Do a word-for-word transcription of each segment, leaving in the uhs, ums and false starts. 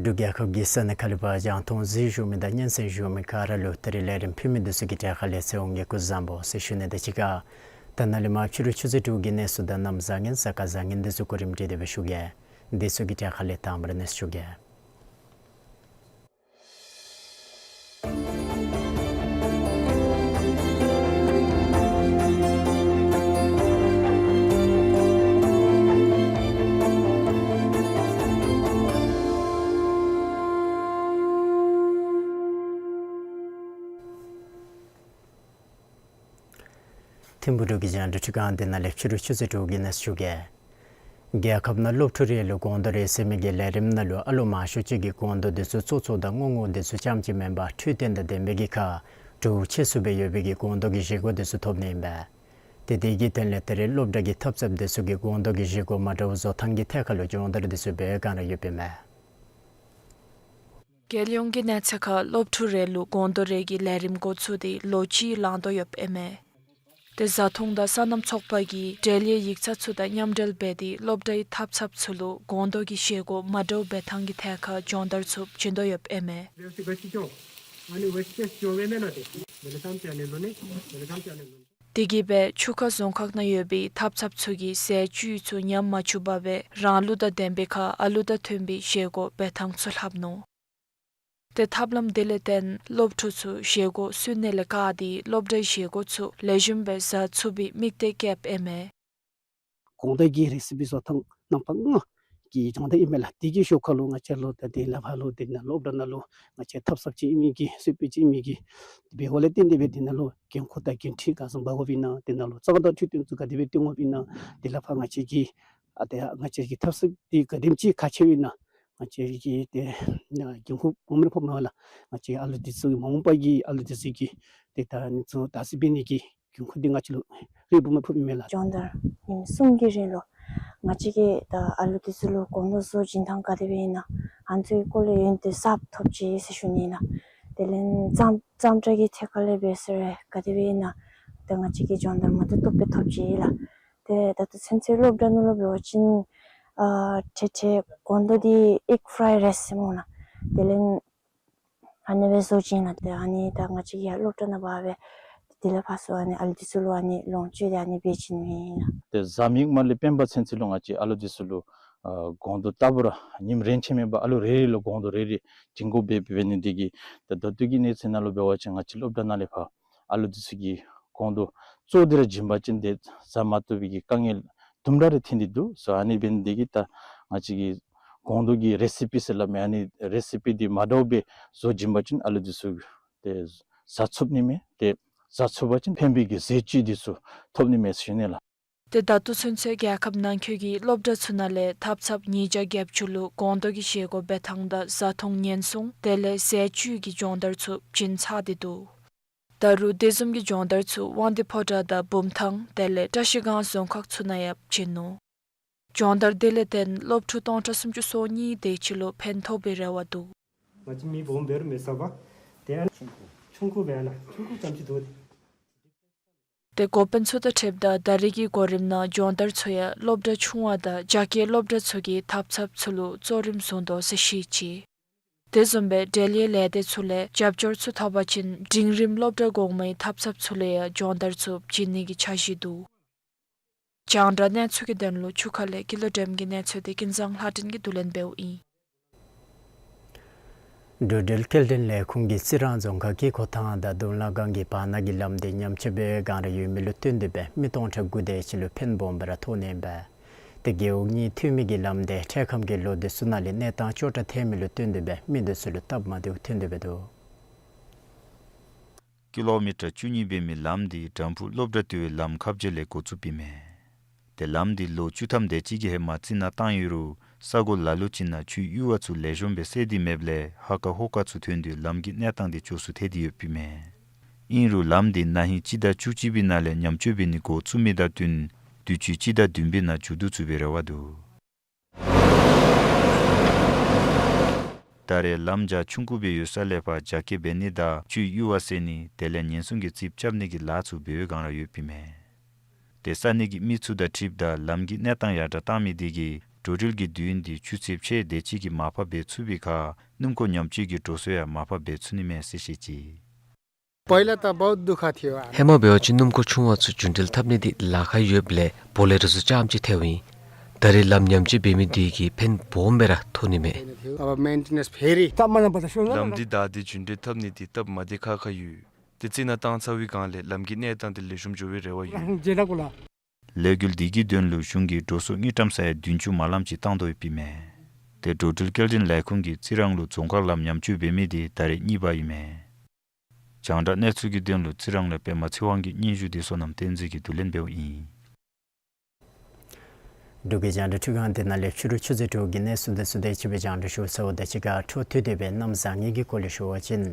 འབྲུག་རྒྱལ་ཁབ་ཀྱི་ས་གནས་ཁག་ལས་ཕར་རྒྱང་མཐོང་གཟིགས་བཞུགས་མི་དང་སྙན་གསན་བཞུགས་མི་ག་ར་ལུ་ད་རིས་ལས་རིམ་ཕུལ་མི་འདི་ཚུ་གི་གྲས་ཁ་ལས་ཚེ་དབང་གིས་སྐུ་གཟུགས་བཟང་པོ་ཟེར་ཞུ་ནི་དང་གཅིག་ཁར་ད་ནཱ་ལས་མར་ཕྱི་རུ་ཆུ་ཚོད་དྲུག་གི་གནས་ཚུལ་དང་གནམ་བཟང་ངན་གཟའ་སྐར་བཟང་ངན་འདི་ཚུ་གོ་རིམ་སྒྲིག་སྟེ་སྦེ་ཞུ་གེ། འདི་ཚུ་གི་གྲས་ཁ་ལས་དང་པ་ར་གནས་ཚུལ་ཞུ་གེ། ཐིམ་ཕུག་འབྲུག་གི་རྒྱང་བསྒྲགས་ཁྲི་ཁང་འདི་ནང་ལས་ཕྱི་རུ་ཆུ་ཚོད་དྲུག་གི་གནས་ཚུལ་ཞུ་གེ། རྒྱལ་ཁབ་ནང་སློབ་ཕྲུག་རེ་ལུ་སྒོང་རྡོག་རེ་ཟེར་མི་གི་ལས་རིམ་ནང་ལུ་ཨ་ལོ་མང་ཤོས་ཅིག་གིས་སྒོང་རྡོག་འདི་ཚུ་ཙོག་ཙོག་དང་རྔོག་རྔོག་འདི་ཚུ་རྐྱངམ་ཅིག་མེན་པར་འཕྲུལ་རྟེན་དང་ལྡན་པའི་གི་ཁར་དྲོད་ཆེ་སུ་སྦེ་ཡོད་པའི་གི་སྒོང་རྡོག་གི་བཞེས་སྒོ་འདི་ཚུ་ཐོབ་ནི་ཨིན་པས། ཏེ་དེ་གི་དོན་ལས་ད་རིས་སློབ་གྲྭ་གི་འཐབ་འཐབ་འདི་ཚུ་གིས་སྒོང་རྡོག་གི་བཞེས་སྒོ་མ་འདྲཝ་བཟོ་ཐངས་ཀྱི་ཐད་ཁར་ལུ་སྦྱོང་བརྡར་འདི་ཚུ་འབད་བའི་བསྒང་ར་ཡོདཔ་ཨིན་མས། རྒྱལ་ཡོངས་ཀྱི་གནས་ཚད་ཁར་སློབ་ཕྲུག་རེ་ལུ་སྒོང་རྡོག་རེ་གི་ལས་རིམ་འགོ་བཙུགས་ཏེ་ལོ་གཅིག་ལང་དོ་ཡོདཔ་ཨིན་མས། ཏེ་བཟའ་འཐུང་དང་སོ་ནམ་ཚོགས་པ་གིས་འབྲེལ་ཡོད་ཡིག་ཚང་ཚུ་དང་མཉམ་འབྲེལ་འབད་དེ་སློབ་གྲྭའི་འཐབ་འཐབ་ཚུ་ལུ་སྒོང་རྡོག་གི་བཞེས་སྒོ་མ་འདྲཝ་འབད་ཐངས་ཀྱི་ཐད་ཁར་སྦྱོང་བརྡར་ཚུ་བྱིན་དོ་ཡོདཔ་ཨིན་མས། དེ་གིས་སྦེ་ཆུ་ཁ་རྫོང་ཁག་ནང་ཡོད་པའི་འཐབ་འཐབ་ཚུ་གིས་ཟས་བཅུད་ཚུ་ཉམས་མ་བཅུག་པར་སྦེ་རང་ལུགས་དང་ལྡན་པའི་ཁར་ཨ་ལུ་དང་མཐུན་པའི་བཞེས་སྒོ་འབད་ཐངས་ཚུ་ལྷབ་ནུག། ཏེ་ཐབས་ལམ་དེ་ལས་བརྟེན་སློབ་ཕྲུག་ཚུ་བཞེས་སྒོ་སུན་ནི་ལས་བཀག་སྟེ་སློབ་གྲྭའི་བཞེས་སྒོ་ཚུ་ལེགས་ཤོམ་སྦེ་བཟའ་ཚུགས་པའི་དམིགས་གཏད་བསྐྱེདཔ་ཨིན་མས། སྒོང་རྡོག་གི་རེ་སི་པི་བཟོ་ཐངས་རྣམ་པ་ལྔ་གི་སྦྱོང་བརྡར་ཨིན་མས་ལགས། དེ་གི་ཤུལ་ཁར་ལུ་ང་བཅས་ལུ་ད་དེ་ལས་ཕར་ལུ་དེ་ནང་སློབ་གྲྭ་ནང་ལུ་ང་བཅས་འཐབ་འཐབ་ཅིག་ཨིན་མི་གི་གསོལ་དཔོན་ཅིག་ཨིན་མི་གི་འབད་དགོཔ་ལས་བརྟེན་ཏེ་སྦེ་དེ་ནང་ལུ་འགན་ཁུར་དང་འགན་འཁྲི་ག་བཟུམ་འབག་དགོཔ་ཨིན་ན། དེ་ནང་ལུ་གཙང་དང་འཕྲུལ་རྟེན་ཚུ་ག་དེ་སྦེ་བཏོན་དགོཔ་ཨིན་ན། དེ་ལས་ཕར་ང་བཅས་ཀྱི་ཨ་ཏེ་ང་བཅས་ཀྱི་འཐབ་འཐབ་འདི་ག་དེམ་ཅིག་ཁག་ཆེཝ་ཨིན་ན། ང་བཅས་ཀྱིས་ཏེ་འགན་ཁུར་སྦོམ་རེ་ཕོགཔ་མས་ལགས། ང་བཅས་ཨ་ལུ་འདི་ཚུ་གི་མ་འོངས་པ་གི་ཨ་ལུ་འདི་ཚུ་གི་ཏེ་ད་ཨ་ནི་ཚུ་བདག་འཛིན་འབད་ནི་གི་འགན་ཁུར་འདི་ང་བཅས་ལུ་རེ་སྦོམ་རེ་ཕོགཔ་མས་ལགས། སྦྱོང་བརྡར་ཉིནམ་གསུམ་གྱི་རིང་ལུ་ང་བཅས་ཀྱིས་ད་ཨ་ལུ་འདི་ཚུ་ལུ་སྒོང་རྡོག་བཟོ་བྱིན་ཐངས་ག་དེ་སྦེ་ཨིན་ན་ཨ་ནི་ཚུ་གི་སྐོར་ལས་ཡོན་ཏན་གསརཔ་ཐོབ་ཅི་ཟེར་ཞུ་ནི་ཨིན་ལགས། དེ་ལས་གཙང་གཙང་སྦྲ་གི་ཐད་ཁར་ལས་འབད་ཟེར་རུང་ག་དེ་སྦེ་ཨིན་ན་ད་ང་བཅས་ཀྱིས་སྦྱོང་བརྡར་མ་འདྲཝ་ཏོག་ཏོ་སྦེ་ཐོབ་ཅི་ལགས། ཏེ་ད་ལྟོ་ཚུན་ཚོད་སློབ་གྲྭ་ནང་ལུ་འབད་བ་ཅིན་ཨ་ཏེ་ཏེ་སྒོང་རྡོག་འདི་ཨིག་ཕྲའི་རའིསི་ཟེར་སྨོ་ལགས། དེ་ལས་ཨ་ནི་སྦེ་བཟོ་བྱིན་ལགས། ཏེ་ཨ་ནི་ད་ང་བཅས་ཡར་སློབ་གྲྭ་ནང་འབག་སྦེ་དེ་ལས་ཕར་ཚུར་ཨ་ནི་ཨ་ལུ་འདི་ཚུ་ལུ་ཨ་ནི་ལོངས་སྤྱོད་དེ་ཨ་ནི་འབད་བྱིན་མི་ཨིན་ལགས། ཏེ་གཟའ་མིག་དམར་ལས་སྤེན་པ་ཚུན་ཚོད་ལུ་ང་བཅས་ཨ་ལུ་འདི་ཚུ་ལུ་ཨ་སྒོང་རྡོག་ལྟ་བུ་ར་ཉིནམ་རེ་ཆད་མེད་པར་ཨ་ལུ་རེ་རེ་ལུ་སྒོང་རྡོག་རེ་རེ་བྱིན་དགོཔ་སྦེ་འབད་ནི་འདི་གིས་ཏེ་ད་ལྟོ་གི་གནས་ཚུལ་ནང་ལུ་འབད་བ་ཅིན་ང་བཅས་སློབ་གྲྭ་ནང་ལས་ཕར་ཨ་ལུ་འདི་ཚུ་གིས་སྒོང་རྡོག་གཙོ་བོ་འདི་ར་བྱིན་པ་ཅིན་ཏེ་བཟའ་མ་བཏུབ་པའི་གི་དཀའ་ངལ་དུམ་གྲ་རེ་འཐོན་ཏེ་འདུག་ཟེར། ཨ་ནི་འབད་ནི་འདི་གིས་ད་ང་བཅས་ཀྱིས་སྒོང་རྡོག་གི་རེ་སི་པི་ཟེར་སླབ་མི་ཨ་ནི་རེ་སི་པི་འདི་མ་འདྲཝ་སྦེ་བཟོ་བྱིན་པ་ཅིན་ཨ་ལུ་འདི་ཚུ་ཏེ་བཟའ་ཚུགས་ནི་མས། ཏེ་བཟའ་ཚུགས་པ་ཅིན་ཕན་པའི་གི་ཟས་བཅུད་འདི་ཚུ་ཐོབ་ནི་མས་ཟེར་ཞུ་ནི་ལགས། ཏེ་ད་ལྟོ་ཚུན་ཚོད་རྒྱལ་ཁབ་ནང་འཁོད་ཀྱི་སློབ་གྲྭ་ཚུ་ནང་ལས་འཐབ་འཐབ་ཉིས་བརྒྱ་བརྒྱད་ཅུ་ལུ་སྒོང་རྡོག་གི་བཞེས་སྒོ་འབད་ཐངས་དང་བཟའ་འཐུང་ཉེན་སྲུང་དེ་ལས་ཟས་བཅུད་ཀྱི་སྦྱོང་བརྡར་ཚུ་བྱིན་ཚར་ཏེ་འདུག། ད་རུང་དེ་བཟུམ་གྱི་སྦྱོང་བརྡར་ཚུ་དབང་འདུས་ཕོ་བྲང་དང་བུམ་ཐང་དེ་ལས་བཀྲ་ཤིས་སྒང་རྫོང་ཁག་ཚུ་ནང་ཡང་བྱིན་ནུག། སྦྱོང་བརྡར་དེ་ལས་བརྟེན་སློབ་ཕྲུག་སྟོང་ཕྲག་སུམ་ཅུ་སོ་གཉིས་དེ་ཅིག་ལུ་ཕན་ཐོགས་པའི་རེ་བ་འདུག། ང་བཅས་མི་སྦོམ་འབད་རུང་མི་ཟ་བར་ཏེ་ཨ་ནི་ཆུང་ཀུ་འབད་ཨ་ནཱ་ཆུང་ཀུ་ཙམ་ཅིག་འདུག། ཏེ་འགོ་དཔོན་ཚུ་དང་འཁྲིལཝ་ད་ད་རེས་ཀྱི་གོ་རིམ་ནང་སྦྱོང་བརྡར་ཚུ་ཡང་སློབ་གྲྭ་ཆུང་བ་དང་རྒྱ་སྐྱེད་སློབ་གྲྭ་ཚུ་གི་འཐབ་འཐབ་ཚུ་ལུ་གཙོ་རིམ་བཟུང་དོ་ཟེར་བཤད་ཅི། དེ་བཟུམ་སྦེ་འབྲེལ་ཡོད་ལས་སྡེ་ཚུ་ལས་རྒྱབ་སྐྱོར་ཚུ་ཐོབ་པ་ཅིན་འབྲིང་རིམ་སློབ་གྲྭ་གོང་མའི་འཐབ་འཐབ་ཚུ་ལུ་ཡང་སྦྱོང་བརྡར་ཚུ་བྱིན་ནི་གི་འཆར་གཞི་འདུག། རྒྱང་བསྒྲགས་གནས་ཚུལ་གྱི་དོན་ལུ་ཆུ་ཁ་ལས་ཀུན་ལེགས་སྒྲོལམ་གྱི་གནས་ཚུལ་དེ་ཀུན་བཟང་ལྷ་སྒྲོན་གྱིས་བསྡུ་ལེན་འབདཝ་ཨིན། འགྲོ་འགྲུལ་སྐྱེལ་འདྲེན་ལས་ཁུངས་ཀྱིས་རྩི་རང་རྫོང་ཁག་གི་ཁོ་ཐང་དང་དུང་ལ་སྒང་གི་བར་ན་གི་ལམ་འདི་ཉམས་ཆག་འབད་བའི་བསྒང་ར་ཡོད་མི་ལུ་བསྟུན་ཏེ་སྦེ་མི་སྟོང་ཕྲག་དགུ་དེ་ཅིག་ལུ་ཕན་སྦོམ་སྦེ་ར་ཐོགས་ནི་ཨིན་པས། ཏེ་རྒེད་འོག་གཉིས་མཐུད་མི་གི་ལམ་དེ་འཕྲལ་ཁམས་ཀྱི་ལོ་དེ་ཚུ་ནང་ལས་གནས་སྟངས་སྐྱོ་དྲགས་ཐལ་མི་ལུ་བརྟེན་ཏེ་སྦེ་མི་དེ་ཚུ་ལུ་སྟབས་མ་བདེཝ་ཐོན་ཏེ་སྦེ་འདུག། ཀི་ལོ་མི་ཊར་བཅུ་གཉིས་འབད་མི་ལམ་འདི་དམ་ཕུག་སློབ་གྲྭ་ལྟེ་བའི་ལམ་ཁ་བརྒྱད་ལས་འགོ་བཙུགསཔ་ཨིན་མས། ཏེ་ལམ་འདི་ལོ་བཅུ་ཐམ་དེ་ཅིག་གི་ཧེ་མ་རྩི་ནག་བཏང་ཡོད་རུང་ས་གོ་ལ་ལུ་ཅིག་ནང་ཆུའི་གཡུར་བ་ཚུ་ལེགས་ཤོམ་སྦེ་བསལ་ཏེ་མེདཔ་ལས་ཧ་ཀ་ཧོ་ཀ་ཚུ་ཐོན་ཏེ་ལམ་གྱི་གནས་སྟངས་འདི་སྐྱོ་སུ་ཐལ་ཏེ་ཡོདཔ་ཨིན་མས། ཨིན་རུང་ལམ་འདི་ན་ཧིང་སྤྱི་ཟླ་བཅུ་གཅིག་པའི་ནང་ལས་ཉམས་བཅོས་འབད་ནི་འགོ་བཙུགས་མི་དང་བསྟུན་དུས་ཅི་སྤྱི་ཟླ་བདུན་པའི་ནང་མཇུག་བསྡུ་ཚུགས་པའི་རེ་བ་འདུག། ད་རེས་ལམ་རྒྱ་ཆུང་ཀུ་སྦེ་ཡོད་ས་ལས་ཕར་རྒྱ་སྐྱེད་འབད་ནི་དང་ཆུའི་གཡུར་བ་བསལ་ནི་དེ་ལས་ཉེན་སྲུང་གི་རྩིགཔ་རྐྱབ་ནི་གི་ལཱ་ཚུ་འབད་བའི་སྒང་ར་ཡོདཔ་ཨིན་མས། ཏེ་ས་གནས་ཀྱི་མི་ཚུ་དང་འཁྲིལཝ་ད་ལམ་གྱི་གནས་སྟངས་ཡར་དྲགས་བཏང་མི་དེ་གིས་འགྲོ་འགྲུལ་གྱི་དུས་ཡུན་འདི་ཆུ་ཚོད་ཕྱེད་དེ་ཅིག་གིས་མར་ཕབ་འབད་ཚུགས་པའི་ཁར་སྣུམ་འཁོར་ཉམས་བཅོས་ཀྱི་འགྲོ་སོང་ཡང་མར་ཕབ་འབད་ཚུགས་ནི་མས་ཟེར་བཤད་ཅི། पहला तो बहुत दुख थियो। ཧེ་མ་འབད་བ་ཅིན་སྣུམ་འཁོར་ཆུང་བ་ཚུ་རྒྱུན་འགྲུལ་འཐབ་ནི་འདི་ལཱ་ཁག་ཡོདཔ་ལས་བོ་ལེ་རོ་ཚུ་རྐྱངམ་ཅིག་ཐལཝ་ཨིན། ད་རེས་ལམ་ཉམས་བཅོས་འབད་མི་དེ་གིས་ཕན་སྦོམ་སྦེ་ར་ཐོགས་ནི་མས། अब मेंटेनेंस फेरि। ལམ་འདི་བདའ་སྟེ་རྒྱུན་འགྲུལ་འཐབ་ནི་འདི་སྟབས་མ་བདེ་ཁག་ཁ་ཡོད། ཏེ་རྩི་ནག་བཏང་ཚར་བའི་སྒང་ལས་ལམ་གྱི་གནས་སྟངས་འདི་ལེགས་ཤོམ་འགྱོ་བའི་རེ་བ་ཡོད། ལས་འགུལ་འདི་གི་དོན་ལུ་གཞུང་གིས་འགྲོ་སོང་དངུལ་ཀྲམ་ས་ཡ་བདུན་ཅུ་མ་ལངམ་ཅིག་བཏང་དོ་ཡོདཔ་ཨིན་མས། ཏེ་འགྲོ་འགྲུལ་སྐྱེལ་འདྲེན་ལས་ཁུངས་ཀྱིས་རྩི་རང་ལུ་རྫོང་མཁར་ལམ་ཉམས་བཅོས་འབད་མི་འདི་ད་རེས་གཉིས་པ་ཨིན་མས། རྒྱང་བསྒྲགས་གནས་ཚུལ་གྱི་དོན་ལུ་རྩི་རང་ལས་པདྨ་ཚེ་དབང་གི་སྙན་ཞུ་འདི་བསོད་ནམས་བསྟན་འཛིན་གྱིས་བསྡུ་ལེན་འབདཝ་ཨིན། འབྲུག་གི་རྒྱང་བསྒྲགས་ཁྲི་ཁང་འདི་ནང་ལས་ཕྱི་རུ་ཆུ་ཚོད་དྲུག་གི་གནས་ཚུལ་འདི་ཚུ་དེ་ཅིག་སྦེ་རྒྱང་བསྒྲགས་ཞུ་ཚརཝ་ད་གཅིག་ཁར་འཕྲོ་མཐུད་དེ་སྦེ་གནམ་བཟང་ངན་གྱི་སྐོར་ལས་ཞུ་བ་ཅིན།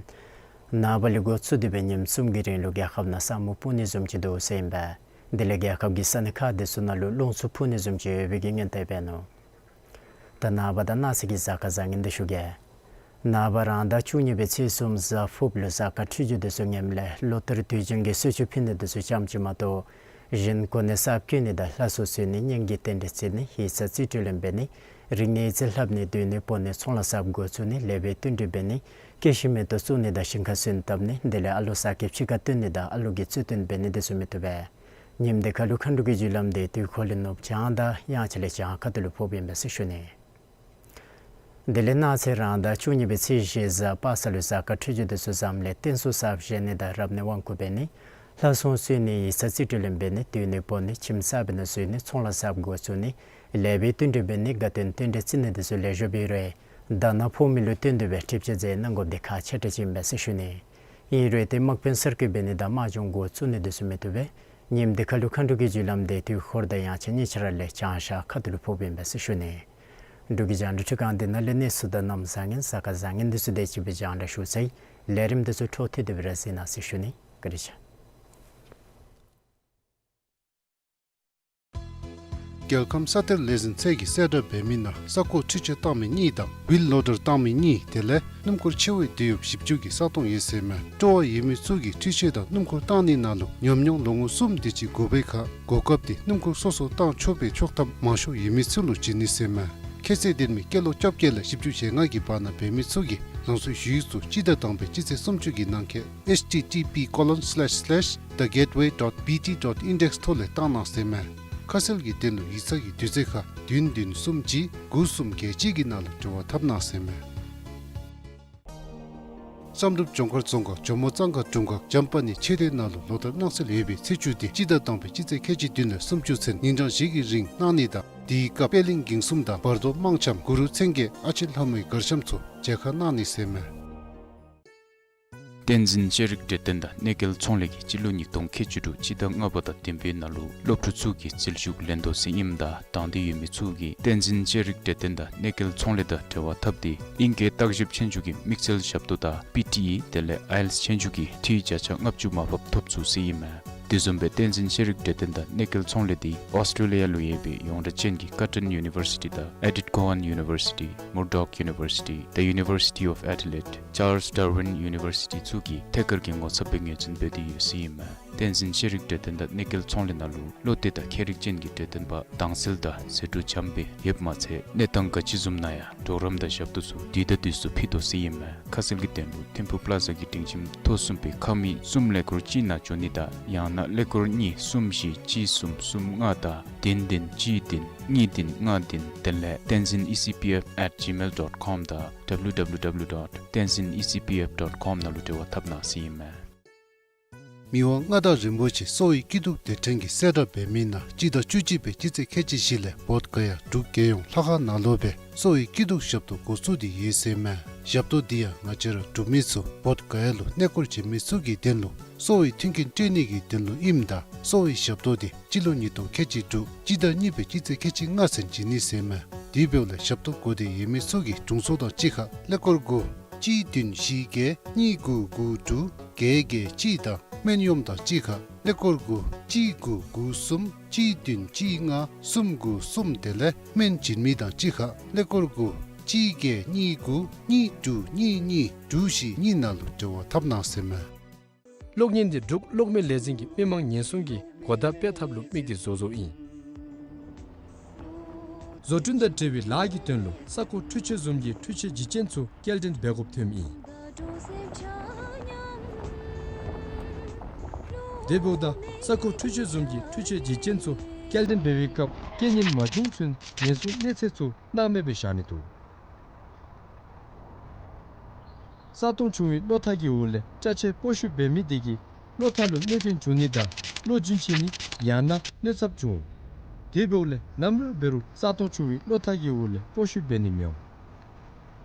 ནངས་པ་ལས་འགོ་བཙུགས་ཏེ་སྦེ་ཉིནམ་གསུམ་གྱི་རིང་ལུ་རྒྱལ་ཁབ་ནང་ས་སྨུག་སྤུབ་ནི་བཟུམ་ཅིག་འདུག་ཟེར་ཨིན་པས། དེ་ལས་རྒྱལ་ཁབ་ཀྱི་ས་གནས་ཁག་འདི་ཚུ་ནང་ལུ་རླུང་འཚུབ་འཕུ་ནི་བཟུམ་ཅིག་ཡོད་པའི་གི་སྔོན་བརྡ་འབད་ནུག། ད་ནངས་པ་དང་གནངས་ཚེ་གི་གཟའ་སྐར་བཟང་ངན་འདི་ཞུ་གེ། ནངས་པ་རང་ཟླ་བཅུ་གཉིས་པའི་ཚེས་གསུམ་གཟའ་ཕུརཔ་ལུ་གཟའ་སྐར་འཕྲོད་སྦྱོར་འདི་ཚུ་ངནམ་ལས་ལོ་ལྟར་དུས་རྒྱུན་གྱི་གསོལ་མཆོད་ཕུལ་ནི་འདི་ཚུ་ཙམ་ཅིག་མ་གཏོགས་གཞན་གོ་གནས་གསརཔ་བསྐོ་ནི་དང་ལྷ་གསོལ་གསོལ་ནི་གཉེན་གྱི་རྟེན་འབྲེལ་བརྩི་ནི་ཡིག་ཚང་རྩིས་སྤྲོད་ལེན་འབད་ནི་རིག་གནས་རྩིས་ལྷབ་ནི་སྡོད་གནས་སྤོ་ནི་ཚོང་ལཱ་གསརཔ་འགོ་བཙུགས་ནི་ལེགས་པའི་བསྟུན་གྲོས་འབད་ནི་སྐྱེ་ཤི་མེ་ཏོག་བཙུགས་ནི་དང་ཞིང་ཁ་སོན་བཏབ་ནི་དེ་ལས་ཨ་ལོ་གསར་སྐྱེས་ཕྱི་ཁར་བཏོན་ནི་དང་ཨ་ལོ་གི་གཙོ་བཏོན་འབད་ནི་འདི་ཚུ་མི་བཏུབ་པས། ཉིནམ་འདི་ཁར་ལུ་མཁའ་འགྲོ་གི་རྒྱུ་ལམ་འདི་དུས་འཁོར་ལས་ནུབ་བྱང་དང་དབྱངས་འཆར་ལས་བྱང་ཁ་ཐུག་ལུ་ཕོགཔ་ཨིན་པས་ཟེར་ཞུ་ནི། དེ་ལས་གནངས་ཚེ་རང་ཟླ་བཅུ་གཉིས་པའི་ཚེས་བཞི་གཟའ་པ་སངས་ལུ་གཟའ་སྐར་འཕྲོད་སྦྱོར་འདི་ཚུ་བཟངམ་ལས་རྟེན་གསུམ་གསརཔ་བཞེངས་ནི་དང་རབ་གནས་དབང་བསྐུར་འབད་ནི་ལྷ་གསོལ་གསོལ་ནི་ཡིག་ཚང་རྩིས་སྤྲོད་ལེན་འབད་ནི་སྡོད་གནས་སྤོ་ནི་ཁྱིམ་གསརཔ་སྦེ་ནང་བཟོ་ནི་ཚོང་ལཱ་གསརཔ་འགོ་བཙུགས་ནི་ལེགས་པའི་བསྟུན་གྲོས་འབད་ནི་དགའ་སྟོན་རྟེན་འབྲེལ་བརྩི་ནི་འདི་ཚུ་ལེགས་ཤོམ་འབད་རུང་ཟླ་ནག་ཕོག་མི་ལུ་བརྟེན་ཏེ་སྦེ་ཁྲིམས་གཅོད་མཛད་གནང་དགོཔ་འདི་ཁག་ཆེ་དྲགས་ཅིག་ཨིན་པས་ཟེར་ཞུ་ནི། ཨིན་རུང་ཏེ་དམག་དཔོན་གསར་བསྐོ་འབད་ནི་དང་དམག་སྦྱོང་འགོ་བཙུགས་ནི་འདི་ཚུ་མི་བཏུབ་པས། ཉིནམ་འདི་ཁར་ལུ་མཁའ་འགྲོ་གི་རྒྱུ་ལམ་འདི་དུས་འཁོར་དང་དབྱངས་འཆར་གཉིས་ཆ་ར་ལས་བྱང་ཤར་ཁ་ཐུག་ལུ་ཕོགཔ་ཨིན་པས་ཟེར་ཞུ་ནི། འབྲུག་གི་རྒྱང་བསྒྲགས་ཁྲི་ཁང་འདི་ནང་ལས་གནས་ཚུལ་དང་གནམ་བཟང་ངན་གཟའ་སྐར་བཟང་ངན་འདི་ཚུ་དེ་ཅིག་སྦེ་རྒྱང་བསྒྲགས་ཞུ་ཚར་ཡི། ལས་རིམ་འདི་ཚུ་འཕྲོ་མཐུད་དེ་སྦེ་ར་གཟིགས་གནང་ཟེར་ཞུ་ནི། བཀའ་དྲིན་ཆེ། རྒྱལ་ཁམས་ས་གཏེར་ལས་འཛིན་ཚད་ཀྱིས་གསལ་བསྒྲགས་འབད་མི་ནང་ས་ཁོངས་འཕྲུལ་ཆས་བཏང་མི་གཉིས་དང་ཝིལ་ལོ་ཌར་བཏང་མི་གཉིས་དེ་ལས་སྣུམ་འཁོར་ཆེ་བའི་དུས་ཡུན་བཞི་བཅུ་གི་ས་སྟོང་ཡོད་ཟེར་མས། སྤྲོ་བ་ཡོད་མི་ཚུ་གིས་འཕྲུལ་ཆས་དང་སྣུམ་འཁོར་བཏང་ནི་ནང་ལུ་ཉམས་མྱོང་ལོ་ངོ་གསུམ་དེ་ཅིག་དགོ་པའི་ཁར་གོ་སྐབས་འདི་སྣུམ་འཁོར་སོ་སོ་བཏང་ཆོག་པའི་ཆོག་ཐམ་མང་ཤོས་ཡོད་མི་ཚུ་ལུ་བྱིན་ནི་ཟེར་མས། ཁྱད་ཚད་ལྡན་མི་སྐྱེས་ལོ་བཅོ་བརྒྱད་ལས་བཞི་བཅུ་ཞེ་ལྔ་གི་བར་ན་འབད་མི་ཚུ་གིས་རང་སོའི་ཞུ་ཡིག་ཚུ་སྤྱི་ཟླ་དང་པའི་སྤྱི་ཚེས་སུམ་ཅུ་གི་ནང་འཁོད་H T T P colon slash slash the gateway dot B T dot index ཐོག་ལས་བཏང་གནང་ཟེར་མས། ཁ་གསལ་གྱི་དོན་ལུ་ཡིག་ཚང་གི་དུས་ཚོད་ཁར་བདུན་བདུན་གསུམ་གཅིག་དགུ་གསུམ་བརྒྱད་གཅིག་གི་ནང་ལུ་འབྲེལ་བ་འཐབ་གནང་ཟེར་མས། བསམ་གྲུབ་ལྗོངས་མཁར་རྫོང་ཁག་ཇོ་མོ་གཙང་ཁ་དྲུང་ཁག་འཇམ་དཔལ་གནས་ཆོས་སྡེ་ནང་ལུ་ལོ་ལྟར་གནང་སྲོལ་ཡོད་པའི་ཚེས་བཅུ་སྟེ་སྤྱི་ཟླ་དང་པའི་སྤྱི་ཚེས་ཁལ་གཅིག་བདུན་ལས་སུམ་ཅུ་ཚུན་ཉིན་གྲངས་བཞི་གི་རིང་གནང་ནི་དང་དེའི་སྐབས་པད་གླིང་འགེངས་གསུམ་དང་བར་དོ་དམངས་འཆམ་གུ་རུ་མཚན་བརྒྱད་ཨ་ཕྱི་ལྷ་མོའི་གར་འཆམ་ཚུ་མཇལ་ཁ་གནང་ནི་ཟེར་མས། བསྟན་འཛིན་ཤེས་རིག་གྲོས་སྟོན་དང་གནས་སྐལ་ཚོང་ལས་ཀྱིས་སྤྱི་ལོ་ཉིས་སྟོང་ཁལ་གཅིག་དྲུག་སྤྱི་ཟླ་ལྔ་པ་དང་བདུན་པའི་ནང་ལུ་སློབ་ཕྲུག་ཚུ་གི་རྩིས་ཞུགས་ལེན་དོ་ཟེར་ཨིནམ་ད་དང་འདོད་ཡོད་མི་ཚུ་གིས་བསྟན་འཛིན་ཤེས་རིག་གྲོས་སྟོན་དང་གནས་སྐལ་ཚོང་ལས་དང་འབྲེལ་བ་འཐབ་སྟེ་ཨིང་སྐད་བརྟག་ཞིབ་ཆོས་རྒྱུགས་ཀྱི་དམིགས་བསལ་ཞབས་ཏོག་དང་པི་ཊི་ཨི་དེ་ལས་ཨའི་ཨེལ་ཊི་ཨེསི་ཆོས་རྒྱུགས་ཀྱི་འཐུས་བརྒྱ་ཆ་ལྔ་བཅུ་མར་ཕབ་ཐོབ་ཚུགས་ཟེར་ཨིན་མས། དེ་བཟུམ་སྦེ་བསྟན་འཛིན་ཤེས་རིག་གྲོས་སྟོན་དང་གནས་སྐལ་ཚོང་ལས་འདི་ཨོསི་ཊེ་ལི་ཡ་ལུ་ཡོད་པའི་ཡོངས་གྲགས་ཅན་གྱི་Curtin University དང་Edith Cowan University, Murdoch University, the University of Adelaide, Charles Darwin University ཚུ་གིས་ཐད་ཀར་གྱི་ངོ་ཚབ་སྦེ་ངོས་འཛིན་འབད་དེ་ཡོད་ཟེར་ཨིན་མས། བསྟན་འཛིན་ཤེས་རིག་གྲོས་སྟོན་དང་གནས་སྐལ་ཚོང་ལས་ནང་ལུ་བློ་གཏད་དང་མཁས་རིག་ཅན་གྱི་གྲོས་སྟོན་པ་དྭངས་གསལ་དང་ཟད་འགྲོ་འཇམ་དཔལ་ཡོདཔ་མ་ཚད་གནས་སྟངས་ག་ཅི་བཟུམ་ནང་ཡང་གྲོགས་རམ་དང་ཞབས་ཏོག་ཚུ་དུས་དང་དུས་སུ་ཕུལ་དོ་ཟེར་ཨིན་མས། ཁ་གསལ་གྱི་དོན་ལུ་ཐིམ་ཕུག་པ་ལ་ཛ་གི་སྒྲིང་ཁྱིམ་ཐོག་གསུམ་པའི་ཁང་མིག་གསུམ་ཀླད་ཀོར་གཅིག་ནང་འབྱོན་ནི་དང་ཡང་ན་ཀླད་ཀོར་གཉིས་གསུམ་བཞི་གཅིག་གསུམ་གསུམ་ལྔ་དང་བདུན་བདུན་གཅིག་བདུན་གཉིས་བདུན་ལྔ་བདུན་དེ་ལས་tenzin E C P F at gmail dot com དང་W W W dot tenzin E C P F dot com ནང་ལུ་འབྲེལ་བ་འཐབ་གནང་ཟེར་ཨིན་མས། མི་དབང་མངའ་བདག་རིན་པོ་ཆེ་གསོ་བའི་སྐྱིད་སྡུག་དེ་ཕྲན་གྱི་གསལ་བསྒྲགས་འབད་མི་ནང་སྤྱི་ཟླ་བཅུ་གཅིག་པའི་སྤྱི་ཚེས་ཁལ་གཅིག་བཞི་ལས་བོདྷ་ག་ཡ་འབྲུག་རྒྱལ་ཡོངས་ལྷ་ཁང་ནང་ལུ་སྦེ་གསོ་བའི་སྐྱིད་སྡུག་ཞབས་ཏོག་འགོ་བཙུགས་ཏེ་ཡོད་ཟེར་མས། ཞབས་ཏོག་འདི་ཡང་ང་བཅས་ར་འབྲུག་མི་ཚུ་བོདྷ་ག་ཡ་ལུ་གནས་སྐོར་བྱོན་མི་ཚུ་གི་དོན་ལུ་གསོ་བའི་མཐུན་རྐྱེན་སྤྲོད་ནི་གི་དོན་ལུ་ཨིནམ་ད་གསོ་བའི་ཞབས་ཏོག་འདི་སྤྱི་ལོ་ཉིས་སྟོང་ཁལ་གཅིག་དྲུག་སྤྱི་ཟླ་གཉིས་པའི་སྤྱི་ཚེས་ཁལ་གཅིག་ལྔ་ཚུན་བྱིན་ནི་ཟེར་མས། དེ་འབདཝ་ལས་ཞབས་ཏོག་དགོ་འདོད་ཡོད་མི་ཚུ་གིས་དྲུང་འཚོ་དང་གཅིག་ཁར་ཀླད་ཀོར་དགུ་གཅིག་བདུན་བཞི་བརྒྱད་གཉིས་དགུ་དགུ་དྲུག་བརྒྱད་བརྒྱད་གཅིག་དང་སྨན་གཡོགམ་དང་གཅིག་ཁར་ཀླད་ཀོར་དགུ་གཅིག་དགུ་དགུ་གསུམ་གཅིག་བདུན་གཅིག་ལྔ་གསུམ་དགུ་གསུམ། དེ་ལས་སྨན་བྱིན་མི་དང་གཅིག་ཁར་ཀླད་ཀོར་དགུ་གཅིག་བརྒྱད་གཉིས་དགུ་གཉིས་དྲུག་གཉིས་གཉིས་དྲུག་བཞི་གཉིས་ནང་ལུ་འབྲེལ་བ་འཐབ་གནང་ཟེར་མས། གློག་བརྙན་འདི་འབྲུག་གློག་མེ་ལས་འཛིན་གྱིས་མི་མང་ཉེན་སྲུང་གི་གོ་བརྡ་སྤེལ་ཐབས་ལུ་དམིགས་ཏེ་བཟོ་བཟོཝ་ཨིན། བཟོ་སྐྲུན་དང་འབྲེལ་བའི་ལཱ་གི་དོན་ལུ་ས་ཁོངས་འཕྲུལ་ཆས་བཟུམ་གྱི་འཕྲུལ་ཆས་བརྗེ་ཅན་ཚུ་སྐྱེལ་འདྲེན་འབད་དགོཔ་ཐོནམ་ཨིན། དེ་འབདཝ་ད་ས་ཁོངས་འཕྲུལ་ཆས་བཟུམ་གྱི་འཕྲུལ་ཆས་བརྗེ་ཅན་ཚུ་སྐྱེལ་འདྲེན་འབད་བའི་སྐབས་རྐྱེན་ངན་མ་བྱུང་ཚུན་ཉེན་སྲུང་གནས་ཚད་ཚུ་སྣང་མེད་སྦེ་བཞག་ནི་འདུག། ས་སྟོང་ཆུང་བའི་གློག་ཐག་གི་འོག་ལས་སྐྲ་ཆད་སྤོ་བཤུད་འབད་མི་དེ་གིས་གློག་ཐག་ལུ་གནོད་སྐྱོན་བྱུང་ནི་དང་གློག་རྒྱུན་ཆད་ནི་ཡང་ན་གནོད་ཚབས་འབྱུང་། དེ་འབདཝ་ལས་ནམ་ར་འབད་རུང་ས་སྟོང་ཆུང་བའི་གློག་ཐག་གི་འོག་ལས་སྤོ་བཤུད་འབད་ནི་མི་འོང་།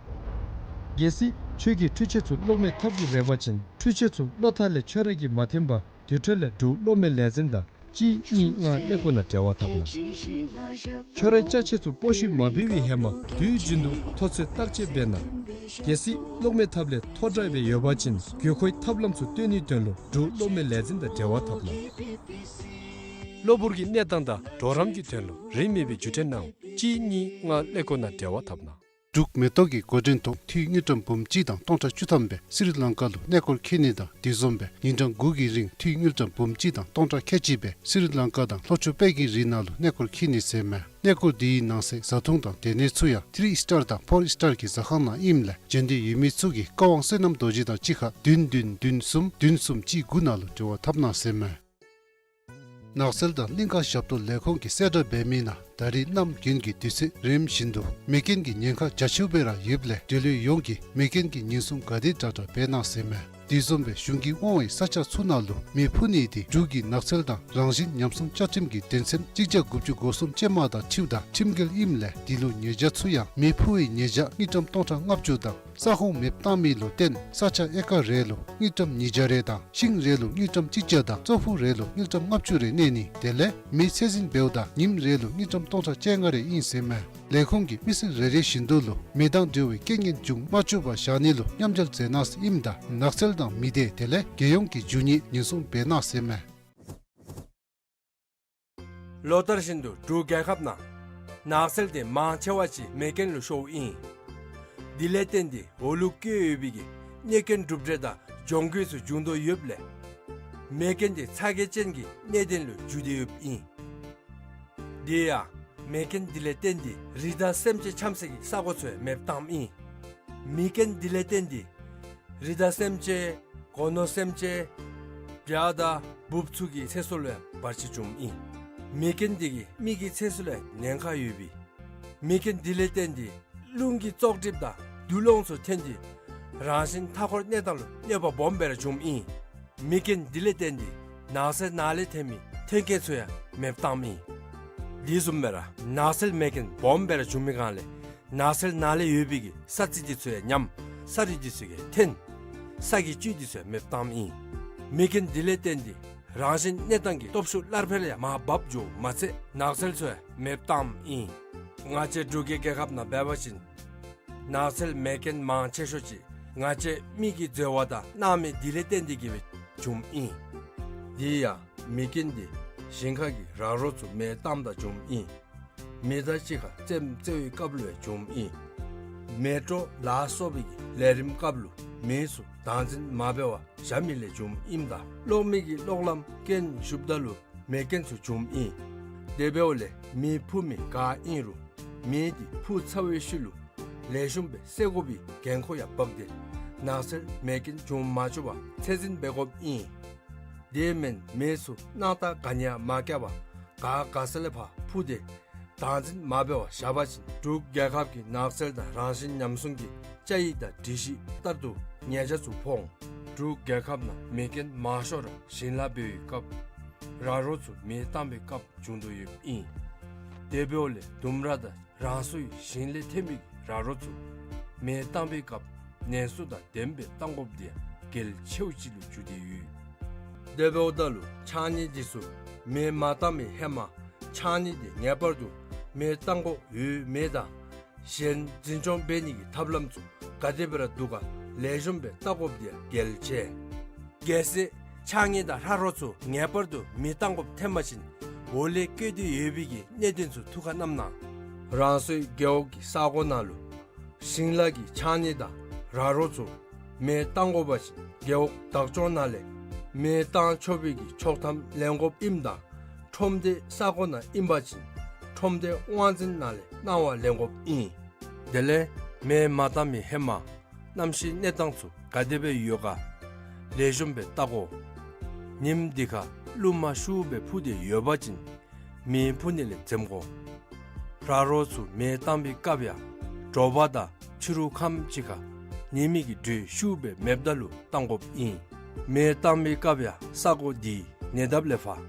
གལ་སྲིད་ཁྱོད་ཀྱིས་འཕྲུལ་ཆས་ཚུ་གློག་མེ་འཐབ་དགོ་རན་པ་ཅིན་འཕྲུལ་ཆས་ཚུ་གློག་ཐག་ལས་ཁྱོད་ར་གིས་མ་འཐེན་པར་དེ་འཕྲོ་ལས་འབྲུག་གློག་མེ་ལས་འཛིན་དང་གཅིག་གཉིས་ལྔ་ཀླད་ཀོར་ནང་འབྲེལ་བ་འཐབ་གནང་། ཁྱོད་རའི་སྐྲ་ཆད་ཚུ་སྤོ་བཤུད་མ་འབད་བའི་ཧེ་མ་དུས་རྒྱུན་དུ་ཐོ་ཚད་བརྟག་དཔྱད་འབད་གནང་། གལ་སྲིད་གློག་མེ་ཐབ་ལས་ཐོ་བྲལ་སྦེ་ཡོད་པ་ཅིན་དགོས་མཁོའི་ཐབས་ལམ་ཚུ་སྟོན་ནིའི་དོན་ལུ་འབྲུག་གློག་མེ་ལས་འཛིན་དང་འབྲེལ་བ་འཐབ་གནང་། གློ་བུར་གྱི་གནས་སྟངས་དང་གྲོགས་རམ་གྱི་དོན་ལུ་རིན་མེད་པའི་བརྒྱུད་འཕྲིན་ནང་གཅིག་གཉིས་ལྔ་ཀླད་ཀོར་ནང་འབྲེལ་བ་འཐབ་གནང་། འབྲུག་མེ་ཏོག་གི་འགོ་འདྲེན་ཐོག་འཐུས་དངུལ་ཀྲམ་འབུམ་གཅིག་དང་སྟོང་ཕྲག་བཅུ་ཐམ་སྦེ་སི་རི་ལང་ཀ་ལུ་གནས་སྐོར་འཁྱིད་ནི་དང་དེ་བཟུམ་སྦེ་ཉིན་གྲངས་དགུ་གི་རིང་འཐུས་དངུལ་ཀྲམ་འབུམ་གཅིག་དང་སྟོང་ཕྲག་ཁལ་གཅིག་སྦེ་སི་རི་ལང་ཀ་དང་ལྷོ་ཕྱོགས་དཔལ་གྱི་རི་ནང་ལུ་གནས་སྐོར་འཁྱིད་ནི་ཟེར་མས། གནས་སྐོར་འདི་ཡི་ནང་གསེས་བཟའ་འཐུང་དང་སྡོད་གནས་ཚུ་ཡང་ཐི་རི་སི་ཊར་དང་ཕོར་སི་ཊར་གྱི་ཟ་ཁང་ནང་ཨིནམ་ལས་འབྱོན་འདོད་ཡོད་མི་ཚུ་གིས་བཀའ་དབང་བསོད་ནམས་རྡོ་རྗེ་དང་གཅིག་ཁར་བདུན་བདུན་བདུན་གསུམ་བདུན་གསུམ་གཅིག་དགུ་ནང་ལུ་འབྲེལ་བ་འཐབ་གནང་ཟེར་མས། ནགས་ཚལ་དང་གླིང་ཁ་ཞབས་ཏོག་ལས་ཁུངས་ཀྱིས་གསལ་བསྒྲགས་འབད་མི་ནང་ད་རེས་གནམ་དགུན་གྱི་དུས་ཚོད་རིམ་བཞིན་དུ་མེ་རྐྱེན་གྱི་ཉེན་ཁ་རྒྱ་ཆེཝ་སྦེ་ར་ཡོདཔ་ལས་འབྲེལ་ཡོད་ཡོངས་ཀྱིས་མེ་རྐྱེན་གྱི་ཉེན་སྲུང་ག་དེ་དྲག་དྲག་འབད་གནང་ཟེར་མས། དེ་བཟུམ་སྦེ་གཞུང་གིས་དབང་བའི་ས་ཆ་ཚུ་ནང་ལུ་མེ་འཕུ་ནི་དེ་འབྲུག་གི་ནགས་ཚལ་དང་རང་བཞིན་ཉམས་སྲུང་བཅའ་ཁྲིམས་ཀྱི་དོན་ཚན་གཅིག་བརྒྱ་དགུ་བཅུ་གོ་གསུམ་ཅན་མ་དང་འཁྲིལཝ་ད་ཁྲིམས་འགལ་ཨིནམ་ལས་དེ་ལུ་ཉེས་བྱ་ཚུ་ཡང་མེ་འཕུ་བའི་ཉེས་བྱ་དངུལ་ཀྲམ་སྟོང་ཕྲག་ལྔ་བཅུ་དང་ས་ཁོངས་མེདཔ་བཏང་མི་ལུ་བརྟེན་ས་ཆ་ཨེ་ཀར་རེ་ལུ་དངུལ་ཀྲམ་ཉིས་བརྒྱ་རེ་དང་ཤིང་རེ་ལུ་དངུལ་ཀྲམ་གཅིག་བརྒྱ་དང་ཙོག་ཕུག་རེ་ལུ་དངུལ་ཀྲམ་ལྔ་བཅུ་རེ་གནས་ནི་དེ་ལས་མེ་ཚད་འཛིན་འབདཝ་ད་ཉིནམ་རེ་ལུ་དངུལ་ཀྲམ་སྟོང་ཕྲག་བཅོ་ལྔ་རེ་ཨིན་ཟེར་མས། ལས་ཁུངས་ཀྱིས་མི་སེར་རེ་རེ་བཞིན་དུ་ལུ་མེ་དང་འབྲེལ་བའི་རྐྱེན་ངན་འབྱུང་མ་བཅུག་པར་བཞག་ནི་ལུ་མཉམ་འབྲེལ་མཛད་གནང་ཟེར་ཨིནམ་ད་ནགས་ཚལ་དང་མི་སྡེ་དེ་ལས་རྒྱལ་ཡོངས་ཀྱི་རྒྱུ་ནོར་ཉེན་སྲུང་འབད་གནང་ཟེར་མས། ལོ་ལྟར་བཞིན་དུ་འབྲུག་རྒྱལ་ཁབ་ནང་ནགས་ཚལ་དེ་མང་ཆེ་བ་ཅིག་མེ་རྐྱེན་ལུ་ཤོརཝ་ཨིན། དེ་ལས་བརྟེན་ཏེ་འོག་ལུ་བཀོད་ཡོད་པའི་གི་གནོད་སྐྱོན་གྲུབ་འབྲས་དང་གྱོང་གུད་ཚུ་འབྱུང་དོ་ཡོདཔ་ལས་མེ་རྐྱེན་དེ་ཚ་གྱང་ཅན་གྱི་གནད་དོན་ལུ་འགྱུར་ཏེ་ཡོདཔ་ཨིན། དེ་ཡང་མེ་རྐྱེན་དེ་ལས་བརྟེན་ཏེ་རི་དྭགས་སེམས་ཅན་འཁྱམ་སའི་གི་ས་གོ་ཚུ་ཡང་མེདཔ་བཏངམ་ཨིན། མེ་རྐྱེན་དེ་ལས་བརྟེན་ཏེ་རི་དྭགས་སེམས་ཅན་སྒོ་ནོར་སེམས་ཅན་བྱ་དང་འབུཔ་ཚུ་གི་ཚེ་སྲོག་ལུ་ཡང་བར་ཆད་བྱུངམ་ཨིན། མེ་རྐྱེན་དེ་གིས་མི་གི་ཚེ་སྲོག་ལུ་ཡང་ཉེན་ཁ་ཡོད་པས། མེ་རྐྱེན་དེ་ལས་བརྟེན་ཏེ་རླུང་གི་བཙོག་གྲིབ་དང་དུག་རླངས་ཚུ་ཐོན་ཏེ་རང་བཞིན་མཐའ་འཁོར་གནས་སྟངས་ལུ་གནོད་པ་སྦོམ་སྦེ་ར་བྱུངམ་ཨིན། མེ་རྐྱེན་དེ་ལས་བརྟེན་ཏེ་ནགས་ཚལ་ནང་ལས་ཐོན་མི་ཐོན་སྐྱེད་ཚུ་ཡང་མེདཔ་བཏངམ་ཨིན། དེ་བཟུམ་སྦེ་ར་ནགས་ཚལ་མེ་རྐྱེན་སྦོམ་སྦེ་ར་བྱུང་མི་སྒང་ལས་ནགས་ཚལ་ནང་ལས་ཡོད་པའི་གི་ས་རྩི་དེ་ཚུ་ཡང་ཉམས། ས་རུད་དེ་ཚུ་ཡང་ཐོན། ས་གི་བཅུད་དེ་ཚུ་ཡང་མེདཔ་བཏངམ་ཨིན། མེ་རྐྱེན་དེ་ལས་བརྟེན་ཏེ་རང་བཞིན་གནས་སྟངས་ཀྱི་སྟོབས་ཤུགས་སླར་འཕེལ་ཡང་མར་བབས་འགྱོཝ་མ་ཚད་ནགས་ཚལ་ཚུ་ཡང་མེདཔ་བཏངམ་ཨིན། ང་བཅས་འབྲུག་གི་རྒྱལ་ཁབ་ནང་འབད་བ་ཅིན་ནགས་ཚལ་མེ་རྐྱེན་མང་ཆེ་ཤོས་ཅིག་ང་བཅས་མི་གིས་འཛོལ་བ་དང་སྣང་མེད་དེ་ལས་བརྟེན་ཏེ་གིས་སྦེ་བྱུངམ་ཨིན། དེ་ཡང་མེ་རྐྱེན་དེ་ཞིང་ཁ་གི་ར་རོ་ཚུ་མེ་བཏངམ་ད་བྱུངམ་ཨིན། མེ་མདའ་གཅིག་ཁར་རྩེདམོ་རྩེ་བའི་སྐབས་ལུ་ཡང་བྱུངམ་ཨིན། མེ་ཏོག་ལ་སོགས་པའི་གི་ལས་རིམ་སྐབས་ལུ་མེ་ཚུ་བདག་འཛིན་མ་འབད་བར་བཞག་མི་ལས་བྱུངམ་ཨིནམ་ད་གློག་མེ་གི་གློག་ལམ་རྐྱེན་ཞུགསཔ་ད་ལུ་མེ་རྐྱེན་ཚུ་བྱུངམ་ཨིན། དེ་འབདཝ་ལས་མེ་འཕུ་མི་ག་ཨིན་རུང་མེ་དེ་འཕུ་ཚར་བའི་ཤུལ་ལུ་ལེགས་ཤོམ་སྦེ་བསལ་དགོ་པའི་འགན་ཁུར་ཡང་འབག་སྟེ་ནགས་ཚལ་མེ་རྐྱེན་འབྱུང་མ་བཅུག་པར་ཚད་འཛིན་འབད་དགོཔ་ཨིན། དེ་མེན་མེ་ཚུ་སྣང་ཐག་ག་ནི་ཡང་མ་བཀལ་བར་ག་ག་ས་ལས་ཕར་འཕུ་སྟེ་བདག་འཛིན་མ་འབད་བར་བཞག་པ་ཅིན་འབྲུག་རྒྱལ་ཁབ་ཀྱི་ནགས་ཚལ་དང་རང་བཞིན་ཉམས་སྲུང་གི་བཅའ་ཡིག་དང་སྒྲིག་གཞི་ལྟར་དུ་ཉེས་བྱ་ཚུ་ཕོག་འོང་ འབྲུག་རྒྱལ་ཁབ་ནང་མེ་རྐྱེན་མང་ཤོས་ར་ཞིང་ལཱ་འབད་བའི་སྐབས་ར་རོ་ཚུ་མེ་བཏང་བའི་སྐབས་བྱུང་དོ་ཡོདཔ་ཨིན། དེ་འབདཝ་ལས་ལྡུམ་ར་དང་རང་སོའི་ཞིང་ལས་ཐོན་མི་གི་ར་རོ་ཚུ་མེ་བཏང་བའི་སྐབས་ནན་སུ་དང་ལྡནམ་སྦེ་བཏང་དགོཔ་དེ་ཡང་གལ་ཆེཝ་ཅིག་ལུ་གྱུར་ཏེ་ཡོད། དེ་འབདཝ་ད་ལུ་ཕྱགས་སྙིགས་འདི་ཚུ་མེ་མ་བཏང་མི་ཧེ་མ་ཕྱགས་སྙིགས་དེ་ངེས་པར་དུ་མེ་བཏང་དགོཔ་ཡོད་མེད་དང་གཞན་འཛིན་སྐྱོང་འབད་ནི་གི་ཐབས་ལམ་ཚུ་ག་དེ་སྦེ་ར་འདུག་ག་ལེགས་ཤོམ་སྦེ་བལྟ་དགོཔ་དེ་ཡང་གལ་ཆེ། གལ་སྲིད་ཕྱགས་སྙིགས་དང་ར་རོ་ཚུ་ངེས་པར་དུ་མེ་བཏང་དགོཔ་ཐོན་པ་ཅིན་འོག་ལས་བཀོད་དེ་ཡོད་པའི་གི་གནད་དོན་ཚུ་ཐུགས་ཁར་བསྣམ་གནང་། རང་སོའི་རྒེད་འོག་གི་ས་གོ་ནང་ལུ་ཞིང་ལཱ་གི་ཕྱགས་སྙིགས་དང་ར་རོ་ཚུ་མེ་བཏང་དགོ་པ་ཅིན་རྒེད་འོག་བདག་སྐྱོང་ནང་ལས་མེ་བཏང་ཆོག་པའི་གི་ཆོག་ཐམ་ལེན་དགོཔ་ཨིནམ་ད་ཁྲོམ་སྡེ་ས་གོ་ནང་ཨིན་པ་ཅིན་ཁྲོམ་སྡེ་དབང་འཛིན་ནང་ལས་གནང་བ་ལེན་དགོཔ་ཨིན། དེ་ལས་མེ་མ་བཏང་མི་ཧེ་མ་གནམ་གཤིས་གནས་སྟངས་ཚུ་ག་དེ་སྦེ་ཡོད་ག་ལེགས་ཤོམ་སྦེ་བལྟ་དགོ། ཉིམ་འདི་ཁར་རླུང་མ་ཤུགས་སྦེ་འཕུ་སྟེ་ཡོད་པ་ཅིན་མེ་འཕུ་ནི་ལས་འཛེམ་དགོ། ར་རོ་ཚུ་མེ་བཏང་བའི་སྐབས་ཡང་དྲོ་པ་དང་ཕྱི་རུ་ཁམས་ཅིག་ཁར་ཉི་མའི་གི་དྲོད་ཤུགས་སྦེ་མེདཔ་ད་ལུ་བཏང་དགོཔ་ཨིན། མེ་བཏང་བའི་སྐབས་ཡང་ས་གོ་དེའི་ཉེ་འདབས་ལས་ཕར་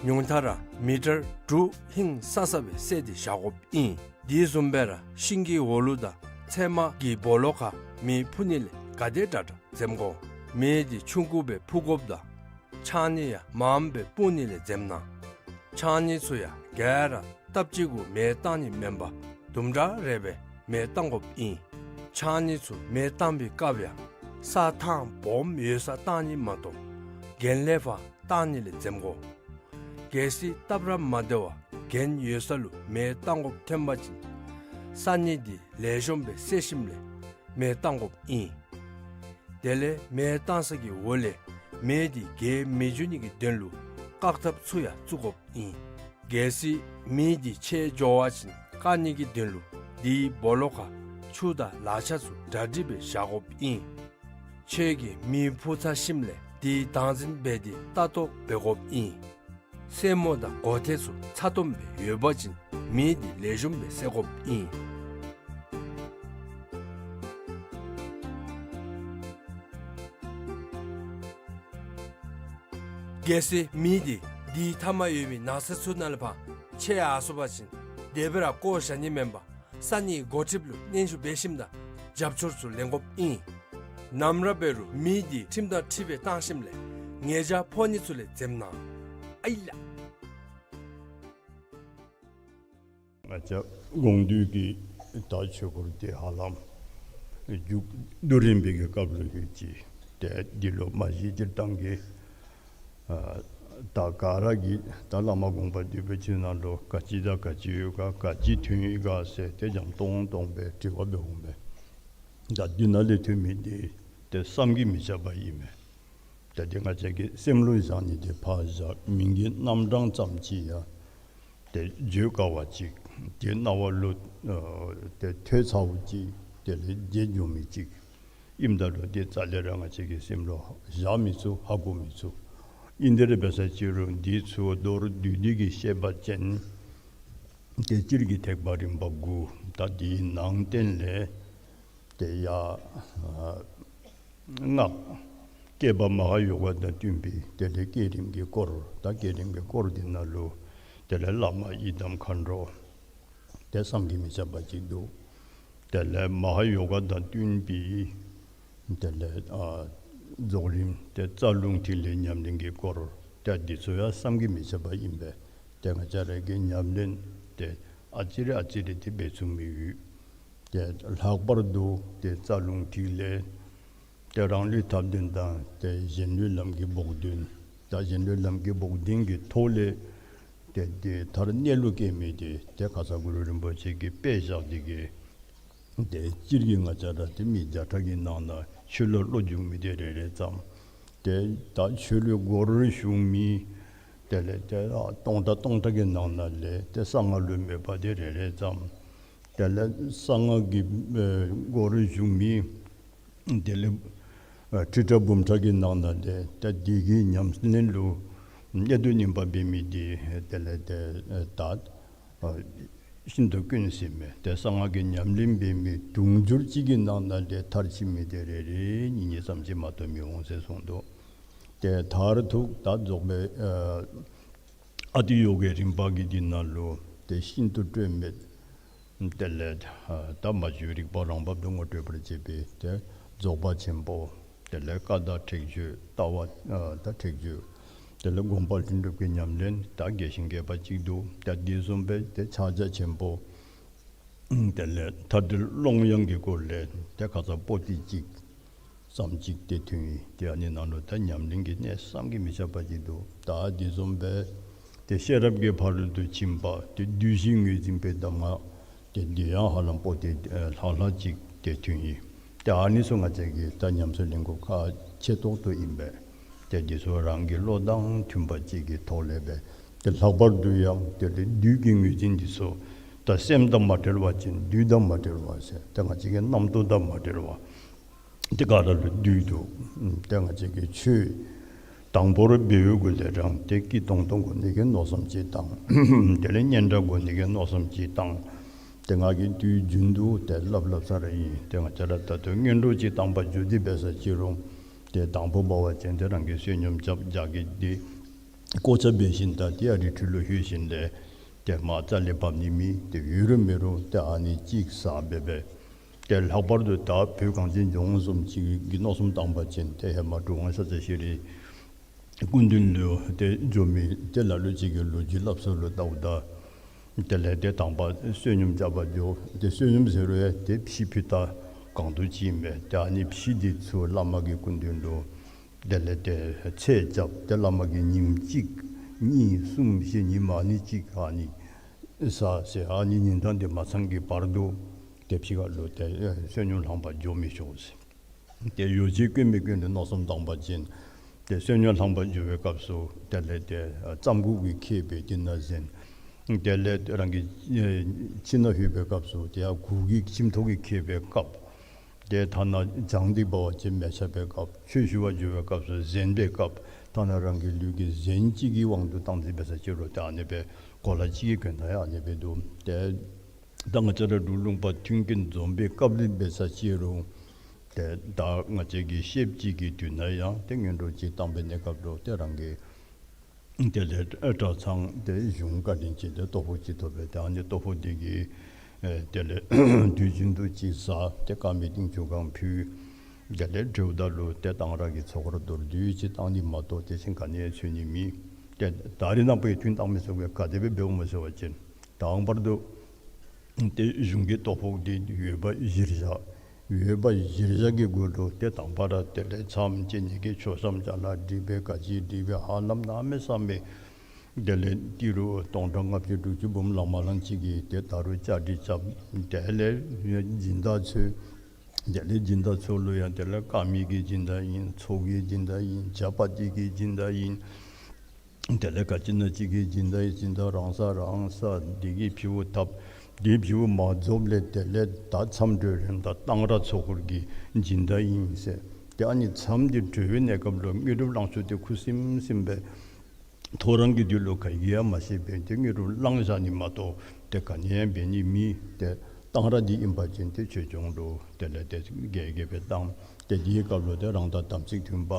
ཉུང་མཐའ་ར་མི་ཊར་དྲུག་ཧིང་སང་ས་སྦེ་བསལ་ཏེ་བཞག་དགོཔ་ཨིན། དེ་བཟུམ་སྦེ་ར་ཤིང་གི་འོག་ལུ་དང་ཚལ་མ་གི་སྦོ་ལོགས་ཁར་མེ་འཕུ་ནི་ལས་ག་དེ་དྲག་དྲག་འཛེམ་དགོ། མེ་དེ་ཆུང་ཀུ་སྦེ་འཕུ་དགོཔ་དང་ཕྱགས་སྙིགས་ཡང་མངམ་སྦེ་སྤུངས་ནི་ལས་འཛེམ་གནང་། ཕྱགས་སྙིགས་ཚུ་ཡང་ག་ར་སྟབས་གཅིག་གུ་མེ་བཏང་ནི་མེན་པར་དུམ་གྲ་རེ་སྦེ་མེ་བཏང་དགོཔ་ཨིན། ཕྱགས་སྙིགས་ཚུ་མེ་བཏང་བའི་སྐབས་ཡང་ས་ཐང་སྦོམ་ཡོད་སར་བཏང་ནི་མ་གཏོགས་གྱེན་ལས་ཕར་བཏང་ནི་ལས་འཛེམ་དགོ། གལ་སྲིད་སྟབས་ར་མ་བདེ་བར་གྱེན་ཡོད་ས་ལུ་མེ་བཏང་དགོཔ་ཐོན་པ་ཅིན་ས་སྙིགས་དེ་ལེགས་ཤོམ་སྦེ་བསལ་ཞིནམ་ལས་མེ་བཏང་དགོཔ་ཨིན། དེ་ལས་མེ་བཏང་ས་གི་འོག་ལས་མེ་དེ་རྒྱས་མི་འགྱོ་ནི་གི་དོན་ལུ་བཀག་ཐབས་ཚུ་ཡང་བཙུགས་དགོཔ་ཨིན། གལ་སྲིད་མེ་དེ་ཆད་འགྱོ་བ་ཅིན་བཀག་ནི་གི་དོན་ལུ་དེའི་སྦོ་ལོགས་ཁར་ཆུ་དང་ལག་ཆ་ཚུ་གྲ་སྒྲིག་སྦེ་བཞག་དགོཔ་ཨིན། ཁྱོད་ཀྱིས་མེ་འཕུ་ཚར་ཞིནམ་ལས་དེ་བདག་འཛིན་འབད་དེ་ལྟ་རྟོག་འབད་དགོཔ་ཨིན། སེན་མོ་དང་གོ་ཐེར་ཚུ་ཚ་ཏོམ་སྦེ་ཡོད་པ་ཅིན་མེ་དེ་ལེགས་ཤོམ་སྦེ་བསད་དགོཔ་ཨིན། གལ་སྲིད་མེ་དེ་དེའི་མཐའ་མར་ཡོད་མི་ནགས་ཚལ་ཚུ་ནང་ལས་ཕར་ཆད་ཡར་སོང་པ་ཅིན་དེ་སྦེ་ར་བཀོ་བཞག་ནི་མེན་པར་ས་གནས་འགོ་ཁྲིདཔ་ལུ་སྙན་ཞུ་འབད་ཞིནམ་དང་རྒྱབ་སྐྱོར་ཚུ་ལེན་དགོཔ་ཨིན། ནམ་ར་འབད་རུང་མེ་དེ་ཁྲིམས་དང་འཁྲིལ་སྦེ་བཏང་ཞིནམ་ལས་ཉེས་བྱ་ཕོག་ནི་ཚུ་ལས་འཛེམ་གནང་། ཨའི་ལ། ང་བཅས་དགོངས་འདུས་ཀྱི་ད་ཆོས་སྐོར་དེ་ཧ་ལམ་མཇུག་བསྡུ་རན་པའི་གི་སྐབས་ལུ་ཡོད་ཅི། ཏེ་འདི་ལུ་མ་གཞི་སྤྱིར་བཏང་གི་ཨ་ད་ག་ར་གིས་ད་བླ་མ་དགོངས་པ་འདུས་པའི་ཆོས་ནང་ལུ་ག་ཅི་དང་ག་ཅི་ཡོད་ག་ག་ཅི་ཐོན་ཡི་ག་ཟེར་ཏེ་འཇམ་ཏོང་ཏོ་སྦེ་དྲི་བ་འབད་འོང་མས། ད་འདི་ནང་ལས་ཐོན་མི་འདི་ཏེ་བསམ་གྱིས་མི་ཁྱབ་པ་ཨིན་མས། ད་འདི་ང་བཅས་ཀྱི་སེམས་ལུ་བཞག་ནི་འདི་ཕར་བཞག་མིང་གི་རྣམ་གྲངས་ཙམ་ཅིག་ཡང་ཏེ་བརྗོད་དཀའ་བ་ཅིག་ཏེ་རྣ་བ་ལུ་ཨ་ཏེ་ཐོས་ཚརཝ་ཅིག་དེ་ལས་བརྗེད་འགྱོ་མི་ཅིག་ཨིནམ་ད་ལུ་ཏེ་རྩ་ལས་ར་ང་བཅས་ཀྱི་སེམས་ལུ་བཞག་མི་ཚུགས་ཧ་གོ་མི་ཚུགས། ཨིན་དེ་ར་འབད་ས་ཅིག་རུང་འདི་ཚུ་མདོར་བསྡུས་ཏེ་གི་བཤད་པ་ཅིན་ཏེ་སྤྱིར་གྱི་ཐེག་པ་རིམ་པ་དགུ། ད་འདིའི་ནང་བསྟན་ལས་ཏེ་ཡ་ཨ་སྔགས་བསྐྱེད་པ་མ་ཧཱ་ཡོ་ག་དང་བསྟུན་པའི་དེ་ལས་བསྐྱེད་རིམ་གྱི་སྐོར། ད་བསྐྱེད་རིམ་གྱི་སྐོར་འདི་ནང་ལུ་དེ་ལས་བླ་མ་ཡི་དམ་མཁའ་འགྲོ་ཏེ་བསམ་གྱིས་མི་ཁྱབ་པ་ཅིག་འདུག། དེ་ལས་མ་ཧཱ་ཡོ་ག་དང་བསྟུན་པའི་དེ་ལས་ཨ་རྫོགས་རིམ་ཏེ་རྩ་རླུང་ཐིག་ལེ་ཉམས་ལེན་གྱི་སྐོར། ཏེ་འདི་ཚུ་ཡང་བསམ་གྱིས་མི་ཁྱབ་པ་ཨིན་པས། ཏེ་ང་བཅས་ར་གིས་ཉམས་ལེན་ཏེ་ཨ་ཙི་རེ་ཨ་ཙི་རེ་ཏེ་འབད་ཚུགས་མི་ཡོད། ཏེ་ལྷག་པར་དུ་ཏེ་རྩ་རླུང་ཐིག་ལེ་ཏེ་རང་ལུས་ཐབས་ལྡན་དང་ཏེ་གཞན་ལུས་ལམ་གྱི་བོགས་འདོན། ད་གཞན་ལུས་ལམ་གྱི་བོགས་འདོན་གྱི་ཐོག་ལས་ཏེ་ཏེ་མཐར་གནས་ལུགས་སྐྱེ་མི་དེ་ཏེ་ཁ་ཙ་གུ་རུ་རིན་པོ་ཆེ་གིས་དཔེ་བཞག་སྟེ་གི་ཏེ་སྤྱིར་གྱི་ང་བཅས་ར་ཏེ་མི་བརྒྱ་ཕྲག་གི་ནང་ན་ཆོས་ལུ་བློ་འཇུག་མི་དེ་རེ་རེ་ཙམ། ཏེ་ད་ཆོས་ལུ་སྒོ་རུ་ཞུགས་མི་དེ་ལས་ཏེ་ཨ་སྟོང་ཕྲག་སྟོང་ཕྲག་གི་ནང་ན་ལས་ཏེ་གསང་སྔགས་ལུ་མོས་པ་དེ་རེ་རེ་ཙམ། དེ་ལས་གསང་སྔགས་ཀྱི་ཨེ་སྒོ་རུ་ཞུགས་མི་དེ་ལས་ཨ་ཁྲི་ཕྲག་འབུམ་ཕྲག་གི་ནང་ན་ལས་ཏེ་འདི་གི་ཉམས་ལེན་ལུ་གནད་དུ་སྨིན་པ་འབད་མི་དེ་དེ་ལས་ཏེ་ཨེ་ད་ཨ་ ཤིན་ཏུ་དཀོན་ཟེར་མས། ཏེ་གསང་སྔགས་ཀྱི་ཉམས་ལེན་འབད་མི་དུང་ཕྱུར་གཅིག་གི་ནང་ན་ལས་མཐར་ཕྱིན་མི་དེ་རེ་རེ་གཉིས་གཉིས་ཙམ་ཅིག་མ་གཏོགས་མི་འོང་ཟེར་གསུངས་འདུག། ཏེ་མཐར་ཐུག་ད་རྫོགས་པའི་ཨ་ཨ་ཏི་ཡོ་གའི་རིམ་པ་གི་འདི་ནང་ལུ་ཏེ་ཤིན་ཏུ་སྤྲོས་མེད། དེ་ལས་ད་མ་བཅོས་རིག་པ་རང་བབས་སུ་ངོ་སྤྲོད་པར་བྱེད་པའི་ཏེ་རྫོགས་པ་ཆེན་པོ། དེ་ལས་ཀ་དག་ཁྲེགས་ཆོད་ལྟ་བ་ཨ་ད་ཁྲེགས་ཆོད། དེ་ལས་སྒོམ་པ་ལྷུན་གྲུབ་ཀྱི་ཉམས་ལེན་ད་རྒྱས་ཤིང་རྒྱས་པ་ཅིག་འདུག། ད་དེ་བཟུམ་སྦེ་ཏེ་ཕྱག་རྒྱ་ཆེན་པོ། དེ་ལས་མཐའ་བྲལ་ཀློང་ཡངས་ཀྱི་སྐོར་ལས་ཏེ་ཁ་ཙ་པོ་ཏི་གཅིག་ཙམ་ཅིག་ཏེ་ཐོན་ཡི། ཏེ་ཨ་ནི་ནང་ལུ་ད་ཉམས་ལེན་གྱི་གནད་བསམ་གྱིས་མི་ཁྱབ་པ་ཅིག་འདུག། ད་དེ་བཟུམ་སྦེ་ཏེ་ཤེས་རབ་ཀྱི་ཕ་རོལ་ཏུ་ཕྱིན་པ་ཏེ་བདུད་བཞི་ངོས་འཛིན་པའི་གདམས་ངག་ཏེ་དེ་ཡང་ཧ་ལམ་པོ་ཏི་ཨ་ལྷག་ལྷག་ཅིག་ཏེ་ཐོན་ཡི། ཏེ་ཨ་ནི་ཚུ་ང་བཅས་ཀྱིས་ད་ཉམས་སུ་ལེན་དགོཔ་ཁག་ཆེ་ཏོག་ཏོ་ཨིན་པས། ཏེ་འདི་ཚུ་རང་གི་བློ་དང་མཐུན་པ་ཅིག་གི་ཐོག་ལས་སྦེ་ཏེ་ལྷག་པར་དུ་ཡང་དེ་ལས་བདུད་ཀྱི་ངོས་འཛིན་འདི་ཚུ་ད་སེམས་དང་མ་བྲལ་བ་ཅིན་བདུད་དང་མ་བྲལ་བ་ཟེར་ཏེ་ང་བཅས་ཀྱི་རྣམ་རྟོག་དང་མ་བྲལ་བ། ཏེ་ག་ར་ལུ་བདུད་འདུག། ཏེ་ང་བཅས་ཀྱིས་ཆོས་དང་པོར་འབད་བའི་གུ་ལས་རང་ཏེ་སྐྱིད་ཏོང་ཏོ་དགོ་ནི་གི་མནོ་བསམ་ཅིག་བཏང་། དེ་ལས་སྙན་གྲགས་དགོ་ནི་གི་མནོ་བསམ་ཅིག་བཏང་། ཏེ་ང་གིས་དུས་རྒྱུན་དུ་ཏེ་སླབ་སླབ་ས་ར་ཨིན། ཏེ་ང་བཅས་ར་ད་ལྟོ་སྔོན་འགྲོ་ཅིག་བཏང་པར་འགྱོ་སྟེ་འབད་ས་ཅིག་རུང་ཏེ་དང་པོ་འབད་བ་ཅིན་ཏེ་རང་གིས་བསོད་སྙོམས་རྐྱབ་རྒྱགས་ཀྱི་ཏེ་གོ་ཆ་འབད་ཞིནམ་ད་ཏེ་ཨ་རི་ཁྲོད་ལུ་ལྷོད་ཞིནམ་ལས་ཏེ་མར་རྩ་ལས་འབབ་ནི་མེད། ཏེ་ཡོད་རུང་མེད་རུང་ཏེ་ཨ་ནི་གཅིག་ཟ་འབད་འབད། ཏེ་ལྷག་པར་དུ་ད་བོད་གངས་ཅན་ལྗོངས་བཟུམ་ཅིག་གི་མནོ་བསམ་བཏང་པ་ཅིན་ཏེ་ཧེ་མ་གྲུབ་དབང་ཤཱཀྱ་ཤྲཱི་སྐུ་མདུན་ལུ་ཏེ་འགྱོ་མི་ཏེ་ལ་ལུ་ཅིག་གི་ལོ་རྒྱུས་སླབ་ས་ལུ་བལྟཝ་ད་དེ་ལས་ཏེ་དང་པ་བསོད་སྙོམས་རྐྱབ་པར་འགྱོ། ཏེ་བསོད་སྙོམས་ཟེར་རུང་ཡང་ཏེ་ཕྱེ་ཕུད་ད་གང་དུ་ཅིག་ཨིན་པས། ཏེ་ཨ་ནི་ཕྱེ་འདི་ཚུ་བླ་མ་གི་སྐུ་མདུན་ལུ་དེ་ལས་ཏེ་ཚད་རྐྱབ། ཏེ་བླ་མ་གིས་ཉིནམ་གཅིག་གཉིས་གསུམ་བཞི་ཉིནམ་ཨ་ནི་གཅིག་ཨ་ནི་ཟ་ཟེར་ཨ་ནི་ཉིན་གྲངས་འདི་མ་ཚང་གི་བར་དུ་ཏེ་ཕྱི་ཁ་ལུ་ཏེ་བསོད་སྙོམས་ལྷང་པར་འགྱོ་མི་ཆོག་ཟེར། ཏེ་ཡོ་བྱད་གོན་མི་གོན་ལུ་མནོ་བསམ་བཏང་པ་ཅིན་ཏེ་བསོད་སྙོམས་ལྷང་པར་འགྱོ་བའི་སྐབས་སུ་དེ་ལས་ཏེ་རྩམ་གུག་གིས་ཁེབས་པའི་འདི་ནང་གཟན། དེ་ལས་རང་གི་ཁྱིམ་ནང་ལྷོད་པའི་སྐབས་སུ་ཏེ་ཡར་གུར་གྱིས་ཁྱིམ་ཐོག་གིས་ཁེབས་པའི་ཁབ། ཏེ་ཐ་ན་གྱང་འདི་འབད་བ་ཅིན་མེ་ཆག་པའི་ཁབ། ཆོས་ཞུ་བར་འགྱོ་བའི་སྐབས་སུ་གཟན་པའི་ཁབ། ཐ་ན་རང་གི་ལུས་ཀྱི་གཟན་གཅིག་གི་དབང་དུ་བཏང་སྟེ་འབད་ས་ཅིག་རུང་ཏེ་ཨ་ནི་སྦེ་གོ་ལ་གཅིག་གི་གྱོན་ཐངས་ཡང་ཨ་ནི་སྦེ་འདུག། ཏེ་ད་ང་བཅས་ར་འབྲུག་ལུང་པ་མཐུན་རྐྱེན་འཛོམས་པའི་སྐབས་ལུ་འབད་ས་ཅིག་རུང་ཏེ་ད་ང་བཅས་ཀྱི་ཤེསཔ་ཅིག་གི་དུས་ན་ཡང་ཏེ་སྔོན་འགྲོ་ཅིག་བཏང་པའི་གནས་སྐབས་ལུ་ཏེ་རང་གི་དེ་ལས་གྲྭ་ཚང་ཏེ་གཞུང་བཀའ་དྲིན་ཅན་ཏེ་ལྟོ་ཕོགས་ཅིག་ཐོབ་པས། ཏེ་ཨ་ནི་ལྟོ་ཕོགས་འདི་གིས་ཨེ་དེ་ལས་དུས་རྒྱུན་དུ་ཅིག་ཟ། ཏེ་དཀར་མེ་ཏིང་ཆུ་གང་ཕུལ། དེ་ལས་བྲོཝ་ད་ལུ་ཏེ་གཏང་རག་གི་ཚོགས་ར་མདོར་བསྡུས་ཅིག་བཏང་ནི་མ་གཏོགས་དེ་བཞིན་ག་ནི་ཡང་འཚོལ་ནི་མེད། ཏེ་ད་རེས་ནངས་པ་ཡང་ཐུན་བཏང་མི་ཚུ་གིས་ག་དེ་སྦེ་འབདཝ་སྨོ་ཟེར་བ་ཅིན་དང་པར་དུ་ཏེ་གཞུང་གི་ལྟོ་ཕོགས་འདི་འོས་འབབ་གཞིར་བཞག། འོས་འབབ་གཞིར་བཞག་གི་གུ་ལུ་ཏེ་དང་པ་ར་དེ་ལས་མཚམས་བཅད་ནི་གི་མཆོད་བཤམ་ཅ་ལ་སྒྲིག་སྦེ་ག་ཅི་སྒྲིག་སྦེ་ཧ་ལམ་གནམ་མེད་ས་མེད་དེ་ལས་ཏི་རུ་སྟོང་ཕྲག་ལྔ་བཅུ་དྲུག་ཅུ་འབུམ་ལང་མ་ལང་ཅིག་གི་ཏེ་ད་རུང་བཅའ་སྒྲིག་རྐྱབ། དེ་ལས་སྦྱིན་བདག་ཚུ་དེ་ལས་སྦྱིན་བདག་ཚུ་ལུ་ཡང་དེ་ལས་དཀར་མེ་གི་སྦྱིན་བདག་ཨིན། ཚོགས་ཀྱི་སྦྱིན་བདག་ཨིན། ཇ་པ་ཏི་གི་སྦྱིན་བདག་ཨིན། དེ་ལས་ག་ཅི་ན་ཅིག་གི་སྦྱིན་བདག་ཨིན། སྦྱིན་བདག་རང་ས་རང་ས་འདི་གིས་ཕྱེ་བོ་བཏབ། འདི་ཕྱེ་བོ་མ་རྫོགསཔ་ལས་དེ་ལས་ད་མཚམས་གྲོལ་རནམ་ད་གཏང་རག་ཚོགས་འཁོར་གྱི་སྦྱིན་བདག་ཨིན་ཟེར། ཏེ་ཨ་ནི་མཚམས་འདི་གྲོལ་བའི་གནས་སྐབས་ལུ་དངོས་གྲུབ་གླང་ཆེན་འདི་ཁུ་སིམ་སིམ་སྦེ་ཐོ་རངས་ཀྱི་དུས་ལུ་ག་གིས་ཡང་མ་ཤེས་པར་ཏེ་དངོས་གྲུབ་བླངས་བཞག་ནི་མ་གཏོགས་ཏེ་ག་ནི་ཡང་འབད་ནི་མེད། ཏེ་གཏང་རག་འདི་ཨིན་པ་ཅིན་ཏེ་ཆོས་སྐྱོང་ལུ་དེ་ལས་ཏེ་རྒྱས་རྒྱས་སྦེ་བཏང་། ཏེ་འདིའི་སྐབས་ལུ་ཏེ་རང་དང་དམ་ཚིག་མཐུན་པ་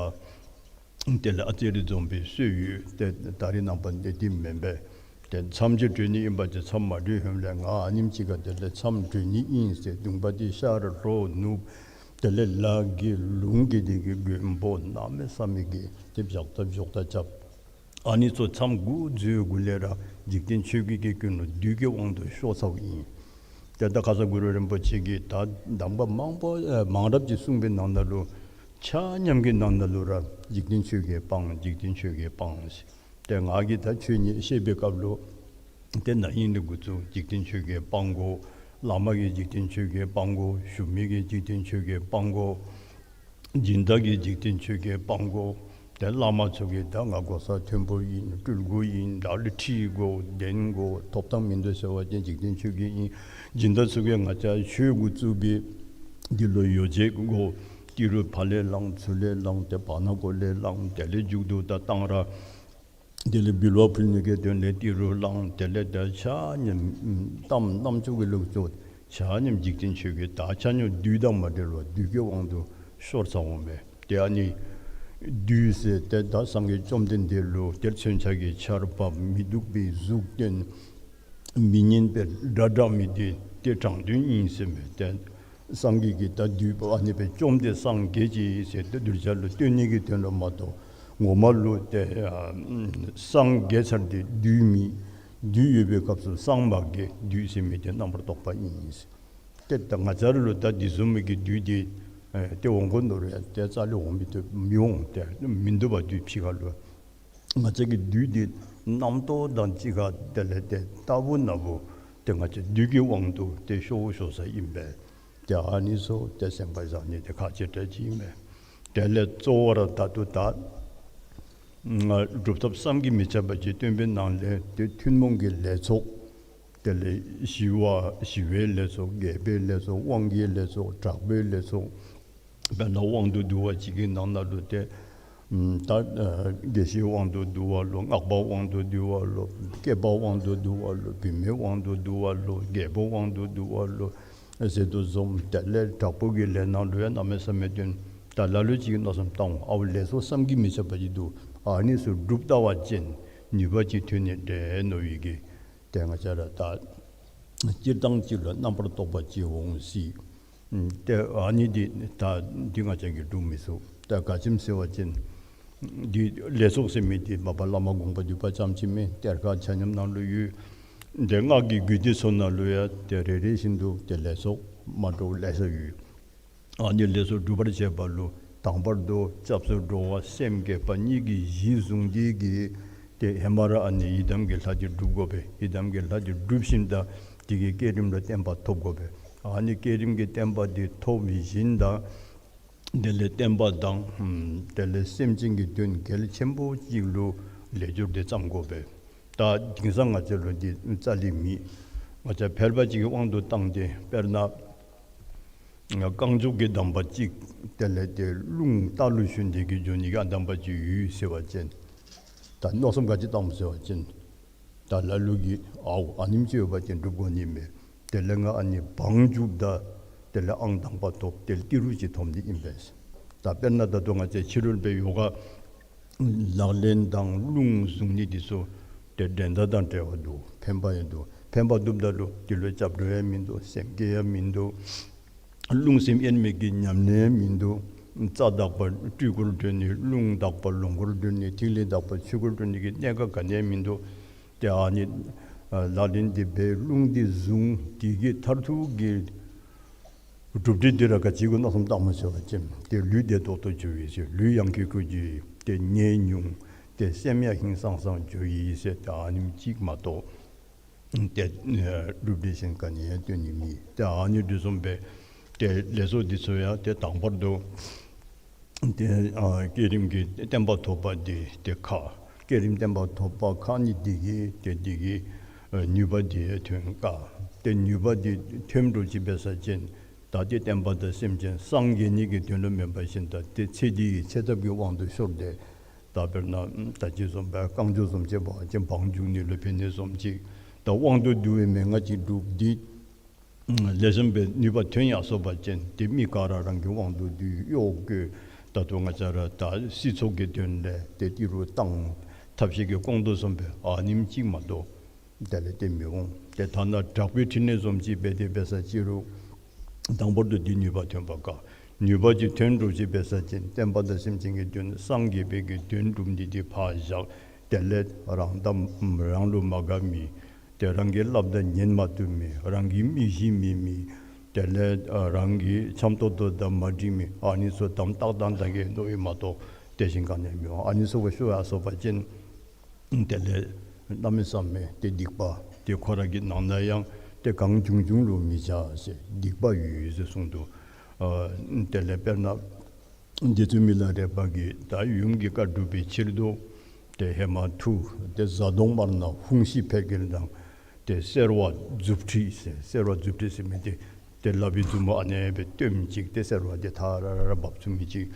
དེ་ལས་ཨ་ཙི་རེ་འཛོམས་པའི་སྲོལ་ཡོད། ཏེ་ད་རེས་ནངས་པ་འདི་འདི་མེན་པས། ཏེ་མཚམས་ཅིག་གྲོལ་ནི་ཨིན་པ་ཅིན་མཚམས་མ་གྲོལ་ཧེ་མ་ལས་ང་ཨ་ནེམ་ཅིག་ཁར་དེ་ལས་མཚམས་གྲོལ་ནི་ཨིན་ཟེར་གདོང་པ་འདི་ཤར་ལྷོ་ནུབ་དེ་ལས་ལ་གི་ལུང་གི་འདི་གི་མགོན་པོ་གནམ་མེད་ས་མེད་ཀྱི་ཏེ་བཞག་ད་བཞོག་ད་རྐྱབ། ཨ་ནི་ཚུ་མཚམས་འགོ་བཙུགས་གུ་ལས་ར་འཇིག་རྟེན་ཆོས་བརྒྱད་ཀྱི་ཀུན་སློང་བདུད་ཀྱི་དབང་དུ་ཤོར་ཚརཝ་ཨིན། ཏེ་ད་ཁ་ཙ་གུ་རུ་རིན་པོ་ཆེ་གིས་ད་གདམས་པ་མང་པོ་ཨེ་མང་རབས་ཅིག་གསུངས་པའི་ནང་ན་ལུ་ཆ་མཉམ་གྱི་ནང་ན་ལུ་ར་འཇིག་རྟེན་ཆོས་བརྒྱད་སྤང་། འཇིག་རྟེན་ཆོས་བརྒྱད་སྤང་ཟེར། ཏེ་ང་གིས་ད་ཆོས་ཉིད་བཤད་པའི་སྐབས་ལུ་ཏེ་ན་ཧིང་ལས་འགོ་བཙུགས་འཇིག་རྟེན་ཆོས་བརྒྱད་སྤང་དགོ། བླ་མ་གིས་འཇིག་རྟེན་ཆོས་བརྒྱད་སྤང་དགོ། ཞུ་མི་གིས་འཇིག་རྟེན་ཆོས་བརྒྱད་སྤང་དགོ། སྦྱིན་བདག་གིས་འཇིག་རྟེན་ཆོས་བརྒྱད་སྤང་དགོ། ཏེ་བླ་མ་ཚུ་གིས་ད་ང་གོ་ས་མཐོན་པོ་ཨིན། སྤྲུལ་སྐུ་ཨིན། ལ་ལུ་ཁྲི་དགོ། གདན་དགོ། ཐོབ་ཐང་མིན་འདུག་ཟེར་བ་ཅིན་འཇིག་རྟེན་ཆོས་བརྒྱད་ཨིན། སྦྱིན་བདག་ཚུ་གིས་ང་བཅས་ཆོས་འགོ་བཙུགས་པའི་འདི་ལུ་ཡོ་བྱད་དགོ། ཏི་རུ་ཕར་ལས་བླངས་ཚུར་ལས་བླངས་ཏེ་བར་ན་གོ་ལས་བླངས་དེ་ལས་མཇུག་ཏུ་ད་གཏང་རག་ དེ་ལས་འབུལ་བ་ཕུལ་ནི་གི་དོན་ལས་ཏི་རུ་བླངས། དེ་ལས་ད་ཆ་མཉམ་གཏམ་རྣམ་ཅོ་གི་ལོག་ཅོག་ཆ་མཉམ་འཇིག་རྟེན་ཆོས་ཀྱི་ད་ཆ་མཉམ་བདུད་དང་མ་འབྲེལ་བར་བདུད་ཀྱི་དབང་དུ་ཤོར་ཚར་འོང་པས། ཏེ་ཨ་ནི་བདུད་ཟེར་ཏེ་ད་སངས་རྒྱས་བཅོམ་ལྡན་འདས་ལུ་ཏེ་མཚོན་ཆ་གི་ཆརཔ་བབས། མི་སྡུག་པའི་གཟུགས་སྟོན། མི་སྙན་པའི་སྒྲ་བསྒྲགས་མི་འདི་ཏེ་དྲང་དོན་ཨིན་ཟེར་མས། ཏེ་སངས་རྒྱས་ཀྱིས་ད་བདུད་པོ་ཨ་ནི་སྦེ་བཅོམ་སྟེ་སངས་རྒྱས་ཅི་ཟེར་ཏེ་གདུལ་བྱ་ལུ་སྟོན་ནི་གི་དོན་ལུ་མ་གཏོགས་ངོ་མ་ལུ་ཏེ་ཨ་སངས་རྒྱས་ཚར་ཏེ་བདུད་མེད། བདུད་ཡོད་པའི་སྐབས་སུ་སངས་མ་རྒྱས། བདུད་ཟེར་མི་དེ་རྣམ་པར་རྟོག་པ་ཨིན། ཏེ་ད་ང་བཅས་ར་ལུ་ད་འདི་བཟུམ་མའི་གི་བདུད་འདི་ཨེ་ཏེ་འོང་དགོ་མནོ་རུང་ཡང་ཏེ་རྩ་ལས་འོང་མི་བཏུབ་མི་འོང་། ཏེ་མིན་འདུག་པ་བདུད་ཕྱི་ཁ་ལུ། ང་བཅས་ཀྱི་བདུད་འདི་རྣམ་རྟོག་དང་གཅིག་ཁར་དེ་ལས་ཏེ་ལྟ་བུ་ན་བུ་ཏེ་ང་བཅས་བདུད་ཀྱི་དབང་དུ་ཏེ་ཤོར་ཤོར་ས་ཨིན་པས། ཏེ་ཨ་ནི་ཚུ་ཏེ་སེམས་ཁར་བཞག་ནི་དེ་ཁག་ཆེ་དྲགས་ཅིག་ཨིན་པས། དེ་ལས་གཙོ་བོ་ར་ད་ལྟོ་ད་ང་སྒྲུབ་ཐབས་བསམ་གྱིས་མི་ཁྱབ་པ་ཅིག་སྟོན་པའི་ནང་ལས་ཏེ་ཐུན་མོང་གི་ལས་ཚོགས། དེ་ལས་ཞི་བ་ཞི་བའི་ལས་ཚོགས། རྒྱས་པའི་ལས་ཚོགས། དབང་གི་ལས་ཚོགས། དྲག་པོའི་ལས་ཚོགས། དཔེར་ན་དབང་དུ་བསྡུ་བ་ཅིག་གི་ནང་ན་ལུ་ཏེ་ད་ཨ་དགེ་བཤེས་དབང་དུ་བསྡུ་བ་ལོ། སྔགས་པ་དབང་དུ་བསྡུ་བ་ལོ། སྐྱེས་པ་དབང་དུ་བསྡུ་བ་ལོ། བུད་མེད་དབང་དུ་བསྡུ་བ་ལོ། རྒྱལ་པོ་དབང་དུ་བསྡུ་བ་ལོ་ཟེར་དོ་བཟུམ། དེ་ལས་དྲག་པོ་གི་ལས་ནང་ལུ་ཡང་གནམ་མེད་ས་མེད་སྟོན། ད་ལ་ལུ་ཅིག་གིས་མནོ་བསམ་བཏང་འོང་། ཨའུ་ལས་ཚོགས་བསམ་གྱིས་མི་ཁྱབ་པ་ཅིག་འདུག། ཨ་ནི་ཚུ་སྒྲུབ་ལྟ་བ་ཅིན་ནུས་པ་ཅིག་ཐོན་ནི་འདྲས་མནོ་བའི་གི་ཏེ་ང་བཅས་ར་ད་སྤྱིར་བཏང་ཅིག་ལུ་རྣམ་པར་རྟོག་པ་ཅིག་འོང་སྲིད། ཨམ་ཏེ་ཨ་ནི་འདི་ད་འདི་ང་བཅས་ཀྱིས་སྒྲུབ་མི་ཚུགས། ད་ག་ཅི་སྨོ་ཟེར་བ་ཅིན་འདི་ལས་ཚོགས་ཟེར་མི་འདི་མ་པ་བླ་མ་དགོངས་པ་འདུས་པ་ཙམ་ཅིག་མེན། གཏེར་ཁ་ཆ་མཉམ་ནང་ལུ་ཡོད། ཏེ་སྔགས་ཀྱི་རྒྱུད་སྡེ་ཚུ་ནང་ལུ་ཡང་ཏེ་རེ་རེ་བཞིན་དུ་ཏེ་ལས་ཚོགས་མ་འདྲཝ་ལེ་ཤ་ཡོད། ཨ་ནི་ལས་ཚོགས་སྒྲུབ་པར་བྱེད་པ་ལུ་དང་པར་དུ་སྐྱབས་སུ་འགྲོ་བ་སེམས་བསྐྱེད་པ་གཉིས་ཀྱི་གཞི་བཟུང་སྟེ་གིས་ཏེ་ཧེ་མ་ར་ཨ་ནི་ཡི་དམ་གྱི་ལྷ་འདི་སྒྲུབ་དགོ་པས། ཡི་དམ་གྱི་ལྷ་འདི་སྒྲུབ་ཞིནམ་ད་དེ་གི་བསྐྱེད་རིམ་ལུ་བརྟན་པ་ཐོབ་དགོ་པས། ཨ་ནི་བསྐྱེད་རིམ་གྱི་བརྟན་པ་འདི་ཐོབ་ཞིནམ་ད་དེ་ལས་བསྟན་པ་དང་ཨམ་དེ་ལས་སེམས་ཅན་གྱི་དོན་གལ་ཆེན་པོ་ཅིག་ལུ་ལས་སྦྱོར་འདི་བརྩམ་དགོ་པས། ད་དེང་སང་ང་བཅས་ལུ་འདི་རྩ་ལས་མེད། ང་བཅས་ཕལ་པ་ཅིག་གི་དབང་དུ་བཏང་སྟེ་དཔེར་ན་རྐང་མགྱོགས་ཀྱི་གདམས་པ་ཅིག་དེ་ལས་ཏེ་རླུང་རྟ་ལུ་ཞོན་ཏེ་གིས་འགྱོ་ནི་གི་ཨ་གདམས་པ་ཅིག་ཡོད་ཟེར་བ་ཅིན་ད་མནོ་བསམ་ག་ཅི་བཏངམ་ཟེར་བ་ཅིན་ད་ལ་ལུ་གིས་ཨའུ་ཨ་ནེམ་ཅིག་ཡོད་པ་ཅིན་སྒྲུབ་དགོ་ནི་མས། དེ་ལས་ང་ཨ་ནི་བང་རྒྱུགཔ་ད་དེ་ལས་ཨང་དང་པ་ཐོབ། དེ་ལས་ཏི་རུ་ཅིག་ཐོབ་ནི་ཨིན་པས། ད་དཔེར་ན་ད་ལྟོ་ང་བཅས་ཕྱི་རོལ་པའི་ཡོ་ག་ལག་ལེན་དང་རླུང་བཟུང་ནི་འདི་ཚུ་ཏེ་འགྲན་ཟླ་དང་བྲལ་བ་འདུག། ཕན་པ་ཡང་འདུག། ཕན་པ་འདུགཔ་ད་ལུ་དེ་ལུ་སྐྱབས་འགྲོ་ཡང་མིན་འདུག། སེམས་བསྐྱེད་ཡང་མིན་འདུག། རླུང་སེམས་དབྱེར་མེད་ཀྱི་ཉམས་ལེན་ཡང་མིན་འདུག། རྩ་དག་པ་སྤྲུལ་སྐུར་འགྲོ་ནི། རླུང་དག་པ་ལོངས་སྐུར་འགྲོ་ནི། ཐིག་ལེ་དག་པ་ཆོས་སྐུར་འགྲོ་ནི་གི་གནད་འགག་ག་ནི་ཡང་མིན་འདུག། ཏེ་ཨ་ནི་ཨ་ལག་ལེན་འདི་འབད་རླུང་འདི་བཟུང་། དེ་གི་མཐར་ཐུག་གི་གྲུབ་འབྲས་འདི་ར་ག་ཅི་གུ་མནོ་བསམ་བཏངམ་ཟེར་བ་ཅིན་ཏེ་ལུས་བདེ་ཏོག་ཏོ་འགྱོ་ཡི་ཟེར། ལུས་ཡང་ཁེ་ཁུ་འགྱོ་ཡི། ཏེ་ནད་ཉུང་། ཏེ་སེམས་ཡང་ཧིང་སངས་སངས་འགྱོ་ཡི་ཟེར། ཏེ་ཨ་ནེམ་ཅིག་མ་གཏོགས་ཏེ་ཨ་གྲུབ་འབྲས་གཞན་ག་ནི་ཡང་སྟོན་ནི་མེད། ཏེ་ཨ་ནི་འདི་བཟུམ་སྦེ་ཏེ་ལས་ཚོགས་འདི་ཚུ་ཡང་ཏེ་དང་པར་དུ་ཏེ་ཨ་བསྐྱེད་རིམ་གྱི་བརྟན་པ་ཐོབ་པ་འདི་ཏེ་ཁག། བསྐྱེད་རིམ་བརྟན་པ་ཐོབ་པ་ཁག་ནི་འདི་གིས་ཏེ་འདི་གིས་ཨ་ནུས་པ་འདི་ཐོན་དཀའ། ཏེ་ནུས་པ་འདི་ཐོན་འགྲོ་ཅིག་འབད་ས་ཅིན་ད་ཏེ་བསྟན་པ་དང་སེམས་ཅན་སངས་རྒྱས་ནི་གི་དོན་ལུ་མེན་པར་ཞིནམ་ད་ཏེ་ཚེ་འདི་གི་འཆི་བདག་གི་དབང་དུ་ཤོར་ཏེ་ད་དཔེར་ན་ད་ཅི་བཟུམ་སྦེ་རྐང་མགྱོགས་བཟུམ་ཅིག་འབད་བ་ཅིན་བང་རྒྱུག་ནི་ལུ་ཕན་ནི་བཟུམ་ཅིག། ད་དབང་དུ་བསྡུ་བའི་མན་ངག་ཅིག་སྒྲུབ་འདི་ལེགས་ཤོམ་སྦེ་ནུས་པ་ཐོན་ཡར་སོང་པ་ཅིན་ཏེ་མི་ག་ར་རང་གི་དབང་དུ་བསྡུ་གཡོག་བཀོལ། ད་ལྟོ་ང་བཅས་ར་ད་སྲིད་ཚོགས་ཀྱི་དོན་ལས་ཏེ་ཏི་རུ་བཏང་། ཐབས་ཤེས་ཀྱིས་སྐོང་དོ་བཟུམ་སྦེ་ཨ་ནེམ་ཅིག་མ་གཏོགས་དེ་ལས་ཏེ་མི་འོང་། ཏེ་ཐ་ན་དྲག་པོའི་ཕྲིན་ལས་བཟུམ་ཅིག་འབད་དེ་འབད་ས་ཅི་རུང་དང་པོར་དུ་འདི་ནུས་པ་ཐོན་པ་དཀའ། ནུས་པ་ཅིག་ཐོན་འགྲོ་ཅིག་འབད་ས་ཅིན་བསྟན་པ་དང་སེམས་ཅན་གྱི་དོན་སངས་རྒྱས་པའི་གི་དོན་སྒྲུབ་ནི་འདི་ཕར་བཞག། དེ་ལས་རང་དང་རང་ལུ་མ་དགའ་མི་ཏེ་རང་གིས་སླབ་ད་ཉན་མ་བཏུབ་མི་རང་གི་མི་གཞི་མེད་མི་དེ་ལས་ཨ་རང་གི་འཆམ་ཏོག་ཏོ་དང་མ་འགྲིག་མི་ཨ་ནི་ཚུ་དམ་ཏག་ཏག་ད་གིས་མནོ་ཡི་མ་གཏོགས་དེ་བཞིན་ག་ནི་ཡང་མི་འོང་། ཨ་ནི་ཚུ་གུ་ཤོར་ཡར་སོང་པ་ཅིན་དེ་ལས་གནམ་མེད་ས་མེད་ཏེ་སྡིག་པ་ཏེ་ཁོ་ར་གི་ནང་ན་ཡང་ཏེ་གང་བྱུང་བྱུང་ལུ་མི་བྱ་ཟེར་སྡིག་པ་ཡོད་ཡོད་ཟེར་གསུངས་འདུག། ཨ་དེ་ལས་དཔེར་ན་རྗེ་བཙུན་མི་ལ་རས་པ་གིས་ད་ཡུམ་གྱི་བཀའ་སྒྲུབ་པའི་ཕྱིར་དུ་ཏེ་ཧེ་མ་ཐུགས་ཏེ་གཟའ་གདོང་དམར་ནག་ཧཱུྃ་ཤི་ཕཊ་ཀྱི་དང་ཏེ་སེར་བ་མཛུབ་ཁྲིད་ཟེར་སེར་བ་མཛུབ་ཁྲིད་ཟེར་མི་འདི་ཏེ་ལག་པའི་མཛུབ་མོ་ཨ་ནེ་སྦེ་སྟོནམ་ཅིག་ཏེ་སེར་བ་འདི་ཐ་ར་ར་ར་འབབ་ཚུགས་མི་ཅིག།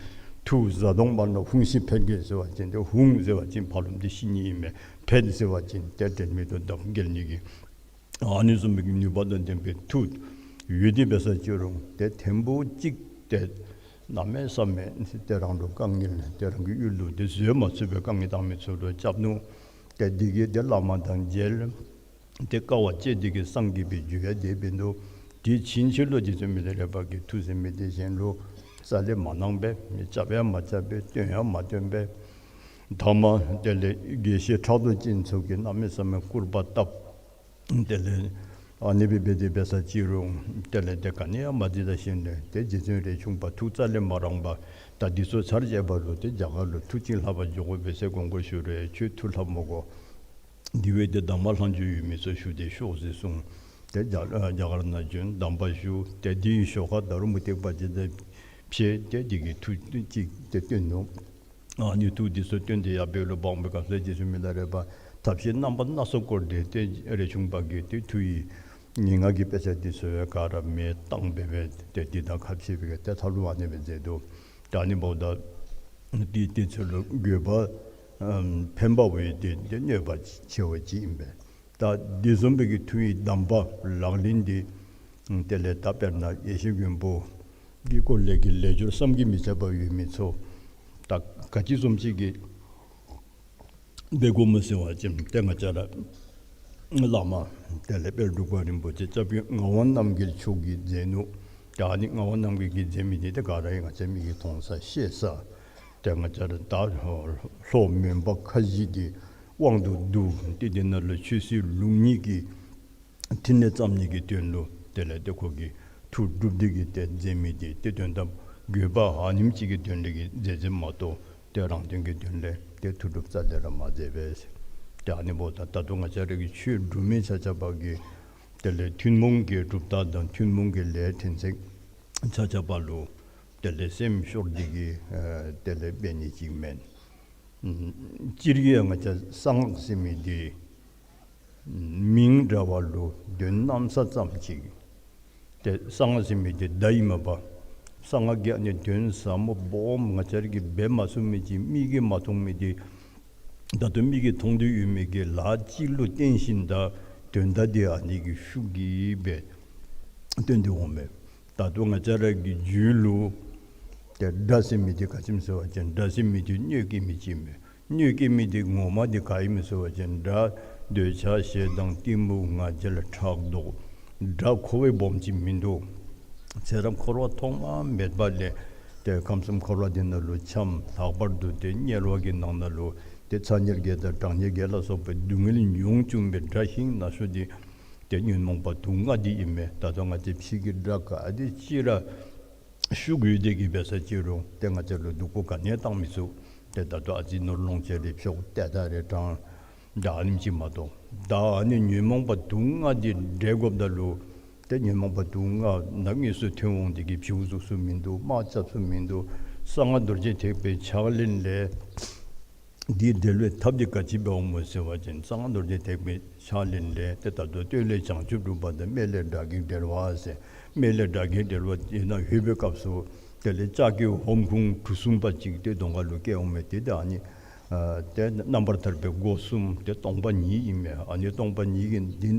མཐུ་བཟའ་གདོང་བར་ན་ཧཱུྃ་ཤི་ཕཊ་འགྱེད་ཟེར་བ་ཅིན་ཏེ་ཧཱུྃ་ཟེར་བ་ཅིན་ཕ་རོལ་ཏུ་ཤི་ནི་ཨིན་མས། ཕཊ་ཟེར་བ་ཅིན་ཏེ་དྲན་མེད་དུ་བརྡབ་འགྱེད་ནི་གི་ཨ་ནི་བཟུམ་མའི་ནུས་པ་དང་ལྡན་པའི་མཐུ་ཡོད་དེ་འབད་ས་ཅི་རུང་ཏེ་ཐེངས་པོ་གཅིག་ཏེ་གནམ་མེད་ས་མེད་ཏེ་རང་ལུ་དཀའ་ངལ་ཏེ་རང་གི་ཡུལ་ལུ་ཏེ་བཟོད་མ་ཚུགས་པའི་དཀའ་ངལ་བཏང་མི་ཚུ་ལུ་སྐྱབས་ནུག། ཏེ་འདི་གིས་ཏེ་བླ་མ་དང་མཇལ། ཏེ་དཀའ་བ་སྤྱད་དེ་གིས་སངས་རྒྱས་པའི་རྒྱུ་ཡང་དེ་འབད་ནུག། དེ་ཕྱིན་ཆད་ལུ་རྗེ་བཙུན་མི་ལ་རས་པ་གིས་མཐུ་ཟེར་མི་དེ་གཞན་ལུ་རྩ་ལས་མ་གནང་པས། མི་རྐྱབ་ཡང་མ་རྐྱབ་པས། བཏོན་ཡང་མ་བཏོན་པས། ཐ་མ་དེ་ལས་དགེ་བཤེས་ཕྲག་དོག་ཅན་ཚུ་གིས་གནམ་མེད་ས་མེད་སྐུར་པ་བཏབ། དེ་ལས་ཨ་ནི་སྦེ་འབད་དེ་འབད་ས་ཅི་རུང་དེ་ལས་ཏེ་ག་ནི་ཡང་མ་འདི་ད་ཞིནམ་ལས་ཏེ་རྗེ་བཙུན་རས་ཆུང་པ་མཐུ་རྩ་ལས་མ་རངས་པར་ད་འདི་ཚུ་ཚར་བཅད་པ་ལུ་ཏེ་རྒྱ་གར་ལུ་མཐུ་ཅིག་ལྷབ་པར་འགྱོ་དགོ་པས་ཟེར་དགོངས་སྐོར་ཞུ་རུང་ཁྱོད་མཐུ་ལྷབ་མི་དགོ། དེ་བས་ཏེ་གདམས་པ་ལྷག་མཇུག་ཡོད་མི་ཚུ་ཞུ་སྟེ་ཤོག་ཟེར་གསུངས། ཏེ་རྒྱ་རྒྱ་གར་ནང་བྱོན་གདམས་པ་ཞུ། ཏེ་དེའི་ཞོར་ཁར་ད་རུང་མུ་སྟེགས་པ་ཅིག་དང་ཕྱད་དེ་དེ་གིས་མཐུ་ཅིག་ཏེ་བཏོན་ནུག། ཨ་ནི་མཐུ་དེ་ཚུ་བཏོན་ཏེ་ཡར་འབད་རུང་འབག་པའི་སྐབས་སུ་རྗེ་བཙུན་མི་ལ་རས་པ་ཐབས་ཤེས་རྣམ་པ་སྣ་ཚོགས་བསྐོར་ཏེ་ཏེ་རས་ཆུང་པ་གིས་ཏེ་མཐུ་ཡི་ངན་སྔགས་ཀྱི་དཔེ་ཆ་དེ་ཚུ་ག་ར་མེ་བཏང་སྦེ་སྦེ་ཏེ་དེ་དང་ཁ་ཕྱེ་སྦེ་ཏེ་མཐའ་ལུ་ཨ་ནི་སྦེ་མཛད་དོ། ད་ཨ་ནི་འབདཝ་ད་དེ་དེ་ཚུ་ལུ་དགོས་པ་ཨམ་ཕན་པ་བས་ཏེ་ཏེ་གནོད་པ་ཆེ་བ་ཅིག་ཨིན་པས། ད་དེ་བཟུམ་སྦེ་གི་མཐུ་ཡི་གདམས་པ་ལག་ལེན་འདི་དེ་ལས་ད་དཔེར་ན་ཡེ་ཤེས་མགོན་པོ་གི་སྐོར་ལས་ཀྱི་ལས་སྦྱོར་བསམ་གྱིས་མི་ཁྱབ་པ་ཡོད་མི་ཚུ་ད་ག་ཅི་བཟུམ་ཅིག་གི་འབད་དགོཔ་སྨོ་ཟེར་བ་ཅིན་ཏེ་ང་བཅས་ར་བླ་མ་དེ་ལས་དཔལ་འབྲུག་པ་རིན་པོ་ཆེ་སྐྱབས་རྗེ་ངག་དབང་རྣམ་རྒྱལ་མཆོག་གིས་མཛད་ནུག། ད་ཨ་ནི་ངག་དབང་རྣམ་རྒྱལ་གྱིས་མཛད་མི་འདི་ཏེ་ག་ར་ང་བཅས་མིག་གིས་མཐོང་ས་ཤེས་ས། ཏེ་ང་བཅས་ར་ད་ལྷོ་མོན་པ་ཁ་བཞི་འདི་དབང་དུ་བསྡུ་སྟེ་དེ་ནང་ལུ་ཆོས་སྲིད་ལུགས་གཉིས་ཀྱི་ཕྲིན་ལས་བརྩམ་ནི་གི་དོན་ལུ་དེ་ལས་ཏེ་ཁོ་གིས་མཐུ་སྒྲུབ་སྟེ་གིས་ཏེ་མཛད་མི་འདི་ཏེ་དོན་དམ་དགོས་པ་ཨ་ནེམ་ཅིག་གི་དོན་ལས་ཀྱི་མཛད་མཛདཔ་མ་གཏོགས་ཏེ་རང་དོན་གྱི་དོན་ལས་ཏེ་མཐུ་སྒྲུབ་རྩ་ལས་ར་མ་མཛད་པས། ཏེ་ཨ་ནི་འབདཝ་ད་ད་ལྟོ་ང་བཅས་ར་གི་ཆོས་སྒྲུབ་མི་ཆ་ཁྱབ་ཀྱིས་དེ་ལས་ཐུན་མོང་གི་གྲུབ་རྟགས་དང་ཐུན་མོང་གི་ལས་ཕྲན་ཚེགས་ཆ་ཁྱབ་ལུ་དེ་ལས་སེམས་ཤོར་ཏེ་གིས་ཨ་དེ་ལས་འབད་ནི་ཅིག་མེན། ཨམ་སྤྱིར་གྱིས་ཡང་ང་བཅས་གསང་སྔགས་ཟེར་མི་འདི་མིང་འདྲ་བ་ལུ་དོན་གནམ་ས་ཙམ་ཅིག། ཏེ་གསང་སྔགས་ཟེར་མི་འདི་བརྡ་ཨིན་མས་པ། གསང་སྔགས་ཀྱི་ཨ་ནི་དོན་ཟབ་མོ་སྦོམ་ང་བཅས་ར་གིས་འབད་མ་ཚུགས་མི་ཅིག་མིག་གིས་མ་མཐོང་མི་འདི་ད་ལྟོ་མིག་གིས་མཐོང་སྟེ་ཡོད་མི་གི་ལཱ་ཅིག་ལུ་བརྟེན་ཞིནམ་ད་དོན་དག་འདི་ཨ་ནི་གི་ཤུགས་ཀྱིས་སྦེ་སྟོན་ཏེ་འོང་མས། ད་ལྟོ་ང་བཅས་ར་གི་རྒྱུད་ལུ་ཏེ་དགྲ་ཟེར་མི་འདི་ག་ཅི་སྨོ་ཟེར་བ་ཅིན་དགྲ་ཟེར་མི་འདི་གནོད་བསྐྱལ་མི་ཅིག་མས། གནོད་བསྐྱལ་མི་འདི་ངོ་མ་འདི་ག་ཨིན་མས་ཟེར་བ་ཅིན་དགྲ་འདོད་ཆགས་ཞེ་སྡང་གཏི་མུག་ང་རྒྱལ་ཕྲག་དོག། དགྲ་ཁོ་བ་སྦོམ་ཅིག་མིན་འདུག། ཚེ་རབས་འཁོར་བ་ཐོག་མ་མེད་པ་ལས་ཏེ་ཁམས་གསུམ་འཁོར་བ་འདི་ནང་ལུ་འཁྱམས། ལྷག་པར་དུ་ཏེ་དམྱལ་བ་གི་ནང་ན་ལུ་ཏེ་ཚ་དམྱལ་བརྒྱད་དང་གྲང་དམྱལ་བརྒྱད་ལ་སོགས་པའི་སྡུག་བསྔལ་མྱོང་བཅུག་པའི་དགྲ་ཤིང་ནག་ཤོས་འདི་ཏེ་ཉོན་མོངས་པ་དུག་ལྔ་འདི་ཨིན་མས། ད་ལྟོ་ང་བཅས་ཕྱི་གི་དགྲ་ག་དེ་ཅིག་ར་ཤུགས་ཡོད་དེ་གིས་འབད་ས་ཅི་རུང་ཏེ་ང་བཅས་ལུ་སྡུག་པོ་ག་ནི་ཡང་བཏང་མི་ཚུགས། ཏེ་ད་ལྟོ་ཨ་ཙི་ནོར་ལོངས་སྤྱོད་རེ་འཕྱོག་ཏེ་ད་རེ་དྲང་ད་ཨ་ནེམ་ཅིག་མ་གཏོགས། ད་ཨ་ནི་ཉོན་མོངས་པ་དུག་ལྔ་འདི་བསྒྲལ་དགོཔ་ད་ལུ་ཏེ་ཉོན་མོངས་པ་དུག་ལྔ་ནང་དངོས་སུ་ཐོན་འོང་དེ་གིས་བྱིའུ་བཙུགས་ས་མིན་འདུག། དམག་རྐྱབ་ས་མིན་འདུག། གསང་སྔགས་རྡོ་རྗེ་ཐེག་པའི་ཕྱག་ལེན་ལས་འདི་བསྒྲལ་བའི་ཐབས་འདི་ག་ཅི་འབདཝ་སྨོ་ཟེར་བ་ཅིན་གསང་སྔགས་རྡོ་རྗེ་ཐེག་པའི་ཕྱག་ལེན་ལས་ཏེ་ད་ལྟོ་སྟོད་ལས་བྱང་ཆུབ་སྒྲུབ་པ་དང་སྨད་ལས་དགྲ་བགེགས་བསྒྲལ་བ་ཟེར། སྨད་ལས་དགྲ་བགེགས་བསྒྲལ་བ་དེ་ནང་ལྷོད་པའི་སྐབས་སུ་དེ་ལས་ལྕགས་ཀྱི་ཧོམ་ཁུང་གྲུ་གསུམ་པ་ཅིག་ཏེ་གདོང་ཁ་ལུ་བཀལ་འོང་མས། ཏེ་ད་ཨ་ནི་ཨ་ཏེ་རྣམ་པར་ཐར་པའི་སྒོ་གསུམ་ཏེ་སྟོང་པ་ཉིད་ཨིན་མས། ཨ་ནི་སྟོང་པ་ཉིད་ཀྱི་འདི་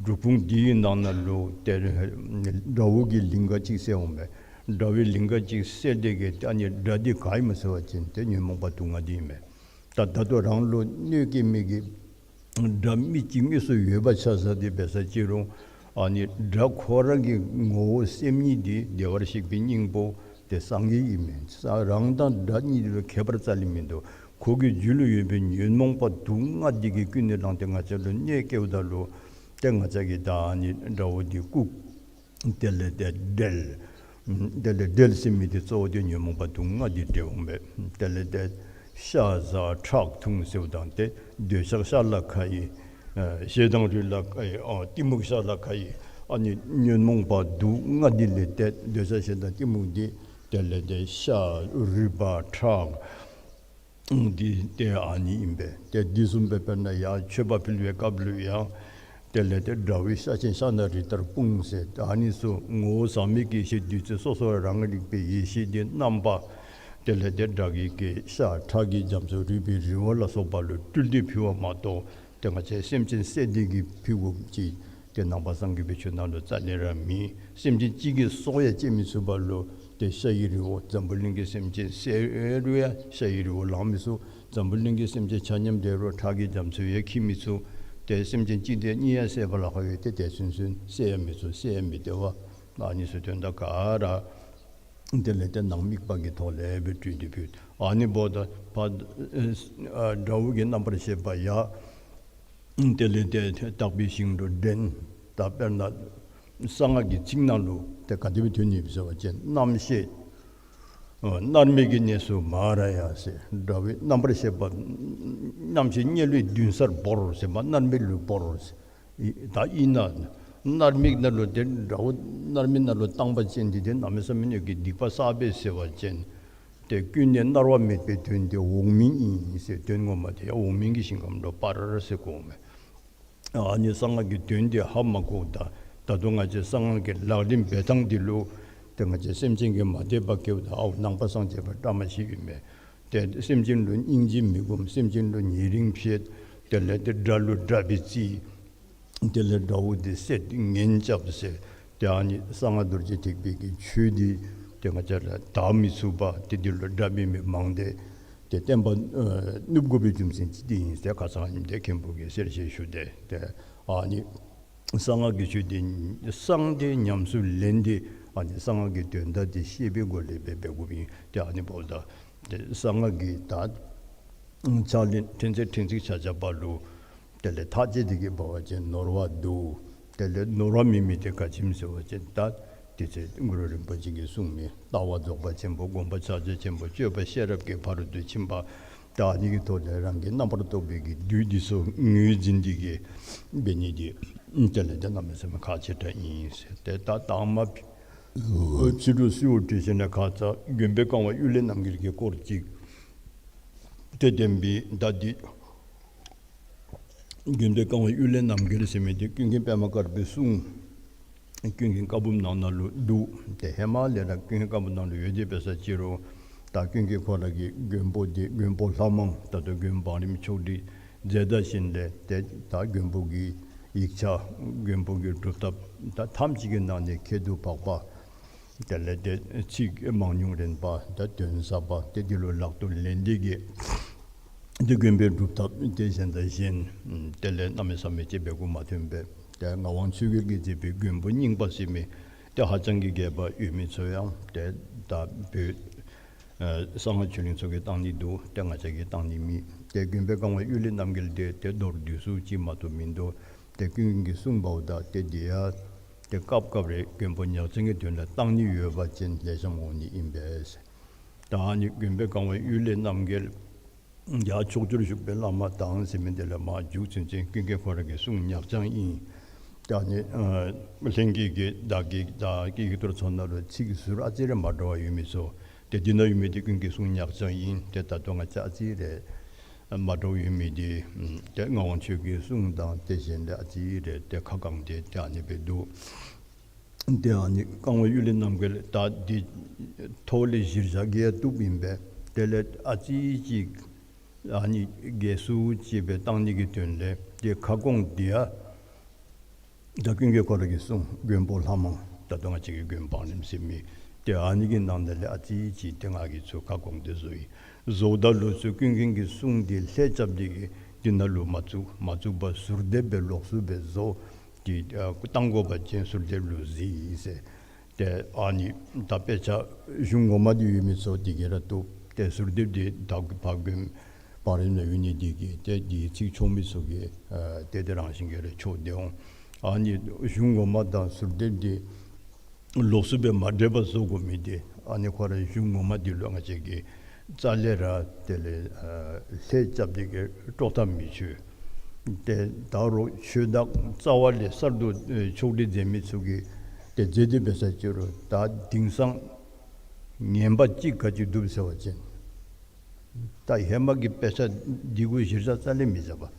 གྲུ་ཁུང་འདི་གི་ནང་ན་ལུ་ཏེ་དགྲ་བོ་གི་ལིང་ག་ཅིག་གསལ་འོང་མས། དགྲ་བོའི་ལིང་ག་ཅིག་གསལ་དེ་གིས་ཏེ་ཨ་ནི་དགྲ་འདི་ག་ཨིན་མས་ཟེར་བ་ཅིན་ཏེ་ཉོན་མོངས་པ་དུག་ལྔ་འདི་ཨིན་མས། ད་ད་ལྟོ་རང་ལུ་གནོད་བསྐྱལ་མི་གི་དགྲ་མི་གཅིག་དངོས་སུ་ཡོད་པ་ཆ་བཞག་སྟེ་འབད་ས་ཅི་རུང་ཨ་ནི་དགྲ་ཁོ་ར་གི་ངོ་བོ་སེམས་ཉིད་འདི་བདེ་བར་གཤེགས་པའི་སྙིང་པོ་ཏེ་སངས་རྒྱས་ཨིན་མས། ས་རང་དང་དགྲ་གཉིས་ལུ་ཁྱད་པར་རྩ་ལས་མིན་འདུག། ཁོ་གི་རྒྱུད་ལུ་ཡོད་པའི་ཉོན་མོངས་པ་དུག་ལྔ་འདི་གིས་ཀུན་ནས་བསླངས་ཏེ་ང་བཅས་ལུ་གནོད་བསྐྱལཝ་ད་ལུ་ཏེ་ང་བཅས་ཀྱིས་ད་ཨ་ནི་དགྲ་བོ་འདི་བཀུག། དེ་ལས་ཏེ་བསྒྲལ། དེ་ལས་བསྒྲལ་ཟེར་མི་འདི་གཙོ་བོ་འདི་ཉོན་མོངས་པ་དུག་ལྔ་འདི་བསྒྲལ་འོང་པས། དེ་ལས་ཏེ་ཤ་བཟའ་ཁྲག་འཐུང་ཟེརཝ་ད་ཏེ་འདོད་ཆགས་ཤ་ལ་ཁ་ཡི། ཨ་ཞེ་སྡང་རུས་ལ་ཁ་ཡི། ཨ་གཏི་མུག་ཤ་ལ་ཁ་ཡི། ཨ་ནི་ཉོན་མོངས་པ་དུག་ལྔ་འདི་ལས་ཏེ་འདོད་ཆགས་ཞེ་སྡང་གཏི་མུག་འདི་དེ་ལས་ཏེ་ཤ་རུས་པ་ཁྲག་འདི་ཏེ་ཨ་ནི་ཨིན་པས། ཏེ་འདི་བཟུམ་སྦེ་དཔེར་ན་ཡར་མཆོད་པ་ཕུལ་བའི་སྐབས་ལུ་ཡང་དེ་ལས་ཏེ་དགྲ་བོའི་ཤ་ཆེན་ཤ་ན་རི་ལྟར་སྤུངས་ཟེར། ཨ་ནི་ཚུ་ངོ་བོ་ཟག་མེད་ཀྱི་ཡེ་ཤེས་བདུད་རྩི་སོ་སོ་རང་རིག་པའི་ཡེ་ཤེས་འདི་རྣམ་པ་ དེ་ལས་ཏེ་དགྲ་བགེགས་ཀྱི་ཤ་ཁྲག་གི་རྒྱ་མཚོ་རུས་པའི་རི་བོ་ལ་སོགས་པ་ལུ་སྤྲུལ་ཏེ་ཕུལ་བ་མ་གཏོགས་ཏེ་ང་བཅས་སེམས་ཅན་བསད་དེ་གིས་ཕུལ་དགོཔ་ཅིག་ཏེ་ནང་པ་སངས་རྒྱས་པའི་ཆོས་ནང་ལུ་རྩ་ལས་ར་མེད། སེམས་ཅན་གཅིག་གི་སྲོག་ཡང་བཅད་མི་ཚུགས་པ་ལུ་ཏེ་ཤ་ཡི་རི་བོ་འཛམ་བུ་གླིང་གི་སེམས་ཅན་བསད་རུང་ཡང་ཤ་ཡི་རི་བོ་ལང་མི་ཚུགས། འཛམ་བུ་གླིང་གི་སེམས་ཅན་ཆ་མཉམ་བསད་རུང་ཁྲག་གི་རྒྱ་མཚོ་ཡང་འཁྱིལ་མི་ཚུགས། ཏེ་སེམས་ཅན་གཅིག་དེ་གཉིས་ཡང་བསད་པ་ལ་ཁག་ཡོད། ཏེ་དེ་ཚུན་ཚོད་བསད་ཡང་མི་ཚུགས། བསད་ཡང་མི་བདེ་བ། ཨ་ནི་ཚུ་དོན་དག་ག་ར་དེ་ལས་ཏེ་ནང་དམིགས་པ་གི་ཐོག་ལས་སྦེ་སྤྲུལ་ཏེ་ཕུལ། ཨ་ནི་འབདཝ་ད་ཕར་ཨ་དགྲ་བོ་གི་རྣམ་པར་ཤེས་པ་ཡང་དེ་ལས་ཏེ་དག་པའི་ཞིང་དུ་འདྲེན། ད་དཔེར་ན་གསང་སྔགས་ཀྱི་ཚིག་ནང་ལུ་ཏེ་ག་དེ་སྦེ་ཐོན་ནུག་ཟེར་བ་ཅིན་རྣམ་ཤེས་ཨ་མནར་མེད་ཀྱི་གནས་སུ་མ་ར་ཡ་ཟེར། དགྲ་བོའི་རྣམ་པར་ཤེས་པ་རྣམ་ཤེས་དམྱལ་བའི་མདུན་སར་བོར་ཟེར་མ་མནར་མེད་ལུ་བོར་ཟེར། ཨི་ད་ཨིན་ན་མནར་མེད་ནང་ལུ་ཏེ་དགྲ་བོ་མནར་མེད་ནང་ལུ་བཏང་པ་ཅིན་འདི་ཏེ་གནམ་མེད་ས་མེད་ཀྱི་སྡིག་པ་བསགས་པས་ཟེར་བ་ཅིན་ཏེ་ཀུན་ནས་མནར་བ་མེད་པའི་དོན་དེ་འོག་མིན་ཨིན་ཟེར། དོན་ངོ་མ་དེ་ཡང་འོག་མིན་གྱི་ཞིང་ཁམས་ལུ་སྤར་ཟེར་གོཝ་མས། ཨ་ནི་གསང་སྔགས་ཀྱི་དོན་དེ་ཧ་མ་གོཝ་ད་ད་ལྟོ་ང་བཅས་གསང་སྔགས་ཀྱི་ལག་ལེན་འབད་ཐངས་འདི་ལུ་ཏེ་ང་བཅས་སེམས་ཅན་གྱིས་མ་དད་པ་སྐྱེཝ་ད་ཨའོ་ནང་པ་སངས་རྒྱས་པ་བཀྲ་མ་ཤིས་ཨིན་མས། ཏེ་སེམས་ཅན་ལུ་སྙིང་རྗེ་མི་སྒོམ། སེམས་ཅན་ལུ་ཉེ་རིང་ཕྱེད། དེ་ལས་ཏེ་དགྲ་ལུ་དགྲ་སྦེ་བརྩི། དེ་ལས་དགྲ་བོ་དེ་བསད་ངན་རྐྱབ་ཟེར། ཏེ་ཨ་ནི་གསང་སྔགས་རྡོ་རྗེ་ཐེག་པའི་གི་ཆོས་འདི་ཏེ་ང་བཅས་ར་དག་མི་ཚུགས་པ་ཏེ་འདི་ལུ་དགྲ་འབད་མི་མང་སྟེ་ཏེ་བསྟན་པ་ཨ་ནུབ་དགོ་པའི་རྒྱུ་མཚན་ཅིག་འདི་ཨིན་ཟེར་ཁ་ཙ་ཨ་ནི་ཏེ་མཁན་པོ་གིས་གསལ་བཤད་ཞུ་སྟེ། ཏེ་ཨ་ནི་གསང་སྔགས་ཀྱི་ཆོས་འདི་གསང་སྟེ་ཉམས་སུ་ལེན་ཏེ་ཨ་ནི་གསང་སྔགས་ཀྱི་དོན་དག་འདི་ཤེས་པའི་སྒོ་ལས་འབད་འབད་དགོཔ་ཨིན། ཏེ་ཨ་ནི་འབདཝ་ད་ཏེ་གསང་སྔགས་ཀྱི་ད་ཕྱག་ལེན་ཕྲན་ཚེགས་ཕྲན་ཚེགས་ཆ་ཁྱབ་པ་ལུ་དེ་ལས་ཐག་བཅད་དེ་གིས་འབད་བ་ཅིན་ནོར་བ་འདུག། དེ་ལས་ནོར་བ་མེད་མི་དེ་ག་ཅི་སྨོ་ཟེར་བ་ཅིན་ད་དེ་ཚེ་གུ་རུ་རིན་པོ་ཆེ་གིས་གསུངས་མི་ལྟ་བ་རྫོགས་པ་ཆེན་པོ། སྒོམ་པ་ཕྱག་རྒྱ་ཆེན་པོ། སྤྱོད་པ་ཤེས་རབ་ཀྱི་ཕ་རོལ་ཏུ་ཕྱིན་པ། ད་ཨ་ནི་གི་ཐོག་ལས་རང་གི་རྣམ་པར་རྟོག་པའི་གི་བདུད་འདི་ཚུ་ངོས་འཛིན་དེ་གིས་འབད་ནི་འདི་དེ་ལས་ཏེ་གནམ་མེད་ས་མེད་ཁག་ཆེ་དྲགས་ཨིན་ཟེར། ཏེ་ད་དང་མ་ཕྱི་དྲོ་གསོལཝ་བཏབ་ཞིནམ་ལས་ཁ་ཙ་མགོན་པོའི་བཀའ་དབང་གཡུལ་ལས་རྣམ་རྒྱལ་གྱི་སྐོར་ཅིག་ཏེ་བསྟན་པའི་ད་འདི་མགོན་པོའི་བཀའ་དབང་གཡུལ་ལས་རྣམ་རྒྱལ་ཟེར་མི་འདི་ཀུན་མཁྱེན་པདྨ་དཀར་པོའི་གསུང་ཀུན་མཁྱེན་བཀའ་འབུམ་ནང་ན་ལུ་འདུག། ཏེ་ཧེ་མ་ལས་ར་ཀུན་མཁྱེན་བཀའ་འབུམ་ནང་ལུ་ཡོད་དེ་འབད་ས་ཅི་རུང་ད་ཀུན་མཁྱེན་ཁོ་ར་གི་མགོན་པོ་འདི་མགོན་པོ་ལྷ་མང་ད་ལྟོ་མགོན་བང་རིམ་ཆོག་སྒྲིག་མཛད་ད་ཞིནམ་ལས་ཏེ་ད་མགོན་པོ་གི་ཡིག་ཆ་མགོན་པོ་གི་སྒྲུབ་ཐབས་ད་ཐམས་ཅད་ཀྱི་ནང་ནས་ཁྱད་དུ་འཕགས་པ། དེ་ལས་ཏེ་ཚིག་མང་ཉུང་རན་པ་ད་དོན་ཟབ་པ་ཏེ་འདི་ལུ་ལག་ཏུ་ལེན་ཏེ་གིས་ཏེ་མགོན་པོའི་སྒྲུབ་ཐབས་ཏེ་གཞན་དང་གཞན་དེ་ལས་གནམ་མེད་ས་མེད་ཅིག་འབད་དགོ་མ་ཐོན་པས། ཏེ་ངག་དབང་ཆོས་རྒྱལ་གྱིས་མཛད་པའི་མགོན་པོ་རྙིང་པ་ཟེར་མི་ཏེ་ཧ་ཅང་གི་རྒྱས་པ་ཡོད་མི་ཚུ་ཡང་ཏེ་ད་བོད་ཨ་གསང་སྔགས་ཆོས་གླིང་ཚུ་གིས་བཏང་ནི་འདུག། ཏེ་ང་བཅས་ཀྱིས་བཏང་ནི་མེད། ཏེ་མགོན་པོའི་བཀའ་དབང་གཡུལ་ལས་རྣམ་རྒྱལ་འདི་ཏེ་མདོར་བསྡུས་སུ་ཅིག་མ་གཏོགས་མིན་འདུག། ཏེ་ཀུན་མཁྱེན་གྱིས་གསུངས་པ་འོ་ད་ཏེ་འདི་ཡང་ཏེ་སྐབས་སྐབས་རེ་མགོན་པོ་ཉག་ཅན་གྱི་དོན་ལུ་བཏང་ནི་ཡོད་པ་ཅིན་ལེགས་ཤོམ་འོང་ནི་ཨིན་པས། ད་ཨ་ནི་མགོན་པོའི་བཀའ་དབང་གཡུལ་ལས་རྣམ་རྒྱལ་ཡར་ཕྱོགས་བཅུར་བཞུགས་པའི་བླ་མ་དང་ཟེར་མི་འདི་ལས་མར་མཇུག་ཚུན་ཚོད་ཀུན་མཁྱེན་ཁོ་ར་གི་གསུང་ཉག་ཅན་ཨིན། ད་ཨ་ནི་ཨ་ལྷན་རྒྱས་ཀྱི་བདག་གི་ད་ཀྱི་ཀྱི་ཐོར་ཚུ་ནང་ལུ་ཚིག་ཟུར་ཨ་ཙི་རེ་མ་འདྲཝ་ཡོད་མི་ཚུ་ཏེ་འདི་ནང་ཡོད་མི་འདི་ཀུན་མཁྱེན་གསུང་ཉག་ཅན་ཨིན། ཏེ་ད་ལྟོ་ང་བཅས་ཨ་ཙི་རེ་མ་འདྲཝ་ཡོད་མི་འདི་ཏེ་ངག་དབང་ཆོས་རྒྱལ་གྱི་གསུང་དང་ཏེ་གཞན་ལས་ཨ་ཙི་རེ་ཏེ་ཁ་བསྐངས་ཏེ་ཏེ་ཨ་ནི་སྦེ་འདུག། ཏེ་ཨ་ནི་བཀའ་དབང་གཡུལ་ལས་རྣམ་རྒྱལ་ད་འདི་ཐོག་ལས་གཞིར་བཞག་གི་ཡང་བཏུབ་ཨིན་པས། དེ་ལས་ཨ་ཙི་ཅིག་ཨ་ནི་རྒྱས་སུ་ཅིག་སྦེ་བཏང་ནི་གི་དོན་ལས་ཏེ་ཁ་སྐོང་འདི་ཡང་ད་ཀུན་མཁྱེན་ཁོ་ར་གི་གསུང་མགོན་པོ་ལྷ་མང་ད་ལྟོ་ང་བཅས་ཀྱི་མགོན་བང་རིམ་ཟེར་མི་ཏེ་ཨ་ནི་གི་ནང་ན་ལས་ཨ་ཙི་ཅིག་ཏེ་ང་གིས་ཚུར་ཁ་སྐོང་སྟེ་བཟོ་ཡི། བཟོཝ་ད་ལུ་ཚུར་ཀུན་མཁྱེན་གྱི་གསུང་འདི་ལྷད་རྐྱབ་སྟེ་གིས་འདི་ནང་ལུ་མ་བཙུགས། མ་བཙུགས་པར་ཟུར་འདེབས་སྦེ་ལོགས་སུ་སྦེ་བཟོ་སྟེ་ཨ་བཏང་དགོ་པ་ཅིན་ཟུར་འདེབས་ལུ་གཟིགས་ཟེར། ཏེ་ཨ་ནི་ད་དཔེ་ཆ་གཞུང་ངོ་མ་འདི་ཡོད་མི་ཚུ་འདི་གིས་ར་བཏུབ། ཏེ་ཟུར་འདེབས་འདི་ད་ཕར་མགོན་བང་རིམ་ནང་ཡོད་ནི་འདི་གིས་ཏེ་འདི་ཚིག་ཆོག་མི་ཚུ་གིས་ཨ་ཏེ་དེ་རང་བཞིན་གྱིས་ར་ཆོག་སྟེ་འོང་། ཨ་ནི་གཞུང་ངོ་མ་དང་ཟུར་འདེབས་འདི་ལོགས་སུ་སྦེ་མ་འདྲེས་པར་བཟོ་དགོ་མི་འདི་ཨ་ནི་ཁོ་ར་གཞུང་ངོ་མ་འདི་ལུ་ང་བཅས་ཀྱིས་རྩ་ལས་ར་དེ་ལས་ཨ་ལྷད་རྐྱབ་སྟེ་གིས་དཀྲོག་གཏམ་མི་ཆོད། ཏེ་ད་རུང་ཆོས་བདག་རྩ་བ་ལས་གསར་དུ་ཨེ་ཕྱོགས་སྒྲིག་མཛད་མི་ཚུ་གིས་ཏེ་མཛད་དེ་འབད་ས་ཅི་རུང་ད་དེང་སང་ངན་པ་ཅིག་ག་ཅི་འདུག་ཟེར་བ་ཅིན་ད་ཧེ་མ་གི་དཔེ་ཆ་འདི་གུ་གཞིར་བཞག་རྩ་ལས་མི་བཞག་པས།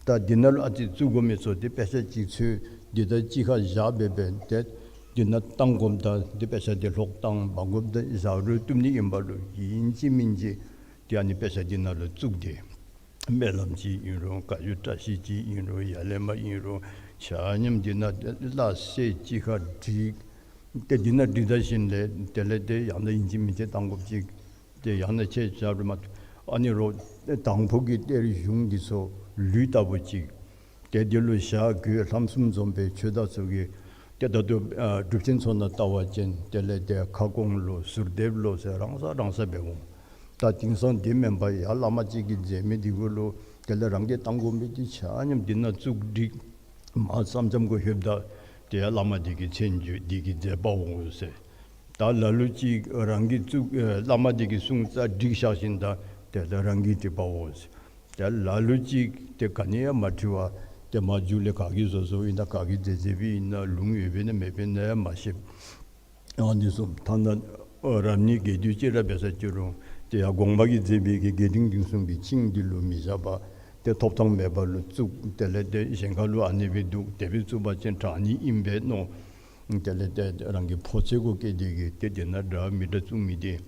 ད་འདི་ནང་ལུ་ཨ་ཙི་བཙུགས་དགོ་མི་ཚུ་ཏེ་དཔེ་ཆ་ཅིག་འཚོལ་འདི་དང་གཅིག་ཁར་བཞག་སྦེ་འབད་ཏེ་ འདི་ནང་བཏང་དགོཔ་དང་འདི་དཔེ་ཆ་འདི་ལྷོག་བཏང་མ་དགོཔ་དང་བཞག་རུང་བཏུབ་ནི་ཨིན་པ་ལུ་ཨིན་ཅི་མིན་ཅི་ཏེ་ཨ་ནི་དཔེ་ཆ་འདི་ནང་ལུ་བཙུགས་ཏེ་སྨོན་ལམ་ཅིག་ཨིན་རུང་བཀའ་བརྒྱུད་བཀྲ་ཤིས་ཅིག་ཨིན་རུང་ཡར་ལས་མར་ཨིན་རུང་ཆ་མཉམ་འདི་ནང་ལ་གསལ་ཅིག་ཁར་བསྒྲིགས། ཏེ་འདི་ནང་བསྒྲིགས་ད་ཞིནམ་ལས་དེ་ལས་ཏེ་ཡང་ན་ཨིན་ཅི་མིན་ཅི་བཏང་དགོཔ་ཅིག་ཏེ་ཡང་ན་ཁྱེད་ཅག་རུ་མ་ཨ་ནི་རོགས་དང་ཕུ་གི་གཏེར་གཞུང་འདི་ཚུ་ལུས་ལྟ་བུ་ཅིག་ཏེ་འདི་ལུ་ཞྭ་གོས་ལྷམ་གསུམ་འཛོམས་པའི་ཆོས་བདག་ཚུ་གིས་ཏེ་ད་ལྟོ་ཨ་སྒྲུབ་ཆེན་ཚུ་ནང་ལྟ་བ་ཅིན་དེ་ལས་ཏེ་ཁ་སྐོང་ལོ་ཟུར་འདེབས་ལོ་ཟེར་རང་ས་རང་ས་འབད་འོང་། ད་དེང་སང་འདི་མེན་པར་ཡར་བླ་མ་ཅིག་གིས་མཛད་མི་འདི་གུ་ལུ་དེ་ལས་རང་གིས་བཏང་དགོ་མི་འདི་ཆ་མཉམ་འདི་ནང་བཙུགས་བསྒྲིགས། མར་མཚམས་མཚམས་གུ་ལྷོདཔ་ད་ཏེ་ཡར་བླ་མ་འདི་གི་མཚན་བརྗོད་འདི་གིས་མཛད་པ་འོང་ཟེར། ད་ལ་ལུ་ཅིག་རང་གིས་བཙུགས་ཨེ་བླ་མ་འདི་གིས་གསུངས་ཙང་བསྒྲིགས་བཞག་ཞིནམ་ད་དེ་ལས་རང་གིས་བྲིས་པ་འོང་ཟེར། ད་ལ་ལུ་ཅིག་ཏེ་ག་ནི་ཡང་མ་བྲིས་པར་ཏེ་མར་མཇུག་ལས་ག་གིས་བཟོ་བཟོཝ་ཨིན་ན་ག་གིས་མཛད་མཛདཔ་ཨིན་ན་ལུང་ཡོདཔ་ཨིན་ན་མེདཔ་ཨིན་ན་ཡང་མ་ཤེས། ཨ་ནི་བཟུམ་ཐ་ན་ཨ་རབ་གནས་རྒྱས་བསྡུས་ཅིག་ར་འབད་ས་ཅི་རུང་ཏེ་ཡར་དགོངས་པ་གིས་མཛད་པའི་གི་རྒྱས་འབྲིང་བསྡུས་གསུམ་གྱི་ཆིངས་འདི་ལུ་མི་བཞག་པར་ཏེ་ཐོབ་ཐངས་མེད་པ་ལུ་བཙུགས། དེ་ལས་ཏེ་གཞན་ཁ་ལུ་ཨ་ནི་སྦེ་འདུག། དེ་སྦེ་བཙུགས་པ་ཅིན་དྲག་ནི་ཨིན་པས་མནོ། དེ་ལས་ཏེ་རང་གི་ཕོ་ཚོད་གུ་བཀལ་ཏེ་གིས་ཏེ་དེ་ནང་འདྲ་མི་འདྲ་བཙུགས་མི་འདི་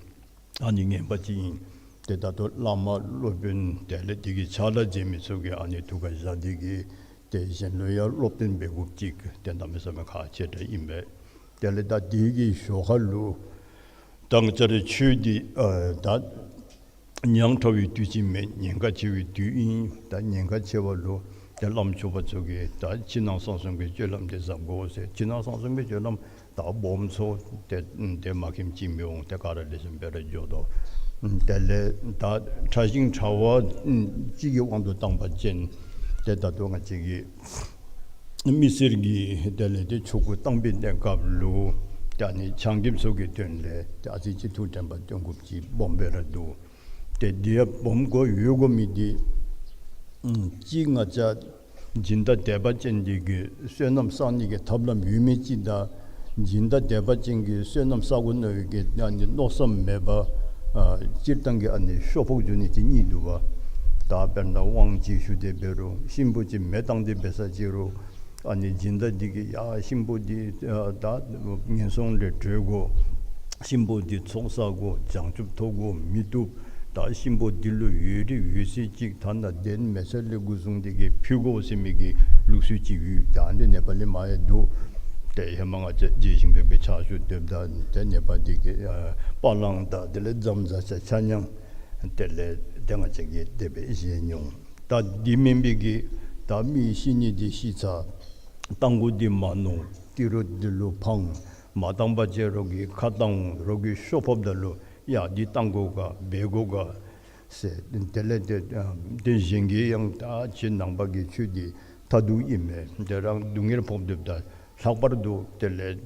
ཨ་ནི་ངན་པ་ཅིག་ཨིན། ཏེ་ད་ལྟོ་བླ་མ་སློབ་དཔོན་དེ་ལས་དེ་གི་ཕྱག་ལཱ་མཛད་མི་ཚུ་གིས་ཨ་ནི་ཐུགས་ཁར་བཞག་སྟེ་གིས་ཏེ་གཞན་ལུ་ཡང་སློབ་སྟོན་འབད་དགོཔ་ཅིག་ཏེ་གནམ་མེད་ས་མེད་ཁག་ཆེ་དྲགས་ཨིན་པས། དེ་ལས་ད་དེ་གི་ཞོར་ཁ་ལུ་ད་ང་བཅས་རའི་ཆོས་འདི་ཨ་ད་ཉག་ཕྲ་བའི་དུས་ཅིག་མེན། ཉེན་ཁ་ཆེ་བའི་དུས་ཨིན། ད་ཉེན་ཁ་ཆེ་བ་ལུ་ཏེ་བླམ་ཆོསཔ་ཚུ་གིས་ད་ཕྱི་ནང་གསང་གསུམ་གྱི་སྤྱོད་ལམ་འདི་གཟབ་དགོ་ཟེར། ཕྱི་ནང་གསང་གསུམ་གྱི་སྤྱོད་ལམ་ད་སྦོམ་ཚུ་ཏེ་ཏེ་མ་མཁྱེནམ་ཅིག་མི་འོང་། ཏེ་ག་ར་ལེགས་ཤོམ་སྦེ་ར་འགྱོ་དོ། དེ་ལས་ད་ཕྲ་ཞིང་ཕྲ་བ་ཅིག་གི་དབང་དུ་བཏང་པ་ཅིན་ཏེ་ད་ལྟོ་ང་བཅས་ཀྱི་མི་སེར་གྱིས་དེ་ལས་ཏེ་ཆོ་ག་བཏང་པའི་གནས་སྐབས་ལུ་ཏེ་ཨ་ནི་ཆ་མཉམ་ཚུ་གི་དོན་ལས་ཏེ་ཨ་ཙི་ཅིག་ཐུགས་དྲན་པ་བཏོན་དགོཔ་ཅིག་སྦོམ་སྦེ་ར་འདུག། ཏེ་འདི་ཡང་སྦོམ་དགོ་ཡོད་དགོ་མི་འདི་ཨམ་གཅིག་ང་བཅས་སྦྱིན་བདག་དད་པ་ཅན་འདི་གིས་བསོད་ནམས་བསག་ནི་གི་ཐབས་ལམ་ཡོད་མི་ཅིག་དང་སྦྱིན་བདག་དད་པ་ཅན་གྱིས་བསོད་ནམས་བསག་དགོ་མནོ་བའི་གི་ཨ་ནི་མནོ་བསམ་མེད་པར་ཨ་སྤྱིར་བཏང་གི་ཨ་ནི་ཤོ་ཕོག་འགྱོ་ནི་ཅིག་གཉིས་འདུག་པ། ད་དཔེར་ན་དབང་ཅིག་ཞུ་སྟེ་འབད་རུང་གཤིན་པོ་ཅིག་མེ་བཏང་སྟེ་འབད་ས་ཅི་རུང་ཨ་ནི་སྦྱིན་བདག་འདི་གིས་ཡ་གཤིན་པོ་འདི་ཨ་ད་ངན་སོང་ལས་གྲོལ་དགོ། གཤིན་པོ་འདི་ཚོགས་བསགས་དགོ། བྱང་ཆུབ་ཐོབ་དགོ་མི་བཏུབ། ད་གཤིན་པོ་འདི་ལུ་འོས་རིགས་འོས་ཚད་ཅིག་ཐ་ན་གདན་མེ་སེར་ལས་འགོ་བཟུང་སྟེ་གིས་ཕུལ་དགོ་ཟེར་མི་གི་ལུགས་སྲོལ་ཅིག་ཡོད། ད་འདི་ནེ་པ་ལི་མ་ཡང་འདུག། ཏེ་ཧེ་མ་ང་བཅས་རྗེ་ཞིང་ཕེབས་པའི་ཕྱག་ཞུ་སྡོདཔ་ད་ཏེ་ནེ་པ་འདི་གི་ཨ་པ་ལང་དང་དེ་ལས་ཛམ་བཟའ་ཆ་ཆ་མཉམ་དེ་ལས་ཏེ་ང་བཅས་ཀྱིས་དེ་སྦེ་བཞེས་མྱོང་། ད་འདི་མེན་པའི་གི་ད་མི་ཤི་ནི་འདི་ཤི་ཚར། རྟ་མགོ་འདི་མ་ནོར། ཏི་རུ་འདི་ལུ་འཕང་། མ་བཏང་པ་ཅིན་རོགས་ཀྱིས་ཁ་བཏང་འོང་། རོགས་ཀྱིས་ཤོ་ཕོགཔ་ད་ལུ་ཡ་འདི་བཏང་དགོ་ག་འབད་དགོ་ག་ཟེར། དེ་ལས་ཏེ་ཨ་ཏེ་གཞན་གྱིས་ཡང་ད་ཁྱེད་ནང་པ་གི་ཆོས་འདི་མཐར་ཐུག་ཨིན་མས། ཏེ་རང་སྡུག་བསྔལ་ཕོག་སྡོདཔ་ད་ལྷག་པར་དུ་དེ་ལས་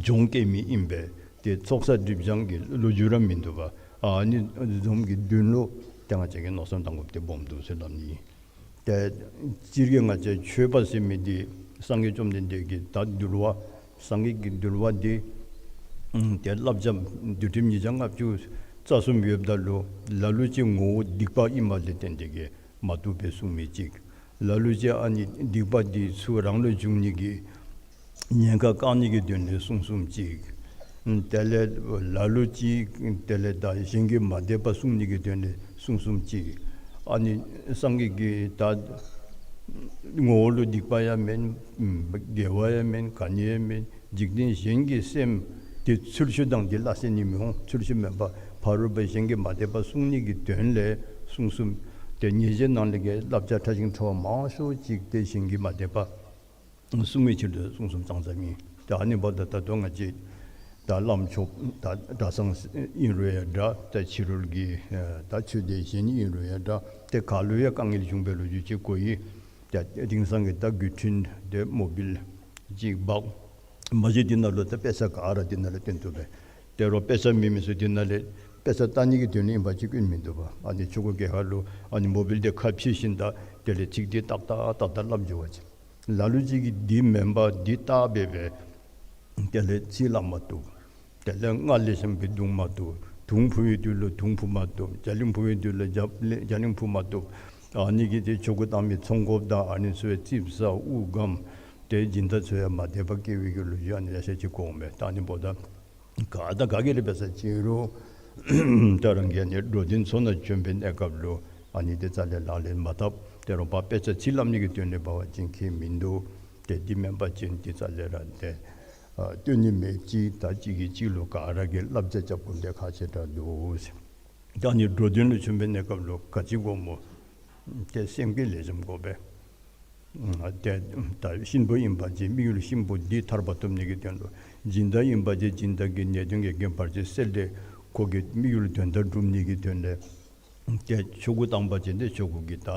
གྱོང་བཀལ་མི་ཨིན་པས། ཏེ་ཚོགས་བསགས་སྒྲིབ་སྦྱང་གི་ལོ་རྒྱུས་ར་མིན་འདུག་པ། ཨ་ནི་བཟུམ་གྱི་དོན་ལུ་ཏེ་ང་བཅས་ཀྱིས་མནོ་བསམ་བཏང་དགོཔ་འདི་སྦོམ་འདུག་ཟེར་སླབ་ནི། ཏེ་སྤྱིར་གྱིས་ང་བཅས་ཆོས་པ་ཟེར་མི་འདི་སངས་རྒྱས་བཅོམ་ལྡན་འདས་ཀྱི་ད་འདུལ་བ་སངས་རྒྱས་ཀྱི་འདུལ་བ་འདི་ཨམ་ཏེ་བསླབ་བྱ་འདུལ་ཁྲིམས་ཉིས་བརྒྱ་ལྔ་བཅུ་རྩ་གསུམ་ཡོདཔ་ད་ལུ་ལ་ལུ་ཅིག་ངོ་བོ་སྡིག་པ་ཨིནམ་ལས་བརྟེན་ཏེ་གིས་མ་བཏུབ་པའི་གསུང་མི་ཅིག། ལ་ལུ་ཅིག་ཨ་ནི་སྡིག་པ་འདི་ཚུ་རང་ལུ་འབྱུང་ནི་གི་ཉེན་ཁ་བཀག་ནི་གི་དོན་ལས་གསུང་གསུངམ་ཅིག། དེ་ལས་ལ་ལུ་ཅིག་དེ་ལས་ད་གཞན་གྱིས་མ་དད་པ་སྲུང་ནི་གི་དོན་ལས་གསུང་གསུངམ་ཅིག། ཨ་ནི་སངས་རྒྱས་ཀྱིས་ད་ངོ་བོ་ལུ་སྡིག་པ་ཡང་མེན། དགེ་བ་ཡང་མེན། ག་ནི་ཡང་མེན། འཇིག་རྟེན་གཞན་གྱི་སེམས་དེ་ཚུལ་ཤུལ་དང་དེ་སླ་བསྲེ་ནི་མི་འོང་། ཚུལ་ཤུལ་མེན་པར་ཕ་རོལ་པོ་གཞན་གྱིས་མ་དད་པ་སྲུང་ནི་གི་དོན་ལས་གསུང་གསུངམ། ཏེ་ཉེས་བྱས་ནང་ལས་ཀྱི་བསླབ་བྱ་ཕྲ་ཞིང་ཕྲ་བ་མང་ཤོས་ཅིག་ཏེ་གཞན་གྱིས་མ་དད་པ་གསུང་བའི་ཕྱིར་དུ་གསུང་གསུངམ་ཙང་ཙང་ཨིན། ཏེ་ཨ་ནི་འབདཝ་ད་ད་ལྟོ་ང་བཅས་ད་བླམ་ཆོསཔ་ད་གྲྭ་ཚང་ཨིན་རུང་ཡང་འདྲ། ད་ཕྱི་རོལ་གྱི་ཨེ་ད་ཆོས་སྡེ་གཞན་ཨིན་རུང་ཡང་འདྲ། ཏེ་ག་ལུ་ཡང་དཀའ་ངལ་བྱུང་བའི་ལོ་རྒྱུས་ཅིག་གོ་ཡི། ཏེ་དེང་སང་གི་ད་བརྒྱུད་འཕྲིན་དེ་མོ་བཱའིལ་ཅིག་འབག། མ་གཞི་དེ་ནང་ལུ་ད་དཔེ་ཆ་ག་ར་དེ་ནང་ལུ་སྟོན་ཐུབ་པས། དེ་རུང་དཔེ་ཆ་མེད་མི་ཚུ་དེ་ནང་ལས་དཔེ་ཆ་ལྟ་ནི་གི་དོན་ལུ་ཨིན་པ་ཅིན་སྐྱོན་མིན་འདུག་པ། ཨ་ནི་ཆོ་ག་གི་ཁ་ལུ་ཨ་ནི་མོ་བཱའིལ་དེ་ཁ་ཕྱེ་ཞིནམ་ད་དེ་ལས་ཚིག་དེ་ཏག་ཏག་ཏག་ཏག་སླབ་འགྱོ་བ་ཅིན། ལ་ལུ་ཅིག་གིས་འདི་མེན་པར་འདི་བལྟ་སྦེ་སྦེ་དེ་ལས་ཚིག་སླབ་མ་བཏུབ། དེ་ལས་རྔ་ལེགས་ཤོམ་སྦེ་བརྡུང་མ་བཏུབ། དུང་འཕུ་བའི་དུས་ལུ་དུང་འཕུ་མ་བཏུབ། རྒྱ་གླིང་འཕུ་བའི་དུས་ལུ་རྒྱ་གླིང་རྒྱ་གླིང་འཕུ་མ་བཏུབ། ཨ་ནི་གིས་ཏེ་ཆོ་ག་བཏང་མི་ཚོང་དགོཔ་དང་ཨ་ནི་ཚུ་ཡང་རྩིགཔ་ཟ་དབུགས་སྒམ་ ཏེ་སྦྱིན་བདག་ཚུ་ཡང་མ་དད་པ་སྐྱེ་བའི་གི་ལོ་རྒྱུས་ཨ་ནི་ཡང་ཤེས་ཅི་གོང་མས། ད་ཨ་ནི་འབདཝ་ད་ག་དང་ག་གིས་ར་འབད་ས་ཅིན་རུང་ད་རང་གིས་ཨ་ནི་འགྲོ་དོན་ཚུ་ནང་བྱོན་པའི་གནས་སྐབས་ལུ་ཨ་ནི་ཏེ་རྩ་ལས་ལག་ལེན་མ་འཐབ། ཏེ་རོགས་པ་དཔེ་ཆ་ཚིག་ལམ་ནི་གི་དོན་ལས་འབད་བ་ཅིན་ཁྱད་མིན་འདུག། ཏེ་འདི་མེན་པ་ཅིན་ཏེ་རྩ་ལས་ར་ཏེ་ཨ་སྟོན་ནི་མེད་ཅི། ད་གཅིག་གིས་གཅིག་ལུ་ག་ར་གིས་བསླབ་བྱ་རྐྱབ་དགོཔ་འདི་ཁག་ཆེ་དྲགས་འདུག་ཟེར། ད་ཨ་ནི་འགྲོ་དོན་ལུ་བྱོན་པའི་གནས་སྐབས་ལུ་ག་ཅི་དགོཔ་སྨོ། ཏེ་སེམས་བསྐྱེད་ལེགས་ཤོམ་དགོ་པས། ཨ་ཏེ་ད་གཤིན་པོ་ཨིན་པ་ཅིན་དམིགས་ཡུལ་གཤིན་པོ་འདི་ཐར་པ་ཐོབ་ནི་གི་དོན་ལུ། སྦྱིན་བདག་ཨིན་པ་ཅིན་སྦྱིན་བདག་གི་ནད་གདོན་གྱི་རྐྱེན་བར་ཆད་སེལ་ཏེ་ཁོ་གི་དམིགས་ཡུལ་དོན་དག་སྒྲུབ་ནི་གི་དོན་ལས། ཏེ་ཆོ་ག་བཏང་པ་ཅིན་ཏེ་ཆོ་ག་གི་ད་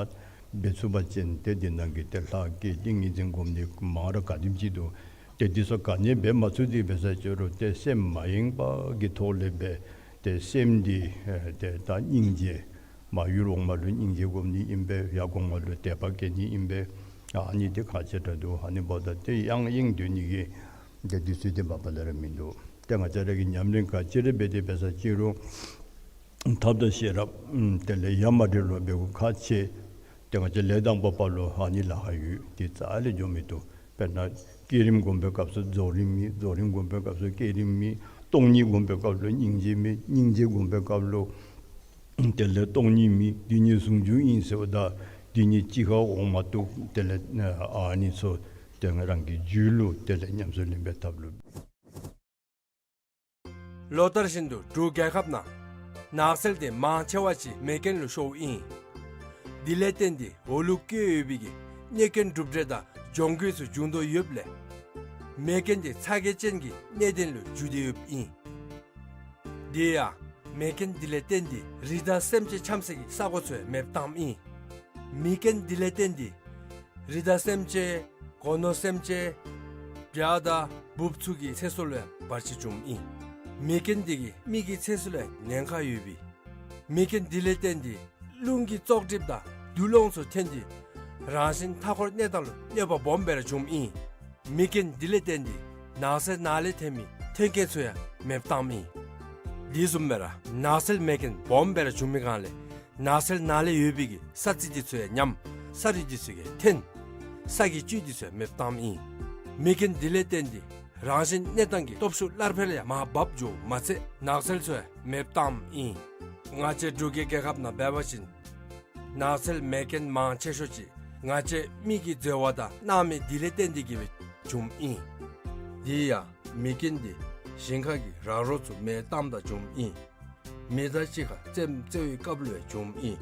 འབད་ཚུགས་པ་ཅིན་ཏེ་འདི་ནང་གི་ཏེ་ལྷ་བསྐྱེད་ཏིང་ངེ་འཛིན་སྒོམ་ནི་མང་ར་ག་དེམ་ཅིག་འདུག། ཏེ་འདི་ཚུ་ག་ནི་འབད་མ་ཚུགས་ཏེ་འབད་ས་ཅིན་རུང་ཏེ་སེམས་མ་ཡེངས་པ་གི་ཐོག་ལས་འབད། ཏེ་སེམས་འདི་ཨེ་ཏེ་ད་སྙིང་རྗེ། མ་ཡུལ་འོག་མ་ལུ་སྙིང་རྗེ་སྒོམ་ནི་ཨིན་པས། ཡར་གོང་མ་ལུ་དད་པ་བསྐྱེད་ནི་ཨིན་པས། ཨ་ནི་འདི་ཁག་ཆེ་དྲགས་འདུག། ཨ་ནི་འབདཝ་ད་ཏེ་ཡང་ཡེངས་སྡོད་ནི་གི་ཏེ་དུས་ཚོད་འདི་མ་པ་ལས་ར་མིན་འདུག། ཏེ་ང་བཅས་ར་གིས་ཉམས་ལེན་ག་ཅི་ར་འབད་དེ་འབད་ས་ཅིན་རུང་ཐབས་དང་ཤེས་རབ་ཨམ་དེ་ལས་ཡ་མ་བྲལ་ལུ་འབད་དགོཔ་ཁག་ཆེ། ཏེ་ང་བཅས་ལས་དང་པོ་པ་ལུ་ཨ་ནི་ལཱ་ཁག་ཡོད། ཏེ་རྩ་ལས་འགྱོ་མི་བཏུབ། དཔེར་ན་བསྐྱེད་རིམ་སྒོམ་པའི་སྐབས་སུ་རྫོགས་རིམ་མེད། རྫོགས་རིམ་སྒོམ་པའི་སྐབས་སུ་བསྐྱེད་རིམ་མེད། སྟོང་ཉིད་སྒོམ་པའི་སྐབས་ལུ་སྙིང་རྗེ་མེད། སྙིང་རྗེ་སྒོམ་པའི་སྐབས་ལུ་དེ་ལས་སྟོང་ཉིད་མེད། འདི་གཉིས་ཟུང་འཇུག་ཨིན་ཟེརཝ་ད་འདི་གཉིས་གཅིག་ཁར་འོང་མ་བཏུབ། དེ་ལས་ཨ་ནི་ཚུ་ཏེ་ང་རང་གི་རྒྱུད་ལུ་དེ་ལས་ཉམས་སུ་ལེན་པའི་ཐབས་ལུ། ལོ་ལྟར་བཞིན་དུ་འབྲུག་རྒྱལ་ཁབ་ནང་ནགས་ཚལ་དེ་མང་ཆེ་བ་ཅིག་མེ་རྐྱེན་ལུ་ཤོརཝ་ཨིན། དེ་ལས་བརྟེན་ཏེ་འོག་ལུ་བཀོད་ཡོད་པའི་གི་གནོད་སྐྱོན་གྲུབ་འབྲས་དང་གྱོང་གུད་ཚུ་འབྱུང་དོ་ཡོདཔ་ལས་མེ་རྐྱེན་དེ་ཚ་གྱང་ཅན་གྱི་གནད་དོན་ལུ་འགྱུར་ཏེ་ཡོདཔ་ཨིན། དེ་ཡང་མེ་རྐྱེན་དེ་ལས་བརྟེན་ཏེ་རི་དྭགས་སེམས་ཅན་འཁྱམས་སའི་གི་ས་གོ་ཚུ་ཡང་མེདཔ་བཏངམ་ཨིན། མེ་རྐྱེན་དེ་ལས་བརྟེན་ཏེ་རི་དྭགས་སེམས་ཅན་སྒོ་ནོར་སེམས་ཅན་བྱ་དང་འབུཔ་ཚུ་གི་ཚེ་སྲོག་ལུ་ཡང་བར་ཆད་བྱུངམ་ཨིན། མེ་རྐྱེན་དེ་གིས་མི་གི་ཚེ་སྲོག་ལུ་ཡང་ཉེན་ཁ་ཡོད་པས། མེ་རྐྱེན་དེ་ལས་བརྟེན་ཏེ་རླུང་གི་བཙོག་གྲིབ་དང་རྡུལ་སློང་ཚུ་ཐོན་ཏེ་རང་བཞིན་མཐའ་འཁོར་གནས་སྟངས་ལུ་གནོད་པ་སྦོམ་སྦེ་ར་བྱུངམ་ཨིན། མེ་རྐྱེན་དེ་ལས་བརྟེན་ཏེ་ནགས་ཚལ་ནང་ལས་ཐོན་མི་མཐུན་རྐྱེན་ཚུ་ཡང་མེདཔ་བཏངམ་ཨིན། དེ་བཟུམ་སྦེ་ར་ནགས་ཚལ་མེ་རྐྱེན་སྦོམ་སྦེ་ར་བྱུང་མི་སྒང་ལས་ནགས་ཚལ་ནང་ལས་ཡོད་པའི་གི་ས་རྩི་དེ་ཚུ་ཡང་ཉམས། ས་རུད་དེ་ཚུ་ཡང་ཐོན། ས་གི་བཅུད་དེ་ཚུ་ཡང་མེདཔ་བཏངམ་ཨིན། མེ་རྐྱེན་དེ་ལས་བརྟེན་ཏེ་རང་བཞིན་གནས་སྟངས་ཀྱི་སྟོབས་ཤུགས་སླར་འཕེལ་ཡང་མར་བབས་འགྱོཝ་མ་ཚད་ནགས་ཚལ་ཚུ་ཡང་མེདཔ་བཏངམ་ཨིན། ང་བཅས་འབྲུག་གི་རྒྱལ་ཁབ་ནང་འབད་བ་ཅིན་ནགས་ཚལ་མེ་རྐྱེན་མང་ཆེ་ཤོས་ཅིག་ང་བཅས་མི་གི་འཛོལ་བ་དང་སྣང་མེད་དེ་ལས་བརྟེན་ཏེ་གིས་སྦེ་བྱུངམ་ཨིན། དེ་ཡང་མེ་རྐྱེན་དེ་ཞིང་ཁ་གི་ར་རོ་ཚུ་མེ་བཏངམ་ད་བྱུངམ་ཨིན། མེ་མདའ་གཅིག་ཁར་རྩེདམོ་རྩེ་བའི་སྐབས་ལུ་ཡང་བྱུངམ་ཨིན།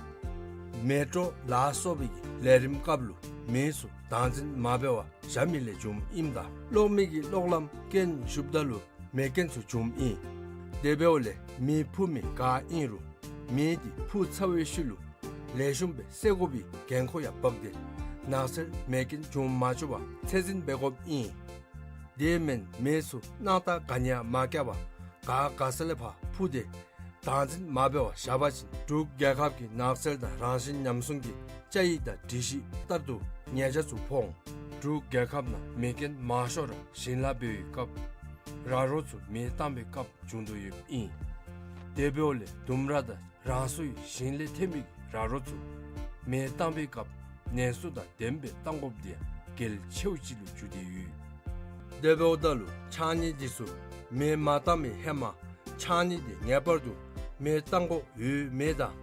མེ་དྲོད་ལ་སོགས་པའི་གི་ལས་རིམ་སྐབས་ལུ་མེ་ཚུ་བདག་འཛིན་མ་འབད་བར་བཞག་མི་ལས་བྱུངམ་ཨིནམ་ད་གློག་མེ་གི་གློག་ལམ་རྐྱེན་ཞུགསཔ་ད་ལུ་མེ་རྐྱེན་ཚུ་བྱུངམ་ཨིན། དེ་འབདཝ་ལས་མེ་འཕུ་མི་ག་ཨིན་རུང་མེ་དེ་འཕུ་ཚར་བའི་ཤུལ་ལུ་ལེགས་ཤོམ་སྦེ་བསལ་དགོ་པའི་འགན་ཁུར་ཡང་འབག་སྟེ་ནགས་ཚལ་མེ་རྐྱེན་འབྱུང་མ་བཅུག་པར་ཚད་འཛིན་འབད་དགོཔ་ཨིན། དེ་མེན་མེ་ཚུ་སྣང་ཐག་ག་ནི་ཡང་མ་བཀལ་བར་ག་ག་ས་ལས་ཕར་འཕུ་སྟེ་བདག་འཛིན་མ་འབད་བར་བཞག་པ་ཅིན་འབྲུག་རྒྱལ་ཁབ་ཀྱི་ནགས་ཚལ་དང་རང་བཞིན་ཉམས་སྲུང་གི་བཅའ་ཡིག་དང་སྒྲིག་གཞི་ལྟར་དུ་ཉེས་ཆད་ཚུ་ཕོག་འོང་། འབྲུག་རྒྱལ་ཁབ་ནང་མེ་རྐྱེན་མང་ཤོས་ར་ཞིང་ལཱ་འབད་བའི་སྐབས་ར་རོ་ཚུ་མེ་བཏང་བའི་སྐབས་འབྱུང་དོ་ཡོདཔ་ཨིན། དེ་འབདཝ་ལས་ལྡུམ་ར་དང་རང་སོའི་ཞིང་ལས་ཐོན་པའི་ར་རོ་ཚུ་མེ་བཏང་བའི་སྐབས་ནན་སོ་དང་ལྡནམ་སྦེ་བཏང་དགོཔ་དེ་ཡང་གལ་ཆེཝ་ཅིག་ལུ་གྱུར་ཏེ་ཡོད། དེ་འབདཝ་ད་ལུ་ཕྱགས་སྙིགས་དེ་ཚུ་མེ་མ་བཏང་བའི་ཧེ་མ་ཕྱགས་སྙིགས་དེ་ངེས་པར་དུ་མེ་བཏང་དགོཔ་ཡོད་མེད་དང་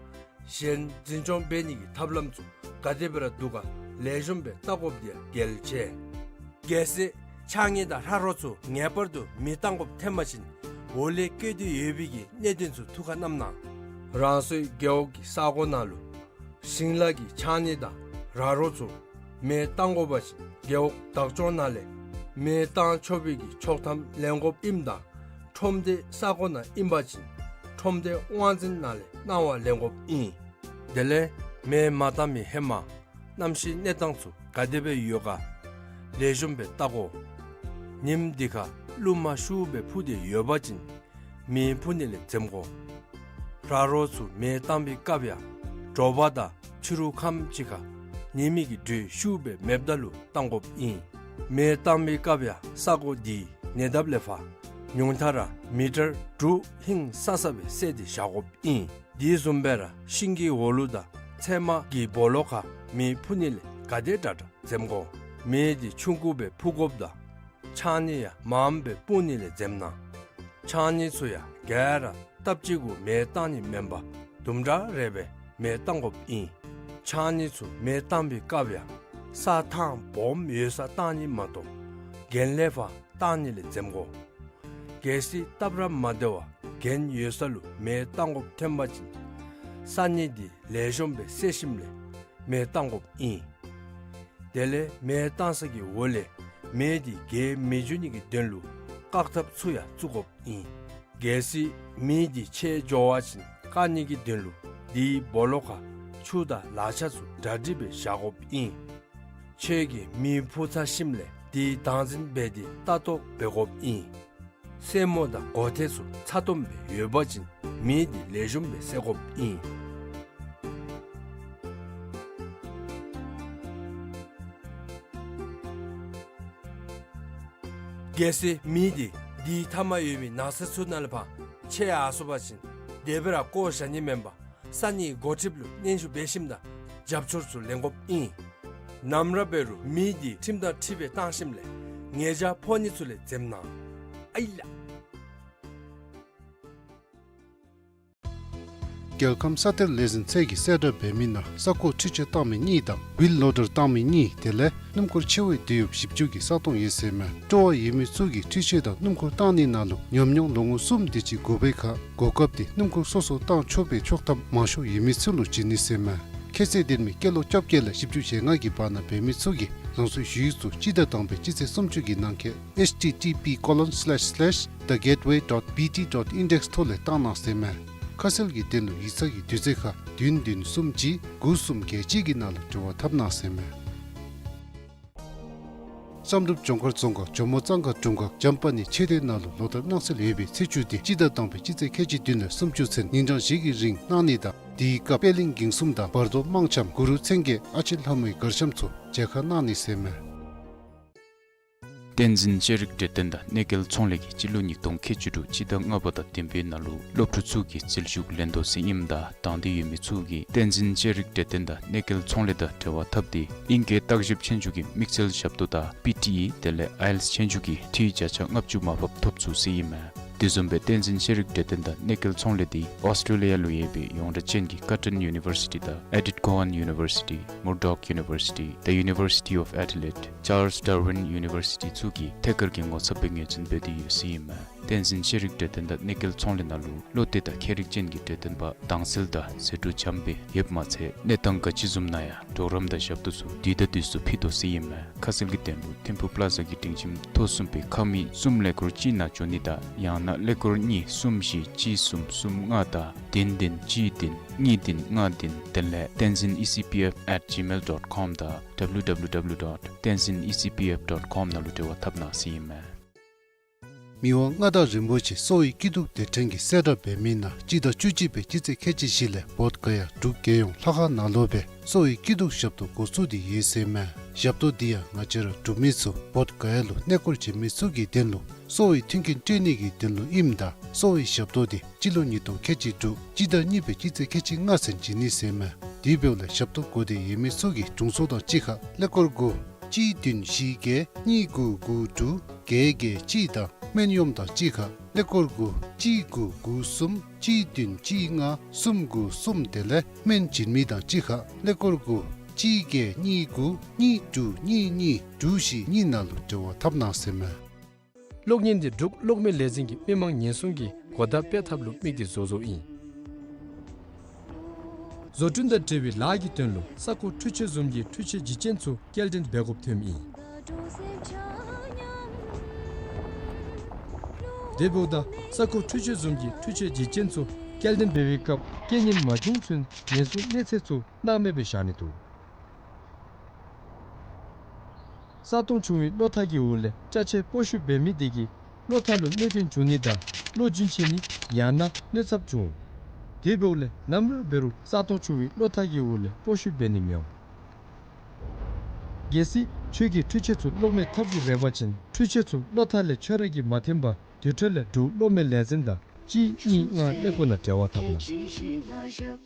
གཞན་འཛིན་སྐྱོང་འབད་ནི་གི་ཐབས་ལམ་ཚུ་ག་དེ་སྦེ་ར་འདུག་ག་ལེགས་ཤོམ་སྦེ་བལྟ་དགོཔ་དེ་ཡང་གལ་ཆེ། གལ་སྲིད་ཕྱགས་སྙིགས་དང་ར་རོ་ཚུ་ངེས་པར་དུ་མེ་བཏང་དགོཔ་ཐོན་པ་ཅིན་འོག་ལས་བཀོད་དེ་ཡོད་པའི་གི་གནད་དོན་ཚུ་ཐུགས་ཁར་བསྣམས་གནང་། རང་སོའི་རྒེད་འོག་གི་ས་གོ་ནང་ལུ་ཞིང་ལཱ་གི་ཕྱགས་སྙིགས་དང་ར་རོ་ཚུ་མེ་བཏང་དགོ་པ་ཅིན་རྒེད་འོག་བདག་སྐྱོང་ནང་ལས་མེ་བཏང་ཆོག་པའི་གི་ཆོག་ཐམ་ལེན་དགོཔ་ཨིནམ་ད་ཁྲོམ་སྡེ་ས་གོ་ནང་ཨིན་པ་ཅིན་ཁྲོམ་སྡེ་དབང་འཛིན་ནང་ལས་གནང་བ་ལེན་དགོཔ་ཨིན། དེ་ལས་མེ་མ་བཏང་མི་ཧེ་མ་གནམ་གཤིས་གནས་སྟངས་ཚུ་ག་དེ་སྦེ་ཡོད་ག་ལེགས་ཤོམ་སྦེ་བལྟ་དགོ། ཉིམ་དེ་ཁར་རླུང་མ་ཤུགས་སྦེ་འཕུ་སྟེ་ཡོད་པ་ཅིན་མེ་འཕུ་ནི་ལས་འཛེམ་དགོ། ར་རོ་ཚུ་མེ་བཏང་བའི་སྐབས་ཡང་དྲོ་པ་དང་ཕྱི་རུ་ཁམས་ཅིག་ཁར་ཉི་མའི་གི་དྲོད་ཤུགས་སྦེ་མེདཔ་ད་ལུ་བཏང་དགོཔ་ཨིན། མེ་བཏང་བའི་སྐབས་ཡང་ས་གོ་དེའི་ཉེ་འདབས་ལས་ཕར་ཉུང་མཐའ་ར་མི་ཊར་དྲུག་ཧིང་སང་ས་སྦེ་བསལ་ཏེ་བཞག་དགོཔ་ཨིན། དེ་བཟུམ་སྦེ་ར་ཤིང་གི་འོག་ལུ་དང་ཚལ་མ་གི་སྦོ་ལོགས་ཁར་མེ་འཕུ་ནི་ལས་ག་དེ་དྲག་དྲག་འཛེམ་དགོ། མེ་འདི་ཆུང་ཀུ་སྦེ་ཕུ་དགོཔ་དང་ཕྱགས་སྙིགས་ཡང་མངམ་སྦེ་སྤུང་ནི་ལས་འཛེམ་གནང་། ཕྱགས་སྙིགས་ཚུ་ཡང་ག་ར་སྟབས་གཅིག་གུ་མེ་བཏང་ནི་མེན་པར་དུམ་གྲ་རེ་སྦེ་མེ་བཏང་དགོཔ་ཨིན། ཕྱགས་སྙིགས་ཚུ་མེ་བཏང་བའི་སྐབས་ཡང་ས་ཐང་སྦོམ་ཡོད་སར་བཏང་ནི་མ་གཏོགས་གྱེན་ལས་ཕར་བཏང་ནི་ལས་འཛེམ་དགོ། གལ་སྲིད་སྟབས་ར་མ་བདེ་བར་གྱེན་ཡོད་ས་ལུ་མེ་བཏང་དགོཔ་ཐོན་པ་ཅིན་ས་སྙིགས་འདི་ལེགས་ཤོམ་སྦེ་བསལ་ཞིནམ་ལས་མེ་བཏང་དགོཔ་ཨིན། དེ་ལས་མེ་བཏང་ས་གི་འོག་ལས་མེ་འདི་རྒྱས་མི་འགྱོ་ནི་གི་དོན་ལུ་བཀག་ཐབས་ཚུ་ཡང་བཙུགས་དགོཔ་ཨིན། གལ་སྲིད་མེ་འདི་ཆད་འགྱོ་བ་ཅིན་བཀག་ནི་གི་དོན་ལུ་དེའི་སྦོ་ལོགས་ཁར་ཆུ་དང་ལག་ཆ་ཚུ་གྲ་སྒྲིག་སྦེ་བཞག་དགོཔ་ཨིན། ཁྱོད་ཀྱིས་མེ་ཕུ་ཚར་ཞིནམ་ལས་དེ་བདག་འཛིན་འབད་དེ་ལྟ་རྟོག་འབད་དགོཔ་ཨིན། སེན་མོ་དང་སྒོ་ཐེམ་ཚུ་ཚ་ཏོམ་སྦེ་ཡོད་པ་ཅིན་མེ་འདི་ལེགས་ཤོམ་སྦེ་བསད་དགོཔ་ཨིན། གལ་སྲིད་མེ་འདི་དེའི་མཐའ་མར་ཡོད་པའི་ནགས་ཚལ་ཚུ་ནང་ལས་ཕར་ཆད་ཡར་སོང་པ་ཅིན་དེ་སྦེ་ར་བཀོ་བཞག་ནི་མེན་པར་ས་སྙིགས་འགོ་ཁྲིདཔ་ལུ་སྙན་ཞུ་འབད་ཞིནམ་དང་རྒྱབ་སྐྱོར་ཚུ་ལེན་དགོཔ་ཨིན། ནམ་ར་འབད་རུང་མེ་འདི་ཁྲིམས་དང་འཁྲིལ་སྦེ་བཏང་ཞིནམ་ལས་ཉེས་བྱ་ཕོག་ནི་ཚུ་ལས་འཛེམ་གནང་། ཨའི་ལ། རྒྱལ་ཁམས་ས་གཏེར་ལས་འཛིན་ཚད་ཀྱིས་གསལ་བསྒྲགས་འབད་མི་ནང་ས་རྐོ་འཕྲུལ་ཆས་བཏང་མི་གཉིས་དང་ཝིལ་ལོ་ཌར་བཏང་མི་གཉིས་དེ་ལས་སྣུམ་འཁོར་ཆེ་བའི་དུས་ཡུན་བཞི་བཅུ་གི་ས་སྟོང་ཡོད་ཟེར་མས། སྤྲོ་བ་ཡོད་མི་ཚུ་གིས་འཕྲུལ་ཆས་དང་སྣུམ་འཁོར་བཏང་ནི་ནང་ལུ་ཉམས་མྱོང་ལོ་ངོ་གསུམ་དེ་ཅིག་དགོ་པའི་ཁར་གོ་སྐབས་དེ་སྣུམ་འཁོར་སོ་སོ་བཏང་ཆོག་པའི་ཆོག་ཐམ་མང་ཤོས་ཡོད་མི་ཚུ་ལུ་བྱིན་ནི་ཟེར་མས། ཁྱད་ཚད་ལྡན་མི་སྐྱེས་ལོ་བཅོ་བརྒྱད་ལས་བཞི་བཅུ་ཞེ་ལྔ་གི་བར་ན་འབད་མི་ཚུ་གིས་རང་སོའི་ཞུ་ཡིག་ཚུ་སྤྱི་ཟླ་དང་པའི་སྤྱི་ཚེས་སུམ་ཅུ་གི་ནང་འཁོད་H T T P colon slash slash the gateway dot B T dot index ཐོག་ལས་བཏང་གནང་ཟེར་མས། ཁ་གསལ་གྱི་དོན་ལུ་ཡིག་ཚང་གི་དུས་ཚོད་ཁར་བདུན་བདུན་གསུམ་གཅིག་དགུ་གསུམ་བརྒྱད་གཅིག་གི་ནང་ལུ་འབྲེལ་བ་འཐབ་གནང་ཟེར་མས། བསམ་གྲུབ་ལྗོངས་མཁར་རྫོང་ཁག་ཇོ་མོ་གཙང་ཁ་དྲུང་ཁག་འཇམ་དཔལ་གནས་ཆོས་སྡེ་ནང་ལུ་ལོ་ལྟར་གནང་སྲོལ་ཡོད་པའི་ཚེས་བཅུ་དེ་སྤྱི་ཟླ་དང་པའི་སྤྱི་ཚེས་ཁལ་གཅིག་བདུན་ལས་སུམ་ཅུ་ཚུན་ཉིན་གྲངས་བཞི་གི་རིང་གནང་ནི་དང་དེའི་སྐབས་པད་གླིང་འགེངས་གསུམ་དང་བར་དོ་དམངས་འཆམ་གུ་རུ་མཚན་བརྒྱད་ཨ་ཕྱི་ལྷ་མོའི་གར་འཆམ་ཚུ་མཇལ་ཁ་གནང་ནི་ཟེར་མས། བསྟན་འཛིན་ཤེས་རིག་གྲོས་སྟོན་དང་གནས་མཇལ་ཚོང་ལས་ཀྱིས་སྤྱི་ལོ་ཉིས་སྟོང་ཁལ་གཅིག་དྲུག་སྤྱི་ཟླ་ལྔ་པ་དང་བདུན་པའི་ནང་ལུ་སློབ་ཕྲུག་ཚུ་གི་རྩིས་ཞུགས་ལེན་དོ་ཟེར་ཨིནམ་ད་དང་འདོད་ཡོད་མི་ཚུ་གིས་བསྟན་འཛིན་ཤེས་རིག་གྲོས་སྟོན་དང་གནས་མཇལ་ཚོང་ལས་དང་འབྲེལ་བ་འཐབ་སྟེ་ཨིང་སྐད་བརྟག་ཞིབ་ཆོས་རྒྱུགས་ཀྱི་དམིགས་བསལ་ཞབས་ཏོག་དང་པི་ཊི་ཨི་དེ་ལས་ཨའི་ཨེལ་ཊི་ཨེསི་ཆོས་རྒྱུགས་ཀྱི་འཕྲུལ་བརྒྱ་ཆ་ལྔ་བཅུ་མར་ཕབ་ཐོབ་ཚུགས་ཟེར་ཨིན་མས། དེ་བཟུམ་སྦེ་བསྟན་འཛིན་ཤེས་རིག་གྲོས་སྟོན་དང་གནས་མཇལ་ཚོང་ལས་འདི་ཨོསི་ཊེ་ལི་ཡ་ལུ་ཡོད་པའི་ཡོངས་གྲགས་ཅན་གྱི་ཀར་ཊོན་ཡུ་ནི་བར་སི་ཊི་དང་ཨེ་ཌིཐ་ཀོ་ཧན་ཡུ་ནི་བར་སི་ཊི་མུར་ཌོག་ཡུ་ནི་བར་སི་ཊི་The University of Adelaide Charles Darwin University ཚུ་གིས་ཐད་ཀར་གྱི་ངོ་ཚབ་སྦེ་ངོས་འཛིན་འབད་དེ་ཡོད་ཟེར་ཨིན་མས། བསྟན་འཛིན་ཤེས་རིག་གྲོས་སྟོན་དང་གནས་མཇལ་ཚོང་ལས་ནང་ལུ་བློ་གཏད་དང་མཁས་རིག་ཅན་གྱི་གྲོས་སྟོན་པ་དྭངས་གསལ་དང་ཟད་འགྲོ་འཇམ་སྦེ་ཡོདཔ་མ་ཚད་གནས་སྟངས་ག་ཅི་བཟུམ་ནང་ཡང་གྲོགས་རམ་དང་ཞབས་ཏོག་ཚུ་དུས་དང་དུས་སུ་ཕུལ་དོ་ཟེར་ཨིན་མས། ཁ་གསལ་གྱི་དོན་ལུ་ཐིམ་ཕུག་པླ་ཛ་གི་སྒྲིང་ཁྱིམ་ཐོག་གསུམ་པའི་ཁང་མིག་གསུམ་ཀླད་ཀོར་གཅིག་ནང་འབྱོན་ནི་དང་ཡང་ན་ཀླད་ཀོར་གཉིས་གསུམ་བཞི་གཅིག་གསུམ་གསུམ་ལྔ་དང་བདུན་བདུན་གཅིག་བདུན་གཉིས་བདུན་ལྔ་བདུན་དེ་ལས་tenzin E C P F at gmail dot com དང་W W W dot tenzin E C P F dot com ནང་ལུ་འབྲེལ་བ་འཐབ་གནང་ཟེར་ཨིན་མས། མི་དབང་མངའ་བདག་རིན་པོ་ཆེ་གསོ་བའི་སྐྱིད་སྡུག་སྡེ་ཕྲན་གྱིས་གསལ་བསྒྲགས་འབད་མི་ནང་སྤྱི་ཟླ་བཅུ་གཅིག་པའི་སྤྱི་ཚེས་ཁལ་གཅིག་བཞི་ལས་བོདྷ་ག་ཡ་འབྲུག་རྒྱལ་ཡོངས་ལྷ་ཁང་ནང་ལུ་སྦེ་གསོ་བའི་སྐྱིད་སྡུག་ཞབས་ཏོག་འགོ་བཙུགས་ཏེ་ཡོད་ཟེར་མས། ཞབས་ཏོག་འདི་ཡང་ང་བཅས་ར་འབྲུག་མི་ཚུ་བོདྷ་ག་ཡ་ལུ་གནས་སྐོར་བྱོན་མི་ཚུ་གི་དོན་ལུ་གསོ་བའི་མཐུན་རྐྱེན་སྤྲོད་ནི་གི་དོན་ལུ་ཨིནམ་ད་གསོ་བའི་ཞབས་ཏོག་འདི་སྤྱི་ལོ་ཉིས་སྟོང་ཁལ་གཅིག་དྲུག་སྤྱི་ཟླ་གཉིས་པའི་སྤྱི་ཚེས་ཁལ་གཅིག་ལྔ་ཚུན་བྱིན་ནི་ཟེར་མས། དེ་འབདཝ་ལས་ཞབས་ཏོག་དགོ་འདོད་ཡོད་མི་ཚུ་གིས་དྲུང་འཚོ་དང་གཅིག་ཁར་ཀླད་ཀོར་དགུ་གཅིག་བདུན་བཞི་བརྒྱད་གཉིས་དགུ་དགུ་དྲུག་བརྒྱད་བརྒྱད་གཅིག་དང་སྨན་གཡོགམ་དང་གཅིག་ཁར་ཀླད་ཀོར་དགུ་གཅིག་དགུ་དགུ་གསུམ་གཅིག་བདུན་གཅིག་ལྔ་གསུམ་དགུ་གསུམ་དེ་ལས་སྨན་བྱིན་མི་དང་གཅིག་ཁར་ཀླད་ཀོར་དགུ་གཅིག་བརྒྱད་གཉིས་དགུ་གཉིས་དྲུག་གཉིས་གཉིས་དྲུག་བཞི་གཉིས་ནང་ལུ་འབྲེལ་བ་འཐབ་གནང་ཟེར་མས། གློག་བརྙན་འདི་འབྲུག་གློག་མེ་ལས་འཛིན་གྱིས་མི་མང་ཉེན་སྲུང་གི་གོ་བརྡ་སྤེལ་ཐབས་ལུ་དམིགས་ཏེ་བཟོ་བཟོཝ་ཨིན། བཟོ་སྐྲུན་དང་འབྲེལ་བའི་ལཱ་གི་དོན་ལུ་ས་རྐོ་འཕྲུལ་ཆས་བཟུམ་གྱི་འཕྲུལ་ཆས་འཇིག་རྟེན་ཚུ་སྐྱེལ་འདྲེན་འབད་དགོཔ་ཐོནམ་ཨིན། དེ་འབདཝ་ད་ས་རྐོ་འཕྲུལ་ཆས་བཟུམ་གྱི་འཕྲུལ་ཆས་འཇིག་རྟེན་ཚུ་སྐྱེལ་འདྲེན་འབད་བའི་སྐབས་རྐྱེན་ངན་མ་བྱུང་ཚུན་ཉེན་སྲུང་གནས་ཚད་ཚུ་སྣང་མེད་སྦེ་བཞག་ནི་འདུག། ས་སྟོང་ཆུང་བའི་གློག་ཐག་གི་འོག་ལས་སྐྲ་ཕྱེ་སྤོ་བཤུད་འབད་མི་དེ་གིས་གློག་ཐག་ལུ་གནོད་སྐྱོན་བྱུང་ནི་དང་གློག་རྒྱུན་ཆད་ནི་ཡང་ན་གནོད་ཚབས་འབྱུང་། དེ་འབདཝ་ལས་ནམ་ར་འབད་རུང་ས་སྟོང་ཆུང་བའི་གློག་ཐག་གི་འོག་ལས་སྤོ་བཤུད་འབད་ནི་མི་འོང་། གལ་སྲིད་ཁྱོད་ཀྱིས་འཕྲུལ་ཆས་ཚུ་གློག་མེ་འཐབ་དགོ་རན་པ་ཅིན་འཕྲུལ་ཆས་ཚུ་གློག་ཐག་ལས་ཁྱོད་ར་གིས་མ་འཐེན་པར་དེ་འཕྲོ་ལས་འབྲུག་གློག་མེ་ལས་འཛིན་དང་ གཅིག་གཉིས་ལྔ་ཀླད་ཀོར་ནང་འབྲེལ་བ་འཐབ་གནང་།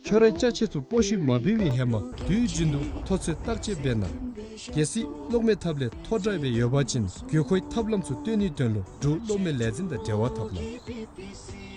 ཁྱོད་རའི་ཅ་ཆས་ཚུ་སྤོ་བཤུད་མ་འབད་བའི་ཧེ་མ་དུས་རྒྱུན་དུ་ཐོ་ཚད་བརྟག་དཔྱད་འབད་གནང་། གལ་སྲིད་གློག་མེ་ཐབ་ལས་ཐོ་དྲགས་སྦེ་ཡོད་པ་ཅིན་དགོས་མཁོའི་ཐབས་ལམ་ཚུ་སྟོན་ནིའི་དོན་ལུ་འབྲུག་གློག་མེ་ལས་འཛིན་དང་འབྲེལ་བ་འཐབ་གནང་།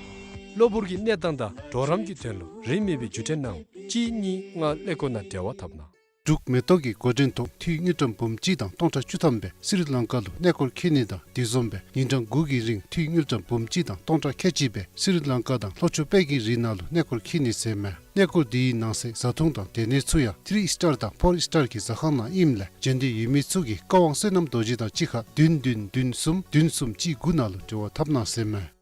གློ་བུར་གྱི་གནས་སྟངས་དང་གྲོགས་རམ་གྱི་དོན་ལུ་རིན་མེད་པའི་བརྒྱུད་འཕྲིན་གནང་། གཅིག་གཉིས་ལྔ་ཀླད་ཀོར་ནང་འབྲེལ་བ་འཐབ་གནང་། འབྲུག་མེ་ཏོག་གི་འགོ་འདྲེན་ཐོག་འཐུས་དངུལ་ཀྲམ་འབུམ་གཅིག་དང་སྟོང་ཕྲག་བཅུ་ཐམ་སྦེ་སི་རི་ལང་ཀ་ལུ་གནས་སྐོར་འཁྱིད་ནི་དང་དེ་བཟུམ་སྦེ་ཉིན་གྲངས་དགུ་གི་རིང་འཐུས་དངུལ་ཀྲམ་འབུམ་གཅིག་དང་སྟོང་ཕྲག་ཁལ་གཅིག་སྦེ་སི་རི་ལང་ཀ་དང་ལྷོ་ཕྱོགས་དཔལ་གྱི་རི་ནང་ལུ་གནས་སྐོར་འཁྱིད་ནི་ཟེར་མས། གནས་སྐོར་འདི་གི་ནང་གསེས་བཟའ་འཐུང་དང་སྡོད་གནས་ཚུ་ཡང་ཐི་རི་ཨིས་ཊར་དང་ཕོར་ཨིས་ཊར་གྱི་ཟ་ཁང་ནང་ཨིནམ་ལས་བྱོན་འདོད་ཡོད་མི་ཚུ་གིས་བཀའ་དབང་བསོད་ནམས་རྡོ་རྗེ་དང་གཅིག་ཁར་བདུན་བདུན་བདུན་གསུམ་བདུན་གསུམ་གཅིག་དགུ་ནང་ལུ་འབྲེལ་བ་འཐབ་གནང་ཟེར་མས།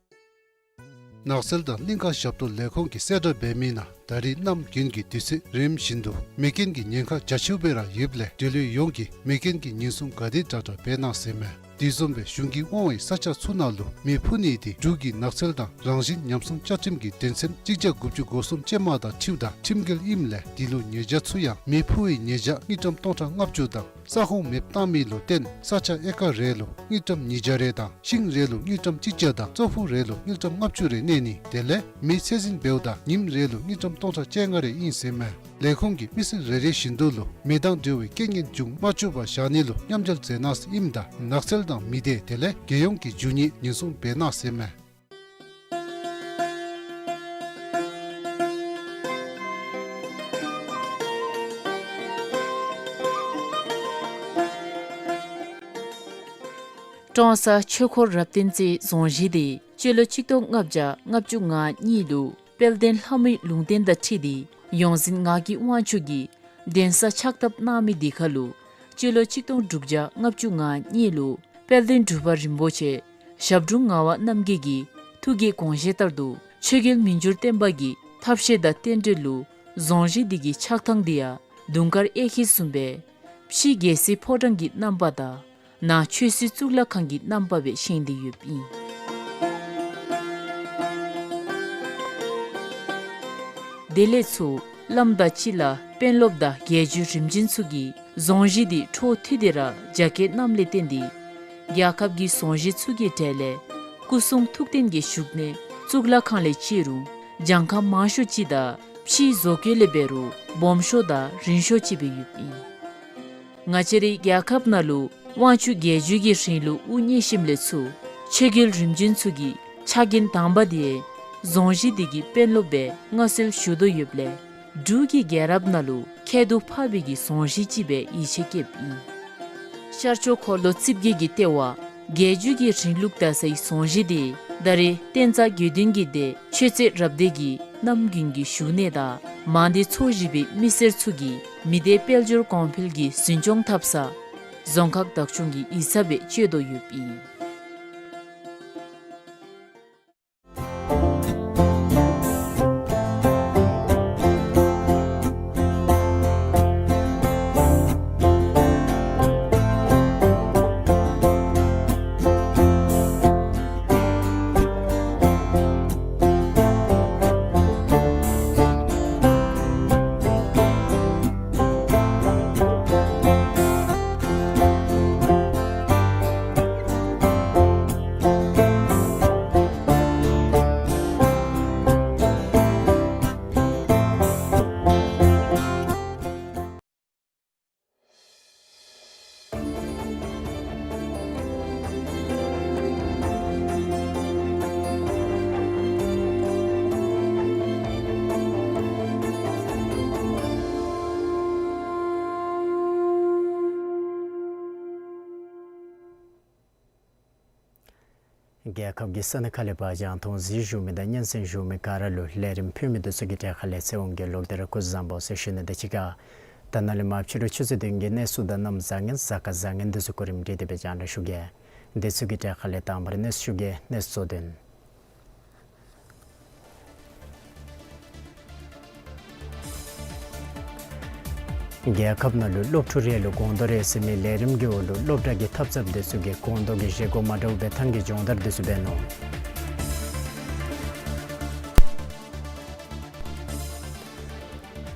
ནགས་ཚལ་དང་གླིང་ཀ་ཞབས་ཏོག་ལས་ཁུངས་ཀྱིས་གསལ་བསྒྲགས་འབད་མི་ནང་ད་རིས་གནམ་དགུན་གྱི་དུས་ཚོད་རནམ་བཞིན་དུ་མེ་རྐྱེན་གྱི་ཉེན་ཁ་རྒྱ་ཆེཝ་སྦེ་ར་ཡོདཔ་ལས་འབྲེལ་ཡོད་ཡོངས་ཀྱིས་མེ་རྐྱེན་གྱི་ཉེན་སྲུང་ག་དེ་དྲག་དྲག་འབད་གནང་ཟེར་མས། དེ་བཟུམ་སྦེ་གཞུང་གིས་དབང་བའི་ས་ཆ་ཚུ་ནང་ལུ་མེ་ཕུ་ནི་དེ་འབྲུག་གི་ནགས་ཚལ་དང་རང་བཞིན་ཉམས་སྲུང་བཅའ་ཁྲིམས་ཀྱི་དོན་ཚན་གཅིག་བརྒྱ་དགུ་བཅུ་གོ་གསུམ་ཅན་མ་དང་འཁྲིལཝ་ད་ཁྲིམས་འགལ་ཨིནམ་ལས་དེ་ལུ་ཉེས་བྱ་ཚུ་ཡང་མེ་ཕུ་བའི་ཉེས་བྱ་དངུལ་ཀྲམ་སྟོང་ཕྲག་ལྔ་བཅུ་དང་ས་ཁོངས་མེདཔ་བཏང་མི་ལུ་བརྟེན་ས་ཆ་ཨེ་ཀར་རེ་ལུ་དངུལ་ཀྲམ་ཉིས་བརྒྱ་རེ་དང་ཤིང་རེ་ལུ་དངུལ་ཀྲམ་གཅིག་བརྒྱ་དང་ཙོག་ཕུ་རེ་ལུ་དངུལ་ཀྲམ་ལྔ་བཅུ་རེ་གནས་ནི་དེ་ལས་མེ་ཚད་འཛིན་འབདཝ་ད་ཉིནམ་རེ་ལུ་དངུལ་ཀྲམ་སྟོང་ཕྲག་བཅོ་ལྔ་རེ་ཨིན་ཟེར་མས། ལས་ཁུངས་ཀྱིས་མི་སེར་རེ་རེ་བཞིན་དུ་ལུ་མེ་དང་འབྲེལ་བའི་རྐྱེན་ངན་འབྱུང་མ་བཅུག་པར་བཞག་ནི་ལུ་མཉམ་འབྲེལ་མཛད་གནང་ཟེར་ཨིནམ་ད་ནགས་ཚལ་དང་མི་སྡེ་དེ་ལས་རྒྱལ་ཡོངས་ཀྱི་རྒྱུ་དངོས་ཉེན་སྲུང་འབད་གནང་ཟེར་མས། ཀྲོང་གསར་ཆོས་འཁོར་རབ་བརྟན་རྩེའི་རྫོང་གཞིས་དེ་སྤྱི་ལོ་ཆིག་སྟོང་ལྔ་བརྒྱ་ལྔ་བཅུ་ང་གཉིས་ལུ་དཔལ་ལྡན་ལྷ་མོའི་ལུང་བསྟན་དང་འཁྲིལ་ཏེ་ཡོངས་འཛིན་ངག་གི་དབང་ཕྱུག་གིས་གདན་ས་ཕྱག་བཏབ་གནང་མི་དེ་ཁར་ལུ་སྤྱི་ལོ་ཆིག་སྟོང་དྲུག་བརྒྱ་ལྔ་བཅུ་ང་གཉིས་ལུ་དཔལ་ལྡན་འབྲུག་པ་རིན་པོ་ཆེ་ཞབས་དྲུང་ངག་དབང་རྣམ་རྒྱལ་གྱི་ཐུགས་ཀྱི་དགོངས་བཞེད་ལྟར་དུ་ཆོས་རྒྱལ་མི་འགྱུར་བརྟན་པ་གི་ཐབས་ཤེས་དང་རྟེན་འབྲེལ་ལུ་རྫོང་གཞིས་འདི་གི་ཆགས་ཐངས་འདི་ཡང་དུང་དཀར་གཡས་འཁྱིལ་བཟུམ་སྦེ་ཕྱི་རྒྱལ་སྲིད་ཕོ་བྲང་གི་རྣམ་པ་དང་ནང་ཆོས་སྲིད་གཙུག་ལག་ཁང་གི་རྣམ་པ་སྦེ་བཞེངས་ཏེ་ཡོདཔ་ཨིན། དེ་ལས་ཚུར་བླམ་དང་གཅིག་ལ་དཔོན་སློབ་དང་རྒྱལ་བརྒྱུད་རིམ་བྱོན་ཚུ་གིས་རྫོང་གཞིས་འདི་འཕྲོ་མཐུད་དེ་ར་རྒྱ་སྐྱེད་གནངམ་ལས་བརྟེན་ཏེ་རྒྱལ་ཁབ་ཀྱི་རྫོང་གཞིས་ཚུ་གི་གྲས་ལས་སྐུ་གསུང་ཐུགས་རྟེན་གྱི་བཞུགས་གནས་གཙུག་ལག་ཁང་ལས་བརྩི་རུང་གྱངས་ཁ་མང་ཤོས་ཅིག་དང་ཕྱིའི་བཟོ་བཀོད་ལས་འབད་རུང་སྦོམ་ཤོས་དང་རིང་ཤོས་ཅིག་སྦེ་ཡོདཔ་ཨིན། ང་བཅས་རའི་རྒྱལ་ཁབ་ནང་ལུ་དབང་ཕྱུག་རྒྱལ་བརྒྱུད་ཀྱི་རིང་ལུགས་དབུ་བརྙེས་ཞིནམ་ལས་ཚུར་ཆོས་རྒྱལ་རིམ་བྱོན་ཚུ་གི་ཕྱག་འགན་དང་པ་དེ་རྫོང་གཞིས་འདི་གི་དཔོན་སློབ་སྦེ་མངའ་གསོལ་ཞུ་དོ་ཡོདཔ་ལས་འབྲུག་གི་རྒྱལ་རབས་ནང་ལུ་ཁྱད་དུ་འཕགས་པའི་གི་རྫོང་གཞིས་ཅིག་སྦེ་ཡིད་ཆེས་བསྐྱེདཔ་ཨིན། ཤར་ཕྱོགས་འཁོར་ལོ་རྩིབས་བརྒྱད་ཀྱི་ལྟེ་བ་རྒྱལ་བརྒྱུད་ཀྱི་རིང་ལུགས་དར་སའི་རྫོང་གཞིས་འདི་ད་རེས་བསྟན་རྩ་དགེ་འདུན་གྱི་སྡེ་ཆོས་རྩེ་རབ་སྡེ་གི་རྣམ་རྒྱུན་གྱི་བཞུགས་གནས་དང་མང་སྡེ་ཚོ་བཞི་པའི་མི་སེར་ཚུ་གིས་མི་སྡེ་དཔལ་འབྱོར་གོང་འཕེལ་གྱི་འཛིན་སྐྱོང་འཐབ་ས་རྫོང་ཁག་བདག་སྐྱོང་གི་ཡིག་ཚང་སྦེ་སྤྱོད་དོ་ཡོདཔ་ཨིན། རྒྱལ་ཁབ་ཀྱི་ས་གནས་ཁག་ལས་ཕར་རྒྱང་མཐོང་གཟིགས་བཞུགས་མི་དང་སྙན་གསན་བཞུགས་མི་ག་ར་ལུ་ལས་རིམ་ཕུལ་མི་འདི་ཚུ་གི་གྲས་ཁ་ལས་ཚེ་དབང་གིས་ལོག་སྟེ་ར་སྐུ་གཟུགས་བཟང་པོ་ཟེར་ཞུ་ནི་དང་གཅིག་ཁར་ད་ནཱ་ལས་མར་ཕྱི་རུ་ཆུ་ཚོད་བདུན་གྱི་གནས་ཚུལ་དང་གནམ་བཟང་ངན་གཟའ་སྐར་བཟང་ངན་འདི་ཚུ་གོ་རིམ་སྒྲིག་སྟེ་སྦེ་རྒྱང་བསྒྲགས་ཞུ་གེ། འདི་ཚུ་གི་གྲས་ཁ་ལས་དང་པ་ར་གནས་ཚུལ་ཞུ་གེ། གནས་ཚུལ་གཙོ་དོན། རྒྱལ་ཁབ་ནང་ལུ་སློབ་ཕྲུག་རེ་ལུ་སྒོང་རྡོག་རེ་ཟེར་མི་ལས་རིམ་གྱི་འོག་ལུ་སློབ་གྲྭ་གི་འཐབ་འཐབ་འདི་ཚུ་གིས་སྒོང་རྡོག་གི་བཞེས་སྒོ་མ་འདྲཝ་སྦེ་ཐང་གི་སྦྱོང་བརྡར་འདི་ཚུ་འབད་ནུག།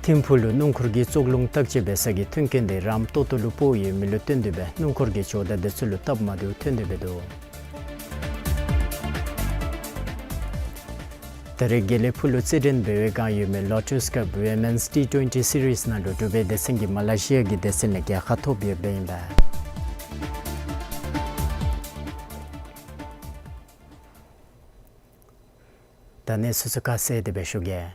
ཐིམ་ཕུག་ལུ་སྣུམ་འཁོར་གྱི་བཙོག་རླུང་བརྟག་དཔྱད་འབད་ས་གི་མཐུན་རྐྱེན་འདི་རམ་ཏོག་ཏོ་ལུ་སྤོ་ཡོད་མི་ལུ་བརྟེན་ཏེ་སྦེ་སྣུམ་འཁོར་གྱི་ཇོ་བདག་འདི་ཚུ་ལུ་སྟབས་མ་བདེཝ་ཐོན་ཏེ་སྦེ་འདུག། ད་རེས་དགེ་ལེགས་ཕུག་ལུ་རྩེད་འགྲན་འབད་བའི་བསྒང་ཡོད་མི་ལོ་ཊཱས་ཀབ་ཝི་མེནསི་ཊི་ཊུ་ཝེན་ཊི་སི་རིསི་ནང་ལུ་འབྲུག་པའི་སྡེ་ཚན་གྱིས་མ་ལེ་ཤི་ཡ་གི་སྡེ་ཚན་ལས་རྒྱལ་ཁ་ཐོབ་ཡོདཔ་ཨིན་པས། ད་གནས་ཚུལ་ཚུ་ཁ་གསལ་དེ་སྦེ་ཞུ་གེ།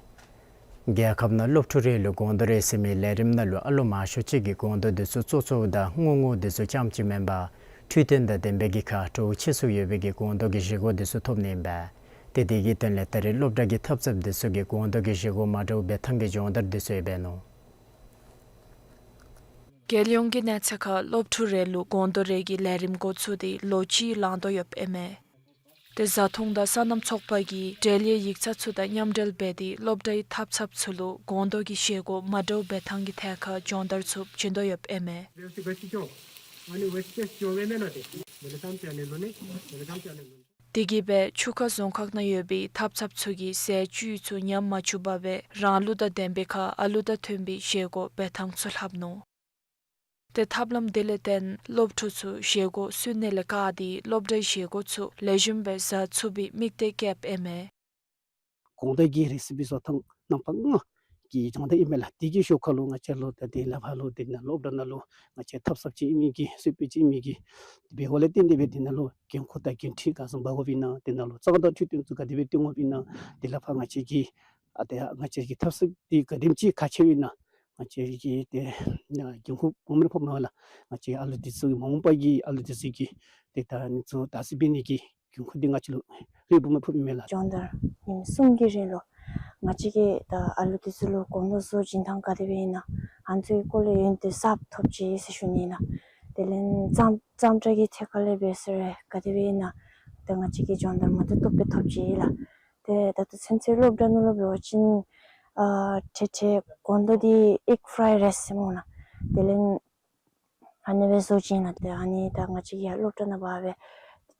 རྒྱལ་ཁབ་ནང་སློབ་ཕྲུག་རེ་ལུ་སྒོང་རྡོག་རེ་ཟེར་མི་ལས་རིམ་ནང་ལུ་ཨ་ལོ་མང་ཤོས་ཅིག་གིས་སྒོང་རྡོག་དེ་ཚུ་བཙོག་བཙོགཔ་དང་རྔུ་རྔུ་དེ་ཚུ་ཙམ་ཅིག་མེན་པར་འཕྲུལ་རྟེན་དང་ལྡན་པའི་གི་ཁར་བྲོཝ་ཆེ་སུ་ཡོད་པའི་གི་སྒོང་རྡོག་གི་བཞེས་སྒོ་དེ་ཚུ་ཐོབ་ནི་ཨིན་པས། ཏེ་དེ་གི་དོན་ལས་ད་རེས་སློབ་གྲྭ་གི་འཐབ་འཚབ་དེ་ཚུ་གིས་སྒོང་རྡོག་གི་བཞེས་སྒོ་མ་འདྲཝ་འབད་ཐངས་ཀྱི་སྦྱོང་བརྡར་དེ་ཚུ་ཡང་འབད་ནུག། རྒྱལ་ཡོངས་ཀྱི་གནས་ཚད་ཁར་སློབ་ཕྲུག་རེ་ལུ་སྒོང་རྡོག་རེ་གི་ལས་རིམ་འགོ་བཙུགས་ཏེ་ལོ་གཅིག་ལང་དོ་ཡོདཔ་ཨིན་མས། ཏེ་བཟའ་འཐུང་དང་སོ་ནམ་ཚོགས་པ་གིས་འབྲེལ་ཡོད་ཡིག་ཚང་ཚུ་དང་མཉམ་འབྲེལ་འབད་དེ་སློབ་གྲྭའི་འཐབ་འཚབ་ཚུ་ལུ་སྒོང་རྡོག་གི་བཞེས་སྒོ་མ་འདྲཝ་འབད་ཐངས་ཀྱི་ཐད་ཁར་སྦྱོང་བརྡར་ཚུ་བྱིན་དོ་ཡོདཔ་ཨིན་མས། དེ་གིས་སྦེ་ཆུ་ཁ་རྫོང་ཁག་ནང་ཡོད་པའི་འཐབ་འཚབ་ཚུ་གིས་ཟས་བཅུད་ཚུ་ཉམས་མ་བཅུག་པར་སྦེ་རང་ལུགས་དང་ལྡན་པའི་ཁར་ཨ་ལུ་དང་མཐུན་པའི་བཞེས་སྒོ་འབད་ཐངས་ཚུ་ལྷབ་ནུག། ཏེ་ཐབས་ལམ་དེ་ལས་བརྟེན་སློབ་ཕྲུག་ཚུ་བཞེས་སྒོ་བསུ་ནི་ལས་བཀག་སྟེ་སློབ་གྲྭའི་བཞེས་སྒོ་ཚུ་ལེགས་ཤོམ་སྦེ་བཟའ་ཚུགས་པའི་དམིགས་གཏད་བསྐྱེདཔ་ཨིན་མས། སྒོང་རྡོག་གི་རེ་སི་པི་བཟོ་ཐངས་རྣམ་པ་ལྔ་གི་སྦྱོང་བརྡར་ཨིན་མས་ལགས། དེ་གི་ཤུལ་ཁ་ལུ་ང་བཅས་ལུ་ད་དེ་ལས་ཕར་ལུ་དེ་ནང་སློབ་གྲྭ་ནང་ལུ་ང་བཅས་འཐབ་འཚབ་ཅིག་ཨིན་མི་གི་གསོལ་དཔོན་ཅིག་ཨིན་མི་གི་འབད་བ་ལས་བརྟེན་ཏེ་སྦེ་དེ་ནང་ལུ་འགན་ཁུར་དང་འགན་འཁྲི་ག་བཟུམ་འབག་དགོཔ་ཨིན་ན། དེ་ནང་ལུ་རྩ་བ་དང་འཕྲོད་བསྟེན་ཚུ་ག་དེ་སྦེ་བསྟེན་དགོཔ་ཨིན་ན། དེ་ལས་ཕར་ང་བཅས་ཀྱི་ཨ་དེ་ང་བཅས་ཀྱི་འཐབ་འཚབ་འདི་ག་དེམ་ཅིག་ཁག་ཆེཝ་ཨིན་ན། ང་བཅས་ཀྱིས་ཏེ་འགན་ཁུར་སྦོམ་རེ་ཕོགཔ་མས་ལགས། ང་བཅས་ཨ་ལུ་འདི་ཚུ་གི་མ་འོངས་པ་གི་ཨ་ལུ་འདི་ཚུ་གི་ཏེ་ད་ཨ་ནི་ཚུ་བདག་འཛིན་འབད་ནི་གི་འགན་ཁུར་འདི་ང་བཅས་ལུ་རེ་སྦོམ་རེ་ཕོགཔ་ཨིན་མས་ལགས། སྦྱོང་བརྡར་ཉིནམ་གསུམ་གྱི་རིང་ལུ་ང་བཅས་ཀྱིས་ད་ཨ་ལུ་འདི་ཚུ་ལུ་སྒོང་རྡོག་བཟོ་བྱིན་ཐངས་ག་དེ་སྦེ་ཨིན་ན། ཨ་ནི་ཚུ་གི་སྐོར་ལས་ཡོན་ཏན་གསརཔ་ཐོབ་ཅི་ཟེར་ཞུ་ནི་ལགས། དེ་ལས་གཙང་གཙང་སྦྲ་གི་ཐད་ཁར་ལས་འབད་ཟེར་ག་དེ་སྦེ་ཨིན་ན། ད་ང་བཅས་ཀྱིས་སྦྱོང་བརྡར་མ་བཏུབ་བཏུབ་སྦེ་ཐོབ་ཅི་ལགས། ཏེ་ད་ལྟོ་ཚུན་ཚོད་སློབ་གྲྭ་ནང་ལུ་འབད་བ་ཅིན་ཨ་ཏེ་ཏེ་སྒོང་རྡོག་འདི་ཨིག་ཕྲའི་རའིསི་ཟེར་སྨོ་ལགས། དེ་ལས་ཨ་ནི་སྦེ་བཟོ་བྱིན་ལགས། ཏེ་ཨ་ནི་ད་ང་བཅས་ཀྱིས་སློབ་གྲྭ་ནང་འབག་སྦེ་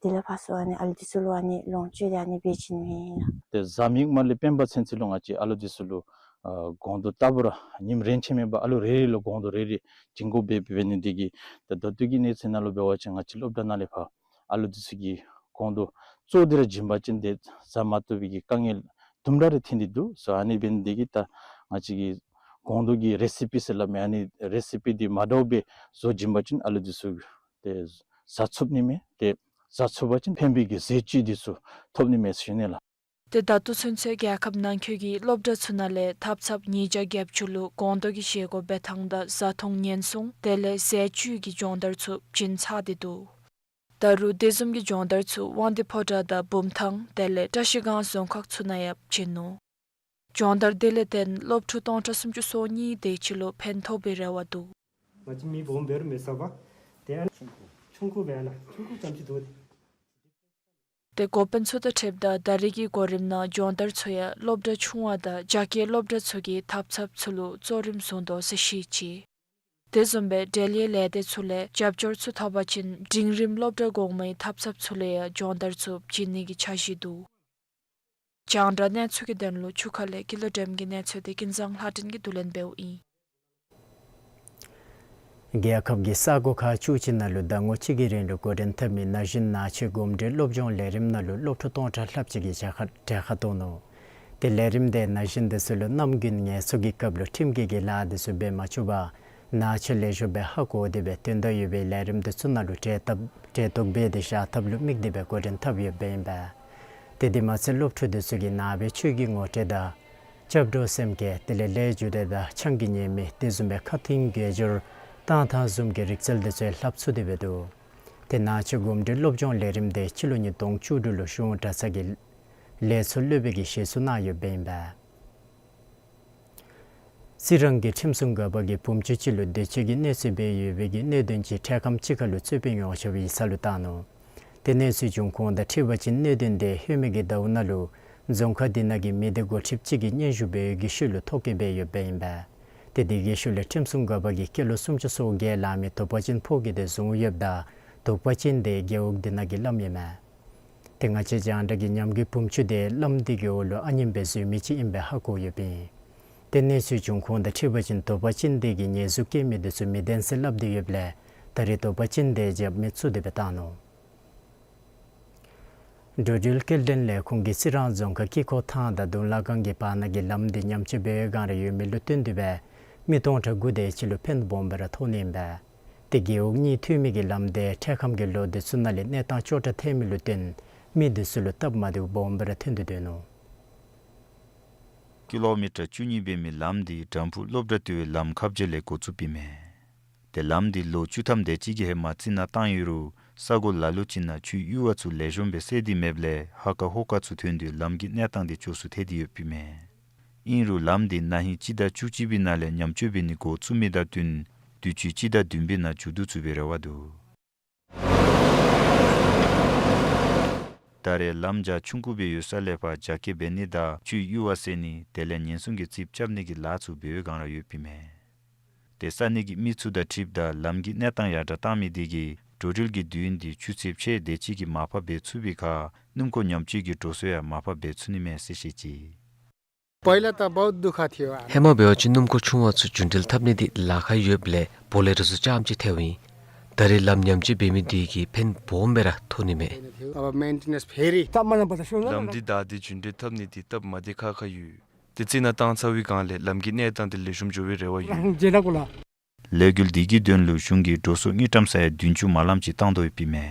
དེ་ལས་ཕར་ཚུར་ཨ་ནི་ཨ་ལུ་འདི་ཚུ་ལུ་ཨ་ནི་ལོངས་སྤྱོད་དེ་ཨ་ནི་འབད་བྱིན་ནི་ཨིན་ལགས། ཏེ་གཟའ་མིག་དམར་ལས་སྤེན་པ་ཚུན་ཚོད་ལུ་ང་བཅས་ཨ་ལུ་འདི་ཚུ་ལུ་ཨ་སྒོང་རྡོག་བཏབ་ར་ཉིནམ་རེ་ཆད་མེད་པར་ཨ་ལུ་རེ་རེ་ལུ་སྒོང་རྡོག་རེ་རེ་བྱིན་དགོཔ་སྦེ་འབད་ནི་འདི་གིས་ད་ད་ལྟོ་གི་གནས་ཚུལ་ནང་ལུ་འབད་བ་ཅིན་ང་བཅས་སློབ་གྲྭ་ནང་ལས་ཕར་ཨ་ལུ་འདི་ཚུ་གིས་སྒོང་རྡོག་བཙོག་སྟེ་ར་བྱིན་པ་ཅིན་ཏེ་བཟའ་མ་བཏུབ་པའི་གི་དཀའ་ངལ་དུམ་གྲ་རེ་ཐོན་ཏེ་འདུག་ཟེར། ཨ་ནི་འབད་ནི་འདི་གིས་ད་ང་བཅས་ཀྱིས་སྒོང་རྡོག་གི་རེ་སི་པི་ཟེར་སླབ་མི་ཨ་ནི་རེ་སི་པི་འདི་མ་འདྲཝ་སྦེ་བཟོ་བྱིན་པ་ཅིན་ཨ་ལུ་འདི་ཚུ་ཏེ་བཟའ་ཚུགས་ནི་མས། ཏེ་བཟའ་ཚུགས་པ་ཅིན་ཕན་པའི་གི་ཟས་བཅུད་འདི་ཚུ་ཐོབ་ནི་མས་ཟེར་ཞུ་ནི་ལགས། ཏེ་ད་ལྟོ་ཚུན་ཚོད་རྒྱལ་ཁབ་ནང་འཁོད་ཀྱི་སློབ་གྲྭ་ཚུ་ནང་ལས་འཐབ་འཚབ་ཉིས་བརྒྱ་བརྒྱད་ཅུ་ལུ་སྒོང་རྡོག་གི་བཞེས་སྒོ་འབད་ཐངས་དང་བཟའ་འཐུང་ཉེན་སྲུང་དེ་ལས་ཟས་བཅུད་ཀྱི་སྦྱོང་བརྡར་ཚུ་བྱིན་ཚར་ཏེ་འདུག། ད་རུང་དེ་བཟུམ་གྱི་སྦྱོང་བརྡར་ཚུ་དབང་འདུས་ཕོ་བྲང་དང་བུམ་ཐང་དེ་ལས་བཀྲ་ཤིས་སྒང་རྫོང་ཁག་ཚུ་ནང་ཡང་བྱིན་ནུག། སྦྱོང་བརྡར་དེ་ལས་བརྟེན་སློབ་ཕྲུག་སྟོང་ཕྲག་སུམ་ཅུ་སོ་གཉིས་དེ་ཅིག་ལུ་ཕན་ཐོགས་པའི་རེ་བ་འདུག། ང་བཅས་མི་སྦོམ་འབད་རུང་མི་ཟ་བར་དེ་ཨ་ཆུང་ཀུ་འབད་ལགས། ཆུང་ཀུ་ཙམ་ཅིག་འདུག། ཏེ་འགོ་དཔོན་ཚུ་དང་འཁྲིལཝ་ད་ད་རེས་ཀྱི་གོ་རིམ་ནང་སྦྱོང་བརྡར་ཚུ་ཡང་སློབ་གྲྭ་ཆུང་བ་དང་རྒྱ་སྐྱེད་སློབ་གྲྭ་ཚུ་གི་འཐབ་འཚབ་ཚུ་ལུ་གཙོ་རིམ་བཟུང་དོ་ཟེར་བཤད་ཅི། དེ་བཟུམ་སྦེ་འབྲེལ་ཡོད་ལས་སྡེ་ཚུ་ལས་རྒྱབ་སྐྱོར་ཚུ་ཐོབ་པ་ཅིན་འབྲིང་རིམ་སློབ་གྲྭ་གོང་མའི་འཐབ་འཚབ་ཚུ་ལུ་ཡང་སྦྱོང་བརྡར་ཚུ་བྱིན་ནི་གི་འཆར་གཞི་འདུག། རྒྱང་བསྒྲགས་གནས་ཚུལ་གྱི་དོན་ལུ་ཆུ་ཁ་ལས་ཀུན་ལེགས་སྒྲོལམ་གྱི་གནས་ཚུལ་དེ་ཀུན་བཟང་ལྷ་སྒྲོན་གྱིས་བསྡུ་ལེན་འབདཝ་ཨིན། རྒྱལ་ཁབ་ཀྱི་ས་གོ་ཁག་བཅུ་གཅིག་ནང་ལུ་ཟླ་ངོ་གཅིག་གི་རིང་ལུ་འགོ་འདྲེན་འཐབ་མི་ན་གཞོན་ནང་ཆོས་གོམས་འདྲིས་སློབ་སྦྱོང་ལས་རིམ་ནང་ལུ་སློབ་ཕྲུག་སྟོང་ཕྲག་ལྷགཔ་ཅིག་གིས་གྲལ་ཁར་གྲལ་ཁར་གཏོགས་ནུག། ཏེ་ལས་རིམ་དེ་ན་གཞོན་འདི་ཚུ་ལུ་གནམ་དགུན་ངལ་གསོ་གི་སྐབས་ལུ་ཁྲིམས་འགལ་གྱི་ལཱ་འདི་ཚུ་འབད་མ་བཅུག་པར་ནང་ཆོས་ལེགས་ཤོམ་སྦེ་ཧ་གོ་སྟེ་སྦེ་དོན་དག་ཡོད་པའི་ལས་རིམ་འདི་ཚུ་ནང་ལུ་གྲལ་བཏབ་གྲལ་གཏོགས་འབད་དེ་བཞག་ཐབས་ལུ་དམིགས་ཏེ་སྦེ་འགོ་འདྲེན་འཐབ་ཡོདཔ་ཨིན་པས། ཏེ་དེ་མ་ཚད་སློབ་ཕྲུག་འདི་ཚུ་གིས་ནང་པའི་ཆོས་ཀྱི་ངོ་སྤྲོད་དང་སྐྱབས་འགྲོ་སེམས་བསྐྱེད་དེ་ལས་ལས་རྒྱུ་འབྲས་དང་ཆང་གི་ཉེས་དམིགས་དེ་བཟུམ་སྦེ་ཁ་ཏིང་དགེ་སྦྱོར་གཏང་ཐངས་བཟུམ་གྱི་རིག་རྩལ་འདི་ཚུ་ལྷབ་ཚུགས་ཏེ་སྦེ་འདུག། ཏེ་ནང་ཆོས་གོམས་འདྲིས་སློབ་སྦྱོང་ལས་རིམ་དེ་སྤྱི་ལོ་ཉིས་སྟོང་བཅུ་དྲུག་ལུ་གཞུང་གྲྭ་ཚང་གི་ལས་ཚོགས་སློབ་དཔོན་གྱིས་གཞི་བཙུགས་གནང་ཡོདཔ་ཨིན་པས། རྩི་རང་གི་ཁྲིམས་སྲུང་འགག་པ་གིས་བུམ་ཆུ་ཅིག་ལུ་འདོད་སྤྱོད་ཀྱི་གནོད་འཚེ་འབད་ཡོད་པའི་གི་གནད་དོན་ཅིག་འཕྲལ་ཁམས་ཅིག་ཁར་ལུ་རྩོད་དཔོན་ཡོངས་ཁྱབ་ཡིག་ཚང་ལུ་བཏང་ནུག། ཏེ་གནས་ཚུལ་འབྱུང་ཁུངས་དང་འཁྲིལ་བ་ཅིན་གནད་དོན་དེ་ལྷོད་མེད་ཀྱི་ཟླཝ་ནང་ལུ་རྫོང་ཁག་འདི་ནང་གི་མི་སྡེ་འགོ་ཁྲིདཔ་ཅིག་གིས་སྙན་ཞུ་འབད་བའི་གི་ཤུལ་ལུ་ཐོ་བཀོད་འབད་ཡོདཔ་ཨིན་པས། ཏེ་དེ་གི་ཤུལ་ལས་ཁྲིམས་སྲུང་འགག་པ་གིས་སྐྱེས་ལོ་སུམ་ཅུ་སོ་བརྒྱད་ལང་མི་དོགས་པ་ཅན་ཕོ་སྐྱེས་དེ་བཟུང་ཡོདཔ་ད་དོགས་པ་ཅན་དེ་རྒེད་འོག་འདི་ནང་གི་བླམ་ཨིན་མས། ཏེ་ང་བཅས་རྒྱང་བསྒྲགས་ཀྱིས་ཉམས་རྒུད་བུམ་ཆུ་དེ་བླམ་དེ་གི་འོག་ལུ་ཨ་ནེམ་སྦེ་འཛུལ་མི་ཅིག་ཨིན་པའི་ཧ་གོ་ཡོདཔ་ཨིན། ཏེ་གནས་ཚུལ་འབྱུང་ཁུངས་དང་འཁྲིལ་བ་ཅིན་དོགས་པ་ཅན་དེ་གིས་ཉེས་འཛུགས་བཀལ་མི་དེ་ཚུ་མི་བདེན་ཟེར་སླབ་སྟེ་ཡོདཔ་ལས་ད་རེས་དོགས་པ་ཅན་དེ་རྒྱབ་མི་ཚུ་དེ་སྦེ་བཏང་ནུག། འགྲོ་འགྲུལ་སྐྱེལ་འདྲེན་ལས་ཁུངས་ཀྱིས་རྩི་རང་རྫོང་ཁག་ཀི་ཀོ་ཐང་དང་དུང་ལ་སྒང་གི་བར་ན་གི་ལམ་འདི་ཉམས་བཅོས་འབད་བའི་བསྒང་ར་ཡོད་མི་ལུ་བརྟེན་ཏེ་སྦེ་མི་སྟོང་ཕྲག་དགུ་དེ་ཅིག་ལུ་ཕན་སྦོམ་སྦེ་ར་ཐོགས་ནི་ཨིན་པས། ཏེ་རྒེད་འོག་གཉིས་མཐུད་མི་གི་ལམ་དེ་འཕྲལ་ཁམས་ཀྱི་ལོ་དེ་ཚུ་ནང་ལས་གནས་སྟངས་སྐྱོ་དྲགས་ཐལ་མི་ལུ་བརྟེན་མི་དེ་ཚུ་ལུ་སྟབས་མ་བདེཝ་སྦོམ་སྦེ་ར་ཐོན་ཏེ་སྡོད་ནུག། ཀི་ལོ་མི་ཊར་བཅུ་གཉིས་འབད་མི་ལམ་འདི་དྲམ་ཕུག་སློབ་གྲྭ་ལྟེ་བའི་ལམ་ཁ་བརྒྱད་ལས་འགོ་བཙུགསཔ་ཨིན་མས། ཏེ་ལམ་འདི་ལོ་བཅུ་ཐམ་དེ་ཅིག་གི་ཧེ་མ་རྩི་ནག་བཏང་ཡོད་རུང་ས་གོ་ལ་ལུ་ཅིག་ནང་ཆུའི་གཡུར་བ་ཚུ་ལེགས་ཤོམ་སྦེ་སེལ་ཏེ་མེདཔ་ལས་ཧ་ཀ་ཧོ་ཀ་ཚུ་ཐོན་ཏེ་ལམ་གྱི་གནས་སྟངས་འདི་སྐྱོ་སུ་ཐལ་ཏེ་ཡོདཔ་ཨིན་མས། ཨིན་རུང་ལམ་འདི་ན་ཧིང་སྤྱི་ཟླ་བཅུ་གཅིག་པའི་ནང་ལས་ཉམས་བཅོས་འབད་ནི་འགོ་བཙུགས་མི་དང་བསྟུན་དུས་ཅི་སྤྱི་ཟླ་བདུན་པའི་ནང་མཇུག་བསྡུ་ཚུགས་པའི་རེ་བ་འདུག། ད་རེས་ལམ་རྒྱ་ཆུང་ཀུ་སྦེ་ཡོད་ས་ལས་ཕར་རྒྱ་སྐྱེད་འབད་ནི་དང་ཆུའི་གཡུར་བ་སེལ་ནི་དེ་ལས་ཉེན་སྲུང་གི་རྩིགཔ་རྐྱབ་ནི་གི་ལཱ་ཚུ་འབད་བའི་བསྒང་ར་ཡོདཔ་ཨིན་མས། ཏེ་ས་གནས་ཀྱི་མི་ཚུ་དང་འཁྲིལཝ་ད་ལམ་གྱི་གནས་སྟངས་ཡར་དྲགས་བཏང་མི་དེ་གིས་འགྲོ་འགྲུལ་གྱི་དུས་ཡུན་འདི་ཆུ་ཚོད་ཕྱེད་དེ་ཅིག་གིས་མར་ཕབ་འབད་ཚུགས་པའི་ཁར་སྣུམ་འཁོར་ཉམས་བཅོས་ཀྱི་འགྲོ་སོང་ཡང་མར་ཕབ་འབད་ཚུགས་ནི་མས་ཟེར་བཤད་ཅི། पहला तो बहुत दुख था। ཧེ་མ་འབད་བ་ཅིན་སྣུམ་འཁོར་ཆུང་བ་ཚུ་རྒྱུན་འགྲུལ་འཐབ་ནི་འདི་ལཱ་ཁག་ཡོདཔ་ལས་བོ་ལེ་རོ་ཚུ་རྐྱངམ་ཅིག་ཐལཝ་ཨིན། ད་རེས་ལམ་ཉམས་བཅོས་འབད་མི་འདི་གིས་ཕན་སྦོམ་སྦེ་ར་ཐོགས་ནི་མས། अब मेंटेनेंस फेरि। ལམ་འདི་བདའ་སྟེ་རྒྱུན་འགྲུལ་འཐབ་ནི་འདི་སྟབས་མ་བདེ་ཁག་ཁ་ཡོད། ཏེ་རྩི་ནག་བཏང་ཚར་བའི་བསྒང་ལས་ལམ་གྱི་གནས་སྟངས་འདི་ལེགས་ཤོམ་འགྱོ་བའི་རེ་བ་ཡོད། ལས་འགུལ་འདི་གི་དོན་ལུ་གཞུང་གིས་འགྲོ་སོང་དངུལ་ཀྲམ་ས་ཡ་བདུན་ཅུ་མ་ལངམ་ཅིག་བཏང་དོ་ཡོདཔ་ཨིན་མས།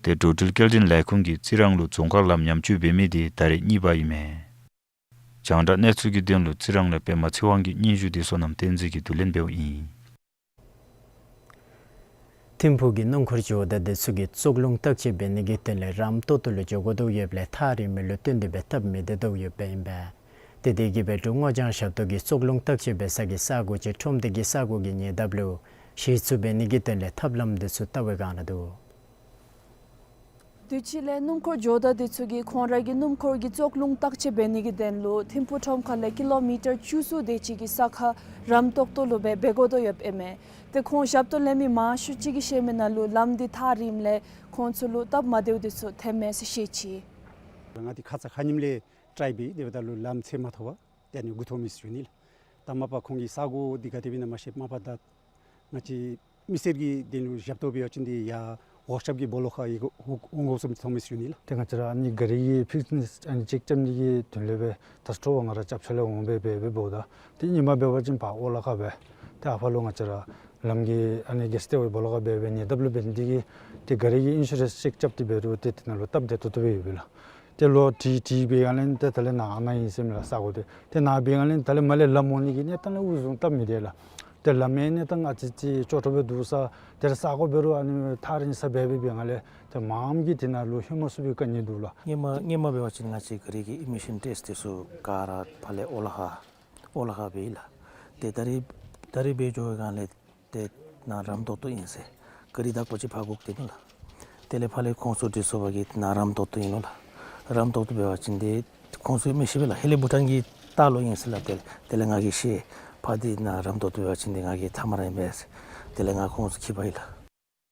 ཏེ་འགྲོ་འགྲུལ་སྐྱེལ་འདྲེན་ལས་ཁུངས་ཀྱིས་རྩི་རང་ལུ་རྫོང་ཁག་ལམ་ཉམས་བཅོས་འབད་མི་འདི་ད་རེས་གཉིས་པ་ཨིན་མས། རྒྱང་བསྒྲགས་གནས་ཚུལ་གྱི་དོན་ལུ་རྩི་རང་ལས་པདྨ་ཚེ་དབང་གི་སྙན་ཞུ་འདི་བསོད་ནམས་བསྟན་འཛིན་གྱིས་བསྡུ་ལེན་འབདཝ་ཨིན། ཐིམ་ཕུག་གི་སྣུམ་འཁོར་ཇོ་བདག་དེ་ཚུ་གིས་བཙོག་རླུང་བརྟག་དཔྱད་འབད་ནི་གི་དོན་ལས་རམ་ཏོག་ཏོ་ལུ་འགྱོ་དགོ་དོ་ཡོདཔ་ལས་ཐག་རིང་མི་ལུ་བརྟེན་ཏེ་སྦེ་སྟབས་མི་བདེ་དོ་ཡོདཔ་ཨིན་པས། ཏེ་དེ་གིས་སྦེ་འབྲུག་སྔོ་ལྗང་ཞབས་ཏོག་གིས་བཙོག་རླུང་བརྟག་དཔྱད་འབད་ས་གི་ས་གོ་ཅིག་ཁྲོམ་སྡེ་གི་ས་གོ་གི་ཉེ་འདབས་ལུ་གཞི་བཙུགས་འབད་ནི་གི་དོན་ལས་ཐབས་ལམ་དེ་ཚུ་བལྟ་བའི་བསྒང་ར་འདུག། དུས་ཅི་ལས་སྣུམ་འཁོར་ཇོ་བདག་དེ་ཚུ་གིས་ཁོང་ར་གི་སྣུམ་འཁོར་གྱི་བཙོག་རླུང་བརྟག་དཔྱད་འབད་ནི་གི་དོན་ལུ་ཐིམ་ཕུག་ཁྲོམ་ཁ་ལས་ཀི་ལོ་མི་ཊར་བཅུ་གསུམ་དེ་ཅིག་གི་ས་ཁར་རམ་ཏོག་ཏོ་ལུ་སྦེ་འབད་དགོ་དོ་ཡོདཔ་ཨིན་མས། ཏེ་ཁོང་ཞབས་ཏོག་ལེན་མི་མང་ཤོས་ཅིག་གིས་བཤད་མི་ནང་ལུ་ལམ་འདི་ཐག་རིངམ་ལས་ཁོང་ཚུ་ལུ་སྟབས་མ་བདེཝ་དེ་ཚུ་ཐོནམ་མས་ཟེར་བཤད་ཅི། ང་འདི་ཁ་ཙ་ཁ་ཉིནམ་ལས་ཊའི་འབད་དེ་འབདཝ་ད་ལུ་ལམ་འཚོལ་མ་ཐོབ་པར་ཏེ་ཨ་ནི་འགོ་ཐོག་མི་ཚུ་ཨིན་ལགས། ད་མ་པ་ཁོང་གི་ས་གོ་འདི་ག་དེ་སྦེ་ཨིན་ན་མ་ཤེས། མ་པ་ད་ང་བཅས་མི་སེར་གྱི་དོན་ལུ་ཞབས་ཏོག་འབད་བ་ཅིན་འདི་ཡར་ཝརཀ་ཤོབ་ཀྱི་སྦོ་ལོགས་ཁར་ཡར་འོང་དགོཔ་བཟུམ་ཅིག་མཐོངམ་ཨིན་ལགས། ཏེ་ང་བཅས་ར་ཨ་ནི་ག་རི་གི་ཕིཊ་ནེསི་ཨ་ནི་ཅེཀ་རྐྱབ་ནི་གི་དོན་ལས་སྦེ་ད་སྤྲོ་བ་ང་ར་རྐྱབ་ཆ་ལས་འོང་སྦེ་འབད་འབདཝ་ད་ཏེ་ཉིནམ་འབད་བ་ཅིན་ཕར་ཨོ་ལ་ཁ་སྦེ་ཏེ་ཨ་ཕར་ལུ་ང་བཅས་ར་ལམ་གྱི་ཨ་ནི་གེསི་ཊེ་ཝེ་སྦོ་ལོགས་ཁར་སྦེ་འབད་ནི་འདབས་ལུ་འབད་ནི་འདི་གིས་ཏེ་ག་རི་གི་ཨིན་ཤུ་རེནསི་ཅེཀ་རྐྱབ་སྟེ་འབད་རུང་ཏེ་དེ་ནང་ལུ་སྟབས་བདེ་ཏོག་ཏོ་སྦེ་ཡོད་པས་ལགས། ཏེ་ལོ་དྲི་དྲི་བའི་སྒང་ལས་ཏེ་ད་ལས་ནཱ་ཨ་ནཱ་ཨིན་ཟེར་མས་ལགས་ས་གོ་འདི། ཏེ་ནཱ་འབད་སྒང་ལས་ད་ལས་མར་ལས་ལམ་འོང་ནི་གི་གནས་སྟངས་ལས་འུ་ཟུང་སྟབས་མི་བདེ་ལགས། ཏེ་ལམ་གྱི་གནས་སྟངས་ཨ་ཙི་ཅིག་སྐྱོ་དྲགས་སྦེ་འདུག་ས། ཏེ་ས་གོ་འབད་རུང་ཨ་ནི་ཐག་རིང་ས་སྦེ་འབད་བའི་སྒང་ལས་ཏེ་མངམ་གིས་དེ་ནང་ལུ་ལྷོད་མ་ཚུགས་པའི་དཀའ་ངལ་འདུག་ལགས། སྔོན་མ་སྔོན་མ་འབད་བ་ཅིན་ང་བཅས་ག་རི་གི་ཨི་མི་ཤཱན་ཊེསཊ་དེ་ཚུ་ག་ར་ཕར་ལས་ཨོ་ལ་ཁ་ཨོ་ལ་ཁ་འབད་ཡི་ལགས། ཏེ་ད་རིས་ད་རིས་འབད་འགྱོ་བའི་སྒང་ལས་ཏེ་ནཱ་རམ་ཏོག་ཏོ་ཨིན་ཟེར་ག་རི་དག་པ་ཅིག་ཕར་སྒུག་སྟེ་ནུག་ལགས། དེ་ལས་ཕར་ལས་ཁོང་ཚུ་དྲི་སོང་པ་གིས་ནཱ་རམ་ཏོག་ཏོ་ཨིན་ལོ་ལགས། རམ་ཏོག་ཏོ་འབད་བ་ཅིན་ཏེ་ཁོང་ཚུ་མི་ཤེས་པས་ལགས། ཧེ་ལས་བྷུ་ཊཱན་གྱི་ལྟག་ལུ་ཨིན་ཟེར་ལགས། ཏེ་དེ་ལས་ང་གིས་ཤེས། ཕར་འདི་ནཱ་རམ་ཏོག་ཏོ་འབད་བ་ཅིན་ཏེ་ང་གིས་ཐ་མ་ར་ཨིན་པས་ཟེར། དེ་ལས་ང་ཁོང་ཚུ་འཁྱིད་པ་ཨིན་ལགས།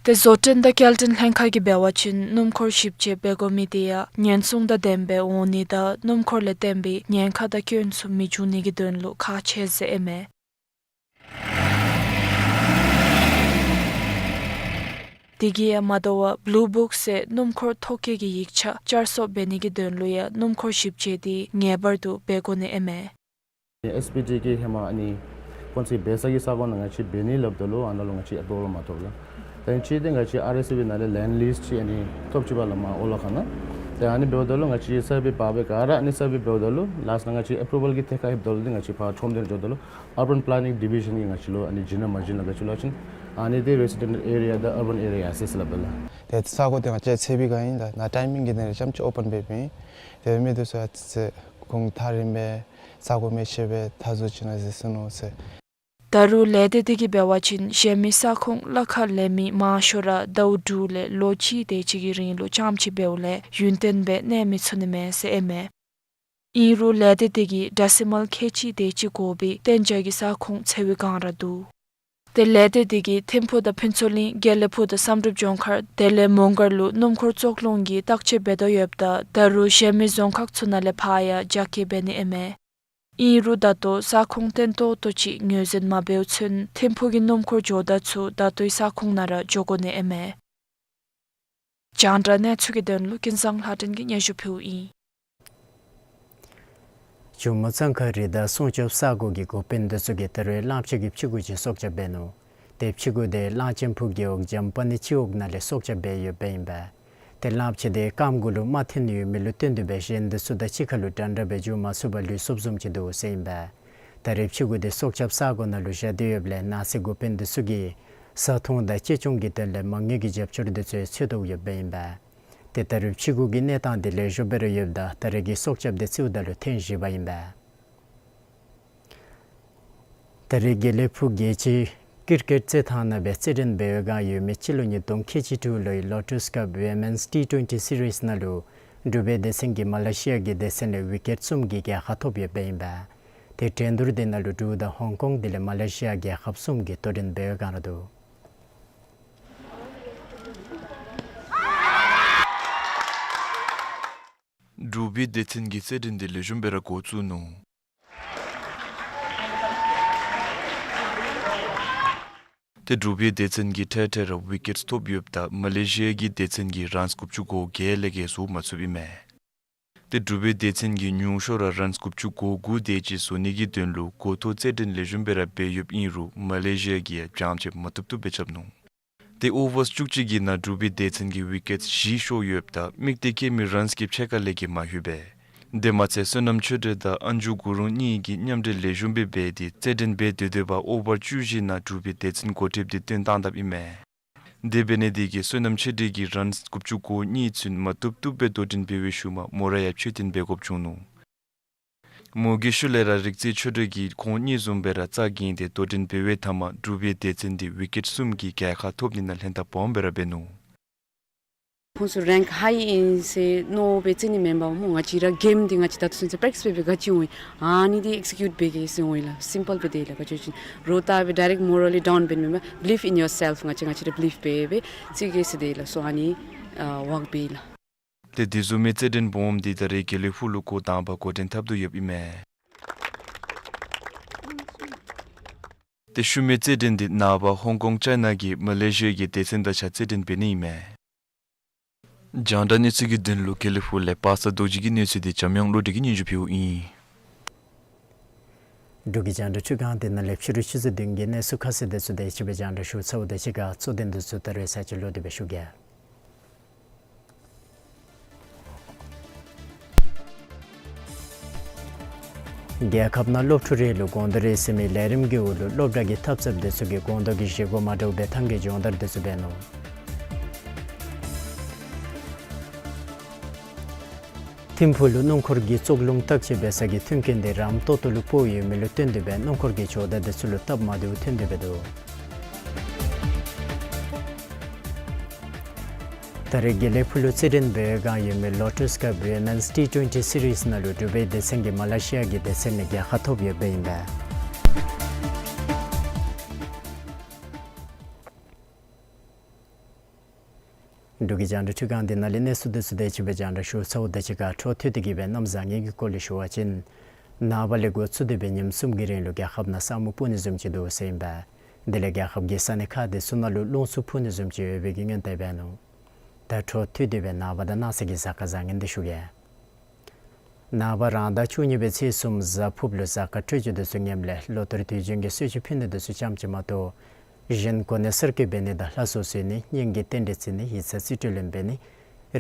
ཏེ་བཟོ་སྐྲུན་དང་སྐྱེལ་འདྲེན་ལྷན་ཁག་གིས་འབད་བ་ཅིན་སྣུམ་འཁོར་ཞིབ་དཔྱད་འབད་དགོ་མི་དེ་ཡང་ཉེན་སྲུང་དང་ལྡནམ་སྦེ་འོང་ནི་དང་སྣུམ་འཁོར་ལས་བརྟེན་པའི་ཉེན་ཁ་དང་སྐྱོན་ཚུ་མི་འབྱུང་ནི་གི་དོན་ལུ་ཁག་ཆེ་ཟེར་ཨིན་མས། དེ་གིས་ཡང་མ་དོ་བར་བླུ་བུཀ་ཟེར་སྣུམ་འཁོར་ཐོ་བཀོད་ཀྱི་ཡིག་ཆ་བསྐྱར་གསོ་འབད་ནི་གི་དོན་ལུ་ཡང་སྣུམ་འཁོར་ཞིབ་དཔྱད་དེ་ངེས་པར་དུ་འབད་དགོ་ནི་ཨིན་མས། ཨེསི་པི་ཌི་གིས་ཧེ་མ་ཨ་ནི་ཁོང་ཚུ་འབད་ས་གི་ས་གོ་ནང་ང་བཅས་འབད་ནི་སླབ་ད་ལུ་ཨ་ནཱ་ལུ་ང་བཅས་ཨེ་པུ་རུ་ཝལ་མ་ཐོབ་ལགས། ཏེ་ཨ་ནི་ཅིག་ཏེ་ང་བཅས་ཨར་ཨེསི་ཨེ་པི་ནང་ལས་ལེནཌ་ལིསི་ཅིག་ཨ་ནི་ཐོབ་ཅི་པ་ལགས་མར་ཨོ་ལ་ཁ་ནང་། ཏེ་ཨ་ནི་འབདཝ་ད་ལུ་ང་བཅས་སར་ཝེ་འབད་སྦེ་ག་ར་ཨ་ནི་སར་ཝེ་འབདཝ་ད་ལུ་ལཱསཊ་ནང་ང་བཅས་ཨེ་པུ་རུ་ཝལ་གྱི་ཐད་ཁར་ལྷོདཔ་ད་ལུ་ཏེ་ང་བཅས་ཕར་ཁྲོམ་སྡེ་ནང་འགྱོཝ་ད་ལུ་ཨར་བཱན་པ་ལེ་ནིང་ཌི་བི་ཤཱན་གྱིས་ང་བཅས་ལུ་ཨ་ནི་བྱིན་ན་མ་བྱིན་ལགས་ག་ཅི་ལོ་ཅིན་ཨ་ནི་ཏེ་རེ་སི་ཌེནཊ་ཨེ་རི་ཡ་དང་ཨར་བཱན་ཨེ་རི་ཡ་ཟེར་སླབ་ད་ལགས། ཏེ་ས་གོ་འདི་ང་བཅས་འཚོལ་བའི་སྒང་ཨིན་ལགས། ནཱ་ཊའི་མིང་གི་ནང་ལས་རྐྱངམ་ཅིག་ཨོ་པཱན་འབད་འབདཝ་ཨིན། ཏེ་མི་འདི་ཚུ་ཨ་ཙི་ཁོང་ཐག་རིངམ་སྦེ་ས་གོ་མི་ཤེས་པས་ད་བཟོ་བྱིན་ན་ཟེར་སོང་ནུག་ཟེར། ད་རུང་ལས་སྡེ་དེ་གིས་འབད་བ་ཅིན་གཞན་མི་ས་ཁོངས་ལཱ་ཁག་ལས་མི་མང་ཤོས་ར་ཟླཝ་དྲུག་ལས་ལོ་གཅིག་དེ་ཅིག་གི་རིང་ལུ་རྐྱངམ་ཅིག་འབདཝ་ལས་ཡུན་བརྟན་སྦེ་གནས་མི་ཚུགས་ནི་མས་ཟེར་ཨིན་མས། ཨིན་རུང་ལས་སྡེ་དེ་གིས་ཌེ་སི་མཱལ་ཁལ་གཅིག་དེ་ཅིག་དགོ་པའི་གཏན་འཇགས་ཀྱི་ས་ཁོངས་འཚོལ་བའི་བསྒང་ར་འདུག། ཏེ་ལས་སྡེ་དེ་གིས་ཐིམ་ཕུག་དང་ཕུན་ཚོགས་གླིང་དགེ་ལེགས་ཕུག་དང་བསམ་གྲུབ་ལྗོངས་མཁར་དེ་ལས་མོང་སྒར་ལུ་སྣུམ་འཁོར་བཙོག་རླུང་གི་བརྟག་དཔྱད་འབད་དོ་ཡོདཔ་ད་ད་རུང་གཞན་མི་རྫོང་ཁག་ཚུ་ནང་ལས་ཕར་ཡང་རྒྱ་སྐྱེད་འབད་ནི་ཨིན་མས། ཨིན་རུང་ད་ལྟོ་ས་ཁོངས་བརྟན་ཏོག་ཏོ་ཅིག་ངོས་འཛིན་མ་འབདཝ་ཚུན་ཐིམ་ཕུག་གི་སྣུམ་འཁོར་ཇོ་བདག་ཚུ་ད་ལྟོའི་ས་ཁོངས་ནང་ར་འགྱོ་དགོ་ནི་ཨིན་མས། རྒྱང་བསྒྲགས་གནས་ཚུལ་གྱི་དོན་ལུ་ཀུན་བཟང་ལྷ་སྒྲོན་གྱིས་སྙན་ཞུ་ཕུལཝ་ཨིན། ཇོ་མོ་གཙང་ཁ་རི་དྭགས་སྲུང་སྐྱོབ་ས་གོ་གི་འགོ་དཔོན་འདི་ཚུ་གིས་ད་རེས་གླང་ཆེན་གྱི་ཕྱི་གོ་ཅིག་སྲོག་སྐྱབས་འབད་ནུག། ཏེ་ཕྱི་གོ་དེ་གླང་ཆེན་ཕུ་རྒེད་འོག་འཇམ་པ་ནི་སྤྱི་འོག་ནང་ལས་སྲོག་སྐྱབས་འབད་ཡོདཔ་ཨིན་པས། ཏེ་གླང་ཆེན་དེ་རྐངམ་གུ་ལུ་རྨ་འཐེན་ཡོད་མི་ལུ་བརྟེན་ཏེ་སྦེ་གཞན་འདི་ཚུ་དང་གཅིག་ཁར་ལུ་འདྲན་འདྲ་སྦེ་འགྱོ་མ་ཚུགས་པར་ལུས་སོཔ་བཟུམ་ཅིག་འདུག་ཟེར་ཨིན་པས། ད་རེས་ཕྱི་གོ་དེ་སྲོག་སྐྱབས་ས་གོ་ནང་ལུ་བཞག་སྟེ་ཡོདཔ་ལས་ནགས་ཚལ་འགོ་དཔོན་འདི་ཚུ་གིས་བཟའ་འཐུང་དང་གཅེས་སྐྱོང་གི་དོན་ལས་མ་དངུལ་གྱི་རྒྱབ་སྐྱོར་འདི་ཚུ་འཚོལ་དོ་ཡོདཔ་ཨིན་པས། ཏེ་ད་རེས་ཕྱི་གོ་གི་གནས་སྟངས་འདི་ལེགས་ཤོམ་སྦེ་ར་ཡོདཔ་ད་ད་རེས་ཀྱི་སྲོག་སྐྱབས་འདི་རྩིཝ་ད་ལུ་ཐེངས་བཞི་པ་ཨིན་པས། ད་རེས་དགེ་ལེགས་ཕུག་རྒྱལ་སྤྱིའི་ཀིར་ཀེཊ་རྩེད་ཐང་ནང་སྦེ་རྩེད་འགྲན་འབད་བའི་སྒང་ཡོད་མི་སྤྱི་ལོ་ཉིས་སྟོང་ཁལ་གཅིག་དྲུག་ལོའི་ལོ་ཊཱས་ཀབ་ཝི་མེནསི་ཊི་ཊུ་ཝེན་ཊི་སི་རིསི་ནང་ལུ་འབྲུག་པའི་སྡེ་ཚན་གྱིས་མ་ལེ་ཤི་ཡ་གི་སྡེ་ཚན་ལས་ཝི་ཀེཊ་གསུམ་གྱི་རྒྱལ་ཁ་ཐོབ་ཡོདཔ་ཨིན་པས། ཏེ་འགྲན་བསྡུར་དེ་ནང་ལུ་འབྲུག་དང་ཧོང་ཀོང་དེ་ལས་མ་ལེ་ཤི་ཡ་རྒྱལ་ཁབ་གསུམ་གྱིས་དོ་འགྲན་འབད་བའི་སྒང་ར་འདུག། འབྲུག་པའི་སྡེ་ཚན་གྱིས་རྩེད་འགྲན་དེ་ལེགས་ཤོམ་སྦེ་ར་འགོ་བཙུགས་ནུག། ཏེ་འབྲུག་པའི་སྡེ་ཚན་གྱིས་ཐད་ཐད་ར་ཝི་ཀེཊ་ཐོབ་ཡོདཔ་ད་མ་ལེ་ཤི་ཡ་གི་སྡེ་ཚན་གྱིས་རཱནསི་དགུ་བཅུ་གོ་བརྒྱད་ལས་བརྒལ་བཟོ་མ་ཚུགསཔ་ཨིན་མས། ཏེ་འབྲུག་པའི་སྡེ་ཚན་གྱིས་ཉུང་ཤོས་ར་རཱནསི་དགུ་བཅུ་གོ་དགུ་དེ་ཅིག་བཟོ་ནི་གི་དོན་ལུ་འགོ་ཐོག་རྩེད་འགྲན་ལེགས་ཤོམ་སྦེ་ར་འབད་ཡོདཔ་ཨིན་རུང་མ་ལེ་ཤི་ཡ་གིས་ཡང་བྱང་ཆེབ་མ་ཐུབ་ཐུབ་སྦེ་རྐྱབ་ནུག། ཏེ་ཨོ་ཝརསི་བཅུ་གཅིག་གི་ནང་འབྲུག་པའི་སྡེ་ཚན་གྱིས་ཝི་ཀེཊ་བཞི་ཤོར་ཡོདཔ་ད་དམིགས་ཏེ་བཀལ་མི་རཱནསི་གི་ཕྱེད་ཀ་ལས་བརྒལ་མ་ལྷོད་པས། དེ་མ་ཚད་བསོད་ནམས་ཆོས་སྒྲོན་དང་ཨན་ཇུ་གུ་རུང་གཉིས་ཀྱིས་མཉམ་འབྲེལ་ལེགས་ཤོམ་སྦེ་འབད་དེ་རྩེད་འགྲན་འབད་སྡོད་སྡོདཔ་ཨོ་ཝར་བཅུ་བཞི་ནང་འབྲུག་པའི་སྡེ་ཚན་འགོ་ཁྲིདཔ་དེ་བཏོན་བཏང་དཔ་ཨིན་མས། དེ་འབད་ནི་དེ་གིས་བསོད་ནམས་ཆོས་སྒྲོན་གྱིས་རཱནསི་དགུ་བཅུ་གོ་གཉིས་ཚུན་མ་ཐུབ་ཐུབ་སྦེ་དོ་འགྲན་འབད་བའི་ཤུལ་མ་མོ་ར་ཡང་ཕྱིར་འཐེན་འབད་དགོཔ་བྱུང་ནུག། མོ་གི་ཤུལ་ལས་ར་རིག་འཛིན་ཆོས་སྒྲོན་གྱིས་ཁོང་གཉིས་བཟུམ་སྦེ་ར་རྩ་འགེངས་ཏེ་དོ་འགྲན་འབད་བའི་མཐའ་མ་འབྲུག་པའི་སྡེ་ཚན་དེ་ཝི་ཀེཊ་གསུམ་གྱི་རྒྱལ་ཁ་ཐོབ་ནི་ནང་ལྷན་ཐབས་སྦོམ་སྦེ་ར་འབད་ནུག། ཁོང་ཚུ་རེངཀ་ཧའི་ཨིན་ཟེར་མནོ་སྦེ་རྩེད་ནི་མེན་པར་སྨོ། ང་བཅས་ར་གེམ་འདི་ང་བཅས་ད་ལྟོ་ཚུན་ཚོད་པེརེཀ་ཊིསི་འབད་འབད་ག་ཅི་འོང་ཨ་ནི་འདི་ཨེག་སི་ཀིའུཊ་འབད་གེ་ཟེར་འོང་ལགས། སིམ་པཱལ་སྦེ་དེ་ལགས། ག་ཅི་ཅིན་རོགས་ལྟ་སྦེ་ཌའི་རེཀཊ་མོ་ར་ལི་ཌའུན་འབད་མེན་པར་བི་ལིབ་ཨིན་ཡོར་སེལཕ། ང་བཅས་ང་བཅས་ར་བི་ལིབ་འབད་སྦེ་རྩེད་གེ་ཟེར་དེ་ལགས། སོ་ཨ་ནི་ཨ་ཝརཀ་འབད་ལགས། ཏེ་དེ་བཟུམ་མའི་རྩེད་འགྲན་སྦོམ་འདི་ད་རེས་དགེ་ལེགས་ཕུག་ལུ་སྐུ་དང་པ་འགོ་འདྲེན་འཐབ་དོ་ཡོདཔ་ཨིན་མས། ཏེ་ཤུལ་མའི་རྩེད་འགྲན་འདི་ནངས་པ་ཧོང་ཀོང་ཅའི་ན་གི་མ་ལེ་ཤི་ཡ་གི་སྡེ་ཚན་དང་གཅིག་ཁར་རྩེད་འགྲན་འབད་ནི་ཨིན་མས། རྒྱང་བསྒྲགས་གནས་ཚུལ་གྱི་དོན་ལུ་དགེ་ལེགས་ཕུག་ལས་པ་སངས་རྡོ་རྗེ་གི་གནས་ཚུལ་འདི་འཇམ་དབྱངས་བློ་གྲོས་ཀྱིས་སྙན་ཞུ་ཕུལཝ་ཨིན། འབྲུག་གི་རྒྱང་བསྒྲགས་ཁྲུས་ཁང་འདི་ནང་ལས་ཕྱི་རུ་ཆུ་ཚོད་བདུན་གྱི་གནས་ཚུལ་ཁ་གསལ་འདི་ཚུ་དེ་ཅིག་སྦེ་རྒྱང་བསྒྲགས་ཞུ་ཚརཝ་དང་གཅིག་ཁར་གཙོ་དོན་འདི་ཚུ་ད་རེས་ཚར་གཅིག་ལོག་སྟེ་སྦེ་ཞུ་གེ། རྒྱལ་ཁབ་ནང་སློབ་ཕྲུག་རེ་ལུ་དགོངས་དོན་རེ་ཟེར་མི་ལས་རིམ་གྱི་འོག་ལུ་སློབ་གྲྭ་གི་འཐབ་རྩོདཔ་འདི་ཚུ་གིས་དགོངས་དོན་གྱི་བཞེས་སྒོ་མ་འདྲཝ་སྦེ་ཐང་གི་སྦྱོང་བརྡར་འདི་ཚུ་འབད་ནུག། ཐིམ་ཕུག་ལུ་སྣུམ་འཁོར་གྱི་བཙོག་རླུང་བརྟག་དཔྱད་འབད་ས་གི་མཐུན་རྐྱེན་དེ་རམ་ཏོག་ཏོ་ལུ་སྤོ་ཡོད་མི་ལུ་བརྟེན་ཏེ་སྦེ་སྣུམ་འཁོར་གྱི་ཇོ་བདག་འདི་ཚུ་ལུ་སྟབས་མ་བདེཝ་ཐོན་ཏེ་སྦེ་འདུག། ད་རེས་དགེ་ལེགས་ཕུག་ལུ་རྩེད་འགྲན་འབད་བའི་སྒང་ཡོད་མི་ལོ་ཊཱས་ཀབ་ཝི་མེནསི་ཊི་ཊུ་ཝེན་ཊི་སི་རིསི་ནང་ལུ་འབྲུག་པའི་སྡེ་ཚན་གྱིས་མ་ལེ་ཤི་ཡ་གི་སྡེ་ཚན་ལས་རྒྱལ་ཁ་ཐོབ་ཡོདཔ་ཨིན་པས། འབྲུག་གི་རྒྱང་བསྒྲགས་ཁྲི་སྒང་འདི་ནང་ལས་གནས་ཚུལ་འདི་ཚུ་དེ་ཅིག་སྦེ་རྒྱང་བསྒྲགས་ཞུ་ཚརཝ་དང་གཅིག་ཁར་འཕྲོ་མཐུད་དེ་གི་སྦེ་གནམ་བཟང་ངན་གྱི་སྐོར་ལས་ཞུ་བ་ཅིན་ནངས་པ་ལས་འགོ་བཙུགས་ཏེ་སྦེ་ཉིནམ་གསུམ་གྱི་རིང་ལུ་རྒྱལ་ཁབ་ནང་ས་སྨུག་སྤུབ་ནི་བཟུམ་ཅིག་འདུག་ཟེར་ཨིན་པས། དེ་ལས་རྒྱལ་ཁབ་ཀྱི་ས་གནས་ཁག་འདི་ཚུ་ནང་ལུ་རླུང་འཚུབ་འཕུ་ནི་བཟུམ་ཅིག་ཡོད་པའི་གི་སྔོན་བརྡ་འབད་ནུག། ད་འཕྲོ་མཐུད་དེ་སྦེ་ནངས་པ་དང་གནངས་ཚེ་གི་གཟའ་སྐར་བཟང་ངན་འདི་ཞུ་གེ། ནངས་པ་རང་ཟླ་བཅུ་གཉིས་པའི་ཚེས་གསུམ་གཟའ་ཕུརཔ་ལུ་གཟའ་སྐར་འཕྲོད་སྦྱོར་འདི་ཚུ་ངནམ་ལས་ལོ་ལྟར་དུས་རྒྱུན་གྱི་གསོལ་མཆོད་ཕུལ་ནི་འདི་ཚུ་ཙམ་ཅིག་མ་གཏོགས་གཞན་གོ་གནས་གསར་བསྐོ་འབད་ནི་དང་ལྷ་སྲུང་གསོལ་ནི་སྙན་གྱི་རྟེན་འབྲེལ་བརྩི་ནི་ཡིག་ཚང་རྩིས་སྤྲོད་ལེན་འབད་ནི་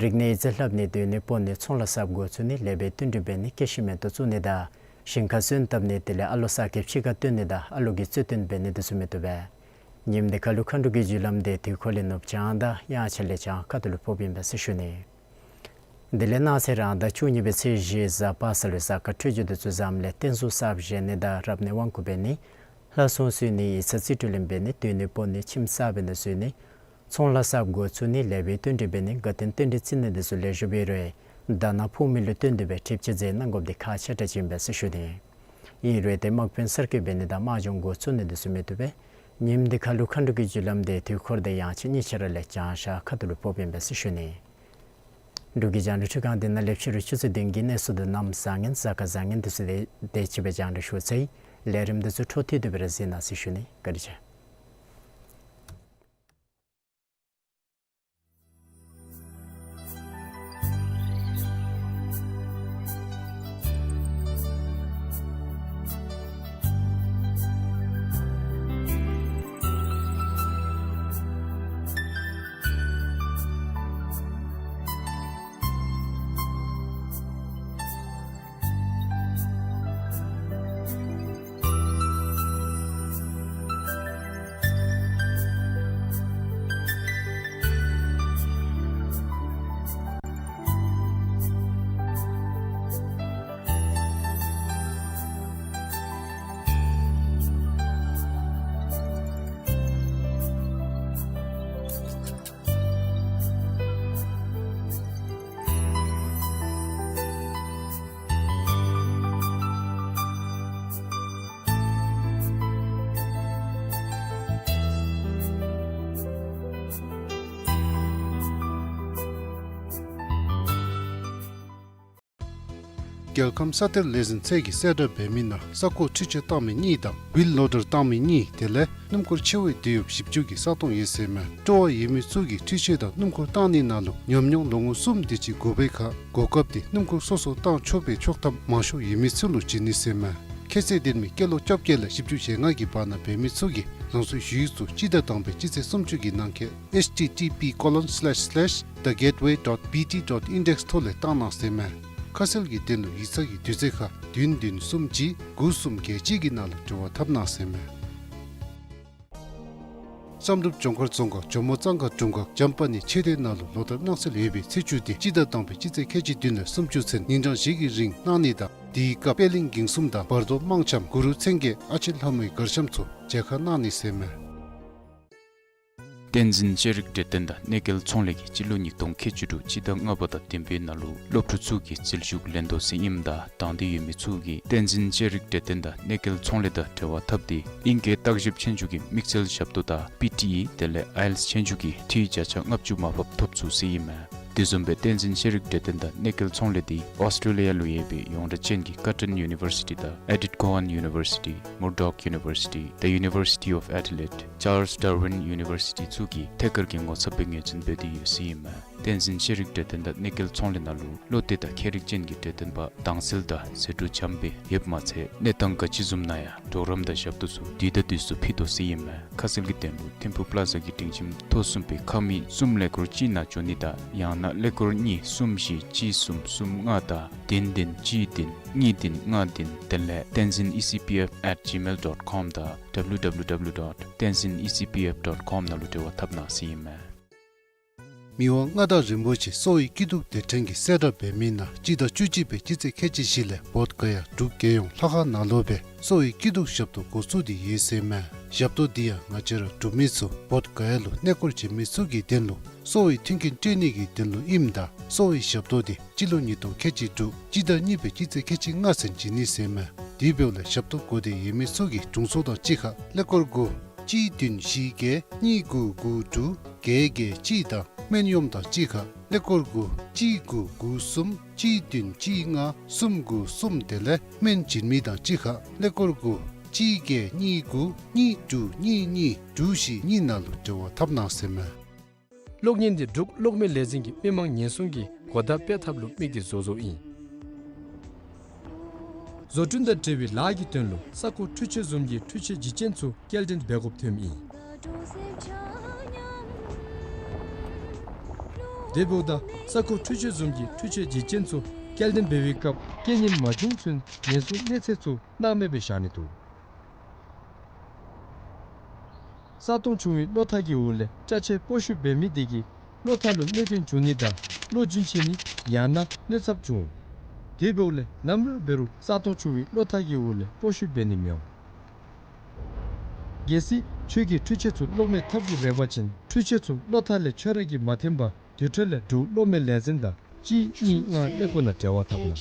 རིག་གནས་ཡིག་རྩིས་ལྷབ་ནི་སྡོད་གནས་སྤོ་ནི་ཚོང་ལཱ་གསརཔ་འགོ་བཙུགས་ནི་ལེགས་པའི་བསྟུན་གྲོས་འབད་ནི་སྐྱེད་ཤིང་མེ་ཏོག་བཙུགས་ནི་དང་ཞིང་ཁར་སོན་བཏབ་ནི་དེ་ལས་ཨ་ལོ་གསར་སྐྱེས་ཕྱི་ཁར་བཏོན་ནི་དང་ཨ་ལོ་གི་རྩོད་བསྟུན་འབད་ནི་འདི་ཚུ་མི་བཏུབ་པས། ཉིནམ་འདི་ཁར་ལུ་མཁའ་འགྲོ་གི་རྒྱུ་ལམ་དེ་དུས་འཁོར་ལས་ནུབ་བྱང་དང་དབྱངས་འཆར་ལས་བྱང་ཁ་ཐུག་ལུ་ཕོགཔ་ཨིན་པས་ཟེར་ཞུ་ནི། དེ་ལས་གནངས་ཚེ་རང་ཟླ་བཅུ་གཉིས་པའི་ཚེས་བཞི་གཟའ་པ་སངས་ལུ་གཟའ་སྐར་འཕྲོད་སྦྱོར་འདི་ཚུ་བཟངམ་ལས་རྟེན་གསུམ་གསརཔ་བཞེངས་ནི་དང་རབ་གནས་དབང་བསྐུར་འབད་ནི་ལྷ་སྲུང་གསོལ་ནི་ཡིག་ཚང་རྩིས་སྤྲོད་ལེན་འབད་ནི་སྡོད་གནས་སྤོ་ནི་ཁྱིམ་གསརཔ་ནང་བཞུགས་ནི་ཚོང་ལཱ་གསརཔ་འགོ་བཙུགས་ནི་ལེགས་པའི་བསྟུན་གྲོས་འབད་ནི་དགའ་སྟོན་རྟེན་འབྲེལ་བརྩི་ནི་འདི་ཚུ་ལེགས་ཤོམ་སྦེ་ཡོད་རུང་ཟླ་ནག་ཕོག་མི་ལུ་བསྟུན་ཏེ་སྦེ་གྲིབ་ཅན་ཟས་གནང་དགོཔ་འདི་ཁག་ཆེ་དྲགས་ཅིག་ཨིན་པས་ཟེར་ཞུ་ནི། ཨིན་རུང་ཏེ་དམག་དཔོན་གསར་བསྐོ་འབད་ནི་དང་དམག་སྦྱོང་འགོ་བཙུགས་ནི་འདི་ཚུ་མི་བཏུབ་པས། ཉིནམ་འདི་ཁར་ལུ་མཁའ་འགྲོ་གི་རྒྱུ་ལམ་དེ་དུས་འཁོར་དང་དབྱངས་འཆར་གཉིས་ཆ་ར་ལས་བྱང་ཤར་ཁ་ཐུག་ལུ་ཕོགཔ་ཨིན་པས་ཟེར་ཞུ་ནི། འབྲུག་གི་རྒྱང་བསྒྲགས་ཁྲི་སྒང་འདི་ནང་ལས་ཕྱི་རུ་ཆུ་ཚོད་བདུན་གྱི་གནས་ཚུལ་དང་གནམ་བཟང་ངན་གཟའ་སྐར་བཟང་ངན་འདི་ཚུ་དེ་དེ་ཅིག་སྦེ་རྒྱང་བསྒྲགས་ཞུ་ཚར་ཡི། ལས་རིམ་འདི་ཚུ་འཕྲོ་མཐུད་དེ་སྦེ་ར་གཟིགས་གནང་ཟེར་ཞུ་ནི། བཀའ་དྲིན་ཆེ། རྒྱལ་ཁམས་ས་གཏེར་ལས་འཛིན་ཚད་ཀྱི་གསལ་བསྒྲགས་འབད་མི་ནང་ས་རྐོ་འཕྲུལ་ཆས་བཏང་མི་གཉིས་དང་ཝིལ་ལོ་ཌར་བཏང་མི་གཉིས་དེ་ལས་སྣུམ་འཁོར་ཆེ་བའི་དུས་ཡུན་བཞི་བཅུ་གི་ས་སྟོང་ཡོད་ཟེར་མས། སྤྲོ་བ་ཡོད་མི་ཚུ་གིས་འཕྲུལ་ཆས་དང་སྣུམ་འཁོར་བཏང་ནི་ནང་ལུ་ཉམས་མྱོང་ལོ་ངོ་གསུམ་དེ་ཅིག་དགོ་པའི་ཁར་གོ་སྐབས་དེ་སྣུམ་འཁོར་སོ་སོ་བཏང་ཆོག་པའི་ཆོག་ཐམ་མང་ཤོས་ཡོད་མི་ཚུ་ལུ་བྱིན་ནི་ཟེར་མས། ཁྱད་ཚད་ལྡན་མི་སྐྱེས་ལོ་བཅོ་བརྒྱད་ལས་བཞི་བཅུ་ཞེ་ལྔ་གི་བར་ན་འབད་མི་ཚུ་གིས་རང་སོའི་ཞུ་ཡིག་ཚུ་སྤྱི་ཟླ་དང་པའི་སྤྱི་ཚེས་སུམ་ཅུ་གི་ནང་འཁོད་H T T P colon slash slash the gateway dot B T dot index ཐོག་ལས་བཏང་གནང་ཟེར་མས། ཁ་གསལ་གྱི་དོན་ལུ་ཡིག་ཚང་གི་དུས་ཚོད་ཁར་བདུན་བདུན་གསུམ་གཅིག་དགུ་གསུམ་བརྒྱད་གཅིག་གི་ནང་ལུ་འབྲེལ་བ་འཐབ་གནང་ཟེར་མས། བསམ་གྲུབ་ལྗོངས་མཁར་རྫོང་ཁག་ཇོ་མོ་གཙང་ཁ་དྲུང་ཁག་འཇམ་པ་ནི་ཆོས་སྡེ་ནང་ལུ་ལོ་ལྟར་གནང་སྲོལ་ཡོད་པའི་ཚེས་བཅུ་དེ་སྤྱི་ཟླ་དང་པའི་སྤྱི་ཚེས་ཁལ་གཅིག་བདུན་ལས་སུམ་ཅུ་ཚུན་ཉིན་གྲངས་བཞི་གི་རིང་གནང་ནི་དང་དེའི་སྐབས་པད་གླིང་འགེངས་གསུམ་དང་བར་དོ་དམངས་འཆམ་གུ་རུ་མཚན་བརྒྱད་ཨ་ཕྱི་ལྷ་མོའི་གར་འཆམ་ཚུ་མཇལ་ཁ་གནང་ནི་ཟེར་མས། བསྟན་འཛིན་ཤེས་རིག་གྲོས་སྟོན་དང་གནས་མཇལ་ཚོང་ལས་ཀྱིས་སྤྱི་ལོ་ཉིས་སྟོང་ཁལ་གཅིག་དྲུག་སྤྱི་ཟླ་ལྔ་པ་དང་བདུན་པའི་ནང་ལུ་སློབ་ཕྲུག་ཚུ་གི་འཛུལ་ཞུགས་ལེན་དོ་ཟེར་ཨིནམ་ད་དང་འདོད་ཡོད་མི་ཚུ་གིས་བསྟན་འཛིན་ཤེས་རིག་གྲོས་སྟོན་དང་གནས་མཇལ་ཚོང་ལས་དང་འབྲེལ་བ་འཐབ་སྟེ་ཨིང་སྐད་བརྟག་ཞིབ་ཆོས་རྒྱུགས་ཀྱི་དམིགས་བསལ་ཞབས་ཏོག་དང་པི་ཊི་ཨི་དེ་ལས་ཨའི་ཨེལ་ཊི་ཨེས་ཆོས་རྒྱུགས་ཀྱི་འཐུས་བརྒྱ་ཆ་ལྔ་བཅུ་མར་ཕབ་ཐོབ་ཚུགས་ཟེར་ཨིན་མས། དེ་བཟུམ་སྦེ་བསྟན་འཛིན་ཤེས་རིག་གྲོས་སྟོན་དང་གནས་མཇལ་ཚོང་ལས་དེ་ཨོསི་ཊེ་ལི་ཡ་ལུ་ཡོད་པའི་ཡོངས་གྲགས་ཅན་གྱི་ཀར་ཊོན་ཡུ་ནི་བར་སི་ཊི་དང་ཨེ་ཌིཐ་ཀོ་ཝཱན་ཡུ་ནི་བར་སི་ཊི་མར་ཌོག་ཡུ་ནི་བར་སི་ཊི་The University of Adelaide Charles Darwin University ཚུ་གིས་ཐད་ཀར་གྱི་ངོ་ཚབ་སྦེ་ངོས་འཛིན་འབད་དེ་ཡོད་ཟེར་ཨིན་མས། བསྟན་འཛིན་ཤེས་རིག་གྲོས་སྟོན་དང་གནས་མཇལ་ཚོང་ལས་ནང་ལུ་བློ་གཏད་དང་མཁས་རིག་ཅན་གྱི་གྲོས་སྟོན་པ་དྭངས་གསལ་དང་ཟད་འགྲོ་འཇམ་དཔལ་ཡོདཔ་མ་ཚད་གནས་སྟངས་ག་ཅི་བཟུམ་ནང་ཡང་གྲོགས་རམ་དང་ཞབས་ཏོག་ཚུ་དུས་དང་དུས་སུ་ཕུལ་དོ་ཟེར་ཨིན་མས། ཁ་གསལ་གྱི་དོན་ལུ་ཐིམ་ཕུག་པ་ལ་ཛ་གི་སྒྲིང་ཁྱིམ་ཐོག་གསུམ་པའི་ཁང་མིག་གསུམ་ཀླད་ཀོར་གཅིག་ནང་འབྱོན་ནི་དང་ཡང་ན་ཀླད་ཀོར་གཉིས་གསུམ་བཞི་གཅིག་གསུམ་གསུམ་ལྔ་དང་བདུན་བདུན་གཅིག་བདུན་གཉིས་བདུན་ལྔ་བདུན་དེ་ལས་tenzin E C P F at gmail dot com དང་W W W dot tenzin E C P F dot com ནང་ལུ་འབྲེལ་བ་འཐབ་གནང་ཟེར་ཨིན་མས། མི་དབང་མངའ་བདག་རིན་པོ་ཆེ་གསོ་བའི་སྐྱིད་སྡུག་སྡེ་ཕྲན་གྱིས་གསལ་བསྒྲགས་འབད་མི་ནང་སྤྱི་ཟླ་བཅུ་གཅིག་པའི་སྤྱི་ཚེས་ཁལ་གཅིག་བཞི་ལས་བོདྷ་ག་ཡ་འབྲུག་རྒྱལ་ཡོངས་ལྷ་ཁང་ནང་ལུ་སྦེ་གསོ་བའི་སྐྱིད་སྡུག་ཞབས་ཏོག་འགོ་བཙུགས་ཏེ་ཡོད་ཟེར་མས། ཞབས་ཏོག་འདི་ཡང་ང་བཅས་ར་འབྲུག་མི་ཚུ་བོདྷ་ག་ཡ་ལུ་གནས་སྐོར་བྱོན་མི་ཚུ་གི་དོན་ལུ་གསོ་བའི་མཐུན་རྐྱེན་སྤྲོད་ནི་གི་དོན་ལུ་ཨིནམ་ད་གསོ་བའི་ཞབས་ཏོག་འདི་སྤྱི་ལོ་ཉིས་སྟོང་ཁལ་གཅིག་དྲུག་སྤྱི་ཟླ་གཉིས་པའི་སྤྱི་ཚེས་ཁལ་གཅིག་ལྔ་ཚུན་བྱིན་ནི་ཟེར་མས། དེ་འབདཝ་ལས་ཞབས་ཏོག་དགོ་འདོད་ཡོད་མི་ཚུ་གིས་དྲུང་འཚོ་དང་གཅིག་ཁར་ཀླད་ཀོར་དགུ་གཅིག་བདུན་བཞི་བརྒྱད་གཉིས་དགུ་དགུ་དྲུག་བརྒྱད་བརྒྱད་གཅིག་དང་སྨན་གཡོགམོ་དང་གཅིག་ཁར་ཀླད་ཀོར་དགུ་གཅིག་དགུ་དགུ་གསུམ་གཅིག་བདུན་གཅིག་ལྔ་གསུམ་དགུ་གསུམ་དེ་ལས་སྨན་བྱིན་མི་དང་གཅིག་ཁར་ཀླད་ཀོར་དགུ་གཅིག་བརྒྱད་གཉིས་དགུ་གཉིས་དྲུག་གཉིས་གཉིས་དྲུག་བཞི་གཉིས་ནང་ལུ་འབྲེལ་བ་འཐབ་གནང་ཟེར་མས། གློག་བརྙན་འདི་འབྲུག་གློག་མེ་ལས་འཛིན་གྱིས་མི་མང་ཉེན་སྲུང་གི་གོ་བརྡ་སྤེལ་ཐབས་ལུ་དམིགས་ཏེ་བཟོ་བཟོཝ་ཨིན། བཟོ་སྐྲུན་དང་འབྲེལ་བའི་ལཱ་གི་དོན་ལུ་ས་རྐོ་འཕྲུལ་ཆས་བཟུམ་གྱི་འཕྲུལ་ཆས་བརྗེ་ཅན་ཚུ་སྐྱེལ་འདྲེན་འབད་དགོཔ་ཐོནམ་ཨིན། དེ་འབདཝ་ད་ས་རྐོ་འཕྲུལ་ཆས་བཟུམ་གྱི་འཕྲུལ་ཆས་བརྗེ་ཅན་ཚུ་སྐྱེལ་འདྲེན་འབད་བའི་སྐབས་རྐྱེན་ངན་མ་བྱུང་ཚུན་ཉེན་སྲུང་གནས་ཚད་ཚུ་སྣང་མེད་སྦེ་བཞག་ནི་འདུག། ས་སྟོང་བྱུང་བའི་གློག་ཐག་གི་འོག་ལས་སྐྲ་ཆད་སྤོ་བཤུད་འབད་མི་དེ་གིས་གློག་ཐག་ལུ་གནོད་སྐྱོན་བྱུང་ནི་དང་གློག་རྒྱུན་ཆད་ནི་ཡང་ན་གནོད་ཚབས་བྱུང་། དེ་འབདཝ་ལས་ནམ་ར་འབད་རུང་ས་སྟོང་བྱུང་བའི་གློག་ཐག་གི་འོག་ལས་སྤོ་བཤུད་འབད་ནི་མི་འོང་། གལ་སྲིད་ཁྱོད་ཀྱི་འཕྲུལ་ཆས་ཚུ་གློག་མེ་འཐབ་དགོཔ་རེ་བ་ཅིན་འཕྲུལ་ཆས་ཚུ་གློག་ཐག་ལས་ཁྱོད་ར་གིས་མ་འཐེན་པར་དེ་འཕྲོ་ལས་འབྲུག་གློག་མེ་ལས་འཛིན་དང་གཅིག་གཉིས་ལྔ་ཀླད་ཀོར་ནང་འབྲེལ་བ་འཐབ་གནང་།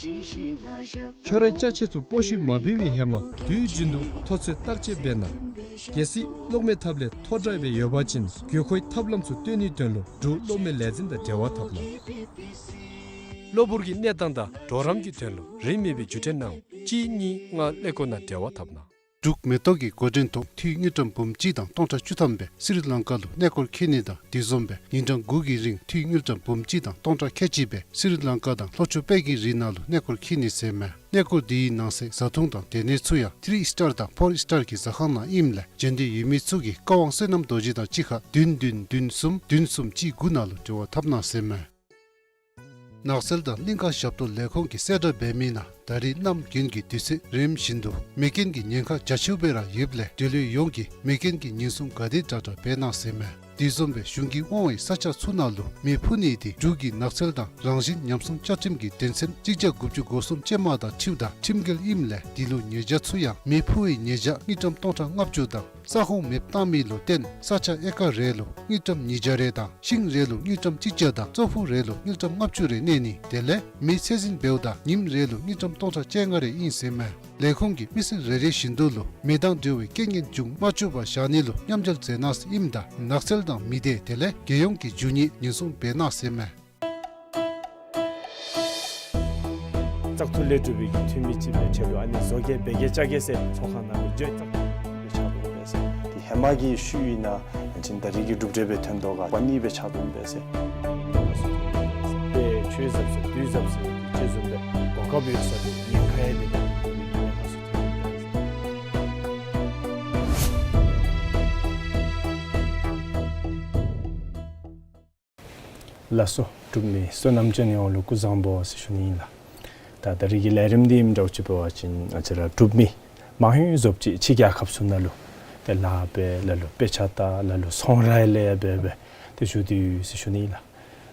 ཁྱོད་རའི་སྐྲ་ཆད་ཚུ་སྤོ་བཤུད་མ་འབད་བའི་ཧེ་མ་དུས་རྒྱུན་དུ་མཐོ་ཚད་བརྟག་དཔྱད་འབད་གནང་། གལ་སྲིད་གློག་མེ་འཐབ་ལས་མཐོ་དྲགས་སྦེ་ཡོད་པ་ཅིན་དགོས་མཁོའི་ཐབས་ལམ་ཚུ་སྟོན་ནིའི་དོན་ལུ་འབྲུག་གློག་མེ་ལས་འཛིན་དང་འབྲེལ་བ་འཐབ་གནང་། གློ་བུར་གྱི་གནས་སྟངས་དང་གྲོགས་རམ་གྱི་དོན་ལུ་རིན་མེད་པའི་བརྒྱུད་འཕྲིན་གནང་། གཅིག་གཉིས་ལྔ་ཀླད་ཀོར་ནང་འབྲེལ་བ་འཐབ་གནང་། འབྲུག་མེ་ཏོག་གི་འགོ་འདྲེན་ཐོག་འཐུས་དངུལ་ཀྲམ་འབུམ་གཅིག་དང་སྟོང་ཕྲག་བཅུ་ཐམ་སྦེ་སི་རི་ལང་ཀ་ལུ་གནས་སྐོར་འཁྱིད་ནི་དང་དེ་བཟུམ་སྦེ་ཉིན་གྲངས་དགུ་གི་རིང་འཐུས་དངུལ་ཀྲམ་འབུམ་གཅིག་དང་སྟོང་ཕྲག་ཁལ་གཅིག་སྦེ་སི་རི་ལང་ཀ་དང་ལྷོ་ཕྱོགས་དཔལ་གྱི་རི་ནང་ལུ་གནས་སྐོར་འཁྱིད་ནི་ཟེར་མས། གནས་སྐོར་དེའི་ནང་གསེས་བཟའ་འཐུང་དང་སྡོད་གནས་ཚུ་ཡང་ཐི་རི་སི་ཊར་དང་ཕོར་སི་ཊར་གྱི་ཟ་ཁང་ནང་ཨིནམ་ལས་འབྱོན་འདོད་ཡོད་མི་ཚུ་གིས་བཀའ་དབང་བསོད་ནམས་རྡོ་རྗེ་དང་གཅིག་ཁར་བདུན་བདུན་བདུན་གསུམ་བདུན་གསུམ་གཅིག་དགུ་ནང་ལུ་འབྲེལ་བ་འཐབ་གནང་ཟེར་མས། ནགས་ཚལ་དང་གླིང་ཀ་ཞབས་ཏོག་ལས་ཁུངས་ཀྱིས་གསལ་བསྒྲགས་འབད་མི་ནང་ད་རེས་གནམ་དགུན་གྱི་དུས་ཚོད་རིམ་བཞིན་དུ་མེ་རྐྱེན་གྱི་ཉེན་ཁ་རྒྱ་ཆེཝ་སྦེ་ར་ཡོདཔ་ལས་འབྲེལ་ཡོད་ཡོངས་ཀྱིས་མེ་རྐྱེན་གྱི་ཉེན་སྲུང་ག་དེ་དྲག་དྲག་འབད་གནང་ཟེར་མས། དེ་བཟུམ་སྦེ་གཞུང་གིས་དབང་བའི་ས་ཆ་ཚུ་ནང་ལུ་མེ་ཕུ་ནི་དེ་འབྲུག་གི་ནགས་ཚལ་དང་རང་བཞིན་ཉམས་སྲུང་བཅའ་ཁྲིམས་ཀྱི་དོན་ཚན་གཅིག་བརྒྱ་དགུ་བཅུ་གོ་གསུམ་ཅན་མ་དང་འཁྲིལཝ་ད་ཁྲིམས་འགལ་ཨིནམ་ལས་དེ་ལུ་ཉེས་བྱ་ཚུ་ཡང་མེ་ཕུ་བའི་ཉེས་བྱ་དངུལ་ཀྲམ་སྟོང་ཕྲག་ལྔ་བཅུ་དང་ས་ཁོངས་མེདཔ་བཏང་མི་ལུ་བརྟེན་ས་ཆ་ཨེ་ཀར་རེ་ལུ་དངུལ་ཀྲམ་ཉིས་བརྒྱ་རེ་དང་ཤིང་རེ་ལུ་དངུལ་ཀྲམ་གཅིག་བརྒྱ་དང་ཙོག་ཕུ་རེ་ལུ་དངུལ་ཀྲམ་ལྔ་བཅུ་རེ་གནས་ནི་དེ་ལས་མེ་ཚད་འཛིན་འབདཝ་ད་ཉིནམ་རེ་ལུ་དངུལ་ཀྲམ་སྟོང་ཕྲག་བཅོ་ལྔ་རེ་ཨིན་ཟེར་མས། ལས་ཁུངས་ཀྱིས་མི་སེར་རེ་རེ་བཞིན་དུ་ལུ་མེ་དང་འབྲེལ་བའི་རྐྱེན་ངན་བྱུང་མ་བཅུག་པར་བཞག་ནི་ལུ་མཉམ་འབྲེལ་མཛད་གནང་ཟེར་ཨིནམ་ད་ནགས་ཚལ་དང་མི་སྡེ་དེ་ལས་རྒྱལ་ཡོངས་ཀྱི་རྒྱུ་དངོས་ཉེན་སྲུང་འབད་གནང་ཟེར་མས། བཙག་འཐུ་ལས་གྲུབ་པའི་གི་འཐུས་མི་ཅིག་སྦེ་ཁྱོད་ལུ་ཨ་ནི་བཟོ་གེ་འབད་གེ་བཅའ་གེ་ཟེར་ཚོགས་ཁང་ནང་ལུ་བརྗོད་བཙག་འཐུ་སྦེ་ཆགས་དོ་ཨིན་པས་ཟེར། ཏེ་ཧེ་མ་གི་ཤུལ་ཨིན་ན་ང་བཅས་ད་རེས་ཀྱི་གྲུབ་འབྲས་སྦེ་ཐོན་དོ་ག་པ་ནི་སྦེ་ཆགས་དོ་ཨིན་པས་ཟེར། ཏེ་ཆོས་ཟབ་ཟེར་དུས་ཟབ་ཟེར་ཅིག་བཟུམ་སྦེ་གོ་སྐབས་ཡོད་ས་ལུ་ཉེན་ཁ་ཡང་མེད་པའི་གི་གནས་སྐབས་སུ་ཐོན་ཡི་ཟེར། ལགས་སོ། འབྲུག་མི་བསོད་ནམས་ཅན་ཡོངས་ལུ་སྐུ་གཟུགས་བཟང་པོ་ཟེར་ཞུ་ནི་ཨིན་ལགས། ད་ད་རེས་ཀྱི་ལས་རིམ་འདི་ཨིནམ་འདྲཝ་ཅིག་འབད་བ་ཅིན་ང་བཅས་ར་འབྲུག་མི་མང་ཧེང་ཟོབ་ཅིག་ཕྱི་རྒྱལ་ཁབ་ཚུ་ནང་ལུ་ཏེ་ལཱ་འབད་ལ་ལུ་དཔེ་ཆ་ལྟ་ལ་ལུ་ཚོང་ར་ལས་ཡང་འབད་འབད་ཏེ་བཞུགས་ཏེ་ཡོད་ཟེར་ཞུ་ནི་ཨིན་ལགས།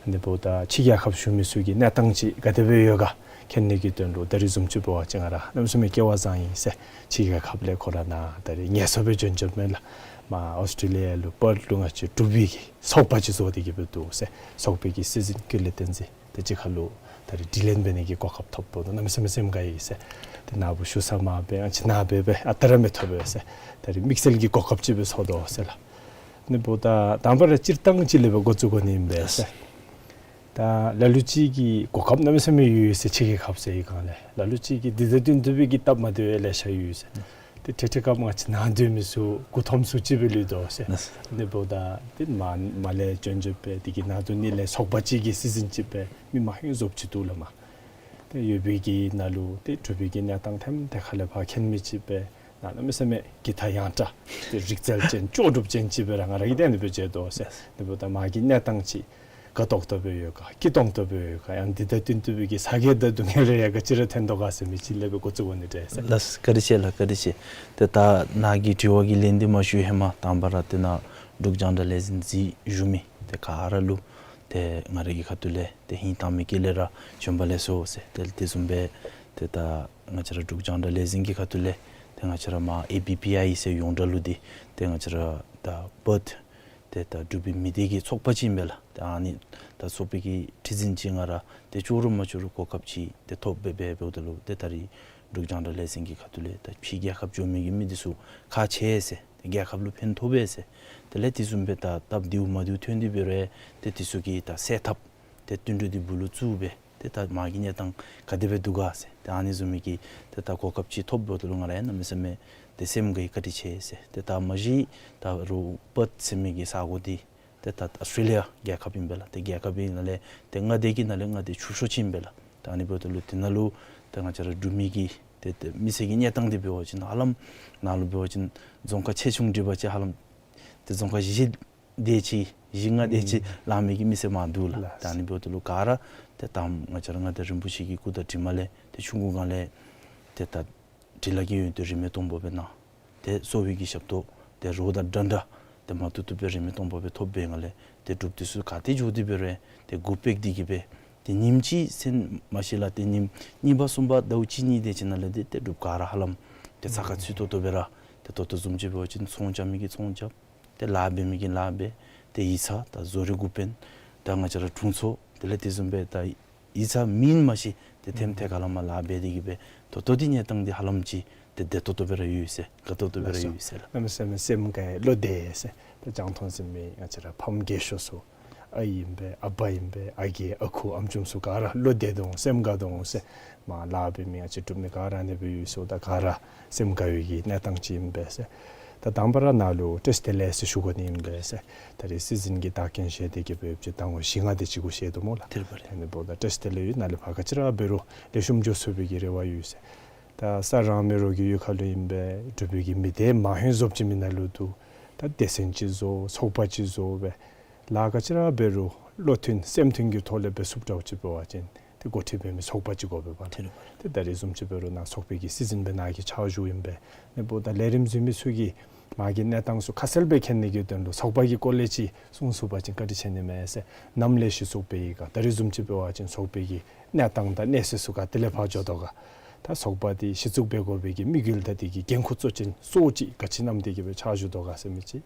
ཨ་ནི་འབདཝ་ད་ཕྱི་རྒྱལ་ཁབ་བཞུགས་མི་ཚུ་གི་གནས་སྟངས་ཅིག་ག་དེ་སྦེ་ཡོད་ག་མཁྱེན་ནི་གི་དོན་ལུ་ད་རེས་བཟུམ་ཅིག་འབད་བ་ཅིན་ང་ར་གནམ་མེད་ས་མེད་སྐལ་བ་བཟང་ཡི་ཟེར། ཕྱི་རྒྱལ་ཁབ་ལས་ཁོ་ར་ནཱ་ད་རེས་ངལ་གསོ་སྦེ་བྱོན་བྱོནམ་མས་ལགས། མར་ཨོསི་ཊེ་ལི་ཡ་ལུ་པརཐ་ལུ་ང་བཅས་འབྲུག་པའི་གི་ཚོགས་པ་ཅིག་བཟོ་སྟེ་གི་སྦེ་འདུག་ཟེར། ཚོགས་པའི་གི་སྲིད་འཛིན་ཀུན་ལེགས་བསྟན་འཛིན་དེ་ཅིག་ཁར་ལུ་ད་རེས་དྲི་ལན་འབད་ནི་གི་གོ་སྐབས་ཐོབ་འདུག། གནམ་མེད་ས་མེད་སེམས་དགའ་ཡི་ཟེར། ཏེ་ནཱ་བུ་ཞུ་ས་མ་འབད་ཨ་ཙི་ནཱ་འབད་འབད་ཨ་རྟག་ར་མི་ཐོབ་པས་ཟེར། ད་རེས་དམིགས་བསལ་གྱི་གོ་སྐབས་ཅིག་སྦེ་ཚོར་དོ་ཟེར་ལགས། ཨ་ནི་འབདཝ་ད་དང་པ་ར་སྤྱིར་བཏང་ཅིག་ལས་སྦེ་འགོ་བཙུགས་དགོ་ནི་ཨིན་པས་ཟེར། ད་ལ་ལུ་ཅིག་གིས་གོ་སྐབས་གནམ་མེད་ས་མེད་ཡོད་ཟེར་ཕྱི་རྒྱལ་ཁབ་ཟེར་བའི་སྒང་ལས། ལ་ལུ་ཅིག་གིས་འདི་དང་བསྟུན་ཏེ་སྦེ་གི་སྟབས་མ་བདེཝ་ལེ་ཤ་ཡོད་ཟེར། ཏེ་ཏེ་ཏེ་སྐབས་ང་བཅས་ནང་སྡོད་མི་ཚུ་མགུ་འཐོམ་སུ་ཅིག་སྦེ་ལུས་དོ་ཟེར། ལགས། ཨ་ནི་འབདཝ་ད་ཏེ་མར་མར་ལས་བྱོན་བྱོནམ་སྦེ་དེ་གི་ནང་དུ་ནི་ལས་ཚོགས་པ་ཅིག་གི་སྲིད་འཛིན་ཅིག་སྦེ་མི་མང་ཧེང་ཟོབ་ཅིག་འདུག་ལགས་མར། ཏེ་ཡོད་པའི་གི་ནང་ལུ་ཏེ་འབྲུག་པའི་གི་གནས་སྟངས་ཐམས་ཅད་ཁ་ལས་ཕར་མཁྱེན་མི་ཅིག་སྦེ་ནཱ་གནམ་མེད་ས་མེད་གི་ད་ཡང་དྲག་ཏེ་རིག་རྩལ་ཅན་ལྕོགས་གྲུབ་ཅན་ཅིག་སྦེ་ར་ང་ར་གིས་དེ་ནི་སྦེ་མཇལ་དོ་ཟེར། ཨ་ནི་འབདཝ་ད་མ་གི་གནས་སྟངས་ཅིག་དགའ་ཏོག་ཏོ་སྦེ་ཡོད་ག་སྐྱིད་ཏོང་ཏོ་སྦེ་ཡོད་ག་ཡང་འདི་དང་བསྟུན་ཏེ་སྦེ་གི་ཚ་གྱང་དང་སྡུག་བསྔལ་རེ་ཡང་ག་ཅི་ར་ཐོན་དོ་ག་ཟེར་མི་ཅིག་ལས་སྦེ་འགོ་བཙུགས་དགོ་ནི་འདྲས་ཟེར། ལགས། བཀའ་དྲིན་ཆེ་ལགས། བཀའ་དྲིན་ཆེ། ཏེ་ད་ནཱ་གི་དྲི་བ་གི་ལན་འདི་མ་ཞུ་ཧེ་མ་དང་པ་ར་ཏེ་ནཱ་འབྲུག་རྒྱང་བསྒྲགས་ལས་འཛིན་གཟིགས་བཞུགས་མི་ཏེ་ག་ར་ལུ་ཏེ་ང་རའི་གི་ཁ་ཐུག་ལས་ཏེ་ཧིང་དྭངས་མའི་དཀྱིལ་ལས་ར་བྱོན་པ་ལེགས་སོ་ཟེར། ཏེ་དེ་བཟུམ་སྦེ་ཏེ་ད་ང་བཅས་ར་འབྲུག་རྒྱང་བསྒྲགས་ལས་འཛིན་གྱི་ཁ་ཐུག་ལས་ཏེ་ང་བཅས་ར་མར་ཨེ་བི་པི་ཨའི་ཟེར་ཡོངས་གྲགས་ལུ་འདི་ཏེ་ང་བཅས་ར་ད་པརཐ་ཏེ་ད་འབྲུག་པའི་མི་སྡེ་གི་ཚོགས་པ་ཅིག་ཨིན་པས་ལགས། ད་ཨ་ནི་ད་ཚོགས་པའི་གི་ཁྲི་འཛིན་ཅིག་ང་ར་ཏེ་ཅོག་ར་མ་ཅོག་ར་གོ་སྐབས་ཅིག་ཏེ་ཐོབ་སྦེ་འབད་འབདཝ་ད་ལུ་ཏེ་ད་རེས་འབྲུག་རྒྱང་བསྒྲགས་ལས་འཛིན་གྱི་ཁ་ཐུག་ལས་ད་ཕྱི་རྒྱལ་ཁབ་འགྱོ་མི་གི་མི་འདི་ཚུ་ཁག་ཆེ་ཟེར། ཏེ་རྒྱལ་ཁབ་ལུ་ཕན་ཐོགས་པས་ཟེར། དེ་ལས་དེ་བཟུམ་སྦེ་ད་སྟབས་བདེཝ་མ་བདེཝ་ཐོན་ཏེ་འབད་རུང་ཏེ་དེ་ཚུ་གི་ད་སེལ་ཐབས་ཏེ་བསྟུན་གྲོས་འདི་སྦུག་ལུ་བཙུགས་སྦེ་ཏེ་ད་མ་གི་གནས་སྟངས་ག་དེ་སྦེ་འདུག་ག་ཟེར། ཏེ་ཨ་ནི་བཟུམ་མའི་གི་ཏེ་ད་གོ་སྐབས་ཅིག་ཐོབ་འབདཝ་ད་ལུ་ང་ར་ཡང་གནམ་མེད་ས་མེད་ཏེ་སེམས་དགའ་ཡི། བཀའ་དྲིན་ཆེ་ཟེར། ཏེ་ད་མ་གཞི་ད་རུང་པརཐ་ཟེར་མི་གི་ས་གོ་འདི་ཏེ་ད་ཨོསི་ཊེ་ལི་ཡ་རྒྱལ་ཁབ་ཨིན་པས་ལགས། ཏེ་རྒྱལ་ཁབ་ཨིན་ནང་ལས་ཏེ་མངའ་སྡེ་གི་ནང་ལས་མངའ་སྡེ་ཆུང་ཤོས་ཅིག་ཨིན་པས་ལགས། ད་ཨ་ནི་འབདཝ་ད་ལུ་དེ་ནང་ལུ་ཏེ་ང་བཅས་ར་འབྲུག་མི་གི་ཏེ་ཏེ་མི་སེར་གྱི་གནས་སྟངས་འདི་འབད་བ་ཅིན་ཧ་ལམ་ནཱ་ལུ་འབད་བ་ཅིན་རྫོང་ཁག་ཆེ་ཆུང་སྒྲིལ་བ་ཅིན་ཧ་ལམ་ཏེ་རྫོང་ཁག་བཞི་དེ་ཅིག་བཞི་ལྔ་དེ་ཅིག་ལང་མི་གི་མི་སེར་མ་འདུག་ལགས། ལགས། ད་ཨ་ནི་འབདཝ་ད་ལུ་ག་ར་ཏེ་ད་ང་བཅས་ར་མངའ་བདག་རིན་པོ་ཆེ་གི་སྐུ་དང་གྲིབ་མ་ལས་ཏེ་ཆུང་ཀུའི་སྒང་ལས་ཏེ་ད་འབྲི་ལྷག་གི་ཡོན་ཏན་རིན་མེད་སྟོང་པ་སྦེ་གནང་། ཏེ་གསོ་བའི་གི་ཞབས་ཏོག་ཏེ་རོགས་དང་འདྲ་འདྲ་ཏེ་མ་ཐུབ་ཐུབ་སྦེ་རིན་མེད་སྟོང་པ་སྦེ་ཐོབ་པའི་སྒང་ལས་ཏེ་འབྲུགཔ་དེ་ཚུ་ག་ཏེ་འགྱོ་སྟེ་འབད་རུང་ཏེ་མགུ་སྤེད་དེ་གི་སྦེ་ཏེ་ཉིནམ་གཅིག་ཟེར་མ་ཤེས་ལགས། ཏེ་ཉིནམ་གཉིས་པ་གསུམ་པ་ཟླཝ་གཅིག་གཉིས་དེ་ཅིག་ནང་ལས་ཏེ་ཏེ་འབྲུགཔ་ག་ར་ཧ་ལམ་ཏེ་ཚ་ཁ་ཚུད་ཏོག་ཏོ་སྦེ་ར་ཏེ་ད་ལྟོ་བཟུམ་ཅིག་འབད་བ་ཅིན་ཚོང་རྐྱབ་མི་གིས་ཚོང་རྐྱབ། ཏེ་ལཱ་འབད་མི་གིས་ལཱ་འབད། ཏེ་ཡིག་ཚང་ད་བཟོ་རིག་འགོ་དཔོན་ད་ང་བཅས་ར་དྲུང་འཚོ་དེ་ལས་དེ་བཟུམ་སྦེ་ད་ཡིག་ཚང་མིང་མ་ཤེས་ཏེ་ཐེམ་ཐེ་ག་ལ་མ་ལཱ་འབད་དེ་གི་སྦེ་ད་ལྟོ་འདི་གནས་སྟངས་འདི་ཧ་ལམ་ཅིག་ཏེ་བདེ་ཏོག་ཏོ་སྦེ་ར་ཡོད་ཟེར། དགའ་ཏོག་ཏོ་སྦེ་ར་ཡོད་ཟེར་ལགས། གནམ་མེད་ས་མེད་སེམས་དགའ་ཡི། བློ་བདེ་ཟེར། ད་རྒྱང་མཐོང་གཟིགས་མི་ང་བཅས་ར་ཕམ་རྒས་ཤོས་ཚུ་ཨའི་ཨིན་པས་ཨ་པ་ཨིན་པས་ཨ་རྒས་ཨ་ཁུ་ཨམ་ཅུམ་ཚུ་ག་ར་བློ་བདེ་དོ་འོང་སེམས་དགའ་དོ་འོང་ཟེར། མར་ལཱ་འབད་མི་ང་བཅས་འབྲུག་མི་ག་ར་ཨ་ནི་སྦེ་ཡོད་ཟེརཝ་ད་ག་ར་སེམས་དགའ་བའི་གི་གནས་སྟངས་ཅིག་ཨིན་པས་ཟེར། ད་དང་པ་ར་ནཱ་ལུ་བཀྲིས་བདེ་ལེགས་ཟེར་ཞུ་དགོ་ནི་ཨིན་པས་ཟེར། ད་རེས་སྲིད་འཛིན་གྱི་བདག་རྐྱེན་བཞེས་ཏེ་གི་སྦེ་ཡོདཔ་ཅིག་ཟླཝ་བཞི་ལྔ་དེ་ཅིག་གུ་བཞེས་དོ་སྨོ་ལགས། དེ་ལས་ཕར་ཨ་ནི་འབདཝ་ད་བཀྲིས་བདེ་ལེགས་ཡོད། ནཱ་ལས་ཕར་ག་ཅི་ར་འབད་རུང་ལེགས་ཤོམ་འགྱོ་ཚུགས་པའི་གི་རེ་བ་ཡོད་ཟེར། ད་ས་རཱ་མེ་རོ་གི་ཡུལ་ཁ་ལུ་ཨིན་པས། འབྲུག་པའི་གི་མི་སྡེ་མང་ཧེང་ཟོབ་ཅིག་མི་ནང་ལུ་འདུག། ད་སྡེ་ཚན་ཅིག་བཟོ་ཚོགས་པ་ཅིག་བཟོ་སྦེ་ལཱ་ག་ཅི་ར་འབད་རུང་བློ་མཐུན་སེམས་མཐུན་གྱི་ཐོག་ལས་འབད་ཚུགསཔ་འདྲཝ་ཅིག་འབད་བ་ཅིན་ཏེ་འགོ་ཁྲིད་འབད་མི་ཚོགས་པ་ཅིག་དགོ་པས་པ་ལགས། ཏེ་ད་རེས་བཟུམ་ཅིག་འབད་རུང་ནཱ་ཚོགས་པའི་གི་སྲིད་འཛིན་སྦེ་ནཱ་གི་ཕྱག་ཞུཝ་ཨིན་པས། ཨ་ནི་འབདཝ་ད་ལས་རིམ་གཟིགས་མི་ཚུ་གིས་མ་གི་གནས་སྟངས་ཚུ་ཁ་གསལ་སྦེ་མཁྱེན་ནི་གི་དོན་ལུ་ཚོགས་པ་གི་སྐོར་ལས་ཅིག་གསུང་ཚུགས་པ་ཅིན་བཀའ་དྲིན་ཆེ་ནི་མས་ཟེར། ནམ་ལས་གཞི་བཙུགས་འབད་ཡི་ག། ད་རེས་བཟུམ་ཅིག་འབད་བ་ཅིན་ཚོགས་པའི་གི་གནས་སྟངས་དང་གནས་ཚད་ཚུ་ག་ཏེ་ལས་ཕར་འགྱོ་དོ་ག། ད་ཚོགས་པ་འདི་གཞི་བཙུགས་འབད་དགོ་པའི་གི་དམིགས་ཡུལ་དང་དེ་གི་འགན་ཁུར་གཙོ་ཅན་གཙོ་བོ་ཅིག་ག་ཅི་བསྣམས་ཏེ་གི་སྦེ་ཕྱག་ཞུ་དོ་ག་ཟེར་མི་ཅིག།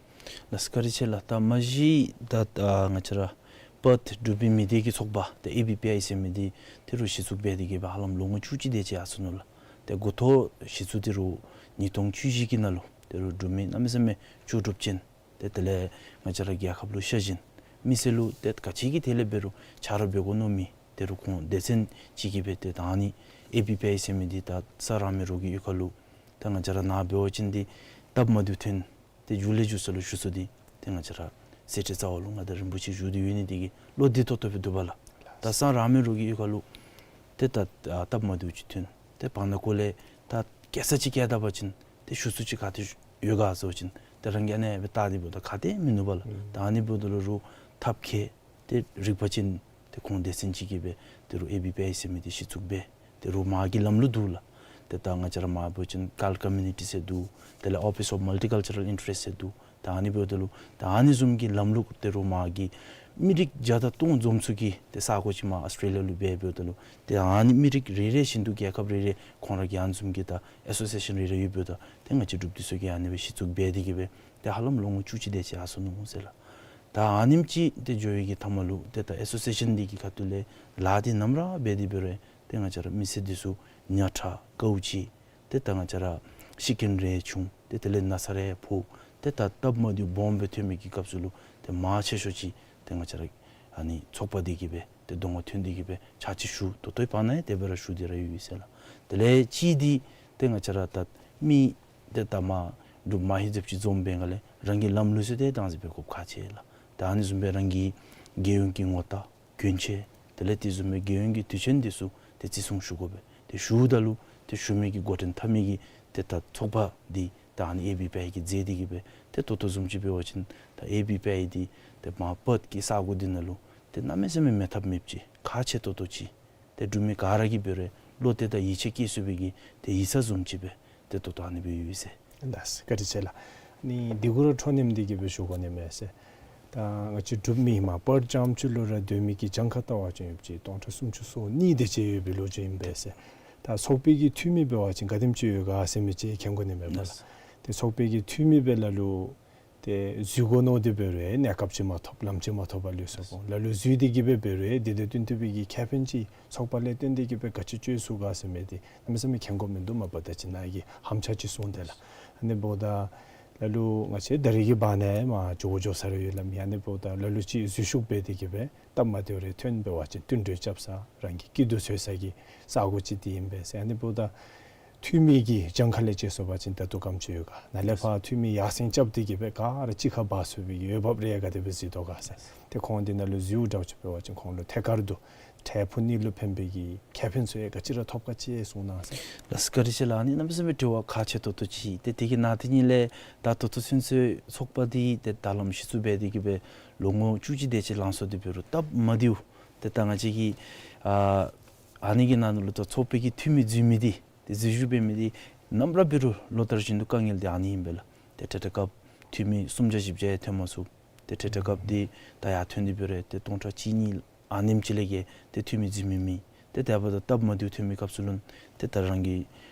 ལགས་སོ། བཀའ་དྲིན་ཆེ་ལགས། ད་མ་གཞི་ད་ཨ་ང་བཅས་ར་པརཐ་འབྲུག་པའི་མི་སྡེ་གི་ཚོགས་པ་ཏེ་ཨེ་བི་པི་ཨའི་ཟེར་མི་འདི་ད་རུང་གཞི་བཙུགས་འབད་དེ་གི་སྦེ་ཧ་ལམ་ལོ་ངོ་བཅུ་གཅིག་དེ་ཅིག་ཡར་སོ་ནུག་ལགས། ཏེ་འགོ་ཐོག་གཞི་བཙུགས་ད་རུང་ཉིས་སྟོང་བཅུ་བཞི་གི་ནང་ལུ་ད་རུང་འབྲུག་མི་གནམ་མེད་ས་མེད་ལྕོགས་གྲུབ་ཅན་ཏེ་དེ་ལས་ང་བཅས་ར་རྒྱལ་ཁབ་ལུ་ཤ་ཞེན་མི་སེར་ལུ་ཏེ་ག་ཅི་གི་ཐད་ལས་འབད་རུང་ཕྱག་རོགས་འབད་དགོ་མནོ་མི་ད་རུང་ཁོང་སྡེ་ཚན་ཅིག་གིས་སྦེ་ཏེ་ད་ཨ་ནི་ ཨེ་བི་པེ་ཨའི་ཟེར་མི་འདི་ད་ས་ར་མི་རོགས་ཀྱི་གཡུས་ཁ་ལུ་ད་ང་བཅས་ར་ནཱ་འབད་བ་ཅིན་འདི་སྟབས་མ་བདེཝ་ཐོན། ཏེ་མཇུག་ལས་མཇུག་ས་ལུ་ཞུ་ས་འདི་ཏེ་ང་བཅས་ར་སེ་འབྲས་རྩ་བ་ལུ་མངའ་བདག་རིན་པོ་ཆེ་བཞུགས་ཏེ་ཡོད་ནི་འདི་གིས་བློ་བདེ་ཏོག་ཏོ་སྦེ་འདུག་པ་ལགས། ད་ས་ར་མི་རོགས་ཀྱི་གཡུས་ཁ་ལུ་ཏེ་ད་ཨ་སྟབས་མ་བདེཝ་ཅིག་ཐོན། ཏེ་བར་ན་ཁོ་ལས་ད་སྐྱེལ་ས་ཅིག་བསྐྱལ་ད་པ་ཅིན་ཏེ་ཞུ་ས་ཅིག་ག་ཏེ་ཡོད་ག་ཟེར་བ་ཅིན་ཏེ་རང་གིས་ཨ་ནི་སྦེ་བལྟ་སྟེ་འབདཝ་ད་ག་ཏེ་མིན་ནུག་པ་ལགས། ཨུམ། ད་ཨ་ནི་འབདཝ་ད་ལུ་རོགས་ཐབས་མཁས་ཏེ་རིག་པ་ཅན་ཏེ་ཁོང་སྡེ་ཚན་ཅིག་གིས་སྦེ་ཏེ་རོགས་ཨེ་བི་པེ་ཨའི་ཟེར་མི་འདི་གཞི་བཙུགས་འབད། ཏེ་རོགས་མ་གི་ལམ་ལུགས་འདུག་ལགས། ཏེ་ད་ང་བཅས་ར་མ་འབད་བ་ཅིན་ཀཱལ་ཀོ་མིའུ་ནི་ཊི་ཟེར་འདུག། དེ་ལས་ཨོ་ཕིས་ཨོཕ་མལ་ཊི་ཀཱལ་ཅར་རཱལ་ཨིན་ཊི་རེསཊ་ཟེར་འདུག། ད་ཨ་ནི་འབདཝ་ད་ལུ་ད་ཨ་ནི་བཟུམ་གྱི་ལམ་ལུགས་ཏེ་རོགས་མ་གི་མི་རིགས་བརྒྱ་དང་སྟོང་འཛོམས་ཚུགས་ཀྱི་ཏེ་ས་གོ་ཅིག་མར་ཨོསི་ཊྲེ་ལི་ཡ་ལུ་འབད་འབདཝ་ད་ལུ་ཏེ་ཨ་ནི་མི་རིགས་རེ་རེ་བཞིན་དུ་རྒྱལ་ཁབ་རེ་རེ་ཁོང་ར་གི་ཨ་ནི་བཟུམ་གྱི་ད་ཨེ་སོ་སི་ཨེ་ཤཱན་རེ་རེ་ཡོད་འབདཝ་ད་ཏེ་ང་བཅས་འབྲུགཔ་འདི་ཚུ་གིས་ཨ་ནི་སྦེ་གཞི་བཙུགས་འབད་དེ་གིས་སྦེ་ཏེ་ཧ་ལམ་ལོ་ངོ་བཅུ་གཅིག་དེ་ཅིག་ཡར་སོ་ནུག་ཟེར་ལགས། ད་ཨ་ནེམ་ཅིག་ཏེ་འགྱོ་བའི་གི་མཐའ་མ་ལུ་ཏེ་ད་ཨེ་སོ་སི་ཨེ་ཤཱན་འདི་གི་ཁ་ཐུག་ལས་ལཱ་འདི་ནམ་ར་འབད་དེ་འབད་རུང་ཏེ་ང་བཅས་ར་མི་སེར་འདི་ཚུ་ཉ་ཁྲ་དཀའཝ་སྤྱད། ཏེ་ད་ང་བཅས་ར་ཤི་རྐྱེན་རེ་བྱུང་། ཏེ་དེ་ལས་ན་ཚ་རེ་ཕོག། ཏེ་ད་སྟབས་མ་བདེཝ་སྦོམ་སྦེ་ཐོན་མི་གི་སྐབས་སུ་ལུ་ཏེ་མང་ཆེ་ཤོས་ཅིག་ཏེ་ང་བཅས་ར་ཨ་ནི་ཚོགས་པ་འདི་གིས་སྦེ་ཏེ་གདོང་ཁར་ཐོན་ཏེ་གིས་སྦེ་ཕྱག་ཕྱིད་ཞུ། ད་ལྟོའི་བར་ན་ཡང་དེ་སྦེ་ར་ཞུ་སྟེ་ར་ཡོད་ཟེར་ལགས། དེ་ལས་གཅིག་འདི་ཏེ་ང་བཅས་ར་ད་མི་ཏེ་ད་མར་འབྲུགཔ་མ་ཧེ་ཛེབ་ཅིག་འཛོམས་པའི་སྒང་ལས་རང་གི་ལམ་ལུགས་ཚུ་ཏེ་བདག་འཛིན་འབད་དགོཔ་ཁག་ཆེ་ལགས། ད་ཨ་ནི་བཟུམ་སྦེ་རང་གི་རྒྱལ་ཡོངས་ཀྱི་ངོ་རྟགས་གྱོན་ཆས་དེ་ལས་དེ་བཟུམ་སྦེ་རྒྱལ་ཡོངས་ཀྱི་དུས་ཆེན་འདི་ཚུ་ཏེ་བརྩི་སྲུང་ཞུ་དགོ་པས། ཏེ་ཞུཝ་ད་ལུ་ཏེ་ཞུ་མི་གི་འགོ་འདྲེན་འཐབ་མི་གི་ཏེ་ད་ཚོགས་པ་འདི་ད་ཨ་ནི་ཨེ་བི་པི་ཨའི་གིས་མཛད་དེ་གིས་སྦེ་ཏེ་ད་ལྟོ་བཟུམ་ཅིག་འབད་བ་ཅིན་ད་ཨེ་བི་པི་ཨའི་འདི་ཏེ་མར་པརཐ་གི་ས་གོ་འདི་ནང་ལུ་ཏེ་གནམ་མེད་ས་མེད་མེད་ཐབས་མེདཔ་ཅིག་ཁག་ཆེ་ཏོག་ཏོ་ཅིག་ཏེ་འབྲུག་མི་ག་ར་གིས་འབད་རུང་བློ་གཏད་དང་ཡིད་ཆེས་བསྐྱེད་ཚུགས་པའི་གི་ཏེ་ཡིག་ཚང་བཟུམ་ཅིག་སྦེ་ཏེ་ད་ལྟོ་ཨ་ནི་སྦེ་ཡོད་ཟེར། ལགས་སོ། བཀའ་དྲིན་ཆེ་ལགས། ཨ་ནི་འདི་གུ་ར་འཕྲོ་མཉམ་འདི་གིས་སྦེ་ཞུ་དགོ་ནི་མས་ཟེར། ད་ང་བཅས་འབྲུག་མི་མར་པརཐ་རྐྱངམ་ཅིག་ལུ་ར་སྡོད་མི་གི་གྱངས་ཁ་བལྟ་བ་ཅིན་ཡོདཔ་ཅིག་སྟོང་ཕྲག་སུམ་ཅུ་སོ་གཉིས་དེ་ཅིག་ཡོད་པའི་ལོ་རྒྱུས་ཨིན་པས་ཟེར། ད་ཚོགས་པའི་གི་འཐུས་མི་འབད་བ་ཅིན་ག་དེམ་ཅིག་ཡོད་ག་ཟེར་མི་ཅིག་མཁྱེན་དགོ་ནི་མས་པ་ལགས། ལགས་སོ། ཏེ་ཚོགས་པའི་གི་འཐུས་མི་སྦེ་ལ་ལུ་ཏེ་འཛུལ་དགོ་མནོ་སྟེ་འབད་རུང་གནས་སྐབས་ཅིག་མ་ཐོབ་ལམ་ཅིག་མ་ཐོབ་པར་ལུས་སོ་སྦེ་ལ་ལུ་འཛུལ་ཏེ་གིས་སྦེ་འབད་རུང་དེ་དང་བསྟུན་ཏེ་སྦེ་གི་ཁེ་ཕན་ཅིག་ཚོགས་པ་ལས་བརྟེན་ཏེ་གིས་སྦེ་ག་ཅི་སྤྱོད་ཚུགས་ག་ཟེར་མི་འདི་གནམ་མེད་ས་མེད་མཁྱེན་དགོཔ་མིན་འདུག་མ་པ་ད་ཅི་ནཱ་གིས་ཧམ་ཆ་ཅིག་གསུངས་ཏེ་ལགས། ཨ་ནི་འབདཝ་ད་ལ་ལུ་ང་བཅས་ད་རེས་ཀྱི་བར་ན་མར་འགྱོ་འགྱོ་ས་ར་ཡོད་ལགས། མི་ཨ་ནི་འབདཝ་ད་ལ་ལུ་ཅིག་འཛུལ་ཞུགས་འབད་དེ་གིས་སྦེ་སྟབས་མ་བདེཝ་རེ་ཐོན་འབད་བ་ཅིན་བསྟུན་གྲོས་རྐྱབ་ས་རང་གི་སྐྱིད་སྡུག་འཚོལ་ས་གི་ས་གོ་ཅིག་འདི་ཨིན་པས་ཟེར། ཨ་ནི་འབདཝ་ད་འཐུས་མི་གི་གྱངས་ཁ་ལས་དཔྱད་སོང་པ་ཅིན་ད་ལྟོ་ག་དེམ་ཅིག་ཡོད་ག། ནཱ་ལས་ཕར་འཐུས་མི་ཡར་སེང་རྐྱབ་སྟེ་གིས་སྦེ་ག་ར་གཅིག་ཁར་འབག་ཚུགས་པའི་འོས་འབབ་རེ་ག་དེ་སྦེ་གཟིགས་དོ་ག་ཟེར། ཏེ་ཁོང་འདི་ནང་ལུ་འཛུལཝ་འདྲཝ་ཅིག་འབད་བ་ཅིན་ཁོང་ལུ་ཐད་ཀར་དུ་འཕྲལ་ཕུགས་ནི་ལུ་ཕན་པའི་གི་ཁེ་ཕན་ཚུ་ཡང་ག་ཅི་ར་ཐོབ་ག་ཅིག་གསུང་གནང་ཟེར། ལགས་སོ། བཀའ་དྲིན་ཆེ་ལགས། ཨ་ནི་གནམ་མེད་ས་མེད་དྲི་བ་ཁག་ཆེ་ཏོག་ཏོ་ཅིག། ཏེ་དེ་གི་ནང་དེ་ཉིད་ལས་ད་ད་ལྟོ་ཚུན་ཚོད་ཚོགས་པ་འདི་ཏེ་ད་ལམ་གཞི་བཙུགས་འབད་དེ་གིས་སྦེ་ལོ་ངོ་བཅུ་གཅིག་དེ་ཅིག་ལང་སོ་སྟེ་འབད་རུང་སྟབས་མ་བདེཝ་ཏེ་ད་ང་བཅས་ཀྱི་ཨ་ཨ་ནི་གི་ནང་ལུ་ད་ཚོགས་པའི་གི་འཐུས་མི་འཛུལ་མི་འདི་ཏེ་འཛུལ་ཞུགས་འབད་མི་འདི་ནམ་ར་འབད་རུང་ལོ་ལྟར་བཞིན་དུ་དཀའ་ངལ་འདི་ཨ་ནི་ཨིན་པས་ལགས། ཏེ་ཏེ་ཏེ་སྐབས་འཐུས་མི་སུམ་བརྒྱ་བཞི་བརྒྱ་ཡང་ཐོན་མ་ཚུགས། ཏེ་ཏེ་ཏེ་སྐབས་འདི་ད་ཡར་ཐོན་ཏེ་འབད་རུང་ཏེ་སྟོང་ཕྲག་གཅིག་གཉིས་ཨ་ནེམ་ཅིག་ལས་བརྒལ་ཏེ་འཐུས་མི་འཛུལ་མི་མེད། ཏེ་དེ་འབདཝ་ད་སྟབས་མ་བདེཝ་ཐོན་མི་སྐབས་སུ་ལུ་ཏེ་ད་རང་གི་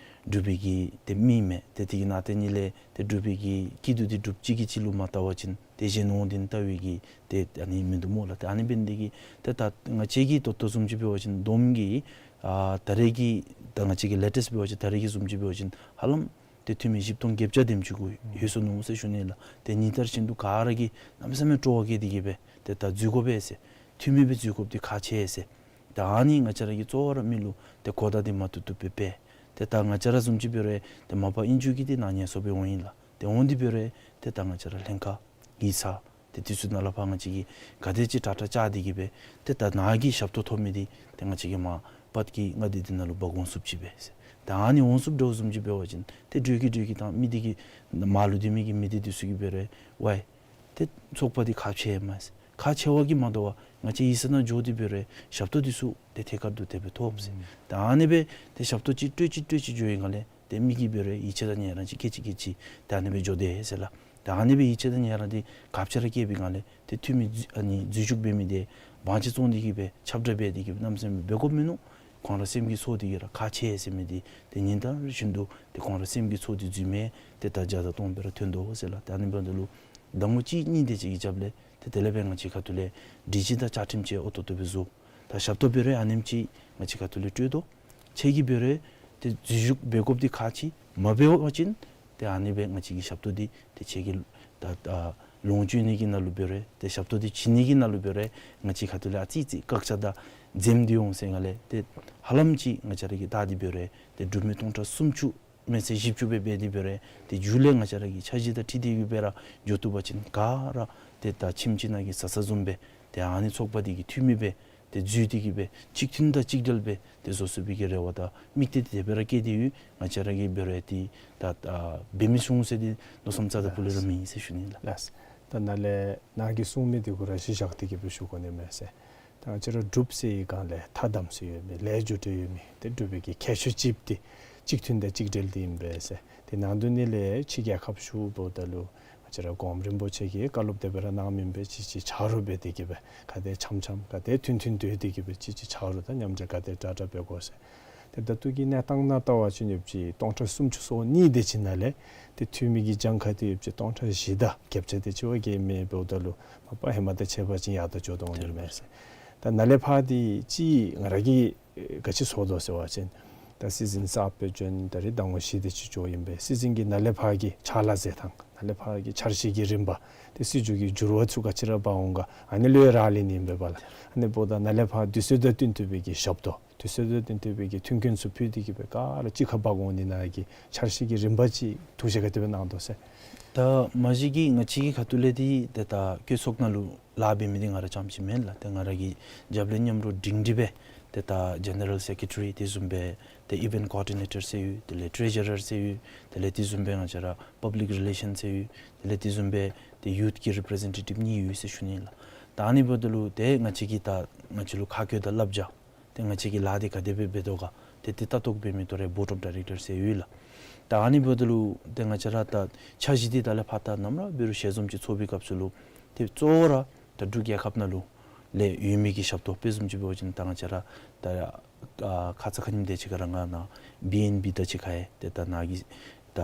འབྲུག་པའི་གི་ཏེ་མི་མེད། ཏེ་དེ་གི་ནང་དེ་ཉིད་ལས་ཏེ་འབྲུག་པའི་གི་སྐྱིད་སྡུག་འདི་འབྲུགཔ་གཅིག་གིས་གཅིག་ལུ་མ་བལྟ་བ་ཅིན་ཏེ་གཞན་དབང་འདི་བལྟ་བའི་གི་ཏེ་ཨ་ནི་མིན་འདུག་སྨོ་ལགས། ཏེ་ཨ་ནི་འབད་ནི་དེ་གིས་ཏེ་ད་ང་བཅས་ཀྱིས་ད་ལྟོ་བཟུམ་ཅིག་འབད་བ་ཅིན་བསྡོམས་ཀྱིས་ཨ་ད་རེས་ཀྱི་ད་ང་བཅས་ཀྱི་ལེ་ཊེསཊ་འབད་བ་ཅིན་ད་རེས་ཀྱི་བཟུམ་ཅིག་འབད་བ་ཅིན་ཧ་ལམ་ཏེ་འཐུས་མི་བཞི་སྟོང་བརྒྱད་བརྒྱ་དེམ་ཅིག་གུ་ལྷོད་སོ་ནུག་ཟེར་ཞུ་ནི་ལགས། ཏེ་ཉིན་ལྟར་བཞིན་དུ་ག་ར་གིས་གནམ་མེད་ས་མེད་སྤྲོ་བ་བསྐྱེད་དེ་གིས་སྦེ་ཏེ་ད་འཛུལ་དགོ་པས་ཟེར། འཐུས་མི་སྦེ་འཛུལ་དགོཔ་འདི་ཁག་ཆེ་ཟེར། ད་ཨ་ནི་ང་བཅས་ར་གིས་གཙོ་བོ་ར་མི་ལུ་ཏེ་གོ་བརྡ་འདི་མ་བཏུབ་བཏུབ་སྦེ་སྤེལ། ཏེ་ད་ང་བཅས་ར་བཟུམ་ཅིག་འབད་རུང་ཏེ་མ་པ་ཨིན་ཅི་གི་ཏེ་ནཱ་ཉལ་སོ་སྦེ་འོང་ཡི་ལགས། ཏེ་འོང་སྟེ་འབད་རུང་ཏེ་ད་ང་བཅས་ར་ལྷན་ཁག་ཡིག་ཚང་ཏེ་དེ་ཚུ་ནང་ལས་ཕར་ང་བཅས་ཀྱིས་ག་དེ་ཅིག་དྲག་དྲག་བཅར་ཏེ་གིས་སྦེ་ཏེ་ད་ནཱ་གི་ཞབས་ཏོག་ཐོབ་མི་འདི་ཏེ་ང་བཅས་ཀྱིས་མར་པརཐ་གི་མངའ་སྡེ་འདི་ནང་ལུ་འབག་འོང་ཚུགསཔ་ཅིག་སྦེ་ཟེར། ད་ཨ་ནི་འོང་ཚུགསཔ་འདྲཝ་བཟུམ་ཅིག་འབད་བ་ཅིན་ཏེ་འགྲོས་ཀྱིས་འགྲོས་ཀྱིས་ད་མི་འདི་གིས་མར་ལུ་སྡོད་མི་གི་མི་སྡེ་འདི་ཚུ་གིས་འབད་རུང་ཝའི་ཏེ་ཚོགས་པ་འདི་ཁག་ཆེ་མས་ཟེར། ཁག་ཆེ་བ་གིས་མ་དོ་བར་ང་བཅས་ཡིག་ཚང་ནང་འགྱོ་སྟེ་འབད་རུང་ཞབས་ཏོག་འདི་ཚུ་ཏེ་ཐད་ཀར་དུ་དེ་སྦེ་ཐོབ་ཟེར། ཨུམ། ད་ཨ་ནི་སྦེ་ཏེ་ཞབས་ཏོག་ཅིག་སྤྲོད་ཅིག་སྤྲོད་ཅིག་འགྱོ་བའི་སྒང་ལས་ཏེ་མི་གིས་འབད་རུང་ཡིད་ཆེས་དང་ཉེ་རང་ཅིག་སྐྱེད་ཅིག་སྐྱེད་ཅིག་ད་ཨ་ནི་སྦེ་འགྱོ་དེས་ཟེར་ལགས། ད་ཨ་ནི་སྦེ་ཡིད་ཆེས་དང་ཉེ་རང་འདི་ག་ཅི་ར་སྐྱེས་པའི་སྒང་ལས་ཏེ་འཐུས་མི་འཛུལ་ཨ་ནི་འཛུལ་ཞུགས་འབད་མི་འདི་བང་ཅིག་བཙོང་སྟེ་གིས་སྦེ་ཁྱབ་བསྒྲགས་འབད་དེ་གིས་སྦེ་གནམ་མེད་ས་མེད་འབད་དགོཔ་མིན་ནུག། ཁོང་ར་སེམས་ཀྱི་ཚོར་འདི་གིས་ར་ཁག་ཆེ་ཟེར་མི་འདི་ཏེ་ཉིན་ལྟར་བཞིན་དུ་ཏེ་ཁོང་ར་སེམས་ཀྱི་ཚོར་འདི་འཛུལ་མི་ཏེ་ད་བརྒྱ་དང་སྟོང་སྦེ་ར་ཐོན་དོ་ཟེར་ལགས། ད་ཨ་ནི་འབདཝ་ད་ལུ་ཟླ་ངོ་གཅིག་གཉིས་དེ་ཅིག་གི་རྒྱབ་ལས་ཏེ་དེ་ལས་འབད་ང་བཅས་ཁ་ཐུག་ལས་སྒྲིག་གཞི་དང་བཅའ་ཁྲིམས་ཅིག་ཨོ་ཏོག་ཏོ་སྦེ་བཟོ། ད་ཞབས་ཏོག་འབད་རུང་ཨ་ནེམ་ཅིག་ང་བཅས་ཁ་ཐུག་ལས་སྤྲོད་དོ། ཁྱེད་ཀྱིས་འབད་རུང་ཏེ་འཛུལ་ཞུགས་འབད་དགོཔ་འདི་ཁག་ཆེ། མ་འབད་བ་ཅིན་ཏེ་ཨ་ནི་སྦེ་ང་བཅས་ཀྱི་ཞབས་ཏོག་འདི་ཏེ་ཁྱེད་ཀྱིས་ད་ད་ལོངས་སྤྱོད་ནི་གི་ནང་ལུ་འབད་རུང་ཏེ་ཞབས་ཏོག་འདི་བྱིན་ནི་གི་ནང་ལུ་འབད་རུང་ང་བཅས་ཁ་ཐུག་ལས་ཨ་ཙི་ཙི་བཀག་ཆ་དང་ འཛེམ་སྟེ་འོང་ཟེར་ང་ལས་ཏེ་ཧ་ལམ་ཅིག་ང་བཅས་ར་གིས་བལྟ་སྟེ་འབད་རུང་ཏེ་འབྲུག་མི་སྟོང་ཕྲག་སུམ་ཅུ་མེན་ཟེར་བཞི་བཅུ་སྦེ་འབད་དེ་འབད་རུང་ཏེ་མཇུག་ལས་ང་བཅས་ར་གིས་འཆར་གཞི་དང་འཁྲིལ་ཏེ་གི་སྦེ་ར་འགྱོ་བཏུབ་པ་ཅིན་ག་ར་ཏེ་ད་ཁྱིམ་གཅིག་ནང་གི་བཟའ་ཚང་བཟུམ་སྦེ་ཏེ་ཨ་ནི་ཚོགས་པ་འདི་གི་འཐུས་མི་སྦེ་ཏེ་འཛུལ་ཏེ་གི་སྦེ་གཅིག་མཐུན་དང་གཅིག་སྒྲིལ་སྦེ་ཏེ་བཟོ་ཚུགས་པའི་གི་རེ་བ་དང་དམིགས་གཏད་དེ་སྦེ་ར་བསྐྱེད་དེ་ཡོད། ང་བཅས་ར་གིས་འབད་རུང་ཏེ་ད་ཨ་འབད་མི་ཚུགས་ཟེར་ཏེ་མནོ་བསམ་རྩ་དང་སྤུ་ལས་ར་མེད་ཟེར་ཞུ་ནི་ལགས། ལགས། ད་ནཱ་ལས་ནཱ་གིས་གསུངས་མི་འདི་གུ་ར་གཞི་བཞག་སྟེ་གི་སྦེ་ཞུ་དགོ་ནི་མས་ཟེར། ད་ང་བཅས་ར་འབྲུགཔ་ཟེར་བའི་སྒང་ལས་ཐ་དམ་ཟེར་ཡོད་མི་ལས་རྒྱུ་འབྲས་ཡོད་མི་ཏེ་འབྲུག་པའི་གི་ཁྱད་ཆོས་ཅིག་འདི་གཅིག་མཐུན་དང་གཅིག་སྒྲིལ་འདི་ཨིན་པས་ཟེར། ཏེ་ནང་དོན་ནི་ལས་ཕྱི་རྒྱལ་ཁབ་ཞུ་འབདཝ་ད་ལུ་ང་བཅས་ར་གོངམ་རིན་པོ་ཆེ་གིས་བཀའ་སློབ་དེ་སྦེ་ར་གནང་མི་ཨིན་པས། གཅིག་གཅིག་ཆ་རོགས་འབད་དེ་གི་སྦེ་ག་དེ་འཆམ་འཆམ་ག་དེ་མཐུན་མཐུན་སྡོད་དེ་གི་སྦེ་གཅིག་གཅིག་ཆ་རོགས་དང་མཉམ་འབྲེལ་ག་དེ་དྲག་དྲག་འབད་དགོ་ཟེར། ཏེ་ད་ལྟོ་གི་གནས་སྟངས་ནང་བལྟ་བ་ཅིན་ཡོདཔ་ཅིག་སྟོང་ཕྲག་སུམ་ཅུ་སོ་གཉིས་དེ་ཅིག་ནང་ལས་ཏེ་འཐུས་མི་གི་གྱངས་ཁ་དེ་ཡོདཔ་ཅིག་སྟོང་ཕྲག་བཞི་དང་བརྒྱད་ཅུ་དེ་ཅིག་བ་གི་མི་འབདཝ་ད་ལུ་མ་པ་ཧེ་མ་དང་ཕྱད་པ་ཅིན་ཡར་ད་འགྱོ་དོ་འོང་ནི་མས་ཟེར། ད་ནཱ་ལས་ཕར་འདི་ཅིག་ང་ར་གིས་ག་ཅི་ཚོར་དོ་ཟེར་བ་ཅིན་ད་སྲིད་འཛིན་གསརཔ་སྦེ་བྱོན་ད་རིས་ཟླ་ངོ་བཞི་དེ་ཅིག་འགྱོ་ཨིན་པས། སྲིད་འཛིན་གྱིས་ནཱ་ལས་ཕར་གྱི་ཕྱག་ལཱ་མཛད་ཐངས་ནཱ་ལས་ཕར་གྱི་འཆར་གཞི་གི་རིམ་པ་ཏེ་སྲིད་བྱུས་ཀྱི་འགྱུར་བ་ཚུ་ག་ཅི་ར་འབག་འོང་ག་ཨ་ནི་ལུ་ཡང་རག་ལས་ནི་ཨིན་པས་པ་ལགས། ཨ་ནི་འབདཝ་ད་ནཱ་ལས་ཕར་དུས་ཚོད་དང་བསྟུན་ཏེ་སྦེ་གི་ཞབས་ཏོག་དུས་ཚོད་དང་བསྟུན་ཏེ་སྦེ་གི་མཐུན་རྐྱེན་ཚུ་ཕུལ་ཏེ་གི་སྦེ་ག་ར་གཅིག་ཁར་འབག་འོང་ནི་ནང་གི་འཆར་གཞི་གི་རིམ་པ་ཅིག་ཐུགས་བཞེད་ག་དེ་སྦེ་གནང་དོ་ཟེར། ད་མ་གཞི་གིས་ང་བཅས་ཀྱི་ཁ་ཐུག་ལས་འདི་ཏེ་ད་བཀོད་ཚོགས་ནང་ལུ་ལཱ་འབད་མི་འདི་ང་ར་རྐྱངམ་ཅིག་མེན་ལགས། ཏེ་ང་ར་གི་རྒྱབ་ལས་མཉམ་རོགས་སྒྲིང་སྒྲི་སྦེ་ཏེ་ད་ཇེ་ནེ་རལ་སེཀ་རེ་ཊ་རི་དེ་བཟུམ་སྦེ་ཏེ་ཨི་ཝེནཊ་ཀོ་ཌི་ནེ་ཊར་ཟེར་ཡོད། དེ་ལས་ཊྲེ་ཇུ་རར་ཟེར་ཡོད། དེ་ལས་དེ་བཟུམ་སྦེ་ང་བཅས་ར་པབ་ལིཀ་རི་ལེ་ཤཱན་ཟེར་ཡོད། དེ་ལས་དེ་བཟུམ་སྦེ་ཏེ་ཡུཐ་ཀྱི་རི་པི་རི་ཛེན་ཊེ་ཊིབ་གཉིས་ཡོད་ཟེར་ཞུ་ནི་ལགས། ད་ཨ་ནི་འབདཝ་ད་ལུ་ཏེ་ང་བཅས་ཀྱིས་ད་ང་བཅས་ལུ་ཁ་བཀོད་དང་བསླབ་བྱ་ཏེ་ང་བཅས་ཀྱིས་ལཱ་འདི་ག་དེ་སྦེ་འབད་དོ་ག་ཏེ་དེ་ལྟ་རྟོག་འབད་མི་དོ་རུང་བོརཌ་ཨོཕ་ཌའི་རེཀ་ཊར་ཟེར་ཡོད་ལགས། ད་ཨ་ནི་འབདཝ་ད་ལུ་ཏེ་ང་བཅས་ར་ད་འཆར་གཞི་འདི་ད་ལས་ཕར་ད་ནམ་ར་འབད་རུང་ཞལ་འཛོམས་ཅིག་ཚོགས་པའི་སྐབས་སུ་ལུ་ཏེ་གཙོ་བོ་ར་ད་འབྲུག་རྒྱལ་ཁབ་ནང་ལུ་ལས་ཡོད་མི་གི་ཞབས་ཏོག་དཔེ་བཟུམ་ཅིག་འབད་བ་ཅིན་ད་ང་བཅས་ར་ད་ཨ་ཁ་ཙ་ཁ་ཉིནམ་དེ་ཅིག་ཁར་ར་ང་ནཱ་བི་ཨེན་བི་དང་གཅིག་ཁར་ཡང་ཏེ་ད་ནཱ་གི་ད་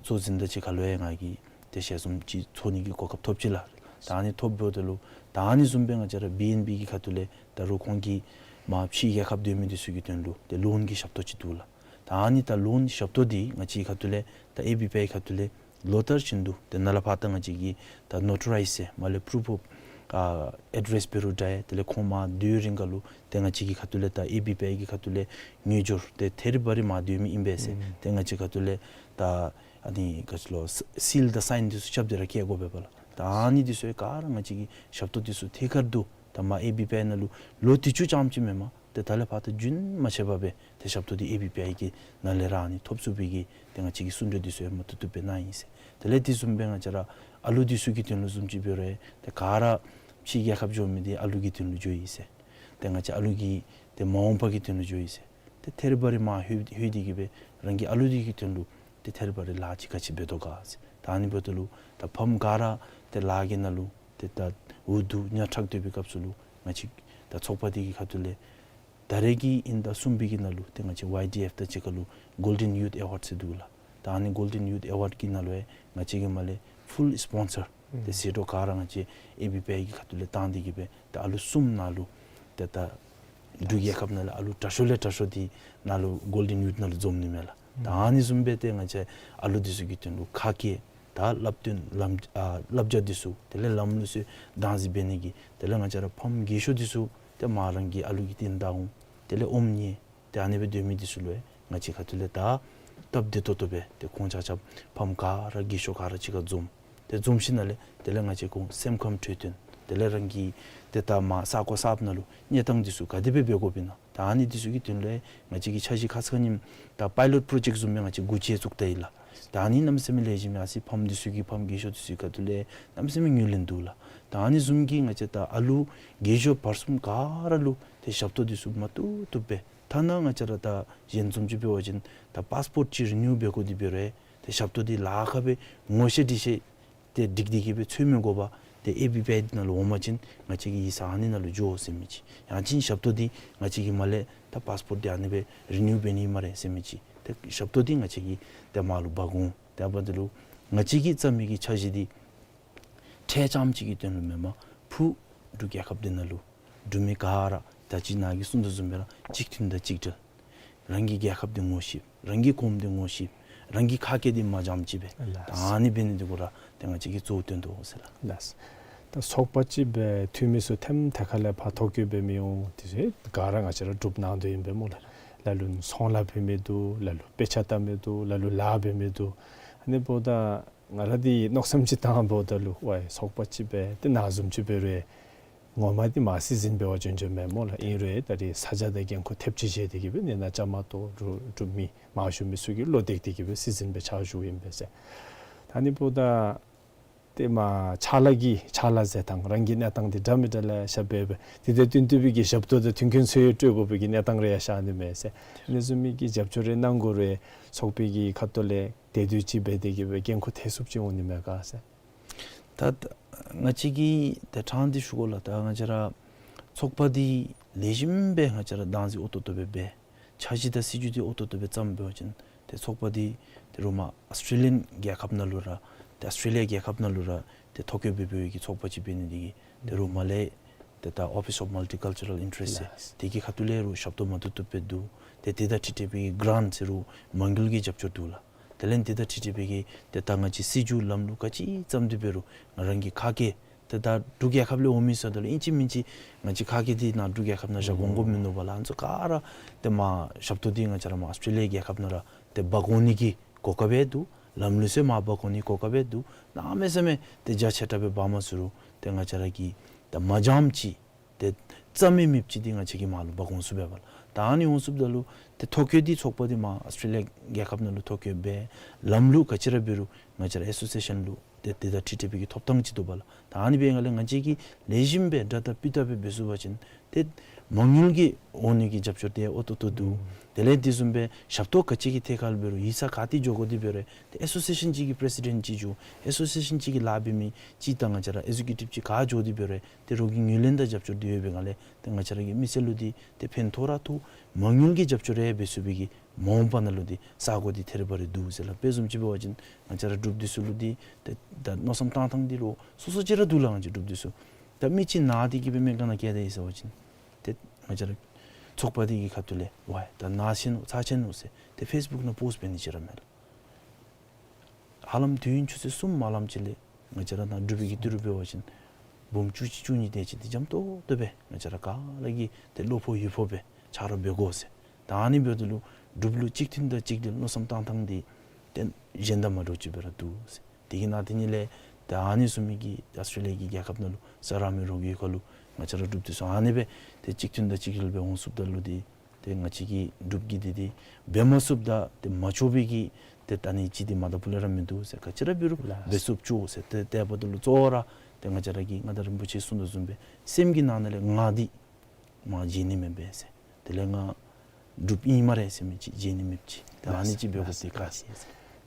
གཙོ་འཛིན་དང་གཅིག་ཁར་ལུ་ཡང་ང་གིས་ཏེ་ཞལ་འཛོམས་ཅིག་ཚོགས་ནི་གི་གོ་སྐབས་ཐོབ་ཅི་ལགས། ད་ཨ་ནི་ཐོབ་འབདཝ་ད་ལུ་ད་ཨ་ནི་བཟུམ་སྦེ་ང་བཅས་ར་བི་ཨེན་བི་གི་ཁ་ཐུག་ལས་ད་རུང་ཁོང་གིས་མར་ཕྱི་རྒྱལ་ཁབ་སྡོད་མི་འདི་ཚུ་གི་དོན་ལུ་ཏེ་ལོན་གྱི་ཞབས་ཏོག་ཅིག་འདུག་ལགས། ད་ཨ་ནི་ད་ལོན་ཞབས་ཏོག་འདི་ང་བཅས་ཁ་ཐུག་ལས་ད་ཨེ་བི་པི་ཨའི་ཁ་ཐུག་ལས་ལོ་ལྟར་བཞིན་དུ་ཏེ་ནཱ་ལས་ཕར་ད་ང་བཅས་ཀྱིས་ད་ནོ་ཊ་རའིཛ་ཟེར་མར་ལས་པུ་རུཕ་ཨོཕ་ཨ་ཨེ་ཌི་རེསི་འབད་རུང་འདྲ་ཡི། དེ་ལས་ཁོང་མར་སྡོད་རིང་ཁར་ལུ་ཏེ་ང་བཅས་ཀྱི་ཁ་ཐུག་ལས་ད་ཨེ་བི་པི་ཨའི་གི་ཁ་ཐུག་ལས་ངོས་སྦྱོར་ཏེ་ཐད་རི་བ་རི་མར་སྡོད་མི་ཨིན་པས་ཟེར། ཨུམ་ཏེ་ང་བཅས་ཁ་ཐུག་ལས་ད་ཨ་ནི་ག་ཅི་ལོ་སི་ལ་དང་སའིན་འདི་ཚུ་རྐྱབ་སྟེ་ར་བསྐྱལ་དགོ་པས་པ་ལགས། ད་ཨ་ནི་འདི་ཚུ་ཡང་ག་ར་ང་བཅས་ཀྱི་ཞབས་ཏོག་འདི་ཚུ་ཐད་ཀར་དུ་ད་མར་ཨེ་བི་པི་ཨའི་ནང་ལུ་ལོ་དུས་ཅི་རྐྱངམ་ཅིག་མེན་པར་ཏེ་ད་ལས་ཕར་ད་རྒྱུན་མ་ཆད་པར་སྦེ་ཏེ་ཞབས་ཏོག་འདི་ཨེ་བི་པི་ཨའི་གི་ནང་ལས་ར་ཨ་ནི་ཐོབ་ཚུགས་པའི་གི་ཏེ་ང་བཅས་ཀྱིས་བསུ་འདྲ་འདི་ཚུ་ཡང་མ་ཐུབ་ཐུབ་སྦེ་གནང་ཡི་ཟེར། དེ་ལས་དེ་བཟུམ་སྦེ་ང་བཅས་ར་ཨ་ལུ་འདི་ཚུ་གི་དོན་ལུ་བཟུམ་ཅིག་འབད་རུང་ཏེ་ག་ར་ཕྱི་རྒྱལ་ཁབ་འགྱོ་མི་འདི་ཨ་ལུ་གི་དོན་ལུ་འགྱོ་ཡི་ཟེར། ཏེ་ང་བཅས་ཨ་ལུ་གི་ཏེ་མ་འོངས་པ་གི་དོན་ལུ་འགྱོ་ཡི་ཟེར། ཏེ་ཐད་རི་བ་རི་མར་ལྷོད་ལྷོད་དེ་གི་སྦེ་རང་གི་ཨ་ལུ་འདི་གི་དོན་ལུ་ཏེ་ཐད་རི་བ་རི་ལཱ་ཅིག་ག་ཅི་འབད་དོ་ག་ཟེར། ད་ཨ་ནི་འབདཝ་ད་ལུ་ད་ཕམ་ག་ར་ཏེ་ལཱ་གི་ནང་ལུ་ཏེ་ད་འུ་སྡུག་ཉ་ཁྲག་སྡོད་པའི་སྐབས་སུ་ལུ་ང་བཅས་ད་ཚོགས་པ་འདི་གི་ཁ་ཐུག་ལས་ད་རེས་ཀྱི་དབྱིན་ཟླ་གསུམ་པའི་གི་ནང་ལུ་ཏེ་ང་བཅས་ཝའི་ཌི་ཨེཕ་དང་གཅིག་ཁར་ལུ་གོལ་ཌེན་ཡུཐ་ཨེ་ཝཱཌ་ཟེར་འདུག་ལགས། ད་ཨ་ནི་གོལ་ཌེན་ཡུཐ་ཨེ་ཝཱཌ་ཀྱི་ནང་ལུ་ཡང་ང་བཅས་ཀྱིས་མར་ལས་ཕུལ་སི་པོན་སར་ཏེ་ཟད་འགྲོ་ག་ར་ང་བཅས་ཨེ་བི་པི་ཨའི་གི་ཁ་ཐུག་ལས་བཏང་སྟེ་གི་སྦེ་ད་ཨ་ལུ་གསུམ་ནང་ལུ་ཏེ་ད་འབྲུག་རྒྱལ་ཁབ་ནང་ལས་ཨ་ལུ་དྲག་ཤོས་ལས་དྲག་ཤོས་འདི་ནཱ་ལུ་གོལ་ཌེན་ཡུཐ་ནང་ལུ་འཛོམས་ནི་མས་ལགས། ད་ཨ་ནི་བཟུམ་སྦེ་ཏེ་ང་བཅས་ཨ་ལུ་འདི་ཚུ་གི་དོན་ལུ་ཁ་སྐད་ད་བསླབ་སྟོན་ལམ་ཨ་བསླབ་བྱ་འདི་ཚུ་དེ་ལས་ལམ་ལུགས་ཚུ་བདག་འཛིན་འབད་ནི་གི་དེ་ལས་ང་བཅས་ར་ཕམ་རྒས་ཤོས་འདི་ཚུ་ཏེ་མར་རང་གི་ཨ་ལུ་གི་རྟིང་བདའ་འོང་། དེ་ལས་ཨོམ་ཉལ་ཏེ་ཨ་ནི་སྦེ་སྡོད་མི་འདི་ཚུ་ལུ་ཡང་ང་བཅས་ཁ་ཐུག་ལས་ད་སྟབས་བདེ་ཏོག་ཏོ་སྦེ་ཏེ་ཁོང་ཆ་ཁྱབ་ཕམ་ག་ར་རྒས་ཤོས་ག་ར་གཅིག་ཁར་འཛོམས། ཏེ་འཛོམས་ཞིནམ་ལས་དེ་ལས་ང་བཅས་ཁོང་སེམས་ཁམས་འཕྲོད་བསྟེན་དེ་ལས་རང་གི་ཏེ་ད་མར་ས་གོ་གསརཔ་ནང་ལུ་གནས་སྟངས་འདི་ཚུ་ག་དེ་སྦེ་འབད་དགོཔ་ཨིན་ན། ད་ཨ་ནི་འདི་ཚུ་གི་དོན་ལུ་ཡང་ང་བཅས་ཀྱིས་འཆར་གཞི་ཁ་ཙ་ཁ་ཉིནམ་ད་པའི་ལོཊ་པྲོ་ཇེཀཊ་བཟུམ་སྦེ་ང་བཅས་འགོ་འབྱེད་བཙུགས་ད་ཡི་ལགས། ད་ཨ་ནི་གནམ་མེད་ས་མེད་ལེགས་ཤོམ་ཨ་ཙི་ཕམ་འདི་ཚུ་གིས་ཕམ་རྒས་ཤོས་འདི་ཚུ་གི་ཁ་ཐུག་ལས་གནམ་མེད་ས་མེད་ངོས་ལེན་འདུག་ལགས། ད་ཨ་ནི་བཟུམ་གྱི་ང་བཅས་ད་ཨ་ལུ་རྒས་ཤོས་བར་གསུམ་ག་ར་ལུ་ཏེ་ཞབས་ཏོག་འདི་ཚུ་མ་བཏུབ་བཏུབ་སྦེ་ཐ་ན་ང་བཅས་ར་ད་གཞན་བཟུམ་ཅིག་འབད་བ་ཅིན་ད་པཱསི་པོརཊ་ཅིག་རི་ནིའུ་འབད་དགོ་སྟེ་འབད་རུང་ཏེ་ཞབས་ཏོག་འདི་ལཱ་ཁག་སྦེ་ངོ་ཤེས་འདྲིས་ཤེས་ཏེ་འགྲིག་སྟེ་གི་སྦེ་འཚོལ་མི་དགོ་པར་ཏེ་ཨེ་བི་པི་ཨའི་ནང་ལུ་འོང་པ་ཅིན་ང་བཅས་ཀྱིས་ཡིག་ཚང་ཨ་ནི་ནང་ལུ་འགྱོ་ཟེར་མི་ཅིག། ཡང་ཅིན་ཞབས་ཏོག་འདི་ང་བཅས་ཀྱིས་མར་ལས་ད་པཱསི་པོརཊ་འདི་ཨ་ནི་སྦེ་རི་ནིའུ་འབད་ནི་སྨ་རེ་ཟེར་མི་ཅིག། ཏེ་ཞབས་ཏོག་འདི་ང་བཅས་ཀྱིས་ཏེ་མར་ལུ་འབག་འོང་། ཏེ་འབདཝ་ད་ལུ་ང་བཅས་ཀྱིས་བརྩམ་མི་གི་འཆར་གཞི་འདི་ཁྲལ་རྐྱངམ་ཅིག་གི་དོན་ལུ་མེན་པར་ཕུ་འབྲུག་རྒྱལ་ཁབ་འདི་ནང་ལུ་འབྲུག་མི་ག་ར་ད་ཅི་ནཱ་གིས་གསུངས་དོ་བཟུམ་སྦེ་ར་གཅིག་མཐུན་དང་གཅིག་སྒྲིལ། རང་གི་རྒྱལ་ཁབ་འདི་ངོ་ཤེས། རང་གི་གོངམ་འདི་ངོ་ཤེས། རང་གི་ཁ་སྐད་འདི་མ་འཇམ་ཅིག་སྦེ། ལགས། ད་ཨ་ནི་འབད་ནི་འདི་གུ་ར་ཏེ་ང་བཅས་ཀྱིས་གཙོ་བོ་བཏོན་དོ་ཟེར་ལགས། ལགས། ད་ཚོགས་པ་ཅིག་འབད་འཐུས་མི་ཚུ་ཐེམ་ཐེ་ཁ་ལས་ཕར་ཐོ་བཀོད་འབད་མི་འོང་། དེ་ཚུ་ག་ར་ང་བཅས་ར་འབྲུགཔ་ནང་དོག་ཨིན་པས་སྨོ་ལགས། ལ་ལུ་ཚོང་ལཱ་འབད་མི་འདུག། ལ་ལུ་དཔེ་ཆ་ལྟ་མི་འདུག། ལ་ལུ་ལཱ་འབད་མི་འདུག། ཨ་ནི་འབདཝ་ད་ང་ར་འདི་མནོ་བསམ་ཅིག་བཏངམ་ད་ལུ་ཝའི་ཚོགས་པ་ཅིག་འབད་དེ་ནཱ་བཟུམ་ཅིག་འབད་རུང་ངོ་མ་འདི་མར་སྲིད་འཛིན་འབད་བར་འབྱོན་འབྱོནམ་མས་སྨོ་ལགས། ཨིན་རུང་ད་རེས་ས་ཆ་དང་འགན་ཁུར་ཐེབས་ཅིག་བཞེས་ཏེ་གིས་འབད་ནི་ནཱ་བཅའ་མར་གཏོགས་འབྲུག་འབྲུག་མི་མང་ཤོས་མི་ཚུ་གིས་བློ་གཏད་དེ་གིས་འབད་སྲིད་འཛིན་སྦེ་ཕྱག་ཞུཝ་ཨིན་པས་ཟེར། ད་ཨ་ནི་འབདཝ་ད་ཏེ་མར་ཕྱག་ལཱ་གི་ཕྱག་ལཱ་ཟེར་ཐངས་རང་གི་གནས་སྟངས་འདི་འདྲ་མི་འདྲ་ལེ་ཤ་འབད་འབད་དེ་དང་བསྟུན་ཏེ་སྦེ་གི་ཞབས་ཏོག་དང་མཐུན་རྐྱེན་ཚུ་ཡང་སྤྲོད་དགོ་པའི་གི་གནས་སྟངས་རེ་ཡང་ཤར་ནི་མས་ཟེར། ཨ་ནི་བཟུམ་མའི་གི་རྒྱབ་སྐྱོར་རེ་གནང་དགོ་རུང་ཚོགས་པའི་གི་ཁ་ཐུག་ལས་དེ་དུས་ཅིག་འབད་དེ་གིས་འབད་འགན་ཁུར་ཐེབས་ཚུགསཔ་ཅིག་འོང་ནི་མས་ག་ཟེར། ད་ང་བཅས་ཀྱིས་ད་ཕྲང་སྟེ་ཞུ་དགོ་ལགས། ད་ང་བཅས་ར་ཚོགས་པ་འདི་ལེགས་ཤོམ་སྦེ་ང་བཅས་ར་བདག་འཛིན་འོས་ཏོག་ཏོ་སྦེ་འབད་འཆར་གཞི་དང་སྲིད་བྱུས་འདི་འོས་ཏོག་ཏོ་སྦེ་བརྩམས་འབད་བ་ཅིན་ཏེ་ཚོགས་པ་འདི་ཏེ་རུང་མར་ཨཱོས་ཊྲེ་ལི་ཡཱན་རྒྱལ་ཁབ་ནང་ལུ་ར་ཏེ་ཨཱོས་ཊྲེ་ལི་ཡ་རྒྱལ་ཁབ་ནང་ལུ་ར་ཏེ་ཐོ་བཀོད་འབད་འབདཝ་གི་ཚོགས་པ་ཅིག་འབད་ནི་འདི་གིས་ཏེ་རུང་མར་ལས་ཏེ་ད་Office of Multicultural Interest ཟེར་ལགས། དེ་གི་ཁ་ཐུག་ལས་རུང་ཞབས་ཏོག་མ་བཏུབ་བཏུབ་སྦེ་འདུག། ཏེ་དེ་དང་འཁྲིལ་ཏེ་སྦེ་གི་གཱ་རཱནཊ་ཟེར་རུང་མ་དངུལ་གྱི་རྒྱབ་སྐྱོར་འདུག་ལགས། དེ་ལས་དེ་དང་འཁྲིལ་ཏེ་སྦེ་གི་ཏེ་ད་ང་བཅས་སྲིད་བྱུས་ལམ་ལུགས་ག་ཅི་བརྩམས་ཏེ་འབད་རུང་ང་རང་གི་ཁ་སྐད་ཏེ་ད་འབྲུག་རྒྱལ་ཁབ་ལས་འོང་མི་ཟེརཝ་ད་ལུ་ཨིན་ཅི་མིན་ཅི་ང་བཅས་ཁ་སྐད་འདི་ནཱ་འབྲུག་རྒྱལ་ཁབ་ནང་བཞག་འོང་དགོཔ་མིན་ནུག་པ་ལགས། ཨ་ནི་ཚུ་ག་ར་ཏེ་མར་ཞབས་ཏོག་འདི་ང་བཅས་ར་མར་ཨཱོས་ཊྲེ་ལི་ཡ་རྒྱལ་ཁབ་ནང་ར་ཏེ་འབག་འོང་ནི་གི་གོ་སྐབས་ཡང་འདུག། ལམ་ལུགས་ཚུ་མར་འབག་འོང་ནི་གོ་སྐབས་ཡང་འདུག། གནམ་མེད་ས་མེད་ཏེ་རྒྱ་ཆེ་དྲགས་སྦེ་འབག་མ་ཚུགས་རུང་ཏེ་ང་བཅས་ར་གིས་ད་མ་འཇམ་ཅིག་ཏེ་རྩ་མེད་མེདཔ་ཅིག་འདི་ང་བཅས་ཀྱིས་མར་ལུ་འབག་འོང་ཚུགས་པས་པ་ལགས། ད་ཨ་ནི་འོང་ཚུགསཔ་ད་ལུ་ཏེ་ཐོ་བཀོད་འདི་ཚོགས་པ་འདི་མར་ཨཱོས་ཊྲེ་ལི་ཡ་རྒྱལ་ཁབ་ནང་ལུ་ཐོ་བཀོད་འབད་ལམ་ལུགས་ག་ཅི་ར་འབད་རུང་ང་བཅས་ར་ཨེ་སོ་སི་ཨེ་ཤཱན་ལུ་ཏེ་དེ་དང་འཁྲིལ་ཏེ་སྦེ་གི་ཐོབ་ཐངས་ཅིག་འདུག་པ་ལགས། ད་ཨ་ནི་འབད་བའི་སྒང་ལས་ང་བཅས་ཀྱིས་ལེགས་ཤོམ་སྦེ་དྲག་དྲག་སྤུས་དག་སྦེ་འབད་ཚུགས་པ་ཅིན་ཏེ་མ་དངུལ་གྱི་འོང་ནི་གི་རྒྱབ་སྐྱོར་འདི་འོས་ཏོག་ཏོ་འདུག། དེ་ལས་དེ་བཟུམ་སྦེ་ཞབས་ཏོག་ག་ཅི་གི་ཐད་ཁར་འབད་རུང་ཡིག་ཚང་ག་ཏེ་འགྱོ་དགོ་དེ་འབད་རུང་ཏེ་ཨེ་སོ་སི་ཨེ་ཤཱན་ཅིག་གི་པི་རེ་སི་ཌེནཊ་ཅིག་འགྱོ། ཨེ་སོ་སི་ཨེ་ཤཱན་ཅིག་གི་ལཱ་འབད་མི་ཅིག་དང་ང་བཅས་ར་ཨེག་ཟེ་ཀུ་ཊིབ་ཅིག་ག་འགྱོ་དེ་འབད་རུང་ཏེ་རོགས་ཀྱི་ངོས་ལེན་དང་རྒྱབ་སྐྱོར་འདི་ཡོད་པའི་སྒང་ལས་ཏེ་ང་བཅས་ར་གི་མི་སེར་ལུ་འདི་ཏེ་ཕན་ཐོགས་ར་ཐོགས། མ་དངུལ་གྱི་རྒྱབ་སྐྱོར་རེ་འབད་ཚུགས་པའི་གི་མ་འོངས་པ་ནང་ལུ་འདི་ས་གོ་འདི་ཐེ་རི་བ་རི་འདུག་ཟེར་ལགས། དཔེ་བཟུམ་ཅིག་འབད་བ་ཅིན་ང་བཅས་ར་འབྲུགཔ་འདི་ཚུ་ལུ་འདི་ཏེ་ད་མནོ་བསམ་བཏང་ཐངས་འདི་ལུ་སོ་སོ་ཅིག་ར་འདུག་ལགས། ང་བཅས་འབྲུགཔ་འདི་ཚུ་ད་མི་ཅིག་ན་སྟེ་གིས་སྦེ་སྨན་ཁང་ནང་བསྐྱལ་ད་ཡི་ཟེར་བ་ཅིན་ཏེ་ང་བཅས་ར་ཚོགས་པ་འདི་གི་ཁ་ཐུག་ལས་ཝའི་ད་ན་ཆི་ནུག་ཚ་ཆི་ནུག་ཟེར་ཏེ་ཕེསི་བུཀ་ནང་པོསཊ་འབད་ནི་ཅིག་ར་མེད་ལགས། ཧ་ལམ་དུས་ཡུན་ཆུ་ཚོད་གསུམ་ཧ་ལམ་ཅིག་ལས་ང་བཅས་ར་ནཱ་འབྲུག་པའི་གི་ཏི་རུ་འབད་བ་ཅིན་འབུམ་བཅུ་གཅིག་བཅུ་གཉིས་དེ་ཅིག་འདི་འཇམ་ཏོག་ཏོ་སྦེ་ང་བཅས་ར་ག་ར་གིས་ཏེ་བློ་ཕོག་ཡིད་ཕོག་སྦེ་ཆ་རོགས་འབད་དགོ་ཟེར། ད་ཨ་ནི་འབདཝ་ད་ལུ་འབྲུགཔ་ལུ་གཅིག་མཐུན་དང་གཅིག་སྒྲིལ་མནོ་བསམ་བཏང་ཐངས་འདི་ཏེ་གཞན་དང་མ་འདྲཝ་ཅིག་སྦེ་ར་འདུག་ཟེར། དེ་གི་ནང་དེ་ཉིད་ལས་ད་ཨ་ནི་བཟུམ་མའི་གི་ཨཱོས་ཊྲེ་ལི་ཡ་གི་རྒྱལ་ཁབ་ནང་ལུ་ས་རཱ་མེད་རོགས་ཀྱི་ཁར་ལུ་ང་བཅས་ར་འབྲུགཔ་འདི་ཚུ་ཨ་ནི་སྦེ་ཏེ་གཅིག་མཐུན་དང་གཅིག་སྒྲིལ་སྦེ་འོང་ཚུགསཔ་ད་ལུ་འདི་ཏེ་ང་བཅས་ཀྱི་འབྲུགཔ་གིས་འདི་འདི་འབད་མ་ཚུགསཔ་དང་ཏེ་མ་ལྕོགས་པའི་གི་ཏེ་ད་ཨ་ནི་ཅིག་འདི་མ་དང་ཕུ་ལས་ར་མིན་འདུག་ཟེར། ག་ཅི་ར་འབད་རུང་ལགས། འབད་ཚུགསཔ་ལྕོགས་ཟེར། ཏེ་དེ་འབདཝ་ད་ལུ་གཙོ་བོ་ར་ཏེ་ང་བཅས་ར་གི་མངའ་བདག་རིན་པོ་ཆེ་གསུང་དོ་བཟུམ་སྦེ་སེམས་ཀྱི་ནང་ན་ལས་ང་འདི་མར་བརྗེད་ནི་མེད་པས་ཟེར། དེ་ལས་ང་འབྲུགཔ་ཨིན་སྨ་རེ་ཟེར་མི་ཅིག་བརྗེད་ནི་མེདཔ་ཅིག་ད་ཨ་ནི་ཅིག་འབད་དགོཔ་འདི་ག་ཟེར།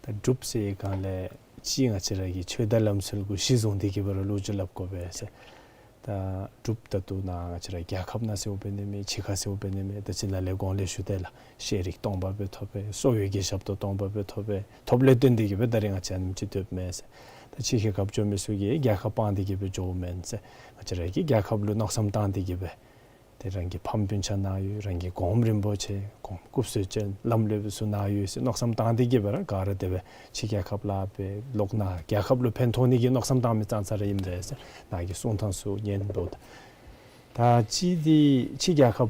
ད་འབྲུགཔ་ཟེར་བའི་སྒང་ལས་ཅིག་ང་བཅས་ར་གི་ཆོས་དང་ལམ་སྲོལ་གུ་གཞི་བཟུང་སྟེ་གིས་སྦེ་ར་ལོ་རྒྱུས་སླབ་དགོ་པས་ཟེར། ད་འབྲུགཔ་ད་ལྟོ་ནཱ་ང་བཅས་ར་རྒྱལ་ཁབ་ནང་ཟེརཝ་འབད་ནི་མས། ཕྱི་ཁར་ཟེརཝ་འབད་ནི་མས། ད་ཅི་ནཱ་ལས་གོང་ལས་ཞུ་དེས་ལགས། ཤེས་རིག་སྟོང་པ་སྦེ་ཐོབ་པས། གསོ་བའི་གི་ཞབས་ཏོག་སྟོང་པ་སྦེ་ཐོབ་པས། ཐོབ་ལས་བརྟེན་ཏེ་གིས་སྦེ་ད་རེས་ང་བཅས་ཨ་ནེམ་ཅིག་སྡོདཔ་མས་ཟེར། ད་ཕྱི་ཁའི་རྒཔོ་འགྱོ་མི་ཚུ་གིས་རྒྱལ་ཁབ་སྤང་སྟེ་གིས་སྦེ་འགྱོཝ་མེན་ཟེར། ང་བཅས་ར་གིས་རྒྱལ་ཁབ་ལུ་མནོ་བསམ་བཏང་སྟེ་གིས་སྦེ་ཏེ་རང་གི་ཕམ་སྤུན་ཆ་ནཱ་ཡོད། རང་གི་གོངམ་རིན་པོ་ཆེ་གོངམ་སྐུ་བསོད་ཅན་ལམ་སློབ་པ་ཚུ་ནཱ་ཡོད་ཟེར་མནོ་བསམ་བཏང་སྟེ་གིས་སྦེ་ར་ག་ར་དེ་སྦེ་ཕྱི་རྒྱལ་ཁབ་ལཱ་འབད་ལོག་ནཱ་རྒྱལ་ཁབ་ལུ་ཕན་ཐོགས་ནི་གི་མནོ་བསམ་བཏང་མི་ཙང་ཙ་ར་ཨིན་པས་ཟེར་ནཱ་གི་གསུང་ཐངས་ཚུ་ཉན་དོ། ད་ཅི་འདི་ཕྱི་རྒྱལ་ཁབ་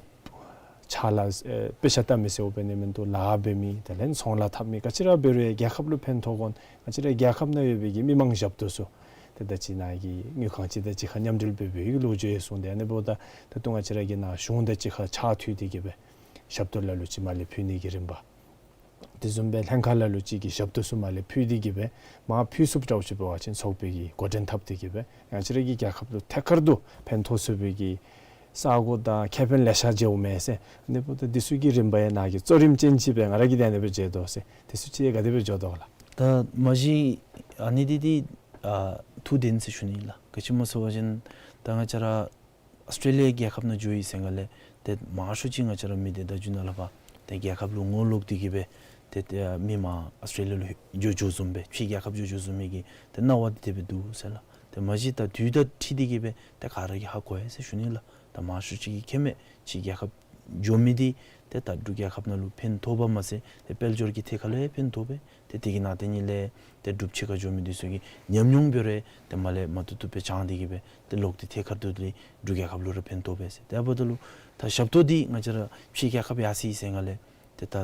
ཕྱག་ལཱ་ཨེ་དཔེ་ཆ་ལྟ་མི་ཟེརཝ་འབད་ནི་མིན་འདུག། ལཱ་འབད་མི་དེ་ལས་ཚོང་ལཱ་འཐབ་མི་ག་ཅི་ར་འབད་རུང་རྒྱལ་ཁབ་ལུ་ཕན་ཐོགས་དགོ་ན་ང་བཅས་ར་རྒྱལ་ཁབ་ནང་ཡོད་པའི་གི་མི་མང་ཞབས་ཏོག་ཚུ་ཏེ་ད་ཅི་ནཱ་གི་དངུལ་ཁང་ཅིག་དང་གཅིག་ཁར་མཉམ་འབྲེལ་འབད་བའི་གི་ལོ་རྒྱུས་ཡང་གསུངས་ཏེ། ཨ་ནི་འབདཝ་ད་ད་ལྟོ་ང་བཅས་ར་གིས་ནཱ་གཞུང་དང་གཅིག་ཁར་ཕྱག་མཐུད་དེ་གིས་སྦེ་ཞབས་ཏོག་ལ་ལུ་ཅིག་མར་ལས་ཕུལ་ནི་གི་རིམ་པ། དེ་བཟུམ་སྦེ་ལྷན་ཁག་ལ་ལུ་ཅིག་གི་ཞབས་ཏོག་ཚུ་མར་ལས་ཕུལ་ཏེ་གིས་སྦེ་མར་ཕུལ་ཚུགསཔ་འདྲཝ་ཅིག་འབད་བ་ཅིན་ཚོགས་པའི་གི་འགོ་འདྲེན་འཐབ་སྟེ་གིས་སྦེ་ང་བཅས་ར་གི་རྒྱལ་ཁབ་ལུ་ཐད་ཀར་དུ་ཕན་ཐོགས་ཚུགས་པའི་གི་ས་གོ་དང་ཁེ་ཕན་ལེ་ཤ་འབྱུངམ་མས་ཟེར། ཨ་ནི་འབདཝ་ད་འདི་ཚུ་གི་རིམ་པ་ཡང་ནཱ་གིས་གཙོ་རིམ་ཅན་ཅིག་སྦེ་ང་ར་གིས་དེ་ནང་སྦེ་མཇལ་དོ་ཟེར། འདི་ཚུ་ཅིག་ག་དེ་སྦེ་འགྱོ་དོ་ལགས། ད་མ་གཞི་ཨ་ནི་འདི་འདི་ཨ་ཐུགས་བདེན་ཟེར་ཞུ་ནི་ལགས། ག་ཅི་སྨོ་ཟེར་བ་ཅིན་ད་ང་བཅས་ར་ཨཱོས་ཊྲེ་ལི་ཡ་རྒྱལ་ཁབ་ནང་འགྱོ་ཡི་ཟེར་སྒང་ལས་ཏེ་མང་ཤོས་ཅིག་ང་བཅས་ར་མི་འདི་ད་རྒྱུན་ནང་ལས་ཕར་ཏེ་རྒྱལ་ཁབ་ལུ་ངོ་ལོག་སྟེ་གིས་སྦེ་ཏེ་ཏེ་མི་མར་ཨཱོས་ཊྲེ་ལི་ཡ་ལུ་འགྱོ་འགྱོཝ་བཟུམ་སྦེ་ཕྱི་རྒྱལ་ཁབ་འགྱོ་འགྱོཝ་བཟུམ་མའི་གི་ཏེ་སྣང་བ་འདི་དེ་སྦེ་འདུག་ཟེར་ལགས། ཏེ་མ་གཞི་ད་དུས་དང་འཁྲིལ་ཏེ་གིས་སྦེ་ཏེ་ག་ར་གིས་ཧ་གོ་ཡི་ཟེར་ཞུ་ནི་ལགས། ད་མང་ཤོས་ཅིག་གིས་མཁྱེནམ་མས། ཕྱི་རྒྱལ་ཁབ་ འགྱོ་མི་འདི་ཏེ་ད་འབྲུག་རྒྱལ་ཁབ་ནང་ལུ་ཕན་ཐོགསཔ་མ་ཚད་ཏེ་དཔལ་འབྱོར་གྱི་ཐད་ཁར་ལུ་ཡང་ཕན་ཐོགས་པས། ཏེ་དེ་གི་ནང་དེ་ཉིད་ལས་ཏེ་འབྲུགཔ་ཕྱི་ཁར་འགྱོ་མི་འདི་ཚུ་གི་ཉམས་མྱོང་འབད་རུང་ཏེ་མར་ལས་མར་ཐུབ་ཐུབ་སྦེ་སྦྱང་སྟེ་གི་སྦེ་ཏེ་ལོག་སྟེ་ཐད་ཀར་དུ་འདི་འབྲུག་རྒྱལ་ཁབ་ལུ་ར་ཕན་ཐོགས་པས་ཟེར། དེ་འབདཝ་ད་ལུ་ད་ཞབས་ཏོག་འདི་ང་བཅས་ར་ཕྱི་རྒྱལ་ཁབ་ཡར་སོ་ཡི་ཟེར་ང་ལས་ཏེ་ད་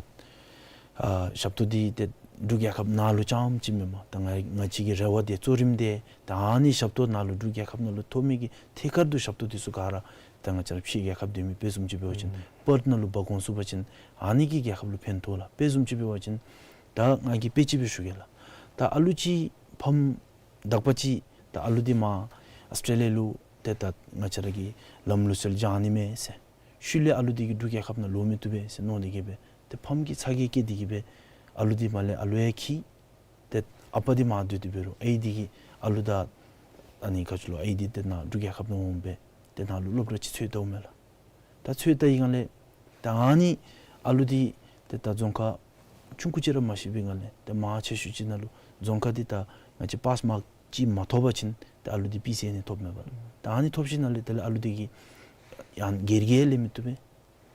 ཨ་ཞབས་ཏོག་འདི་ཏེ་འབྲུག་རྒྱལ་ཁབ་ནང་ལུ་རྐྱངམ་ཅིག་མེན་པར་ད་ང་ང་བཅས་ཀྱི་རེ་བ་འདི་གཙོ་རིམ་འདི་ད་ཨ་ནི་ཞབས་ཏོག་ནང་ལུ་འབྲུག་རྒྱལ་ཁབ་ནང་ལུ་ཐོབ་མི་གི་ཐད་ཀར་དུ་ཞབས་ཏོག་འདི་ཚུ་ག་ར་ད་ང་བཅས་ར་ཕྱི་རྒྱལ་ཁབ་སྡོད་མི་དཔེ་བཟུམ་ཅིག་འབད་བ་ཅིན་ཨུམ་པརཐ་ནང་ལུ་འབག་འོང་ཚུགས་པ་ཅིན་ཨ་ནི་གིས་རྒྱལ་ཁབ་ལུ་ཕན་ཐོགས་ལགས། དཔེ་བཟུམ་ཅིག་འབད་བ་ཅིན་ད་ང་གིས་དཔེ་ཅིག་སྦེ་ཞུ་གེ་ལགས། ད་ཨ་ལུ་ཅིག་ཕམ་དག་པ་ཅིག་ད་ཨ་ལུ་འདི་མར་ཨཱོས་ཊྲེ་ལི་ཡ་ལུ་ཏེ་ད་ང་བཅས་ར་གིས་ལམ་ལུགས་སྲོལ་སྦྱང་ནི་མས་ཟེར། ཤུལ་ལས་ཨ་ལུ་འདི་གིས་འབྲུག་རྒྱལ་ཁབ་ནང་ལོག་མི་བཏུབ་པས་ཟེར་མནོ་སྟེ་གི་སྦེ་ཏེ་ཕམ་གྱིས་ཚ་གྱང་བསྐྱེད་དེ་གི་སྦེ་ཨ་ལུ་འདི་མར་ལས་ཨ་ལུ་ཡང་འཁྱིད། ཏེ་ཨ་པ་འདི་མར་སྡོད་དེ་འབད་རུང་ཨའི་འདི་གིས་ཨ་ལུ་ད་ཨ་ནི་ག་ཅི་ལོ་ཨའི་འདི་ཏེ་ནཱ་འབྲུག་རྒྱལ་ཁབ་ནང་འོང་སྦེ་ཏེ་ནཱ་ལུ་སློབ་གྲྭ་ཅིག་འཚོལ་བལྟཝ་མས་ལགས། ད་འཚོལ་བལྟ་ཡི་ག་ལས་ད་ཨ་ནི་ཨ་ལུ་འདི་ཏེ་ད་རྫོང་ཁ་ཆུང་ཀུ་ཅིག་ར་མ་ཤེས་པའི་སྒང་ལས་ཏེ་མང་ཆེ་ཤོས་ཅིག་ནང་ལུ་རྫོང་ཁ་འདི་ད་ང་བཅས་པཱསི་མཱརཀ་ཅིག་མ་ཐོབ་པ་ཅིན་ཏེ་ཨ་ལུ་འདི་པི་སི་ཨེན་ཨེ་ཐོབ་མས་པ་ལགས། ད་ཨ་ནི་ཐོབ་ཞིནམ་ལས་དེ་ལས་ཨ་ལུ་འདི་གིས་ཡང་སྒེར་གྱིས་ལེན་མི་བཏུབ་པས།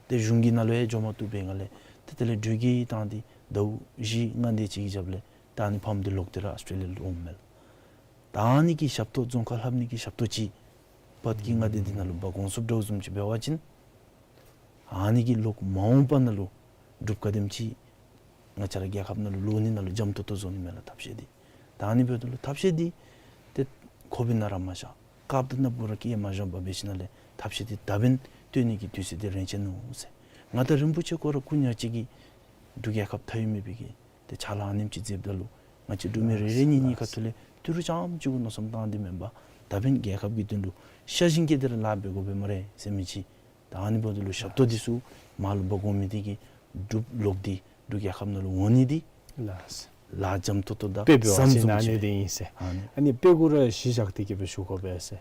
ཏེ་གཞུང་གི་ནང་ལུ་ཡང་འགྱོ་མ་བཏུབ་པའི་སྒང་ལས་ཏེ་དེ་ལས་འགྲུལ་སྐྱེལ་བཏང་སྟེ་ཟླཝ་བཞི་ལྔ་དེ་ཅིག་གི་རྒྱབ་ལས་ད་ཨ་ནི་ཕམ་འདི་ལོག་སྟེ་ར་ཨཱོས་ཊྲེ་ལི་ཡ་ལུ་འོངམ་མས་ལགས། ད་ཨ་ནི་གི་ཞབས་ཏོག་རྫོང་ཁ་ལྷབ་ནི་གི་ཞབས་ཏོག་ཅིག་པརཊ་ཀྱི་མངའ་སྡེ་འདི་ནང་ལུ་འབག་འོང་ཚུགསཔ་འདྲཝ་བཟུམ་ཅིག་འབད་བ་ཅིན་ཨ་ནི་གིས་ལོག་མ་འོངས་པ་ནང་ལུ་འབྲུགཔ་ག་དེམ་ཅིག་ང་བཅས་ར་རྒྱལ་ཁབ་ནང་ལུ་ལོག་ནི་ནང་ལུ་འཇམ་ཏོང་ཏོ་བཟོ་ནི་མས་ལགས་ཐབས་ཤེས་འདི། ད་ཨ་ནི་འབདཝ་ད་ལུ་ཐབས་ཤེས་འདི་ཏེ་ཁོ་པའི་ནང་ར་མ་བཞག། སྐབས་དེ་ནང་འབད་རུང་སྐད་མ་བཞག་པར་འབད་ཞིནམ་ལས་ཐབས་ཤེས་འདི་ད་འབདན་སྟོན་ནི་གི་དུས་ཚོད་འདི་རན་ཆི་ནུག་ཟེར། མངའ་བདག་རིན་པོ་ཆེ་ཁོ་ར་སྐུ་ཉག་གཅིག་གིས་འབྲུག་རྒྱལ་ཁབ་མཐའ་དབུས་མེད་པའི་གི་ཏེ་ཕྱག་ལཱ་ཨ་ནེམ་ཅིག་མཛདཔ་ད་ལུ་ང་བཅས་འབྲུག་མི་རེ་རེ་གཉིས་གཉིས་ཁ་ཐུག་ལས་ཏི་རུ་རྐྱངམ་ཅིག་གུ་མནོ་བསམ་བཏང་སྟེ་མེན་པར་ད་འབདན་རྒྱལ་ཁབ་ཀྱི་དོན་ལུ་ཤ་ཞེན་བསྐྱེད་དེ་ར་ལཱ་འབད་དགོ་པས་སྨ་རེ་ཟེར་མི་ཅིག། ད་ཨ་ནི་འབདཝ་ད་ལུ་ཞབས་ཏོག་འདི་ཚུ་མར་ལུ་འབག་འོང་མི་འདི་གིས་འབྲུགཔ་ལོག་སྟེ་འབྲུག་རྒྱལ་ཁབ་ནང་ལུ་འོང་ནི་འདི་ལགས། ལཱ་འཇམ་ཏོང་ཏོ་དང་དཔེ་འབད་བ་ཟམ་ཅིག་བཟུམ་ཨ་ཅིག་ནི་འདི་ཨིན་ཟེར། ཨ་ནི་ཨ་ནི་དཔེ་གུ་ར་གཞི་བཞག་སྟེ་གི་སྦེ་ཞུ་དགོ་པས་ཟེར།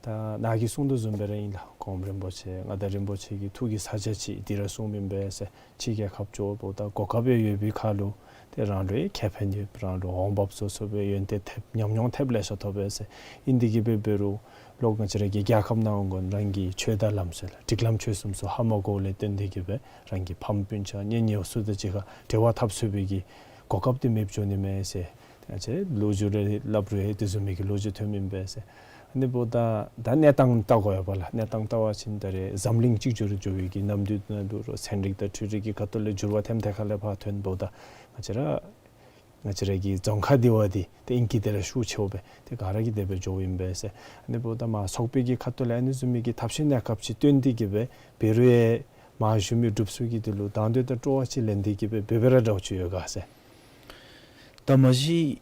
ད་ནཱ་གིས་གསུང་དོ་བཟུམ་སྦེ་ར་ཨིན་ལགས། གོངམ་རིན་པོ་ཆེ་མངའ་བདག་རིན་པོ་ཆེ་གི་ཐུགས་ཀྱི་ས་ཆ་ཅིག་འདི་ར་གསུངམ་ཨིན་པས་ཟེར། ཕྱི་རྒྱལ་ཁབ་འགྱོཝ་ད་གོ་སྐབས་ཡང་ཡོད་པའི་ཁར་ལུ་ཏེ་རང་ལུ་ཡང་ཁེ་ཕན་ཡོད། རང་ལུ་འོང་འབབ་སོ་སོ་སྦེ་ཡོན་ཏན་ཐེབས་ཉམས་མྱོང་ཐེབས་ལེ་ཤ་ཐོབ་པས་ཟེར། ཨིན་ཏེ་གི་སྦེ་འབད་རུང་ལོག་ང་བཅས་ར་གི་རྒྱལ་ཁབ་ནང་འོང་དགོ་རང་གི་ཆོས་དང་ལམ་སྲོལ་སྒྲིག་ལམ་ཆོས་གསུམ་ཚུ་ཧ་མ་གོཝ་ལས་བརྟེན་ཏེ་གི་སྦེ་རང་གི་ཕམ་སྤུན་ཆ་གཉེན་ཉེཝ་ཚུ་དང་གཅིག་ཁར་འབྲེལ་བ་འཐབ་ཚུགས་པའི་གི་གོ་སྐབས་འདི་མེདཔ་འགྱོ་ནི་མས་ཟེར། ང་བཅས་ལོ་རྒྱུས་རེ་སླབ་རུང་ཡང་དེ་བཟུམ་མའི་གི་ལོ་རྒྱུས་ཐོནམ་ཨིན་པས་ཟེར། ཨ་ནི་འབདཝ་ད་ད་གནས་སྟངས་བལྟ་དགོ་ཡོདཔ་ལགས། གནས་སྟངས་བལྟ་བ་ཅིན་ད་རེས་འཛམ་གླིང་གཅིག་གྱུར་འགྱོ་བའི་གི་ནམ་དུས་ནང་འབད་རུང་ཚན་རིག་དང་འཕྲུལ་རིག་གི་ཁ་ཐུག་ལས་འགྱུར་བ་ཐེམ་ཐེ་ཁ་ལས་ཕར་ཐོན་འབདཝ་ད་ང་བཅས་ར་ང་བཅས་ར་གི་རྫོང་ཁག་འདི་བ་འདི་ཏེ་ཨིང་སྐད་འདི་ར་ཤུགས་ཆེཝ་སྦེ་ཏེ་ག་ར་གིས་དེ་སྦེ་འགྱོཝ་ཨིན་པས་ཟེར། ཨ་ནི་འབདཝ་ད་མར་ཚོགས་པའི་གི་ཁ་ཐུག་ལས་ཨ་ནི་བཟུམ་མའི་གི་ཐབས་ཤེས་གནས་སྐབས་ཅིག་བཏོན་ཏེ་གི་སྦེ་འབད་རུང་ཡང་མར་བཞུགས་མི་འབྲུགཔ་ཚུ་གི་དོན་ལུ་དང་འདོད་དང་སྤྲོ་བ་ཅིག་ལེན་ཏེ་གི་སྦེ་འབད་འབད་ར་འདྲཝ་ཅིག་ཡོད་ག་ཟེར། ད་མ་གཞི་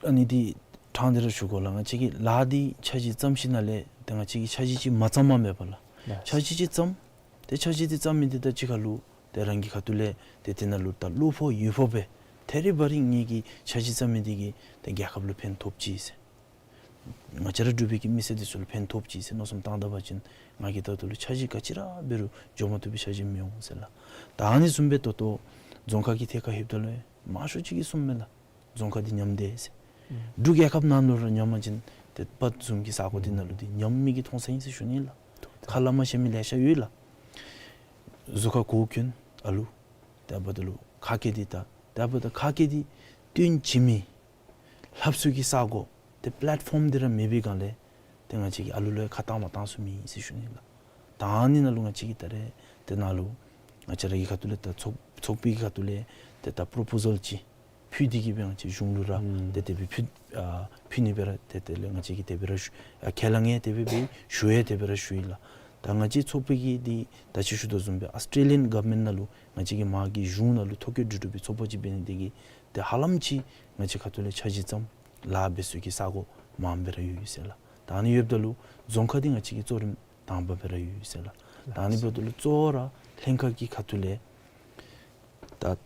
ཨ་ནི་འདི་དྲང་སྟེ་ར་ཞུ་དགོ་ལགས། ང་བཅས་ཀྱི་ལཱ་འདི་འཆར་གཞི་བརྩམས་ཞིནམ་ལས་ཏེ་ང་བཅས་ཀྱིས་འཆར་གཞི་ཅིག་མ་བརྩམ་པར་མེད་པ་ལགས། ལགས། འཆར་གཞི་ཅིག་བརྩམས། ཏེ་འཆར་གཞི་འདི་བརྩམས་མི་འདི་དང་གཅིག་ཁར་ལུ་ཏེ་རང་གི་ཁ་ཐུག་ལས་ཏེ་དེ་ནང་ལུ་ད་བློ་ཕོག་ཡིད་ཕོག་སྦེ་ཐད་རི་བ་རི་ངེ་གི་འཆར་གཞི་བརྩམས་མི་འདི་གིས་ཏེ་རྒྱལ་ཁབ་ལུ་ཕན་ཐོགསཔ་ཅིག་ཟེར། ང་བཅས་ར་འབྲུག་པའི་གི་མི་སེར་འདི་ཚུ་ལུ་ཕན་ཐོགསཔ་ཅིག་ཟེར་མནོ་བསམ་བཏང་ད་པ་ཅིན་ང་གིས་ད་ལྟོ་ལུ་འཆར་གཞི་ག་ཅི་ར་འབད་རུང་འགྱོ་མ་བཏུབ་པའི་འཆར་གཞི་མི་འོང་ཟེར་ལགས། ད་ཨ་ནི་བཟུམ་སྦེ་ད་ལྟོ་རྫོང་ཁག་གི་ཐད་ཁར་ལྷོདཔ་ད་ལུ་མང་ཤོས་ཅིག་གིས་གསུངམ་མས་ལགས། རྫོང་ཁག་འདི་ཉམས་དེས་ཟེར། ཨུམ། འབྲུག་རྒྱལ་ཁབ་ནང་ལུ་ར་ཉམས་པ་ཅིན་ཏེ་པརཐ་བཟུམ་གྱི་ས་གོ་འདི་ནང་ལུ་འདི་ཉམས་མི་གི་མཐོང་ས་ཨིན་ཟེར་ཞུ་ནི་ལགས། ཁ་སླབ་མ་ཤེས་མི་ལེ་ཤ་ཡོད་ལགས། གཟུགས་ཁར་གོ་གྱོན་ཨ་ལུ། དེ་འབདཝ་ད་ལུ་ཁ་སྐད་འདི་ད་དེ་འབདཝ་ད་ཁ་སྐད་འདི་སྟོན་བྱིན་མི་ལྷབ་ཚུགས་ཀྱི་ས་གོ་ཏེ་པི་ལེཊ་ཕོམ་འདི་ར་མེད་པའི་སྒང་ལས་ཏེ་ང་བཅས་ཀྱིས་ཨ་ལུ་ལུ་ཡང་ཁ་བཏང་མ་བཏང་ཚུགས་མི་ཨིན་ཟེར་ཞུ་ནི་ལགས། ད་ཨ་ནི་ནང་ལུ་ང་བཅས་ཀྱིས་ད་རེས་ཏེ་ནཱ་ལུ་ང་བཅས་ར་གི་ཁ་ཐུག་ལས་ད་ཚོགས་ཚོགས་པའི་གི་ཁ་ཐུག་ལས་ཏེ་ད་པོརོ་པོ་ཟཱལ་ཅིག་ཕུལ་ཏེ་གི་སྦེ་ང་བཅས་གཞུང་ལུ་ར་ཨུམ་ཏེ་དེ་སྦེ་ཕུལ་ཨ་ཕུལ་ནི་སྦེ་ར་ཏེ་དེ་ལས་ང་བཅས་ཀྱིས་དེ་སྦེ་ར་ཞུ་ཨ་ཁས་བླངས་ཡང་དེ་སྦེ་འབད་ཞུ་ཡང་དེ་སྦེ་ར་ཞུ་ཡི་ལགས། ད་ང་བཅས་ཚོགས་པའི་གི་འདི་ད་ཅི་ཞུ་དོ་བཟུམ་སྦེ་ཨཱོས་ཊྲེ་ལི་ཡཱན་གོ་ཝར་མེནཊ་ནང་ལུ་ང་བཅས་ཀྱི་མར་གྱི་གཞུང་ནང་ལུ་ཐོ་བཀོད་གྲུབ་གྲུབ་པའི་ཚོགས་པ་ཅིག་འབད་ནི་དེ་གིས་ཏེ་ཧ་ལམ་ཅིག་ང་བཅས་ཁ་ཐུག་ལས་འཆར་གཞི་བརྩམས་ལཱ་འབད་ཚུགས་ཀྱི་ས་གོ་མངམ་སྦེ་ར་ཡོད་ཡོད་ཟེར་ལགས། ད་ཨ་ནི་ཡོདཔ་ད་ལུ་རྫོང་ཁག་འདི་ང་བཅས་ཀྱིས་གཙོ་རིམ་དང་པ་སྦེ་ར་ཡོད་ཡོད་ཟེར་ལགས། ད་ཨ་ནི་འབདཝ་ད་ལུ་གཙོ་བོ་ར་ལྷན་ཁག་གི་ཁ་ཐུག་ལས་ད་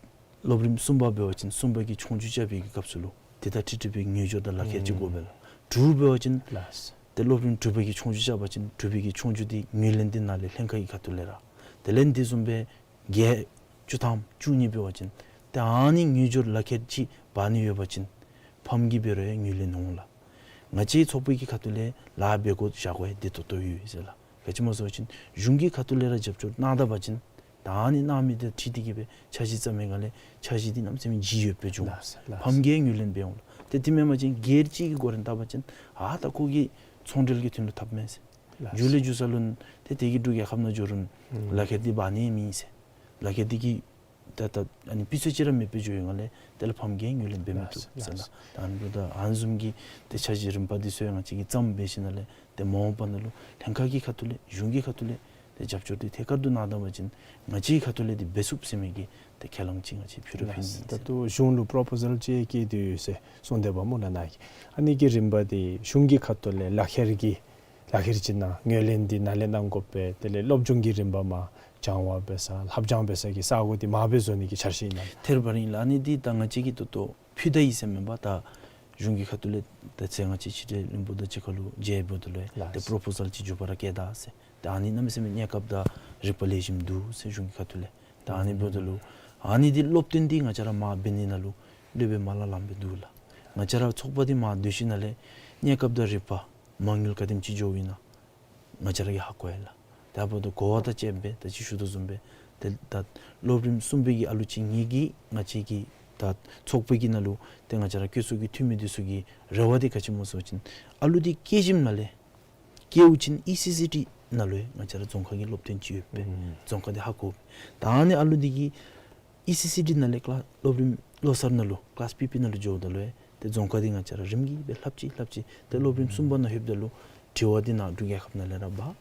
སློབ་རིམ་གསུམ་པ་འབད་བ་ཅིན་གསུམ་པ་གི་ཆོས་རྒྱུགས་རྐྱབ་པའི་གི་སྐབས་སུ་ལུ་དེ་དང་འཁྲིལ་འཁྲིལ་བའི་ངོས་སྦྱོར་དང་ལག་ཁྱེར་ཅིག་དགོ་པས་ལགས། དྲུག་འབད་བ་ཅིན་ལགས། ཏེ་སློབ་རིམ་དྲུག་པ་གི་ཆོས་རྒྱུགས་རྐྱབ་པ་ཅིན་དྲུག་པའི་གི་ཆོས་རྒྱུགས་འདི་ངོས་ལེན་འདི་ནཱ་ལས་ལྷན་ཁག་གི་ཁ་ཐུག་ལས་ར། དེ་ལས་འདི་བཟུམ་སྦེ་བརྒྱད་བཅུ་ཐམ་བཅུ་གཉིས་འབད་བ་ཅིན་ཏེ་ཨ་ནི་ངོས་སྦྱོར་ལག་ཁྱེར་ཅིག་འབག་ནི་ཡོད་པ་ཅིན་ཕམ་གྱིས་འབད་རུང་ཡང་ངོས་ལེན་འོང་ལགས། ང་བཅས་ཚོགས་པའི་གི་ཁ་ཐུག་ལས་ལཱ་འབད་དགོ་བཞག་དགོ་ཡང་འདི་ཏོག་ཏོ་ཡོད་ཟེར་ལགས། ག་ཅི་སྨོ་ཟེར་བ་ཅིན་གཞུང་གི་ཁ་ཐུག་ལས་ར་རྒྱབ་སྐྱོར་གནང་ད་པ་ཅིན་ ད་ཨ་ནི་གནང་མི་དེ་ཁྲིད་དེ་གི་སྦེ་འཆར་གཞི་བརྩམ་མི་སྒང་ལས་འཆར་གཞི་འདི་གནམ་མེད་ས་མེད་ལྗིད་ཡོདཔ་སྦེ་འགྱོ་འོང་། ལགས་སོ་ལགས་སོ། ཕམ་གིས་ཡང་ངོས་ལེན་འབད་འོང་ལགས། ཏེ་དེ་མེན་པ་ཅིན་སྒེར་གཅིག་གིས་འགོ་འདྲེན་བཏང་པ་ཅིན་ཨ་ད་ཁོ་གིས་ཚོང་འབྲེལ་གྱི་དོན་ལུ་འཐབ་མས་ཟེར། ལགས་སོ། མཇུག་ལས་མཇུག་ས་ལུ་ཏེ་དེ་གིས་འབྲུག་རྒྱལ་ཁབ་ནང་འགྱོ་རུང་ལག་ཁྱེར་འདི་འབག་ནི་མེད་ཟེར། ལག་ཁྱེར་འདི་གི་ད་ད་ཨ་ནི་སྤུས་ཚད་ཅིག་ར་མེདཔ་སྦེ་འགྱོ་བའི་སྒང་ལས་དེ་ལུ་ཕམ་གིས་ངོས་ལེན་འབད་མི་བཏུབ་ཟེར་ལགས། ད་ཨ་ནི་འབདཝ་ད་ཨ་ནི་བཟུམ་གྱི་ཏེ་འཆར་གཞི་རིམ་པ་འདི་ཚུ་ཡང་ང་བཅས་ཀྱིས་བརྩམས་འབད་ཞིནམ་ལས་ཏེ་མ་འོངས་པ་ནང་ལུ་ལྷན་ཁག་གི་ཁ་ཐུག་ལས་གཞུང་གི་ཁ་ཐུག་ལས་ཏེ་རྒྱབ་སྐྱོར་འདི་ཐད་ཀར་དུ་གནང་ད་པ་ཅིན་ང་བཅས་ཀྱི་ཁ་ཐུག་ལས་འདི་འབད་ཚུགས་ཟེར་མི་གི་ཏེ་ཁས་བླངས་ཅིག་ང་བཅས་ཕུལ་ར་ཕུལ་ནི་ཨིན་ཟེར། ད་ལྟོ་གཞུང་ལུ་པོརོ་པོ་ཟཱལ་ཅིག་བསྐྱལ་ཏེ་ཡོད་ཟེར་གསུངས་དེས་པ་སྨོ་ལགས། ནཱ་གི་ཨ་ནི་གི་རིམ་པ་འདི་གཞུང་གི་ཁ་ཐུག་ལས་ལག་ཁྱེར་གྱི་ལག་ཁྱེར་ཅིག་གནང་ངོས་ལེན་འདི་ནཱ་ལས་གནང་དགོ་པས། དེ་ལས་སློབ་སྦྱོང་གི་རིམ་པ་མར་སྦྱང་བ་འབད་ས་ལྷབ་སྦྱང་འབད་ས་གི་ས་གོ་འདི་མར་སྦེ་བཟོ་ནི་གི་འཆར་གཞི་ཨིན་ན། ཐེར་པ་ར་ཨིན་ལགས། ཨ་ནི་འདི་ད་ང་བཅས་ཀྱིས་ད་ལྟོ་ཕུལ་ད་ཡི་ཟེར་མེན་པར་ད་གཞུང་གི་ཁ་ཐུག་ལས་ད་ཚེ་ང་བཅས་ཕྱི་འབྲེལ་བློན་པོ་དང་གཅིག་ཁར་ལུ་མཇལ་འབདཝ་ད་ལུ་ལགས་ཏེ་པོརོ་པོ་ཟཱལ་ཅིག་མཇུག་པ་ར་བསྐྱལ་ད་ཟེར། ད་ཨ་ནི་གནམ་མེད་ས་མེད་གནས་སྐབས་དང་རིག་པ་ལེགས་ཤོམ་འདུག་ཟེར་གཞུང་གི་ཁ་ཐུག་ལས། ད་ཨ་ནི་འབདཝ་ད་ལུ་ཨ་ནི་འདི་སློབ་སྟོན་འདི་ང་བཅས་ར་མར་འབད་ནི་ནང་ལུ་སློབ་དཔོན་མར་ལས་ལངམ་སྦེ་འདུག་ལགས། ང་བཅས་ར་ཚོགས་པ་འདི་མར་སྡོད་ཞིནམ་ལས་གནས་སྐབས་དང་རིག་པ་མ་དངུལ་ག་དེམ་ཅིག་འགྱོཝ་ཨིན་ན་ང་བཅས་ར་གིས་ཧ་གོ་ཡི་ལགས། དེ་འབདཝ་ད་གོ་བ་དང་བཅསཔ་སྦེ་ད་ཅི་ཞུ་དོ་བཟུམ་སྦེ་ཏེ་ད་སློབ་རིམ་གསུམ་པའི་གི་ཨ་ལུ་ཅིག་ངེ་གི་ང་བཅས་ཀྱི་ད་ཚོགས་པའི་གི་ནང་ལུ་ཏེ་ང་བཅས་ར་བཀོད་ཚོགས་ཀྱི་འཐུས་མི་འདི་ཚུ་གི་རེ་བ་འདི་ག་ཅི་སྨོ་ཟེར་བ་ཅིན་ཨ་ལུ་འདི་སྐྱེས་ཞིནམ་ལས་སྐྱེཝ་ཅིག་ཨི་སི་སི་ཊི་ནང་ལུ་ཡང་ང་བཅས་ར་རྫོང་ཁ་གི་སློབ་སྟོན་ཅིག་ཡོདཔ་སྦེ་ཨུམ་རྫོང་ཁ་འདི་ཧ་གོ། ད་ཨ་ནི་ཨ་ལུ་འདི་གིས་ཨི་སི་སི་ཊི་ནང་ལས་ཀི་ལཱསི་སློབ་རིམ་བློ་གསར་ནང་ལུ་ཀི་ལཱསི་པི་པི་ནང་ལུ་འགྱོཝ་ད་ལུ་ཡང་ཏེ་རྫོང་ཁ་འདི་ང་བཅས་ར་རིམ་གྱིས་སྦེ་ལྷབ་ཅི་ལྷབ་ཅི། ཏེ་སློབ་རིམ་གསུམ་པ་ནང་ལྷོདཔ་ད་ལུ་དྲི་བ་འདི་ནཱ་འབྲུག་རྒྱལ་ཁབ་ནང་ལས་ར་འབག།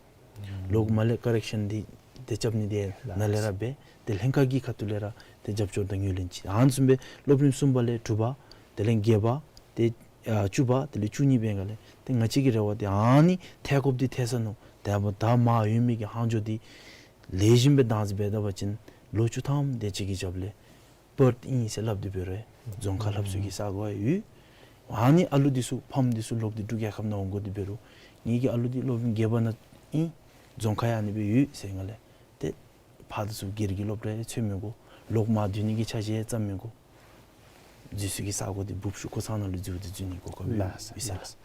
ལོག་མར་ལས་ཀོ་རེག་ཤཱན་འདི་ཏེ་རྐྱབ་ནི་འདི་ནཱ་ལས་ར་འབད། ཏེ་ལྷན་ཁག་གི་ཁ་ཐུག་ལས་ར་ཏེ་རྒྱབ་སྐྱོར་དང་ངོས་ལེན་ཅིག། ཨ་ནི་བཟུམ་སྦེ་སློབ་རིམ་གསུམ་པ་ལས་དྲུག་པ་དེ་ལས་བརྒྱད་པ་ཏེ་ཨ་བཅུ་པ་དེ་ལས་བཅུ་གཉིས་འབད་སྒང་ལས་ཏེ་ང་བཅས་ཀྱི་རེ་བ་འདི་ཨ་ནི་ཐད་ཀོབ་འདི་ཐལ་ས་ནུག། དེ་འབདཝ་ད་མར་ཡོད་མི་གི་ལྷག་འཕྲོ་འདི་ལེགས་ཤོམ་སྦེ་བདག་འཛིན་འབད་ད་པ་ཅིན་ལོ་བཅུ་ཐམ་དེ་ཅིག་གི་རྒྱབ་ལས་པར་ཨིན་ཟེར་སླབ་སྟེ་འབད་རུང་རྫོང་ཁ་ལྷབ་ས་གི་ས་གོ་ཡོད། ཨ་ནི་ཨ་ལུ་འདི་ཚུ་ཕམ་འདི་ཚུ་ལོག་སྟེ་འབྲུག་རྒྱལ་ཁབ་ནང་འོང་དགོ་སྟེ་འབད་རུང་ངེ་གི་ཨ་ལུ་འདི་སློབ་རིམ་བརྒྱད་པ་ནང་ཨིན། རྫོང་ཁ་ཡང་ཨ་ནི་སྦེ་ཡོད་ཟེར་སྒང་ལས་ཏེ་ཕར་འདི་ཚུ་སྒེར་གྱི་སློབ་གྲྭ་ཡང་འཚོལ་མི་དགོ། ལོག་མར་སྡོད་ནི་གི་འཆར་གཞི་ཡང་བརྩམ་མི་དགོ། འཛུལ་ས་གི་ས་གོ་འདི་འབུབ་ཆུ་ཁོ་ཚང་ནང་ལུ་འཛུལ་ཏེ་འཛུལ་ནི་གོ་སྐབས་ཡོད་ཟེར་ལགས།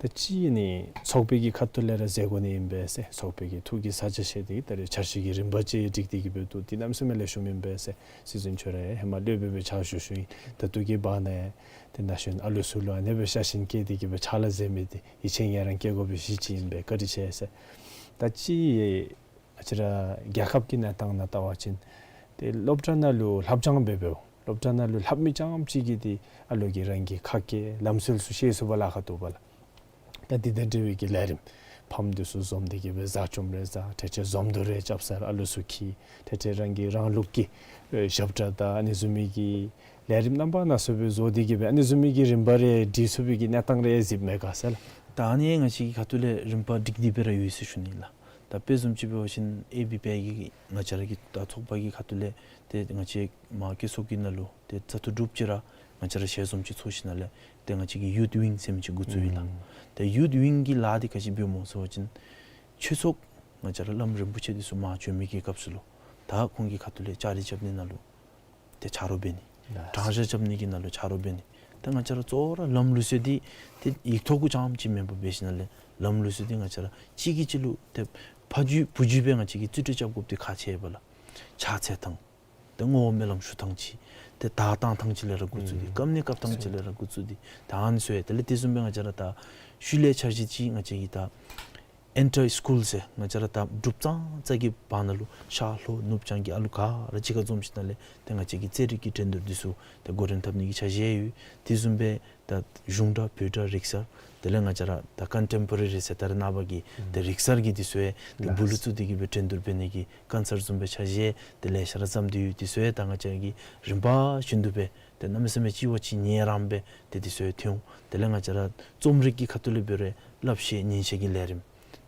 ད་ཅི་ཨ་ནི་ཚོགས་པའི་གི་ཁ་ཐུག་ལས་ར་མཛད་དགོ་ནི་ཨིན་པས་ཟེར་ཚོགས་པའི་གི་ཐུགས་ཀྱི་ས་ཆ་བཤད་དེ་ད་རེས་འཆར་གཞི་གི་རིམ་པ་ཅིག་སྒྲིག་སྟེ་གི་སྦེ་འདུག། འདི་གནམ་མེད་ས་མེད་ལེགས་ཤོམ་ཨིན་པས་ཟེར་སྲིད་བཙུན་ཁྱོད་ར་ཡང་ཧེ་མ་སློབ་དཔོན་སྦེ་ཕྱག་ཞུ་ཞུཝ་ཨིན། ད་ལྟོ་གི་བར་ན་ཡང་ཏེ་ན་གཞོན་ཨ་ལུ་ཚུ་ལུ་ཨ་ནེ་སྦེ་ཤ་ཞེན་བསྐྱེད་དེ་གི་སྦེ་ཕྱག་ལཱ་མཛད་མི་འདི་ཡིད་ཆེས་ཡང་རང་བསྐྱེད་དགོ་པའི་གཞི་ཅིག་ཨིན་པས། བཀའ་དྲིན་ཆེ་ཟེར། ད་ཅི་ཨ་ཅི་ར་རྒྱལ་ཁབ་ཀྱི་གནས་སྟངས་ནང་བལྟ་བ་ཅིན་ཏེ་སློབ་གྲྭ་ནང་ལུ་ལྷབ་སྦྱང་འབད་འབདཝ་སློབ་གྲྭ་ནང་ལུ་ལྷབ་མི་རྐྱངམ་ཅིག་གིས་ཏེ་ཨ་ལོ་གིས་རང་གི་ཁ་སྐད་ལམ་སྲོལ་ཚུ་ཤེས་ཚུགས་པར་ལཱ་ཁག་འདུག་པ་ལགས། ད་འདི་དང་འབྲེལ་བའི་གི་ལས་རིམ་ཕམ་འདི་ཚུ་འཛོམས་ཏེ་གི་སྦེ་བཟའ་བཅོམ་རེ་བཟའ་ཏེ་ཏེ་འཛོམས་འདུ་རེ་རྐྱབ་སར་ཨ་ལུ་ཚུ་འཁྱིད་ཏེ་ཏེ་རང་གི་རང་ལུགས་ཀྱི་ཨེ་ཞབས་ཁྲ་དང་ཨ་ནི་བཟུམ་མའི་གི་ལས་རིམ་རྣམ་པ་སྣ་ཚོགས་སྦེ་བཟོ་སྟེ་གི་སྦེ་ཨ་ནི་བཟུམ་མའི་གི་རིམ་པ་རེ་སྒྲིག་ཚུགས་པའི་གི་གནས་སྟངས་རེ་གཟིགསཔ་མས་ག་ཟེར་ལགས། ད་ཨ་ནི་ང་བཅས་ཀྱི་ཁ་ཐུག་ལས་རིམ་པ་སྒྲིག་སྟེ་སྦེ་ར་ཡོད་ཟེར་ཞུ་ནི་ལགས། ད་དཔེ་བཟུམ་ཅིག་འབད་བ་ཅིན་ཨེ་བི་པི་ཨའི་གི་ང་བཅས་ར་གི་ད་ཚོགས་པ་གི་ཁ་ཐུག་ལས་ཏེ་ང་བཅས་མར་བཀོད་ཚོགས་ཀྱི་ནང་ལུ་ཏེ་བཙག་འཐུ་གྲུབ་ཅི་ར་ང་བཅས་ར་ཞལ་འཛོམས་ཅིག་ཚོགས་ཞིནམ་ལས་ཏེ་ང་བཅས་ཀྱིས་ཡུཐ་ཝིང་ཟེར་མི་ཅིག་འགོ་བཙུགས་ཡི་ལགས། ཨུམ། ཏེ་ཡུཐ་ཝིང་གི་ལཱ་འདི་ག་ཅི་འབདཝ་སྨོ་ཟེར་བ་ཅིན་ཆོས་ཚོགས་ང་བཅས་ར་བླམ་རིན་པོ་ཆེ་འདི་ཚུ་མར་བྱོན་མི་གི་སྐབས་སུ་ལུ་ད་ཁོང་གི་ཁ་ཐུག་ལས་བཅའ་སྒྲིག་རྐྱབ་ནི་ནང་ལུ་ཏེ་ཆ་རོགས་འབད་ནི། ལགས། དྲང་བཞག་རྐྱབ་ནི་གི་ནང་ལུ་ཆ་རོགས་འབད་ནི། ཏེ་ང་བཅས་ར་གཙོ་བོ་ར་ལམ་ལུགས་སྲོལ་འདི་ཏེ་ཡིག་ཐོག་གུ་རྐྱངམ་ཅིག་མེན་པར་འབད་ཞིནམ་ལས་ལམ་ལུགས་སྲོལ་འདི་ང་བཅས་ར་གཅིག་གིས་གཅིག་ལུ་ཏེ་ཕ་རྒྱུད་བུ་རྒྱུད་སྦེ་ང་བཅས་ཀྱིས་རྩིས་སྤྲོད་རྐྱབ་དགོཔ་འདི་ཁག་ཆེ་བས་ལགས། ཕྱག་འཚལ་ཐངས་ཏེ་བསྔོ་བ་སྨོན་ལམ་ཞུ་ཐངས་ཅིག་ཏེ་དར་བཏང་ཐངས་ཅིག་ལས་ར་འགོ་བཙུགས་ཏེ་ཨུམ་བཀབ་གནས་བཀབ་ཐངས་ཅིག་ལས་ར་འགོ་བཙུགས་ཏེ་ད་ཨ་ནི་ཚུ་ཡང་དེ་ལས་དེ་བཟུམ་སྦེ་ང་བཅས་ར་ད་ཤུལ་ལས་འཆར་གཞི་ཅིག་ང་བཅས་ཀྱིས་ད་ཨིན་ཊར་སི་ཀུལ་ཟེར་ང་བཅས་ར་ད་འབྲུགཔ་ཙང་ཙ་གི་བར་ན་ལུ་ཤར་ལྷོ་ནུབ་བྱང་གི་ཨ་ལུ་ག་ར་གཅིག་ཁར་འཛོམས་ཞིནམ་ལས་ཏེ་ང་བཅས་ཀྱིས་རྩེད་རིགས་ཀྱི་འགྲན་བསྡུར་འདི་ཚུ་ཏེ་འགོ་འདྲེན་འཐབ་ནི་གི་འཆར་གཞི་ཡོད། དེ་བཟུམ་སྦེ་ད་གཞུང་སྒྲ་བོད་སྒྲ་རིག་གསར་དེ་ལས་ང་བཅས་ར་ད་ཀོན་ཊེམ་པོ་ར་རི་ཟེར་ད་རེས་ནངས་པ་གི་ཏེ་རིག་གསར་གྱི་འདི་ཚུ་ཡང་ཏེ་སྦུག་ལུ་བཙུགས་ཏེ་གི་སྦེ་འགྲན་བསྡུར་འབད་ནི་གི་ཀོན་སརཊ་བཟུམ་སྦེ་འཆར་གཞི་ཏེ་ལེ་ཤ་ར་བརྩམས་ཏེ་ཡོད། འདི་ཚུ་ཡང་ད་ང་བཅས་ཀྱིས་རིམ་པ་བཞིན་དུ་སྦེ་ཏེ་གནམ་མེད་ས་མེད་ཅིག་བ་ཅིག་ཉེ་རང་སྦེ་ཏེ་འདི་ཚུ་ཡང་ཐོན་འོང་། དེ་ལས་ང་བཅས་ར་རྩོམ་རིག་གི་ཁ་ཐུག་ལས་འབད་རུང་བསླབ་བཤད་ཉན་བཤད་ཀྱི་ལས་རིམ་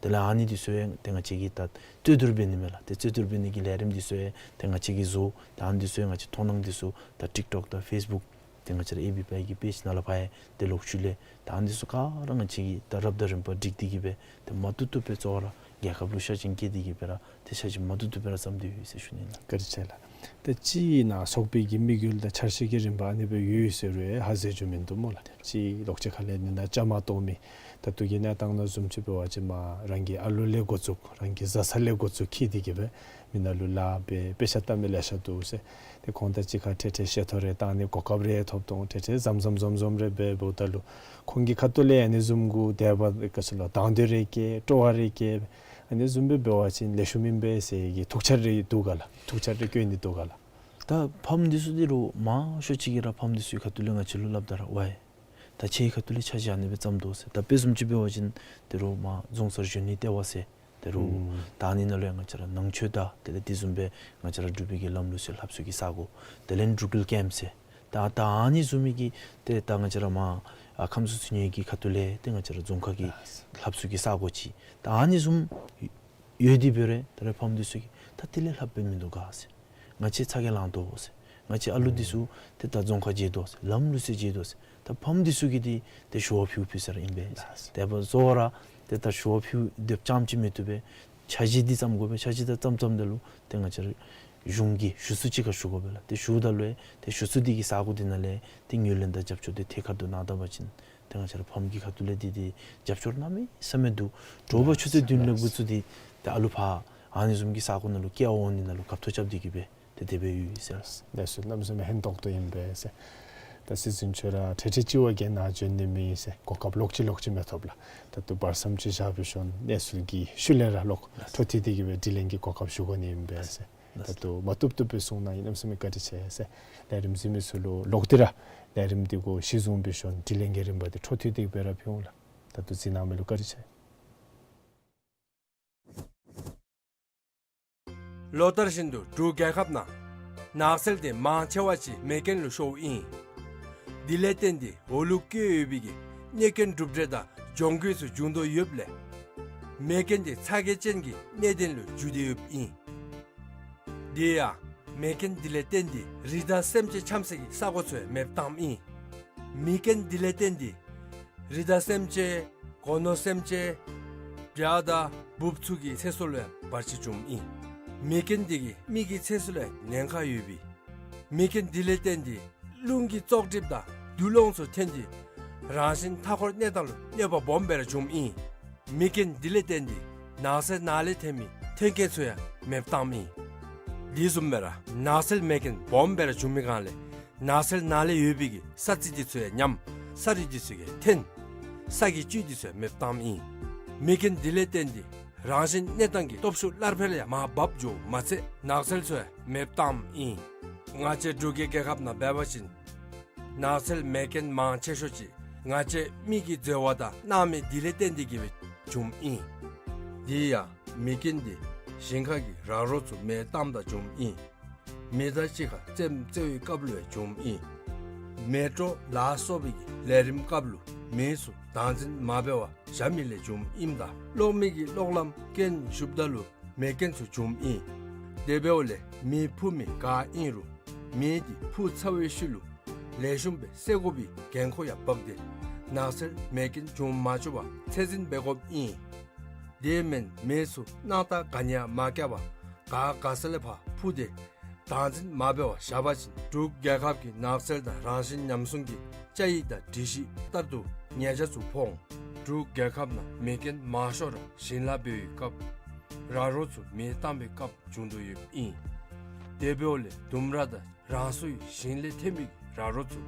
དེ་ལས་ཨ་ནི་འདི་ཚུ་ཡང་ཏེ་ང་བཅས་ཀྱིས་ད་རྩོད་བསྡུར་འབད་ནི་མས་ལགས། ཏེ་རྩོད་བསྡུར་འབད་ནི་གི་ལས་རིམ་འདི་ཚུ་ཡང་ཏེ་ང་བཅས་ཀྱིས་བཟོ། ད་ཨ་ནི་འདི་ཚུ་ཡང་ང་བཅས་མཐོང་སྣང་འདི་ཚུ་ད་ཊིཀ་ཊོཀ་དང་ཕེསི་བུཀ་ཏེ་ང་བཅས་ར་ཨེ་བི་པི་ཨའི་གི་པེཇ་ནང་ལས་ཕར་ཡང་ཏེ་ལོག་ཤུལ་ལས་ད་ཨ་ནི་འདི་ཚུ་ག་ར་ང་བཅས་ཀྱིས་ད་རབ་དང་རིམ་པ་སྒྲིག་སྟེ་གི་སྦེ་ཏེ་མ་བཏུབ་བཏུབ་སྦེ་གཙོ་བོ་ར་རྒྱལ་ཁབ་ལུ་ཤ་ཞེན་བསྐྱེད་དེ་གི་སྦེ་ར་ཏེ་འཆར་གཞི་མ་བཏུབ་བཏུབ་སྦེ་ར་བརྩམས་ཏེ་ཡོད་ཟེར་ཞུ་ནི་ལགས། བཀའ་དྲིན་ཆེ་ལགས། ཏེ་གཅིག་ནང་སོག་པོའི་གི་དམིགས་ཡུལ་དང་འཆར་གཞི་གི་རིམ་པ་ཨ་ནི་སྦེ་ཡོད་ཟེར་རུང་ཧ་ཟེར་རྒྱུ་མིན་འདུག་སྨོ་ལགས། གཅིག་ལོགས་གཅིག་ཁ་ལས་ནི་ནཱ་བཅའ་མར་གཏོགས་མི་ད་ལྟོ་གི་གནས་སྟངས་ནང་བཟུམ་ཅིག་འབད་བ་ཅིན་མར་རང་གི་ཨ་ལོ་ལས་འགོ་བཙུགས་རང་གི་བཟའ་ཚང་ལས་འགོ་བཙུགས་འཁྱིད་དེ་གིས་སྦེ་མི་ནང་ལུ་ལཱ་འབད་དཔེ་ཆ་ལྟ་མི་ལེ་ཤ་འདུག་ཟེར། ཏེ་ཁོང་དང་གཅིག་ཁར་འཕྲལ་འཕྲལ་བཤད་ཐོ་རེ་བཏང་ནི་གོ་སྐབས་རེ་ཐོབ་དོ་འཕྲལ་འཕྲལ་འཛོམས་འཛོམས་འཛོམས་འཛོམས་རེ་འབད་འབདཝ་ད་ལུ་ཁོང་གི་ཁ་ཐུག་ལས་ཨ་ནི་བཟུམ་གྱི་དད་པ་ག་ཅི་ལོ་དང་འདོད་རེ་བསྐྱེད་སྤྲོ་བ་རེ་བསྐྱེད་ཨ་ནི་བཟུམ་སྦེ་འབད་བ་ཅིན་ལེགས་ཤོམ་ཨིན་པས་ཟེར་གྱི་ཐུགས་འཆར་རེ་འདུག་ག་ལགས། ཐུགས་འཆར་རེ་བསྐྱོན་ནི་འདུག་ག་ལགས། ད་ཕམ་འདི་ཚུ་འདི་རུང་མང་ཤོས་ཅིག་གིས་ར་ཕམ་འདི་ཚུ་གི་ཁ་ཐུག་ལས་ང་བཅས་ལུ་སླབ་ད་ར་ཝའི་ད་ཁྱེད་ཁ་ཐུག་ལས་འཆར་གཞི་ཨ་ནི་སྦེ་བརྩམ་དོ་ཟེར། ད་དཔེ་བཟུམ་ཅིག་འབད་བ་ཅིན་འདི་རུང་མར་རྫོང་སར་གཞོན་ནུའི་ལྟེ་བ་ཟེར། འདི་རུང་ད་ཨ་ནི་ནང་ལུ་ཡང་ང་བཅས་ར་ནང་ཆོས་དང་དེ་ལས་དེ་བཟུམ་སྦེ་ང་བཅས་ར་འབྲུག་པའི་གི་ལམ་ལུགས་སྲོལ་བསླབ་ཚུགས་ཀྱི་ས་སྒོ་དེ་ལས་འབྲུག་རྒྱལ་ཀེམ་ཟེར། ད་ད་ཨ་ནི་བཟུམ་མའི་གི་ཏེ་ད་ང་བཅས་ར་མར་ཨ་ཁམས་གསུམ་འཚོ་བའི་གི་ཁ་ཐུག་ལས་ཏེ་ང་བཅས་ར་རྫོང་ཁ་གི་བསླབ་ཚུགས་ཀྱི་ས་སྒོ་ཅིག་ད་ཨ་ནི་བཟུམ་ཡོད་དེ་འབད་རུང་ད་རེས་ཕམ་འདི་ཚུ་གིས་ད་དེ་ལས་ལྷགཔ་སྦེ་མིན་འདུག་ག་ཟེར། ང་བཅས་ཚ་གྱང་ལང་དོ་ཟེར། ང་བཅས་ཨ་ལུ་འདི་ཚུ་ཏེ་ད་རྫོང་ཁ་བརྗེད་དོ་ཟེར། ལམ་ལུགས་སྲོལ་བརྗེད་དོ་ཟེར། ད་ཕམ་འདི་ཚུ་གིས་འདི་ཏེ་ཞུ་བ་ཕུལ་ཕུལ་ཟེར་ཨིན་པས་ཟེར། དེ་འབདཝ་ད་གཙོ་བོ་ར་ཏེ་ད་ཞུ་བ་ཕུལ་སྡོདཔ་རྐྱངམ་ཅིག་མི་བཏུབ་པས། འཆར་གཞི་འདི་བརྩམ་དགོ་པས། འཆར་གཞི་ད་བརྩམ་བརྩམ་ད་ལུ་ཏེ་ང་བཅས་ར་གཞུང་གི་ཞུ་གསོ་ཅིག་ཁར་ཞུ་དགོ་པས་ལགས། ཏེ་ཞུཝ་ད་ལུ་ཏེ་ཞུ་གསོ་འདི་གིས་ས་སྒོ་འདི་ནང་ལས་ཏེ་ངོས་ལེན་དང་རྒྱབ་སྐྱོར་འདི་ཐད་ཀར་དུ་གནང་ད་པ་ཅིན་ཏེ་ང་བཅས་ར་ཕམ་གྱི་ཁ་ཐུག་ལས་འདི་འདི་རྒྱབ་སྐྱོར་གནམ་མེད་ས་མེད་འདུག། དྲོ་པ་ཆུ་ཚོད་བདུན་ལས་འགོ་བཙུགས་ཏེ་ཏེ་ཨ་ལུ་ཕར་ཨ་ནི་བཟུམ་གྱི་ས་སྒོ་ནང་ལུ་སྐྱེལ་འོང་ནི་ནང་ལུ་འགབ་ཐོག་རྐྱབ་སྟེ་གིས་སྦེ་ཏེ་དེ་སྦེ་ཡོད་ཟེར། གནས་ཚུལ་གནམ་མེད་ས་མེད་ཕན་ཐོགས་ཏོག་ཏོ་ཨིན་པས་ཟེར། ད་སྲིད་འཛིན་མཆོག་ར་འཕྲལ་འཕྲལ་སྤྱི་བོ་གི་ནང་བྱོན་ནི་མེད་ཟེར། གོ་སྐབས་ལོག་ཅི་ལོག་ཅི་མི་ཐོབ་ལགས། ད་ལྟོ་བར་མཚམས་ཅིག་བཞག་སྦེ་ཞིནམ་གནས་ཚུལ་གྱི་ཤུལ་ལས་ར་ལོག་འཕྲོ་མཐུད་དེ་གིས་སྦེ་དྲི་ལན་གྱི་གོ་སྐབས་ཞུ་དགོ་ནི་ཨིན་པས་ཟེར། ད་ལྟོ་མ་བཏུབ་བཏུབ་སྦེ་གསུང་གནང་ཡི། གནམ་མེད་ས་མེད་བཀའ་དྲིན་ཆེ་ཟེར། ལས་རིམ་གཟིགས་མི་ཚུ་ལུ་ལོག་སྟེ་ར་ལས་རིམ་འདི་གུ་གཞི་བཟུང་སྦེ་ཞིནམ་དྲི་ལན་གྱི་རིམ་པ་འདི་འཕྲོ་མཐུད་དེ་གིས་སྦེ་ར་ཕུལ་འོང་ལགས། ད་ལྟོ་གཟིགས་གནང་མི་ལུ་བཀའ་དྲིན་ཆེ། ལོ་ལྟར་བཞིན་དུ་འབྲུག་རྒྱལ་ཁབ་ནང་ནགས་ཚལ་འདི་མང་ཆེ་བ་ཅིག་མེ་རྐྱེན་ལུ་ཤོརཝ་ཨིན། དེ་ལས་བརྟེན་ཏེ་འོག་ལུ་བཀོད་ཡོད་པའི་གི་གནོད་སྐྱོན་གྲུབ་འབྲས་དང་གྱོང་གུད་ཚུ་བྱུང་དོ་ཡོདཔ་ལས་མེ་རྐྱེན་འདི་ཚ་གྱང་ཅན་གྱི་གནད་དོན་ལུ་འགྱུར་ཏེ་ཡོདཔ་ཨིན། དེ་ཡང་མེ་རྐྱེན་འདི་ལས་བརྟེན་ཏེ་རི་དྭགས་སེམས་ཅན་འཁྱམ་སའི་གི་ས་གོ་ཚུ་ཡང་མེདཔ་བཏངམ་ཨིན། མེ་རྐྱེན་འདི་ལས་བརྟེན་ཏེ་རི་དྭགས་སེམས་ཅན་སྒོ་ནོར་སེམས་ཅན་བྱ་དང་འབུཔ་ཚུ་གི་ཚེ་སྲོག་ལུ་ཡང་བར་ཆད་བྱུངམ་ཨིན། མེ་རྐྱེན་འདི་གིས་མི་གི་ཚེ་སྲོག་ལུ་ཡང་ཉེན་ཁ་ཡོདཔ་ཨིན། མེ་རྐྱེན་འདི་ལས་བརྟེན་ཏེ་རླུང་གི་བཙོག་གྲིབ་དང་རྡུལ་སློང་ཚུ་ཐོན་ཏེ་རང་བཞིན་མཐའ་འཁོར་གནས་སྟངས་ལུ་གནོད་པ་སྦོམ་སྦེ་ར་བྱུངམ་ཨིན། མེ་རྐྱེན་འདི་ལས་བརྟེན་ཏེ་ནགས་ཚལ་ནང་ལས་ཐོན་མི་མཐུན་རྐྱེན་ཚུ་ཡང་མེདཔ་བཏངམ་ཨིན། དེ་བཟུམ་སྦེ་ར་ནགས་ཚལ་མེ་རྐྱེན་སྦོམ་སྦེ་ར་བྱུང་མི་སྒང་ལས་ནགས་ཚལ་ནང་ལས་ཡོད་པའི་གི་ས་རྩི་འདི་ཚུ་ཡང་ཉམས། ས་རུད་འདི་ཚུ་གིས་འཐེན། ས་གི་བཅུད་འདི་ཚུ་ཡང་མེདཔ་བཏངམ་ཨིན། མེ་རྐྱེན་འདི་ལས་བརྟེན་ཏེ་རང་བཞིན་གནས་སྟངས་ཀྱི་སྟོབས་ཤུགས་སླར་འཕེལ་ཡང་མར་བབས་འགྱོཝ་མ་ཚད་ནགས་ཚལ་ཚུ་ཡང་མེདཔ་བཏངམ་ཨིན། ང་བཅས་འབྲུག་གི་རྒྱལ་ཁབ་ནང་འབད་བ་ཅིན་ནགས་ཚལ་མེ་རྐྱེན་མང་ཆེ་ཤོས་ཅིག་ང་བཅས་མི་གིས་འཛོལ་བ་དང་སྣང་མེད་འདི་ལས་བརྟེན་ཏེ་གིས་སྦེ་བྱུངམ་ཨིན། དེ་ཡང་མེ་རྐྱེན་འདི་ཞིང་ཁ་གི་ར་རོ་ཚུ་མེ་བཏངམ་ད་བྱུངམ་ཨིན། མི་དང་གཅིག་ཁར་རྩེདམོ་རྩེ་བའི་སྐབས་ལུ་ཡང་བྱུངམ་ཨིན། མེ་སྤྲོ་ལ་སོགས་པའི་གི་ལས་རིམ་སྐབས་ལུ་མི་ཚུ་བདག་འཛིན་མ་འབད་བར་བཞག་མི་ལས་བྱུངམ་ཨིནམ་ད་གློག་མེ་གི་གློག་ལམ་རྐྱེན་ཞུགསཔ་ད་ལུ་མེ་རྐྱེན་ཚུ་བྱུངམ་ཨིན། དེ་འབདཝ་ལས་མེ་ཕུ་མི་ག་ཨིན་རུང་མེ་འདི་ཕུ་ཚར་བའི་ཤུལ་ལུ་ལེགས་ཤོམ་སྦེ་བསལ་དགོ་པའི་འགན་ཁུར་ཡང་འབག་སྟེ་ནགས་ཚལ་མེ་རྐྱེན་བྱུང་མ་བཅུག་པར་ཚད་འཛིན་འབད་དགོཔ་ཨིན། དེ་མེན་མེ་ཚུ་སྣང་ཐག་ག་ནི་ཡང་མ་བཀལ་བར་ག་ག་ས་ལས་ཕར་ཕུ་སྟེ་བདག་འཛིན་མ་འབད་བར་བཞག་པ་ཅིན་འབྲུག་རྒྱལ་ཁབ་ཀྱི་ནགས་ཚལ་དང་རང་བཞིན་ཉམས་སྲུང་གི་བཅའ་ཡིག་དང་སྒྲིག་གཞི་ལྟར་དུ་ཉེས་ཆད་ཚུ་ཕོག་འོང་། འབྲུག་རྒྱལ་ཁབ་ནང་མེ་རྐྱེན་མང་ཤོས་ར་ཞིང་ལཱ་འབད་བའི་སྐབས་ར་རོ་ཚུ་མེ་བཏང་བའི་སྐབས་བྱུང་དོ་ཡོདཔ་ཨིན། དེ་འབདཝ་ལས་ལྡུམ་ར་དང་རང་སོའི་ཞིང་ལས་ཐོན་མི་ར་རོ་ཚུ་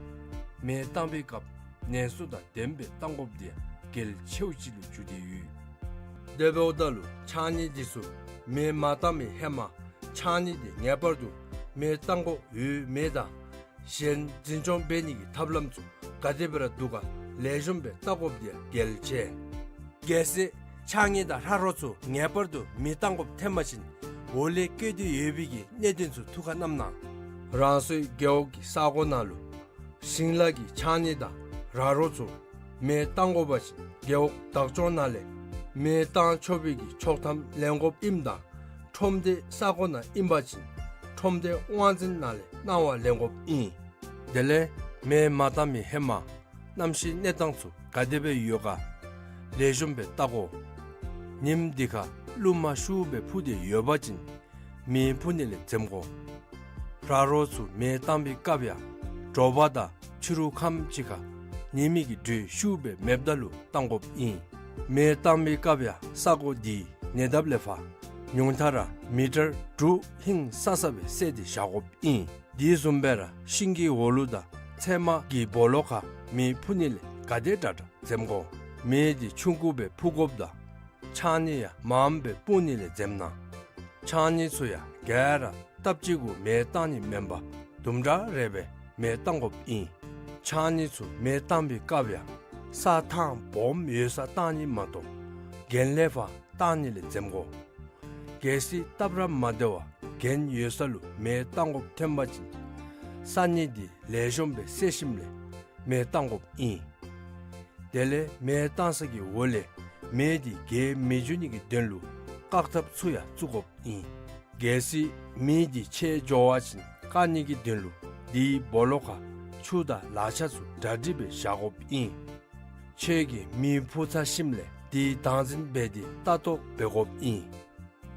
མེ་བཏང་བའི་སྐབས་ནན་སོ་དང་ལྡནམ་སྦེ་བཏང་དགོཔ་འདི་ཡང་གལ་ཆེཝ་ཅིག་ལུ་གྱུར་ཏེ་ཡོད། དེ་འབདཝ་ད་ལུ་ཕྱགས་སྙིགས་འདི་ཚུ་མེ་མ་བཏང་བའི་ཧེ་མ་ཕྱགས་སྙིགས་འདི་ངེས་པར་དུ་མེ་བཏང་དགོཔ་ཡོད་མེད་དང་གཞན་འཛིན་སྐྱོང་འབད་ནི་གི་ཐབས་ལམ་ཚུ་ག་དེ་སྦེ་ར་འདུག་ག་ལེགས་ཤོམ་སྦེ་བལྟ་དགོཔ་འདི་ཡང་གལ་ཆེ། གལ་སྲིད་ཕྱགས་སྙིགས་དང་ར་རོ་ཚུ་ངེས་པར་དུ་མེ་བཏང་དགོཔ་ཐོན་པ་ཅིན་འོག་ལས་བཀོད་དེ་ཡོད་པའི་གི་གནད་དོན་ཚུ་ཐུགས་ཁར་བསྣམ་གནང་། རང་སོའི་རྒེད་འོག་གི་ས་གོ་ནང་ལུ་ཞིང་ལཱ་གི་ཕྱགས་སྙིགས་དང་ར་རོ་ཚུ་མེ་བཏང་དགོ་པ་ཅིན་རྒེད་འོག་བདག་སྐྱོང་ནང་ལས་མེ་བཏང་ཆོག་པའི་གི་ཆོག་ཐམ་ལེན་དགོཔ་ཨིནམ་ད་ཁྲོམ་སྡེའི་ས་གོ་ནང་ཨིན་པ་ཅིན་ཁྲོམ་སྡེའི་དབང་འཛིན་ནང་ལས་གནང་བ་ལེན་དགོཔ་ཨིན། དེ་ལས་མེ་མ་བཏང་བའི་ཧེ་མ་གནམ་གཤིས་གནས་སྟངས་ཚུ་ག་དེ་སྦེ་ཡོད་ག་ལེགས་ཤོམ་སྦེ་བལྟ་དགོ། ཉིནམ་འདི་ཁར་རླུང་མ་ཤུགས་སྦེ་ཕུ་སྟེ་ཡོད་པ་ཅིན་མེ་ཕུ་ནི་ལས་འཛེམ་དགོ། བྲག་རོང་ཚུ་མེ་བཏང་པའི་སྐབས་ཡང་དྲོ་པ་དང་ཕྱི་རུ་ཁམས་ཅིག་ཁར་ཉི་མའི་གི་དྲོད་ཤུགས་སྦེ་མེདཔ་ད་ལུ་བཏང་དགོཔ་ཨིན། མེ་བཏང་པའི་སྐབས་ཡང་ས་གོ་དེའི་ཉེ་འདབས་ལས་ཕར་ཉུང་མཐའ་ར་མི་ཊར་དྲུག་ཧིང་སང་ས་སྦེ་བསལ་ཏེ་བཞག་དགོཔ་ཨིན། དེ་བཟུམ་སྦེ་ར་ཤིང་གི་འོག་ལུ་དང་ཚལ་མ་གི་སྦོ་ལོགས་ཁར་མེ་ཕུ་ནི་ལས་ག་དེ་དྲག་དྲག་འཛེམ་དགོ། མེ་འདི་ཆུང་ཀུ་སྦེ་ཕུ་དགོཔ་དང་ཕྱགས་སྙིགས་ཡང་མངམ་སྦེ་སྤུང་ནི་ལས་འཛེམ་གནང་། ཕྱགས་སྙིགས་ཚུ་ཡང་ག་ར་སྟབས་གཅིག་གུ་མེ་བཏང་ནི་མེན་པར་དུམ་གྲ་རེ་སྦེ་མེ་བཏང་དགོཔ་ཨིན། ཕྱགས་སྙིགས་ཚུ་མེ་བཏང་པའི་སྐབས་ཡང་ས་ཐང་སྦོམ་ཡོད་སར་བཏང་ནི་མ་གཏོགས་གྱེན་ལས་ཕར་བཏང་ནི་ལས་འཛེམ་དགོ། གལ་སྲིད་སྟབས་ར་མ་བདེ་བར་གྱེན་ཡོད་ས་ལུ་མེ་བཏང་དགོཔ་ཐོན་པ་ཅིན་ས་སྙིགས་འདི་ལེགས་ཤོམ་སྦེ་བསལ་ཞིནམ་ལས་མེ་བཏང་དགོཔ་ཨིན། དེ་ལས་མེ་བཏང་ས་གི་འོག་ལས་མེ་འདི་རྒྱས་མི་འགྱོ་ནི་གི་དོན་ལུ་བཀག་ཐབས་ཚུ་ཡང་བཙུགས་དགོཔ་ཨིན། གལ་སྲིད་མེ་འདི་ཆད་འགྱོ་བ་ཅིན་བཀག་ནི་གི་དོན་ལུ་དེའི་སྦོ་ལོགས་ཁར་ཆུ་དང་ལག་ཆས་ཚུ་གྲ་སྒྲིག་སྦེ་བཞག་དགོཔ་ཨིན། ཁྱོད་ཀྱིས་མེ་ཕུ་ཚར་ཞིནམ་ལས་དེ་བདག་འཛིན་འབད་དེ་ལྟ་རྟོག་འབད་དགོཔ་ཨིན།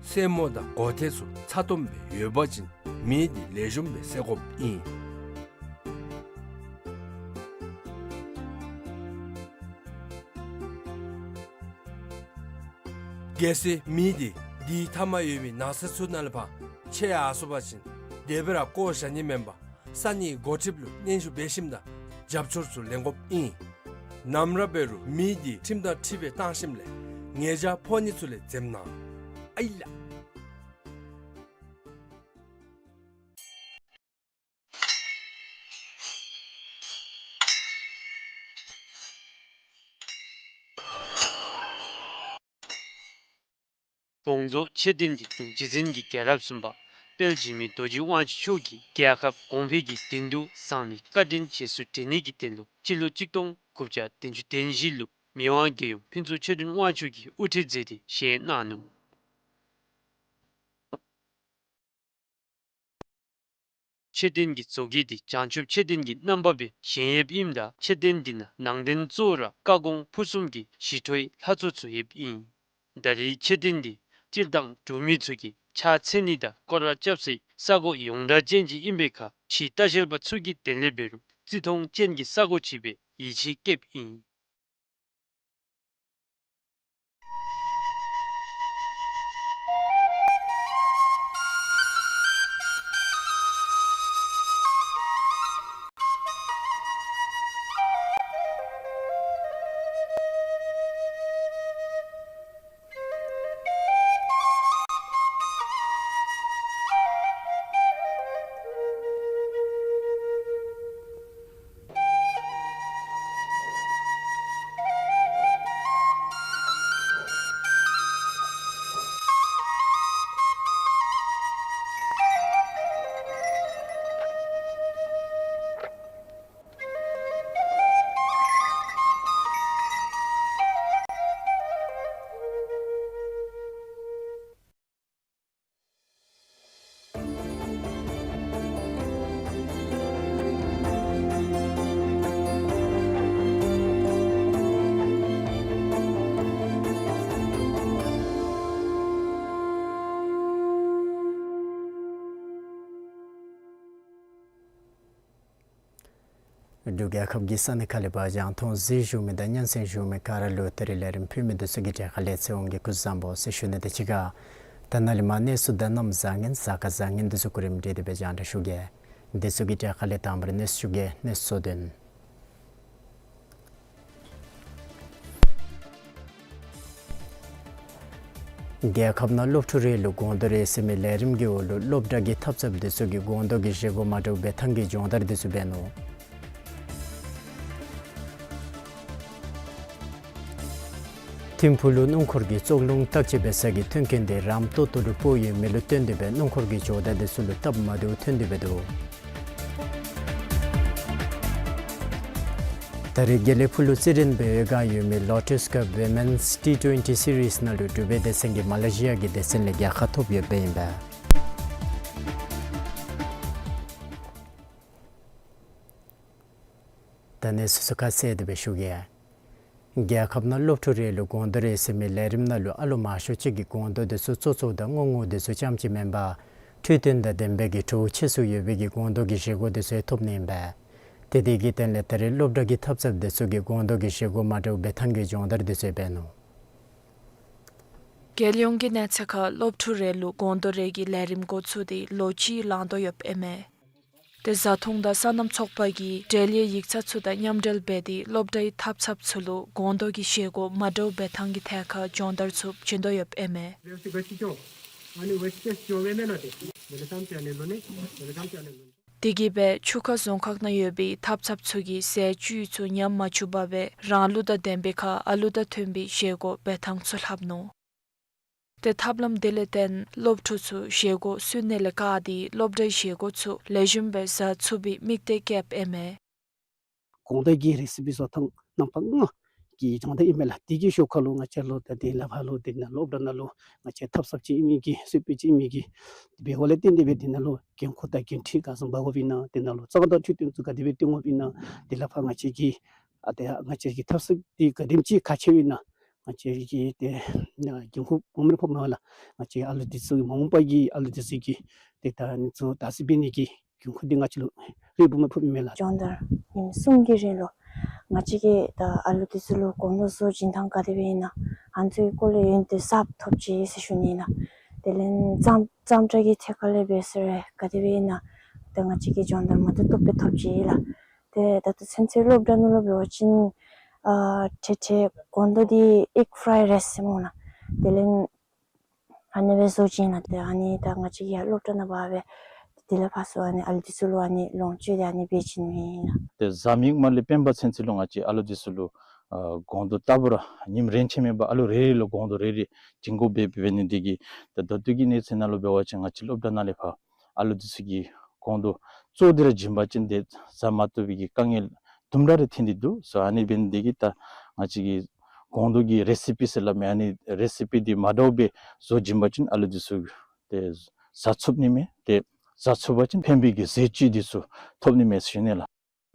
སེན་མོ་དང་གོ་ཐེར་ཚུ་ཚ་ཏོམ་སྦེ་ཡོད་པ་ཅིན་མེ་འདི་ལེགས་ཤོམ་སྦེ་བསད་དགོཔ་ཨིན། གལ་སྲིད་མེ་འདི་དེའི་མཐའ་མར་ཡོད་པའི་ནགས་ཚལ་ཚུ་ནང་ལས་ཕར་ཆད་ཡར་སོང་པ་ཅིན་དེ་སྦེ་ར་བཀོ་བཞག་ནི་མེན་པར་ས་གནས་འགོ་ཁྲིདཔ་ལུ་སྙན་ཞུ་འབད་ཞིནམ་དང་རྒྱབ་སྐྱོར་ཚུ་ལེན་དགོཔ་ཨིན། ནམ་ར་འབད་རུང་མེ་འདི་ཁྲིམས་དང་འཁྲིལ་སྦེ་བཏང་ཞིནམ་ལས་ཉེས་བྱ་ཕོག་ནི་ཚུ་ལས་འཛེམ་གནང་། ཨའི་ལགས། དགོངས་རྫོགས་མཆོད་རྟེན་འདི་རྗེ་བཙུན་གྱི་རྒྱལ་རབས་གསུམ་པ་དཔལ་འཇིགས་མེད་རྡོ་རྗེ་དབང་ཕྱུག་མཆོག་གིས་རྒྱལ་ཁབ་གོང་འཕེལ་གྱི་དོན་དུ་བསང་ནི་བཀའ་དྲིན་རྗེས་སུ་དྲན་ནི་གི་དོན་ལུ་སྤྱི་ལོ་གཅིག་སྟོང་དགུ་བརྒྱ་བདུན་ཅུ་དོན་བཞི་ལུ་མི་དབང་རྒྱལ་ཡུམ་ཕུན་ཚོགས་ཆོས་སྒྲོན་དབང་ཕྱུག་གིས་དབུ་ཁྲིད་མཛད་དེ་བཞེངས་གནང་ནུག། མཆོད་རྟེན་གྱི་བཟོ་བཀོད་འདི་བྱང་ཆུབ་མཆོད་རྟེན་གྱི་རྣམ་པ་སྦེ་བཞེངས་ཡོདཔ་ཨིནམ་ད་མཆོད་རྟེན་འདི་ནང་ནང་རྟེན་གཙོ་བོ་ར་བཀའ་དགོངས་ཕུར་གསུམ་གྱི་ཞི་ཁྲོའི་ལྷ་ཚོགས་ཚུ་ཡོདཔ་ཨིན། ད་རེས་མཆོད་རྟེན་འདི་སྤྱིར་བཏང་འབྲུག་མི་ཚུ་གིས་ཕྱག་འཚལ་ནི་དང་སྐོར་ར་རྐྱབ་སའི་ས་གོ་ཡོངས་གྲགས་ཅན་ཅིག་ཨིན་པའི་ཁར་ཕྱིའི་ལྟ་བཤལ་པ་ཚུ་གི་དོན་ལས་འབད་རུང་རྩིས་མཐོང་ཅན་གྱི་ས་གོ་ཅིག་སྦེ་ཡིད་ཆེས་བསྐྱེདཔ་ཨིན། འབྲུག་རྒྱལ་ཁབ་ཀྱི་ས་གནས་ཁག་ལས་ཕར་རྒྱང་མཐོང་གཟིགས་བཞུགས་མི་དང་སྙན་གསན་བཞུགས་མི་ག་ར་ལུ་ད་རིས་ལས་རིམ་ཕུལ་མི་འདི་ཚུ་གི་གྲས་ཁ་ལས་ཚེ་དབང་གིས་སྐུ་གཟུགས་བཟང་པོ་ཟེར་ཞུ་ནི་དང་གཅིག་ཁར་ད་ནཱ་ལས་མར་གནས་ཚུལ་དང་གནམ་བཟང་ངན་གཟའ་སྐར་བཟང་ངན་འདི་ཚུ་གོ་རིམ་སྒྲིག་སྟེ་སྦེ་རྒྱང་བསྒྲགས་ཞུ་གེ། འདི་ཚུ་གི་གྲས་ཁ་ལས་དང་པ་ར་གནས་ཚུལ་ཞུ་གེ། གནས་ཚུལ་དོན། རྒྱལ་ཁབ་ནང་སློབ་ཕྲུག་རེ་ལུ་དགོངས་དོན་རེ་ཟེར་མི་ལས་རིམ་གྱི་འོག་ལུ་སློབ་གྲྭ་གི་འཐབ་འཐབ་འདི་ཚུ་གི་དགོངས་དོན་གྱི་བཞེས་སྒོ་མ་འདྲཝ་སྦེ་ཐང་གི་སྦྱོང་བརྡར་འདི་ཚུ་འབད་ནུག། ཐིམ་ཕུག་ལུ་སྣུམ་འཁོར་གྱི་བཙོག་རླུང་བརྟག་དཔྱད་འབད་ས་གི་མཐུན་རྐྱེན་འདི་རམ་ཏོག་ཏོ་ལུ་སྤོ་ཡོད་མི་ལུ་བརྟེན་ཏེ་སྦེ་སྣུམ་འཁོར་གྱི་ཇོ་བདག་འདི་ཚུ་ལུ་སྟབས་མ་བདེཝ་ཐོན་ཏེ་སྦེ་འདུག། ད་རེས་དགེ་ལེགས་ཕུག་ལུ་རྩེད་འགྲན་འབད་བའི་སྒང་ཡོད་མི་Lotus Cup Women's T twenty Series ནང་ལུ་འབྲུག་པའི་སྡེ་ཚན་གྱིས་མ་ལེ་ཤི་ཡ་གི་སྡེ་ཚན་ལས་རྒྱལ་ཁ་ཐོབ་ཡོདཔ་ཨིན་པས། ད་གནས་ཚུལ་ཚུ་ཁ་གསལ་ཏེ་སྦེ་ཞུ་གེ། རྒྱལ་ཁབ་ནང་སློབ་ཕྲུག་རེ་ལུ་དགོངས་དོན་རེ་ཟེར་མི་ལས་རིམ་ནང་ལུ་ཨ་ལོ་མང་ཤོས་ཅིག་གི་དགོངས་དོན་འདི་ཚུ་གཙོ་གཙོ་དང་དངོས་དངོས་འདི་ཚུ་ཙམ་ཅིག་མེན་པར་ འཕྲོད་བསྟེན་དང་ལྡན་པའི་གི་གྲོགས་ཆེ་སུ་ཡོད་པའི་གི་སྒོང་རྡོག་གི་བཞེས་སྒོ་དེ་ཚུ་ཐོབ་ནི་ཨིན་པས། ཏེ་དེ་གི་སྟེང་ལས་ད་རེས་སློབ་གྲྭ་གི་འཐབ་འཐབ་དེ་ཚུ་གིས་སྒོང་རྡོག་གི་བཞེས་སྒོ་མ་འདྲཝ་འབད་ཐངས་ཀྱི་སྦྱོང་བརྡར་དེ་ཚུ་འབད་ནུག། རྒྱལ་ཡོངས་ཀྱི་གནས་ཚད་ཁར་སློབ་ཕྲུག་རེ་ལུ་སྒོང་རྡོག་རེ་གི་ལས་རིམ་འགོ་བཙུགས་ཏེ་ལོ་གཅིག་ལང་དོ་ཡོདཔ་ཨིན་མས། ཏེ་བཟའ་འཐུང་དང་སོ་ནམ་ཚོགས་པ་གིས་འབྲེལ་ཡོད་ཡིག་ཚང་ཚུ་དང་མཉམ་འབྲེལ་འབད་དེ་སློབ་གྲྭའི་འཐབ་འཐབ་ཚུ་ལུ་སྒོང་རྡོག་གི་བཞེས་སྒོ་མ་འདྲཝ་འབད་ཐངས་ཀྱི་ཐད་ཁར་སྦྱོང་བརྡར་ཚུ་བྱིན་དོ་ཡོདཔ་ཨིན་མས། དེ་གིས་སྦེ་ཆུ་ཁ་རྫོང་ཁག་ནང་ཡོད་པའི་འཐབ་འཐབ་ཚུ་གིས་ཟས་བཅུད་ཚུ་ཉམས་མ་བཅུག་པར་སྦེ་རང་ལུགས་དང་ལྡན་པའི་ཁར་ཨ་ལུ་དང་མཐུན་པའི་བཞེས་སྒོ་འབད་ཐངས་ཚུ་ལྷབ་ནུག། ཏེ་ཐབས་ལམ་དེ་ལས་བརྟེན་སློབ་ཕྲུག་ཚུ་བཞེས་སྒོ་སོན་ནི་ལས་བཀག་སྟེ་སློབ་གྲྭའི་བཞེས་སྒོ་ཚུ་ལེགས་ཤོམ་སྦེ་བཟའ་ཚུགས་པའི་དམིགས་གཏད་བསྐྱེདཔ་ཨིན་མས། སྒོང་རྡོག་གི་རེ་སི་པི་བཟོ་ཐངས་རྣམ་པ་ལྔ་གི་སྦྱོང་བརྡར་ཨིན་མས་ལགས། དེ་གི་ཤུལ་ཁ་ལུ་ང་བཅས་ལུ་ད་དེ་ལས་ཕར་ལུ་དེ་ནང་སློབ་གྲྭ་ནང་ལུ་ང་བཅས་འཐབ་འཐབ་ཅིག་ཨིན་མི་གི་གསོལ་དཔོན་ཅིག་ཨིན་མི་གི་འབདཝ་ལས་བརྟེན་ཏེ་སྦེ་དེ་ནང་ལུ་འགན་ཁུར་དང་འགན་འཁྲི་ག་བཟུམ་འབག་དགོཔ་ཨིན་ན། དེ་ནང་ལུ་གཙང་སྦྲ་འཕྲོད་བསྟེན་ཚུ་ག་དེ་སྦེ་བཏོན་དགོཔ་ཨིན་ན། དེ་ལས་ཕར་ང་བཅས་ཀྱི་ཨ་དེ་ང་བཅས་ཀྱི་འཐབ་འཐབ་དེ་ག་དེམ་ཅིག་ཁག་ཆེཝ་ཨིན་ན། ང་བཅས་ཀྱིས་ཏེ་འགན་ཁུར་སྦོམ་རེ་ཕོགཔ་མས་ལགས། ང་བཅས་ཨ་ལུ་འདི་ཚུ་གི་མ་འོངས་པ་གི་ཨ་ལུ་འདི་ཚུ་གི་ཏེ་ད་ཨ་ནི་ཚུ་བདག་འཛིན་འབད་ནི་གི་འགན་ཁུར་འདི་ང་བཅས་ལུ་རེ་སྦོམ་རེ་ཕོགཔ་ཨིན་མས་ལགས། སྦྱོང་བརྡར་ཉིནམ་གསུམ་གྱི་རིང་ལུ་ང་བཅས་ཀྱིས་ད་ཨ་ལུ་འདི་ཚུ་ལུ་སྒོང་རྡོག་བཟོ་བྱིན་ཐངས་ག་དེ་སྦེ་ཨིན་ན། ཨ་ནི་ཚུ་གི་སྐོར་ལས་ཡོན་ཏན་གསརཔ་ཐོབ་ཅི་ཟེར་ཞུ་ནི་ལགས། དེ་ལས་གཙང་གཙང་སྦྲ་གི་ཐད་ཁ་ལས་འབད་ཟེར་ག་དེ་སྦེ་ཨིན་ན། ད་ང་བཅས་ཀྱིས་སྦྱོང་བརྡར་མ་བཏུབ་བཏུབ་སྦེ་ཐོབ་ཅི་ལགས། ཏེ་ད་ལྟོ་ཚུན་ཚོད་སློབ་གྲྭ་ནང་ལུ་འབད་བ་ཅིན་ཨ་ཏེ་ཏེ་སྒོང་རྡོག་འདི་ཨིག་ཕྲའི་རའིསི་ཟེར་སྨོ་ལགས། དེ་ལས་ཨ་ནི་སྦེ་བཟོ་བྱིན་ལགས། ཏེ་ཨ་ནི་ད་ང་བཅས་ཀྱིས་སློབ་གྲྭ་ནང་འབག་སྦེ་དེ་ལས་ཕར་ཚུར་ཨ་ནི་ཨ་ལུ་འདི་ཚུ་ལུ་ཨ་ནི་ལོངས་སྤྱོད་དེ་ཨ་ནི་འབད་བྱིན་མི་ལགས། ཏེ་གཟའ་མིག་དམར་ལས་སྤེན་པ་ཚུན་ཚོད་ལུ་ང་བཅས་ཨ་ལུ་འདི་ཚུ་ལུ་ཨ་སྒོང་རྡོག་ལྟ་བུ་ར་ཉིནམ་རེ་ཆད་མེད་པར་ཨ་ལུ་རེ་རེ་ལུ་སྒོང་རྡོག་རེ་རེ་བྱིན་དགོཔ་སྦེ་འབད་ནི་འདི་གིས་ད་ད་ལྟོ་གི་གནས་ཚུལ་ནང་ལུ་འབད་བ་ཅིན་ང་བཅས་སློབ་གྲྭ་ནང་ལས་ཕར་ཨ་ལུ་འདི་ཚུ་གིས་སྒོང་རྡོག་གཙོ་བོ་འདི་ར་བྱིན་པ་ཅིན་ཏེ་བཟའ་མ་བཏུབ་པའི་གི་དཀའ་ངལ་དུམ་གྲ་རེ་ཐོན་ཏེ་འདུག་ཟེར། ཨ་ནི་འབད་ནི་འདི་གིས་ད་ང་བཅས་ཀྱིས་སྒོང་རྡོག་གི་རེ་སི་པི་ཟེར་སླབ་མས། ཨ་ནི་རེ་སི་པི་འདི་མ་འདྲཝ་སྦེ་བཟོ་བྱིན་པ་ཅིན་ཨ་ལུ་འདི་ཚུ་ཏེ་བཟའ་ཚུགས་ནི་མས། ཏེ་བཟའ་ཚུགས་པ་ཅིན་ཕན་པའི་གི་ཟས་བཅུད་འདི་ཚུ་ཐོབ་ནི་མས་ཟེར་ཞུ་ནི་ལགས།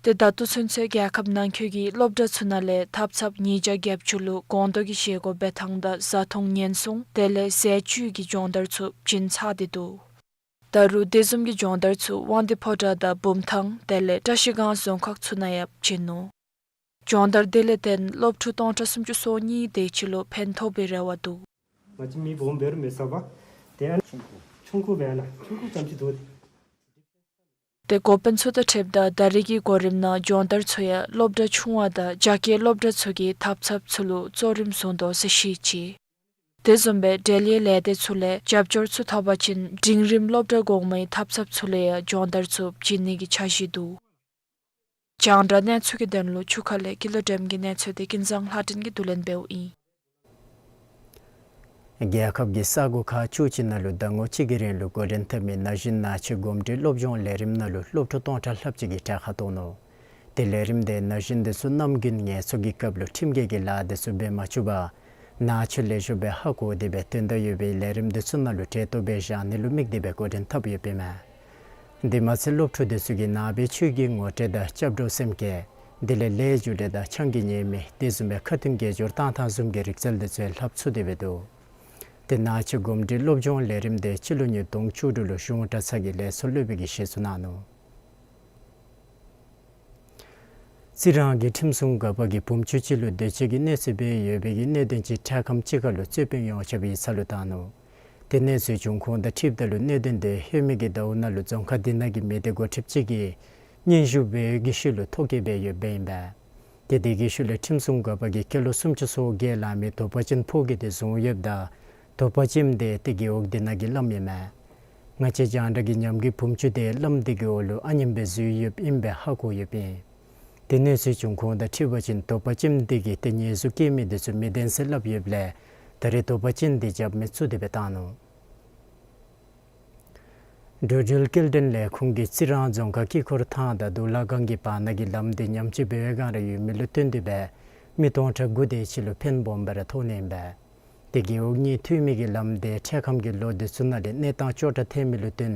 ཏེ་ད་ལྟོ་ཚུན་ཚོད་རྒྱལ་ཁབ་ནང་འཁོད་ཀྱི་སློབ་གྲྭ་ཚུ་ནང་ལས་འཐབ་འཐབ་ཉིས་བརྒྱ་བརྒྱད་ཅུ་ལུ་སྒོང་རྡོག་གི་བཞེས་སྒོ་འབད་ཐངས་དང་བཟའ་འཐུང་ཉེན་སྲུང་དེ་ལས་ཟས་བཅུད་ཀྱི་སྦྱོང་བརྡར་ཚུ་བྱིན་ཚར་ཏེ་འདུག། ད་རུང་དེ་བཟུམ་གྱི་སྦྱོང་བརྡར་ཚུ་དབང་འདུས་ཕོ་བྲང་དང་བུམ་ཐང་དེ་ལས་བཀྲ་ཤིས་སྒང་རྫོང་ཁག་ཚུ་ནང་ཡང་བྱིན་ནུག། སྦྱོང་བརྡར་དེ་ལས་བརྟེན་སློབ་ཕྲུག་སྟོང་ཕྲག་སུམ་ཅུ་སོ་གཉིས་དེ་ཅིག་ལུ་ཕན་ཐོགས་པའི་རེ་བ་འདུག། ང་བཅས་མི་སྦོམ་འབད་རུང་མི་ཟ་བ། ཏེ་ཨ་ཆུང་ཀུ་སྦེ་ཨ་ལགས། ཆུང་ཀུ་ཙམ་ཅིག་འདུག་སྟེ། ཏེ་འགོ་དཔོན་ཚུ་དང་འཁྲིལཝ་ད་ད་རེས་ཀྱི་གོ་རིམ་ནང་སྦྱོང་བརྡར་ཚུ་ཡང་སློབ་གྲྭ་ཆུང་བ་དང་རྒྱ་སྐྱེད་སློབ་གྲྭ་ཚུ་གི་འཐབ་འཐབ་ཚུ་ལུ་གཙོ་རིམ་བཟུང་དོ་ཟེར་བཤད་ཅི། དེ་བཟུམ་སྦེ་འབྲེལ་ཡོད་ལས་སྡེ་ཚུ་ལས་རྒྱབ་སྐྱོར་ཚུ་ཐོབ་པ་ཅིན་འབྲིང་རིམ་སློབ་གྲྭ་གོང་མའི་འཐབ་འཐབ་ཚུ་ལུ་ཡང་སྦྱོང་བརྡར་ཚུ་བྱིན་ནི་གི་འཆར་གཞི་འདུག། རྒྱང་བསྒྲགས་གནས་ཚུལ་གྱི་དོན་ལུ་ཆུ་ཁ་ལས་ཀུན་ལེགས་སྒྲོལམ་གྱི་གནས་ཚུལ་དེ་ཀུན་བཟང་ལྷ་སྒྲོན་གྱིས་བསྡུ་ལེན་འབདཝ་ཨིན། རྒྱལ་ཁབ་ཀྱི་ས་གོ་ཁག་བཅུ་གཅིག་ནང་ལུ་ཟླ་ངོ་གཅིག་གི་རིང་ལུ་འགོ་འདྲེན་འཐབ་མི་ན་གཞོན་ན་ཆུང་གོམས་འདྲིས་སློབ་སྦྱོང་ལས་རིམ་ནང་ལུ་སློབ་ཕྲུག་སྟོང་ཕྲག་ལྷགཔ་ཅིག་གིས་གྲལ་ཁར་གཏོགས་ནུག། དེ་ལས་རིམ་དེ་ན་གཞོན་འདི་ཚུ་ནམ་རྒྱུན་ངལ་འཚོ་གི་སྐབས་ལུ་ཁྲིམས་འགལ་གྱི་ལཱ་འདི་ཚུ་འབད་མ་བཅུག་པར་ནང་ཆོས་ལེགས་ཤོམ་སྦེ་ཧ་གོ་སྟེ་སྦེ་དོན་དག་ཡོད་པའི་ལས་རིམ་འདི་ཚུ་ནང་ལུ་གྲལ་གཏོགས་སྦེ་བཞག་ནི་ལུ་དམིགས་ཏེ་སྦེ་འགོ་འདྲེན་འཐབ་ཡོདཔ་ཨིན་མས། དེ་མ་ཚད་སློབ་ཕྲུག་འདི་ཚུ་གིས་ནང་པའི་ཆོས་ཀྱི་ངོ་སྤྲོད་དང་སྐྱབས་འགྲོ་སེམས་བསྐྱེད་དེ་ལས་ལས་རྒྱུ་འབྲས་དང་ཆང་གིས་ཉེས་མི་དེ་བཟུམ་སྦེ་ཁ་ཏོན་དགེ་སྦྱོར་བཏང་ཐངས་བཟུམ་གྱི་རིག་རྩལ་འདི་ཚུ་ལྷབ་ཚུགས་ཏེ་སྦེ་འདུག། དེ་ན་ཆོས་གོམས་འདྲིས་སློབ་སྦྱོང་ལས་རིམ་དེ་སྤྱི་ལོ་ཉིས་སྟོང་བཅུ་དྲུག་ལུ་གཞུང་གྲྭ་ཚང་གི་ལས་ཚོགས་སློབ་དཔོན་གྱིས་གཞི་བཙུགས་གནང་ནུག། རྩི་རང་གི་ཁྲིམས་སྲུང་འགག་པ་གིས་བུམ་ཆུ་སྤྱི་ལོ་དུས་ཅི་གི་གནོད་འཚེ་འབད་ཡོད་པའི་གི་གནད་དོན་ཅིག་འཕྲལ་ཁམས་ཅིག་ཁར་ལུ་རྩོད་དཔོན་ཡོངས་ཁྱབ་ཡིག་ཚང་ལུ་བཏང་ནུག། དེ་གནས་ཚུལ་བྱུང་ཁུངས་དང་འཁྲིལཝ་ད་ལུ་གནད་དོན་དེ་ལྷོད་མེད་ཀྱི་ཟླཝ་ནང་ལུ་རྫོང་ཁག་དེ་ནང་གི་མི་སྡེ་འགོ་ཁྲིདཔ་ཅིག་གིས་སྙན་ཞུ་འབད་བའི་གི་ཤུལ་ལུ་ཐོ་བཀོད་འབད་ཡོདཔ་ཨིན་པས། ཏེ་དེ་གི་ཤུལ་ལས་ཁྲིམས་སྲུང་འགག་པ་གིས་སྐྱེས་ལོ་སུམ་ཅུ་སོ་བརྒྱད་ལང་མི་དོ་པ་ཅན་ཕོ་སྐྱེས་དེ་བཟུང་ཡོདཔ་ད་དོ་པ་ཅན་དེ་ཏེ་རྒེད་འོག་དེ་ནང་གི་བླམ་ཨིན་མས། ང་བཅས་རྒྱང་བསྒྲགས་ཀྱིས་ཉམས་རྒུད་བུམ་ཆུ་དེ་བླམ་དེ་གི་འོག་ལུ་ཨ་ནེམ་སྦེ་འཛུལ་ཡོདཔ་ཨིན་པའི་ཧ་གོ་ཡོདཔ་ཨིན། དེ་གནས་ཚུལ་བྱུང་ཁུངས་དང་འཁྲིལ་བ་ཅིན་དོ་པ་ཅན་དེ་གིས་ཏེ་ཉེས་འཛུགས་བཀལ་མི་དེ་ཚུ་མི་བདེན་ཟེར་སླབ་ཡོདཔ་ལས་ད་རེས་དོ་པ་ཅན་དེ་རྒྱབ་མི་བཙུགས་ཏེ་སྦེ་བཏང་ནུག། འགྲོ་འགྲུལ་སྐྱེལ་འདྲེན་ལས་ཁུངས་ཀྱིས་རྩི་རང་རྫོང་ཁག་དཀྱིལ་འཁོར་ཐང་དང་དུག་ལ་སྒང་གི་བར་ན་གི་ལམ་དེ་ཉམས་བཅོས་འབད་བའི་སྒང་ར་ཡོད་མི་ལུ་བརྟེན་ཏེ་སྦེ་མི་སྟོང་ཕྲག་དགུ་དེ་ཅིག་ལུ་ཕན་སྦོམ་སྦེ་ར་ཐོགས་ནི་ཨིན་པས། ཏེ་རྒེད་འོག་གཉིས་མཐུད་མི་གི་ལམ་དེ་འཕྲལ་ཁམས་ཀྱི་ལོ་དེ་ཚུ་ནང་ལས་གནས་སྟངས་སྐྱོ་དྲགས་ཐོན་མི་ལུ་བརྟེན་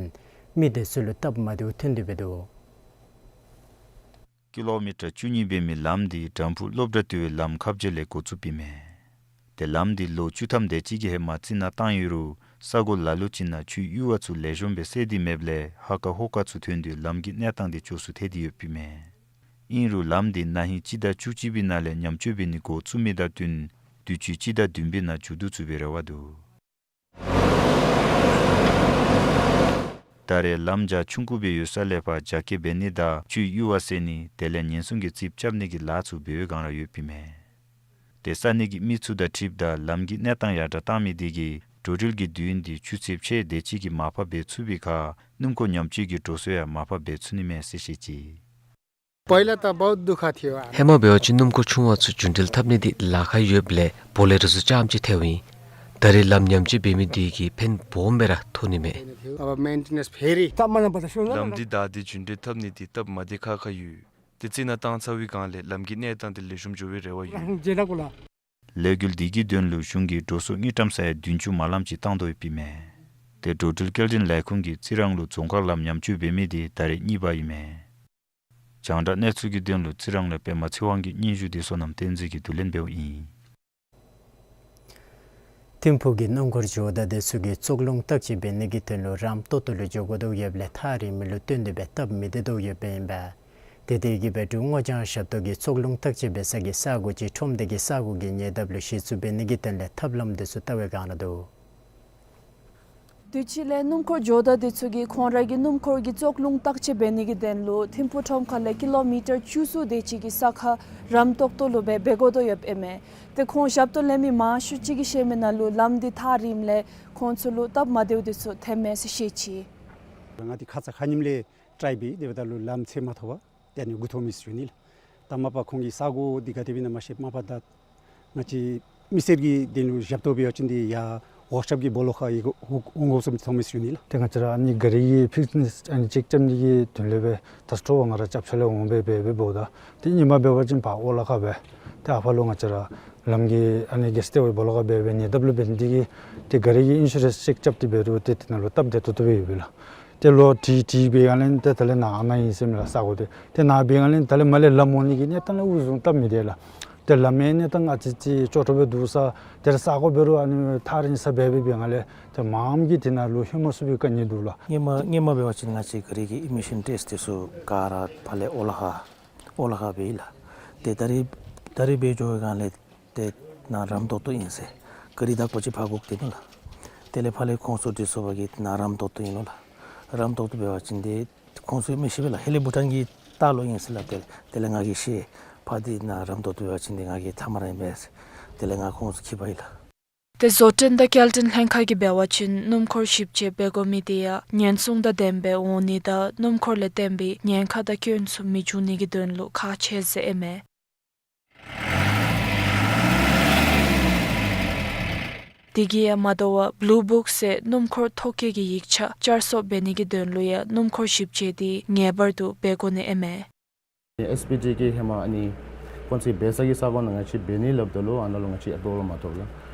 མི་དེ་ཚུ་ལུ་སྟབས་མ་བདེཝ་ཐོན་ཏེ་སྦེ་འདུག། ཀི་ལོ་མི་ཊར་བཅུ་གཉིས་འབད་མི་ལམ་འདི་དྲམ་ཕུག་སློབ་གྲྭ་ལྟེ་བའི་ལམ་ཁ་རྗེས་ལས་འགོ་བཙུགསཔ་ཨིན་མས། ཏེ་ལམ་འདི་ལོ་བཅུ་ཐམ་དེ་ཅིག་གི་ཧེ་མ་རྩི་ནག་བཏང་ཡོད་རུང་ ས་གོ་ལ་ལུ་ཅིག་ནང་ཆུའི་གཡུར་བ་ཚུ་ལེགས་ཤོམ་སྦེ་སེལ་ཏེ་མེདཔ་ལས་ཧ་ཀ་ཧོ་ཀ་ཚུ་ཐོན་ཏེ་ལམ་གྱི་གནས་སྟངས་འདི་སྐྱོ་སུ་ཐལ་ཏེ་ཡོདཔ་ཨིན་མས། ཨིན་རུང་ལམ་འདི་ན་ཧིང་སྤྱི་ཟླ་བཅུ་གཅིག་པའི་ནང་ལས་ཉམས་བཅོས་འབད་ནི་འགོ་བཙུགས་མི་དང་བསྟུན་དུས་ཅི་སྤྱི་ཟླ་བདུན་པའི་ནང་མཇུག་བསྡུ་ཚུགས་པའི་རེ་བ་འདུག། ད་རེས་ལམ་རྒྱ་ཆུང་ཀུ་སྦེ་ཡོད་ས་ལས་ཕར་རྒྱ་སྐྱེད་འབད་ནི་དང་ཆུའི་གཡུར་བ་སེལ་ནི་དེ་ལས་ཉེན་སྲུང་གི་རྩིགཔ་རྐྱབ་ནི་གི་ལཱ་ཚུ་འབད་བའི་བསྒང་ར་ཡོདཔ་ཨིན་མས། ཏེ་ས་གནས་ཀྱི་མི་ཚུ་དང་འཁྲིལཝ་ད་ལམ་གྱི་གནས་སྟངས་ཡར་དྲག་བཏང་མི་དེ་གིས་འགྲོ་འགྲུལ་གྱི་དུས་ཡུན་འདི་ཆུ་ཚོད་ཕྱེད་དེ་ཅིག་གིས་མར་ཕབ་འབད་ཚུགས་པའི་ཁར་སྣུམ་འཁོར་ཉམས་བཅོས་ཀྱི་འགྲོ་སོང་ཡང་མར་ཕབ་འབད་ཚུགས་ནི་མས་ཟེར་བཤད་ཅི། पहला त बहुत दुःख थियो। ཧེ་མ་འབད་བ་ཅིན་སྣུམ་འཁོར་ཆུང་བ་ཚུ་རྒྱུན་འགྲུལ་འཐབ་ནི་འདི་ལཱ་ཁག་ཡོདཔ་ལས་བོ་ལེ་རོ་ཚུ་རྐྱངམ་ཅིག་ཐལཝ་ཨིན། ད་རེས་ལམ་ཉམས་བཅོས་འབད་མི་དེ་གིས་ཕན་སྦོམ་སྦེ་ར་ཐོགས་ནི་མས། अब मेंटेनेंस फेरि। ལམ་འདི་བདའ་སྟེ་རྒྱུན་འགྲུལ་འཐབ་ནི་འདི་སྟབས་མ་བདེ་ཁག་ཁ་ཡོད། ཏེ་རྩི་ནག་བཏང་ཚར་བའི་བསྒང་ལས་ལམ་གྱི་གནས་སྟངས་འདི་ལེགས་ཤོམ་འགྱོ་བའི་རེ་བ་ཡོད། ལས་འགུལ་འདི་གི་དོན་ལུ་གཞུང་གིས་འགྲོ་སོང་དངུལ་ཀྲམ་ས་ཡ་བདུན་ཅུ་མ་ལངམ་ཅིག་བཏང་དོ་ཡོདཔ་ཨིན་མས། ཏེ་འགྲོ་འགྲུལ་སྐྱེལ་འདྲེན་ལས་ཁུངས་ཀྱིས་རྩི་རང་ལུ་རྫོང་ཁག་ལམ་ཉམས་བཅོས་འབད་མི་འདི་ད་རེས་གཉིས་པ་ཨིན་མས། རྒྱང་བསྒྲགས་གནས་ཚུལ་གྱི་དོན་ལུ་རྩི་རང་ལས་པདྨ་ཚེ་དབང་གི་སྙན་ཞུ་འདི་བསོད་ནམས་བསྟན་འཛིན་གྱིས་བསྡུ་ལེན་འབདཝ་ཨིན། ཐིམ་ཕུག་གི་སྣུམ་འཁོར་ཇོ་བདག་དེ་ཚུ་གིས་བཙོག་རླུང་བརྟག་དཔྱད་འབད་ནི་གི་དོན་ལུ་རམ་ཏོག་ཏོ་ལུ་འགྱོ་དགོ་དོ་ཡོདཔ་ལས་ཐག་རིང་མི་ལུ་བཏོན་ཏེ་སྦེ་སྟབས་མི་བདེ་དོ་ཡོདཔ་ཨིན་པས། ཏེ་དེ་གིས་སྦེ་འབྲུག་སྔོ་ལྗང་ཞབས་ཏོག་གིས་བཙོག་རླུང་བརྟག་དཔྱད་འབད་ས་གི་ས་གོ་ཅིག་ཁྲོམ་སྡེ་གི་ས་གོ་གི་ཉེ་འདབས་ལུ་གཞི་བཙུགས་འབད་ནི་གི་དོན་ལས་ཐབས་ལམ་དེ་ཚུ་བལྟ་བའི་བསྒང་ར་འདུག། དུས་ཅི་ལས་སྣུམ་འཁོར་ཇོ་བདག་དེ་ཚུ་གིས་ཁོང་ར་གི་སྣུམ་འཁོར་གྱི་བཙོག་རླུང་བརྟག་དཔྱད་འབད་ནི་གི་དོན་ལུ་ཐིམ་ཕུག་ཁྲོམ་ཁ་ལས་ཀི་ལོ་མི་ཊར་བཅུ་གསུམ་དེ་ཅིག་གི་ས་ཁར་རམ་ཏོག་ཏོ་ལུ་སྦེ་འབད་དགོ་དོ་ཡོདཔ་ཨིན་མས། ཏེ་ཁོང་ཞབས་ཏོག་ལེན་མི་མང་ཤོས་ཅིག་གིས་བཤད་མི་ནང་ལུ་ལམ་འདི་ཐག་རིངམ་ལས་ཁོང་ཚུ་ལུ་སྟབས་མ་བདེཝ་དེ་ཚུ་ཐོནམ་མས་ཟེར་བཤད་ཅི། ང་འདི་ཁ་ཙ་ཁ་ཉིནམ་ལས་ཊའི་འབད་འབདཝ་ད་ལུ་ལམ་འཚོལ་མ་ཐོབ་པར་ཏེ་ཨ་ནི་འགོ་ཐོག་མི་ཟེར་ཞུ་ནི་ལགས། ད་མ་པ་ཁོང་གི་ས་གོ་འདི་ག་དེ་སྦེ་ཨིན་ན་མ་ཤེས། མ་པ་ད་ང་བཅས་མི་སེར་གྱི་དོན་ལུ་ཞབས་ཏོག་འབད་བ་ཅིན་འདི་ཡར་ཝརཀ་ཤོབ་ཀྱི་སྦོ་ལོགས་ཁར་ཡར་འོང་དགོཔ་ཚུ་ཐོབ་མི་ཟེར་ཞུ་ནི་ལགས། ཏེ་ང་བཅས་ར་ཨ་ནི་ག་རི་གི་ཕིཊ་ནེསི་ཨ་ནི་ཅེཀ་རྐྱབ་ནི་གི་དོན་ལས་སྦེ་ད་སྤྲོ་བ་ང་ར་རྐྱབ་ཆ་ལས་འོང་སྦེ་འབད་འབདཝ་ད་ཏེ་ཧེ་མ་འབད་བ་ཅིན་ཕར་ཨོ་ལ་ཁ་སྦེ་ཏེ་ཨ་ཕར་ལུ་ང་བཅས་ར་ལམ་གྱི་ཨ་ནི་གེ་སི་ཊེ་ཝེ་སྦོ་ལོགས་ཁར་སྦེ་འབད་ནི་སྟབས་ལུ་འབད་ནི་འདི་གིས་ཏེ་ག་རི་གི་ཨིན་ཤུ་རེནསི་ཅེཀ་རྐྱབ་སྟེ་འབད་རུང་ཏེ་དེ་ནང་ལུ་སྟབས་བདེ་ཏོག་ཏོ་སྦེ་ཡོད་པས་ལགས། ཏེ་ལོ་དྲི་དྲི་འབད་བའི་སྒང་ལས་ཏེ་དེ་ལས་ནཱ་ཨ་ནཱ་ཨིན་ཟེར་མས་ལགས་ས་གོ་འདི། ཏེ་ནཱ་འབད་བའི་སྒང་ལས་དེ་ལས་མར་ལས་ལམ་འོང་ནི་གི་གནས་སྟངས་ལས་འུ་བཟུང་སྟབས་མི་བདེ་ལགས། ཏེ་ལམ་གྱི་གནས་སྟངས་ཨ་ཙི་ཅིག་སྐྱོ་ཏོ་སྦེ་འདུག་ས། ཏེ་ས་གོ་འབད་རུང་ཨ་ནི་ཐག་རིང་ས་སྦེ་འབད་བའི་སྒང་ལས་ཏེ་མངམ་གིས་དེ་ནང་ལུ་ལྷོད་མ་ཚུགས་པའི་དཀའ་ངལ་འདུག་ལགས། སྔོན་མ་སྔོན་མ་འབད་བ་ཅིན་ང་བཅས་ག་རི་གི་ཨི་མི་ཤཱན་ཊེསཊ་དེ་ཚུ་ག་ར་ཕར་ལས་ཨོ་ལ་ཁ་ཨོ་ལ་ཁ་འབད་ཡི་ལགས། ཏེ་ད་རིས་ད་རིས་འབད་འགྱོ་བའི་སྒང་ལས་ཏེ་ནཱ་རམ་ཏོག་ཏོ་ཨིན་ཟེར་ག་རི་བདའ་དགོཔ་ཅིག་ཕར་བཀོག་སྟེ་ནུག་ལགས། དེ་ལས་ཕར་ལས་ཁོང་ཚུ་དྲི་སོང་པ་གིས་ནཱ་རམ་ཏོག་ཏོ་ཨིན་ལོ་ལགས། རམ་ཏོག་ཏོ་འབད་བ་ཅིན་ཏེ་ཁོང་ཚུ་མི་ཤེས་པས་ལགས། ཧེ་ལས་བྷུ་ཊཱན་གྱི་ལྟག་ལུ་ཨིན་ཟེར་སླབ་སྟེ། དེ་ལས་ང་གིས་ཤེས། ཕར་འདི་ནཱ་རམ་ཏོག་ཏོ་འབད་བ་ཅིན་ཏེ་ང་གིས་ཐ་མ་ར་ཨིན་པས་ཟེར། དེ་ལས་ང་ཁོང་ཚུ་འཁྱིད་པ་ཨིན་ལགས། ཏེ་བཟོ་སྐྲུན་དང་སྐྱེལ་འདྲེན་ལྷན་ཁག་གིས་འབད་བ་ཅིན་སྣུམ་འཁོར་ཞིབ་དཔྱད་འབད་དགོ་མི་དེ་ཡང་ཉེན་སྲུང་དང་ལྡནམ་སྦེ་འོང་ནི་དང་སྣུམ་འཁོར་ལས་བརྟེན་པའི་ཉེན་ཁ་དང་སྐྱོན་ཚུ་མི་འབྱུང་ནི་གི་དོན་ལུ་ཁག་ཆེ་ཟེར་ཨིན་མས། དེ་གིས་ཡང་མ་དོ་བར་བླུ་བུཀ་ཟེར་སྣུམ་འཁོར་ཐོ་བཀོད་ཀྱི་ཡིག་ཆ་བསྐྱར་གསོ་འབད་ནི་གི་དོན་ལུ་ཡང་སྣུམ་འཁོར་ཞིབ་དཔྱད་དེ་ངེས་པར་དུ་འབད་དགོ་ནི་ཨིན་མས། ཨེསི་པི་ཌི་གིས་ཧེ་མ་ཨ་ནི་ཀོན་སི་འབད་ས་གི་ས་གོ་ནང་ང་བཅས་འབད་ནི་སླབ་ད་ལུ་ཨ་ནཱ་ལུ་ང་བཅས་ཨེ་པུ་རུ་ཝལ་མ་ཐོབ་ལགས།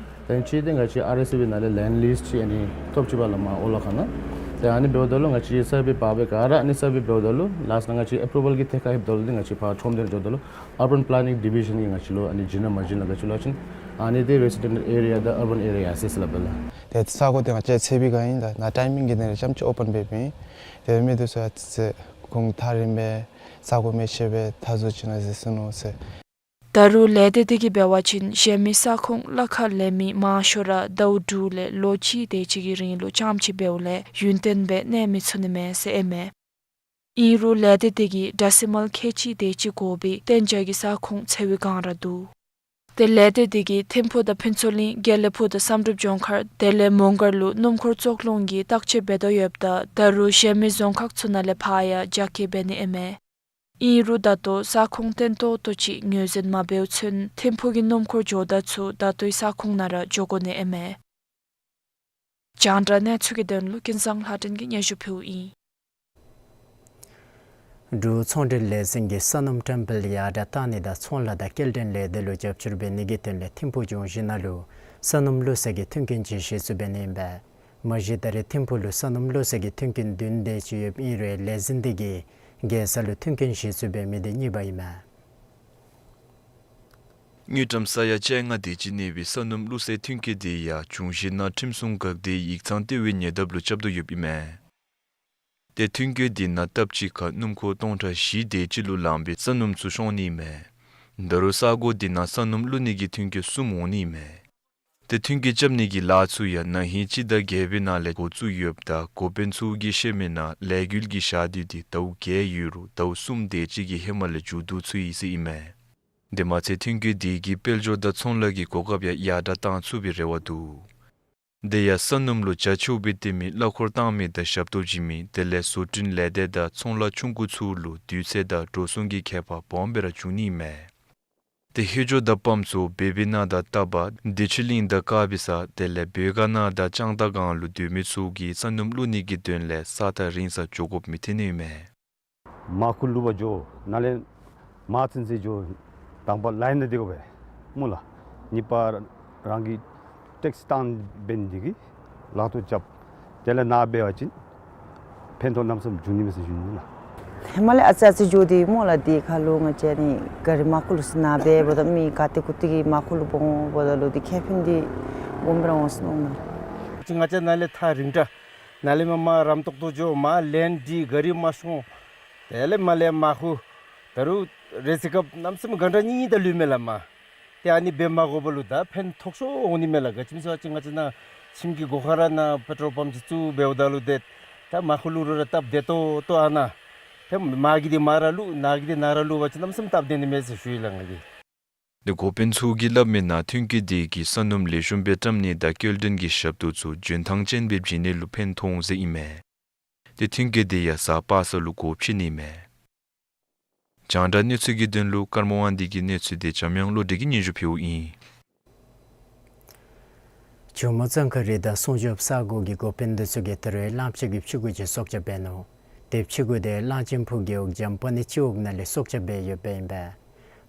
ད་ཨ་ནི་ཅིག་ཏེ་ང་བཅས་ཨར་ཨེསི་ཨེ་བི་ནང་ལས་ལེནཌ་ལིསི་ཅིག་ཨ་ནི་ཐོབ་ཅི་པས་ལགས་མར་ཨོ་ལ་ཁ་ནང་། ཏེ་ཨ་ནི་འབདཝ་ད་ལུ་ང་བཅས་སར་ཝེ་འབད་བའི་སྒང་ར་ཨ་ནི་སར་ཝེ་འབདཝ་ད་ལུ་ལཱསཊ་ནང་ང་བཅས་ཨེ་པུ་རུ་ཝལ་གྱི་ཐད་ཁར་ལྷོདཔ་ད་ལུ་ཏེ་ང་བཅས་ཕར་ཁྲོམ་སྡེ་ནང་འགྱོཝ་ད་ལུ་ཨར་བཱན་པ་ལེ་ནིང་ཌི་བི་ཤཱན་གྱིས་ང་བཅས་ལུ་ཨ་ནི་བྱིན་ར་མ་བྱིན་ལགས་ག་ཅི་ལོ་ཅིན་ཨ་ནི་འདི་རེ་སི་ཌེནཊ་ཨེ་རི་ཡ་དང་ཨར་བཱན་ཨེ་རི་ཡ་ཟེར་སླབ་ད་ལགས། ཏེ་ས་གོ་འདི་ང་བཅས་འཚོལ་བའི་སྒང་ཨིན་ལགས། ནཱ་ཊའི་མིང་གི་ནང་རྐྱངམ་ཅིག་ཨོ་པཱན་འབད་འབདཝ་ཨིན། ཏེ་མི་འདི་ཚུ་ཨ་ཙི་ཁོང་ཐག་རིང་པས། ས་གོ་མི་ཤེས་པས། ཐག་བཟོ་བྱིན་ར་ཟེར་སོ་ནུག་ཟེར། ད་རུང་ལས་སྡེ་དེ་གིས་འབད་བ་ཅིན་གཞན་མི་ས་ཁོངས་གླ་ཁར་ལེན་མི་མང་ཤོས་ར་ཟླཝ་དྲུག་ལས་ལོ་གཅིག་དེ་ཅིག་གི་རིང་ལུ་རྐྱངམ་ཅིག་འབདཝ་ལས་ཡུན་བརྟན་སྦེ་གནས་མི་ཚུགས་ནི་མས་ཟེར་ཨིན་མས། ཨིན་རུང་ལས་སྡེ་དེ་གིས་ཌེ་སི་མཱལ་ཁལ་གཅིག་དེ་ཅིག་དགོ་པའི་གཏན་འཇགས་ཀྱི་ས་ཁོངས་འཚོལ་བའི་བསྒང་ར་འདུག། ཏེ་ལས་སྡེ་དེ་གིས་ཐིམ་ཕུག་དང་ཕུན་ཚོགས་གླིང་དགེ་ལེགས་ཕུག་དང་བསམ་གྲུབ་ལྗོངས་མཁར་དེ་ལས་མོང་སྒར་ལུ་སྣུམ་འཁོར་བཙོག་རླུང་གི་བརྟག་དཔྱད་འབད་དོ་ཡོདཔ་ད་ད་རུང་གཞན་མི་རྫོང་ཁག་ཚུ་ནང་ལས་ཕར་ཡང་རྒྱ་སྐྱེད་འབད་ནི་ཨིན་མས། ཨིན་རུང་ད་ལྟོ་ས་ཁོངས་བརྟན་ཏོག་ཏོ་ཅིག་ངོས་འཛིན་མ་འབདཝ་ཚུན་ཐིམ་ཕུག་གི་སྣུམ་འཁོར་ཇོ་བདག་ཚུ་ད་ལྟོའི་ས་ཁོངས་ནང་ར་འགྱོ་དགོ་ནི་ཨིན་མས། རྒྱང་བསྒྲགས་གནས་ཚུལ་གྱི་དོན་ལུ་ཀུན་བཟང་ལྷ་སྒྲོན་གྱིས་སྙན་ཞུ་ཕུལཝ་ཨིན། འབྲུག་ཚོང་འབྲེལ་ལས་འཛིན་གྱིས་ས་སྣུམ་བཀྲམ་སྤེལ་ཡར་དྲགས་གཏང་ནི་དང་ཚོང་ལཱ་དང་སྐྱེལ་འདྲེན་ལས་སྡེ་ལུ་རྒྱབ་སྐྱོར་འབད་ནི་གི་དོན་ལས་ཐིམ་ཕུག་ལྗོངས་བཞི་ནང་ལུ་ས་སྣུམ་བླུག་ས་གི་མཐུན་རྐྱེན་ཅིག་གཞི་བཙུགས་འབད་ནི་ཨིན་པས། མ་གཞི་ད་རེས་ཐིམ་ཕུག་ལུ་ས་སྣུམ་བླུག་ས་གི་མཐུན་རྐྱེན་བདུན་དེ་ཅིག་ཡོདཔ་ཨིན་རུང་ལས་འཛིན་དེ་གིས་རྒྱལ་ས་ལུ་མཐུན་རྐྱེན་གཞི་བཙུགས་འབད་མི་དེ་གཉིས་པ་ཨིན་མས། དངུལ་ཀྲམ་ས་ཡ་བཅོ་ལྔ་དེ་ཅིག་གནས་པའི་ས་སྣུམ་བླུག་སའི་ཐོན་སྐྱེད་དེ་ཡང་འབྱུང་བཞི་ནང་ཁྲིམས་སྲུང་འགག་སྡེའི་ཡིག་ཚང་ལྟེ་བའི་ཉེ་འདབས་ལུ་རྐྱབ་དོ་ཡོདཔ་ཨིན་མས། ཏེ་ཐོན་སྐྱེད་དེ་ནང་སྟབས་གཅིག་ཁར་སྣུམ་འཁོར་སྟོང་ཕྲག་བཞི་དེ་ཅིག་ལུ་ལངམ་སྦེ་ས་སྣུམ་ཚུ་ཤོང་ནི་ཨིན་མས། ད་རུང་ས་གོ་དེ་ནང་ས་སྣུམ་བླུག་ནི་གི་ཐོན་སྐྱེད་གསུམ་འོང་ནི་ཨིན་མས། ཏེ་ཐོན་སྐྱེད་རྐྱབ་ནི་གི་ལཱ་ཚུ་ཡང་ན་ཧིང་སྤྱི་ཟླ་བརྒྱད་པའི་ནང་ལས་འགོ་བཙུགས་ཡོདཔ་ད་འགོ་དཔོན་ཚུ་གིས་བཤད་མི་ནང་ལས་འགུལ་གྱི་ཞག་དུས་དེ་ཟླཝ་བརྒྱད་ཡོད་རུང་ཟླཝ་གསུམ་དེ་ཅིག་གི་ཧེ་མ་ལས་མཇུག་བསྡུ་ཚུགས་ཡི་ཟེར་ཨིན་མས། དེ་མ་ཚད་ཐོན་སྐྱེད་དེ་གིས་དཔལ་འབྱོར་དང་ཚོང་ལཱ་གི་གོ་སྐབས་ཡང་ཡར་དྲག་བཏང་ཚུགས་པའི་རེ་བ་འདུག། དེ་ཡང་ས་སྣུམ་ལུ་རྒྱ་ཆེཝ་སྦེ་བརྟེན་མི་གླ་འཁོར་བཏང་མི་དང་ཞབས་ཏོག་བྱིན་མི་དེ་ལས་བཟོ་སྐྲུན་ལས་སྡེ་དང་ཚོང་ལཱ་ཆུང་ཀུ་ཚུ་ལུ་དུས་ཚོད་དང་འགྲོ་སོང་གི་ཁྱད་པར་སྦོམ་སྦེ་ར་འབྱུང་ནི་ཨིན་མས། ཏེ་ཧེ་ཇོ་དང་པམ་ཚུ་བེ་བི་ན་དང་རྟ་བ་བདེ་ཆེན་གླིང་དང་དཀར་སྦི་ས་དེ་ལས་བོད་དཀར་ན་དང་ལྕང་རྟ་སྒང་ལུ་སྡོད་མི་ཚུ་གིས་ས་སྣུམ་བླུག་ནི་གི་དོན་ལས་ས་ཐག་རིང་ས་འགྱོ་དགོཔ་མི་ཐོན་ནི་ཨིན་མས། མར་ཁུ་བླུག་པར་འགྱོ་ནཱ་ལས་མར་ཙིང་ཙེ་འགྱོ་དང་པ་ལའིན་ནང་སྡོད་དགོ་པས་སྨོ་ལགས། གཉིས་པ་རང་གིས་ཊེག་སི་བཏང་འབད་ནི་དེ་གིས་ལག་ཐོག་རྐྱབ། དེ་ལས་ནཱ་འབད་བ་ཅིན་ཕན་ཐོགས་གནམ་མེད་ས་མེད་འབྱུང་ནི་མས་ཟེར་ཞུ་ནི་ལགས། ཧེ་མ་ལས་ཨ་ཙི་ཨ་ཙི་འགྱོ་སྟེ་སྨོ་ལགས། དེ་ཁར་ལུ་ང་བཅས་ནི་ག་རི་མར་ཁུ་བླུག་ས་ནཱ་འབད་འབདཝ་ད་མི་ག་ཏེ་གུ་ཏེ་གིས་མར་ཁུ་བླུག་འོང་འབདཝ་ད་ལུ་དེ་ཁེ་ཕན་དེ་སྦོམ་སྦེ་ར་འོང་ཟེར་མནོཝ་མས། ང་བཅས་ནཱ་ལས་ཐག་རིང་དྲགས། ནཱ་ལས་མར་མར་རམ་ཏོག་ཏོ་འགྱོ་མར་ལན་ཌི་ག་རི་མ་ཤོང་། དེ་ལས་མར་ལས་མར་ཁུ་ད་རུང་རེ་ཟི་སྐབས་གནམ་མེད་ས་མེད་ག་འདྲ་ནི་ད་ལུས་མས་ལགས་མར། ཏེ་ཨ་ནི་འབད་མ་དགོ་པར་ལུ་ད་ཕན་ཐོགས་ཤོས་འོང་ནི་མས་ལགས། ག་ཅི་སྨོ་ཟེར་བ་ཅིན་ང་བཅས་ནཱ་ཁྱིམ་གྱི་སྒོ་ཁ་ར་ནཱ་པེ་ཊོལ་པམཔ་ཅིག་བཙུགས་འབདཝ་ད་ལུ་ཏེ་ད་མར་ཁུ་བླུག་རུང་ར་སྟབས་བདེ་ཏོག་ཏོ་ཨ་ནཱ་ཏེ་མར་གྱི་དེ་མར་ར་བླུག་ནཱ་གི་དེ་ནཱ་ར་བླུག་པ་ཅིན་གནམ་མེད་ས་མེད་སྟབས་བདེ་ནི་མས་ཟེར་ཞུ་ཡི་ལགས་ང་གིས། ཏེ་འགོ་དཔོན་ཚུ་གིས་སླབ་མི་ནང་ཐོན་སྐྱེད་དེ་གིས་ས་སྣུམ་ལེགས་ཤོམ་སྦེ་བཀྲམ་ནི་དང་སྐྱེལ་འདྲེན་གྱི་ཞབས་ཏོག་ཚུ་འཇོན་ཐང་ཅན་སྦེ་བྱིན་ནི་ལུ་ཕན་ཐོགས་འོང་ཟེར་ཨིན་མས། ཏེ་ཐོན་སྐྱེད་དེ་ཡང་གཟའ་པ་སངས་ལུ་སྒོ་ཕྱེ་ནི་མས། རྒྱང་བསྒྲགས་གནས་ཚུལ་གྱི་དོན་ལུ་ཀརྨ་དབང་འདུས་ཀྱི་གནས་ཚུལ་དེ་འཇམ་དབྱངས་བློ་གྲོས་ཀྱིས་སྙན་ཞུ་ཕུལཝ་ཨིན། ཇོ་མོ་གཙང་ཁ་རི་དང་སྲུང་སྐྱོབ་ས་གོ་གི་འགོ་དཔོན་འདི་ཚུ་གིས་ད་རེས་གླང་ཆེན་གྱི་ཕྱུ་གུ་ཅིག་སྲོག་སྐྱབས་འབད་ནུག། དེ་ཕྱུ་གུ་དེ་གླང་ཆེན་ཕུ་རྒེད་འོག་འཇམ་པ་ནི་སྤྱི་འོག་ནང་ལས་སྲོག་སྐྱབས་འབད་ཡོདཔ་ཨིན་པས།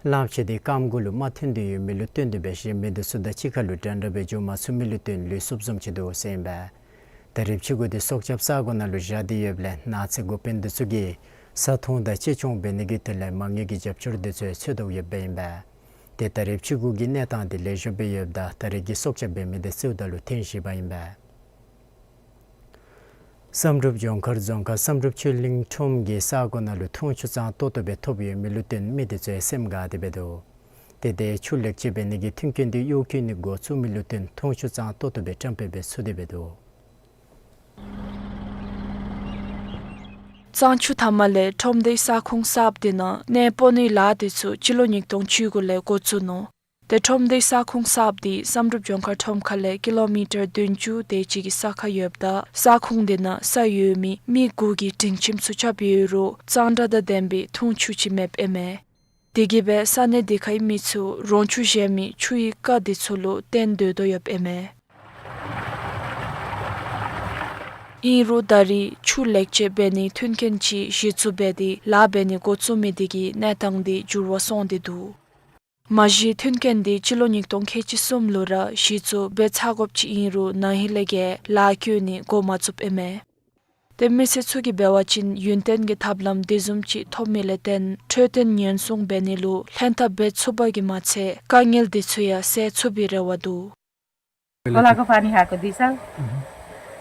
གླང་ཆེན་དེ་སྐམ་གུ་ལུ་རྨ་ཐོན་ཏེ་ཡོད་མི་ལུ་བརྟེན་ཏེ་སྦེ་གཞན་མི་འདི་ཚུ་དང་གཅིག་ཁར་ལུ་འདྲན་འདྲ་སྦེ་འགྱོ་མ་ཚུགས་མི་ལུ་བརྟེན་ལུས་སྲོག་བཟུམ་ཅིག་འདུག་ཟེར་ཨིན་པས། ད་རེས་ཕྱུ་གུ་དེ་སྲོག་སྐྱབས་ས་གོ་ནང་ལུ་བཞག་སྟེ་ཡོདཔ་ལས་གནངས་ཚེ་འགོ་དཔོན་འདི་ཚུ་གིས་བཟའ་འཐུང་དང་གཅེས་སྐྱོང་འབད་ནི་གི་དོན་ལས་མ་དངུལ་གྱི་རྒྱབ་སྐྱོར་འདི་ཚུ་འཚོལ་དོ་ཡོདཔ་ཨིན་པས། ཏེ་ད་རེས་ཕྱུ་གུ་གི་གནས་སྟངས་དེ་ལེགས་ཤོམ་སྦེ་ཡོདཔ་ད་ད་རེས་ཀྱི་སྲོག་སྐྱབས་འབད་མི་དེ་བརྩིཝ་ད་ལུ་ཐེངས་བཞི་པ་ཨིན་པས། བསམ་གྲུབ་ལྗོངས་མཁར་རྫོང་ཁག་བསམ་གྲུབ་ཆོས་གླིང་ཁྲོམ་གྱི་ས་གོ་ནང་ལུ་འཐུང་ཆུ་གཙང་ཏོག་ཏོ་སྦེ་ཐོབ་ཡོད་མི་ལུ་བརྟེན་མི་དེ་ཚུ་སེམས་དགའ་སྟེ་སྦེ་འདུག། ཏེ་དེ་ཆུ་ལེགས་བཅོས་འབད་ནི་གི་མཐུན་རྐྱེན་དེ་གཡོག་བཀོལ་ནི་འགོ་བཙུགས་མི་ལུ་བརྟེན་འཐུང་ཆུ་གཙང་ཏོག་ཏོ་སྦེ་བཀྲམ་སྤེལ་འབད་ཚུགས་ཏེ་སྦེ་འདུག། གཙང་ཆུ་མཐའ་མ་ལས་ཁྲོམ་སྡེའི་ས་ཁོངས་གསརཔ་དེ་ནང་གནས་སྤོ་ནིའི་ལཱ་དེ་ཚུ་སྤྱི་ལོ་ཉིས་སྟོང་བཅུ་དགུ་ལས་འགོ་བཙུགས་ནུག། ཏེ་ཁྲོམ་སྡེའི་ས་ཁོངས་གསརཔ་དེ་བསམ་གྲུབ་ལྗོངས་མཁར་ཁྲོམ་ཁ་ལས་ཀི་ལོ་མི་ཊར་བདུན་ཅུ་དེ་ཅིག་གི་ས་ཁར་ཡོདཔ་ད་ས་ཁོངས་དེ་ནང་ས་ཡོད་མི་མི་དགུ་གིས་སྒྲིང་ཁྱིམ་ཚུ་རྐྱབ་ཡོད་རུང་གཙང་སྦྲ་དང་ལྡན་པའི་འཐུང་ཆུ་ཅིག་མེདཔ་ཨིན་མས། དེ་གིས་སྦེ་ས་གནས་དེ་ཁའི་མི་ཚུ་རོང་ཆུ་བཞེས་མི་ཆུ་ཡི་རྐ་དེ་ཚུ་ལུ་བརྟེན་སྡོད་དོ་ཡོདཔ་ཨིན་མས། ཨིན་རུང་ད་རེས་ཆུ་ལེགས་བཅོས་འབད་ནིའི་མཐུན་རྐྱེན་ཅིག་གཞི་བཙུགས་འབད་དེ་ལཱ་འབད་ནི་འགོ་བཙུགས་མི་དེ་གིས་གནས་སྟངས་དེ་འགྱུར་བ་སོང་སྟེ་འདུག། མ་གཞི་མཐུན་རྐྱེན་དེ་སྤྱི་ལོ་ཉིས་སྟོང་ཁལ་གཅིག་གསུམ་ལུ་ར་གཞི་བཙུགས་འབད་ཚར་དགོཔ་ཅིག་ཨིན་རུང་ན་ཧིང་ལས་ཀྱི་ལཱ་བཀོལ་ནི་འགོ་མ་བཙུགསཔ་ཨིན་མས། ཏེ་མི་སེར་ཚུ་གིས་འབད་བ་ཅིན་ཡུན་བརྟན་གྱི་ཐབས་ལམ་དེ་བཟུམ་ཅིག་ཐོབ་མི་ལས་བརྟེན་འཕྲོད་བསྟེན་ཉེན་སྲུང་འབད་ནི་ལུ་ལྷན་ཐབས་འབད་ཚུགས་པ་གིས་མ་ཚད་དཀའ་ངལ་དེ་ཚུ་ཡང་སེལ་ཚུགས་པའི་རེ་བ་འདུག། खोलाको पानी खाएको दुई साल।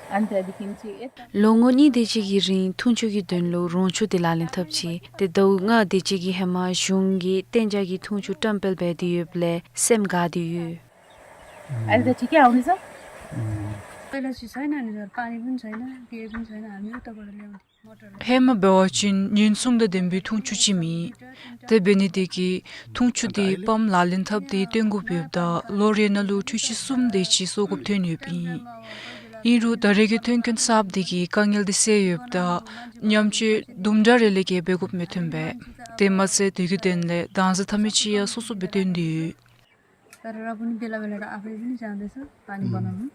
अनि त्यहाँदेखि चाहिँ यता ལོ་ངོ་གཉིས་དེ་ཅིག་གི་རིང་འཐུང་ཆུ་གི་དོན་ལུ་རོང་ཆུ་དེ་ལག་ལེན་འཐབ་ཅི། ཏེ་ཟླཝ་ལྔ་དེ་ཅིག་གི་ཧེ་མ་གཞུང་གིས་གཏན་འཇགས་ཀྱི་འཐུང་ཆུ་བཀྲམ་སྤེལ་འབད་དེ་ཡོདཔ་ལས་སེམས་དགའ་སྟེ་ཡོད། अहिले त ठिकै आउँदैछ। पहिला चाहिँ छैन नि सर, पानी पनि छैन, केही पनि छैन, हामी उताबाट ल्याउँथ्यौँ। ཧེ་མ་འབད་བ་ཅིན་ཉེན་སྲུང་དང་ལྡན་པའི་འཐུང་ཆུ་ཅིག་མེད། དེ་འབད་ནི་དེ་གིས་འཐུང་ཆུ་དེ་པམཔ་ལག་ལེན་འཐབ་སྟེ་བཏོན་དགོཔ་ཡོདཔ་ད་ལོ་རེ་ནང་ལུ་ཁྲུ་ཆིག་གསུམ་དེ་ཅིག་བཙོང་དགོཔ་ཐོན་ཡོདཔ་ཨིན། ཨིན་རུང་ད་རེས་ཀྱི་མཐུན་རྐྱེན་གསརཔ་དེ་གིས་དཀའ་ངལ་དེ་སེལ་ཡོདཔ་ད་ཉམས་བཅོས་དུམ་གྲ་རེ་ལས་བརྒལ་འབད་དགོཔ་མི་ཐོན་པས། དེ་མ་ཚད་དེ་གི་དོན་ལས་དྭངས་གཙང་ཐ་མི་ཅིག་ཡང་སོ་སོ་སྦེ་བཏོན་ཏེ་ཡོད། तर र पनि बेला बेला त आफै पनि जाँदैछ पानी बनाउनु।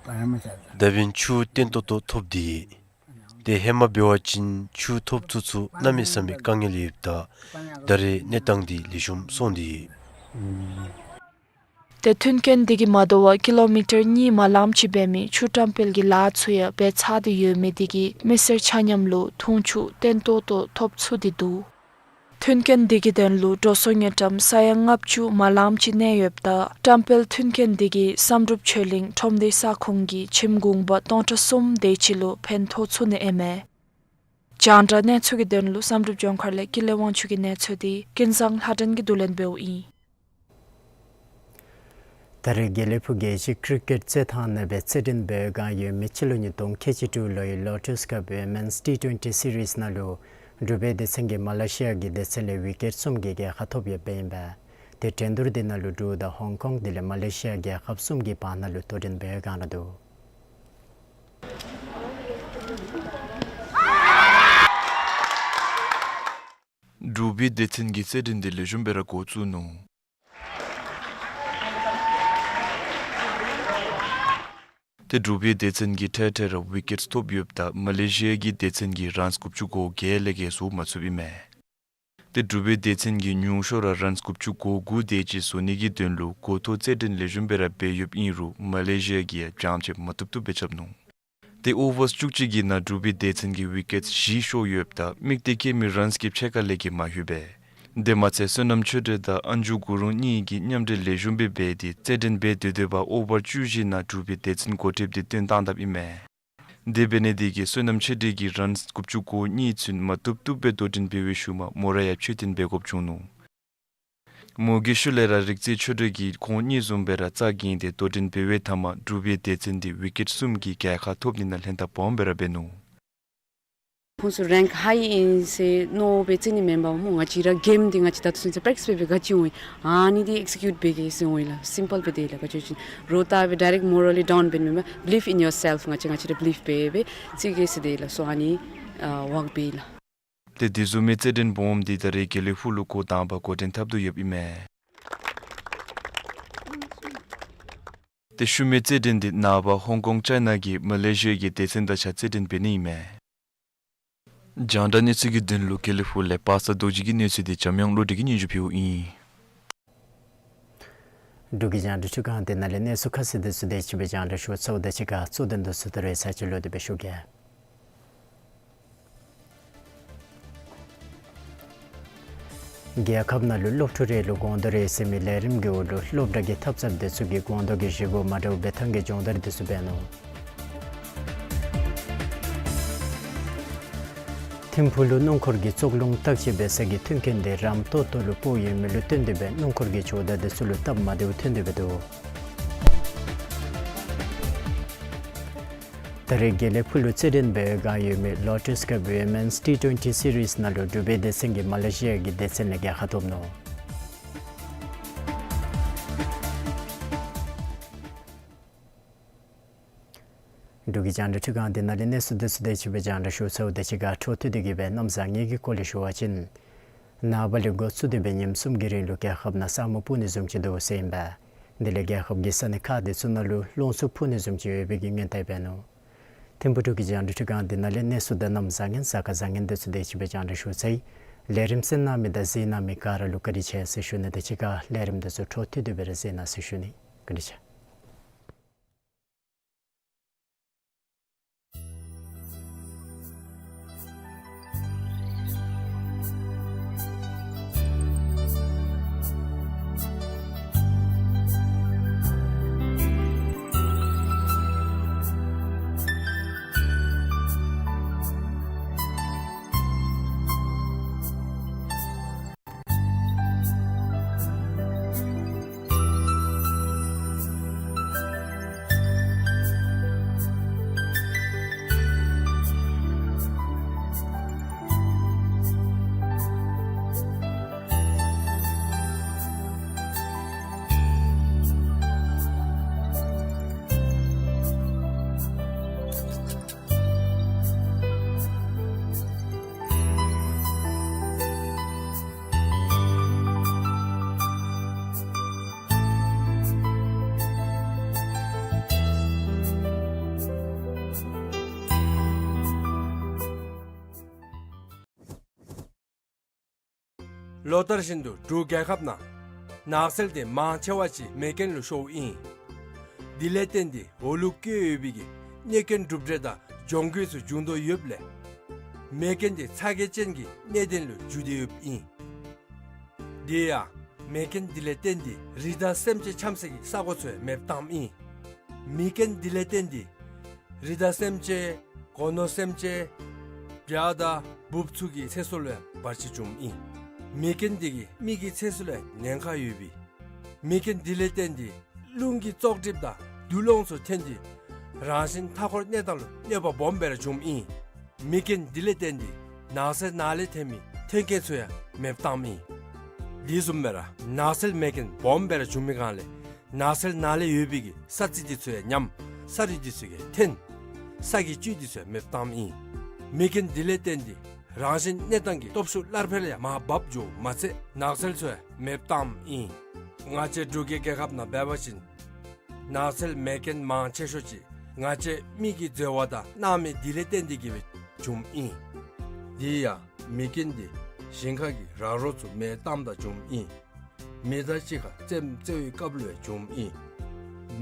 ད་འབདན་ཆུ་བརྟན་ཏོག་ཏོ་ཐོབ་སྟེ། ཏེ་ཧེ་མ་འབད་བ་ཅིན་ཆུ་ཐོབ་ཚུགས་ཚུགས་གནམ་མེད་ས་མེད་དཀའ་ངལ་ཡོདཔ་ད་ད་རེས་གནས་སྟངས་འདི་ལེགས་ཤོམ་སོང་སྟེ། ཏེ་མཐུན་རྐྱེན་འདི་གིས་མ་དོ་བར་ཀི་ལོ་མི་ཊར་གཉིས་མ་ལངམ་ཅིག་འབད་མི་ཆུ་བཀྲམ་སྤེལ་གྱི་ལཱ་ཚུ་ཡང་འབད་ཚར་ཏེ་ཡོད་མི་འདི་གིས་མི་སེར་ཆ་མཉམ་ལུ་འཐུང་ཆུ་བརྟན་ཏོག་ཏོ་ཐོབ་ཚུགས་ཏེ་འདུག། མཐུན་རྐྱེན་འདི་གི་དོན་ལུ་འགྲོ་སོང་དངུལ་ཀྲམ་ས་ཡ་ལྔ་བཅུ་མ་ལངམ་ཅིག་གནས་ཡོདཔ་ད་བཀྲམ་སྤེལ་མཐུན་རྐྱེན་འདི་གིས་བསམ་གྲུབ་ཆོས་གླིང་ཁྲོམ་སྡེའི་ས་ཁོངས་ཀྱི་ཁྱིམ་གུང་པ་སྟོང་ཕྲག་གསུམ་དེ་ཅིག་ལུ་ཕན་ཐོགས་ཚུགས་ནི་ཨིན་མས། རྒྱང་བསྒྲགས་གནས་ཚུལ་གྱི་དོན་ལུ་བསམ་གྲུབ་ལྗོངས་མཁར་ལས་ཀུན་ལེགས་དབང་ཕྱུག་གི་གནས་ཚུལ་འདི་ཀུན་བཟང་ལྷ་སྒྲོན་གྱིས་བསྡུ་ལེན་འབདཝ་ཨིན། ད་རེས་དགེ་ལེགས་ཕུག་རྒྱལ་སྤྱིའི་ཀྲི་ཀེཊ་རྩེད་ཐང་ནང་སྦེ་རྩེད་འགྲན་འབད་བའི་བསྒང་ཡོད་མི་སྤྱི་ལོ་ཉིས་སྟོང་ཁལ་གཅིག་དྲུག་ལོའི་ལོ་ཊས་ཀབ་ཝི་མེནསི་ཊི་ཊུ་ཝེན་ཊི་སི་རིསི་ནང་ལུ་འབྲུག་པའི་སྡེ་ཚན་གྱིས་མ་ལེ་ཤི་ཡ་གི་སྡེ་ཚན་ལས་ཝི་ཀེཊ་གསུམ་གྱི་རྒྱལ་ཁ་ཐོབ་ཡོདཔ་ཨིན་པས། ཏེ་འགྲན་བསྡུར་འདི་ནང་ལུ་འབྲུག་དང་ཧོང་ཀོང་དེ་ལས་མ་ལེ་ཤི་ཡ་རྒྱལ་ཁབ་གསུམ་གྱི་བར་ན་ལུ་དོ་འགྲན་འབད་བའི་བསྒང་ར་འདུག། འབྲུག་པའི་སྡེ་ཚན་གྱིས་རྩེད་འགྲན་འདི་ལེགས་ཤོམ་སྦེ་ར་འགོ་བཙུགས་ནུག། ཏེ་འབྲུག་པའི་སྡེ་ཚན་གྱིས་འཕྲལ་འཕྲལ་ར་ཝི་ཀེཊ་ཐོབ་ཡོདཔ་ད་མ་ལེ་ཤི་ཡ་གི་སྡེ་ཚན་གྱིས་རནསི་དགུ་བཅུ་གོ་བརྒྱད་ལས་བརྒལ་བཟོ་མ་ཚུགསཔ་ཨིན་མས། ཏེ་འབྲུག་པའི་སྡེ་ཚན་གྱིས་ཉུང་ཤོས་ར་རནསི་དགུ་བཅུ་གོ་དགུ་དེ་ཅིག་བཟོ་ནི་གི་དོན་ལུ་འགོ་ཐོག་རྩེད་འགྲན་ལེགས་ཤོམ་སྦེ་ར་འབད་ཡོདཔ་ཨིན་རུང་མ་ལེ་ཤི་ཡ་གིས་ཡང་བྱང་ཆེབ་མ་ཐུབ་ཐུབ་སྦེ་རྐྱབ་ནུག། ཏེ་ཨོ་ཝརསི་བཅུ་གཅིག་གི་ནང་འབྲུག་པའི་སྡེ་ཚན་གྱིས་ཝི་ཀེཊ་བཞི་ཤོར་ཡོདཔ་ད་དམིགས་གཏད་བསྐྱེད་མི་རནསི་གི་ཕྱེད་ཀ་ལས་བརྒལ་མ་ལྷོད་པས། དེ་མ་ཚད་བསོད་ནམས་ཆོས་སྒྲོན་དང་ཨན་ཇུ་གུ་རུང་གཉིས་ཀྱིས་མཉམ་འབྲེལ་ལེགས་ཤོམ་སྦེ་འབད་དེ་རྩེད་འགྲན་འབད་སྡོད་སྡོདཔ་ཨོ་ཝར་བཅུ་བཞི་ནང་འབྲུག་པའི་སྡེ་ཚན་འགོ་ཁྲིདཔ་དེ་བཏོན་བཏང་དཔ་ཨིན་མས། དེ་འབད་ནི་དེ་གིས་བསོད་ནམས་ཆོས་སྒྲོན་གྱིས་རནསི་དགུ་བཅུ་གོ་གཉིས་ཚུན་མ་ཐུབ་ཐུབ་སྦེ་དོ་འགྲན་འབད་བའི་ཤུལ་མ་མོ་ར་ཡང་ཕྱིར་འཐེན་འབད་དགོཔ་བྱུང་ནུག། མོ་གི་ཤུལ་ལས་ར་རིག་རྩལ་ཆོས་སྒྲོན་གྱིས་ཁོང་གཉིས་བཟུམ་སྦེ་ར་རྩ་འགེངས་ཏེ་དོ་འགྲན་འབད་བའི་མཐའ་མ་འབྲུག་པའི་སྡེ་ཚན་འདི་ཝི་ཀེཊ་གསུམ་གྱི་རྒྱལ་ཁ་ཐོབ་ནི་ནང་ལྷན་ཐབས་སྦོམ་སྦེ་ར་འབད་ནུག། ཁོང་ཚུ་རེངཀ་ཧའི་ཨིན་ཟེར་མནོ་སྦེ་རྩེད་ནི་མེན་པར་སྨོ། ང་བཅས་ར་གེམ་འདི་ང་བཅས་ད་ལྟོ་ཚུན་ཚོད་པེརེཀ་ཊིསི་འབད་འབད་ག་ཅི་འོང་ཨ་ནི་འདི་ཨེག་སི་ཀིའུཊ་འབད་གེ་ཟེར་འོང་ལགས། སིམ་པཱལ་སྦེ་དེ་ལགས། ག་ཅི་ཅིན་རོགས་ལྟ་སྦེ་ཌའི་རེཀཊ་མོ་རལ་ལི་ཌའུན་འབད་མེན་པར་བི་ལིབ་ཨིན་ཡོར་སེལཕ། ང་བཅས་ང་བཅས་ར་བི་ལིབ་འབད་སྦེ་རྩེད་གེ་ཟེར་དེ་ལགས། སོ་ཨ་ནི་ཨ་ཝརཀ་འབད་ལགས། ཏེ་དེ་བཟུམ་མའི་རྩེད་འགྲན་སྦོམ་འདི་ད་རེས་དགེ་ལེགས་ཕུག་ལུ་འགོ་དང་པ་འགོ་འདྲེན་འཐབ་དོ་ཡོདཔ་ཨིན་མས། ཏེ་ཤུལ་མའི་རྩེད་འགྲན་འདི་ནངས་པ་ཧོང་ཀོང་ཅའི་ནཱ་གིས་མ་ལེ་ཤི་ཡ་གི་སྡེ་ཚན་དང་གཅིག་ཁར་རྩེད་འགྲན་འབད་ནི་ཨིན་མས། རྒྱང་བསྒྲགས་གནས་ཚུལ་གྱི་དོན་ལུ་དགེ་ལེགས་ཕུག་ལས་པ་སངས་རྡོ་རྗེ་གི་གནས་ཚུལ་འདི་འཇམ་དབྱངས་བློ་གྲོས་ཀྱིས་སྙན་ཞུ་ཕུལཝ་ཨིན། འབྲུག་གི་རྒྱང་བསྒྲགས་འཕྲུལ་ཁང་འདི་ནང་ལས་གནས་ཚུལ་ཁ་གསལ་དེ་ཚུ་དེ་ཅིག་སྦེ་རྒྱང་བསྒྲགས་ཞུ་ཚརཝ་དང་གཅིག་ཁར་གཙོ་དོན་དེ་ཚུ་ད་རེས་ཚར་གཅིག་ལོག་སྟེ་སྦེ་ཞུ་གེ། རྒྱལ་ཁབ་ནང་ལུ་སློབ་ཕྲུག་རེ་ལུ་སྒོང་རྡོག་རེ་ཟེར་མི་ལས་རིམ་གྱི་འོག་ལུ་སློབ་གྲྭ་གི་འཐབ་རྩོདཔ་དེ་ཚུ་གིས་སྒོང་རྡོག་གི་བཞེས་སྒོ་མ་འདྲཝ་འབད་ཐངས་ཀྱི་སྦྱོང་བརྡར་དེ་ཚུ་འབད་ནུག། ཐིམ་ཕུག་ལུ་སྣུམ་འཁོར་གྱི་བཙོག་རླུང་བརྟག་དཔྱད་འབད་ས་གི་མཐུན་རྐྱེན་དེ་རམ་ཏོག་ཏོ་ལུ་སྤོ་ཡོད་མི་ལུ་བརྟེན་ཏེ་སྦེ་སྣུམ་འཁོར་གྱི་ཇོ་བདག་དེ་ཚུ་ལུ་སྟབས་མ་བདེཝ་ཐོན་ཏེ་སྦེ་འདུག། ད་རེས་དགེ་ལེགས་ཕུག་ལུ་རྩེད་འགྲན་འབད་བའི་བསྒང་ཡོད་མི་ལོ་ཊས་ཀབ་ཝི་མེནསི་ཊི་ཊུ་ཝེན་ཊི་སི་རིསི་ནང་ལུ་འབྲུག་པའི་སྡེ་ཚན་གྱིས་མ་ལེ་ཤི་ཡ་གི་སྡེ་ཚན་ལས་རྒྱལ་ཁ་ཐོབ་ནུག། འབྲུག་གི་རྒྱང་བསྒྲགས་འཕྲུལ་ཁང་འདི་ནང་ལས་གནས་ཚུལ་དེ་ཚུ་དེ་ཅིག་སྦེ་རྒྱང་བསྒྲགས་ཞུ་ཚརཝ་དང་གཅིག་ཁར་འཕྲོ་མཐུད་དེ་གི་སྦེ་གནམ་བཟང་ངན་གྱི་སྐོར་ལས་ཞུ་བ་ཅིན་ནངས་པ་ལས་འགོ་བཙུགས་ཏེ་སྦེ་ཉིནམ་གསུམ་གྱི་རིང་ལུ་རྒྱལ་ཁབ་ནང་ས་སྨུག་སྤུབ་ནི་བཟུམ་ཅིག་འདུག་ཟེར་ཨིན་པས། དེ་ལས་རྒྱལ་ཁབ་ཀྱི་ས་གནས་ཁག་དེ་ཚུ་ནང་ལུ་རླུང་འཚུབ་འཕུ་ནི་བཟུམ་ཅིག་ཡོད་པའི་གི་སྔོན་བརྡ་འབད་ནུག། ཐིམ་ཕུག་འབྲུག་གི་རྒྱང་བསྒྲགས་འཕྲུལ་ཁང་འདི་ནང་ལས་གནས་ཚུལ་དང་གནམ་བཟང་ངན་གཟའ་སྐར་བཟང་ངན་དེ་ཚུ་དེ་ཅིག་སྦེ་རྒྱང་བསྒྲགས་ཞུ་ཚར་ཡི། ལས་རིམ་གསན་གནང་མི་དང་གཟིགས་གནང་མི་ག་ར་ལུ་བཀའ་དྲིན་ཆེ་ཟེར་ཞུ་ནི་དང་གཅིག་ཁར་ལས་རིམ་དེ་ཚུ་འཕྲོ་མཐུད་དེ་སྦེ་ར་གཟིགས་གནང་ཟེར་ཞུ་ནི། བཀའ་དྲིན་ཆེ། ལོ་ལྟར་བཞིན་དུ་འབྲུག་རྒྱལ་ཁབ་ནང་ནགས་ཚལ་དེ་མང་ཆེ་བ་ཅིག་མེ་རྐྱེན་ལུ་ཤོརཝ་ཨིན། དེ་ལས་བརྟེན་ཏེ་འོག་ལུ་བཀོད་ཡོད་པའི་གི་གནོད་རྐྱེན་གྲུབ་འབྲས་དང་གྱོང་གུད་ཚུ་འབྱུང་དོ་ཡོདཔ་ལས་མེ་རྐྱེན་དེ་ཚ་གྱང་ཅན་གྱི་གནད་དོན་ལུ་འགྱུར་ཏེ་ཡོདཔ་ཨིན། དེ་ཡང་མེ་རྐྱེན་འདི་ལས་བརྟེན་ཏེ་རི་དྭགས་སེམས་ཅན་འཁྱམས་སའི་ས་གོ་ཚུ་ཡང་མེདཔ་བཏངམ་ཨིན། མེ་རྐྱེན་འདི་ལས་བརྟེན་ཏེ་རི་དྭགས་སེམས་ཅན་སྒོ་ནོར་སེམས་ཅན་བྱ་དང་འབུཔ་ཚུ་གི་ཚེ་སྲོག་ལུ་ཡང་བར་ཆད་འབྱུངམ་ཨིན། མེ་རྐྱེན་འདི་གིས་མི་གི་ཚེ་སྲོག་ལུ་ཡང་ཉེན་ཁ་ཡོདཔ་ཨིན། མེ་རྐྱེན་འདི་ལས་བརྟེན་ཏེ་རླུང་གི་བཙོག་གྲིབ་དང་དུག་སློང་ཚུ་ཐོན་ཏེ་རང་བཞིན་མཐའ་འཁོར་གནས་སྟངས་ལུ་གནོད་པ་སྦོམ་སྦེ་ར་འབྱུངམ་ཨིན། མེ་རྐྱེན་འདི་ལས་བརྟེན་ཏེ་ནགས་ཚལ་ནང་ལས་ཐོན་མི་ཐོན་སྐྱེད་ཚུ་ཡང་མེདཔ་བཏངམ་ཨིན། དེ་བཟུམ་སྦེ་ར་ནགས་ཚལ་མེ་རྐྱེན་སྦོམ་སྦེ་ར་འབྱུང་མི་སྒང་ལས་ནགས་ཚལ་ནང་ལས་ཡོད་པའི་གི་ས་རྩི་འདི་ཚུ་ཡང་ཉམས། ས་རུད་འདི་ཚུ་ཡང་འཐོན། ས་གི་བཅུད་འདི་ཚུ་ཡང་མེདཔ་བཏངམ་ཨིན། མེ་རྐྱེན་འདི་ལས་བརྟེན་ཏེ་རང་བཞིན་གནས་སྟངས་ཀྱི་སྟོབས་ཤུགས་སླར་འཕེལ་ཡང་མར་བབས་འགྱོཝ་མ་ཚད་ནགས་ཚལ་ཚུ་ཡང་མེདཔ་བཏངམ་ཨིན། ང་བཅས་འབྲུག་རྒྱལ་རྒྱལ་ཁབ་ནང་འབད་བ་ཅིན་ནགས་ཚལ་མེ་རྐྱེན་མང་ཆེ་ཤོས་ཅིག་ང་བཅས་མི་གིས་འཛོལ་བ་དང་སྣང་མེད་འདི་ལས་བརྟེན་ཏེ་གིས་སྦེ་འབྱུངམ་ཨིན། དེ་ཡང་མེ་རྐྱེན་འདི་ཞིང་ཁ་གི་ར་རོ་ཚུ་མེ་བཏངམ་ད་འབྱུངམ་ཨིན། མེ་མདའ་གཅིག་ཁར་རྩེདམོ་རྩེ་བའི་སྐབས་ལུ་ཡང་འབྱུངམ་ཨིན།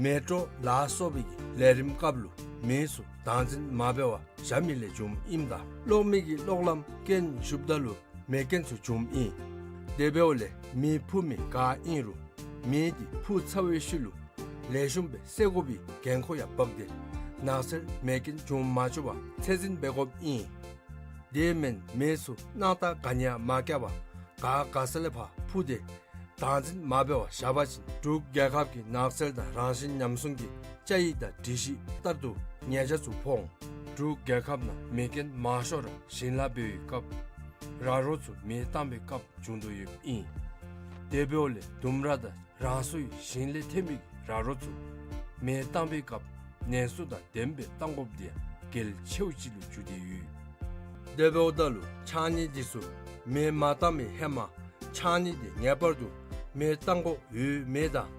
མེ་དྲོད་ལ་སོགས་པའི་གི་ལས་རིམ་སྐབས་ལུ་མེ་ཚུ་བདག་འཛིན་མ་འབད་བར་བཞག་མི་ལས་འབྱུངམ་ཨིནམ་ད་གློག་མེ་གི་གློག་ལམ་རྐྱེན་ཞུགསཔ་ད་ལུ་མེ་རྐྱེན་ཚུ་འབྱུངམ་ཨིན། དེ་འབདཝ་ལས་མེ་འཕུ་མི་ག་ཨིན་རུང་མེ་འདི་འཕུ་ཚར་བའི་ཤུལ་ལུ་ལེགས་ཤོམ་སྦེ་བསད་དགོ་པའི་འགན་ཁུར་ཡང་འབག་སྟེ་ནགས་ཚལ་མེ་རྐྱེན་འབྱུང་མ་བཅུག་པར་ཚད་འཛིན་འབད་དགོཔ་ཨིན། དེ་མེན་མེ་ཚུ་སྣང་ལྟ་ག་ནི་ཡང་མ་བཀལ་བར་ག་ག་ས་ལས་ཕར་འཕུ་སྟེ་བདག་འཛིན་མ་འབད་བར་བཞག་པ་ཅིན་འབྲུག་རྒྱལ་ཁབ་ཀྱི་ནགས་ཚལ་དང་རང་བཞིན་ཉམས་སྲུང་གི་བཅའ་ཡིག་དང་སྒྲིག་གཞི་ལྟར་དུ་ཉེས་ཆད་ཚུ་ཕོག་འོང་། འབྲུག་རྒྱལ་ཁབ་ནང་མེ་རྐྱེན་མང་ཤོས་ར་ཞིང་ལཱ་འབད་བའི་སྐབས་ར་རོ་ཚུ་མེ་བཏང་བའི་སྐབས་འབྱུང་དོ་ཡོདཔ་ཨིན། དེ་འབདཝ་ལས་ལྡུམ་ར་དང་རང་སོའི་ཞིང་ལས་ཐོན་མི་ར་རོ་ཚུ་མེ་བཏང་བའི་སྐབས་ནན་སོ་དང་ལྡནམ་སྦེ་བཏང་དགོཔ་འདི་ཡང་གལ་ཆེཝ་ཅིག་ལུ་གྱུར་ཏེ་ཡོད། དེ་འབདཝ་ད་ལུ་ཕྱགས་སྙིགས་འདི་ཚུ་མེ་མ་བཏང་བའི་ཧེ་མ་ཕྱགས་སྙིགས་འདི་ངེས་པར་དུ་མེ་བཏང་དགོཔ་ཡོད་མེད་དང་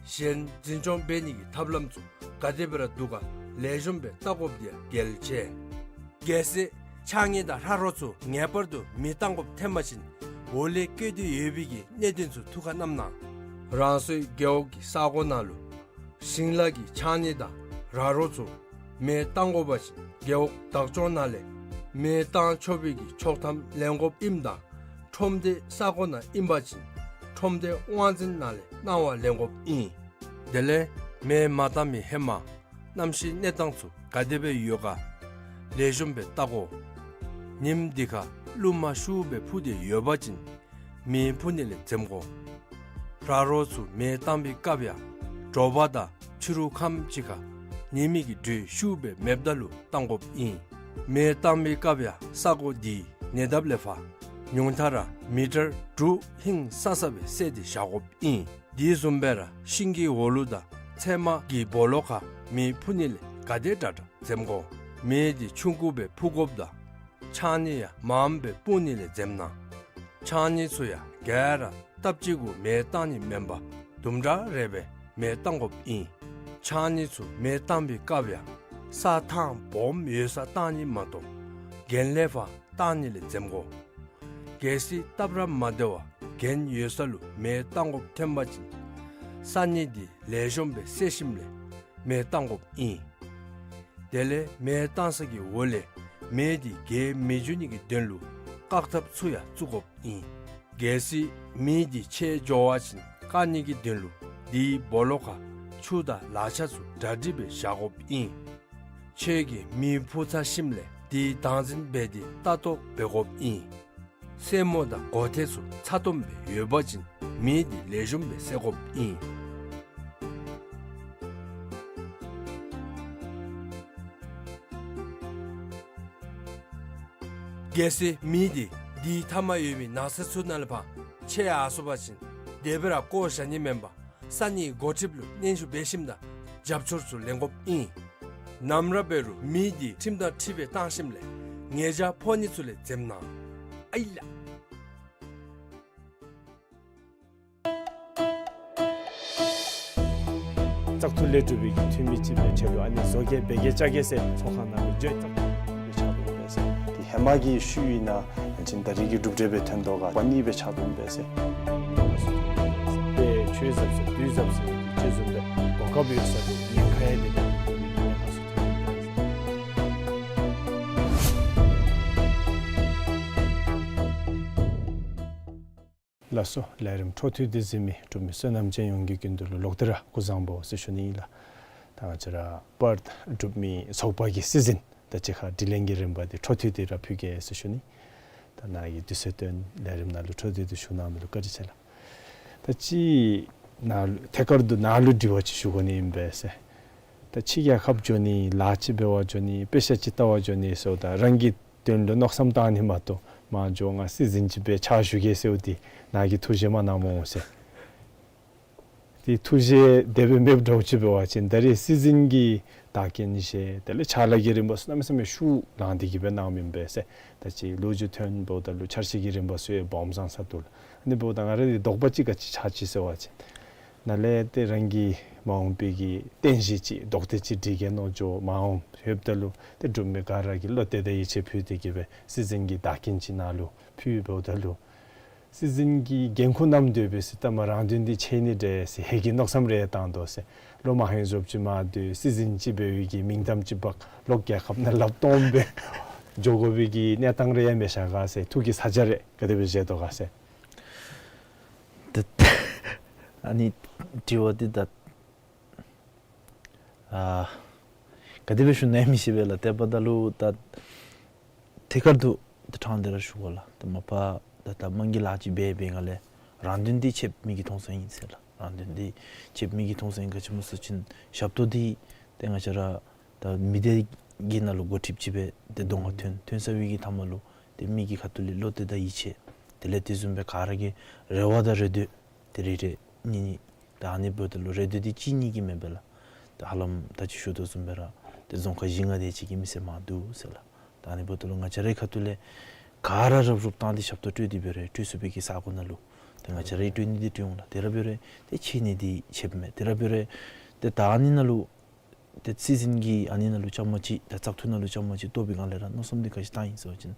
གཞན་འཛིན་སྐྱོང་འབད་ནི་གི་ཐབས་ལམ་ཚུ་ག་དེ་སྦེ་ར་འདུག་ག་ལེགས་ཤོམ་སྦེ་བལྟ་དགོཔ་འདི་ཡང་གལ་ཆེ། གལ་སྲིད་ཕྱགས་སྙིགས་དང་ར་རོ་ཚུ་ངེས་པར་དུ་མེ་བཏང་དགོཔ་ཐོན་པ་ཅིན་འོག་ལས་བཀོད་དེ་ཡོད་པའི་གི་གནད་དོན་ཚུ་ཐུགས་ཁར་བསྣམས་གནང་། རང་སོའི་རྒེད་འོག་གི་ས་གོ་ནང་ལུ་ཞིང་ལཱ་གི་ཕྱགས་སྙིགས་དང་ར་རོ་ཚུ་མེ་བཏང་དགོ་པ་ཅིན་རྒེད་འོག་བདག་སྐྱོང་ནང་ལས་མེ་བཏང་ཆོག་པའི་གི་ཆོག་ཐམ་ལེན་དགོཔ་ཨིནམ་ད་ཁྲོམ་སྡེ་ས་གོ་ནང་ཨིན་པ་ཅིན་ཁྲོམ་སྡེ་དབང་འཛིན་ནང་ལས་གནང་བ་ལེན་དགོཔ་ཨིན། དེ་ལས་མེ་མ་བཏང་མི་ཧེ་མ་གནམ་གཤིས་གནས་སྟངས་ཚུ་ག་དེ་སྦེ་ཡོད་ག་ལེགས་ཤོམ་སྦེ་བལྟ་དགོ། ཉིམ་འདི་ཁར་རླུང་མ་ཤུགས་སྦེ་འཕུ་སྟེ་ཡོད་པ་ཅིན་མེ་འཕུ་ནི་ལས་འཛེམ་དགོ། ར་རོ་ཚུ་མེ་བཏང་བའི་སྐབས་ཡང་དྲོ་པ་དང་ཕྱི་རུ་ཁམས་ཅིག་ཁར་ཉི་མའི་གི་དྲོད་ཤུགས་སྦེ་མེདཔ་ད་ལུ་བཏང་དགོཔ་ཨིན། མེ་བཏང་བའི་སྐབས་ཡང་ས་གོ་འདི་ཉེ་འདབས་ལས་ཕར་ཉུང་མཐའ་ར་མི་ཊར་དྲུག་ཧིང་སང་སང་སྦེ་བསལ་ཏེ་བཞག་དགོཔ་ཨིན། དེ་བཟུམ་སྦེ་ར་ཤིང་གི་འོག་ལུ་དང་ཚལ་མ་གི་སྦོ་ལོགས་ཁར་མེ་འཕུ་ནི་ལས་ག་དེ་དྲག་དྲག་འཛེམ་དགོ། མེ་འདི་ཆུང་ཀུ་སྦེ་འཕུ་དགོཔ་དང་ཕྱགས་སྙིགས་ཡང་མངམ་སྦེ་སྤུངས་ནི་ལས་འཛེམ་གནང་། ཕྱགས་སྙིགས་ཚུ་ཡང་ག་ར་སྟབས་གཅིག་གུ་མེ་བཏང་ནི་མེན་པར་དུམ་གྲ་རེ་སྦེ་མེ་བཏང་དགོཔ་ཨིན། ཕྱགས་སྙིགས་ཚུ་མེ་བཏང་བའི་སྐབས་ཡང་ས་ཐང་སྦོམ་ཡོད་སར་བཏང་ནི་མ་གཏོགས་གྱེན་ལས་ཕར་བཏང་ནི་ལས་འཛེམ་དགོ། གལ་སྲིད་སྟབས་ར་མ་བདེ་བར་གྱེན་ཡོད་ས་ལུ་མེ་བཏང་དགོཔ་ཐོན་པ་ཅིན་ས་སྙིགས་འདི་ལེགས་ཤོམ་སྦེ་བསལ་ཞིནམ་ལས་མེ་བཏང་དགོཔ་ཨིན། དེ་ལས་མེ་བཏང་ས་གི་འོག་ལས་མེ་འདི་རྒྱས་མི་འགྱོ་ནི་གི་དོན་ལུ་བཀག་ཐབས་ཚུ་ཡང་བཙུགས་དགོཔ་ཨིན། གལ་སྲིད་མེ་འདི་ཆད་འགྱོ་བ་ཅིན་བཀག་ནི་གི་དོན་ལུ་དེའི་སྦོ་ལོགས་ཁར་ཆུ་དང་ལག་ཆ་ཚུ་གྲ་སྒྲིག་སྦེ་བཞག་དགོཔ་ཨིན། ཁྱོད་ཀྱིས་མེ་འཕུ་ཚར་ཞིནམ་ལས་དེ་བདག་འཛིན་འབད་དེ་ལྟ་རྟོག་འབད་དགོཔ་ཨིན། སེན་མོ་དང་མགོ་ཐད་ཚུ་ཚ་ཏོམ་སྦེ་ཡོད་པ་ཅིན་མེ་འདི་ལེགས་ཤོམ་སྦེ་བསད་དགོཔ་ཨིན། གལ་སྲིད་མེ་འདི་དེའི་མཐའ་མར་ཡོད་མི་ནགས་ཚལ་ཚུ་ནང་ལས་ཕར་ཆད་ཡར་སོང་པ་ཅིན་དེ་སྦེ་ར་བཀོ་བཞག་ནི་མེན་པར་ས་གནས་འགོ་ཁྲིདཔ་ལུ་སྙན་ཞུ་འབད་ཞིནམ་ད་རྒྱབ་སྐྱོར་ཚུ་ལེན་དགོཔ་ཨིན། ནམ་ར་འབད་རུང་མེ་འདི་ཁྲིམས་དང་འཁྲིལ་བའི་བཏང་ཞིནམ་ལས་ཉེས་བྱ་ཕོག་ནི་ཚུ་ལས་འཛེམ་གནང་། ཨའི་ལ། བཙག་འཐུ་ལས་གྲུབ་པའི་འཐུས་མི་ཅིག་སྦེ་ཆེད་དུ་ཨ་ནི་བཟོ་གེ་སྦེ་གེ་བཅའ་གེ་ཟེར་ཚོགས་ཁང་ནང་ལུ་བརྗོད་བཙག་འཐུ་སྦེ་ཆགས་དོ་པས་ཟེར། དེ་ཧེ་མ་གི་ཤུལ་ཨིན་ན་ཅིན་ད་རིས་ཀྱི་གྲུབ་འབྲས་སྦེ་ཐོན་དོ་ག་པ་ནི་སྦེ་ཆགས་དོ་པས་ཟེར། དཔེ་ཆོས་ཟབ་ཟེར་དུས་ཟབ་ཟེར་ཅིག་བཟུམ་སྦེ་གོ་སྐབས་ཡོད་ས་དེ་ཉེན་ཁ་ཡང་དེ་དང་དེ་ཉེན་ཁ་ཚུ་ཐོན་དོ་པས་ཟེར། ལགས་སོ། ལས་རིམ་འཕྲོ་མཐུད་དེ་གཟིགས་མི་འབྲུག་མི་བསོད་ནམས་ཅན་ཡོངས་ཀྱི་ཀུན་ཏུ་ལུ་ལོག་སྟེ་ར་སྐུ་གཟུགས་བཟང་པོ་ཟེར་ཞུ་ནི་ཨིན་ལགས། ད་ང་བཅས་ར་པརཐ་འབྲུག་མི་ཚོགས་པ་གི་སྲིད་འཛིན་དང་གཅིག་ཁར་དྲི་ལན་གྱི་རིམ་པ་འདི་འཕྲོ་མཐུད་དེ་ར་ཕུལ་གེ་ཟེར་ཞུ་ནི། ད་ནཱ་གིས་དུས་ཚོད་བཏོན་ལས་རིམ་ནང་ལུ་འཕྲོ་མཐུད་དེ་ཞུ་གནང་མི་ལུ་བཀའ་དྲིན་ཆེ་ལགས། ད་ཅི་ནཱ་ཐད་ཀར་དུ་ནཱ་ལུ་དྲི་བ་ཅིག་ཞུ་དགོ་ནི་ཨིན་པས་ཟེར། ད་ཕྱི་རྒྱལ་ཁབ་འགྱོ་ནི་ལཱ་ཅིག་འབད་བར་འགྱོ་ནི་དཔེ་ཆ་ཅིག་ལྟ་བར་འགྱོ་ནི་ཟེརཝ་ད་རང་གི་དོན་ལུ་མནོ་བསམ་བཏང་ནི་མ་གཏོགས་མར་འགྱོ་ང་སྲིད་འཛིན་ཅིག་སྦེ་ཕྱག་ཞུ་གེ་ཟེརཝ་འདི་ནཱ་གིས་ཐུགས་བཞེད་མ་གནང་སྨོ་ཟེར། ཏེ་ཐུགས་བཞེད་དེ་སྦེ་མེདཔ་འདྲཝ་ཅིག་འབད་བ་ཅིན་ད་རེས་སྲིད་འཛིན་གྱི་བདག་རྐྱེན་བཞེས་དེ་ལས་ཕྱག་ལཱ་གི་རིམ་པ་ཚུ་གནམ་མེད་ས་མེད་ཤུགས་ལང་སྟེ་གི་སྦེ་གནངམ་ཨིན་པས་ཟེར། ད་ཅི་ལོ་རྒྱུས་ཐོན་འབདཝ་ད་ལུ་འཆར་གཞི་གི་རིམ་པ་ཚུ་ཡང་སྦོམ་བཟང་ས་འདུག་ལགས། ཨ་ནི་འབདཝ་ད་ང་ར་གི་དོགས་པ་ཅིག་ག་ཅི་ཆགས་ཅི་ཟེར་བ་ཅིན་ནཱ་ལས་ཏེ་རང་གི་མ་འོངས་པའི་གི་རྟེན་གཞི་ཅིག་རྡོག་ཐེ་ཅིག་སྒྲིག་གེ་མནོ་འགྱོ། མ་འོངས་ལྷོདཔ་ད་ལུ་ཏེ་འབྲུག་མི་ག་ར་གིས་བློ་གཏད་དང་ཡིད་ཆེས་ཕུལ་ཏེ་གི་སྦེ་སྲིད་འཛིན་གྱི་བདག་རྐྱེན་ཅིག་ནཱ་ལུ་ཕུལ་འབདཝ་ད་ལུ་སྲིད་འཛིན་གྱི་འགན་ཁུར་བསྣམས་སྡོད་པའི་ཟེར་ད་མ་རང་དོན་འདི་ཆེ་ནི་འདྲས་ཟེར་ཧེ་གི་མནོ་བསམ་རེ་བཏང་དོ་ཟེར། ལོ་མ་ཧེ་བཟུམ་ཅིག་མར་སྡོད་སྲིད་འཛིན་ཅིག་འབད་བའི་གི་མིང་གཏམ་ཅིག་འབག་ལོག་རྒྱལ་ཁབ་ནང་ལགཔ་སྟོངམ་སྦེ་འགྱོ་དགོ་པའི་གི་གནས་སྟངས་རེ་ཡང་མི་ཤར་ག་ཟེར། ཐུགས་ཀྱི་ས་ཆ་རེ་ག་དེ་སྦེ་མཇལ་དོ་ག་ཟེར། ཏེ་ཨ་ནི་དྲི་བ་འདི་ད་ཨ་ག་དེ་སྦེ་ཞུ་ནི་ཡང་མི་ཤེས་པས་ལགས། དེ་འབདཝ་ད་ལུ་ད་ཐད་ཀར་དུ་ཏེ་དྲང་སྟེ་ར་ཞུ་དགོ་ལགས། ཏེ་མ་པ་ད་ད་མང་གི་ལཱ་ཅིག་འབད་འབད་སྒང་ལས་རང་དོན་འདི་ཆེདཔ་མིག་གིས་མཐོང་ས་ཨིན་ཟེར་ལགས། རང་དོན་འདི་ཆེདཔ་མིག་གིས་མཐོང་ས་ཨིན། ག་ཅི་སྨོ་ཟེར་བ་ཅིན་ཞབས་ཏོག་འདི་ཏེ་ང་བཅས་ར་ད་མི་སྡེ་གི་ནང་ལུ་འགོ་ཁྲིདཔ་ཅིག་སྦེ་ཏེ་གདོང་ཁར་ཐོན་ཐོན་ཚར་བའི་གི་མཐའ་མ་ལུ་ཏེ་མི་གི་ཁ་ཐུག་ལས་བློ་གཏད་དང་ཡིད་ཆེས་དེ་ལས་དེ་བཟུམ་སྦེ་ག་ར་གི་རེ་བ་དང་རེ་འདོད་ཏེ་རེ་རེ་གཉིས་གཉིས། ད་ཨ་ནི་འབདཝ་ད་ལུ་རེ་འདོད་འདི་གཅིག་གཉིས་ཀྱི་མེན་པས་ལགས། ད་ཧ་ལམ་ད་ཅི་ཞུ་དོ་བཟུམ་སྦེ་ར་ཏེ་རྫོང་ཁག་བཞི་ལྔ་དེ་ཅིག་གིས་མི་སེར་མང་འདུག་ཟེར་ལགས། ད་ཨ་ནི་འབདཝ་ད་ལུ་ང་བཅས་རའི་ཁ་ཐུག་ལས་ག་ར་རུབ་རུབ་བཏང་སྟེ་ཞབས་ཏོག་སྤྲོད་དེ་འབད་རུང་སྤྲོད་ཚུགས་པའི་གི་ས་གོ་ནང་ལུ་ཏེ་ང་བཅས་རའི་སྤྲོད་ནི་འདི་སྤྲོད་འོང་ལགས། དེ་ར་འབད་རུང་ཏེ་ཆེ་ནི་འདི་ཆེདཔ་མས། དེ་ར་འབད་རུང་ཏེ་ད་ཨ་ནི་ནང་ལུ་ཏེ་སྲིད་འཛིན་གྱིས་ཨ་ནི་ནང་ལུ་བཅའ་མར་ཅིག་ད་བཙག་འཐུ་ནང་ལུ་བཅའ་མར་ཅིག་གཏོགས་པའི་སྒང་ལས་ར་མནོ་བསམ་འདི་ག་ཅི་བཏང་ཡི་ཟེར་བ་ཅིན་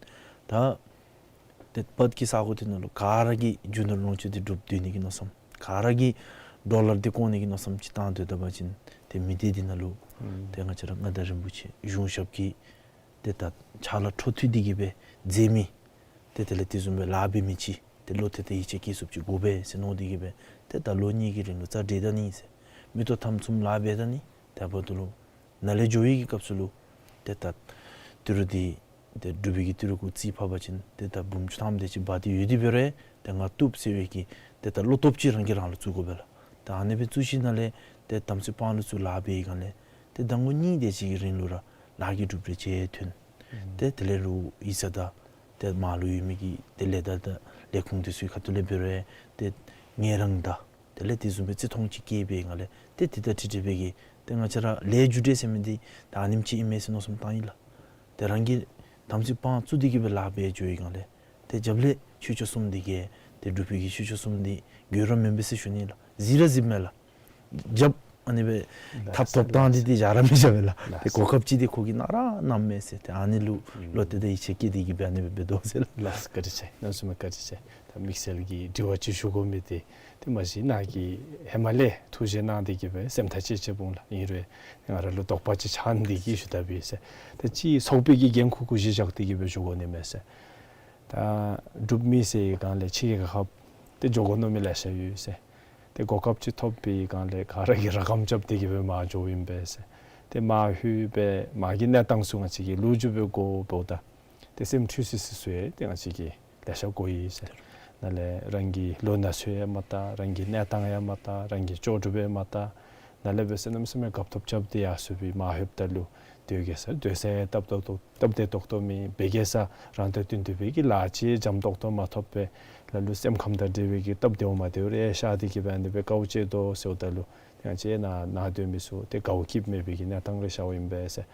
ད་ཏེ་པརཐ་གི་ས་གོ་དེ་ནང་ལུ་ག་ར་གིས་རྒྱུ་ནོར་ལོངས་སྤྱོད་འདི་སྒྲུབ་སྡོད་ནི་གི་མནོ་བསམ་ག་ར་གིས་ཌོ་ལར་འདི་བཀོག་ནི་གི་མནོ་བསམ་ཅིག་བཏང་སྡོད་ད་པ་ཅིན་ཏེ་མི་སྡེ་འདི་ནང་ལུ་ཨུམ་ཏེ་ང་བཅས་ར་མངའ་བདག་རིན་པོ་ཆེ་གཞུང་ཞབས་ཀྱིས་ཏེ་ད་ཕྱག་ལཱ་འཕྲོ་མཐུད་དེ་གི་སྦེ་མཛད་མི་ཏེ་དེ་ལས་དེ་བཟུམ་སྦེ་ལཱ་འབད་མི་ཅིག་ཏེ་བློ་གཏད་དང་ཡིད་ཆེས་བསྐྱེད་ཚུགསཔ་ཅིག་དགོ་པས་ཟེར་མནོ་སྟེ་གི་སྦེ་ཏེ་ད་ལོ་གཉིས་ཀྱི་རིང་ལུ་རྩ་འགྲིག་ད་ནི་ཟེར། མི་ཐོག་མཐའ་མཚམས་ལཱ་འབད་ད་ནི། དེ་འབདཝ་ད་ལུ་ནཱ་ལས་འགྱོ་བའི་གི་སྐབས་སུ་ལུ་ཏེ་ད་ཏི་རུ་འདི་ཏེ་འབྲུག་པའི་གི་ཏི་རུ་གུ་རྩིས་ཕབ་པ་ཅིན་ཏེ་ད་འབུམ་བཅུ་ཐམ་དེ་ཅིག་འབག་སྟེ་ཡོད་དེ་འབད་རུང་ཏེ་ང་བཏུབ་ཟེར་བའི་གི་ཏེ་ད་བློ་སྟོབས་ཅིག་རང་གིས་རང་ལུ་བཙུགས་དགོ་པས་ལགས། ད་ཨ་ནི་སྦེ་བཙུགས་ཞིནམ་ལས་ཏེ་དམ་ཚིག་དཔང་ལུ་བཙུགས་ལཱ་འབད་བའི་སྒང་ལས་ཏེ་ཟླ་ངོ་གཉིས་དེ་ཅིག་གི་རིང་ལུ་ར་ལཱ་གི་གྲུབ་འབྲས་ཅིག་ཐོན། ཨུམ་ཏེ་དེ་ལས་རུང་ཡིག་ཚང་དང་ཏེ་མར་ལུ་ཡོད་མི་གི་ཏེ་ལས་བདའ་དང་ལས་ཁུངས་དེ་ཚུ་གི་ཁ་ཐུག་ལས་འབད་རུང་ཏེ་ངལ་རངས་དང་དེ་ལས་དེ་བཟུམ་སྦེ་བརྩི་མཐོང་ཅིག་བསྐྱེད་པའི་སྒང་ལས་ཏེ་དེ་དང་འཁྲིལ་འཁྲིལ་བའི་གི་ཏེ་ང་བཅས་ར་ལས་རྒྱུ་འབྲས་ཟེར་མི་འདི་ད་ཨ་ནེམ་ཅིག་ཨིན་མས་ཟེར་མནོ་བསམ་བཏང་ཡི་ལགས། ཏེ་རང་གིས་དམ་ཚིག་དཔང་བཙུགས་ཏེ་གི་སྦེ་ལཱ་འབད་འགྱོ་བའི་སྒང་ལས་ཏེ་རྒྱབ་ལས་ཆོས་སྐྱོང་གསུམ་འདི་གིས་ཏེ་འབྲུག་པའི་གི་ཆོས་སྐྱོང་གསུམ་འདི་དགོས་ར་མེན་པས་ཟེར་ཞུ་ནི་ལགས། གཟིགས་ར་གཟིགསཔ་མས་ལགས། རྒྱབ་ཨ་ནི་སྦེ་ལགས་ཐབ་ཐོབ་བཏང་སྟེ་ཏེ་བཞག་ར་མི་བཞག་པས་ལགས། ལགས། ཏེ་གོ་སྐབས་ཅིག་འདི་ཁོ་གིས་གནང་ར་གནངམ་མས་ཟེར། ཏེ་ཨ་ནི་ལུ་ཨུམ་བློ་གཏད་དང་ཡིད་ཆེས་བསྐྱེད་དེ་གི་སྦེ་ཨ་ནི་སྦེ་འབད་དོ་ཟེར་ལགས། ལགས་བཀའ་དྲིན་ཆེ། གནམ་མེད་ས་མེད་བཀའ་དྲིན་ཆེ། ད་དམིགས་བསལ་གྱི་དྲི་བ་ཅིག་ཞུ་དགོ་མི་འདི་ཏེ་མ་གཞི་ནཱ་གིས་ཧེ་མ་ལས་ཐུགས་བཞེད་གནང་སྟེ་གི་སྦེ་སེམས་ཐག་བཅད་བཅདཔ་འོང་ལགས། ཨིན་རུང་ང་ར་ལུ་དོགས་པ་ཅིག་ཆགས་ནི་འདི་གིས་ཞུ་དཝ་ཨིན་ཟེར། ད་ཅི་ཚོགས་པའི་གི་འགན་ཁུར་གུ་གཞི་བཞག་སྟེ་གི་སྦེ་ཞུ་དགོ་ནི་མས་ཟེར། ད་འབྲུག་མི་ཟེར་བའི་སྒང་ལས་ཕྱི་རྒྱལ་ཁབ་ཏེ་འགྱོ་དགོ་མནོ་མི་ལེ་ཤ་ཡོད་ཟེར། ཏེ་གོ་སྐབས་ཅིག་ཐོབ་པའི་སྒང་ལས་ག་ར་གིས་ར་དགམ་རྐྱབ་སྟེ་གི་སྦེ་མར་འགྱོཝ་ཨིན་པས་ཟེར། ཏེ་མར་ལྷོད་སྦེ་མར་གྱི་གནས་སྟངས་ཚུ་ང་བཅས་ཀྱིས་ལོ་རྒྱུས་སྦེ་གོ་འབདཝ་ད་ཏེ་སེམས་འཁྲུལ་སི་སི་ཚུ་ཡང་ཏེ་ང་བཅས་ཀྱིས་ལེ་ཤ་གོ་ཡི་ཟེར། ནཱ་ལས་རང་གི་ལོ་ན་ཚོད་ཡང་མ་བལྟ། རང་གི་གནས་སྟངས་ཡང་མ་བལྟ། རང་གི་ལྕོགས་གྲུབ་ཡང་མ་བལྟ། ནཱ་ལས་འབད་ཟེར་གནམ་མེད་ས་མེད་རྒཔོ་ཐོབ་རྐྱབ་སྟེ་ཡར་སོང་སྦེ་མར་ལྷོདཔ་ད་ལུ་སྡོད་གེ་ཟེར་སྡོད་ས་ཡང་སྟབས་ཏོག་ཏོ་སྟབས་བདེ་ཏོག་ཏོ་མེད། འབད་གེ་ཟེར་རང་དང་བསྟུན་ཏེ་འབད་གི་ལཱ་ཅིག་འཇམ་ཏོག་ཏོ་མ་ཐོབ་པས། ལ་ལུ་སེམས་ཁམས་དང་འབྲེལ་བའི་གི་སྟབས་བདེཝ་མ་བདེཝ་རེ་ཤར་ཏེ་གི་སྦེ་ཨ་ནི་སྦེ་དཀའཝ་སྤྱད་དོ་ཟེརཝ་ད་ལུ་ཏེ་ང་བཅས་ནཱ་ནཱ་སྡོད་མི་ཚུ་ཏེ་དགའཝ་སྐྱིདཔ་མེད་པའི་གི་གནས་སྟངས་རེ་ཤརཝ་ཨིན་པས་ཟེར།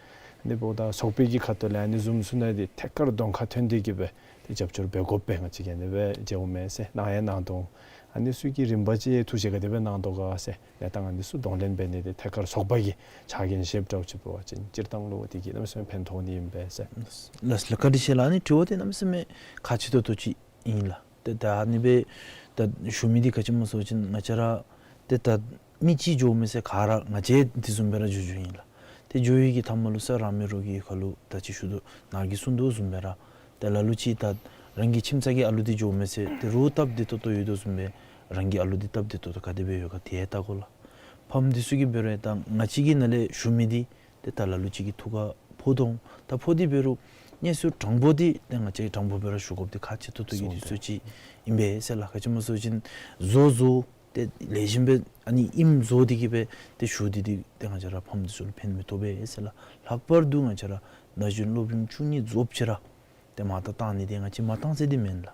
ཨ་ནི་འབདཝ་ད་ཚོགས་པའི་གི་ཁ་ཐུག་ལས་ཨ་ནི་བཟུམ་ཚུ་ནང་འདི་ཐད་ཀར་གདོང་ཁར་ཐོན་ཏེ་གི་སྦེ་ཏེ་རྒྱབ་སྐྱོར་འབད་དགོ་པས་ང་བཅས་ཀྱིས་ཨ་ནི་སྦེ་མཇལཝ་མས་ཟེར། གནང་ཡང་གནང་དོ། ཨ་ནི་ཚུ་གི་རིམ་པ་ཅིག་ཐུགས་བཞེད་ག་དེ་སྦེ་གནང་དོ་ག་ཟེར། གནས་སྟངས་ཨ་ནི་ཚུ་གདོང་ལེན་འབད་ནི་འདི་ཐད་ཀར་ཚོགས་པ་གི་ཕྱག་འགན་བཞེསཔ་འདྲཝ་ཅིག་འབད་བ་ཅིན་སྤྱིར་བཏང་ལུ་འདི་གིས་གནམ་མེད་ས་མེད་ཕན་ཐོགས་ནི་ཨིན་པས་ཟེར། ལགས་ལགས་བཀའ་དྲིན་ཆེ་ལགས། ཨ་ནི་དྲི་བ་འདི་གནམ་མེད་ས་མེད་ཁག་ཆེ་ཏོག་ཏོ་ཅིག་ཨིན་ལགས། ཏེ་ད་ཨ་ནི་སྦེ་ད་ཞུ་མི་འདི་ག་ཅི་སྨོ་ཟེར་བ་ཅིན་ང་བཅས་ར་ཏེ་ད་མི་གཅིག་འགྱོ་མི་ཟེར་ག་ར་ང་བཅས་དེ་བཟུམ་སྦེ་ར་འགྱོ་འགྱོཝ་ཨིན་ལགས། ཏེ་འགྱོ་བའི་གི་མཐའ་མ་ལུ་ས་ར་མི་རོགས་ཀྱི་ཁ་ལུ་ད་ཅི་ཞུ་དོ་ནཱ་གིས་གསུངས་དོ་བཟུམ་སྦེ་ར་ཏེ་ལ་ལུ་ཅིག་ད་ རང་གི་ཁྱིམ་ཚང་གི་ཨ་ལུ་འདི་འགྱོ་མི་ཚེ་ཏེ་རོགས་སྟབས་བདེ་ཏོག་ཏོ་ཡོད་དོ་བཟུམ་སྦེ་རང་གི་ཨ་ལུ་འདི་སྟབས་བདེ་ཏོག་ཏོ་ག་དེ་སྦེ་ཡོད་ག་དེ་ཡང་བལྟ་དགོ་ལགས། ཕམ་འདི་ཚུ་གིས་འབད་རུང་ད་ང་བཅས་ཀྱིས་ནཱ་ལས་ཞུ་མི་འདི་ཏེ་ད་ལ་ལུ་ཅིག་གི་ཐུགས་ཁར་ཕོག་དོ་འོང་། ད་ཕོག་སྟེ་འབད་རུང་གནས་ཚུལ་དྲང་པོ་འདི་ཏེ་ང་བཅས་དྲང་པོ་སྦེ་ར་ཞུ་དགོཔ་འདི་ཁག་ཆེ་ཏོག་ཏོ་གི་དུས་ཚོད་ཅིག་ཨིན་པས་ཟེར་ལགས། ག་ཅི་སྨོ་ཟེར་བ་ཅིན་བཟོ་བཟོཝ་ཏེ་ལེགས་ཤོམ་སྦེ་ཨ་ནི་ཨིནམ་བཟོ་སྟེ་གི་སྦེ་ཏེ་ཞུ་སྟེ་འདི་ཏེ་ང་བཅས་ར་ཕམ་འདི་ཚུ་ལུ་ཕན་མི་ཐོགས་པས་ཟེར་ལགས། ལྷག་པར་དུ་ང་བཅས་ར་ན་གཞོན་སློབ་རིམ་བཅུ་གཉིས་རྫོགསཔ་ཅིག་ར་ཏེ་མར་ད་བཏང་ནི་འདི་ང་བཅས་མ་བཏང་ཟེར་འདི་མེན་ལགས།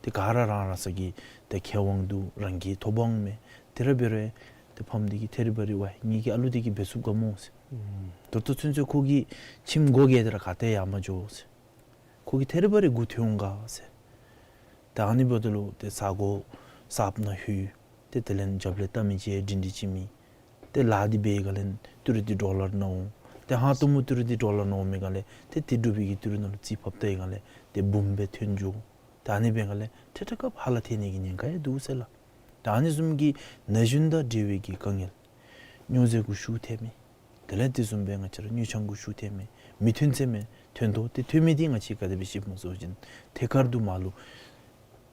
ཏེ་ག་ར་རང་རང་སོ་གི་ཏེ་མཁས་དབང་འདུག། རང་གི་ཐོབ་དབང་མས། ཏེ་ར་འབད་རུང་ཏེ་ཕམ་འདི་གིས་ཐད་རི་བ་རི་ཝའི་ངེ་གི་ཨ་ལུ་འདི་གིས་འབད་ཚུགས་ག་སྨོ་ཟེར། ད་ལྟོ་ཚུན་ཚོད་ཁོ་གི་ཁྱིམ་སྒོ་བརྒྱད་འདི་ར་ག་ཏེ་ཡང་མ་འགྱོ་ཟེར། ཁོ་གིས་ཐད་རི་བ་རི་གུ་ཐོན་འོང་ག་ཟེར། ད་ཨ་ནི་འབདཝ་ད་ལུ་ཏེ་ས་གོ་གསརཔ་ནང་ལྷོད། ཏེ་དེ་ལས་རྒྱབ་ལས་བལྟ་མི་ཅིག་ཡང་སྒྲིང་སྒྲི་ཅིག་མེད། ཏེ་ལཱ་འདི་འབད་བའི་སྒང་ལས་ཏི་རུ་འདི་ཌོ་ལར་ནང་འོང་། ཏེ་ཧང་སྟོང་མོ་ཏི་རུ་འདི་ཌོ་ལར་ནང་འོང་མི་སྒང་ལས་ཏེ་ཏི་རུ་འབད་གི་ཏི་རུ་ནང་ལུ་རྩིས་ཕབ་བལྟ་བའི་སྒང་ལས་ཏེ་འབུམ་སྦེ་ཐོན་འགྱོ། ད་ཨ་ནི་འབད་བའི་སྒང་ལས་ཏེ་ཏེ་སྐབས་ཧ་ལ་ཐལ་ནི་གི་ཉེན་ཁ་ཡང་འདུག་ཟེར་ལགས། ད་ཨ་ནི་བཟུམ་གྱི་ན་གཞོན་དང་འབྲེལ་བའི་གི་དཀའ་ངལ། སྨྱོ་རྫས་གུ་ཤུགས་ཐལ་མི། དེ་ལས་དེ་བཟུམ་སྦེ་ང་བཅས་ར་སྨྱོ་ཆང་གུ་ཤུགས་ཐལ་མི། མི་ཐོན་ཟེར་མི་ཐོན་དོ། ཏེ་ཐོན་མི་འདི་ང་བཅས་ག་དེ་སྦེ་ཤེསཔ་སྨོ་ཟེར་བ་ཅིན་ཐད་ཀར་དུ་མར་ལུ་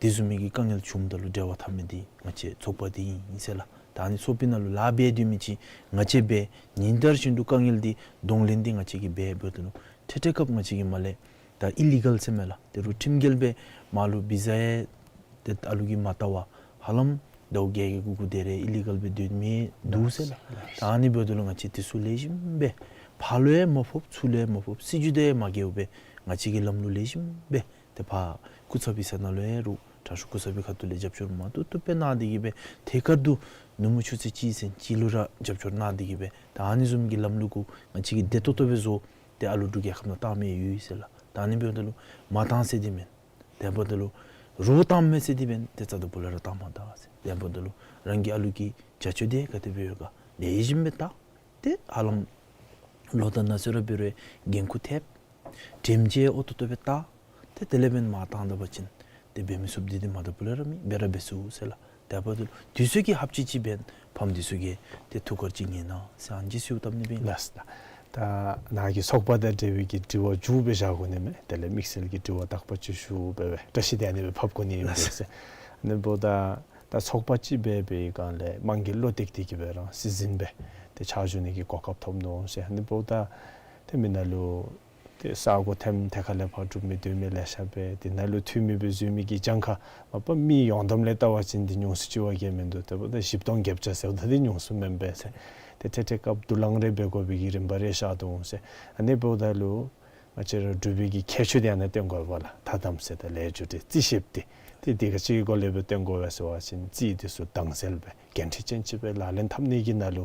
དེ་བཟུམ་མའི་གི་དཀའ་ངལ་བྱུངམ་ད་ལུ་འབྲེལ་བ་འཐབ་མི་འདི་ང་བཅས་ཚོགས་པ་འདི་ཨིན་ཟེར་ལགས། ད་ཨ་ནི་ཚོགས་པའི་ནང་ལུ་ལཱ་འབད་སྡོད་མི་ཅིག་ང་བཅས་འབད་ཉིན་ལྟར་བཞིན་དུ་དཀའ་ངལ་འདི་གདོང་ལེན་འདི་ང་བཅས་ཀྱིས་འབད་འབདཝ་ད་ལུ་ཏེ་ཏེ་སྐབས་ང་བཅས་ཀྱིས་མར་ལས་ད་ཨི་ལི་གཱལ་ཟེར་མས་ལགས། ཏེ་རུང་ཁྲིམས་འགལ་སྦེ་མར་ལུ་བི་ཟ་ཡང་ཏེ་ཨ་ལུ་གིས་མ་བཏབ་པར་ཧ་ལམ་ཟླཝ་བརྒྱད་ཀྱི་གུ་གུ་དེ་རེ་ཨི་ལི་གཱལ་སྦེ་སྡོད་མི་འདུག་ཟེར་ལགས། ད་ཨ་ནི་འབདཝ་ད་ལུ་ང་བཅས་འདི་ཚུ་ལེགས་ཤོམ་སྦེ་ཕར་ལུ་ཡང་མ་ཕོགཔ་ཚུར་ལུ་ཡང་མ་ཕོགཔ་སྲིད་བྱུས་དང་ཡང་མ་འགལཝ་སྦེ་ང་བཅས་ཀྱིས་ལམ་ལུགས་ལེགས་ཤོམ་སྦེ་ཏེ་ཕར་སྐུ་ཚབ་ཡིག་ཚང་ནང་ལུ་ཡང་རུང་དྲག་ཤོས་སྐུ་ཚབ་ཀྱི་ཁ་ཐུག་ལས་རྒྱབ་སྐྱོར་མ་བཏུབ་བཏུབ་སྦེ་གནང་སྟེ་གི་སྦེ་ཐད་ཀར་དུ་ནུབ་མོ་ཆུ་ཚོད་གཅིག་ཚུན་གཅིག་ལུ་ར་རྒྱབ་སྐྱོར་གནང་སྟེ་གི་སྦེ་ད་ཨ་ནི་བཟུམ་གྱི་ལམ་ལུགས་གུ་ང་བཅས་ཀྱིས་བདེ་ཏོག་ཏོ་སྦེ་བཟོ་སྟེ་ཨ་ལུ་འབྲུག་རྒྱལ་ཁབ་ནང་བཏང་མི་ཡོད་ཟེར་ལགས། ད་ཨ་ནི་འབདཝ་ད་ལུ་མ་བཏང་ཟེར་འདི་མེན། དེ་འབདཝ་ད་ལུ་རོགས་བཏང་མས་ཟེར་འདི་མེན། ཏེ་རྩ་དང་པོ་ལས་ར་བཏང་མ་ད་ཟེར། དེ་འབདཝ་ད་ལུ་རང་གི་ཨ་ལུ་གི་བྱ་སྤྱོད་འདི་ག་དེ་སྦེ་ཡོད་ག་ལེགས་ཤོམ་སྦེ་བལྟ། ཏེ་ཧ་ལམ་ལོ་དང་ན་ཚོད་ར་འབད་རུང་འགན་ཁུར་ཐེབས། དྲིན་ཅན་ཨོ་ཏོ་ཏོ་སྦེ་བལྟ། ཏེ་དེ་ལས་འབདན་མར་བཏང་ད་པ་ཅིན་ཏེ་འབད་མི་ཚུགསཔ་འདི་འདི་མ་ད་པུ་ལས་ར་མེད། འབད་ར་འབད་ཚུགས་ཟེར་ལགས། དེ་འབདཝ་ད་ལུ་དུས་ཚོད་ཀྱི་ཧབ་ཅིག་ཅིག་འབདན་ཕམ་འདི་ཚུ་གིས་ཏེ་ཐུགས་ཁར་ཅིག་ངེས་གནང་ཟེར་ཨ་ནི་ཅིག་ཞུ་བཏབ་ནི་སྦེ་ཨིན། ལགས་སོ། ད་ནཱ་གིས་ཚོགས་པ་དང་འབྲེལ་བའི་གི་དྲི་བ་མཇུག་སྦེ་བཞག་དགོ་ནི་མས། དེ་ལས་དམིགས་བསལ་གྱི་དྲི་བ་དག་པ་ཅིག་ཞུ་འབད་བའི་བཀྲ་ཤིས་དེ་ཨ་ནི་སྦེ་ཕབ་དགོ་ནི་ཨིན་པས་ཟེར། ཨ་ནི་འབདཝ་ད་ད་ཚོགས་པ་ཅིག་འབད་བའི་སྒང་ལས་དམངས་ཀྱི་བློ་གཏད་དེ་གི་སྦེ་རང་སྲིད་འཛིན་སྦེ་ཏེ་ཕྱག་ཞུ་ནི་གི་གོ་སྐབས་ཐོབ་ནུག་ཟེར། ཨ་ནི་འབདཝ་ད་ཏེ་མི་ནང་ལུ་ཏེ་ས་གོ་ཐེམ་ཐེ་ཁ་ལས་ཕར་སྒྲུབ་མི་སྡོད་མི་ལེ་ཤ་སྦེ་དེ་ནང་ལུ་འཐུས་མི་སྦེ་འཛུལ་མི་གི་གྱངས་ཁ་མ་པ་མི་ཡོངས་བསྡོམས་ལས་བལྟ་བ་ཅིན་འདི་ཉུང་སུ་ཅིག་བ་གིས་མིན་འདུག། དེ་འབདཝ་ད་བཞི་སྟོང་བརྒྱད་བརྒྱ་ཟེརཝ་ད་འདི་ཉུང་སུ་མེན་པས་ཟེར། ཏེ་ཏེ་ཏེ་སྐབས་དུ་བླངས་རེ་འབད་དགོ་པའི་གི་རིམ་པ་རེ་ཤར་འོང་ཟེར། ཨ་ནི་འབདཝ་ད་ལུ་ང་བཅས་ར་འབྲུག་པའི་གི་ཁྱད་ཆོས་དེ་ཨ་ནི་སྟོན་དགོ་པས་ལགས། ཐ་དམ་ཟེར་ད་ལས་རྒྱུ་འབྲས་རྩིས་ཞིབ་འདི་ཏེ་འདི་ག་ཅི་གི་སྒོ་ལས་སྦེ་སྟོན་དགོ་པས་ཟེར་བ་ཅིན་རྩིས་འདི་ཚུ་དྭངས་གསལ་སྦེ་འགན་འཁྲི་ཅན་ཅིག་སྦེ་ལག་ལེན་འཐབ་ནི་གི་ནང་ལུ་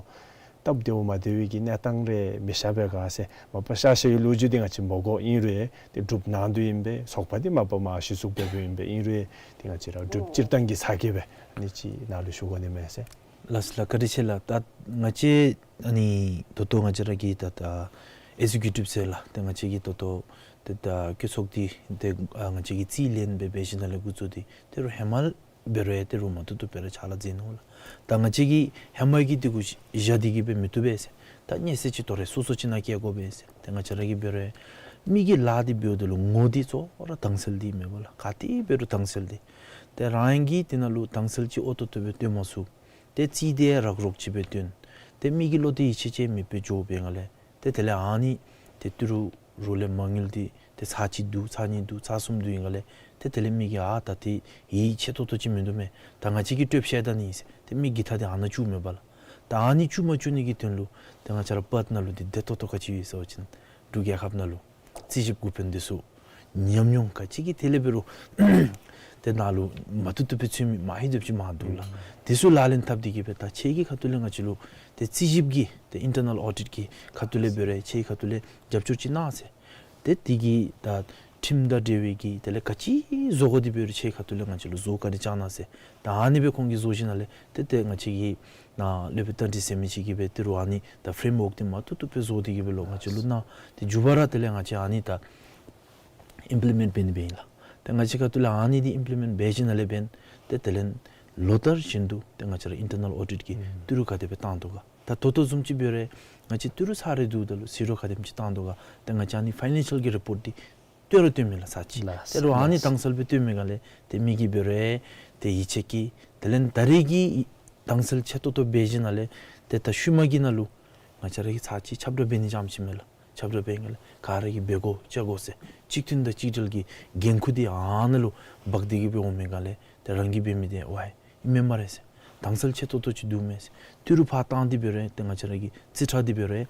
སྟབས་བདེཝ་མ་བདེ་བའི་གི་གནས་སྟངས་རེ་མི་ཤར་བའི་སྒང་ཟེར། མ་པ་ཤར་ཤར་གྱི་ལོ་རྒྱུས་འདི་ང་བཅས་མི་གོ། ཨིན་རུང་ཏེ་འབྲུགཔ་ནང་འདུག་ཨིན་པས། ཚོགས་པ་འདི་མ་པ་མར་གཞི་བཙུགས་འབད་འབདཝ་ཨིན་པས། ཨིན་རུང་ཏེ་ང་བཅས་ར་འབྲུགཔ་སྤྱིར་བཏང་གི་ས་གི་སྦེ་ཨ་ནི་ཅིག་ནཱ་ལུ་ཞུ་དགོ་ནི་མས་ཟེར། ལགས་ལགས། བཀའ་དྲིན་ཆེ་ལགས། ད་ང་བཅས་ཨ་ནི་ད་ལྟོ་ང་བཅས་ར་གི་ད་ད་ཨེག་ཟི་ཀིའུ་ཊིབ་ཟེར་ལགས། ཏེ་ང་བཅས་ཀྱི་ད་ལྟོ་ཏེ་ད་བཀོད་ཚོགས་འདི་ཏེ་ཨ་ང་བཅས་ཀྱིས་རྩིས་ལེན་འབད་འབད་ཞིནམ་ལས་འགོ་བཙུགས་ཏེ་ཏེ་རུང་ཧེ་མ་འབད་རུང་ཡང་ཏེ་རུང་མ་བཏུབ་བཏུབ་སྦེ་ར་ཕྱག་ལཱ་མཛད་ནུག་ལགས། ད་ང་བཅས་ཀྱིས་ཧེ་མ་གི་འདི་གུ་བཞག་སྟེ་གི་སྦེ་མི་བཏུབ་པས་ཟེར། ད་གནས་ཚད་ཅིག་དོ་རུང་སོ་སོ་ཅིག་ནང་བཀལ་དགོ་པས་ཟེར། ཏེ་ང་བཅས་ར་གིས་འབད་རུང་ཡང་མི་གི་ལཱ་འདི་འབདཝ་ད་ལུ་ངོ་འདི་གཙོ་བོ་ར་དྭངས་གསལ་འདི་མེན་པ་ལགས། ག་ཏེ་འབད་རུང་དྭངས་གསལ་འདི། ཏེ་རང་གིས་འདི་ནང་ལུ་དྭངས་གསལ་ཅིག་ཨོ་ཏོ་ཏོ་སྦེ་སྟོན་མ་ཚུགས། ཏེ་རྩིས་འདི་རག་རོག་ཅིག་སྦེ་སྟོན། ཏེ་མི་གི་བློ་འདི་ཡིད་ཆེས་ཅན་མེདཔ་སྦེ་འགྱོ་བའི་སྒང་ལས་ཏེ་དེ་ལས་ཨ་ནི་ཏེ་ཏི་རུ་རོགས་ལས་མ་དངུལ་འདི་ཏེ་ཚར་གཅིག་བསྡུ་ཚར་གཉིས་བསྡུ་ཚར་གསུམ་བསྡུ་བའི་སྒང་ལས་ཏེ་དེ་ལས་མི་གིས་ཨ་ད་འདི་ཡིད་ཆེས་ཏོག་ཏོ་ཅིག་མིན་འདུག་མས། ད་ང་བཅས་ཀྱིས་སྤྲོད་བཞག་ད་ནི་ཨིན་ཟེར། ཏེ་མི་གི་ཐག་འདི་ཨ་ནཱ་བཅུག་མེན་པ་ལགས། ད་ཨ་ནི་བཅུག་མ་བཅུག་ནི་གི་དོན་ལུ་ཏེ་ང་བཅས་ར་པཱརཊ་ནང་ལུ་འདི་བདེ་ཏོག་ཏོ་ག་ཅི་ཡོད་ཟེར་བ་ཅིན་འབྲུག་རྒྱལ་ཁབ་ནང་ལུ་རྩིས་ཞིབ་འགོ་དཔོན་འདི་ཚུ་ཉམས་མྱོང་ག་ཅི་གི་ཐད་ལས་འབད་རུང་ཏེ་ནཱ་ལུ་མ་བཏུབ་བཏུབ་སྦེ་ཚུད་མི་མ་ཧེ་དེམ་ཅིག་མང་འདུག་ལགས། དེ་ཚུ་ལག་ལེན་འཐབ་སྟེ་གི་སྦེ་ད་ཁྱེད་ཀྱི་ཁ་ཐུག་ལས་ང་བཅས་ལུ་ཏེ་རྩིས་ཞིབ་ཀྱི་ཏེ་ཨིན་ཊར་ནཱལ་ཨོ་ཌིཊ་ཀྱི་ཁ་ཐུག་ལས་འབད་རུང་ཁྱེད་ཀྱི་ཁ་ཐུག་ལས་རྒྱབ་སྐྱོར་ཅིག་གནང་ཟེར། ཏེ་དེ་གིས་ད་ཁྲིམས་དང་འབྲེལ་བའི་གི་དེ་ལས་ག་ཅི་བཟོ་དགོ་འདི་འབད་རུང་ཁྱེད་ཀྱི་ཁ་ཐུག་ལས་ང་བཅས་ལུ་བཟོ་ག་ནི་བཅར་གནང་ཟེར། ད་ཨ་ནི་སྦེ་ཁོང་གིས་བཟོ་ཞིནམ་ལས་ཏེ་ཏེ་ང་བཅས་ཀྱི་ནཱ་སློབ་དཔོན་རྟ་མགྲིན་ཟེར་མི་ཅིག་གིས་སྦེ་ཏི་རུ་ཨ་ནི་ད་ཕེརེམ་ཝརཀ་འདི་མ་བཏུབ་བཏུབ་སྦེ་བཟོ་སྟེ་གི་སྦེ་ལོག་ང་བཅས་ལུ་གནང་། ཏེ་མཇུག་བར་ར་དེ་ལས་ང་བཅས་ཨ་ནི་ད་ཨིམ་པི་ལི་མེནཊ་འབད་ནི་སྦེ་ཨིན་ལགས། ཏེ་ང་བཅས་ཁ་ཐུག་ལས་ཨ་ནི་འདི་ཨིམ་པི་ལི་མེནཊ་འབད་ཞིནམ་ལས་འབདན་ཏེ་དེ་ལས་ལོ་ལྟར་བཞིན་དུ་ཏེ་ང་བཅས་ར་ཨིན་ཊར་ནཱལ་ཨོ་ཌིཊ་ཀྱི་ཨུམ་ཏི་རུ་ག་དེ་སྦེ་བཏང་དོ་ག། ད་ད་ལྟོ་བཟུམ་ཅིག་འབད་རུང་ང་བཅས་ཏི་རུ་ཚར་རེ་བསྡུཝ་ད་ལུ་ཟི་རོ་ག་དེམ་ཅིག་བཏང་དོ་ག། ཏེ་ང་བཅས་ཨ་ནི་ཕའི་ནེན་ཤལ་གྱི་རི་པོརཊ་འདི་ཏི་ ཏེ་ར་སྟོན་མས་ལགས་ཚར་ཅིག། ལགས། ཏེ་རུང་ཨ་ནི་ལགས། དྭངས་གསལ་སྦེ་སྟོན་མི་ག་ལས་ཏེ་མི་གིས་འབད་རུང་ཏེ་ཡིད་ཆེས་ཀྱི། དེ་ལས་ད་རེས་ཀྱི་དྭངས་གསལ་ཆེ་ཏོག་ཏོ་འབད་ཞིནམ་ལས་ཏེ་ད་ཤུལ་མ་གི་ནང་ལུ་ང་བཅས་ར་གིས་ཚར་ཅིག་ཁྱབ་བསྒྲགས་འབད་ནི་ཙམ་ཅིག་མས་ལགས། ཁྱབ་བསྒྲགས་འབད་ནི་ག་ལས་ག་ར་གིས་འབད་དགོ་བཅའ་དགོ་ཟེར་གཅིག་མཐུན་དང་གཅིག་སྒྲིལ་གྱི་འགན་ཁུར་འདི་ཨ་ནཱ་ལུ་འབག་སྟེ་གི་སྦེ་འོང་མི་ག་ལས་ཏེ་རང་གིས་འབད་མི་འདི་ཝའི་ཨིན་མས་སྨ་རེ་ཟེར། དྭངས་གསལ་ཆེ་ཏོག་ཏོ་ཅིག་འདུག་མས་ཟེར། ཏི་རུ་ཕར་བཏང་སྟེ་འབད་རུང་ཏེ་ང་བཅས་ར་གི་རྩིས་ཁྲ་འདི་འབད་རུང་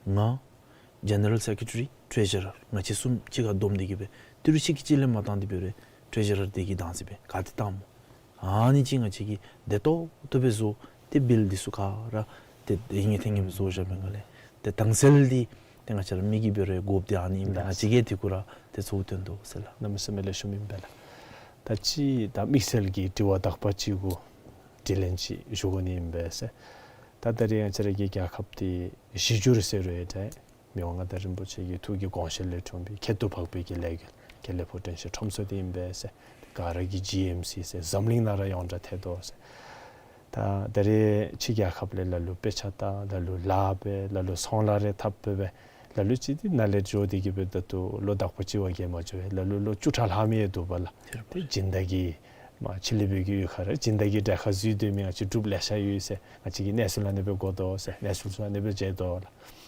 ང་General Secretary, Treasurer ང་བཅས་གསུམ་གཅིག་ཁར་བསྡོམས་ཏེ་གི་སྦེ་ཏི་རུ་གཅིག་གི་གཅིག་ལས་མ་བཏང་སྟེ་འབད་རུང་Treasurer འདི་གིས་བདའ་སྟེ་སྦེ་ག་ཏེ་བཏངམ་སྨོ། ཨ་ནི་ཅིག་ང་བཅས་ཀྱིས་བདེ་ཏོག་ཏོ་སྦེ་བཟོ། ཏེ་བིལ་འདི་ཚུ་ག་ར་ཏེ་ཏེ་ཧིང་གིས་ཐེང་གིས་སྦེ་བཟོ་བཞག་པའི་ག་ལས་ཏེ་དྭངས་གསལ་འདི་ཏེ་ང་བཅས་ར་མི་གིས་འབད་རུང་དགོཔ་འདི་ཨ་ནི་ཨིན་པས། ལགས། ང་བཅས་ཀྱིས་དེ་གུ་ར་ཏེ་གཙོ་བོ་བཏོན་དོ་ཟེར་ལགས། གནམ་མེད་ས་མེད་ལེགས་ཤོམ་ཨིན་པས་ལགས། ད་ཅི་ད་དམིགས་བསལ་གྱི་དྲི་བ་དག་པ་ཅིག་གུ་དྲི་ལན་ཅིག་ཞུ་དགོ་ནི་ཨིན་པས་ཟེར། ད་ད་རེས་ང་བཅས་ར་གི་རྒྱལ་ཁབ་འདི་གཞི་འགྱུར་ཟེར་རུང་ཡང་འདྲ། མི་དབང་མངའ་བདག་རིན་པོ་ཆེ་གི་ཐུགས་ཀྱི་དགོངས་བཞེད་ལས་འཁྲུངས་པའི་ཁྱད་དུ་འཕགས་པའི་གི་ལས་འགུལ་དགེ་ལེགས་ཕོ་བྲང་ཞིང་ཁྲོམ་ཚོགས་འདི་ཨིན་པས་ཟེར། ག་ར་གིས་ཇི་ཨེམ་སི་ཟེར་འཛམ་གླིང་ནང་ར་ཡོངས་གྲགས་ཐལ་དོ་ཟེར། ད་ད་རེས་ཕྱི་རྒྱལ་ཁབ་ལས་ལ་ལུ་དཔེ་ཆ་ལྟ། ལ་ལུ་ལཱ་འབད། ལ་ལུ་ཚོང་ལཱ་རེ་འཐབ་འབད་འབད། ལ་ལུ་ཅིག་འདི་ནཱ་ལས་འགྱོ་སྟེ་གི་སྦེ་ད་ལྟོ་ལོ་དག་པ་ཅིག་བ་གིས་མ་འགྱོ་བས། ལ་ལུ་ལོ་བཅུ་ཕྲག་ལྷག་མི་ཡང་འདུག་པ་ལགས། ཏེ་སྦྱིན་བདག་གི་མ་ཕྱི་གླིང་པའི་གི་ཡུལ་ཁར་སྦྱིན་བདག་གི་གྲལ་ཁར་འཛུལ་སྡོད་མི་ང་བཅས་འབྲུགཔ་ལེ་ཤ་ཡོད་ཟེར། ང་བཅས་ཀྱིས་གནས་ཚུལ་ཨ་ནི་སྦེ་གོ་དོ་ཟེར། གནས་ཚུལ་ཚུ་ཨ་ནི་སྦེ་མཇལ་དོ་ལགས།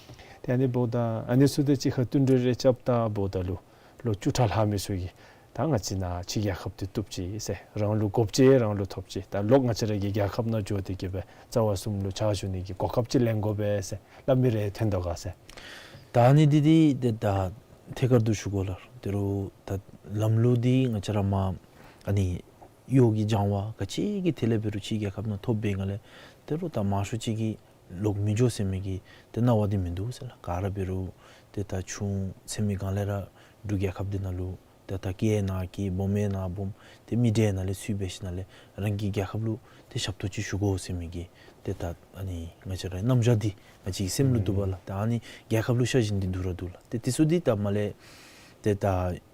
ཏེ་ཨ་ནི་འབདཝ་ད་ཨ་ནི་ཚུ་དང་གཅིག་ཁར་བསྟུན་གྲོས་རེ་རྐྱབ་ད་འབདཝ་ད་ལུ་ལོ་བཅུ་ཕྲག་ལྷག་མི་ཚུ་གིས་ད་ང་བཅས་ནཱ་ཕྱི་རྒྱལ་ཁབ་འདི་བཏུབ་ཅི་ཟེར། རང་ལུ་དགོཔ་ཅིག་རང་ལུ་ཐོབ་ཅི། ད་ལོག་ང་བཅས་ར་གི་རྒྱལ་ཁབ་ནང་འགྱོ་སྟེ་གི་སྦེ་རྩ་བ་གསུམ་ལུ་ཕྱག་ཞུ་ནི་གི་གོ་སྐབས་ཅིག་ལེན་དགོ་པས་ཟེར་སླབ་མི་རེ་ཐོན་དོ་ག་ཟེར། ད་ཨ་ནི་འདི་འདི་ཏེ་ད་ཐད་ཀར་དུ་ཞུ་དགོ་ལགས། ད་རུང་ད་ལམ་ལུགས་འདི་ང་བཅས་ར་མ་ཨ་ནི་གཡོག་གི་སྦྱང་བ་ག་ཅི་གི་ཐད་ལས་འབད་རུང་ཕྱི་རྒྱལ་ཁབ་ནང་ཐོབ་པའི་ག་ལས་ད་རུང་ད་མང་ཤོས་ཅིག་གིས་ལོག་མི་འགྱོ་ཟེར་མི་གི་ཏེ་སྣང་བ་འདི་མིན་འདུག་ཟེར་ལགས། ག་ར་འབད་རུང་ཏེ་ད་ཆུང་ཚད་མི་སྒང་ལས་ར་འབྲུག་རྒྱལ་ཁབ་འདི་ནང་ལུ་ཏེ་ད་སྐྱེས་ན་སྐྱེས་སྦོམ་ན་སྦོམ་ཏེ་མི་འདྲ་ནང་ལས་ཚུད་འབད་ཞིནམ་ལས་རང་གི་རྒྱལ་ཁབ་ལུ་ཏེ་ཞབས་ཏོག་ཅིག་ཞུ་དགོ་ཟེར་མི་གི་ཏེ་ད་ཨ་ནི་ང་བཅས་ར་རྣམ་གཞག་འདི་ང་བཅས་ཀྱི་སེམས་ལུ་འདུག་པ་ལགས། ད་ཨ་ནི་རྒྱལ་ཁབ་ལུ་ཤ་ཞེན་འདི་འདུག་ར་འདུག་ལགས། ཏེ་དེ་ཚུ་འདི་ད་མར་ལས་ཏེ་ད་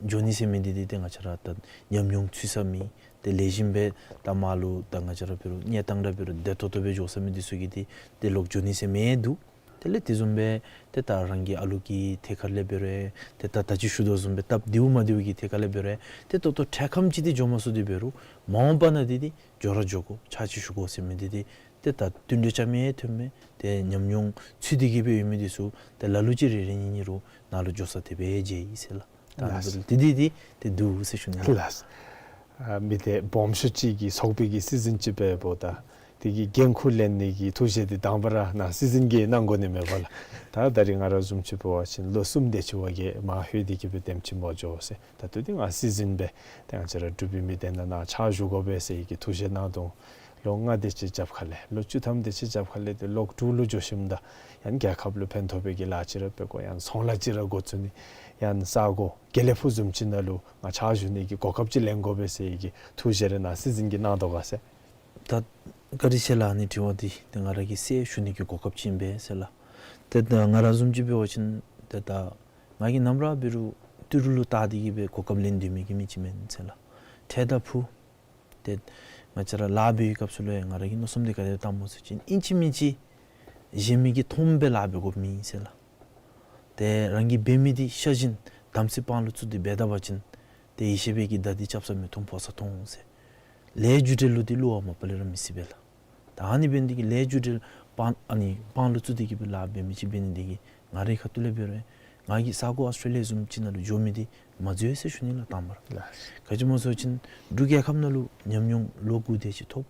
འགྱོ་ནི་ཟེར་མི་འདི་འདི་ཏེ་ང་བཅས་ར་ད་ཉམས་མྱོང་ཚུད་ས་མེད། ཏེ་ལེགས་ཤོམ་སྦེ་ད་མར་ལུ་ད་ང་བཅས་ར་འབད་རུང་གནས་སྟངས་ར་འབད་རུང་བདེ་ཏོག་ཏོ་སྦེ་འགྱོ་ས་མི་འདི་ཚུ་གིས་འདི་ཏེ་ལོག་འགྱོ་ནི་ཟེར་མི་འདུག། དེ་ལས་དེ་བཟུམ་སྦེ་ཏེ་ད་རང་གི་ཨ་ལུ་གི་ཐད་ཁར་ལས་འབད་རུང་ཏེ་ད་ད་ཅི་ཞུ་དོ་བཟུམ་སྦེ་སྟབས་བདེཝ་མ་བདེཝ་གི་ཐད་ཁར་ལས་འབད་རུང་ཏེ་ད་ལྟོ་འཕྲལ་ཁམས་ཅིག་འདི་འགྱོ་མ་ཚུགས་ཏེ་འབད་རུང་མ་འོངས་པ་ནང་འདི་འདི་འགྱོ་ར་འགྱོ་དགོ། ཕྱག་ཅིག་ཞུ་དགོ་ཟེར་མི་འདི་འདི་ཏེ་ད་བསྟུན་གྲོས་རྐྱབ་མི་ཐོན་མས། ཏེ་ཉམས་མྱོང་ཚུད་དེ་གི་སྦེ་ཡོད་མི་འདི་ཚུ་ཏེ་ལ་ལུ་ཅིག་རེ་རེ་གཉིས་གཉིས་རུང་ནཱ་ལུ་འགྱོ་ས་དེ་སྦེ་མཇལ་ཡི་ཟེར་ལགས། ད་ལགས། འདི་འདི་འདི་ཏེ་འདུག་ཟེར་ཞུ་ནི་ལགས། ལགས། ཨ་མི་སྡེ་སྦོམ་ཤོས་ཅིག་གི་ཚོགས་པའི་གི་སྲིད་འཛིན་ཅིག་འབདཝ་ད་དེ་གི་འགན་ཁུར་ལེན་ནི་གི་ཐུགས་བཞེད་འདི་དང་པ་ར་ནཱ་སྲིད་འཛིན་གྱིས་གནང་དགོ་ནི་མས་པ་ལགས། ད་ད་རེས་ང་ར་བཟུམ་ཅིག་འབད་བ་ཅིན་ལོ་གསུམ་དེ་ཅིག་བ་གིས་མར་ལྷོད་དེ་གི་སྦེ་དེམ་ཅིག་མ་འགྱོ་ཟེར། ད་ལྟོ་འདི་ང་སྲིད་འཛིན་སྦེ་ཏེ་ང་བཅས་ར་འབྲུག་པའི་མི་སྡེ་ནང་ནཱ་ཕྱག་ཞུ་དགོ་པས་ཟེར་གྱི་ཐུགས་བཞེད་གནང་དོ། ལོ་ལྔ་དེ་ཅིག་རྒྱབ་ཁ་ལས་ལོ་བཅུ་ཐམ་དེ་ཅིག་རྒྱབ་ཁ་ལས་ཏེ་ལོག་འབྲུག་ལུ་འགྱོ་ཞིནམ་ད་ཡང་རྒྱལ་ཁབ་ལུ་ཕན་ཐོགས་པའི་གི་ལཱ་ཅིག་ར་འབད་དགོ། ཡང་ཚོང་ལཱ་ཅིག་ར་འགོ་བཙུགས་ནི། ཡང་ས་གོ་དགེ་ལེགས་ཕུག་བཟུམ་ཅིག་ནང་ལུ་ང་ཕྱག་ཞུ་ནི་གི་གོ་སྐབས་ཅིག་ལེན་དགོ་པས་ཟེར་གྱི་ཐུགས་བཞེད་རེ་ནཱ་སྲིད་འཛིན་གྱིས་གནང་དོ་ག་ཟེར། ད་བཀའ་དྲིན་ཆེ་ལགས། ཨ་ནི་དྲི་བ་འདི་ཏེ་ང་ར་གིས་གསལ་ཞུ་ནི་གི་གོ་སྐབས་ཅིག་ཨིན་པས་ཟེར་ལགས། ཏེ་ད་ང་ར་བཟུམ་ཅིག་འབད་བ་ཅིན་ཏེ་ད་ང་གིས་ནམ་ར་འབད་རུང་ཏི་རུ་ལུ་བལྟ་སྟེ་གི་སྦེ་གོ་སྐབས་ལེན་སྡོད་མི་གི་མི་ཅིག་མེན་ཟེར་ལགས། འཕྲལ་དང་ཕུགས་ཏེ་ང་བཅས་ར་ལཱ་འབད་བའི་སྐབས་སུ་ལུ་ཡང་ང་ར་གི་མནོ་བསམ་འདི་ག་དེ་སྦེ་བཏངམ་སྨོ་ཟེར་བ་ཅིན་ཨིན་ཅི་མིན་ཅི་གཞན་མི་གིས་མཐོངམ་སྦེ་ལཱ་འབད་དགོཔ་མེད་ཟེར་ལགས། ཏེ་རང་གིས་འབད་མི་འདི་ཤ་ཞེན་དམ་ཚིག་དཔང་ལུ་བཙུགས་ཏེ་འབད་ད་པ་ཅིན་ཏེ་ཡེ་ཤེས་པའི་གི་མདའ་འདི་རྐྱབ་ས་མི་མཐོང་ཕོག་ས་མཐོང་ཟེར། ལས་རྒྱུ་འབྲས་ལུ་འདི་བསླུ་བ་མ་པ་ལས་ར་མི་སྲིད་པས་ལགས། ད་ཨ་ནི་འབད་ནི་འདི་གིས་ལས་རྒྱུ་འབྲས་དཔང་ཨ་ནི་དཔང་ལུ་བཙུགས་ཏེ་གི་སྦེ་ལཱ་འབད་མི་ཅིག་འབད་ནི་འདི་གིས་ང་རའི་ཁ་ཐུག་ལས་འབད་རུང་ང་གིས་ས་གོ་ཨཱོས་ཊྲེ་ལི་ཡ་བཟུམ་ཅིག་ནང་ལུ་འགྱོ་མི་འདི་མ་འཛོལ་ཟེར་ཞུ་ནི་ལགས་དང་པ་ར། ལགས། ག་ཅི་སྨོ་ཟེར་བ་ཅིན་འབྲུག་རྒྱལ་ཁབ་ནང་ལུ་ཉམས་མྱོང་ལོ་དགུ་དེ་ཅིག་ཐོབ།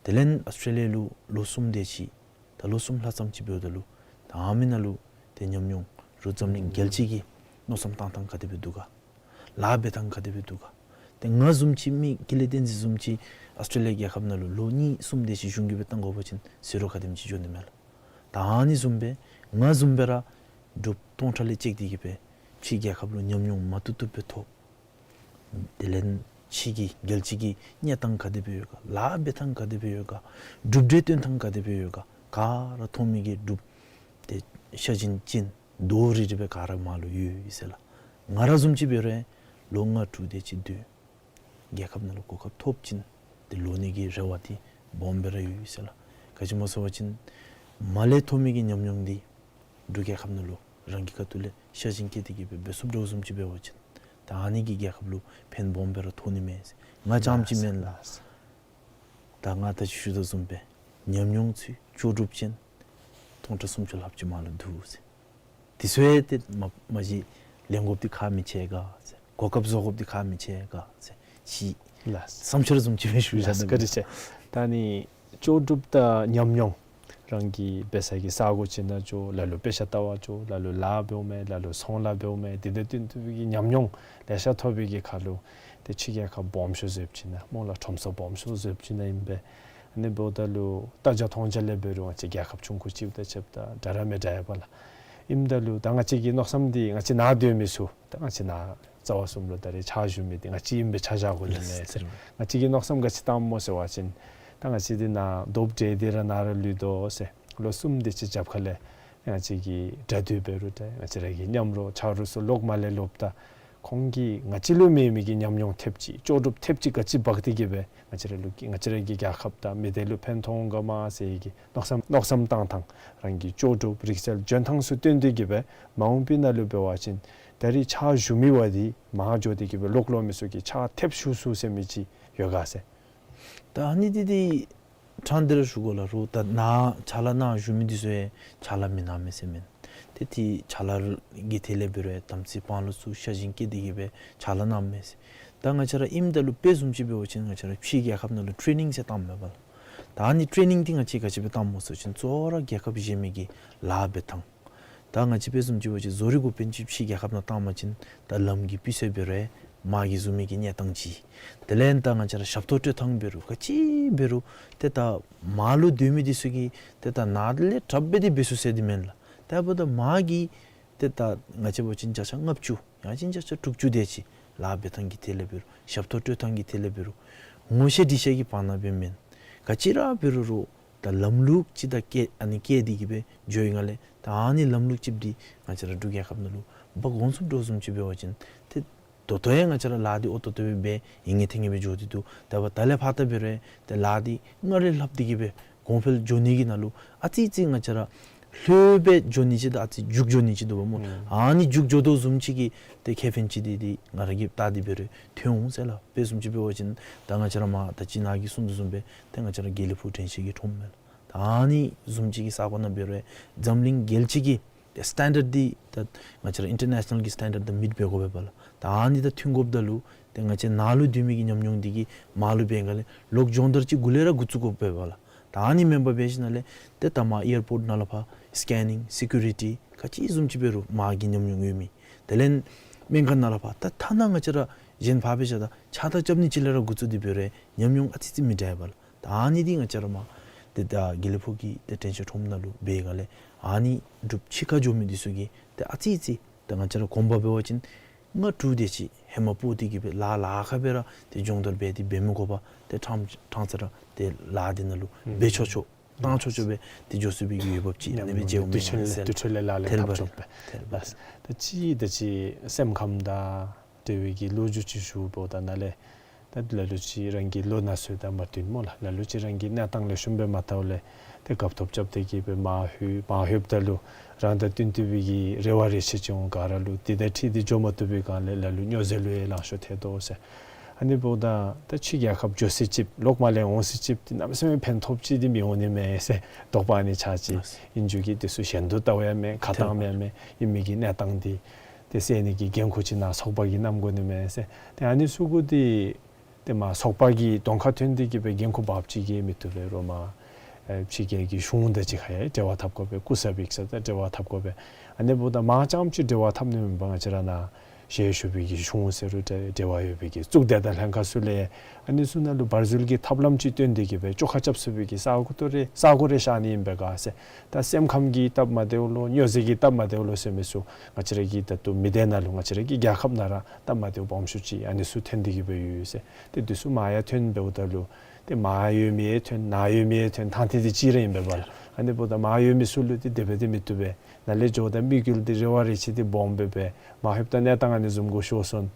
དེ་ལས་ཨཱོས་ཊྲེ་ལི་ཡ་ལུ་ལོ་གསུམ་དེ་ཅིག། ད་ལོ་གསུམ་ལྷག་ཙམ་ཅིག་འབདཝ་ད་ལུ་ད་ཨ་མི་ནང་ལུ་ཏེ་ཉམས་མྱོང་རུང་འཛམ་གླིང་རྒྱལ་སྤྱི་གི་མནོ་བསམ་བཏང་ཐངས་ག་དེ་སྦེ་འདུག་ག། ལཱ་འབད་ཐངས་ག་དེ་སྦེ་འདུག་ག། ཏེ་ང་བཟུམ་ཅིག་མི་ཀུན་ལེགས་བསྟན་འཛིན་བཟུམ་ཅིག་ཨཱོས་ཊྲེ་ལི་ཡ་རྒྱལ་ཁབ་ནང་ལུ་ལོ་གཉིས་གསུམ་དེ་ཅིག་གཞུང་གིས་སྦེ་བཏང་དགོ་པ་ཅིན་ཟེར་རུང་ག་དེམ་ཅིག་འགྱོ་ནི་མས་ལགས། ད་ཨ་ནི་བཟུམ་སྦེ་ང་བཟུམ་སྦེ་ར་འབྲུགཔ་སྟོང་ཕྲག་ལས་བཅད་དེ་གི་སྦེ་ཕྱི་རྒྱལ་ཁབ་ལུ་ཉམས་མྱོང་མ་བཏུབ་བཏུབ་སྦེ་ཐོབ། དེ་ལས་ཕྱི་གི་རྒྱལ་སྤྱི་གི་གནས་སྟངས་ག་དེ་སྦེ་ཡོད་ག། ལཱ་འབད་ཐངས་ག་དེ་སྦེ་ཡོད་ག། གྲུབ་འབྲས་སྟོན་ཐངས་ག་དེ་སྦེ་ཡོད་ག། ག་ར་མཐོང་མི་གི་འབྲུགཔ་ཏེ་ཤ་ཞེན་ཅན་དོ་རིགས་རིགས་སྦེ་ག་ར་མར་ལུ་ཡོད་ཡོད་ཟེར་ལགས། ང་ར་བཟུམ་ཅིག་འབད་རུང་ལོ་ལྔ་དྲུག་དེ་ཅིག་སྡོད། རྒྱལ་ཁབ་ནང་ལུ་གོ་སྐབས་ཐོབ་ཅིན་ཏེ་ལོག་ནི་གི་རེ་བ་འདི་སྦོམ་སྦེ་ར་ཡོད་ཡོད་ཟེར་ལགས། ག་ཅི་སྨོ་ཟེར་བ་ཅིན་མར་ལས་ཐོབ་མི་གི་ཉམས་མྱོང་འདི་འབྲུག་རྒྱལ་ཁབ་ནང་ལུ་རང་གི་ཁ་ཐུག་ལས་ཤ་ཞེན་བསྐྱེད་དེ་གི་སྦེ་འབད་ཚུགསཔ་འདྲཝ་བཟུམ་ཅིག་འབད་བ་ཅིན་ ད་ཨ་ནི་གིས་རྒྱལ་ཁབ་ལུ་ཕན་སྦོམ་སྦེ་ར་ཐོགས་ནི་མས་ཟེར། ང་རྐྱངམ་ཅིག་མེན་ལགས། ད་ང་ད་ཅི་ཞུ་དོ་བཟུམ་སྦེ་ཉམས་མྱོང་ཚུ་ལྕོགས་གྲུབ་ཅན་སྟོང་ཕྲག་སུམ་ཅུ་ལྷགཔ་ཅིག་མར་ལུ་འདུག་ཟེར། དེ་ཚུ་ཡང་ཏེ་མ་མ་གཞི་ལེན་དགོཔ་འདི་ཁག་མི་ཆེ་ག་ཟེར། གོ་སྐབས་བཟོ་དགོཔ་འདི་ཁག་མི་ཆེ་ག་ཟེར། ཅིག་ལགས། བསམ་འཆར་བཟུམ་ཅིག་སྦེ་ཞུ་བཞག་ནི། ལགས། བཀའ་དྲིན་ཆེ། ད་ནི་ལྕོགས་གྲུབ་དང་ཉམས་མྱོང་རང་གིས་འབད་ས་གི་ས་གོ་ཅིག་ནང་འགྱོ་ལ་ལུ་དཔེ་ཆ་ལྟ་བར་འགྱོ་ལ་ལུ་ལཱ་འབདཝ་མས་ལ་ལུ་ཚོང་ལཱ་འབདཝ་མས། དེ་དང་བསྟུན་ཏེ་གི་ཉམས་མྱོང་ལེ་ཤ་ཐོབ་པའི་གི་ཁར་ལུ་ཏེ་ཕྱི་རྒྱལ་ཁབ་སྦོམ་ཤོས་བཟོཝ་ཅིག་ནང་སྨོ་ལགས། ཁྲོམ་ས་སྦོམ་ཤོས་བཟོཝ་ཅིག་ནང་ཨིན་པས། ཨ་ནི་འབདཝ་ད་ལུ་ལྟ་རྒྱ་མཐོང་རྒྱ་ལས་འབད་རུང་ང་བཅས་རྒྱལ་ཁབ་ཆུང་ཀུ་ཅིག་དང་ཕྱདཔ་ད་འདྲ་ར་མི་འདྲ་ཡ་པ་ལགས། ཨིནམ་ད་ལུ་ད་ང་བཅས་ཀྱི་མནོ་བསམ་འདི་ང་བཅས་ནཱ་སྡོད་མི་ཚུ་ད་ང་བཅས་ནཱ་རྩ་བ་གསུམ་ལུ་ད་རེས་ཕྱག་ཞུ་མི་འདི་ང་བཅས་ཨིན་པས། ཆ་བཞག་དགོ་ནི་མས་ཟེར། ང་བཅས་ཀྱིས་མནོ་བསམ་ག་ཅི་བཏངམ་སྨོ་ཟེར་བ་ཅིན་ད་ང་བཅས་འདི་ནཱ་རྡོབ་འདྲེ་འདི་ར་ནཱ་ར་ལུས་དོ་ཟེར། ལོ་གསུམ་དེ་ཅིག་རྒྱབ་ཁ་ལས་ང་བཅས་ཀྱི་དགྲ་འདུལ་འབད་རུང་ད་ང་བཅས་ར་གི་མཉམ་རོགས་ཆ་རོགས་ཚུ་ལོག་མར་ལས་ལོགཔ་ད་ཁོང་གིས་ང་བཅས་ལུ་མེད་མི་གི་ཉམས་མྱོང་ཐེབས་ཅིག་ལྕོགས་གྲུབ་ཐེབས་ཅིག་ག་ཅི་འབག་སྟེ་གི་སྦེ་ང་བཅས་ར་ལུ་ང་བཅས་ར་གི་རྒྱལ་ཁབ་དང་མི་སྡེ་ལུ་ཕན་ཐོགས་འོང་ག་མ་ཟེར་གི་མནོ་བསམ་མནོ་བསམ་བཏང་ཐངས་རང་གི་ལྕོགས་གྲུབ་རིག་རྩལ་འཇོན་ཐངས་ཚུ་བཏོན་ཏེ་གི་སྦེ་མ་འོངས་པའི་ནང་ལུ་འབད་བ་ཅིན་ད་རེས་ཕྱག་ཞུ་མི་བ་འདི་མར་འགྱོ་སྟེ་གི་སྦེ་ལོག་ལོག་མི་ཚུ་གིས་ཕྱག་ཐེབས་ཚུགས་ཚུགས་ཟེར་མི་ཅིག་ཡོད་ག་ཟེར། ད་ཨ་ནི་འདི་འདི་ཕྲང་སྟེ་ར་ཞུ་དགོ་ལགས། རོགས་ད་ནཱ་ཕྱག་ལཱ་ནང་བཞུགས་མི་འདི་ཚུ་ཡང་ཕྱག་ལཱ་མི་གནང་མི་ཟེར་མེན། ཏེ་ཏེ་ཕྱག་ལཱ་གི་ཐད་ལས་འབད་རུང་དམ་ཚིག་དཔང་ལུ་ཚུ་ཤ་ཞེན་བསྐྱེད་དེ་གིས་སྦེ་ཕྱག་ལཱ་གནངམ་མས་ཟེར། ད་ང་བཅས་ར་ཨིནམ་ད་ལུ་དཔེ་བཟུམ་ཅིག་འབད་བ་ཅིན་ང་བཅས་ར་ཕྱི་རྒྱལ་ཁབ་ནང་ལུ་ཊེ་ནིང་ཟེར་བཏངམ་མས་པ་ལགས། ད་ཨ་ནི་ཊེ་ནིང་འདི་ང་བཅས་ག་ཅི་སྦེ་བཏངམ་སྨོ་ཟེར་བ་ཅིན་གཙོ་བོ་ར་རྒྱལ་ཁབ་གཞན་མི་གི་ལཱ་འབད་ཐངས། ད་ང་བཅས་དཔེ་བཟུམ་ཅིག་འབད་བ་ཅིན་བཟོ་རིག་འགོ་དཔོན་ཅིག་ཕྱི་རྒྱལ་ཁབ་ནང་བཏང་པ་ཅིན་ད་ལམ་གྱི་སྤུས་ཚད་འབད་རུང་མར་གྱི་བཟུམ་མའི་གི་གནས་སྟངས་ཅིག། དེ་ལས་ད་ང་བཅས་ར་ཞབས་ཏོག་སྤྲོད་ཐངས་འབད་རུང་ག་ཅི་འབད་རུང་ཏེ་ད་མར་ལུ་སྡོད་མི་འདི་ཚུ་གིས་ཏེ་ད་ནཱ་ལས་དྲགཔ་སྦེ་ཏེ་འབད་ཚུགས་ཟེར་འདི་མེན་ལགས། ད་འབདཝ་ད་མར་གྱི་ཏེ་ད་ང་བཅས་འབད་བ་ཅིན་བརྒྱ་ཆ་ལྔ་བཅུ་ཡང་ཅིན་བརྒྱ་ཆ་དྲུག་ཅུ་དེ་ཅིག་ལཱ་འབད་ཐངས་ཀྱི་ཐད་ལས་འབད་རུང་ཞབས་ཏོག་སྤྲོད་ཐངས་ཀྱི་ཐད་ལས་འབད་རུང་ངོ་ཤེས་འདྲིས་ཤེས་ཀྱི་བར་ན་སྦེ་མེན། ག་ཅི་ར་འབད་རུང་རོགས་ད་ལམ་ལུགས་ཅིག་ད་བཀལ་ཨ་ནི་བཀལ་དེ་གིས་སྦེ་འགྱོ་ཡི་ག་ལགས། ད་ཨ་ནི་ལམ་ལུགས་ཅིག་འདི་ང་བཅས་ར་འབྲུག་རྒྱལ་ཁབ་ནང་ལུ་འབག་འོང་ཚུགས་དོ་བཟུམ་ཅིག་འབད་བ་ཅིན་ཏེ་ད་ལྟོ་ཡང་ང་བཅས་ར་ལཱ་འདི་འོ་ད་ལྟོ་སྦེ་འབད་ཡི་ངེ་ཐེ་ངེ་སྦེ་འགྱོ་སྟེ་འདུག། ད་འབདཝ་ད་ལས་ཕར་ད་འབད་རུང་ཏེ་ལཱ་འདི་སྔར་ལས་ལྷག་སྟེ་གིས་སྦེ་གོང་འཕེལ་འགྱོ་ནི་གི་ནང་ལུ་ཨ་ཙི་ཙི་ང་བཅས་ར་ལྷོད་སྦེ་འགྱོ་ནི་ཅིག་དང་ཨ་ཙི་རྒྱུག་འགྱོ་ནི་ཅིག་འདུག་པ་སྨོ། ཨ་ནི་རྒྱུག་འགྱོ་དོ་བཟུམ་ཅིག་གི་ཏེ་ཁེ་ཕན་ཅིག་འདི་འདི་ང་ར་གིས་བལྟ་སྟེ་འབད་རུང་ཐོན་འོང་ཟེར་ལགས། དཔེ་བཟུམ་ཅིག་འབད་བ་ཅིན་ད་ང་བཅས་ར་མར་ད་ཅི་ནཱ་གིས་གསུངས་དོ་བཟུམ་སྦེ་ཏེ་ང་བཅས་ར་དགེ་ལེགས་ཕུག་དྲན་ཤེས་ཀྱི་ཁྲོམ་མས་ལགས། ད་ཨ་ནི་བཟུམ་ཅིག་གི་ས་གོ་ནང་འབད་རུང་འཛམ་གླིང་རྒྱལ་སྤྱི་གི་ཏེ་སི་ཊེན་ཌརཌ་འདི་ད་ང་བཅས་ར་ཨིན་ཊར་ནེ་ཤ་ནཱལ་གྱི་སི་ཊེན་ཌརཌ་དང་མིཊ་འབད་དགོ་པས་པ་ལགས། ད་ཨ་ནི་དང་མཐུན་དགོཔ་ད་ལུ་ཏེ་ང་བཅས་ནཱ་ལུ་སྡོད་མི་གི་ཉམས་མྱོང་འདི་གིས་མར་ལུ་འབད་ག་ལས་ལོག་སྦྱོང་བརྡར་ཅིག་འགོ་ལས་ར་འགོ་བཙུགས་དགོ་པས་པ་ལགས། ད་ཨ་ནི་མེན་པར་འབད་ཞིནམ་ལས་ཏེ་ད་མར་ཨེར་པོརཊ་ནང་ལས་ཕར་སི་ཀེ་ནིང་སི་ཀུ་རི་ཊི་ག་ཅི་བཟུམ་ཅིག་འབད་རུང་མར་གྱི་ཉམས་མྱོང་ཡོད་མི། དེ་ལས་སྨན་ཁང་ནང་ལས་ཕར་ད་ཐ་ན་ང་བཅས་ར་གཞན་ཕར་འབད་བཞག་ད་ཕྱག་རྟགས་རྐྱབ་ནི་ཅིག་ལས་ར་འགོ་བཙུགས་ཏེ་འབད་རུང་ཉམས་མྱོང་ཨ་ཙི་ཙི་མི་འདྲ་བས་པ་ལགས། ད་ཨ་ནི་འདི་ང་བཅས་ར་མར་ཏེ་ད་དགེ་ལེགས་ཕུག་གི་ཏེ་དྲན་ཤེས་ཁྲོམ་ནང་ལུ་འབད་ག་ལས་ཨ་ནི་འབྲུགཔ་ཕྱི་ཁར་འགྱོ་མི་འདི་ཚུ་གིས་ཏེ་ཨ་ཙི་ཙི་ད་ང་བཅས་ར་གོང་པ་འབད་བ་ཅིན་ལྔ་དྲུག་དེ་ཅིག་ཧེ་མ་སྤོ་སྟེ་གིས་སྦེ་ལཱ་ལཱ་ཁག་སྦེ་ར་ཏེ་སྦྱོང་བརྡར་འབད་དེ་འབད་མི་དགོ་པར་ཏེ་ཕྲང་ཕྲང་ས་ར་ཏེ་ལཱ་འདི་ནང་ལུ་འབད་ཆོག་ཆོག་བཏང་ཆོག་ཆོག་སྦེ་ཏེ་འགྱོ་ཚུགས་པའི་གི་འོས་འབབ་ཅིག་ཨ་ནི་སྦེ་མཇལཝ་མས་ཟེར། དུས་ཚོད་ལས་ལཱ་ལས་ཐལ་བ་ཐག་ཆོད་པས། ཐལ་བ་རེད། ད་ཅི་ད་ཅི་སེམས་ཁམས་དང་འབྲེལ་བའི་གི་ལོ་རྒྱུས་ཅིག་ཞུ་བ་ད་ནཱ་ལས། ད་ལ་ལུ་ཅིག་རང་གི་ལོ་ན་ཚོད་དང་མ་བསྟུན་སྨོ་ལགས། ལ་ལུ་ཅིག་རང་གི་གནས་སྟངས་ལེགས་ཤོམ་སྦེ་མ་ཐལཝ་ལས་ཏེ་སྐབས་ཐོབ་རྐྱབ་སྟེ་གིས་སྦེ་མར་ལྷོད། མར་ལྷོདཔ་ད་ལུ་རང་དང་བསྟུན་ཏེ་སྦེ་གི་རེ་བ་རེ་ཆེ་ཅིག་འོང་ག་ར་ལུ་དེ་དང་འཁྲིལ་ཏེ་འགྱོ་མ་བཏུབ་པའི་སྒང་ལས་ལ་ལུ་སྨྱོ་རྫས་ལུ་ཡང་ལང་ཤོར་ཐལ་དོ་ཟེར། ཨ་ནི་འབདཝ་ད་ད་ཕྱི་རྒྱལ་ཁབ་འགྱོ་ས་ཅིག་ལོག་མར་ལས་འོང་ས་ཅིག་འདི་གནམ་མེད་ས་མེད་ཕན་ཐོགས་ཅིག་འདི་མི་འོང་ནི་མས་ཟེར་དོགས་པ་ཨ་ནི་ཆགས་ཅི། ཨིན་རྒྱུ་གིས་དེ་ཚུ་གཞན་དུ་བལྟཝ་ཡང་མེན། ཁ་གཏང་མེན་མེན། ཨིན་མི་གི་གནས་སྟངས་འདི་ཏེ་སེལ་ནི་གི་འགན་ཁུར་ཅིག་ནཱ་ཚོགས་པ་གིས་གནང་དགོ་ནི་མས་ཟེར། ཏེ་ཨ་ནི་ཚུ་གུ་འདི་ཏེ་མར་ཚོགས་པ་གི་གདོང་ཁར་ཐོན་ཏེ་གིས་སྦེ་འགན་ཁུར་འབགཔ་ཅིག་གིས་མི་བཏུབ་པས། རོགས་མར་ཨེ་ཕྱི་རྒྱལ་གྱི་གཞུང་དང་གཅིག་ཁར་ཡང་འབྲེལ་བ་འཐབ་དགོ་པས། སྐུ་ཚབ་ཡིག་ཚང་དང་འབྲེལ་བ་འཐབ་དགོ་པས། ཨ་ནི་འབདཝ་ད་མར་རྐྱངམ་ཅིག་འབྲེལ་བ་འཐབ་ནི་མེན་པར་ང་བཅས་ར་ནཱ་ཞལ་བཞུགས་པའི་གི་གཞུང་ཟེར་རུང་འབྲེལ་བ་ཡོད་པའི་གི་གཙུག་སྡེ་དང་ལྷན་ཁག་ཚུ་ལས་ཨ་ནི་ཚུ་ནང་ལུ་བར་འཛུལ་གྱི་ཐབས་ལམ་ཅིག་སྟོན་ཏེ་གིས་སྦེ་བཅོ་ཁ་རྐྱབ་ཚུགས་པའི་གི་ས་གོ་ཏོ་རེ་ས་གོ་རེ་ཤར་ནི་ཨིན་པས་ག་ཟེར། ད་སེམས་ཁམས་ཀྱི་སྟབས་མ་བདེཝ་ལོ་སྨྱོ་རྫས་ཀྱི་སྟབས་མ་བདེཝ་ལོ་ཟེར་མི་ཚུ་ང་བཅས་ར་གི་ད་ལྟོ་མི་སྡེ་ནང་ལུ་ང་བཅས་ར་གི་རྒྱལ་ཁབ་ནང་ར་སྟབས་མ་བདེཝ་སྦོམ་ཤོས་ཅིག་ཨ་ནི་ཚུ་ཐོན་ཏེ་གིས་སྦེ་ཡོད་ཟེར། ཏེ་དེ་ཚུ་མར་ཡང་ཐོན་འབདཝ་ད་ལུ་ཏེ་མར་ཡོད་མི་ཡང་ཐོན་ནཱ་ཡོད་མི་ཡང་ཐོན་ཐང་ཐིག་འདི་གཅིག་ར་ཨིན་པས་པ་ལགས། ཨ་ནི་འབདཝ་ད་མར་ཡོད་མི་ཚུ་ལུ་ཏེ་དེ་སྦེ་ཏེ་མི་བཏུབ་པས། ནཱ་ལས་འགྱོཝ་ད་དམིགས་ཡུལ་འདི་རེ་བ་རེ་ཆེ་འདི་སྦོམ་སྦེ་འབད་མར་ལྷོདཔ་ད་གནས་སྟངས་ཨ་ནི་བཟུམ་གུ་ཤོར་སོང་།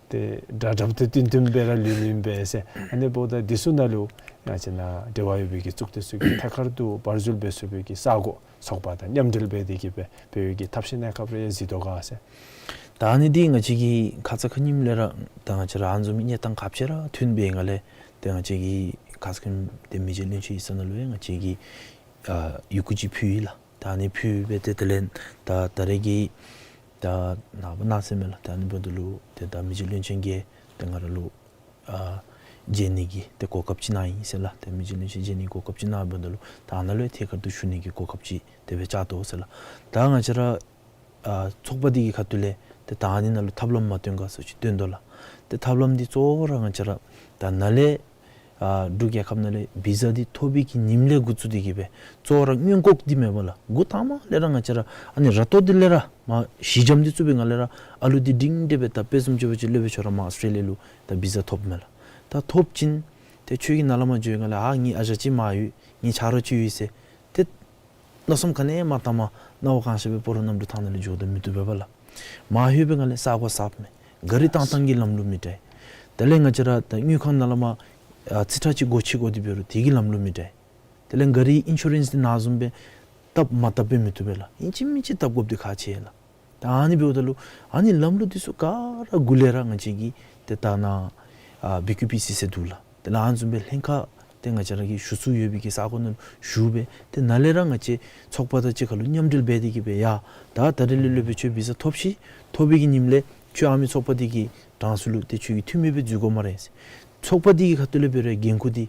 ཏེ་དགྲ་དགྲ་དང་བསྟུན་བསྟུན་སྦེ་ར་ལུས་ནི་ཨིན་པས་ཟེར། ཨ་ནི་འབདཝ་ད་འདི་ཚུ་ནང་ལུ་ང་བཅས་ནཱ་འབྲེལ་བ་ཡོད་པའི་གི་གཙུག་སྡེ་ཚུ་གིས་ཐད་ཀར་དུ་བར་འཛུལ་འབད་ཚུགས་པའི་གི་ས་གོ་ཚོགས་པ་དང་མཉམ་འབྲེལ་འབད་དེ་གིས་སྦེ་འབད་བའི་གི་ཐབས་ཤེས་གནས་སྐབས་རེ་གཟིགས་དོ་ག་ཟེར། ད་ཨ་ནི་འདི་ང་བཅས་ཀྱིས་ཁ་ཙ་ཁ་ཉིནམ་ལས་ར་ད་ང་བཅས་ར་ཨ་ནི་བཟུམ་མའི་གནས་སྟངས་ཁ་ཕྱེ་ར་ཐོན་པའི་སྒང་ལས་ཏེ་ང་བཅས་ཀྱིས་ཁ་ཙ་ཁ་ཉིནམ་ཏེ་མི་རྗེ་བློན་ཆེན་ཡིག་ཚང་ནང་ལུ་ཡང་ང་བཅས་ཀྱིས་ཨ་ཡི་གུ་ཅིག་ཕུལ་ཡི་ལགས། ད་ཨ་ནི་ཕུལ་སྦེ་ཏེ་དེ་ལས་ད་ད་རེས་ཀྱི་ད་ནངས་པ་གནངས་ཚེ་མས་ལགས། ད་ཨ་ནི་འབདཝ་ད་ལུ་ཏེ་ད་མི་རྗེ་བློན་ཆེན་གྱིས་ཏེ་ང་ར་ལུ་ཨ་མཇལ་ནི་གི་ཏེ་གོ་སྐབས་ཅིག་གནང་ཡི་ཟེར་ལགས། ཏེ་མི་རྗེ་བློན་ཆེན་མཇལ་ནི་གི་གོ་སྐབས་ཅིག་གནངམ་ད་ལུ་ད་ཨ་ནཱ་ལུ་ཐད་ཀར་དུ་ཞུ་ནི་གི་གོ་སྐབས་ཅིག་དེ་སྦེ་བཅག་དོ་ཟེར་ལགས། ད་ང་བཅས་ར་ཨ་ཚོགས་པ་འདི་གི་ཁ་ཐུག་ལས་ཏེ་ད་ཨ་ནི་ནང་ལུ་ཐབས་ལམ་མ་སྟོན་ག་ཟེར་ཅིག་སྟོན་དོ་ལགས། ཏེ་ཐབས་ལམ་འདི་གཙོ་བོ་ར་ང་བཅས་ར་ད་ནཱ་ལས་ཨ་འབྲུག་རྒྱལ་ཁབ་ནང་ལས་བི་ཟ་འདི་ཐོབ་པའི་གི་ཉིནམ་ལས་འགོ་བཙུགས་ཏེ་གི་སྦེ་གཙོ་བོ་ར་སྔོན་འགོག་འདི་མེན་པ་ལགས། འགོ་དང་པ་ལས་ར་ང་བཅས་ར་ཨ་ནི་ར་ཏོ་འདི་ལས་ར་མར་ཞི་འཇམ་འདི་བཙུགས་པའི་སྒང་ལས་ར་ཨ་ལུ་འདི་སྒྲིང་སྒྲི་སྦེ་ད་དཔེ་བཟུམ་ཅིག་འབད་བ་ཅིན་སློབ་དཔོན་ཁྱོད་ར་མར་ཨོསི་ཊྲེ་ལི་ཡ་ལུ་ད་བི་ཟ་ཐོབ་མས་ལགས། ད་ཐོབ་ཅིན་ཏེ་ཁྱོད་ཀྱིས་ནཱ་ལས་མར་འགྱོ་བའི་སྒང་ལས་ཨ་ངེའི་ཨ་ཞང་ཅིག་མར་ཡོད་ངེའི་ཆ་རོགས་ཅིག་ཡོད་ཟེར་ཏེ་མནོ་བསམ་ག་ནི་ཡང་མ་བཏངམ་སྣང་བ་གང་ཤར་སྦེ་སྤ་རོ་གནམ་གྲུ་ཐང་ནང་ལས་འགྱོ་དོ་མི་བཏུབ་པས་ལགས། མར་ལྷོད་པའི་སྒང་ལས་ས་གོ་གསརཔ་མས། ག་རི་བཏང་ཐངས་ཀྱི་ལམ་ལུགས་མི་འདྲ། དེ་ལས་ང་བཅས་ར་ད་དངུལ་ཁང་ནང་ལས་མར་ཨ་རྩིས་ཁྲ་ཅིག་སྒོ་ཕྱེ་དགོ་འདི་འབད་རུང་དེ་གི་ལམ་ལུགས་མི་འདྲ། དེ་ལས་ག་རི་ཨིན་ཤུ་རེནསི་འདི་ནཱ་བཟུམ་སྦེ་བཏབ་མ་བཏབ་སྦེ་མི་བཏུབ་པས་ལགས། ཨིན་ཅི་མིན་ཅི་བཏབ་དགོཔ་འདི་ཁག་ཆེ་ལགས། ད་ཨ་ནི་འབདཝ་ད་ལུ་ཨ་ནི་ལམ་ལུགས་འདི་ཚུ་ག་ར་འགོ་ལས་ར་ང་བཅས་ཀྱིས་ཏེ་ད་ནཱ་ཨ་བི་ཀིའུ་པི་སི་ཟེར་འདུག་ལགས། དེ་ལས་ཨ་ནི་བཟུམ་སྦེ་ལྷན་ཁག་ཏེ་ང་བཅས་ར་གི་ཞུ་ཚུགས་ཡོད་པའི་གི་ས་གོ་ནང་ལུ་ཞུ་སྦེ་ཏེ་ནཱ་ལས་ར་ང་བཅས་ཚོགས་པ་དང་གཅིག་ཁར་ལུ་མཉམ་འབྲེལ་འབད་དེ་གི་སྦེ་ཡ་ད་ད་རེས་ལས་སློབ་དཔོན་ཁྱོད་བི་ཟ་ཐོབ་ཤིག། ཐོབ་པའི་གི་ཉིནམ་ལས་ཁྱོད་ཨ་མི་ཚོགས་པ་འདི་གི་གྲངས་སུ་ལུ་ཏེ་ཁྱོད་ཀྱི་འཐུས་མི་སྦེ་འཛུལ་དགོ་སྨ་རེ་ཟེར། ཚོགས་པ་འདི་གི་ཁ་ཐུག་ལས་འབད་རུང་འགན་ཁུར་འདི་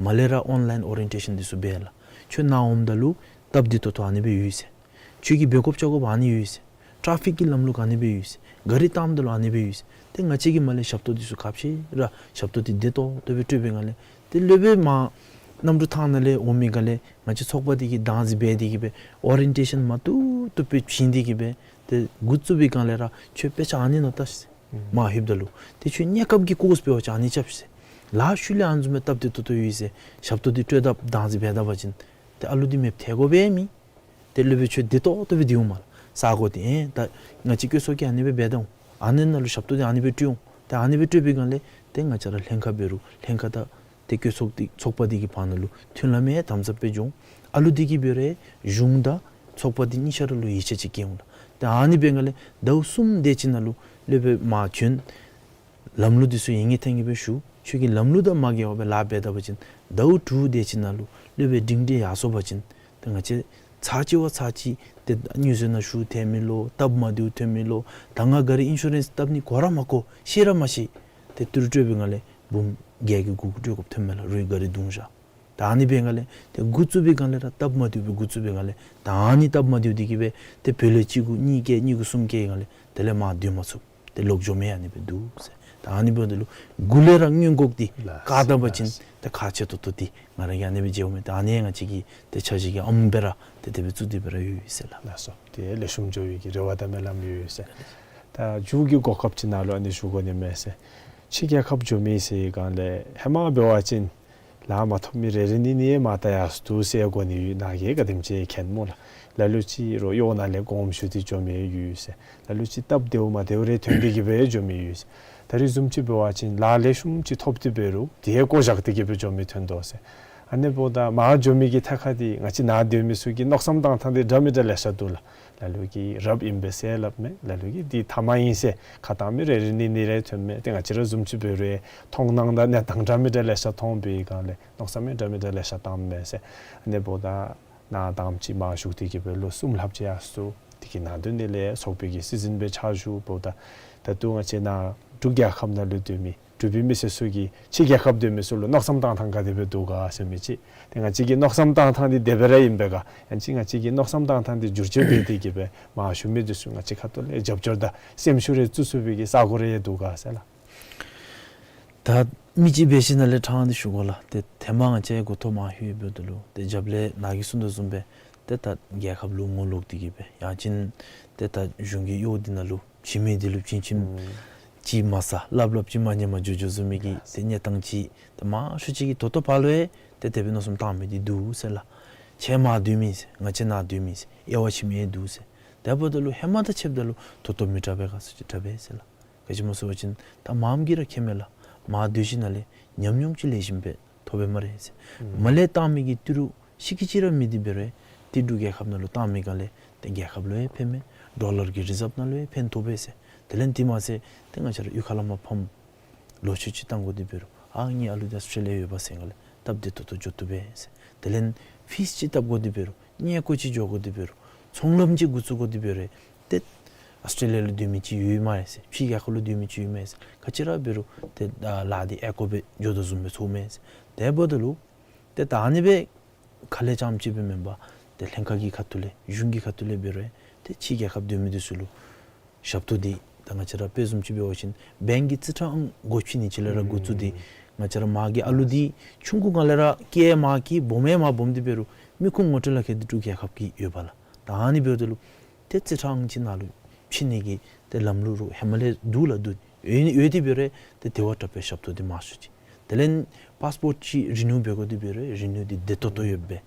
མར་ལས་ར་ཨོན་ལའིན་ཨོ་རི་ཡེན་ཊེ་ཤཱན་འདི་ཚུ་འབད་ལགས། ཁྱོད་ནཱ་འོངམ་ད་ལུ་སྟབས་བདེ་ཏོག་ཏོ་ཨ་ནི་སྦེ་ཡོད་ཟེར། ཁྱོད་ཀྱིས་འབད་དགོཔ་བཅའ་དགོཔ་ཨ་ནི་ཡོད་ཟེར། ཊེ་ཕིག་གི་ལམ་ལུགས་ཨ་ནི་སྦེ་ཡོད་ཟེར། ག་རི་བཏངམ་ད་ལུ་ཨ་ནི་སྦེ་ཡོད་ཟེར། ཏེ་ང་བཅས་ཀྱིས་མར་ལས་ཞབས་ཏོག་འདི་ཚུ་ཁ་ཕྱེ་ར་ཞབས་ཏོག་འདི་བདེ་ཏོག་ཏོ་སྦེ་སྤྲོད་པའི་སྒང་ལས་ཏེ་སློབ་དཔོན་མར་གནམ་གྲུ་ཐང་ནང་ལས་འོང་མི་སྒང་ལས་ང་བཅས་ཚོགས་པ་འདི་གིས་བདག་འཛིན་འབད་དེ་གི་སྦེ་ཨོ་རི་ཡེན་ཊེ་ཤཱན་མ་བཏུབ་བཏུབ་སྦེ་བྱིན་ཏེ་གི་སྦེ་ཏེ་འགོ་བཙུགས་པའི་སྒང་ལས་ར་ཁྱོད་དཔེ་ཆ་ཨ་ནི་ནང་བལྟ་ཤིག་ཟེར། མར་ལྷོདཔ་ད་ལུ་ཏེ་ཁྱོད་གནས་སྐབས་ཀྱི་ཀོརསི་འབད་བ་ཅིན་ཨ་ནི་རྐྱབ་ཤིག་ཟེར། ལཱ་ཤུལ་ལས་ཨ་ནི་བཟུམ་མའི་སྟབས་བདེ་ཏོག་ཏོ་ཡོད་ཟེར་ཞབས་ཏོག་འདི་སྤྲོད་དཔ་བདག་འཛིན་འབད་ད་པ་ཅིན་ཏེ་ཨ་ལུ་འདི་མེདཔ་ཐལ་དགོ་པས་མེད། ཏེ་སློབ་དཔོན་ཁྱོད་བདེ་ཏོག་ཏོ་སྦེ་སྡོད་འོང་མས་ལགས། ས་གོ་འདི་ཨེ་ད་ང་བཅས་བཀོད་ཚོགས་ཀྱིས་ཨ་ནི་སྦེ་འབད་ད་འོང་། ཨ་ནི་ནང་ལུ་ཞབས་ཏོག་འདི་ཨ་ནི་སྦེ་སྤྲོད་འོང་། ཏེ་ཨ་ནི་སྦེ་སྤྲོད་པའི་སྒང་ལས་ཏེ་ང་བཅས་ར་ལྷན་ཁག་འབད་རུང་ལྷན་ཁག་དང་ཏེ་བཀོད་ཚོགས་འདི་ཚོགས་པ་འདི་གི་བར་ན་ལུ་མཐུན་ལམ་ཡང་དམ་ཟབ་སྦེ་འགྱོ་འོང་། ཨ་ལུ་འདི་གིས་འབད་རུང་གཞུང་དང་ཚོགས་པ་འདི་གཉིས་ཆ་ར་ལུ་ཡིད་ཆེས་ཅིག་སྐྱེ་འོང་ལགས། ཏེ་ཨ་ནི་འབད་སྒང་ལས་ཟླཝ་གསུམ་དེ་ཅིག་ནང་ལུ་སློབ་དཔོན་མར་བྱོན། ལམ་ལུགས་འདི་ཚུ་ཡིན་ངེས་ཐོན་ངེས་སྦེ་ཞུ། ཁྱོད་ཀྱིས་ལམ་ལུགས་དང་མ་འགལ་བར་སྦེ་ལཱ་འབད་ད་པ་ཅིན་ཟླཝ་དྲུག་དེ་ཅིག་ནང་ལུ་སློབ་དཔོན་སྒྲིང་སྒྲི་ཡར་སོང་པ་ཅིན་ཏེ་ང་བཅས་ཚར་གཅིག་བ་ཚར་གཅིག་ཏེ་དངུལ་ཟས་ནང་ཞུགས་ཐོན་མི་ལོ་སྟབས་མ་བདེཝ་ཐོན་མི་ལོ་ད་ང་ག་རི་ཨིན་ཤུ་རེནསི་བཏབ་ནི་གོ་ར་མ་གོ་ཤེས་ར་མ་ཤེས། ཏེ་ཏི་རུ་སྤྲོད་པའི་སྒང་ལས་འབུམ་བརྒྱད་ཀྱི་དགུ་གི་སྤྲོད་དགོཔ་ཐོན་མས་ལགས། རུང་ག་རི་བརྡུང་བཞག། ད་ཨ་ནི་འབད་སྒང་ལས་ཏེ་འགོ་བཙུགས་པའི་སྒང་ལས་ར་སྟབས་མ་བདེཝ་སྦེ་འགོ་བཙུགས་པའི་སྒང་ལས་ད་ཨ་ནི་སྟབས་མ་བདེཝ་འདི་གིས་སྦེ་ཏེ་བུ་ལོན་གཅིག་གུ་གཉིས་བཀལ་གཉིས་གུ་གསུམ་བཀལ་སྒང་ལས་དེ་ལས་མར་སྡོད་མ་ཚུགས། ཏེ་ལོག་འགྱོ་མི་ཨ་ནི་སྦེ་འདུག་ཟེར། ད་ཨ་ནི་འབདཝ་ད་ལུ་འགོ་ལས་ར་སྔོན་འགོག་འདི་ལགས་བཀག་ད་པ་ཅིན་ལགས། ཏེ་ཁག་ཆེ་ཏོག་ཏོ་འདི་ང་ར་གིས་ཨ་ནི་སྦེ་མཇལཝ་མས། ད་ཨ་ནི་ང་བཅས་ཀྱི་ཏེ་འཆར་གཞི་གི་ཨམ་སྦེ་ར་ཏེ་དེ་སྦེ་བཙུགས་ཏེ་སྦེ་ར་ཡོད་ཟེར་ལགས། ལགས་སོ། ཏེ་ལེགས་ཤོམ་འགྱོ་བའི་གི་རེ་བ་དང་སྨོན་ལམ་ཡོད་ཟེར། ད་མཇུག་གི་གོ་སྐབས་ཅིག་ནང་ལུ་ཨ་ནི་ཞུ་དགོ་ནི་མས་ཟེར། ཕྱི་རྒྱལ་ཁབ་འགྱོ་མི་ཟེར་སྒང་ལས་ཧེ་མ་འབད་བ་ཅིན་ལཱ་མ་ཐོབ་མི་རེ་རེ་གཉིས་གཉིས་མར་ལྟ་ཡར་སོ་འདུག་ཟེར་གོ་ནི་ཡོད། ནཱ་གིས་ག་དེམ་ཅིག་མཁྱེན་སྨོ་ལགས། ལ་ལུ་ཅིག་རོགས་གཡོག་ནང་ལས་དགོངསམ་ཞུ་སྟེ་འགྱོ་མི་ཡོད་ཟེར། ལ་ལུ་ཅིག་སྟབས་བདེཝ་མ་བདེཝ་རེ་ཐོན་ཏེ་གི་སྦེ་འགྱོ་མི་ཡོད་ཟེར། ད་རེས་བཟུམ་ཅིག་འབད་བ་ཅིན་ལཱ་ལེགས་ཤོམ་ཅིག་ཐོབ་སྟེ་འབད་རུང་དེ་བཀོ་བཞག་སྟེ་གི་སྦེ་འགྱོ་མི་ཐོན་དོ་ཟེར། ཨ་ནི་འབདཝ་ད་མར་འགྱོ་མི་གི་ཐད་ཁར་འདི་ང་བཅས་ནཱ་སྡོད་མི་ཚུ་གི་མནོ་བསམ་བཏང་ཐངས་འདི་འདྲ་མི་འདྲ་ལེ་ཤ་འདུག་ལགས། ལ་ལུ་གིས་རབ་ཨིན་པས་ཟེར་སླབ་མས། ལ་ལུ་གིས་འདི་མཐའ་མ་ཨིན་ཟེར་ཁ་བཏང་མི་རེ་རེ་གཉིས་གཉིས་རེ་ཐོན་མས། ཏེ་ང་བཅས་ར་བཟུམ་ཅིག་འབད་རུང་མཐོང་སྣང་དང་གནས་སྟངས་འདྲ་མི་འདྲ་ལེ་ཤ་མཐོང་བའི་སྒང་ལས་མནོ་བསམ་ཡང་འདྲ་མི་འདྲ་ལེ་ཤ་བཏངམ་མས་ཟེར། ཨ་ནི་འབདཝ་ད་ནཱ་དང་པ་ཅིག་མར་བཞུགས་ཏེ་གི་སྦེ་ལོ་གསུམ་ལྷགཔ་ཅིག་ཡར་སོ་འདི་གི་ནང་དོན་འདི་ལས་ཚོགས་པའི་གི་སྲིད་འཛིན་སྦེ་ཕྱག་ཞུ་འབདཝ་ད་ད་ལྟོ་ང་བཅས་ནཱ་འབྲུག་རྒྱལ་ཁབ་ནང་ལུ་སྡོད་མི་འབྲུག་པའི་མི་སེར་ཚུ་གིས་ཕྱི་རྒྱལ་ཁབ་སྡོད་མི་ཚུ་ལུ་མནོ་བསམ་བཏང་ཐངས་ག་དེ་སྦེ་འདུག་ག་ཟེར་མི་ཅིག། ཏེ་ང་བཅས་ཀྱི་མནོ་བསམ་བཏང་ཐངས་འདི་དེ་སྦེ་ར་ཨིན་པས་ག། ཡང་ཅིན་ང་བཅས་ཀྱི་མནོ་བསམ་བཏང་ཐངས་འདི་བསྒྱུར་བཅོས་འབད་དེ་གི་སྦེ་མར་བཞུགས་མི་འདི་ཚུ་ང་བཅས་ཁ་ཐུག་ལས་རྒྱབ་སྐྱོར་དང་སེམས་ཤུགས་རེ་བཙུགས་ཚུགས་པའི་གི་ས་གོ་རེ་ཡང་འདུག་ག་ཟེར་ལགས། ད་མི་ཅིག་འབད་ཞིནམ་ལས་ཕྲང་སྟེ་ཞུ་དགོ་ལགས། ཏེ་ཧེ་མ་ང་བཅས་འགོ་ཐོག་མར་ལྷོད་འབདཝ་ད་ལུ་ཏེ་རྒྱབ་ལས་ནཱ་གིས་གསུང་དོ་བཟུམ་སྦེ་ཏེ་ད་རྒྱལ་ཁབ་ལུ་ངོ་ལོག་སྟེ་གི་སྦེ་ཡང་ཅིན་ཏེ་ད་གཞུང་གི་གཡོག་འདི་ནང་ལུ་བྱིན་མི་འདི་ལུ་བྱིན་བྱིནམ་ཅིག་མ་ཟ་སླབ་སླབ་ཅིག་མ་ཉལ་མ་འགྱོ་འགྱོ་བཟུམ་མའི་གི་ཏེ་གནས་སྟངས་ཅིག་ཏེ་མང་ཤོས་ཅིག་གིས་ད་ལྟོ་ཕར་ལུ་ཡང་ཏེ་དེ་སྦེ་མནོ་བསམ་བཏང་མི་འདི་འདུག་ཟེར་ལགས། ཁྱེད་མར་སྡོད་མི་ཟེར་ང་བཅས་ནཱ་སྡོད་མི་ཟེར་དབྱེ་བ་ཕྱེ་མི་ཡང་འདུག་ཟེར། དེ་འབདཝ་ད་ལུ་ཧེ་མ་དང་ཕྱདཔ་ད་ལུ་ད་ལྟོ་མི་དྲག་པས་ག་ཟེར་ཅིག་དྲག་པས་ཟེར་ལགས། ག་ཅི་སྨོ་ཟེར་བ་ཅིན་ད་མངམ་གིས་ར་མཁྱེན་མས་ལགས། མར་སྡོད་ཞིནམ་ལས་ཉམས་མྱོང་ཅིག་ལེགས་ཤོམ་སྦེ་ཐོབ་པས་སྨ་རེ་ཟེར། ཨུམ། མར་ལས་བཏང་མི་གི་ཏི་རུ་ཤིག་ཀི་ཅིག་ར་མེད་དེ་འབད་རུང་ཏེ་འབྲུག་རྒྱལ་ཁབ་ནང་ལུ་བཏང་མི་སྒང་ལས་ཏེ་རྒྱལ་ཁབ་ལུ་ཡང་ཕན་མས། ཌོ་ལར་གྱི་རི་ཛརབ་ནང་ལུ་ཡང་ཕན་ཐོགས་པས་ཟེར། དེ་ལས་དེ་མ་ཚད་ཏེ་ང་བཅས་ར་གཡུས་ཁ་ལས་མར་ཕམ་ལོ་མཆོད་ཅིག་བཏང་དགོ་དེ་འབད་རུང་ཨ་ངེའི་ཨ་ལུ་འདི་ཨཱོས་ཊྲེ་ལི་ཡ་ཡོད་པས་ཟེར་ང་ལས་སྟབས་བདེ་ཏོག་ཏོ་འགྱོ་བཏུབ་པས་ཟེར། དེ་ལས་ཕིས་ཅིག་བཏབ་དགོ་དེ་འབད་རུང་གཉེར་སྐོར་ཅིག་འགྱོ་དགོ་དེ་འབད་རུང་ཚོང་ལམ་ཅིག་འགོ་བཙུགས་དགོ་དེ་འབད་རུང་ཏེ་ཨཱོས་ཊྲེ་ལི་ཡ་ལུ་སྡོད་མི་ཅིག་ཡོད་སྨ་རེ་ཟེར། ཕྱི་རྒྱལ་ཁབ་ལུ་སྡོད་མི་ཅིག་ཡོད་སྨ་རེ་ཟེར། ག་ཅི་ར་འབད་རུང་ཏེ་ཨ་ལཱ་འདི་ཨེ་གོ་སྦེ་འགྱོ་དོ་བཟུམ་སྦེ་ཚོརཝ་མས་ཟེར། དེ་འབདཝ་ད་ལུ་ཏེ་ད་ཨ་ནི་སྦེ་ཁ་ལས་རྐྱངམ་ཅིག་སྦེ་མེན་པར་ཏེ་ལྷན་ཁག་གི་ཁ་ཐུག་ལས་གཞུང་གི་ཁ་ཐུག་ལས་འབད་རུང་ཏེ་ཕྱི་རྒྱལ་ཁབ་སྡོད་མི་འདི་ཚུ་ལུ་ཞབས་ཏོག་འདི་ད་ང་བཅས་ར་དཔེ་བཟུམ་ཅིག་འབད་བ་ཅིན་བེངཀ་གི་རྩིས་ཁྲ་ཨང་སྒོ་ཕྱེ་ནི་ཅིག་ལས་ར་འགོ་བཙུགས་ཏེ་ང་བཅས་ར་མ་གི་ཨ་ལུ་འདི་ཆུང་ཀུ་སྒང་ལས་ར་སྐྱེས་མ་སྐྱེས་སྦོམ་ཡང་མ་སྦོམ་དེ་འབད་རུང་མི་ཁོང་ངོ་སྤྲོད་ལག་ཁྱེར་འདི་འབྲུག་རྒྱལ་ཁབ་ཀྱི་ཡོད་པས་ལགས། ད་ཨ་ནི་འབདཝ་ད་ལུ་ཏེ་རྩིས་ཁྲ་ཨང་ཅིག་ནང་ལུ་ཕྱེ་ནི་གི་ཏེ་ལམ་ལུགས་རུང་ཧེ་མ་ལས་འདུག་ལགས། འདུག་ཡོད་ཡོད་དེ་འབད་རུང་ཏེ་དེ་བ་དྲག་པའི་ཞབས་ཏོག་འདི་མང་ཤོས་ཅིག། དེ་ལས་པཱསི་པོརཊ་ཅིག་རི་ནིའུ་འབད་དགོ་དེ་འབད་རུང་རི་ནིའུ་འདི་བདེ་ཏོག་ཏོ་ཡོདཔ་སྦེ།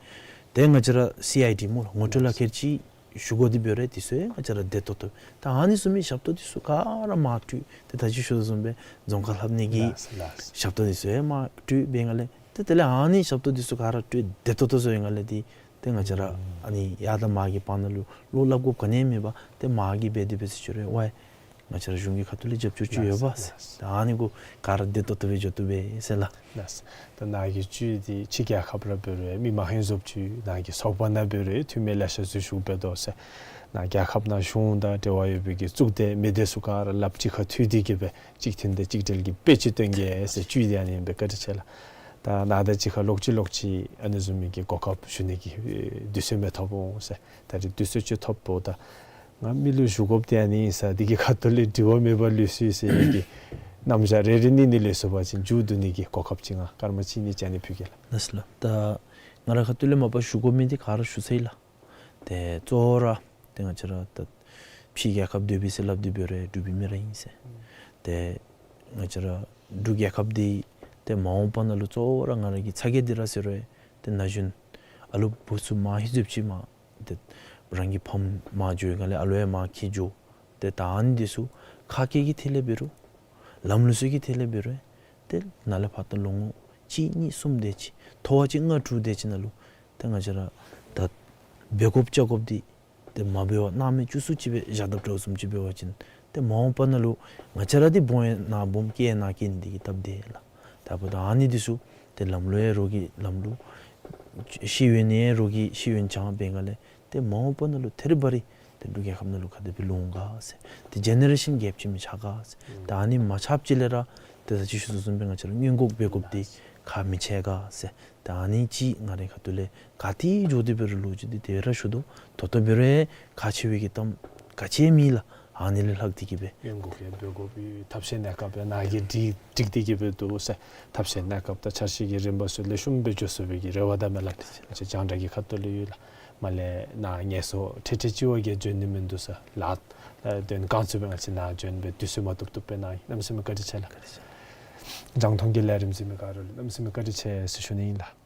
ཏེ་ང་བཅས་ར་སི་ཨའི་ཌི་སྨོ་ལགས་ངོ་སྤྲོད་ལག་ཁྱེར་ཅིག་ཞུ་དགོ་དེ་འབད་རུང་དེ་ཚུ་ཡང་ང་བཅས་ར་བདེ་ཏོག་ཏོ། ད་ཨ་ནི་བཟུམ་མའི་ཞབས་ཏོག་འདི་ཚུ་ག་ར་མང་སུ་ཏེ་ད་ཅི་ཞུ་དོ་བཟུམ་སྦེ་རྫོང་ཁ་ལྷབ་ནི་གི་ལགས་ལགས། ཞབས་ཏོག་འདི་ཚུ་ཡང་མང་སུ་འབད་ང་ལས་ཏེ་དེ་ལས་ཨ་ནི་ཞབས་ཏོག་འདི་ཚུ་ག་ར་སྤྲོད་བདེ་ཏོག་ཏོ་བཟོ་ཡི་ང་ལས་ཏེ་ཏེ་ང་བཅས་ར་ཨུམ་ཨ་ནི་ཡར་དང་མར་གྱི་བར་ན་ལུ་བློ་སླབ་དགོཔ་ག་ནི་ཡང་མེད་པར་ཏེ་མ་གི་འབད་དེ་འབད་ཟེར་ཞུ་རུང་ཝའི་ང་བཅས་ར་གཞུང་གི་ཁ་ཐུག་ལས་རྒྱབ་སྐྱོར་ཅིག་ཡོད་པས། ལགས་ལགས། ད་ཨ་ནི་གུ་ག་ར་བདེ་ཏོག་ཏོ་སྦེ་འགྱོ་བཏུབ་པས་ཟེར་ལགས། ལགས། ད་ནཱ་གི་བཅུད་འདི་ཕྱི་རྒྱལ་ཁབ་ར་འབད་རུང་མི་མང་ཧིང་བཟོཝ་ཅིག་ནཱ་གི་ཚོགས་པ་ནང་འབད་རུང་འཐུས་མི་ལེ་ཤ་འཛུལ་ཞུགས་འབད་དོ་ཟེར། ནཱ་རྒྱལ་ཁབ་ནང་གཞུང་དང་འབྲེལ་བ་ཡོད་པའི་གི་གཙུག་སྡེ་མི་སྡེ་ཚུ་ག་ར་ལགཔ་གཅིག་ཁར་མཐུད་དེ་གི་སྦེ་གཅིག་མཐུན་ཏེ་གཅིག་སྒྲིལ་གྱི་དཔེ་ཅིག་སྟོན་གེ་ཟེར་བཅུད་འདི་ཨ་ནི་སྦེ་བཀའ་དྲིན་ཆེ་ལགས། ད་ནཱ་དང་གཅིག་ཁར་ལོག་ཅི་ལོག་ཅི་ཨ་ནི་བཟུམ་མའི་གི་གོ་སྐབས་ཞུ་ནི་གི་དུས་ཚོད་མི་ཐོབ་འོང་ཟེར། ད་རིས་དུས་ཚོད་ཅིག་ཐོབ་འོང་། ད་ང་མི་ལུ་ཞུ་དགོཔ་འདི་ཨ་ནི་ཨིན་ས། འདི་གི་ཁ་ཐུག་ལས་དྲི་བ་མེད་པར་ལུས་སོ་ཡི་ཟེར་ནི་གི་རྣམ་གཞག་རེ་རེ་གནས་ནི་ལས་སོ་བ་ཅིན་མཇུག་བསྡུ་ནི་གི་གོ་སྐབས་ཅིག་ང་སྐར་མ་གཅིག་གཉིས་ཅིག་ཨ་ནི་ཕུལ་གེ་ལགས། ལགས་སོ་ལགས། ད་ང་རའི་ཁ་ཐུག་ལས་མ་པ་ཞུ་དགོ་མི་འདི་ག་ར་ཞུ་ཚར་ཡི་ལགས། ཏེ་གཙོ་བོ་ར་ཏེ་ང་བཅས་ར་ད་ཕྱི་རྒྱལ་ཁབ་སྡོད་པའི་ཟེར་སླབ་དེ་འབད་རུང་འབྲུག་པའི་མི་ར་ཨིན་ཟེར། ཏེ་ང་བཅས་ར་འབྲུག་རྒྱལ་ཁབ་འདི་ཏེ་མ་འོངས་པ་ནང་ལུ་གཙོ་བོ་ར་ང་ར་གི་ཚ་གྱང་འདི་ར་ཟེར་རུང་ཏེ་ན་གཞོན་ཨ་ལུ་བུ་ཚུ་མང་ཧིང་བཟུམ་ཅིག་མར་ཏེ་རང་གི་ཕམ་མར་འགྱོ་ཡི་ག་ལས་ཨ་ལུ་ཡང་མར་འཁྱིད་འགྱོ། ཏེ་ད་ཨ་ནི་འདི་ཚུ་ཁ་སྐད་ཀྱི་ཐད་ལས་འབད་རུང་ལམ་ལུགས་ཚུ་གི་ཐད་ལས་འབད་རུང་ཏེ་ནཱ་ལས་ཕར་ད་ལོ་ངོ་གཅིག་གཉིས་གསུམ་དེ་ཅིག་མཐོ་བ་ཅིག་ལྔ་དྲུག་དེ་ཅིག་ནང་ལུ་ཏེ་ང་བཅས་ར་ད་འབད་དགོཔ་བཅའ་དགོཔ་འདི་ཏེ་མ་འབད་བར་སྣང་མེད་བཅུག་སུ་ཅིག་སྦེ་བཞག་དཔ་འདྲཝ་བཟུམ་ཅིག་འབད་བ་ཅིན་ཏེ་མ་འོངས་པ་ནང་ལུ་ང་བཅས་ར་འདི་སྦོམ་ཡང་ནཱ་སྦོམ་སྐྱེས་ཡང་ནཱ་སྐྱེས་ནི་འདི་གིས་སྟབས་བདེ་ལགས། ད་འབདཝ་ད་ཨ་ནི་འདི་ཚུ་ཏེ་ལམ་ལུགས་ཡང་རོགས་ཀྱིས་ལམ་ལུགས་ཤེས་ཡོན་ཡང་རོགས་ཀྱིས་ཤེས་ཡོན་སྦྱང་འབད་ག་ལས་ཏེ་མ་འོངས་པ་ནང་ལུ་ཐད་རི་བ་རི་ཏེ་འབྲུག་རྒྱལ་ཁབ་ནང་ལུ་ག་དེ་སྦེ་ལོང་ག་ཟེར། ཏེ་ཇེ་ནེ་རེ་ཤཱན་གེཔ་ཅིག་མི་ཆགས་ག་ཟེར། ཨུམ་ད་ཨ་ནི་མ་ཆགསཔ་ཅིག་ལས་ར་ཏེ་ད་ཅི་ཞུ་དོ་བཟུམ་སྦེ་ང་བཅས་ར་སྔོན་འགོག་འབད་དགོཔ་འདི་ཁག་མི་ཆེ་ག་ཟེར། ད་ཨ་ནི་ཅིག་ང་རའི་ཁ་ཐུག་ལས་ག་ཏེ་འགྱོ་སྟེ་འབད་རུང་ལོ་རྒྱུས་འདི་དེ་སྦེ་ར་ཞུ་དོ། ད་ལྟོ་འབད་རུང་ཁག་ཆེ་བའི་གི་གཏམ་ག་ཅི་ཡང་མེད་ལགས། ཨ་ནི་ལས་ལྷག་སྟེ་གི་སྦེ་སྔོན་འགོག་ཡང་འབད་དགོ་པས། ཐབས་ཤེས་གནས་སྐབས་ཡང་ནཱ་གིས་སྒྲིག་སྒྲིག་སྟེ་གི་སྦེ་འདུག་ཟེར། ཐབས་ཤེས་གནས་སྐབས་དང་འཆར་གཞི་གི་རིམ་པ་ཚུ་ལེགས་ཤོམ་སྦེ་འགྱོ་ཚུགས་པའི་གི་རེ་བ་དང་སྨོན་ལམ་ང་བཅས་རྒྱང་བསྒྲགས་ཀྱི་ཁ་ཐུག་ལས་ཡོད་ལགས། མ་ལས་ནཱ་ངལ་གསོ་ཁྲིག་ཁྲི་ཅིག་བ་གིས་འབྱོན་ནི་མིན་འདུག་ཟེར་ལགས། ཨ་དོན་དགོང་ཚུ་སྦེ་ང་བཅས་ནཱ་འབྱོན་སྦེ་དུས་ཚོད་མ་ཐོབ་ཐོབ་སྦེ་གནང་ཡི། གནམ་མེད་ས་མེད་བཀའ་དྲིན་ཆེ་ལགས། རྒྱང་མཐོང་གི་ལས་རིམ་གཟིགས་མི་ག་ར་ལུ་གནམ་མེད་ས་མེད་བཀའ་དྲིན་ཆེ་ཟེར་ཞུ་ནི་ཨིན་ལགས།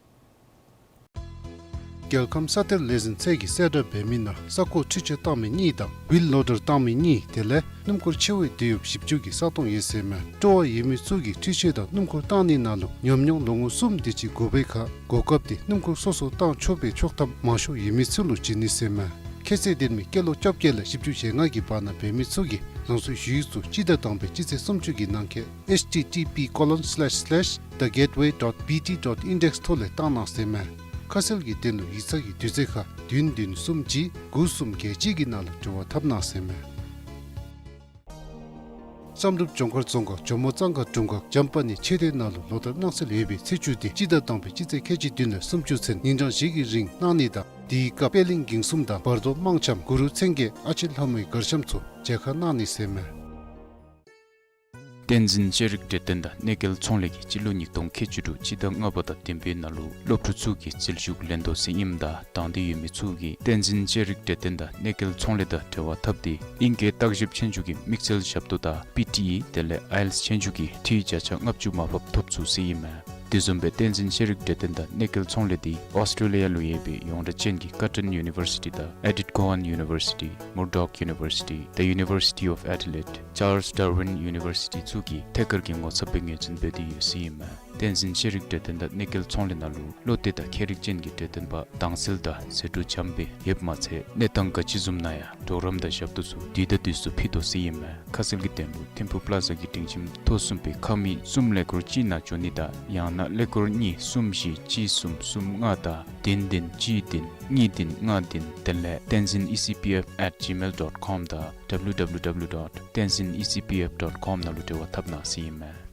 རྒྱལ་ཁམས་ས་གཏེར་ལས་འཛིན་ཚད་ཀྱིས་གསལ་བསྒྲགས་འབད་མི་ནང་ས་རྐོ་འཕྲུལ་ཆས་བཏང་མི་གཉིས་དང་ཝིལ་ལོ་ཌར་བཏང་མི་གཉིས་དེ་ལས་སྣུམ་འཁོར་ཆེ་བའི་དེད་གཡོགཔ་བཞི་བཅུ་གི་ས་སྟོང་ཡོད་ཟེར་མས། སྤྲོ་བ་ཡོད་མི་ཚུ་གིས་འཕྲུལ་ཆས་དང་སྣུམ་འཁོར་བཏང་ནི་ནང་ལུ་ཉམས་མྱོང་ལོ་ངོ་གསུམ་དེ་ཅིག་དགོ་པའི་ཁར་གོ་སྐབས་དེ་སྣུམ་འཁོར་སོ་སོ་བཏང་ཆོག་པའི་ཆོག་ཐམ་མང་ཤོས་ཡོད་མི་ཚུ་ལུ་བྱིན་ནི་ཟེར་མས། ཁྱད་ཚད་ལྡན་མི་སྐྱེས་ལོ་བཅོ་བརྒྱད་ལས་བཞི་བཅུ་ཞེ་ལྔ་གི་བར་ན་འབད་མི་ཚུ་གིས་རང་སོའི་ཞུ་ཡིག་ཚུ་སྤྱི་ཟླ་དང་པའི་སྤྱི་ཚེས་སུམ་ཅུ་གི་ནང་འཁོད་H T T P colon slash slash the gateway dot B T dot index ཐོག་ལས་བཏང་གནང་ཟེར་མས། ཁ་གསལ་གྱི་དོན་ལུ་ཡིག་ཚང་གི་དུས་ཚོད་ཁར་བདུན་བདུན་གསུམ་གཅིག་དགུ་གསུམ་བརྒྱད་གཅིག་གི་ནང་ལུ་འབྲེལ་བ་འཐབ་གནང་ཟེར་མས། བསམ་གྲུབ་ལྗོངས་མཁར་རྫོང་ཁག་ཇོ་མོ་གཙང་ཁ་དྲུང་ཁག་འཇམ་དཔལ་གནས་ཆོས་སྡེ་ནང་ལུ་ལོ་ལྟར་གནང་སྲོལ་ཡོད་པའི་ཚེས་བཅུ་དེ་སྤྱི་ཟླ་དང་པའི་སྤྱི་ཚེས་ཁལ་གཅིག་བདུན་ལས་སུམ་ཅུ་ཚུན་ཉིན་གྲངས་བཞི་གི་རིང་གནང་ནི་དང་དེའི་སྐབས་པད་གླིང་འགེངས་གསུམ་དང་བར་དོ་དམངས་འཆམ་གུ་རུ་མཚན་བརྒྱད་ཨ་ཕྱི་ལྷ་མོའི་གར་འཆམ་ཚུ་མཇལ་ཁ་གནང་ནི་ཟེར་མས། བསྟན་འཛིན་ལྕགས་རིགས་འབྲས་ལྡན་དང་གནས་སྐལ་ཚོང་ལས་ཀྱིས་སྤྱི་ལོ་ཉིས་སྟོང་ཁལ་གཅིག་དྲུག་སྤྱི་ཟླ་ལྔ་པ་དང་བདུན་པའི་ནང་ལུ་སློབ་ཕྲུག་ཚུ་གིས་རྩིས་ཞུགས་ལེན་དོ་ཟེར་ཨིནམ་ད་དང་འདོད་ཡོད་མི་ཚུ་གིས་བསྟན་འཛིན་ལྕགས་རིགས་འབྲས་ལྡན་དང་གནས་སྐལ་ཚོང་ལས་དང་འབྲེལ་བ་འཐབ་སྟེ་ཨིང་སྐད་བརྟག་ཞིབ་ཆོས་རྒྱུགས་ཀྱི་དམིགས་བསལ་ཞབས་ཏོག་དང་པི་ཊི་ཨི་དེ་ལས་ཨའི་ཨེལ་ཊི་ཨེས་ཆོས་རྒྱུགས་ཀྱི་འཐུས་བརྒྱ་ཆ་ལྔ་བཅུ་མར་ཕབ་ཐོབ་ཚུགས་ཟེར་ཨིན་མས། དེ་བཟུམ་སྦེ་བསྟན་འཛིན་ལྕགས་རིགས་འབྲས་ལྡན་དང་གནས་སྐལ་ཚོང་ལས་འདི་ཨོསི་ཊེ་ལི་ཡ་ལུ་ཡོད་པའི་ཡོངས་གྲགས་ཅན་གྱི་ཀར་ཊན་ཡུ་ནི་བར་སི་ཊི་དང་ཨེ་ཌིཐ་ཀོ་ཝཱན་ཡུ་ནི་བར་སི་ཊི་མུར་ཌོག་ཡུ་ནི་བར་སི་ཊི་ད་ཡུ་ནི་བར་སི་ཊི་ཨོཕ་ཨེ་ཌི་ལེཌ་ཅཱརལས་ཌར་ཝིན་ཡུ་ནི་བར་སི་ཊི་ཚུ་གིས་ཐད་ཀར་གྱི་ངོ་ཚབ་སྦེ་ངོས་འཛིན་འབད་དེ་ཡོད་ཟེར་ཨིན་མས། བསྟན་འཛིན་ཤེས་རིག་གྲོས་སྟོན་དང་གནས་སྐལ་ཚོང་ལས་ནང་ལུ་བློ་གཏད་དང་ཁྱད་རིག་ཅན་གྱི་གྲོས་སྟོན་པ་དྭངས་གསལ་དང་ཟད་འགྲོ་བྱམས་པ་ཡོདཔ་མ་ཚད་གནས་སྟངས་ག་ཅི་བཟུམ་ནང་ཡང་གྲོགས་རམ་དང་ཞབས་ཏོག་ཚུ་དུས་དང་དུས་སུ་ཕུལ་དོ་ཟེར་ཨིན་མས། ཁ་གསལ་གྱི་དོན་ལུ་ཐིམ་ཕུག་པླ་ཛ་གི་སྒྲིང་ཁྱིམ་ཐོག་གསུམ་པའི་ཁང་མིག་གསུམ་ཀླད་ཀོར་གཅིག་ནང་འབྱོན་ནི་དང་ཡང་ན་ཀླད་ཀོར་གཉིས་གསུམ་བཞི་གཅིག་གསུམ་གསུམ་ལྔ་དང་བདུན་བདུན་གཅིག་བདུན་གཉིས་བདུན་ལྔ་བདུན། དེ་ལས་tenzin E C P F at gmail dot com དང་W W W dot tenzin E C P F dot com ནང་ལུ་འབྲེལ་བ་འཐབ་གནང་ཟེར་ཨིན་མས།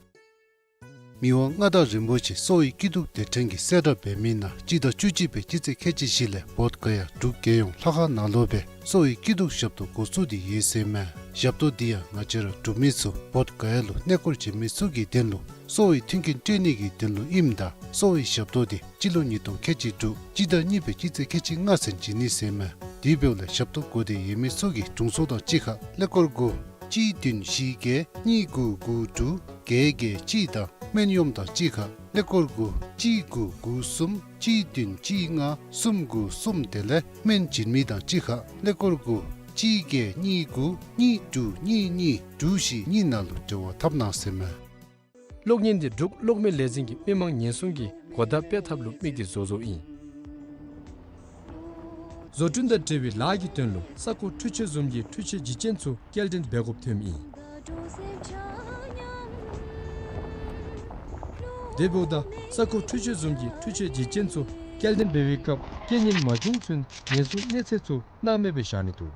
མི་དབང་མངའ་བདག་རིན་པོ་ཆེ་གསོ་བའི་སྐྱིད་སྡུག་སྡེ་ཕྲན་གྱིས་གསལ་བསྒྲགས་འབད་མི་ནང་སྤྱི་ཟླ་བཅུ་གཅིག་པའི་སྤྱི་ཚེས་ཁལ་གཅིག་བཞི་ལས་བོདྷ་ག་ཡ་འབྲུག་རྒྱལ་ཡོངས་ལྷ་ཁང་ནང་ལུ་སྦེ་གསོ་བའི་སྐྱིད་སྡུག་ཞབས་ཏོག་འགོ་བཙུགས་ཏེ་ཡོད་ཟེར་མས། ཞབས་ཏོག་འདི་ཡང་ང་བཅས་ར་འབྲུག་མི་ཚུ་བོདྷ་ག་ཡ་ལུ་གནས་སྐོར་བྱོན་མི་ཚུ་གི་དོན་ལུ་གསོ་བའི་མཐུན་རྐྱེན་སྤྲོད་ནི་གི་དོན་ལུ་ཨིནམ་ད་གསོ་བའི་ཞབས་ཏོག་འདི་སྤྱི་ལོ་ཉིས་སྟོང་ཁལ་གཅིག་དྲུག་སྤྱི་ཟླ་གཉིས་པའི་སྤྱི་ཚེས་ཁལ་གཅིག་ལྔ་ཚུན་བྱིན་ནི་ཟེར་མས། དེ་འབདཝ་ལས་ཞབས་ཏོག་དགོ་སྟེ་ཡོད་མི་ཚུ་གིས་དྲུང་འཚོ་དང་གཅིག་ཁར་ཀླད་ཀོར་དགུ་གཅིག་བདུན་བཞི་བརྒྱད་གཉིས་དགུ་དགུ་དྲུག་བརྒྱད་བརྒྱད་གཅིག་དང་སྨན་གཡོགམ་དང་གཅིག་ཁར་ཀླད་ཀོར་དགུ་གཅིག་དགུ་དགུ་གསུམ་གཅིག་བདུན་གཅིག་ལྔ་གསུམ་དགུ་གསུམ། དེ་ལས་སྨན་བྱིན་མི་དང་གཅིག་ཁར་ཀླད་ཀོར་དགུ་གཅིག་བརྒྱད་གཉིས་དགུ་གཉིས་དྲུག་གཉིས་གཉིས་དྲུག་བཞི་གཉིས་ནང་ལུ་འབྲེལ་བ་འཐབ་གནང་ཟེར་མས། གློག་བརྙན་འདི་འབྲུག་གློག་མེ་ལས་འཛིན་གྱིས་མི་མང་ཉེན་སྲུང་གི་གོ་བརྡ་སྤེལ་ཐབས་ལུ་དམིགས་ཏེ་བཟོ་བཟོཝ་ཨིན། བཟོ་སྐྲུན་དང་འབྲེལ་བའི་ལཱ་གི་དོན་ལུ་ས་རྐོ་འཕྲུལ་ཆས་བཟུམ་གྱི་འཕྲུལ་ཆས་བརྗེ་ཅན་ཚུ་སྐྱེལ་འདྲེན་འབད་དགོཔ་ཐོནམ་ཨིན། དེ་འབདཝ་ད་ས་རྐོ་འཕྲུལ་ཆས་བཟུམ་གྱི་འཕྲུལ་ཆས་བརྗེ་ཅན་ཚུ་སྐྱེལ་འདྲེན་འབད་བའི་སྐབས་རྐྱེན་ངན་མ་བྱུང་ཚུན་ཉེན་སྲུང་གནས་ཚད་ཚུ་སྣང་མེད་སྦེ་བཞག་ནི་འདུག།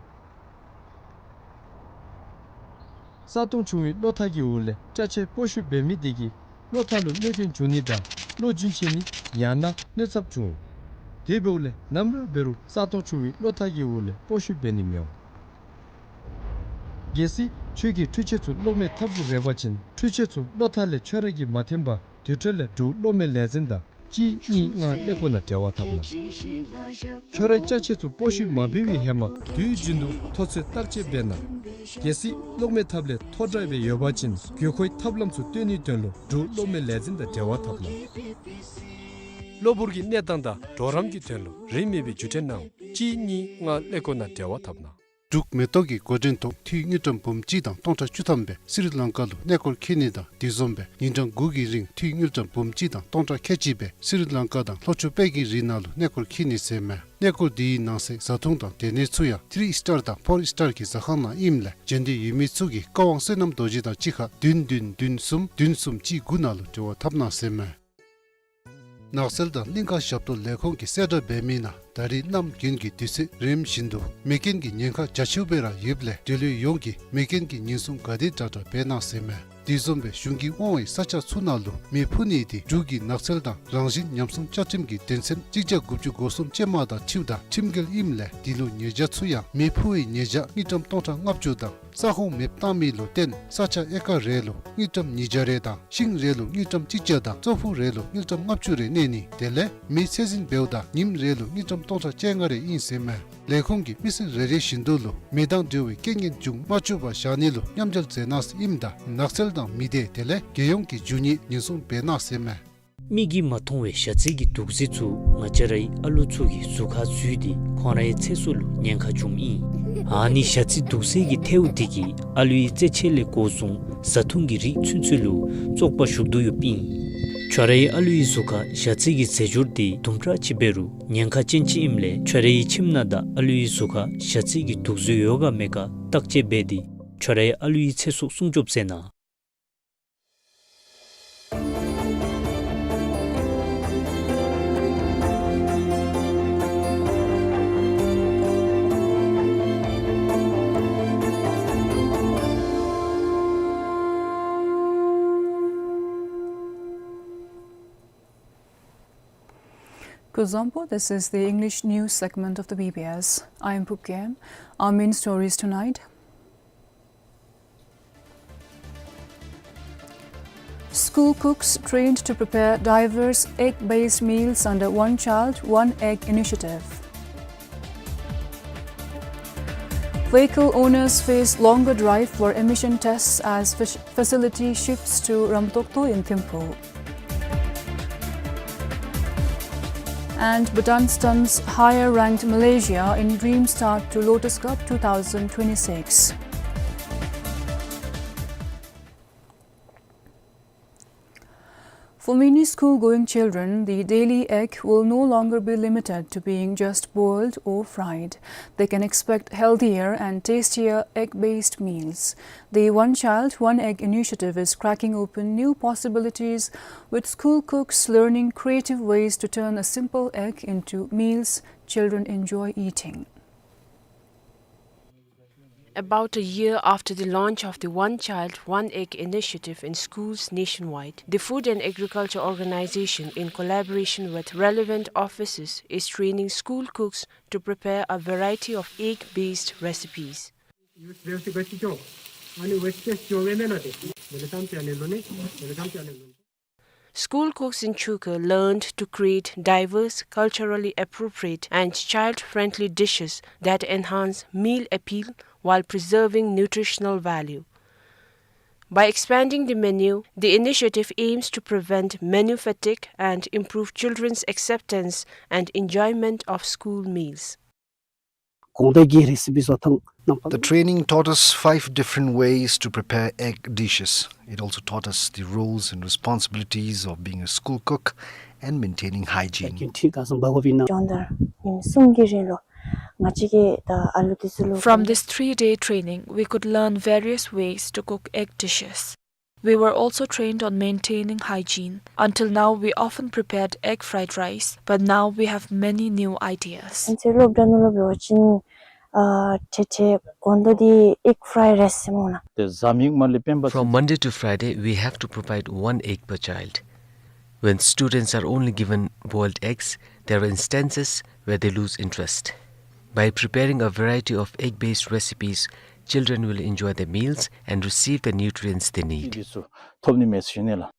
ས་སྟོང་ཆུང་བའི་གློག་ཐག་གི་འོག་ལས་སྐྲ་ཆད་སྤོ་བཤུད་འབད་མི་དེ་གིས་གློག་ཐག་ལུ་གནོད་སྐྱོན་འབྱུང་ནི་དང་གློག་རྒྱུན་ཆད་ནི་ཡང་ན་གནོད་ཚབས་འབྱུང་། དེ་འབདཝ་ལས་ནམ་ར་འབད་རུང་ས་སྟོང་ཆུང་བའི་གློག་ཐག་གི་འོག་ལས་སྤོ་བཤུད་འབད་ནི་མི་འོང་། གལ་སྲིད་ཁྱོད་ཀྱི་འཕྲུལ་ཆས་ཚུ་གློག་མེ་ཐབ་ཀྱིས་རེག་པ་ཅིན་འཕྲུལ་ཆས་ཚུ་གློག་ཐག་ལས་ཁྱོད་ར་གིས་མ་འཐེན་པར་དེ་འཕྲོ་ལས་འབྲུག་གློག་མེ་ལས་འཛིན་དང་གཅིག་གཉིས་ལྔ་ཀླད་ཀོར་ནང་འབྲེལ་བ་འཐབ་གནང་། ཁྱོད་རའི་སྐྲ་ཆད་ཚུ་སྤོ་བཤུད་མ་འབད་བའི་ཧེ་མ་དུས་རྒྱུན་དུ་མཐོ་ཚད་བརྟག་དཔྱད་འབད་གནང་། གལ་སྲིད་གློག་མེ་ཐབ་ལས་མཐོ་དྲགས་སྦེ་ཡོད་པ་ཅིན་དགོས་མཁོའི་ཐབས་ལམ་ཚུ་སྟོན་ནིའི་དོན་ལུ་འབྲུག་གློག་མེ་ལས་འཛིན་དང་འབྲེལ་བ་འཐབ་གནང་། གློ་བུར་གྱི་གནས་སྟངས་དང་གྲོགས་རམ་གྱི་དོན་ལུ་རིན་མེད་པའི་བརྒྱུད་འཕྲིན་གནང་། གཅིག་གཉིས་ལྔ་ཀླད་ཀོར་ནང་འབྲེལ་བ་འཐབ་གནང་། འབྲུག་མེ་ཏོག་གི་འགོ་འདྲེན་ཐོག་འཐུས་དངུལ་ཀྲམ་འབུམ་གཅིག་དང་སྟོང་ཕྲག་བཅུ་ཐམ་སྦེ་སི་རི་ལང་ཀ་ལུ་གནས་སྐོར་འཁྱིད་ནི་དང་དེ་བཟུམ་སྦེ་ཉིན་གྲངས་དགུ་གི་རིང་འཐུས་དངུལ་ཀྲམ་འབུམ་གཅིག་དང་སྟོང་ཕྲག་ཁལ་གཅིག་སྦེ་སི་རི་ལང་ཀ་དང་ལྷོ་ཕྱོགས་དཔལ་གྱི་རི་ནང་ལུ་གནས་སྐོར་འཁྱིད་ནི་ཟེར་མས། གནས་སྐོར་འདི་གི་ནང་གསེས་བཟའ་འཐུང་དང་སྡོད་གནས་ཚུ་ཡང་ཐི་རི་སི་ཊར་དང་ཕོར་སི་ཊར་གྱི་ཟ་ཁང་ནང་ཨིནམ་ལས་འབྱོན་འདོད་ཡོད་མི་ཚུ་གིས་བཀའ་དབང་བསོད་ནམས་རྡོ་རྗེ་དང་གཅིག་ཁར་བདུན་བདུན་བདུན་གསུམ་བདུན་གསུམ་གཅིག་དགུ་ནང་ལུ་འབྲེལ་བ་འཐབ་གནང་ཟེར་མས། ནགས་ཚལ་དང་གླིང་ཁ་ཞབས་ཏོག་ལས་ཁུངས་ཀྱིས་གསལ་བསྒྲགས་འབད་མི་ནང་ད་རིས་གནམ་དགུན་གྱི་དུས་ཚོད་རནམ་བཞིན་དུ་མེ་རྐྱེན་གྱི་ཉེན་ཁ་རྒྱ་ཆེཝ་སྦེ་ར་ཡོདཔ་ལས་འབྲེལ་ཡོད་ཡོངས་ཀྱིས་མེ་རྐྱེན་གྱི་ཉེན་སྲུང་ག་དེ་དྲག་དྲག་འབད་གནང་ཟེར་མས། དེ་བཟུམ་སྦེ་གཞུང་གིས་དབང་བའི་ས་ཆ་ཚུ་ནང་ལུ་མེ་འཕུ་ནི་དེ་འབྲུག་གི་ནགས་ཚལ་དང་རང་བཞིན་ཉམས་སྲུང་བཅའ་ཁྲིམས་ཀྱི་དོན་ཚན་གཅིག་བརྒྱ་དགུ་བཅུ་གོ་གསུམ་ཅན་མ་དང་འཁྲིལཝ་ད་ཁྲིམས་འགལ་ཨིནམ་ལས་དེ་ལུ་ཉེས་བྱ་ཚུ་ཡང་མེ་འཕུ་བའི་ཉེས་བྱ་དངུལ་ཀྲམ་སྟོང་ཕྲག་ལྔ་བཅུ་དང་ས་ཁོངས་མེདཔ་བཏང་མི་ལུ་བརྟེན་ས་ཆ་ཨེ་ཀར་རེ་ལུ་དངུལ་ཀྲམ་ཉིས་བརྒྱ་རེ་དང་ཤིང་རེ་ལུ་དངུལ་ཀྲམ་གཅིག་བརྒྱ་དང་ཙོག་ཕུག་རེ་ལུ་དངུལ་ཀྲམ་ལྔ་བཅུ་རེ་གནས་ནི། དེ་ལས་མེ་ཚད་འཛིན་འབདཝ་ད་ཉིནམ་རེ་ལུ་དངུལ་ཀྲམ་སྟོང་ཕྲག་བཅོ་ལྔ་རེ་ཨིན་ཟེར་མས། ལས་ཁུངས་ཀྱིས་མི་སེར་རེ་རེ་བཞིན་དུ་ལུ་མེ་དང་འབྲེལ་བའི་རྐྱེན་ངན་འབྱུང་མ་བཅུག་པར་བཞག་ནི་ལུ་མཉམ་འབྲེལ་མཛད་གནང་ཟེར་ཨིནམ་ད་ནགས་ཚལ་དང་མི་སྡེ་དེ་ལས་རྒྱལ་ཡོངས་ཀྱི་རྒྱུ་དངོས་ཉེན་སྲུང་འབད་གནང་ཟེར་མས། མིག་གིས་མ་མཐོང་བའི་ཞ་རྩི་གི་དུག་རྫས་ཚུ་ང་བཅས་རའི་ཨ་ལུ་ཚུ་གི་གཟུགས་ཁར་འཛུལ་ཏེ་ཁོང་རའི་ཚེ་སྲོག་ལུ་ཉེན་ཁ་འབྱུངམ་ཨིན། ཨ་ནི་ཞ་རྩི་དུག་རྫས་ཀྱི་ཐལཝ་དེ་གིས་ཨ་ལུའི་རྩེད་ཆས་ལས་འགོ་བཟུང་བཟའ་འཐུང་གི་རིགས་ཚུན་ཚོད་ལུ་བཙོག་པ་ཞུགས་དོ་ཡོདཔ་ཨིན། ཁྱོད་རའི་ཨ་ལུའི་གཟུགས་ཁར་ཞ་རྩི་གི་རྫས་སྦྱོར་དེ་དུམ་གྲ་ཅིག་འབད་རུང་ཉེན་ཁ་ཅན་ཅིག་ཨིནམ་ལས་ཁྱོད་རའི་ཁྱིམ་ནང་དང་ཨ་ལུའི་གཟུགས་ཁར་ཞ་རྩི་གི་དུག་རྫས་ཡོད་ག་མེད་ག་བརྟག་དཔྱད་འབད་དེ་ཁྱོད་རའི་ཨ་ལུའི་ཚེ་སྲོག་སྲུང་སྐྱོབ་མཛད་གནང་། Kuzuzangpo, this is the English news segment of the B B S. I am Pupkem. Our main stories tonight. School cooks trained to prepare diverse egg-based meals under One Child, One Egg initiative. Vehicle owners face longer drive for emission tests as fac-, facility shifts to Ramtokto in Thimphu. And Bhutan stunts higher ranked Malaysia in grim start to Lotus Cup two thousand twenty-six. For many school-going children, the daily egg will no longer be limited to being just boiled or fried. They can expect healthier and tastier egg-based meals. The One Child, One Egg initiative is cracking open new possibilities, with school cooks learning creative ways to turn a simple egg into meals children enjoy eating. About a year after the launch of the One Child, One Egg initiative in schools nationwide, the Food and Agriculture Organization, in collaboration with relevant offices, is training school cooks to prepare a variety of egg-based recipes. School cooks in Chukar learned to create diverse, culturally appropriate and child-friendly dishes that enhance meal appeal while preserving nutritional value. By expanding the menu, the initiative aims to prevent menu fatigue and improve children's acceptance and enjoyment of school meals. གོང་དེ་གི་རེ་སི་པི་སོགས་ཐང་ནང་པ། The training taught us five different ways to prepare egg dishes. It also taught us the roles and responsibilities of being a school cook and maintaining hygiene. རྒྱུན་མཐུད་ག་སོང་འབག་དགོཔ་ཨིན་ན། སྦྱོང་བརྡར་ཉིནམ་གསུམ་གྱི་རིང་ལུ་ང་བཅས་ཀྱིས་ད་ཨ་ལུ་འདི་ཚུ་ལུ། From this three-day training, we could learn various ways to cook egg dishes. We were also trained on maintaining hygiene. Until now, we often prepared egg fried rice, but now we have many new ideas. ཨ་ནི་ཚེ་སློབ་གྲྭ་ནང་ལུ་འབད་བ་ཅིན་ཨ་ཏེ་ཏེ་གོང་དེ་འདི་egg fried rice ཟེར་སྨོ་ན། ཏེ་གཟའ་མིག་དམར་ལས་སྤེན་པ། From Monday to Friday, we have to provide one egg per child. When students are only given boiled eggs, there are instances where they lose interest. By preparing a variety of egg-based recipes, children will enjoy their meals and receive the nutrients they need. འདི་ཚུ་ཐོབ་ནི་མས་ཟེར་ཞུ་ནི་ལགས།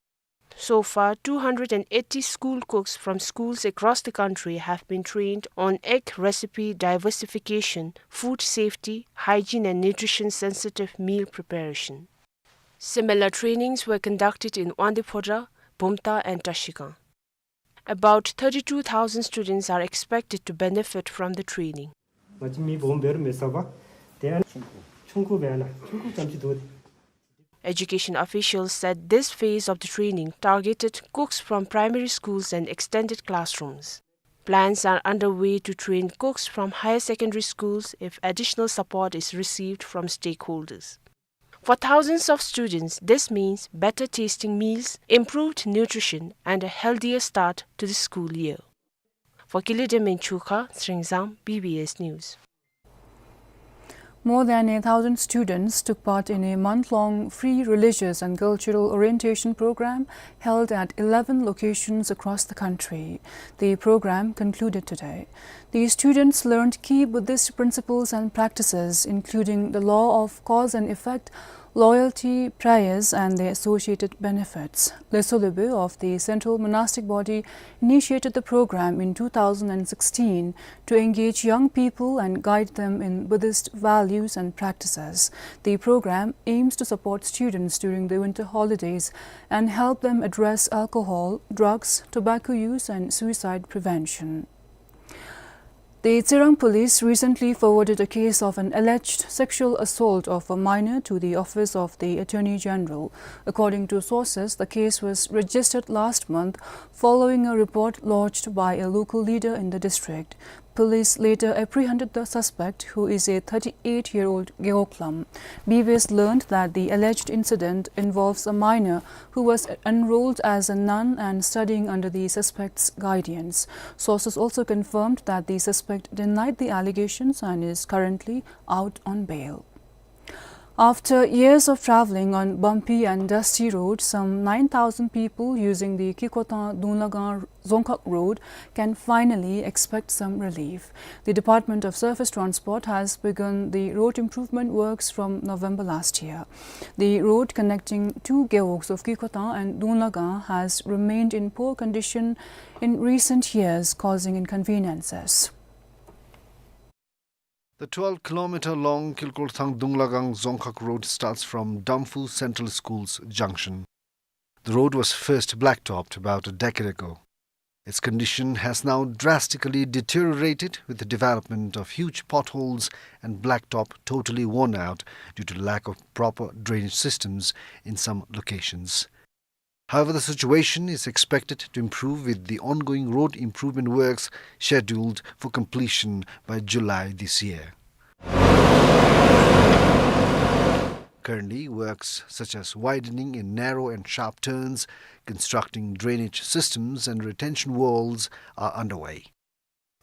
So far, two hundred and eighty school cooks from schools across the country have been trained on egg recipe diversification, food safety, hygiene and nutrition-sensitive meal preparation. Similar trainings were conducted in Wangdue Phodrang, Bumthang and Trashigang. About thirty-two thousand students are expected to benefit from the training. ང་བཅས་མི་སྦོམ་འབད་རུང་མི་ཟ་བར་ཏེ་ཨ་ཆུང་ཀུ་འབད་ན་ཆུང་ཀུ་ཙམ་ཅིག་འདུག། Education officials said this phase of the training targeted cooks from primary schools and extended classrooms. Plans are underway to train cooks from higher secondary schools if additional support is received from stakeholders. For thousands of students, this means better tasting meals, improved nutrition, and a healthier start to the school year. For Kili Demeng Chukha, Sringzang, B B S News. More than a thousand students took part in a month-long free religious and cultural orientation program held at eleven locations across the country. The program concluded today. The students learned key Buddhist principles and practices, including the law of cause and effect, loyalty, prayers, and their associated benefits. Lhesö Lhebö of the Central Monastic Body initiated the program in two thousand and sixteen to engage young people and guide them in Buddhist values and practices. The program aims to support students during the winter holidays and help them address alcohol, drugs, tobacco use, and suicide prevention. The Tsirang police recently forwarded a case of an alleged sexual assault of a minor to the office of the Attorney General. According to sources, the case was registered last month following a report lodged by a local leader in the district. Police later apprehended the suspect, who is a thirty-eight-year-old Gewog Lam. B B S learned that the alleged incident involves a minor who was enrolled as a nun and studying under the suspect's guardians. Sources also confirmed that the suspect denied the allegations and is currently out on bail. After years of travelling on bumpy and dusty roads, some nine thousand people using the Kekotang-Dunglagang Dzongkhag Road can finally expect some relief. The Department of Surface Transport has begun the road improvement works from November last year. The road connecting two gewogs of Kekotang and Dunglagang has remained in poor condition in recent years, causing inconveniences. The twelve kilometer long Kilkolthang-Dunglagang Dzongkhag Road starts from Damphu Central School's junction. The road was first blacktopped about a decade ago. Its condition has now drastically deteriorated, with the development of huge potholes and blacktop totally worn out due to lack of proper drainage systems in some locations. However, the situation is expected to improve with the ongoing road improvement works scheduled for completion by July this year. Currently, works such as widening in narrow and sharp turns, constructing drainage systems and retention walls are underway.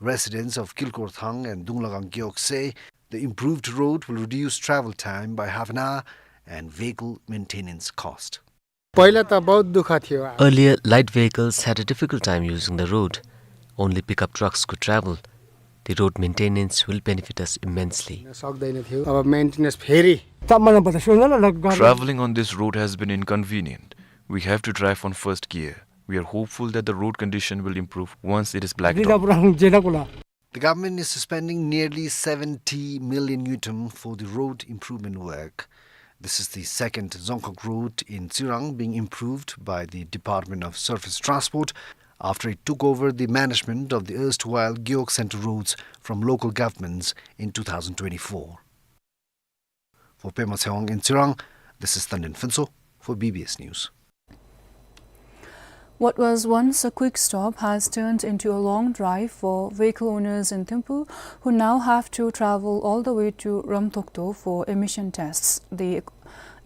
Residents of Kilkorthang and Dunglagang Gewog say the improved road will reduce travel time by half an hour and vehicle maintenance cost. पहिला त बहुत दुःख थियो। Earlier, light vehicles had a difficult time using the road. Only pickup trucks could travel. The road maintenance will benefit us immensely. सक्दैन थियो, अब मेन्टेनेन्स फेरि। Traveling on this road has been inconvenient. We have to drive on first gear. We are hopeful that the road condition will improve once it is blacked out. The government is spending nearly seventy million ngultrum for the road improvement work. This is the second Dzongkhag road in Tsirang being improved by the Department of Surface Transport after it took over the management of the erstwhile Gewog Centre roads from local governments in two thousand twenty-four. For Pema Tshewang in Tsirang, this is Tandin Phuntsho for B B S News. What was once a quick stop has turned into a long drive for vehicle owners in Thimphu, who now have to travel all the way to Ramtokto for emission tests. The,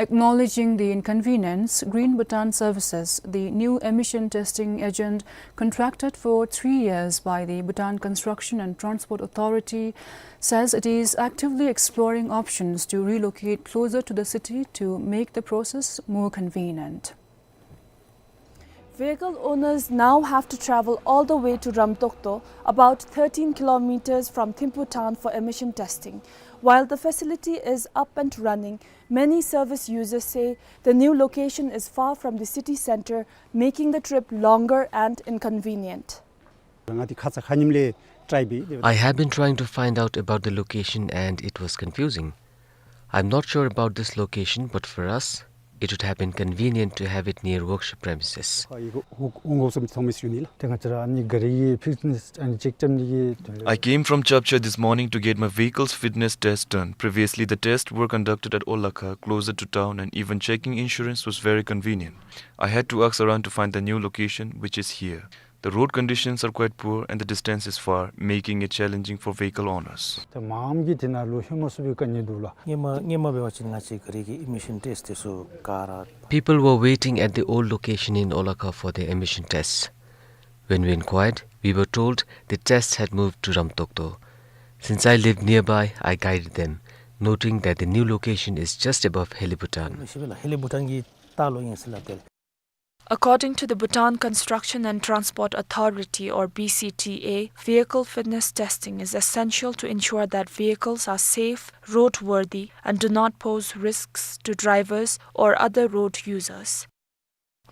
acknowledging the inconvenience, Green Bhutan Services, the new emission testing agent contracted for three years by the Bhutan Construction and Transport Authority, says it is actively exploring options to relocate closer to the city to make the process more convenient. Vehicle owners now have to travel all the way to Ramtokto, about thirteen kilometers from Thimphu town, for emission testing. While the facility is up and running, many service users say the new location is far from the city center, making the trip longer and inconvenient. ང་འདི་ཁ་ཙ་ཁ་ཉིནམ་ལས་ཊའི་འབད། I have been trying to find out about the location and it was confusing. I'm not sure about this location, but for us, it would have been convenient to have it near workshop premises. ཨ་ཡི་གོ་ཧུ་ཧུང་གོ་སོམ་ཚང་མི་སུ་ནི་ལ། ཏེ་ང་བཅས་ར་ཨ་ནི་ག་རི་གི་ཕིཊ་ནེས་ཨ་ནི་ཅེཀ་ཊེམ་ནི་གི་དོན་ལས། I came from Chapcha this morning to get my vehicle's fitness test done. Previously, the tests were conducted at Olakha, closer to town, and even checking insurance was very convenient. I had to ask around to find the new location, which is here. The road conditions are quite poor and the distance is far, making it challenging for vehicle owners. ད་མངམ་གིས་དེ་ནང་ལུ་ལྷོད་མ་ཚུགས་པའི་དཀའ་ངལ་འདུག་ལགས། སྔོན་མ་སྔོན་མ་འབད་བ་ཅིན་ང་བཅས་ག་རི་གི་ཨི་མི་ཤཱན་ཊེསཊ་དེ་ཚུ་ག་ར། People were waiting at the old location in Olakha for their emission tests. When we inquired, we were told the tests had moved to Ramtokto. Since I lived nearby, I guided them, noting that the new location is just above Helibhutan. ཧེ་ལི་བྷུ་ཊཱན་གྱི་ལྟག་ལུ་ཨིན་ཟེར་སླབ་སྟེ། According to the Bhutan Construction and Transport Authority, or B C T A, vehicle fitness testing is essential to ensure that vehicles are safe, roadworthy, and do not pose risks to drivers or other road users.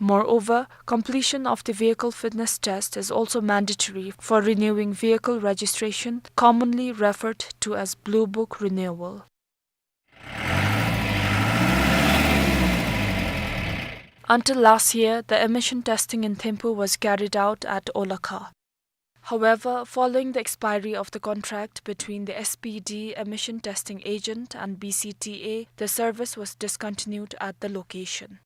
Moreover, completion of the vehicle fitness test is also mandatory for renewing vehicle registration, commonly referred to as Blue Book renewal. Until last year, the emission testing in Thimphu was carried out at Olakha. However, following the expiry of the contract between the S P D emission testing agent and B C T A, the service was discontinued at the location.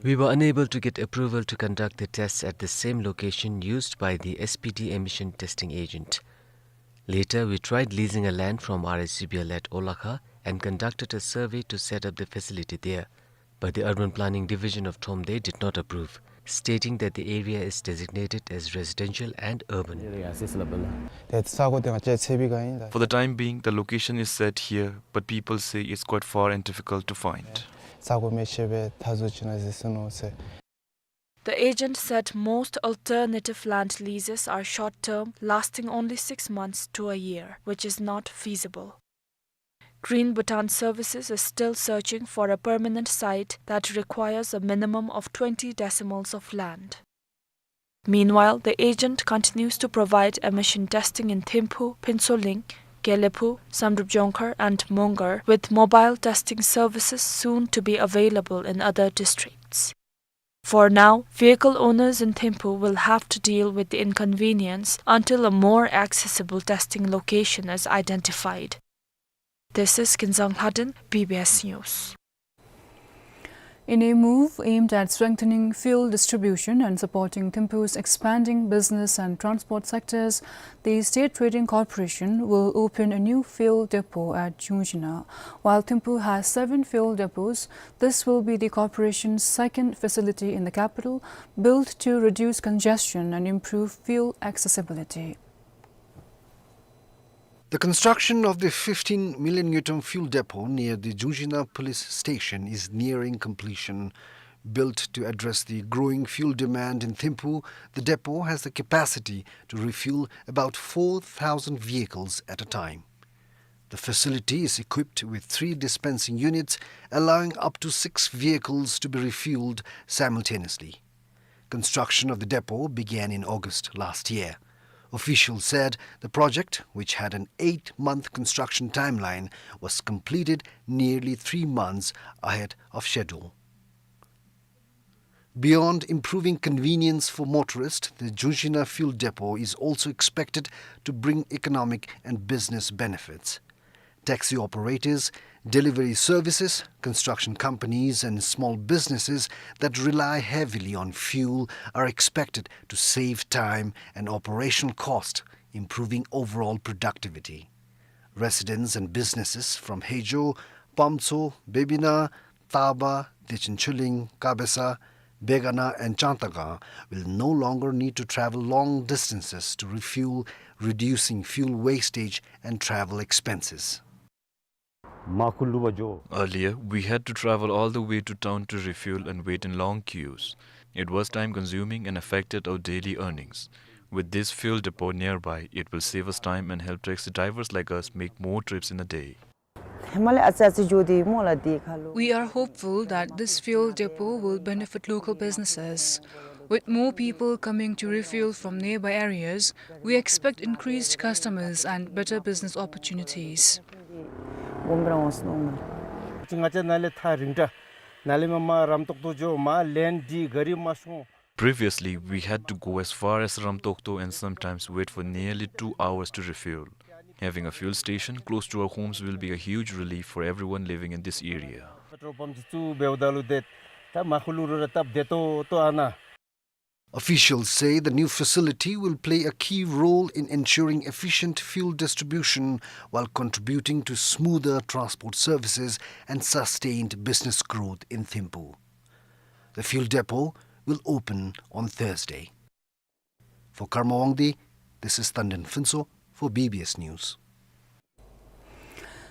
We were unable to get approval to conduct the tests at the same location used by the S P D emission testing agent. Later, we tried leasing a land from R S C B L at Olakha and conducted a survey to set up the facility there. But the Urban Planning Division of Thromde did not approve, stating that the area is designated as residential and urban. For the time being, the location is set here, but people say it's quite far and difficult to find. The agent said most alternative land leases are short-term, lasting only six months to a year, which is not feasible. Green Bhutan Services is still searching for a permanent site that requires a minimum of twenty decimals of land. Meanwhile, the agent continues to provide emission testing in Thimphu, Phuentsholing, Gelephu, Samdrup Jongkhar and Mongar, with mobile testing services soon to be available in other districts. For now, vehicle owners in Thimphu will have to deal with the inconvenience until a more accessible testing location is identified. This is Kinzang Lhaden, B B S News. In a move aimed at strengthening fuel distribution and supporting Thimphu's expanding business and transport sectors, the State Trading Corporation will open a new fuel depot at Jungshina. While Thimphu has seven fuel depots, this will be the corporation's second facility in the capital, built to reduce congestion and improve fuel accessibility. The construction of the fifteen million ngultrum fuel depot near the Jungshina police station is nearing completion. Built to address the growing fuel demand in Thimphu, the depot has the capacity to refuel about four thousand vehicles at a time. The facility is equipped with three dispensing units, allowing up to six vehicles to be refueled simultaneously. Construction of the depot began in August last year. Officials said the project, which had an eight-month construction timeline, was completed nearly three months ahead of schedule. Beyond improving convenience for motorists, the Jungshina fuel depot is also expected to bring economic and business benefits. Taxi operators, delivery services, construction companies, and small businesses that rely heavily on fuel are expected to save time and operational cost, improving overall productivity. Residents and businesses from Hejo, Pamtso, Bebina, Taba, Dechinchuling, Kabesa, Begana, and Changtakang will no longer need to travel long distances to refuel, reducing fuel wastage and travel expenses. Earlier, we had to travel all the way to town to refuel and wait in long queues. It was time-consuming and affected our daily earnings. With this fuel depot nearby, it will save us time and help taxi drivers like us make more trips in a day. We are hopeful that this fuel depot will benefit local businesses. With more people coming to refuel from nearby areas, we expect increased customers and better business opportunities. Previously, we had to go as far as Ramtokto and sometimes wait for nearly two hours to refuel. Having a fuel station close to our homes will be a huge relief for everyone living in this area. Officials say the new facility will play a key role in ensuring efficient fuel distribution while contributing to smoother transport services and sustained business growth in Thimphu. The fuel depot will open on Thursday. For Karma Wangdi, this is Tandon Phuntsho for B B S News.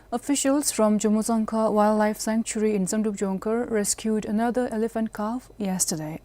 Officials from Jumutsangkha Wildlife Sanctuary in Samdrup Jongkhar rescued another elephant calf yesterday.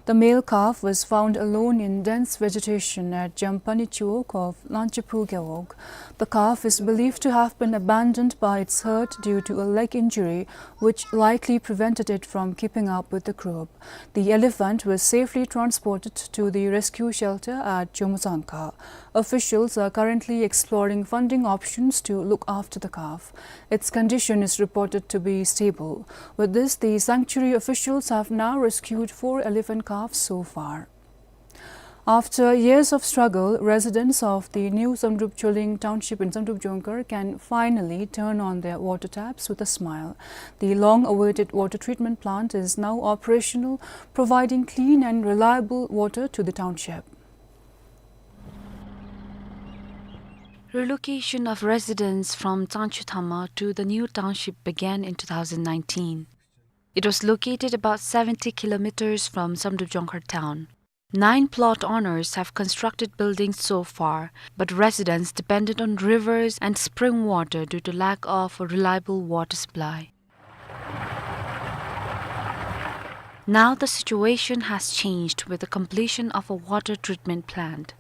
The male calf was found alone in dense vegetation at Jampani Chiwog of Langchaphu Gewog. The calf is believed to have been abandoned by its herd due to a leg injury, which likely prevented it from keeping up with the group. The elephant was safely transported to the rescue shelter at Jumutsangkha. Officials are currently exploring funding options to look after the calf. Its condition is reported to be stable. With this, the sanctuary officials have now rescued four elephant calves so far. After years of struggle, residents of the new Samdrup Choling township in Samdrup Jongkhar can finally turn on their water taps with a smile. The long-awaited water treatment plant is now operational, providing clean and reliable water to the township. Relocation of residents from Tsangchuthama to the new township began in two thousand nineteen. It was located about seventy kilometers from Samdrup Jongkhar town. Nine plot owners have constructed buildings so far, but residents depended on rivers and spring water due to lack of a reliable water supply. Now the situation has changed with the completion of a water treatment plant.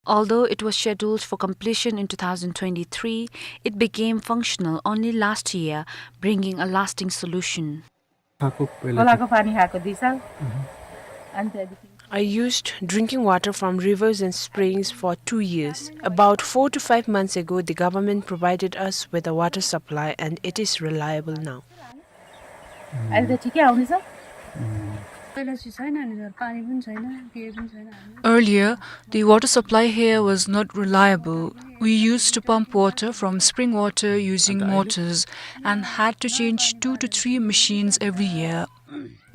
Although it was scheduled for completion in two thousand twenty-three, it became functional only last year, bringing a lasting solution. खोलाको पानी खाएको दुई साल। अनि त्यहाँदेखि I used drinking water from rivers and springs for two years. About four to five months ago, the government provided us with a water supply and it is reliable now. अहिले त ठिकै आउँदैछ। पहिला चाहिँ छैन नि सर, पानी पनि छैन, केही पनि छैन। Earlier, the water supply here was not reliable. We used to pump water from spring water using mortars and had to change two to three machines every year.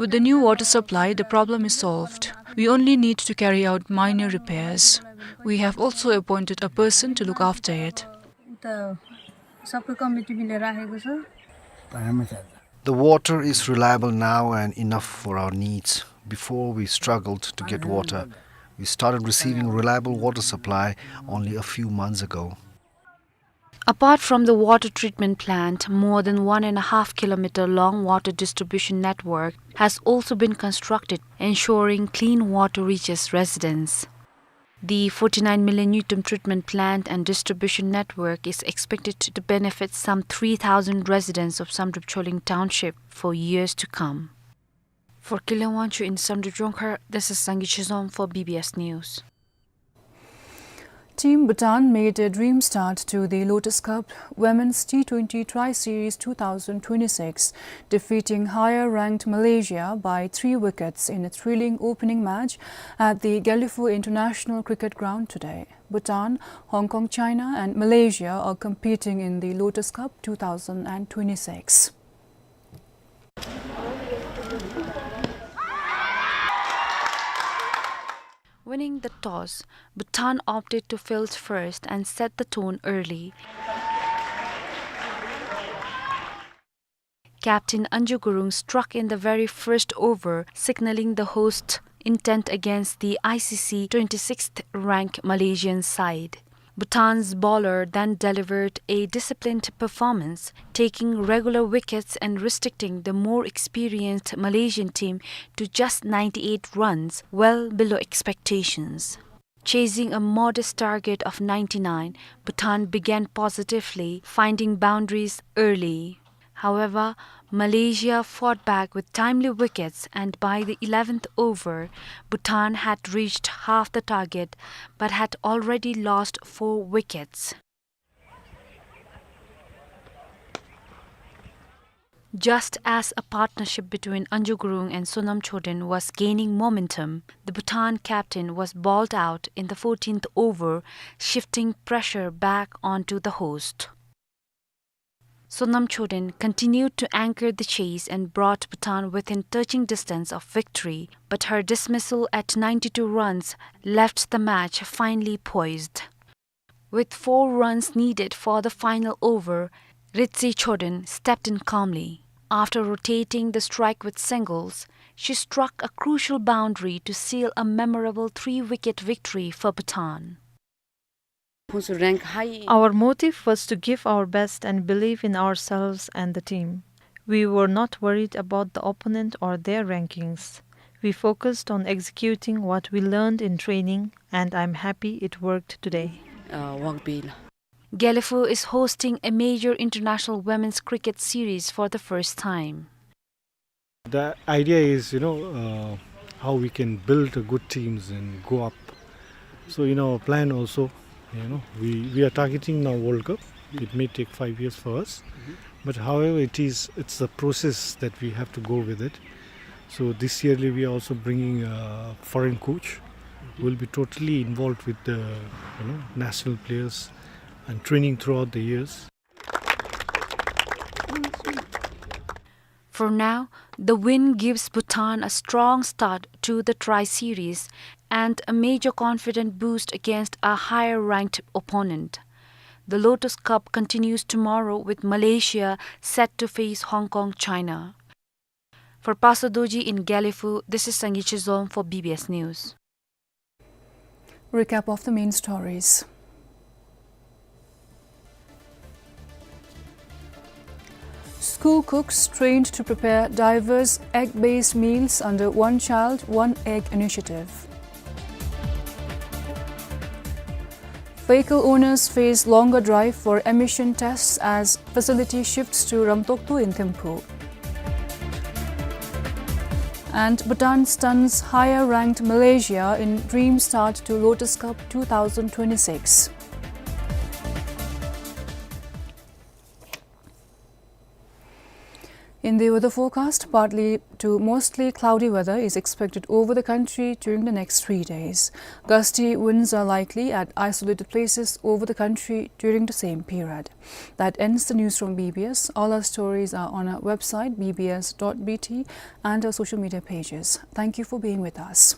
With the new water supply, the problem is solved. We only need to carry out minor repairs. We have also appointed a person to look after it. उता सबै कमिटी मिलेर राखेको छ। The water is reliable now and enough for our needs. Before, we struggled to get water. We started receiving reliable water supply only a few months ago. Apart from the water treatment plant, more than one and a half kilometer long water distribution network has also been constructed, ensuring clean water reaches residents. The forty-nine million yuttom treatment plant and distribution network is expected to benefit some three thousand residents of Samdrup Choling Township for years to come. For Kile Wangchuk in Samdrup Jongkhar, this is Sangay Chizom for B B S News. Team Bhutan made a dream start to the Lotus Cup Women's T twenty Tri-Series two thousand twenty-six, defeating higher-ranked Malaysia by three wickets in a thrilling opening match at the Gelephu International Cricket Ground today. Bhutan, Hong Kong China, and Malaysia are competing in the Lotus Cup two thousand twenty-six. Winning the toss, Bhutan opted to field first and set the tone early. Captain Anju Gurung struck in the very first over, signaling the host intent against the I C C twenty-sixth rank Malaysian side. Bhutan's bowler then delivered a disciplined performance, taking regular wickets and restricting the more experienced Malaysian team to just ninety-eight runs, well below expectations. Chasing a modest target of ninety-nine, Bhutan began positively, finding boundaries early. However, Malaysia fought back with timely wickets, and by the eleventh over, Bhutan had reached half the target but had already lost four wickets. Just as a partnership between Anju Gurung and Sonam Choden was gaining momentum, the Bhutan captain was bowled out in the fourteenth over, shifting pressure back onto the host. Sonam Choden continued to anchor the chase and brought Bhutan within touching distance of victory, but her dismissal at ninety-two runs left the match finely poised. With four runs needed for the final over, Ritsi Choden stepped in calmly. After rotating the strike with singles, she struck a crucial boundary to seal a memorable three-wicket victory for Bhutan. Our motive was to give our best and believe in ourselves and the team. We were not worried about the opponent or their rankings. We focused on executing what we learned in training, and I'm happy it worked today. Gelephu is hosting a major international women's cricket series for the first time. The idea is, you know, uh, how we can build a good teams and go up. So in our plan also, you know, we, we are targeting now World Cup. It may take five years for us, but however it is, it's the process that we have to go with it. So this yearly we are also bringing a foreign coach who will be totally involved with the, you know, national players and training throughout the years. For now, the win gives Bhutan a strong start to the Tri-Series and a major confident boost against a higher-ranked opponent. The Lotus Cup continues tomorrow with Malaysia set to face Hong Kong, China. For Paso Dorji in Gelephu, this is Sangay Chizom for B B S News. Recap of the main stories. School cooks trained to prepare diverse egg-based meals under One Child, One Egg initiative. Vehicle owners face longer drive for emission tests as facility shifts to Ramtokto in Thimphu. And Bhutan stuns higher-ranked Malaysia in dream start to Lotus Cup two thousand twenty-six. In the weather forecast, partly to mostly cloudy weather is expected over the country during the next three days. Gusty winds are likely at isolated places over the country during the same period. That ends the news from B B S. All our stories are on our website, B B S dot B T, and our social media pages. Thank you for being with us.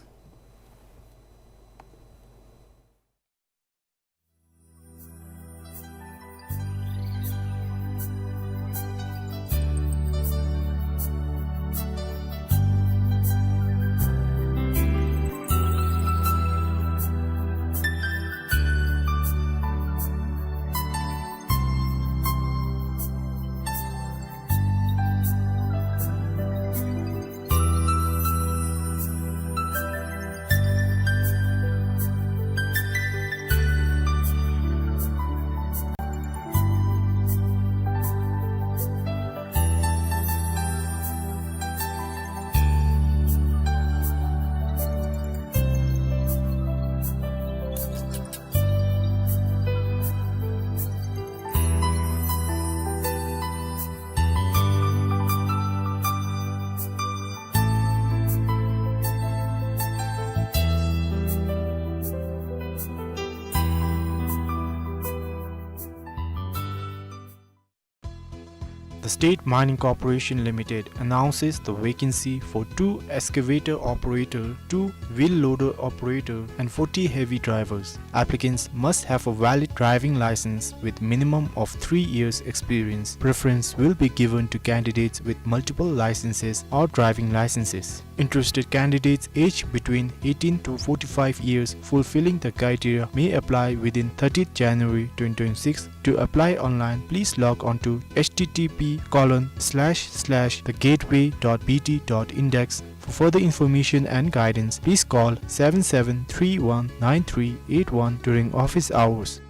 The State Mining Corporation Limited announces the vacancy for two excavator operator, two wheel loader operator, and forty heavy drivers. Applicants must have a valid driving license with minimum of three years experience. Preference will be given to candidates with multiple licenses or driving licenses. Interested candidates aged between eighteen to forty-five years fulfilling the criteria may apply within thirtieth January twenty twenty-six. To apply online, please log on to H T T P colon slash slash the gateway dot B T dot index. For further information and guidance, please call seven seven three one nine three eight one during office hours.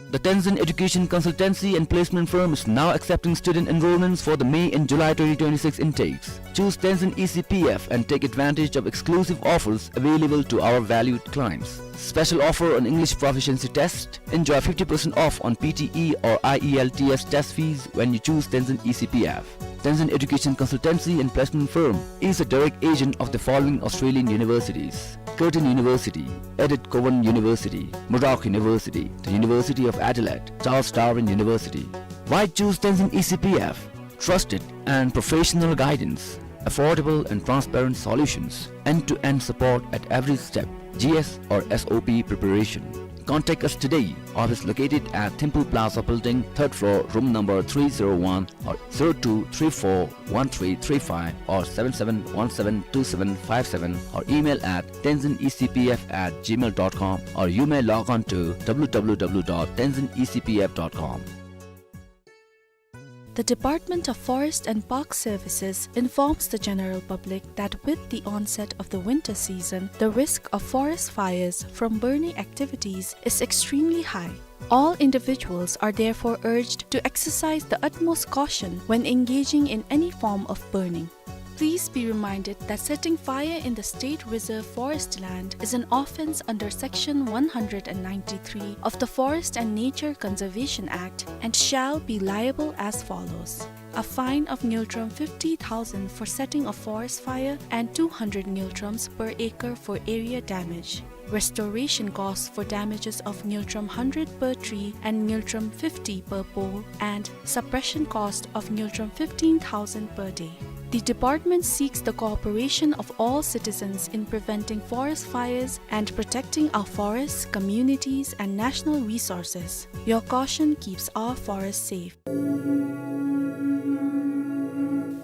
The Tenzin Education Consultancy and Placement Firm is now accepting student enrollments for the May and July twenty twenty-six intakes. Choose Tenzin E C P F and take advantage of exclusive offers available to our valued clients. Special offer on English proficiency test. Enjoy fifty percent off on P T E or I E L T S test fees when you choose Tenzin E C P F. Tenzin Education Consultancy and Placement Firm is a direct agent of the following Australian universities: Curtin University, Edith Cowan University, Murdoch University, the University of Adelaide, Charles Darwin University. Why choose Tenzin E C P F? Trusted and professional guidance, affordable and transparent solutions, end-to-end support at every step, G S or S O P preparation. Contact us today. Office located at Thimphu Plaza Building, third floor, room number three zero one, or zero two three four one three three five or seven seven one seven two seven five seven, or email at tenzin E C P F at gmail dot com, or you may log on to W W W dot tenzin E C P F dot com. The Department of Forest and Park Services informs the general public that with the onset of the winter season, the risk of forest fires from burning activities is extremely high. All individuals are therefore urged to exercise the utmost caution when engaging in any form of burning. Please be reminded that setting fire in the state reserve forest land is an offence under Section one hundred and ninety-three of the Forest and Nature Conservation Act and shall be liable as follows: a fine of ngultrum fifty thousand for setting a forest fire and two hundred ngultrums per acre for area damage. Restoration costs for damages of ngultrum hundred per tree and ngultrum fifty per pole, and suppression cost of ngultrum fifteen thousand per day. The department seeks the cooperation of all citizens in preventing forest fires and protecting our forests, communities, and national resources. Your caution keeps our forests safe.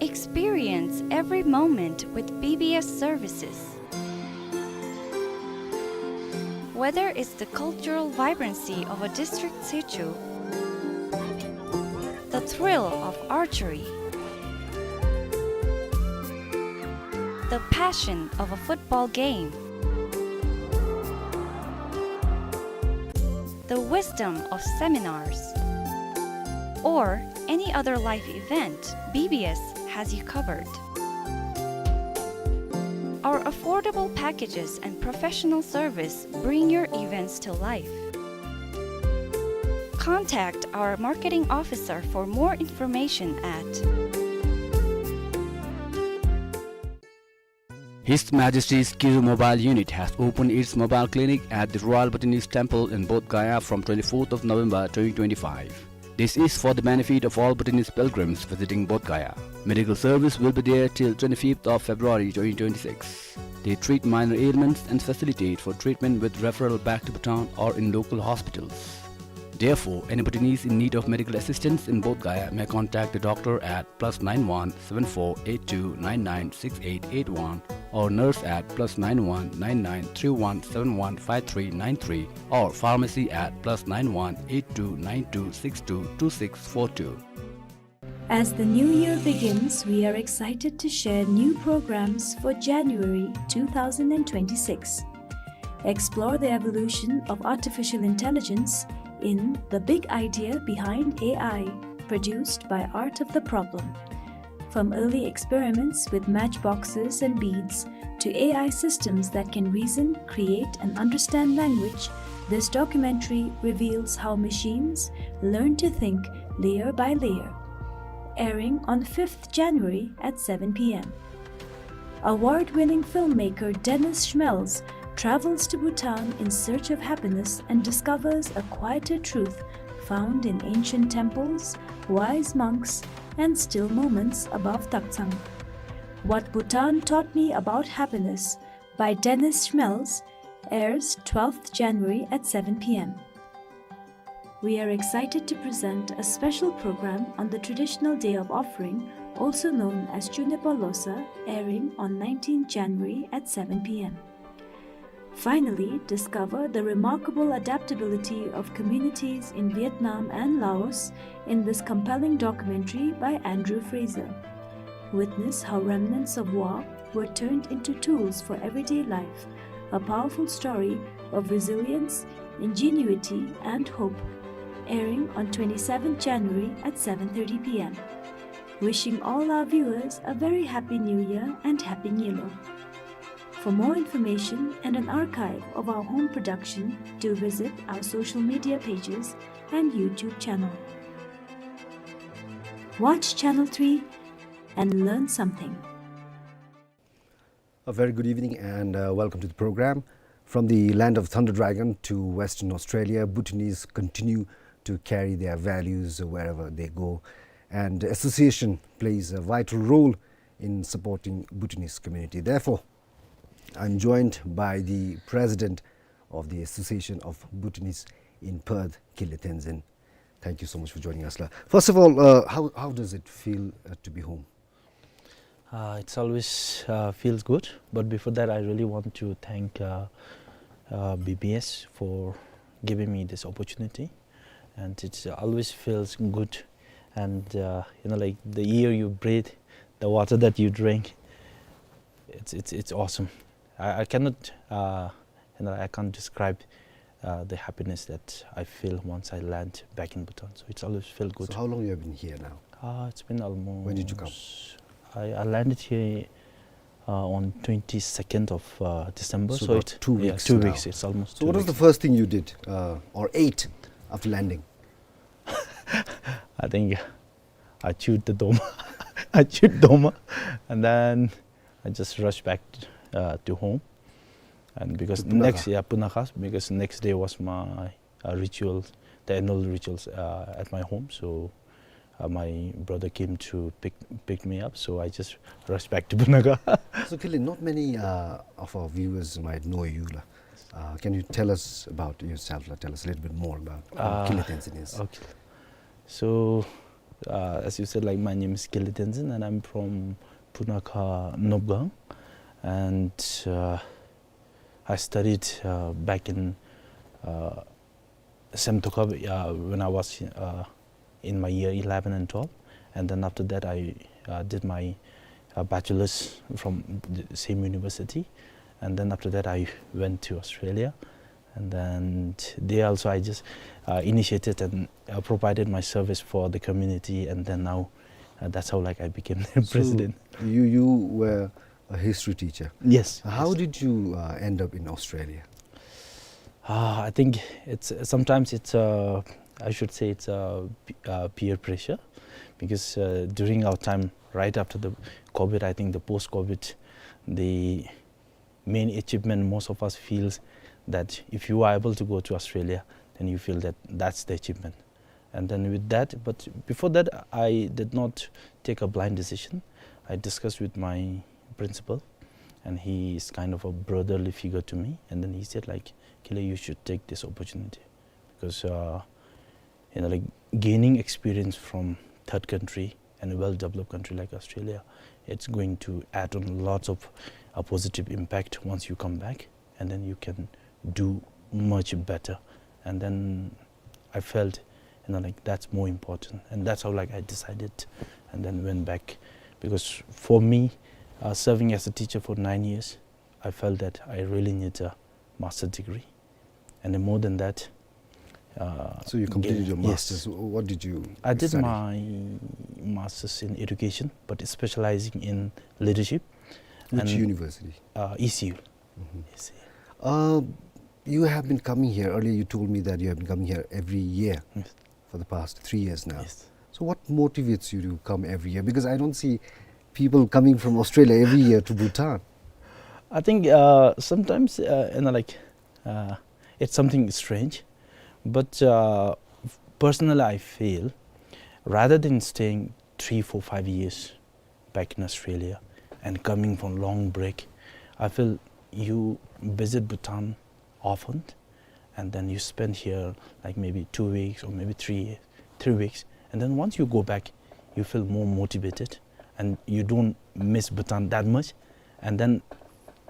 Experience every moment with B B S services. Whether it's the cultural vibrancy of a district situ, the thrill of archery, the passion of a football game, the wisdom of seminars, or any other life event, B B S has you covered. Our affordable packages and professional service bring your events to life. Contact our marketing officer for more information at His Majesty's Kiru Mobile Unit has opened its mobile clinic at the Royal Bhutanese Temple in Bodh Gaya from twenty-fourth of November twenty twenty-five. This is for the benefit of all Bhutanese pilgrims visiting Bodh Gaya. Medical service will be there till twenty-fifth of February twenty twenty-six. They treat minor ailments and facilitate for treatment with referral back to Bhutan or in local hospitals. Therefore, any Bhutanese in need of medical assistance in Bodh Gaya may contact the doctor at plus nine one seven four eight two nine nine six eight eight one or nurse at plus nine one nine nine three one seven one five three nine three or pharmacy at plus nine one eight two nine two six two two six four two. As the new year begins, we are excited to share new programs for January two thousand and twenty-six. Explore the evolution of artificial intelligence in The Big Idea Behind A I, produced by Art of the Problem. From early experiments with matchboxes and beads to A I systems that can reason, create, and understand language, this documentary reveals how machines learn to think layer by layer. Airing on fifth January at seven p m. Award-winning filmmaker Dennis Schmelz travels to Bhutan in search of happiness and discovers a quieter truth found in ancient temples, wise monks, and still moments above Taktsang. What Bhutan Taught Me About Happiness by Dennis Schmelz airs twelfth January at seven p m. We are excited to present a special program on the traditional day of offering, also known as Chunepa Losa, airing on nineteenth January at seven p m. Finally, discover the remarkable adaptability of communities in Vietnam and Laos in this compelling documentary by Andrew Fraser. Witness how remnants of war were turned into tools for everyday life, a powerful story of resilience, ingenuity, and hope. Airing on twenty-seventh January at seven thirty p m. Wishing all our viewers a very happy New Year and Happy Nyilo. For more information and an archive of our home production, do visit our social media pages and YouTube channel. Watch Channel three and learn something. A very good evening and, uh, welcome to the program. From the land of Thunder Dragon to Western Australia, Bhutanese continue to carry their values wherever they go, and association plays a vital role in supporting Bhutanese community. Therefore, I'm joined by the president of the Association of Bhutanese in Perth, Kinley Tenzin. Thank you so much for joining us, la. First of all, uh, how, how does it feel, uh, to be home? Uh, it's always, uh, feels good, but before that, I really want to thank, uh, uh, B B S for giving me this opportunity, and it always feels good. And, uh, you know, like, the air you breathe, the water that you drink, it's, it's, it's awesome. I, I cannot, uh, you know, I can't describe, uh, the happiness that I feel once I land back in Bhutan. So it's always felt good. So how long you have been here now? Uh, it's been almost When did you come? I, I landed here, uh, on twenty-second of, uh, December. So So about it's, two yeah, weeks two now. weeks. It's almost So two what was weeks. the first thing you did, uh, or ate after landing? I think I chewed the doma. I chewed doma, and then I just rushed back, uh, to home. And because To Punakha? next, yeah, Punakha, because next day was my, uh, ritual, the annual rituals, uh, at my home. So, uh, my brother came to pick, pick me up. So I just rushed back to Punakha. So, Kinley, not many, uh, of our viewers might know you, la. Uh, can you tell us about yourself, la? Tell us a little bit more about who Uh, Kinley Tenzin is. okay. So, uh, as you said, like, my name is Kinley Tenzin, and I'm from Punakha Nopgang, and, uh, I studied, uh, back in, uh, Semtokha, uh, when I was, uh, in my year eleven and twelve, and then after that I, uh, did my, uh, bachelor's from the same university, and then after that I went to Australia, and then there also I just, uh, initiated and, uh, provided my service for the community, and then now, uh, that's how, like, I became the So, president. you, you were a history teacher. Yes, How yes. did you, uh, end up in Australia? Uh, I think it's, sometimes it's, uh, I should say it's, uh, p-, uh, peer pressure, because, uh, during our time, right after the COVID, I think the post-COVID, The main achievement, most of us feels that if you are able to go to Australia, then you feel that that's the achievement. And then with that, but before that, I did not take a blind decision. I discussed with my principal, and he is kind of a brotherly figure to me. And then he said, like, "Kile, you should take this opportunity, because, uh, you know, like, gaining experience from third country and a well-developed country like Australia, it's going to add on lots of, uh, positive impact once you come back, and then you can do much better." And then I felt, you know, like, that's more important, and that's how, like, I decided, and then went back, because for me, uh, serving as a teacher for nine years, I felt that I really need a master's degree, and then more than that, uh, So you completed your master's. Yes. Wh-, what did you I did study? My master's in education, but specializing in leadership. Which university? Uh, E C U. Mm-hmm. E C U. Uh, you have been coming here. Earlier you told me that you have been coming here every year. Yes. For the past three years now. Yes. So what motivates you to come every year? Because I don't see people coming from Australia every year to Bhutan. I think, uh, sometimes, uh, you know, like, uh, it's something strange, but, uh, personally, I feel rather than staying three, four, five years back in Australia and coming for long break, I feel you visit Bhutan often, and then you spend here, like, maybe two weeks or maybe three, three weeks, and then once you go back, you feel more motivated, and you don't miss Bhutan that much. And then,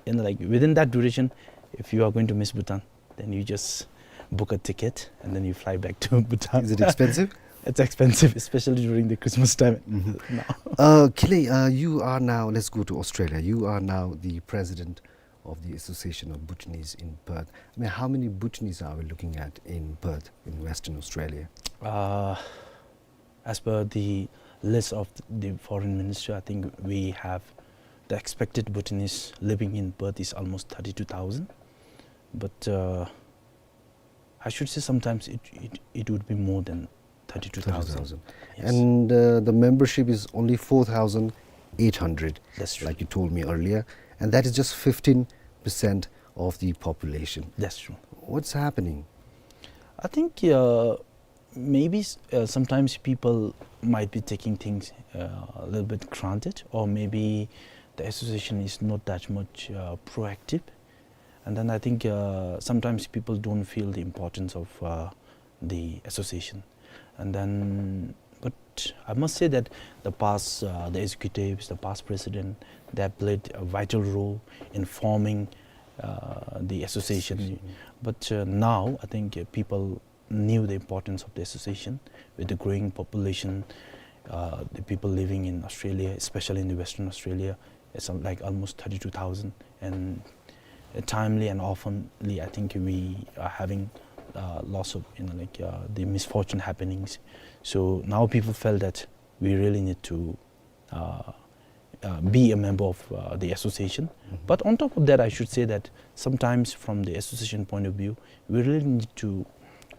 in, like, within that duration, if you are going to miss Bhutan, then you just book a ticket and then you fly back to Bhutan. Is it expensive? It's expensive, especially during the Christmas time. Mm-hmm. Now. Uh, Kile, uh, you are now, let's go to Australia. You are now the president of the Association of Bhutanese in Perth. I mean, how many Bhutanese are we looking at in Perth, in Western Australia? Uh, as per the list of the foreign ministry, I think we have the expected Bhutanese living in Perth is almost thirty-two thousand. But, uh, I should say sometimes it, it, it would be more than thirty-two thousand. Thirty-two thousand. Yes. And, uh, the membership is only four thousand eight hundred, That's true. like you told me earlier, and that is just fifteen percent of the population. That's true. What's happening? I think, uh, maybe s-, uh, sometimes people might be taking things, uh, a little bit granted, or maybe the association is not that much, uh, proactive. And then I think, uh, sometimes people don't feel the importance of, uh, the association. And then, but I must say that the past, uh, the executives, the past president, they have played a vital role in forming, uh, the association. Association. But, uh, now I think, uh, people knew the importance of the association. With the growing population, uh, the people living in Australia, especially in the Western Australia, it's, uh, like, almost thirty-two thousand, and, uh, timely and oftenly, I think we are having, uh, lots of, you know, like, uh, the misfortune happenings. So now people felt that we really need to, uh, uh, be a member of, uh, the association. Mm-hmm. But on top of that, I should say that sometimes from the association point of view, we really need to,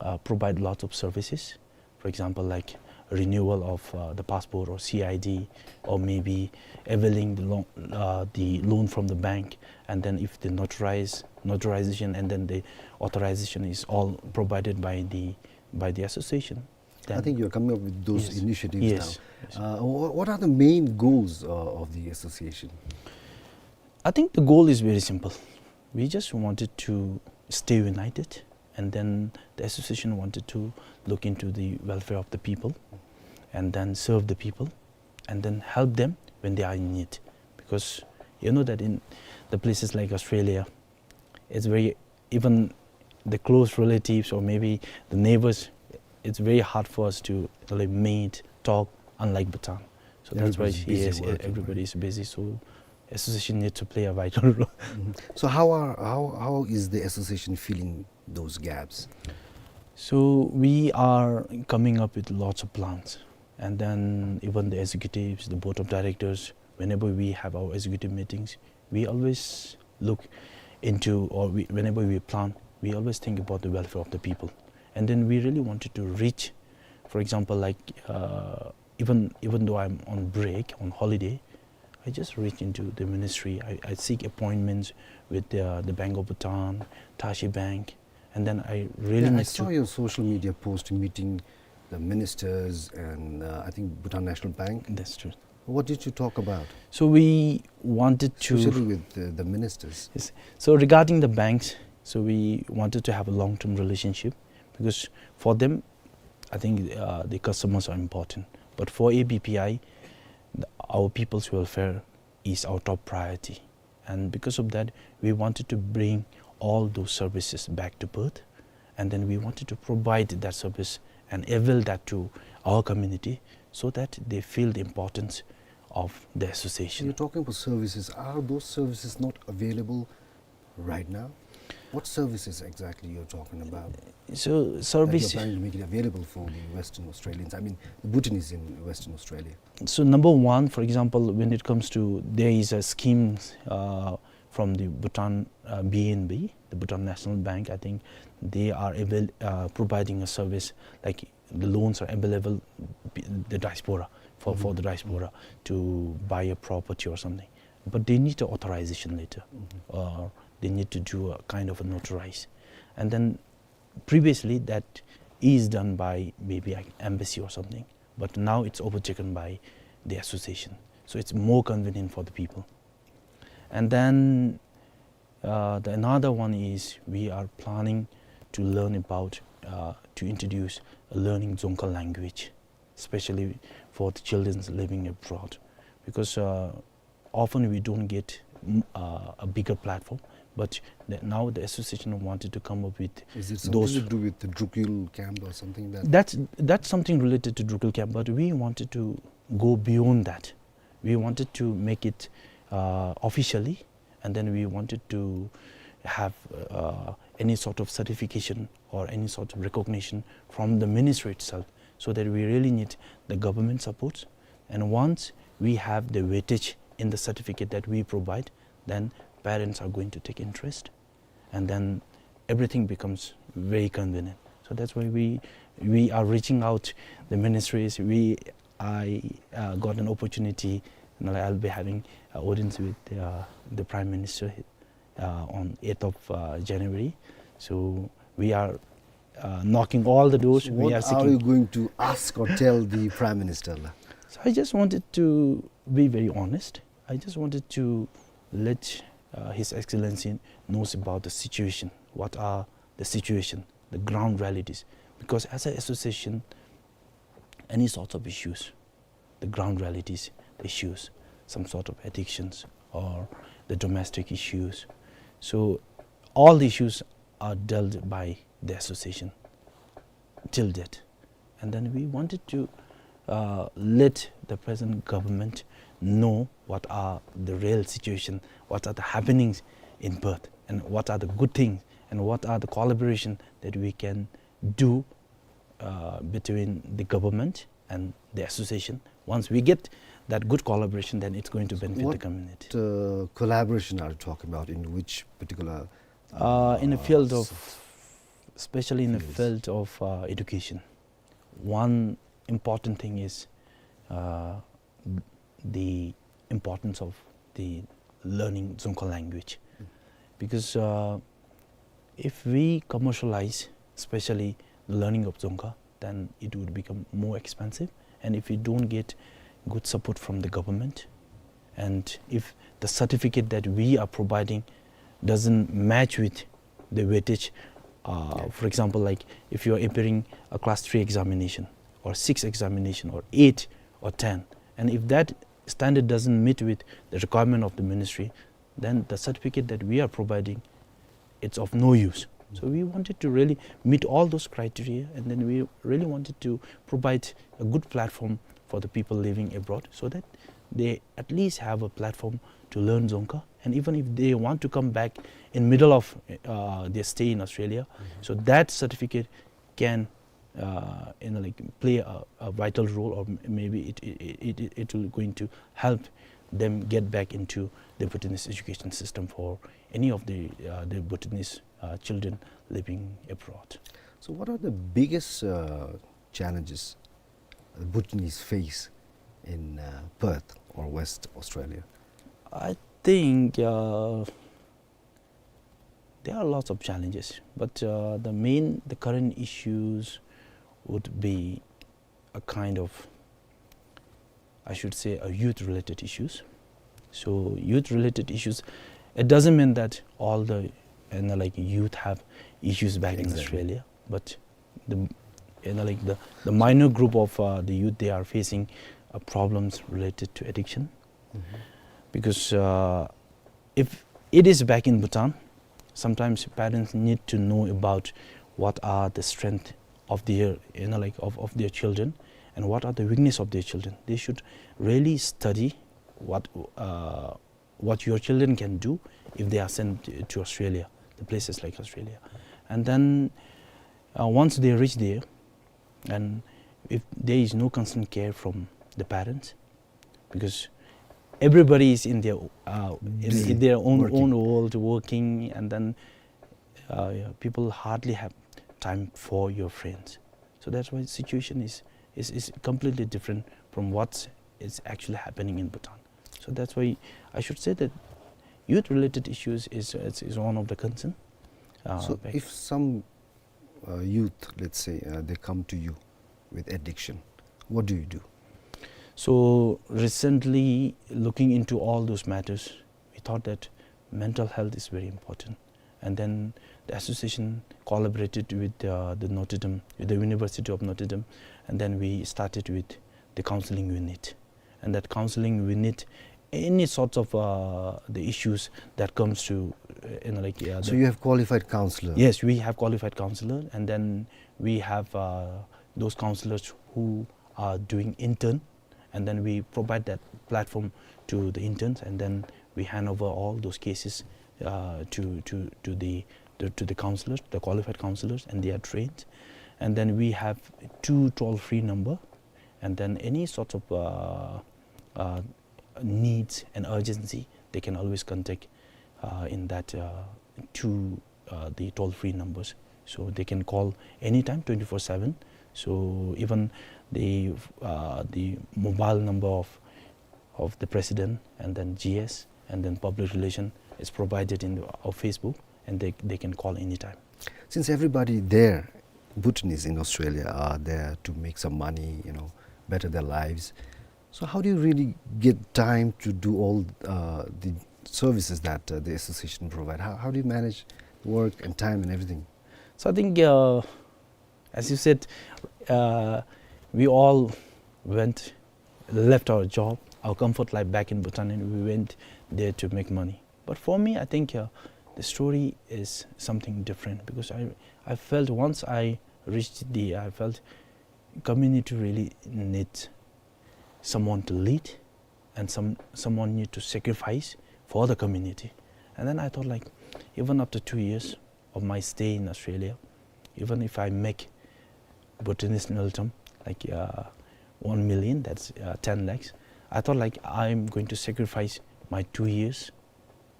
uh, provide lots of services. For example, like, renewal of, uh, the passport or C I D, or maybe availing the loan, uh, the loan from the bank, and then if the notarize, notarization, and then the authorization is all provided by the, by the association. I think you're coming up with those initiatives now. Yes. Yes. Uh, wha-, what are the main goals, uh, of the association? I think the goal is very simple. We just wanted to stay united, and then the association wanted to look into the welfare of the people and then serve the people and then help them when they are in need. Because you know that in the places like Australia, it's very, even the close relatives or maybe the neighbors, it's very hard for us to really meet, talk, unlike Bhutan. So that's why, yes, everybody is busy working, right? Everybody is busy. So association need to play a vital role. Mm-hmm. So how are, how, how is the association filling those gaps? So we are coming up with lots of plans, and then even the executives, the board of directors, whenever we have our executive meetings, we always look into, or we, whenever we plan, we always think about the welfare of the people. And then we really wanted to reach, for example, like, uh, even, even though I'm on break, on holiday, I just reach into the ministry. I, I seek appointments with the, the Bank of Bhutan, Tashi Bank, and then I really Yeah, I need saw to your social media post meeting the ministers and, uh, I think Bhutan National Bank. That's true. What did you talk about? So we wanted to Especially with the, the ministers. Yes. So regarding the banks, so we wanted to have a long-term relationship because for them, I think, uh, the customers are important. But for A B P I, the, our people's welfare is our top priority. And because of that, we wanted to bring all those services back to Perth. And then we wanted to provide that service and avail that to our community so that they feel the importance of the association. You're talking about services. Are those services not available right now? What services exactly you're talking about So that you're service planning to make it available for the Western Australians? I mean, the Bhutanese in Western Australia. So number one, for example, when it comes to, there is a scheme, uh, from the Bhutan, uh, B N B, the Bhutan National Bank, I think they are avail-, uh, providing a service, like, the loans are available, b-, the diaspora, for, for Mm-hmm. the diaspora to buy a property or something. But they need an authorization letter, Mm-hmm. or they need to do a kind of a notarize. And then previously that is done by maybe an embassy or something, but now it's overtaken by the association. So it's more convenient for the people. And then, uh, the another one is we are planning to learn about, uh, to introduce a learning Dzongkha language, especially for the children living abroad, because, uh, often we don't get, mm, uh, a bigger platform. But the, now the association wanted to come up with Is it something those to do with the Drukyul camp or something that That's, that's something related to Drukyul camp, but we wanted to go beyond that. We wanted to make it, uh, officially, and then we wanted to have, uh, any sort of certification or any sort of recognition from the ministry itself, so that we really need the government support. And once we have the weightage in the certificate that we provide, then parents are going to take interest, and then everything becomes very convenient. So that's why we, we are reaching out the ministries. We, I, uh, got an opportunity, and I'll be having an audience with, uh, the Prime Minister, uh, on eighth of, uh, January. So we are, uh, knocking all the doors. So We what are are seeking you going to ask or tell the Prime Minister, la? So I just wanted to be very honest. I just wanted to let, uh, His Excellency knows about the situation. What are the situation, the ground realities? Because as an association, any sorts of issues, the ground realities, the issues, some sort of addictions or the domestic issues. So all the issues are dealt by the association till date. And then we wanted to, uh, let the present government know what are the real situation, what are the happenings in Perth, and what are the good things, and what are the collaboration that we can do, uh, between the government and the association. Once we get that good collaboration, then it's going to benefit the What, community. uh, collaboration are you talking about? In which particular, Uh, in the uh, field of, s- especially in the fields? field of, uh, education. One important thing is, uh, the importance of the learning Dzongkha language. Mm. Because, uh, if we commercialize, especially the learning of Dzongkha, then it would become more expensive. And if we don't get good support from the government, and if the certificate that we are providing doesn't match with the weightage, uh, Yeah. for example, like, if you are appearing a class three examination, or six examination, or eight or ten, and if that standard doesn't meet with the requirement of the ministry, then the certificate that we are providing, it's of no use. So we wanted to really meet all those criteria, and then we really wanted to provide a good platform for the people living abroad, so that they at least have a platform to learn Dzongkha. And even if they want to come back in middle of, uh, their stay in Australia, Mm-hmm. so that certificate can, uh, you know, like, play a, a vital role, or m-, maybe it, it, it, it, it will going to help them get back into the Bhutanese education system for any of the, uh, the Bhutanese, uh, children living abroad. So what are the biggest, uh, challenges Bhutanese face in, uh, Perth or West Australia? I think, uh, there are lots of challenges, but, uh, the main, the current issues would be a kind of, I should say, a youth-related issues. So youth-related issues, it doesn't mean that all the, you know, like, youth have issues back in Exactly. Australia, but the, you know, like, the, the minor group of, uh, the youth, they are facing, uh, problems related to addiction. Mm-hmm. Because, uh, if it is back in Bhutan, sometimes parents need to know about what are the strength of their, you know, like, of, of their children, and what are the weakness of their children. They should really study what, uh, what your children can do if they are sent to, to Australia, the places like Australia. And then, uh, once they reach there, and if there is no constant care from the parents, because everybody is in their, uh, in, Busy in their own, working. own world working, and then, uh, yeah, people hardly have time for your friends. So that's why the situation is, is, is completely different from what is actually happening in Bhutan. So that's why I should say that youth-related issues is, is, is one of the concern. Uh, So back if some, uh, youth, let's say, uh, they come to you with addiction, what do you do? So recently, looking into all those matters, we thought that mental health is very important. And then the association collaborated with, uh, the Notre Dame, with the University of Notre Dame, and then we started with the counseling unit. And that counseling unit, any sorts of, uh, the issues that comes to, uh, you know, like, uh, So the you have qualified counselor? Yes, we have qualified counselor, and then we have, uh, those counselors who are doing intern, and then we provide that platform to the interns, and then we hand over all those cases, uh, to, to, to the, to, to the counselors, the qualified counselors, and they are trained. And then we have two toll-free number, and then any sort of, uh, uh, needs and urgency, they can always contact, uh, in that, uh, two, uh, the toll-free numbers. So they can call anytime, twenty-four seven. So even the, uh, the mobile number of, of the president, and then G S, and then public relation is provided in our Facebook, and they, they can call anytime. Since everybody there, Bhutanese in Australia, are there to make some money, you know, better their lives, so how do you really get time to do all, uh, the services that, uh, the association provide? How, how do you manage work and time and everything? So I think, uh, as you said, uh, we all went, left our job, our comfort life back in Bhutan, and we went there to make money. But for me, I think, uh, the story is something different, because I, I felt once I reached the, I felt community really needs someone to lead, and some, someone need to sacrifice for the community. And then I thought, like, even after two years of my stay in Australia, even if I make Bhutanese ngultrum, like, uh, one million, that's, uh, ten lakhs, I thought, like, I'm going to sacrifice my two years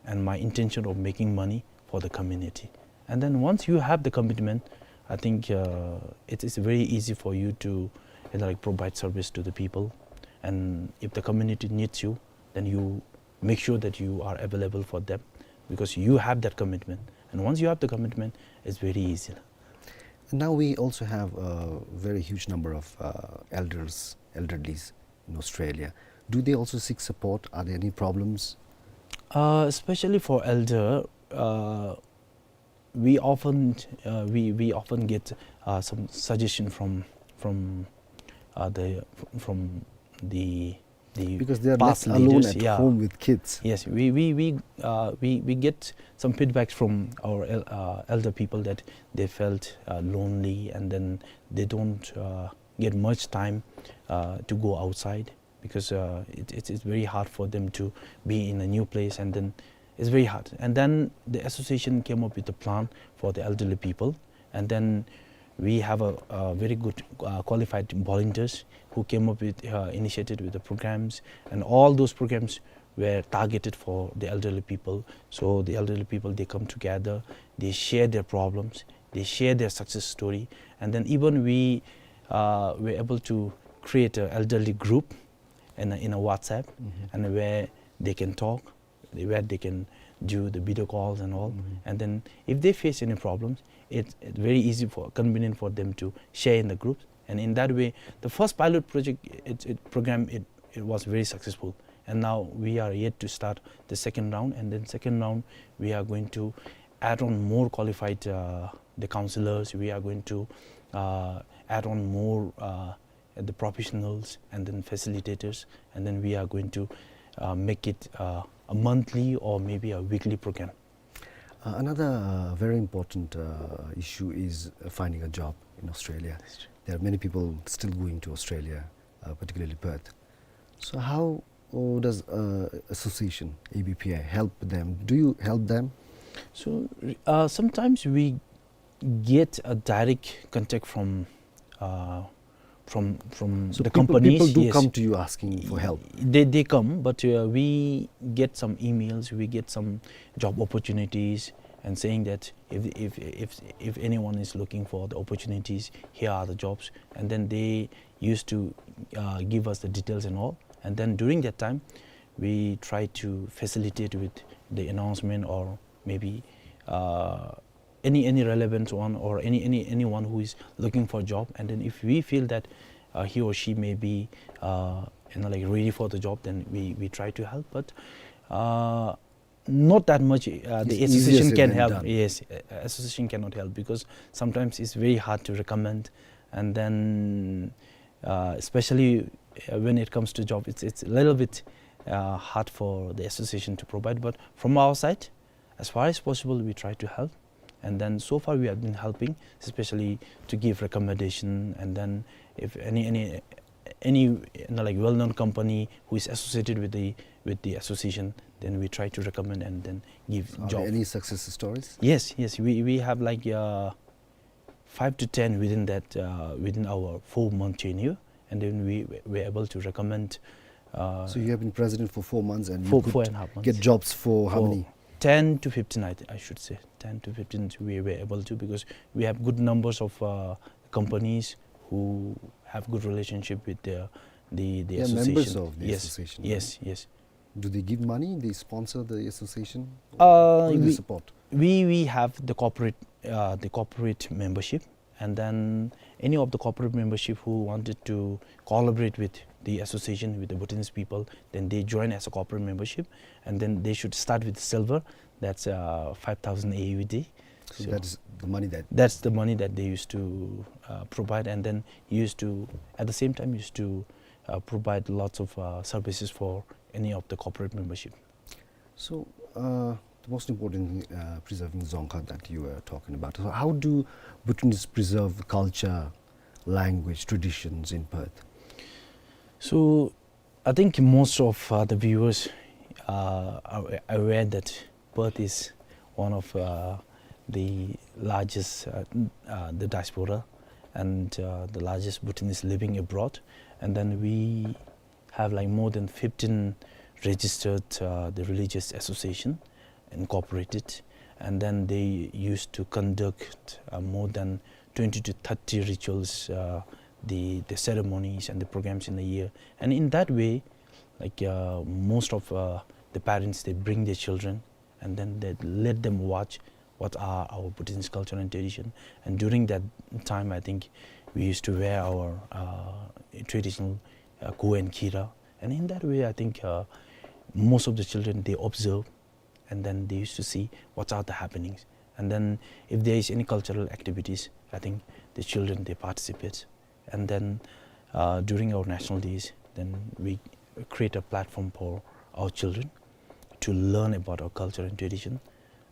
and my intention of making money for the community. And then once you have the commitment, I think, uh, it is very easy for you to, you know, like, provide service to the people. And if the community needs you, then you make sure that you are available for them, because you have that commitment. And once you have the commitment, it's very easy. Now we also have a very huge number of, uh, elders, elderlies in Australia. Do they also seek support? Are there any problems? Uh, especially for elder, uh, we often, uh, we, we often get, uh, some suggestion from, from, uh, the, from the, the Because they are past left alone leaders, at yeah. home with kids. Yes, we, we, we, uh, we, we get some feedback from our el-, uh, elder people that they felt, uh, lonely, and then they don't, uh, get much time, uh, to go outside, because, uh, it, it's, it's very hard for them to be in a new place, and then it's very hard. And then the association came up with a plan for the elderly people, and then we have a, a very good, uh, qualified volunteers who came up with, uh, initiated with the programs, and all those programs were targeted for the elderly people. So the elderly people, they come together, they share their problems, they share their success story, and then even we, uh, were able to create an elderly group in a, in a WhatsApp, and where they can talk, where they can do the video calls and all. And then if they face any problems, it's, it's very easy for, convenient for them to share in the groups. And in that way, the first pilot project, it, it program, it, it was very successful. And now we are yet to start the second round. And then second round, we are going to add on more qualified, uh, the counselors. We are going to, uh, add on more, uh, the professionals and then facilitators, and then we are going to, uh, make it, uh, a monthly or maybe a weekly program. Uh, another, uh, very important, uh, issue is, uh, finding a job in Australia. That's true. There are many people still going to Australia, uh, particularly Perth. So how, uh, does, uh, association A B P I help them? Do you help them? So, uh, sometimes we get a direct contact from, uh, from, from So the people, companies, people do yes. come to you asking for help? They, they come, but, uh, we get some emails, we get some job opportunities, and saying that if, if, if, if anyone is looking for the opportunities, here are the jobs. And then they used to, uh, give us the details and all. And then during that time, we try to facilitate with the announcement or maybe, uh, any, any relevant one or any, any, anyone who is looking for a job. And then if we feel that, uh, he or she may be, uh, you know, like, ready for the job, then we, we try to help. But, uh, not that much, uh, the It's easier association said can than help. done. Yes, uh, association cannot help because sometimes it's very hard to recommend. And then, uh, especially, uh, when it comes to job, it's, it's a little bit, uh, hard for the association to provide. But from our side, as far as possible, we try to help. And then so far we have been helping, especially to give recommendation. And then if any, any, any, you know, like, well-known company who is associated with the, with the association, then we try to recommend and then give So are job. there any success stories? Yes, yes. We, we have, like, uh, five to ten within that, uh, within our four-month tenure, and then we were able to recommend, uh, So you have been president for four months and you four, could four and a half months. get jobs for how For many? ten to fifteen, I th-, I should say. Ten to fifteen we were able to, because we have good numbers of, uh, companies who have good relationship with the, the, the They are association. members of the Yes, association, yes, right? yes. Do they give money? They sponsor the association? Uh, What do they we, support? we, we have the corporate, uh, the corporate membership, and then any of the corporate membership who wanted to collaborate with the association, with the Bhutanese people, then they join as a corporate membership, and then they should start with silver. That's, uh, five thousand A U D. So So that is the money that that's the money that they used to, uh, provide, and then used to, at the same time, used to, uh, provide lots of, uh, services for any of the corporate membership. So, uh, the most important thing, uh, preserving Dzongkha that you were talking about. So how do Bhutanese preserve culture, language, traditions in Perth? So, I think most of, uh, the viewers, uh, are aware that Perth is one of, uh, the largest, uh, n-, uh, the diaspora and, uh, the largest Bhutanese living abroad. And then we have, like, more than fifteen registered, uh, the religious association incorporated, and then they used to conduct, uh, more than twenty to thirty rituals, uh, the, the ceremonies and the programs in a year. And in that way, like, uh, most of, uh, the parents, they bring their children and then they let them watch what are our Bhutanese culture and tradition. And during that time, I think we used to wear our, uh, traditional, uh, go and kira. And in that way, I think, uh, most of the children, they observe and then they used to see what are the happenings. And then if there is any cultural activities, I think the children, they participate. And then, uh, during our national days, then we create a platform for our children to learn about our culture and tradition.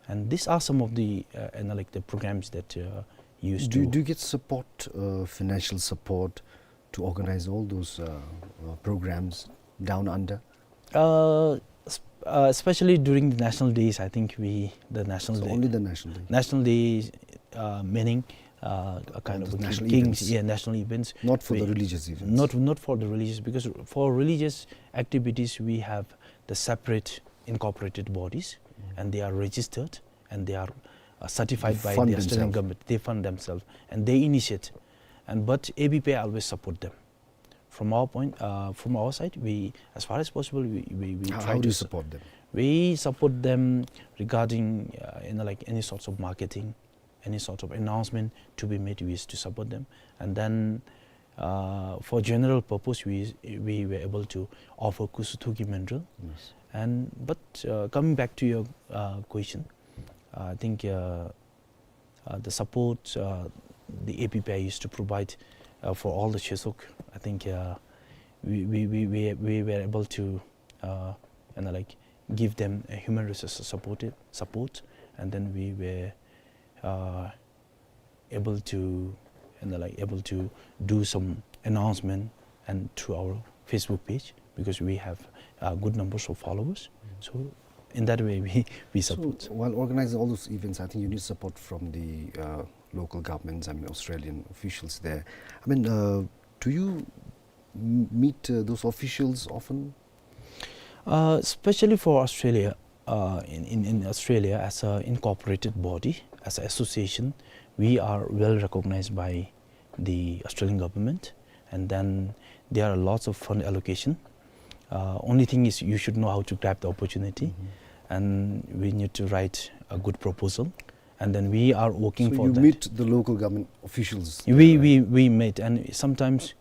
And these are some of the, uh, you know, like, the programs that, uh, used Do, to do you get support, uh, financial support to organize all those, uh, uh, programs down under? Uh, s-, uh, especially during the national days, I think we, the national So day, only the national day? national days, uh, meaning, uh, a kind Not of the a national king-, events. yeah, national events. Not for the We, religious events? not, not for the religious, because for religious activities, we have the separate incorporated bodies, Mm. and they are registered, and they are, uh, certified They by fund the Australian themselves. government. They fund themselves, and they initiate. And, but A B P I always support them. from our point, uh, from our side, we, as far as possible, we, we, we How, try how to do you su- support them? We support them regarding, uh, you know, like, any sorts of marketing, any sort of announcement to be made, we used to support them. And then, uh, for general purpose, we, we were able to offer Kusu Thuki Mandrel. Yes. And, but, uh, coming back to your, uh, question, uh, I think, uh, uh, the support, uh, the A P P I used to provide, uh, for all the Chesok, I think, uh, we, we, we, we, we were able to, uh, you know, like, give them a human resource support, support, and then we were, uh, able to, you know, like, able to do some announcement and through our Facebook page, because we have, uh, good numbers of followers. Mm. So in that way, we, we So, support. While organizing all those events, I think you need support from the, uh, local governments, I mean, Australian officials there. I mean, uh, do you m-, meet, uh, those officials often? Uh, especially for Australia, uh, in, in, in Australia, as a incorporated body, as an association, we are well recognized by the Australian government, and then there are lots of fund allocation. Uh, only thing is, you should know how to grab the opportunity, Mm-hmm. and we need to write a good proposal, and then we are working So for you that. meet the local government officials We, there, right? we, we meet, and sometimes,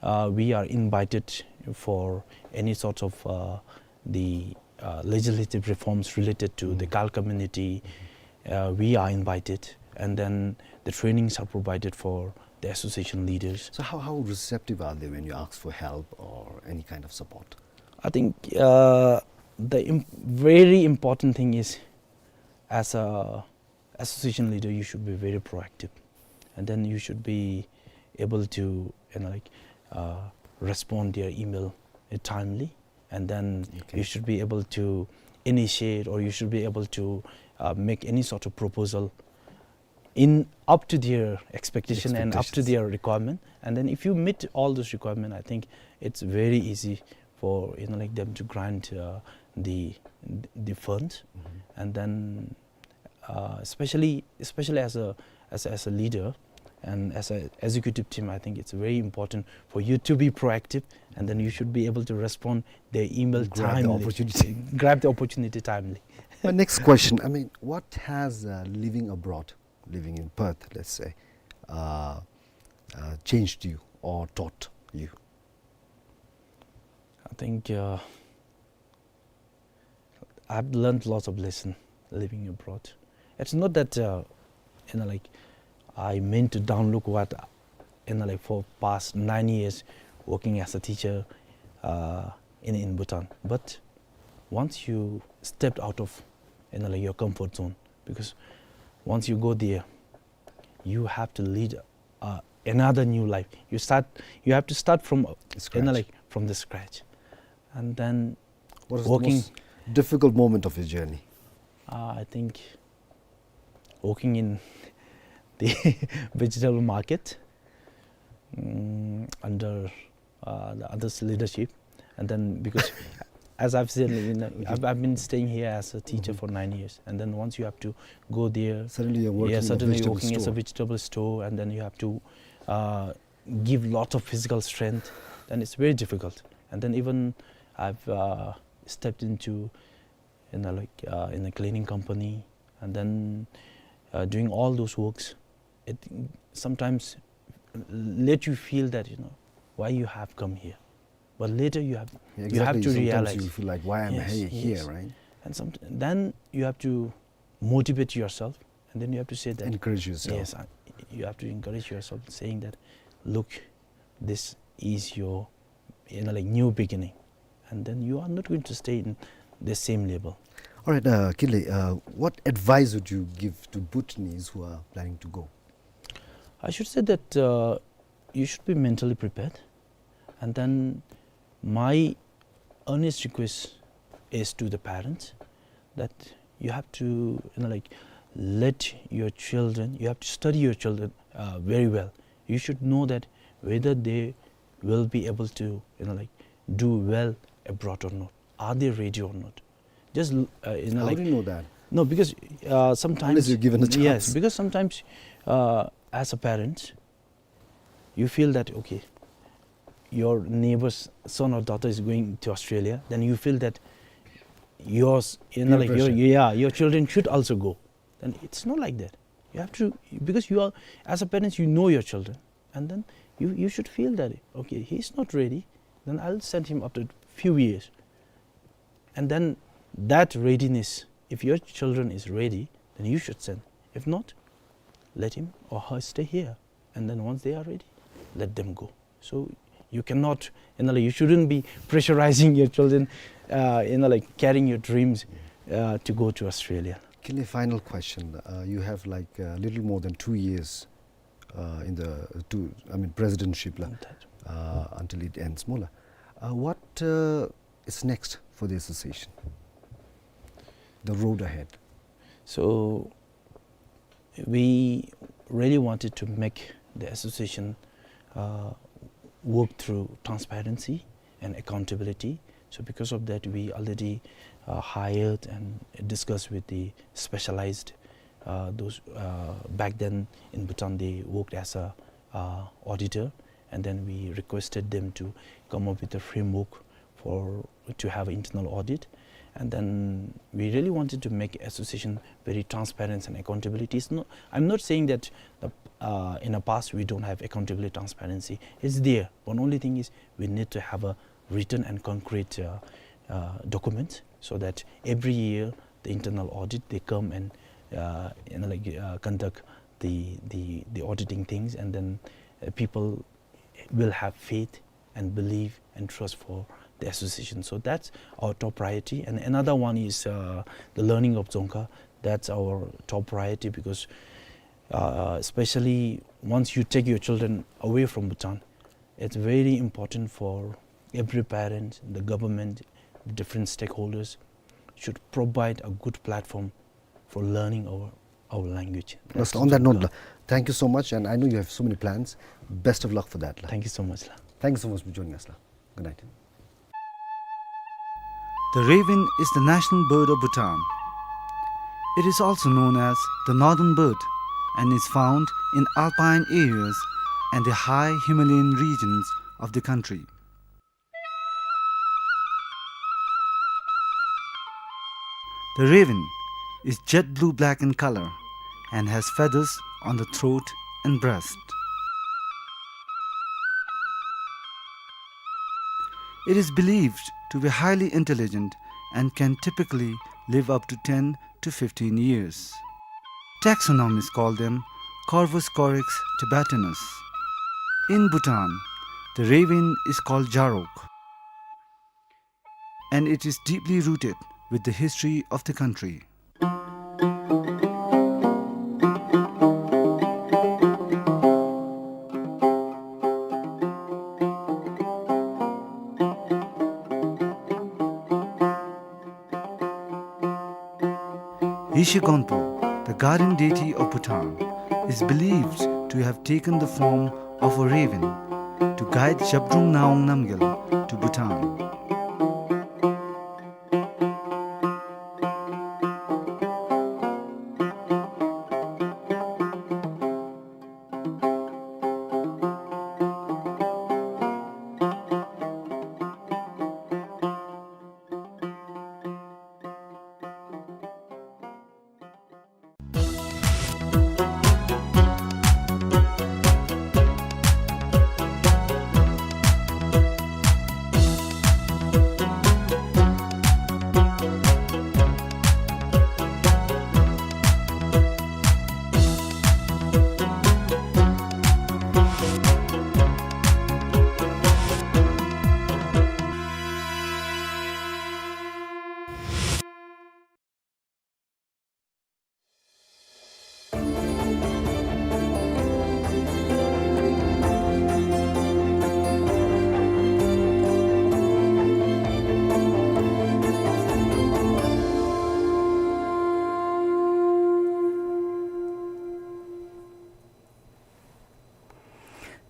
uh, we are invited for any sort of, uh, the, uh, legislative reforms related to the Mm-hmm. Gal community. Mm-hmm. Uh, we are invited, and then the trainings are provided for the association leaders. So how, how receptive are they when you ask for help or any kind of support? I think, uh, the im-, very important thing is, as a association leader, you should be very proactive, and then you should be able to, you know, like, uh, respond their email, uh, timely, and then Okay. you should be able to initiate, or you should be able to, uh, make any sort of proposal in up to their expectation and up to Expectations. their requirement. And then if you meet all those requirements, I think it's very easy for, you know, like, them to grant, uh, the, the fund. Mm-hmm. And then, uh, especially, especially as a, as a, as a leader and as a executive team, I think it's very important for you to be proactive, and then you should be able to respond their email Grab the timely. opportunity. Grab the opportunity timely. My next question, I mean, what has, uh, living abroad, living in Perth, let's say, uh, uh, changed you or taught you? I think, uh, I've learned lots of lesson living abroad. It's not that, uh, you know, like, I meant to downlook what, you know, like, for past nine years working as a teacher, uh, in, in Bhutan. But once you stepped out of, you know, like, your comfort zone, because once you go there, you have to lead, uh, another new life. You start, you have to start from, uh, you know, Scratch. like, from the scratch. And then What was the working most difficult moment of your journey? Uh, I think working in the vegetable market, mm, under, uh, the others' leadership. And then because, as I've said, you know, I've, I've been staying here as a teacher Mm-hmm. for nine years. And then once you have to go there, Suddenly you're working yeah, in a suddenly vegetable working as a store. vegetable store, and then you have to, uh, give lot of physical strength, then it's very difficult. And then even I've, uh, stepped into, you know, like, uh, in a cleaning company, and then, uh, doing all those works, it sometimes let you feel that, you know, why you have come here. But later you have, Yeah, you have exactly. to Sometimes realize. you feel like, "Why am I Yes, he-, here," yes. right? And some, then you have to motivate yourself, and then you have to say that, Encourage yourself. Yes, I, you have to encourage yourself, saying that, "Look, this is your, you know, like, new beginning," and then you are not going to stay in the same level. All right, uh, Kinley, uh, what advice would you give to Bhutanese who are planning to go? I should say that, uh, you should be mentally prepared. And then my earnest request is to the parents that you have to, you know, like, let your children, you have to study your children, uh, very well. You should know that whether they will be able to, you know, like, do well abroad or not. Are they ready or not? Just, uh, you know, How like, do you know that? No, because, uh, sometimes Unless you're given a chance. Yes, because sometimes, uh, as a parent, you feel that, okay, your neighbor's son or daughter is going to Australia, then you feel that yours, you know, like, your, yeah, your children should also go. Then it's not like that. You have to, because you are, as a parents, you know your children. And then you, you should feel that, okay, he's not ready, then I'll send him after few years. And then that readiness, if your children is ready, then you should send. If not, let him or her stay here. And then once they are ready, let them go. So you cannot, you know, like, you shouldn't be pressurizing your children, uh, you know, like, carrying your dreams, uh, to go to Australia. Kinley, final question. Uh, you have, like, a little more than two years, uh, in the, uh, two, I mean, presidentship la, uh, until it ends, mo la. Uh, what, uh, is next for the association? The road ahead. So, we really wanted to make the association, uh, work through transparency and accountability. So because of that, we already, uh, hired and discussed with the specialized, uh, those, uh, back then in Bhutan, they worked as a, uh, auditor, and then we requested them to come up with a framework for, to have internal audit. And then we really wanted to make association very transparent and accountability. It's not, I'm not saying that the, uh, in the past we don't have accountability, transparency. It's there. But only thing is we need to have a written and concrete, uh, uh, document so that every year the internal audit, they come and, uh, you know, like, uh, conduct the, the, the auditing things, and then, uh, people will have faith and belief and trust for the association. So that's our top priority. And another one is, uh, the learning of Dzongkha. That's our top priority because, uh, especially once you take your children away from Bhutan, it's very important for every parent, the government, the different stakeholders should provide a good platform for learning our, our language. That's on that note, la, thank you so much, and I know you have so many plans. Best of luck for that, la. Thank you so much, la. Thank you so much for joining us, la. Good night. The raven is the national bird of Bhutan. It is also known as the northern bird and is found in alpine areas and the high Himalayan regions of the country. The raven is jet blue-black in color and has feathers on the throat and breast. It is believed to be highly intelligent and can typically live up to ten to fifteen years. Taxonomists call them Corvus corax tibetanus. In Bhutan, the raven is called Jarok, and it is deeply rooted with the history of the country. Yeshe Gonpo, the guardian deity of Bhutan, is believed to have taken the form of a raven to guide Zhabdrung Ngawang Namgyal to Bhutan.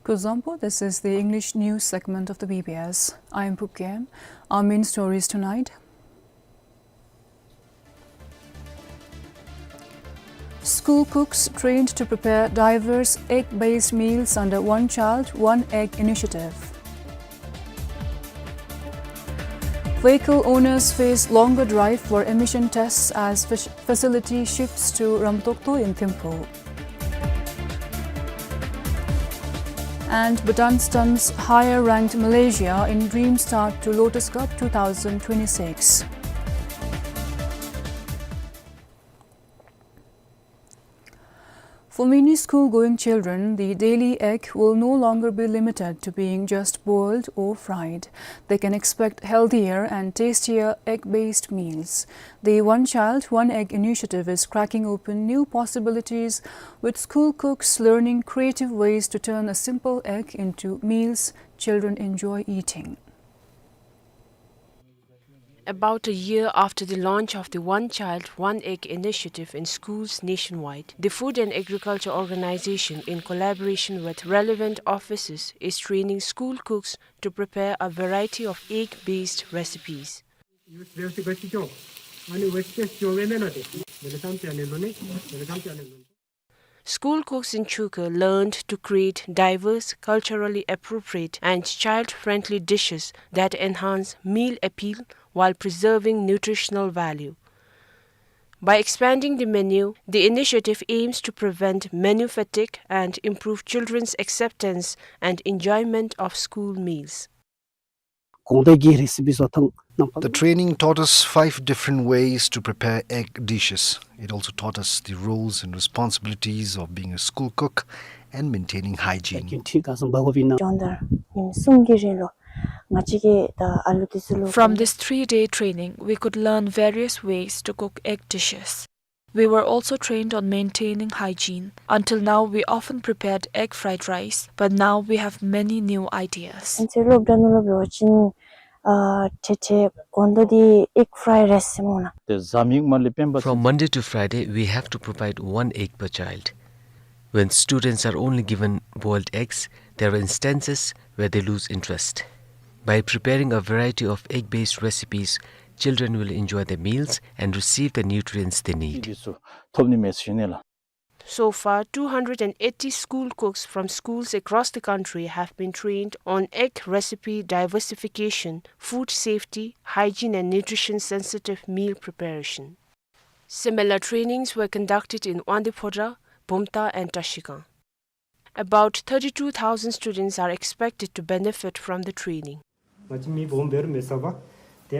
Kuzuzangpo, this is the English news segment of the B B S. I am Phub Gyem. Our main stories tonight. School cooks trained to prepare diverse egg-based meals under One Child, One Egg initiative. Vehicle owners face longer drive for emission tests as fac-, facility shifts to Ramtokto in Thimphu. And Bhutan stunts higher ranked Malaysia in grim start to Lotus Cup two thousand twenty-six. For many school-going children, the daily egg will no longer be limited to being just boiled or fried. They can expect healthier and tastier egg-based meals. The One Child, One Egg initiative is cracking open new possibilities, with school cooks learning creative ways to turn a simple egg into meals children enjoy eating. About a year after the launch of the One Child, One Egg initiative in schools nationwide, the Food and Agriculture Organization, in collaboration with relevant offices, is training school cooks to prepare a variety of egg-based recipes. School cooks in Chukar learned to create diverse, culturally appropriate, and child-friendly dishes that enhance meal appeal while preserving nutritional value. By expanding the menu, the initiative aims to prevent menu fatigue and improve children's acceptance and enjoyment of school meals. གོང་དེ་གི་རེ་སི་པི་སོགས་ཐང་ནང་པ། The training taught us five different ways to prepare egg dishes. It also taught us the roles and responsibilities of being a school cook and maintaining hygiene. ཁྲི་ག་སོང་འབག་དགོཔ་ཨིན་ན། སྦྱོང་བརྡར་ཉིནམ་གསུམ་གྱི་རིང་ལུ་ང་བཅས་ཀྱིས་ད་ཨ་ལུ་དེ་ཚུ་ལུ། From this three-day training, we could learn various ways to cook egg dishes. We were also trained on maintaining hygiene. Until now, we often prepared egg fried rice, but now we have many new ideas. ཨིན་ཚེ་སློབ་གྲྭ་ནང་ལུ་འབད་བ་ཅིན་ཨ་ཏེ་ཏེ་གོང་དེ་འདི་ཨེག་ཕྲའི་རའིསི་ཟེར་མི་ནང་། ཏེ་ཟམ་ཡིག་མ་ལས་སྤེན་པ། From Monday to Friday, we have to provide one egg per child. When students are only given boiled eggs, there are instances where they lose interest. By preparing a variety of egg-based recipes, children will enjoy their meals and receive the nutrients they need. འདི་ཚུ་ཐོབ་ནི་མས་ཟེར་ཞུ་ནི་ལགས། So far, two hundred and eighty school cooks from schools across the country have been trained on egg recipe diversification, food safety, hygiene and nutrition-sensitive meal preparation. Similar trainings were conducted in Wangdue Phodrang, Bumthang and Trashigang. About thirty-two thousand students are expected to benefit from the training. ང་བཅས་མི་སྦོམ་འབད་རུང་མི་ཟ་བར་ཏེ་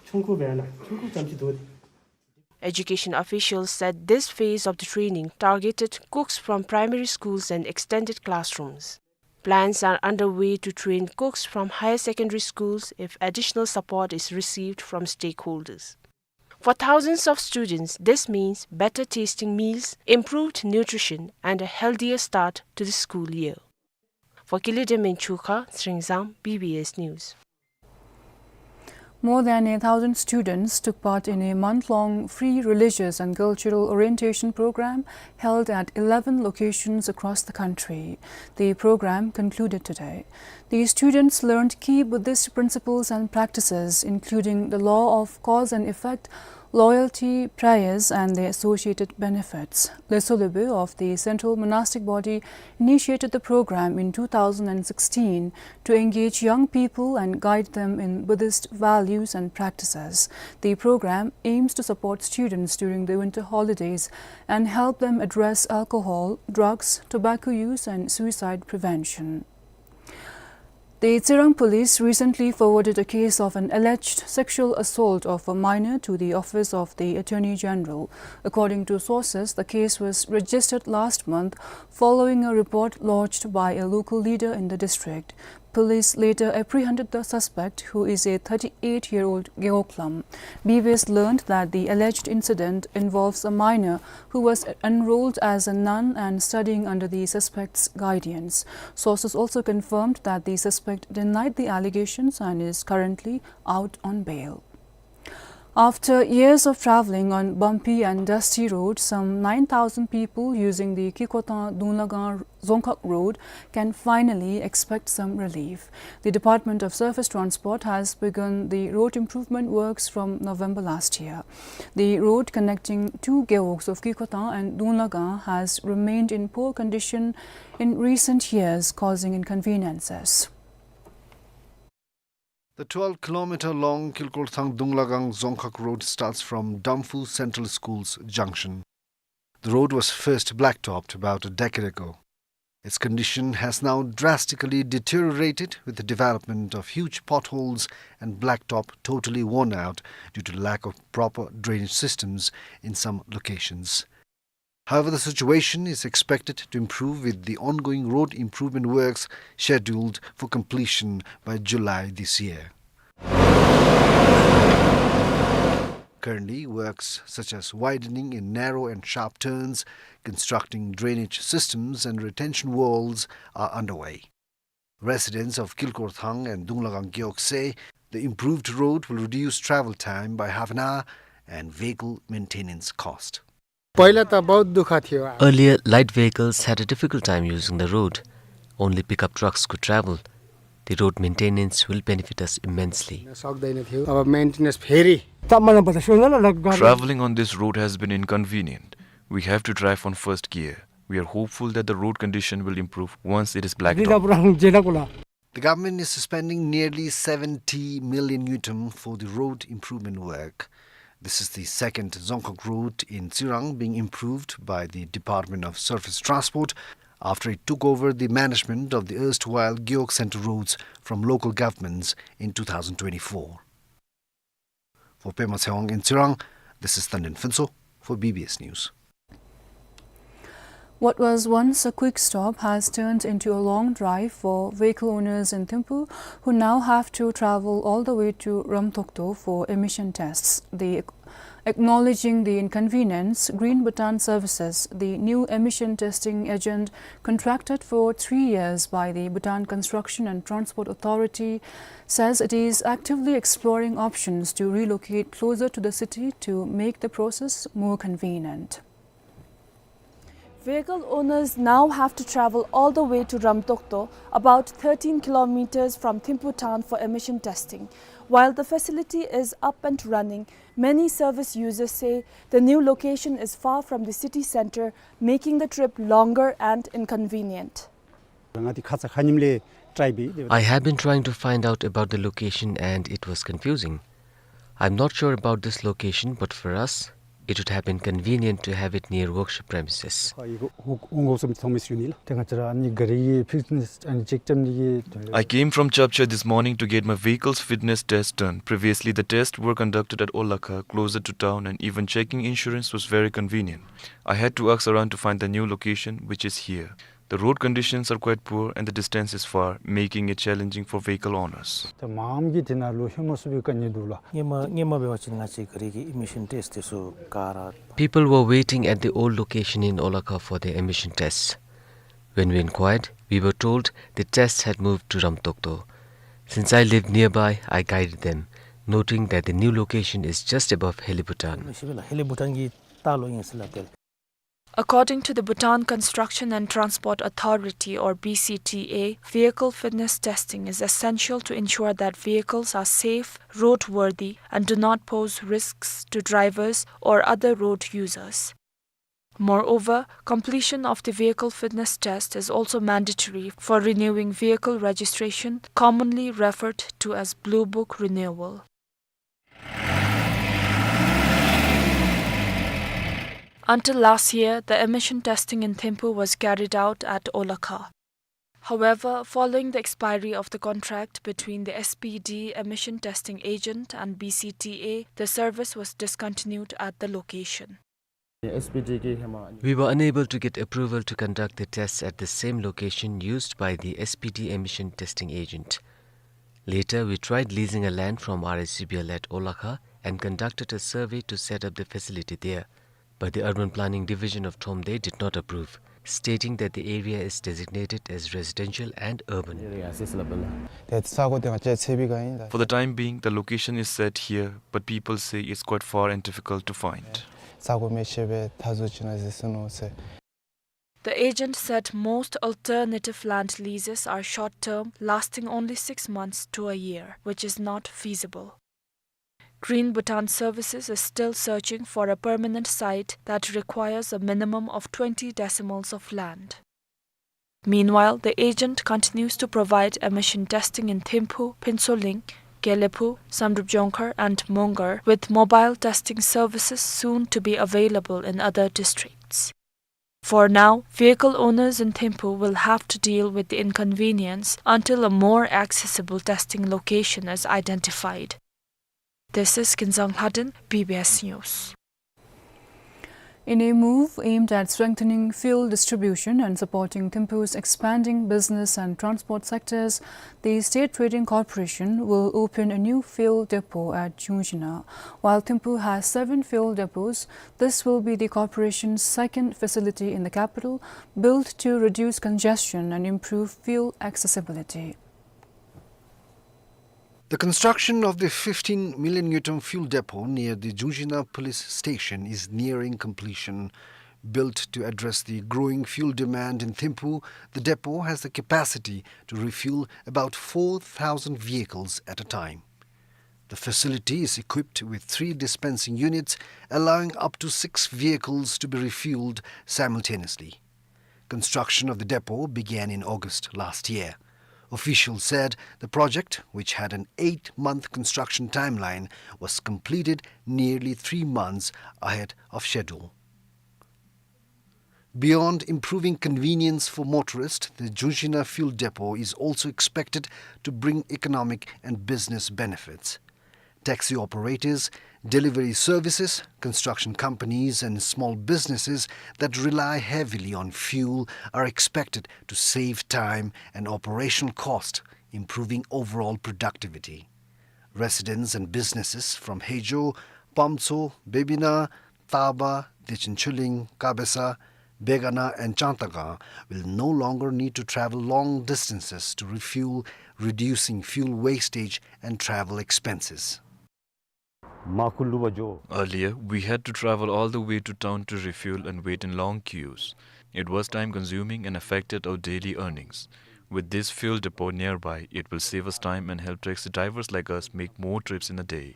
ཆུང་ཀུ་འབད་ན་ཆུང་ཀུ་ཙམ་ཅིག་འདུག། Education officials said this phase of the training targeted cooks from primary schools and extended classrooms. Plans are underway to train cooks from higher secondary schools if additional support is received from stakeholders. For thousands of students, this means better tasting meals, improved nutrition, and a healthier start to the school year. For Kili Demeng, Chukha, Sringzang, B B S News. More than a thousand students took part in a month-long free religious and cultural orientation program held at eleven locations across the country. The program concluded today. The students learned key Buddhist principles and practices, including the law of cause and effect, loyalty, prayers, and their associated benefits. Lhesö Lhebö of the Central Monastic Body initiated the program in two thousand and sixteen to engage young people and guide them in Buddhist values and practices. The program aims to support students during the winter holidays and help them address alcohol, drugs, tobacco use, and suicide prevention. The Tsirang police recently forwarded a case of an alleged sexual assault of a minor to the Office of the Attorney General. According to sources, the case was registered last month following a report lodged by a local leader in the district. Police later apprehended the suspect, who is a thirty-eight-year-old Gewog Lam. B B S learned that the alleged incident involves a minor who was enrolled as a nun and studying under the suspect's guidance. Sources also confirmed that the suspect denied the allegations and is currently out on bail. After years of travelling on bumpy and dusty roads, some nine thousand people using the Kekotang-Dunglagang Dzongkhag Road can finally expect some relief. The Department of Surface Transport has begun the road improvement works from November last year. The road connecting two gewogs of Kekotang and Dunglagang has remained in poor condition in recent years, causing inconveniences. The twelve kilometer long Kilkorthang Dunglagang Dzongkhag road starts from Damphu Central School's junction. The road was first blacktopped about a decade ago. Its condition has now drastically deteriorated, with the development of huge potholes and blacktop totally worn out due to lack of proper drainage systems in some locations. However, the situation is expected to improve with the ongoing road improvement works scheduled for completion by July this year. Currently, works such as widening in narrow and sharp turns, constructing drainage systems and retention walls are underway. Residents of Kilkorthang and Dunglagang Gewog say the improved road will reduce travel time by half an hour and vehicle maintenance cost. पहिला त बहुत दुःख थियो। Earlier, light vehicles had a difficult time using the road. Only pickup trucks could travel. The road maintenance will benefit us immensely. सक्दैन थियो, अब मेन्टेनेन्स फेरि। Traveling on this road has been inconvenient. We have to drive on first gear. We are hopeful that the road condition will improve once it is blacktopped. The government is spending nearly seventy million ngultrum for the road improvement work. This is the second Dzongkhag road in Tsirang being improved by the Department of Surface Transport after it took over the management of the erstwhile Gewog Centre roads from local governments in two thousand twenty-four. For Pema Tshewang in Tsirang, this is Tandin Phuntsho for B B S News. What was once a quick stop has turned into a long drive for vehicle owners in Thimphu, who now have to travel all the way to Ramtokto for emission tests. The, acknowledging the inconvenience, Green Bhutan Services, the new emission testing agent contracted for three years by the Bhutan Construction and Transport Authority, says it is actively exploring options to relocate closer to the city to make the process more convenient. Vehicle owners now have to travel all the way to Ramtokto, about thirteen kilometers from Thimphu town, for emission testing. While the facility is up and running, many service users say the new location is far from the city center, making the trip longer and inconvenient. ང་འདི་ཁ་ཙ་ཁ་ཉིནམ་ལས་ཊའི་འབད། I have been trying to find out about the location and it was confusing. I'm not sure about this location, but for us, it would have been convenient to have it near workshop premises. ཁ་ཡི་གུ་འོང་འོང་དགོཔ་བཟུམ་མཐོང་མི་ཞུ་ནི་ལགས། ཏེ་ང་བཅས་ར་ཨ་ནི་ག་རི་གི་ཕིཊ་ནེས་ཨ་ནི་ཅེཀ་བཏང་ནི་གི་དོན་ལས། I came from Chapchar this morning to get my vehicle's fitness test done. Previously, the tests were conducted at Olakha, closer to town, and even checking insurance was very convenient. I had to ask around to find the new location, which is here. The road conditions are quite poor and the distance is far, making it challenging for vehicle owners. ད་མངམ་གིས་དེ་ནང་ལུ་ལྷོད་མ་ཚུགས་པའི་དཀའ་ངལ་འདུག་ལགས། སྔོན་མ་སྔོན་མ་འབད་བ་ཅིན་ང་བཅས་ག་རི་གི་ཨི་མི་ཤཱན་ཊེསཊ་དེ་ཚུ་ག་ར། People were waiting at the old location in Olakha for their emission tests. When we inquired, we were told the tests had moved to Ramtokto. Since I lived nearby, I guided them, noting that the new location is just above Helibhutan. ཤི་བེ་ལ་ཧེ་ལི་བྷུ་ཊཱན་གྱི་ལྟག་ལུ་ཨིན་ཟེར་སླབ་སྟེ། According to the Bhutan Construction and Transport Authority, or B C T A, vehicle fitness testing is essential to ensure that vehicles are safe, roadworthy, and do not pose risks to drivers or other road users. Moreover, completion of the vehicle fitness test is also mandatory for renewing vehicle registration, commonly referred to as Blue Book renewal. Until last year, the emission testing in Thimphu was carried out at Olakha. However, following the expiry of the contract between the S P D emission testing agent and B C T A, the service was discontinued at the location. We were unable to get approval to conduct the tests at the same location used by the S P D emission testing agent. Later, we tried leasing a land from R I C B L at Olakha and conducted a survey to set up the facility there. But the Urban Planning Division of Thromde did not approve, stating that the area is designated as residential and urban. For the time being, the location is set here, but people say it's quite far and difficult to find. The agent said most alternative land leases are short-term, lasting only six months to a year, which is not feasible. Green Bhutan Services is still searching for a permanent site that requires a minimum of twenty decimals of land. Meanwhile, the agent continues to provide emission testing in Thimphu, Phuentsholing, Gelephu, Samdrup Jongkhar and Mongar, with mobile testing services soon to be available in other districts. For now, vehicle owners in Thimphu will have to deal with the inconvenience until a more accessible testing location is identified. This is Kinzang Lhaden, B B S News. In a move aimed at strengthening fuel distribution and supporting Thimphu's expanding business and transport sectors, the State Trading Corporation will open a new fuel depot at Jungshina. While Thimphu has seven fuel depots, this will be the corporation's second facility in the capital, built to reduce congestion and improve fuel accessibility. The construction of the fifteen million ngultrum fuel depot near the Jungshina police station is nearing completion. Built to address the growing fuel demand in Thimphu, the depot has the capacity to refuel about four thousand vehicles at a time. The facility is equipped with three dispensing units, allowing up to six vehicles to be refueled simultaneously. Construction of the depot began in August last year. Officials said the project, which had an eight-month construction timeline, was completed nearly three months ahead of schedule. Beyond improving convenience for motorists, the Jungshina fuel depot is also expected to bring economic and business benefits. Taxi operators, delivery services, construction companies, and small businesses that rely heavily on fuel are expected to save time and operational cost, improving overall productivity. Residents and businesses from Hejo, Pamtso, Bebina, Taba, Dechinchuling, Kabesa, Begana, and Changtakang will no longer need to travel long distances to refuel, reducing fuel wastage and travel expenses. Earlier, we had to travel all the way to town to refuel and wait in long queues. It was time-consuming and affected our daily earnings. With this fuel depot nearby, it will save us time and help taxi drivers like us make more trips in a day.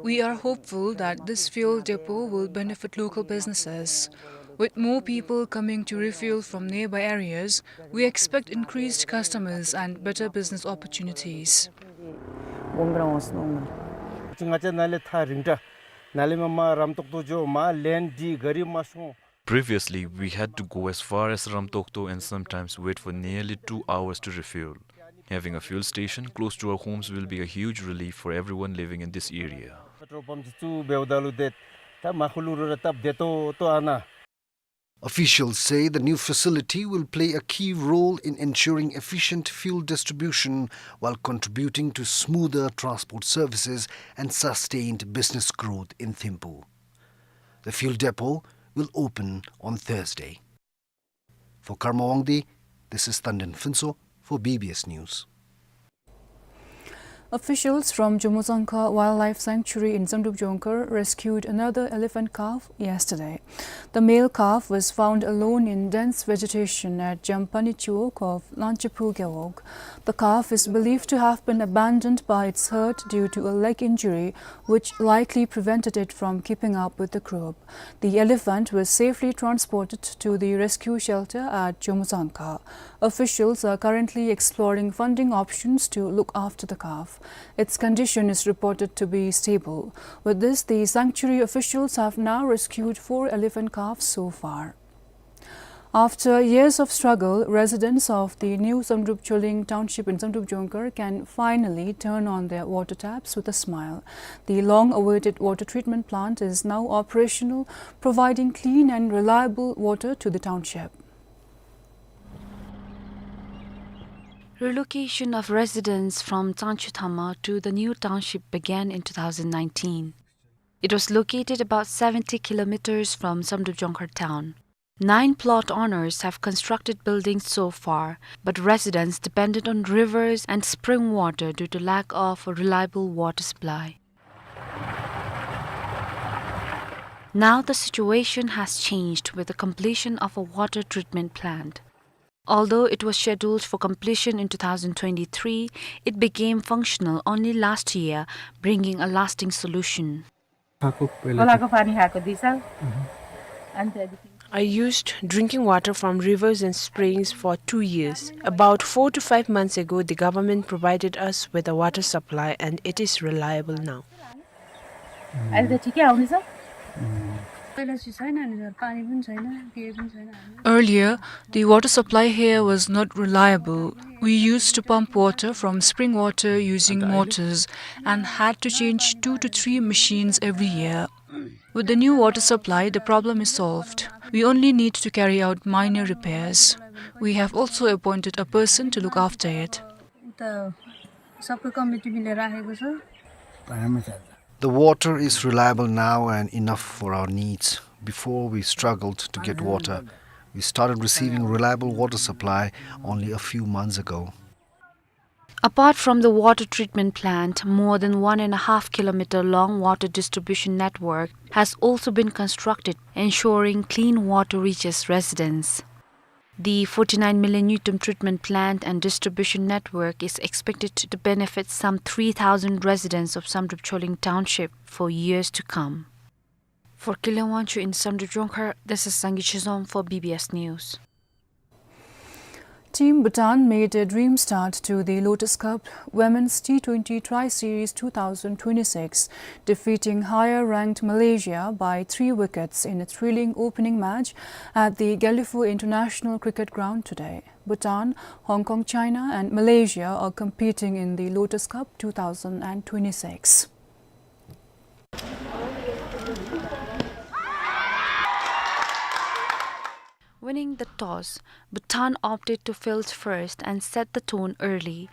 We are hopeful that this fuel depot will benefit local businesses. With more people coming to refuel from nearby areas, we expect increased customers and better business opportunities. Previously, we had to go as far as Ramtokto and sometimes wait for nearly two hours to refuel. Having a fuel station close to our homes will be a huge relief for everyone living in this area. Officials say the new facility will play a key role in ensuring efficient fuel distribution while contributing to smoother transport services and sustained business growth in Thimphu. The fuel depot will open on Thursday. For Karma Wangdi, this is Tandon Phuntsho for B B S News. Officials from Jomozangkha Wildlife Sanctuary in Samdrup Jongkhar rescued another elephant calf yesterday. The male calf was found alone in dense vegetation at Jampani Chiwog of Langchaphu Gewog. The calf is believed to have been abandoned by its herd due to a leg injury, which likely prevented it from keeping up with the group. The elephant was safely transported to the rescue shelter at Jomozangkha. Officials are currently exploring funding options to look after the calf. Its condition is reported to be stable. With this, the sanctuary officials have now rescued four elephant calves so far. After years of struggle, residents of the new Samdrup Choling township in Samdrup Jongkhar can finally turn on their water taps with a smile. The long-awaited water treatment plant is now operational, providing clean and reliable water to the township. Relocation of residents from Changchuthama to the new township began in two thousand nineteen. It was located about seventy kilometers from Samdrup Jongkhar town. Nine plot owners have constructed buildings so far, but residents depended on rivers and spring water due to lack of a reliable water supply. Now the situation has changed with the completion of a water treatment plant. Although it was scheduled for completion in two thousand twenty-three, it became functional only last year, bringing a lasting solution. खोलाको पानी खाएको दुई साल। अनि त्यहाँदेखि I used drinking water from rivers and springs for two years. About four to five months ago, the government provided us with a water supply, and it is reliable now. अहिले त ठिकै आउँदैछ। पहिला चाहिँ छैन नि सर, पानी पनि छैन, केही पनि छैन। Earlier, the water supply here was not reliable. We used to pump water from spring water using motors and had to change two to three machines every year. With the new water supply, the problem is solved. We only need to carry out minor repairs. We have also appointed a person to look after it. उता सबै कमिटी मिलेर राखेको छ। The water is reliable now and enough for our needs. Before, we struggled to get water. We started receiving reliable water supply only a few months ago. Apart from the water treatment plant, more than one and a half kilometer long water distribution network has also been constructed, ensuring clean water reaches residents. The forty-nine million Newton treatment plant and distribution network is expected to benefit some three thousand residents of Samdrup Choling Township for years to come. For Kile Wangchuk in Samdrup Jongkhar, this is Sangay Chizom for B B S News. Team Bhutan made a dream start to the Lotus Cup Women's T twenty Tri-Series two thousand twenty-six, defeating higher-ranked Malaysia by three wickets in a thrilling opening match at the Gelephu International Cricket Ground today. Bhutan, Hong Kong, China, and Malaysia are competing in the Lotus Cup two thousand twenty-six. Winning the toss, Bhutan opted to field first and set the tone early.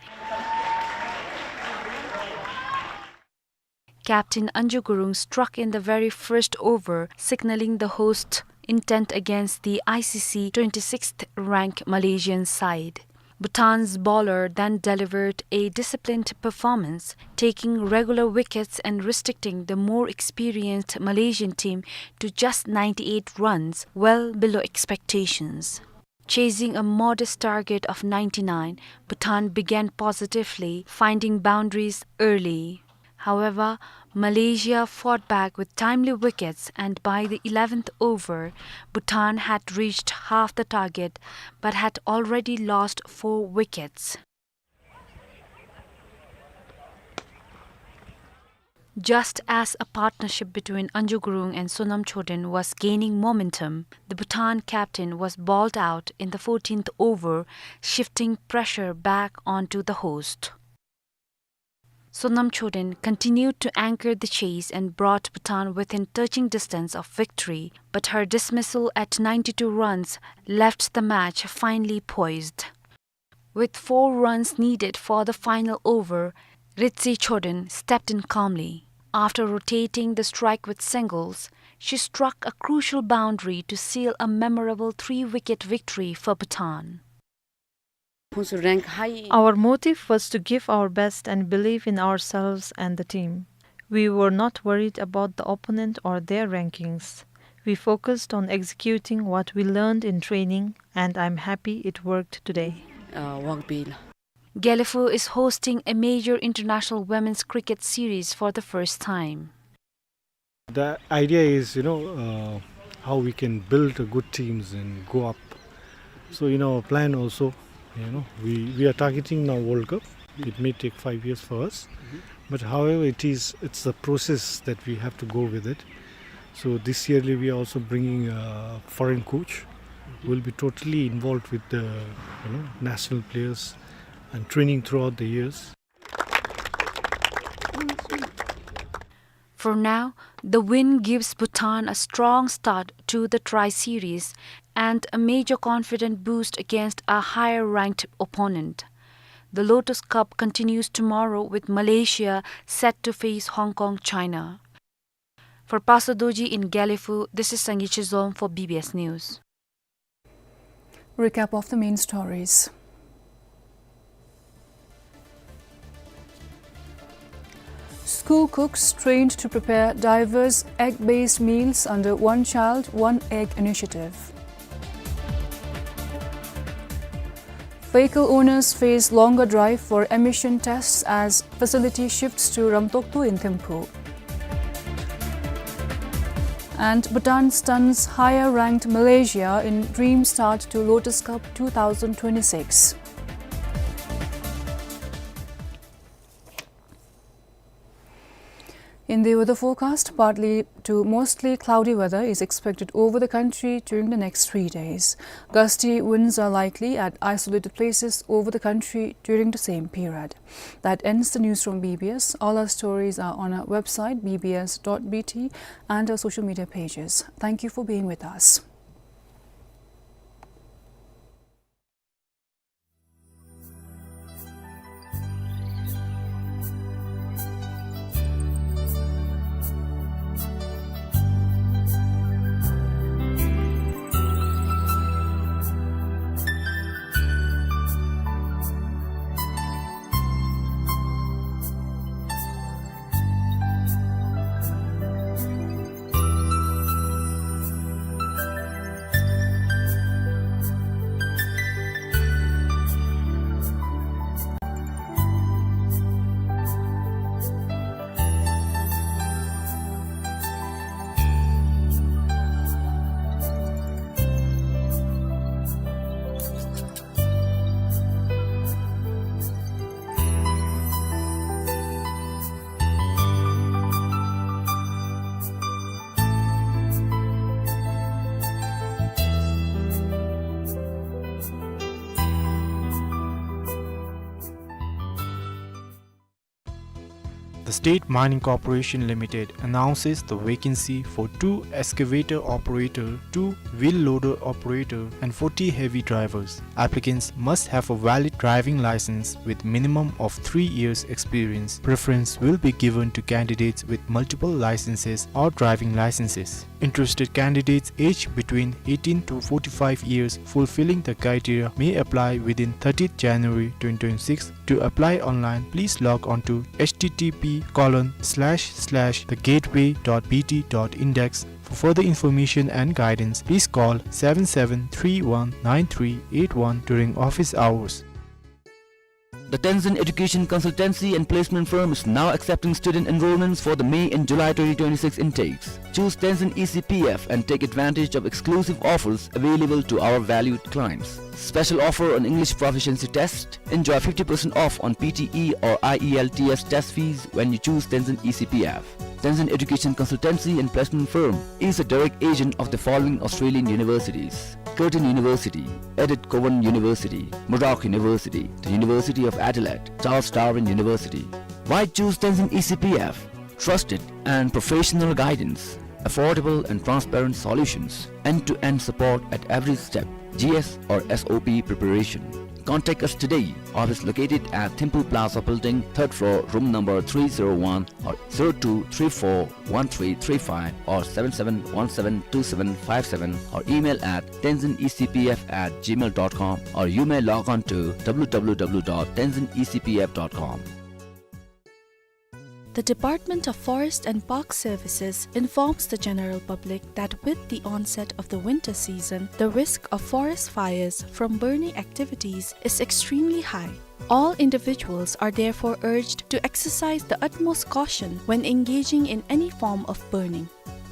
Captain Anju Gurung struck in the very first over, signaling the host intent against the I C C twenty-sixth ranked Malaysian side. Bhutan's bowler then delivered a disciplined performance, taking regular wickets and restricting the more experienced Malaysian team to just ninety-eight runs, well below expectations. Chasing a modest target of ninety-nine, Bhutan began positively, finding boundaries early. However, Malaysia fought back with timely wickets, and by the eleventh over, Bhutan had reached half the target but had already lost four wickets. Just as a partnership between Anju Gurung and Sonam Choden was gaining momentum, the Bhutan captain was bowled out in the fourteenth over, shifting pressure back onto the host. Sonam Choden continued to anchor the chase and brought Bhutan within touching distance of victory, but her dismissal at ninety-two runs left the match finely poised. With four runs needed for the final over, Ritsi Choden stepped in calmly. After rotating the strike with singles, she struck a crucial boundary to seal a memorable three-wicket victory for Bhutan. Our motive was to give our best and believe in ourselves and the team. We were not worried about the opponent or their rankings. We focused on executing what we learned in training, and I'm happy it worked today. Gelephu is hosting a major international women's cricket series for the first time. The idea is, you know, uh, how we can build a good teams and go up. So in our plan also, you know, we, we are targeting now World Cup. It may take five years for us, but however it is, it's the process that we have to go with it. So this yearly we are also bringing a foreign coach who will be totally involved with the, you know, national players and training throughout the years. For now, the win gives Bhutan a strong start to the Tri-Series and a major confident boost against a higher-ranked opponent. The Lotus Cup continues tomorrow with Malaysia set to face Hong Kong, China. For Paso Dorji in Gelephu, this is Sangay Chizom for B B S News. Recap of the main stories. School cooks trained to prepare diverse egg-based meals under One Child, One Egg initiative. Vehicle owners face longer drive for emission tests as facility shifts to Ramtokto in Thimphu. And Bhutan stuns higher-ranked Malaysia in grim start to Lotus Cup two thousand twenty-six. In the weather forecast, partly to mostly cloudy weather is expected over the country during the next three days. Gusty winds are likely at isolated places over the country during the same period. That ends the news from B B S. All our stories are on our website, B B S dot B T, and our social media pages. Thank you for being with us. The State Mining Corporation Limited announces the vacancy for two excavator operator, two wheel loader operator, and forty heavy drivers. Applicants must have a valid driving license with minimum of three years experience. Preference will be given to candidates with multiple licenses or driving licenses. Interested candidates aged between eighteen to forty-five years fulfilling the criteria may apply within thirtieth January twenty twenty-six. To apply online, please log on to H T T P colon slash slash the gateway dot B T dot index. For further information and guidance, please call seven seven three one nine three eight one during office hours. The Tenzin Education Consultancy and Placement Firm is now accepting student enrollments for the May and July twenty twenty-six intakes. Choose Tenzin E C P F and take advantage of exclusive offers available to our valued clients. Special offer on English proficiency test. Enjoy fifty percent off on P T E or I E L T S test fees when you choose Tenzin E C P F. Tenzin Education Consultancy and Placement Firm is a direct agent of the following Australian universities: Curtin University, Edith Cowan University, Murdoch University, the University of Adelaide, Charles Darwin University. Why choose Tenzin E C P F? Trusted and professional guidance, affordable and transparent solutions, end-to-end support at every step, G S or S O P preparation. Contact us today. Office located at Thimphu Plaza Building, third floor, room number three zero one, or zero two three four one three three five or seven seven one seven two seven five seven, or email at tenzin E C P F at gmail dot com, or you may log on to W W W dot tenzin E C P F dot com. The Department of Forest and Park Services informs the general public that with the onset of the winter season, the risk of forest fires from burning activities is extremely high. All individuals are therefore urged to exercise the utmost caution when engaging in any form of burning.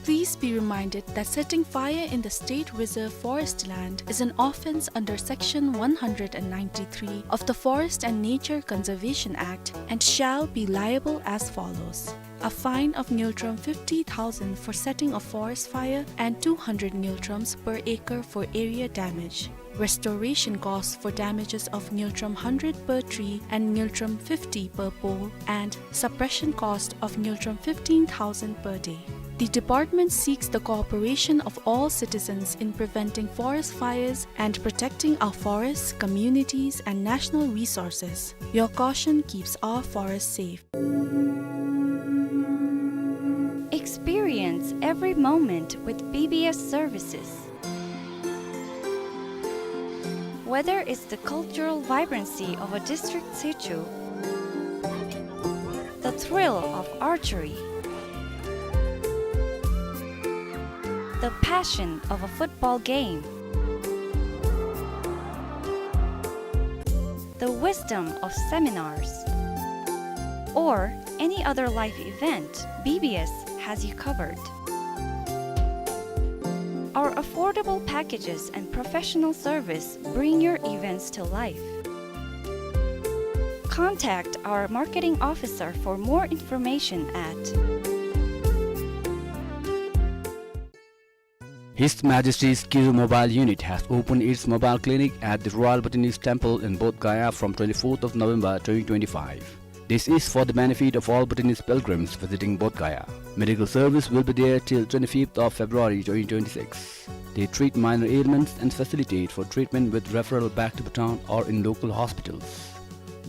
Please be reminded that setting fire in the state reserve forest land is an offence under Section one hundred and ninety-three of the Forest and Nature Conservation Act and shall be liable as follows: a fine of ngultrum fifty thousand for setting of forest fire and two hundred ngultrums per acre for area damage. Restoration costs for damages of ngultrum hundred per tree and ngultrum fifty per pole, and suppression cost of ngultrum fifteen thousand per day. The department seeks the cooperation of all citizens in preventing forest fires and protecting our forests, communities, and national resources. Your caution keeps our forests safe. Experience every moment with B B S services. Whether it's the cultural vibrancy of a district situ, the thrill of archery, the passion of a football game, the wisdom of seminars, or any other life event, B B S has you covered. Affordable packages and professional service bring your events to life. Contact our marketing officer for more information at His Majesty's Kiru Mobile Unit has opened its mobile clinic at the Royal Bhutanese Temple in Bodh Gaya from twenty-fourth of November twenty twenty-five. This is for the benefit of all Bhutanese pilgrims visiting Bodh Gaya. Medical service will be there till twenty-fifth of February twenty twenty-six. They treat minor ailments and facilitate for treatment with referral back to Bhutan or in local hospitals.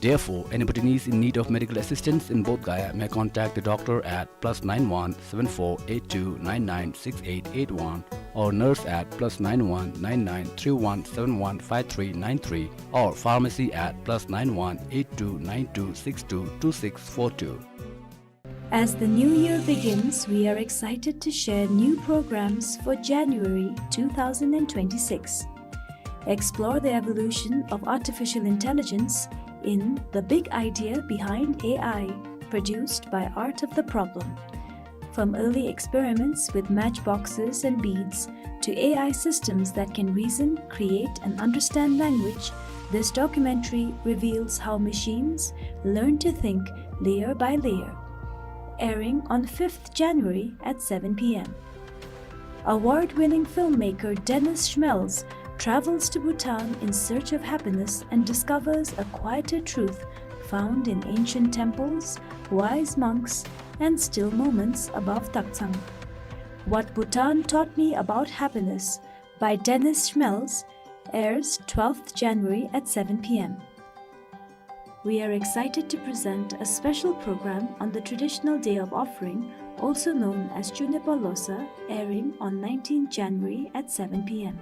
Therefore, any Bhutanese in need of medical assistance in Bodh Gaya may contact the doctor at plus nine one seven four eight two nine nine six eight eight one or nurse at plus nine one nine nine three one seven one five three nine three or pharmacy at plus nine one eight two nine two six two two six four two. As the new year begins, we are excited to share new programs for January two thousand and twenty-six. Explore the evolution of artificial intelligence in The Big Idea Behind A I, produced by Art of the Problem. From early experiments with matchboxes and beads to A I systems that can reason, create, and understand language, this documentary reveals how machines learn to think layer by layer. Airing on fifth January at seven p m. Award-winning filmmaker Dennis Schmelz travels to Bhutan in search of happiness and discovers a quieter truth found in ancient temples, wise monks, and still moments above Taktsang. What Bhutan Taught Me About Happiness by Dennis Schmelz airs twelfth January at seven p m. We are excited to present a special program on the traditional day of offering, also known as Chunepa Losa, airing on nineteenth January at seven p m.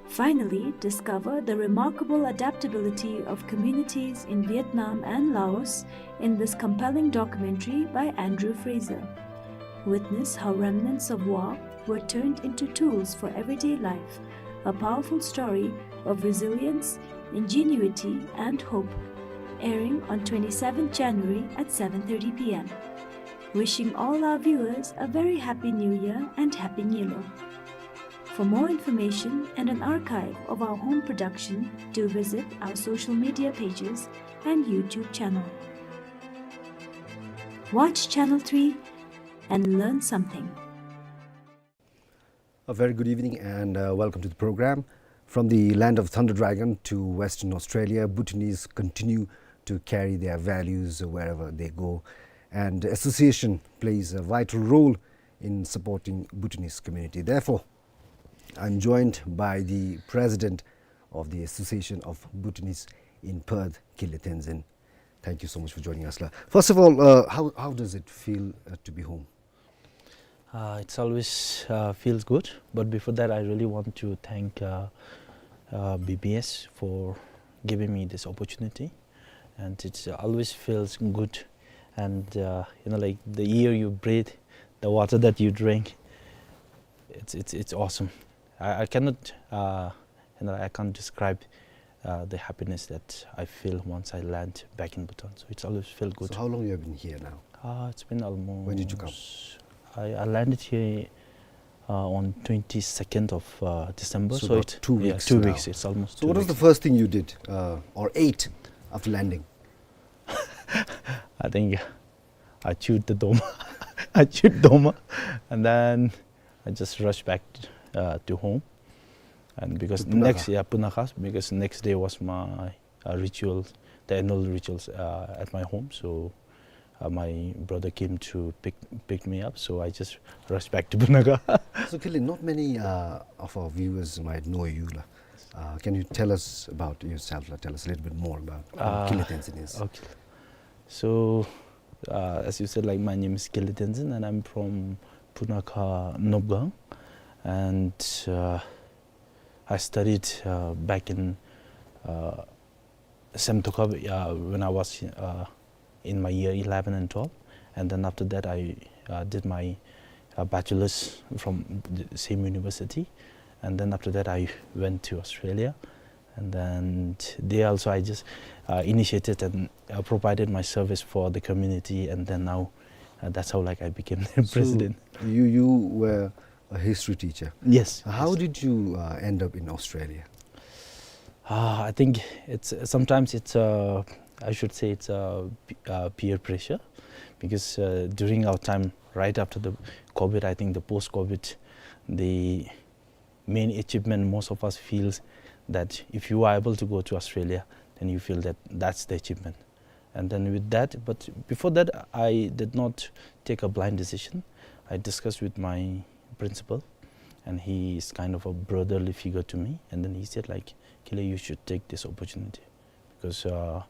Finally, discover the remarkable adaptability of communities in Vietnam and Laos in this compelling documentary by Andrew Fraser. Witness how remnants of war were turned into tools for everyday life, a powerful story of resilience, ingenuity, and hope. Airing on twenty-seventh January at seven thirty p m. Wishing all our viewers a very happy New Year and Happy Nyilo. For more information and an archive of our home production, do visit our social media pages and YouTube channel. Watch Channel three and learn something. A very good evening and, uh, welcome to the program. From the land of Thunder Dragon to Western Australia, Bhutanese continue to carry their values wherever they go. And association plays a vital role in supporting Bhutanese community. Therefore, I'm joined by the president of the Association of Bhutanese in Perth, Kinley Tenzin. Thank you so much for joining us, la. First of all, uh, how, how does it feel, uh, to be home? Uh, it's always, uh, feels good, but before that, I really want to thank, uh, uh, B B S for giving me this opportunity, and it always feels good. And, uh, you know, like, the air you breathe, the water that you drink, it's, it's, it's awesome. I, I cannot, uh, you know, I can't describe, uh, the happiness that I feel once I land back in Bhutan. So it's always felt good. So how long you have been here now? Uh, it's been almost... When did you come? I, I landed here, uh, on twenty-second of, uh, December. So So about it, two yeah, weeks two now. weeks. It's almost So two what was the weeks. first thing you did, uh, or ate after landing? I think I chewed the doma. I chewed doma, and then I just rushed back, uh, to home. And because To Punakha. next, yeah, Punakha, because next day was my, uh, ritual, the annual rituals, uh, at my home. So, uh, my brother came to pick, pick me up. So I just rushed back to Punakha. So, Kinley, not many, uh, of our viewers might know you, la. Uh, can you tell us about yourself, la? Tell us a little bit more about who Uh, Kinley Tenzin is. okay. So, uh, as you said, like, my name is Kinley Tenzin, and I'm from Punakha Nopgang. And, uh, I studied, uh, back in, uh, Semtokha, uh, when I was, uh, in my year eleven and twelve. And then after that, I, uh, did my, uh, bachelor's from the same university. And then after that, I went to Australia. And then there also, I just, uh, initiated and, uh, provided my service for the community. And then now, uh, that's how, like, I became the So president. you, you were A history teacher. Yes, How yes. did you uh, end up in Australia? Uh, I think it's sometimes it's uh, I should say it's uh, p- uh, peer pressure, because uh, during our time, right after the COVID, I think the post-COVID, the main achievement most of us feels that if you are able to go to Australia, then you feel that that's the achievement. And then with that, but before that, I did not take a blind decision. I discussed with my principal, and he is kind of a brotherly figure to me. And then he said, like, "Kile, you should take this opportunity, because uh,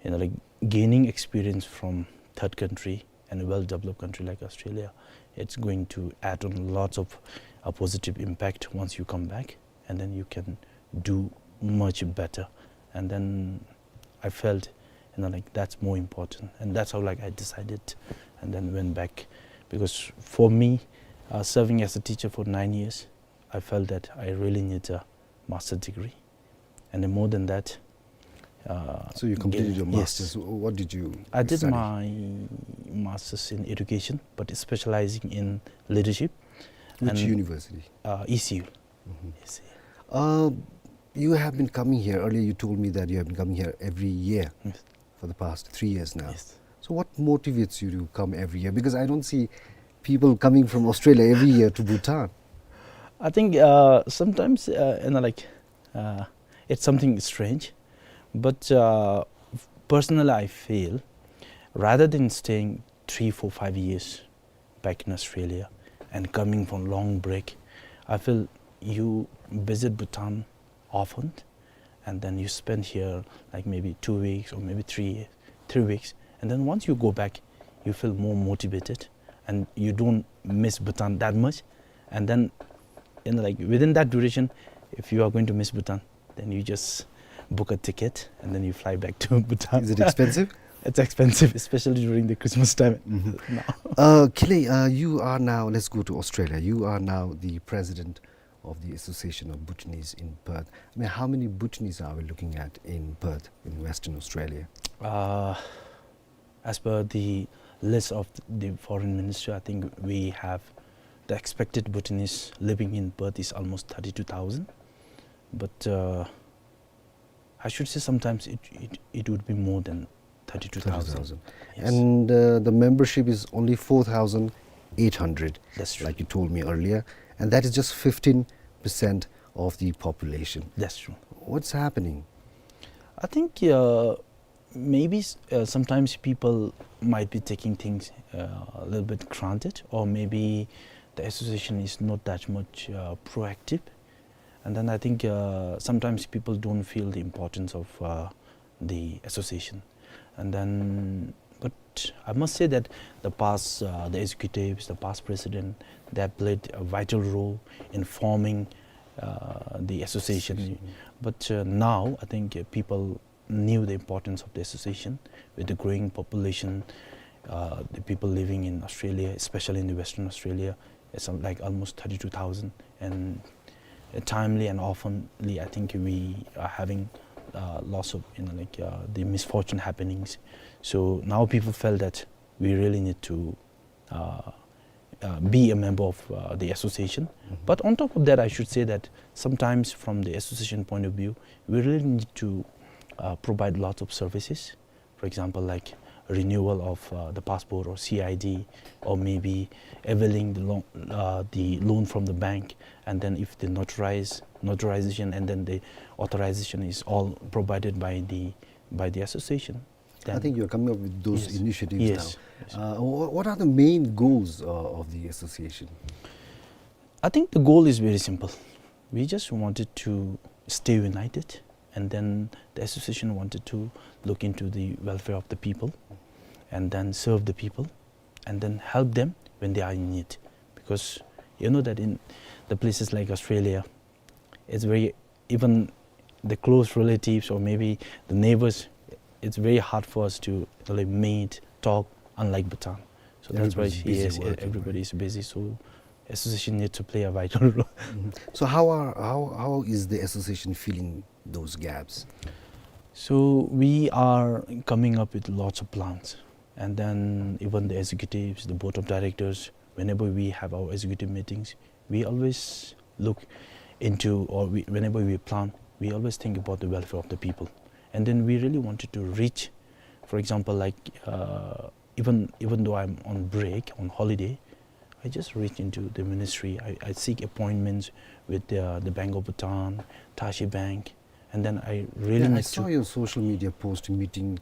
you know, like, gaining experience from third country and a well-developed country like Australia, it's going to add on lots of a positive impact once you come back, and then you can do much better." And then I felt, you know, like, that's more important, and that's how, like, I decided and then went back, because for me, uh, serving as a teacher for nine years, I felt that I really need a master degree, and then more than that, uh, So you completed your yes. master's. What did you I did study? My master's in education, but specializing in leadership. Which and, university? Uh, E C U. Mhm. E C U. Uh, you have been coming here. Earlier you told me that you have been coming here every year Yes. for the past three years now. Yes. So what motivates you to come every year? Because I don't see people coming from Australia every year to Bhutan. I think uh, sometimes, uh, you know, like, uh, it's something strange, but uh, personally, I feel rather than staying three, four, five years back in Australia and coming for a long break, I feel you visit Bhutan often, and then you spend here, like, maybe two weeks or maybe three, three weeks, and then once you go back, you feel more motivated, and you don't miss Bhutan that much. And then, in, like, within that duration, if you are going to miss Bhutan, then you just book a ticket and then you fly back to Bhutan. Is it expensive? It's expensive, especially during the Christmas time. Mhm. Now. Uh, Kile, uh, you are now, let's go to Australia. You are now the president of the Association of Bhutanese in Perth. I mean, how many Bhutanese are we looking at in Perth, in Western Australia? Uh, as per the list of the foreign minister, I think we have the expected Bhutanese living in Perth is almost thirty-two thousand. But uh, I should say sometimes it, it, it would be more than thirty-two thousand. thirty thousand. Yes. And uh, the membership is only four thousand eight hundred, That's true. Like you told me earlier. And that is just fifteen percent of the population. That's true. What's happening? I think uh, maybe s- uh, sometimes people might be taking things uh, a little bit granted, or maybe the association is not that much uh, proactive. And then I think uh, sometimes people don't feel the importance of uh, the association. And then, but I must say that the past, uh, the executives, the past president, they have played a vital role in forming uh, the association. But uh, now I think uh, people knew the importance of the association. With the growing population, uh, the people living in Australia, especially in the Western Australia, it's uh, like almost thirty-two thousand, and uh, timely and oftenly, I think we are having uh, lots of, you know, like, uh, the misfortune happenings. So now people felt that we really need to uh, uh, be a member of uh, the association. But on top of that, I should say that sometimes, from the association point of view, we really need to uh, provide lots of services. For example, like, renewal of uh, the passport or C I D, or maybe availing the loan, uh, the loan from the bank, and then if the notarize notarization and then the authorization is all provided by the by the association. I think you're coming up with those Yes. initiatives Yes. now. Uh, wha- what are the main goals uh, of the association? I think the goal is very simple. We just wanted to stay united, and then the association wanted to look into the welfare of the people, and then serve the people, and then help them when they are in need. Because you know that in the places like Australia, it's very, even the close relatives or maybe the neighbors, it's very hard for us to really meet, talk, unlike Bhutan. So that's why Everybody's busy yes, e- working, everybody is busy. So association need to play a vital role. So how are how how is the association filling those gaps? So we are coming up with lots of plans, and then even the executives, the board of directors, Whenever we have our executive meetings, we always look into, or we, whenever we plan, we always think about the welfare of the people. And then we really wanted to reach, for example, like, uh, even, even though I'm on break, on holiday, I just reach into the ministry. I, I seek appointments with the, the Bank of Bhutan, Tashi Bank, and then I really Yeah, I need saw to your social media post meeting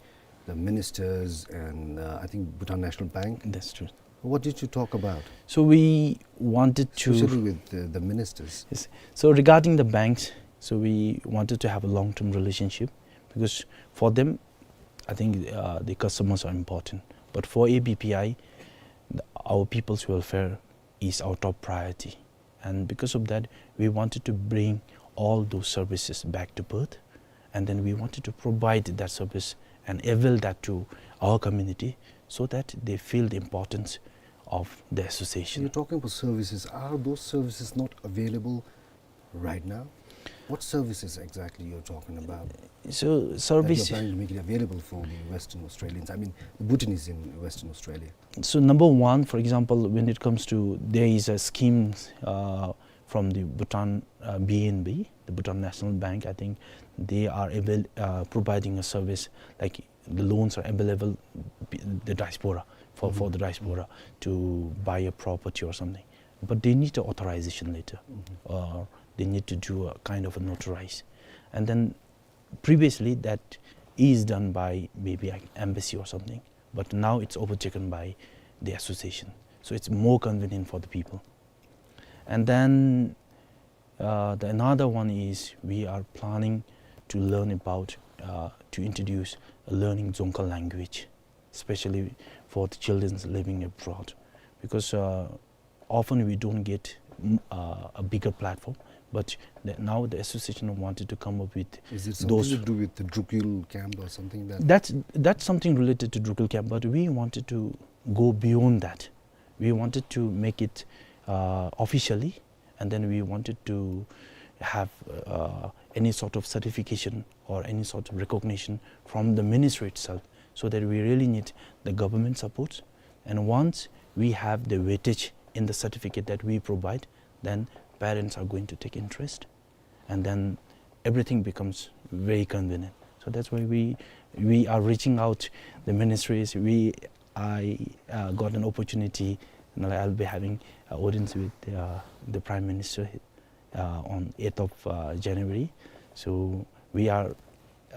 the ministers and, uh, I think Bhutan National Bank. That's true. What did you talk about? So we wanted to Especially with the, the ministers. Yes. So regarding the banks, so we wanted to have a long-term relationship because for them, I think, uh, the customers are important. But for A B P I, the, our people's welfare is our top priority. And because of that, we wanted to bring all those services back to Perth. And then we wanted to provide that service and avail that to our community so that they feel the importance of the association. You're talking about services. Are those services not available right now? What services exactly you're talking about So that you're service planning to make it available for the Western Australians? I mean, the Bhutanese in Western Australia. So number one, for example, when it comes to, there is a scheme, uh, from the Bhutan, uh, B N B, the Bhutan National Bank. I think they are avail-, uh, providing a service, like, the loans are available b-, the diaspora, for, for the diaspora to buy a property or something. But they need an authorization letter, or they need to do a kind of a notarize. And then previously that is done by maybe an embassy or something, but now it's overtaken by the association. So it's more convenient for the people. And then, uh, the another one is we are planning to learn about, uh, to introduce a learning Dzongkha language, especially for the children living abroad, because, uh, often we don't get, mm, uh, a bigger platform. But the, now the association wanted to come up with Is it something those to do with the Drukyul camp or something that That's, that's something related to Drukyul camp, but we wanted to go beyond that. We wanted to make it, uh, officially, and then we wanted to have, uh, any sort of certification or any sort of recognition from the ministry itself, so that we really need the government support. And once we have the weightage in the certificate that we provide, then parents are going to take interest, and then everything becomes very convenient. So that's why we, we are reaching out the ministries. We, I, uh, got an opportunity, and I'll be having an audience with, uh, the Prime Minister, uh, on eighth of, uh, January. So we are,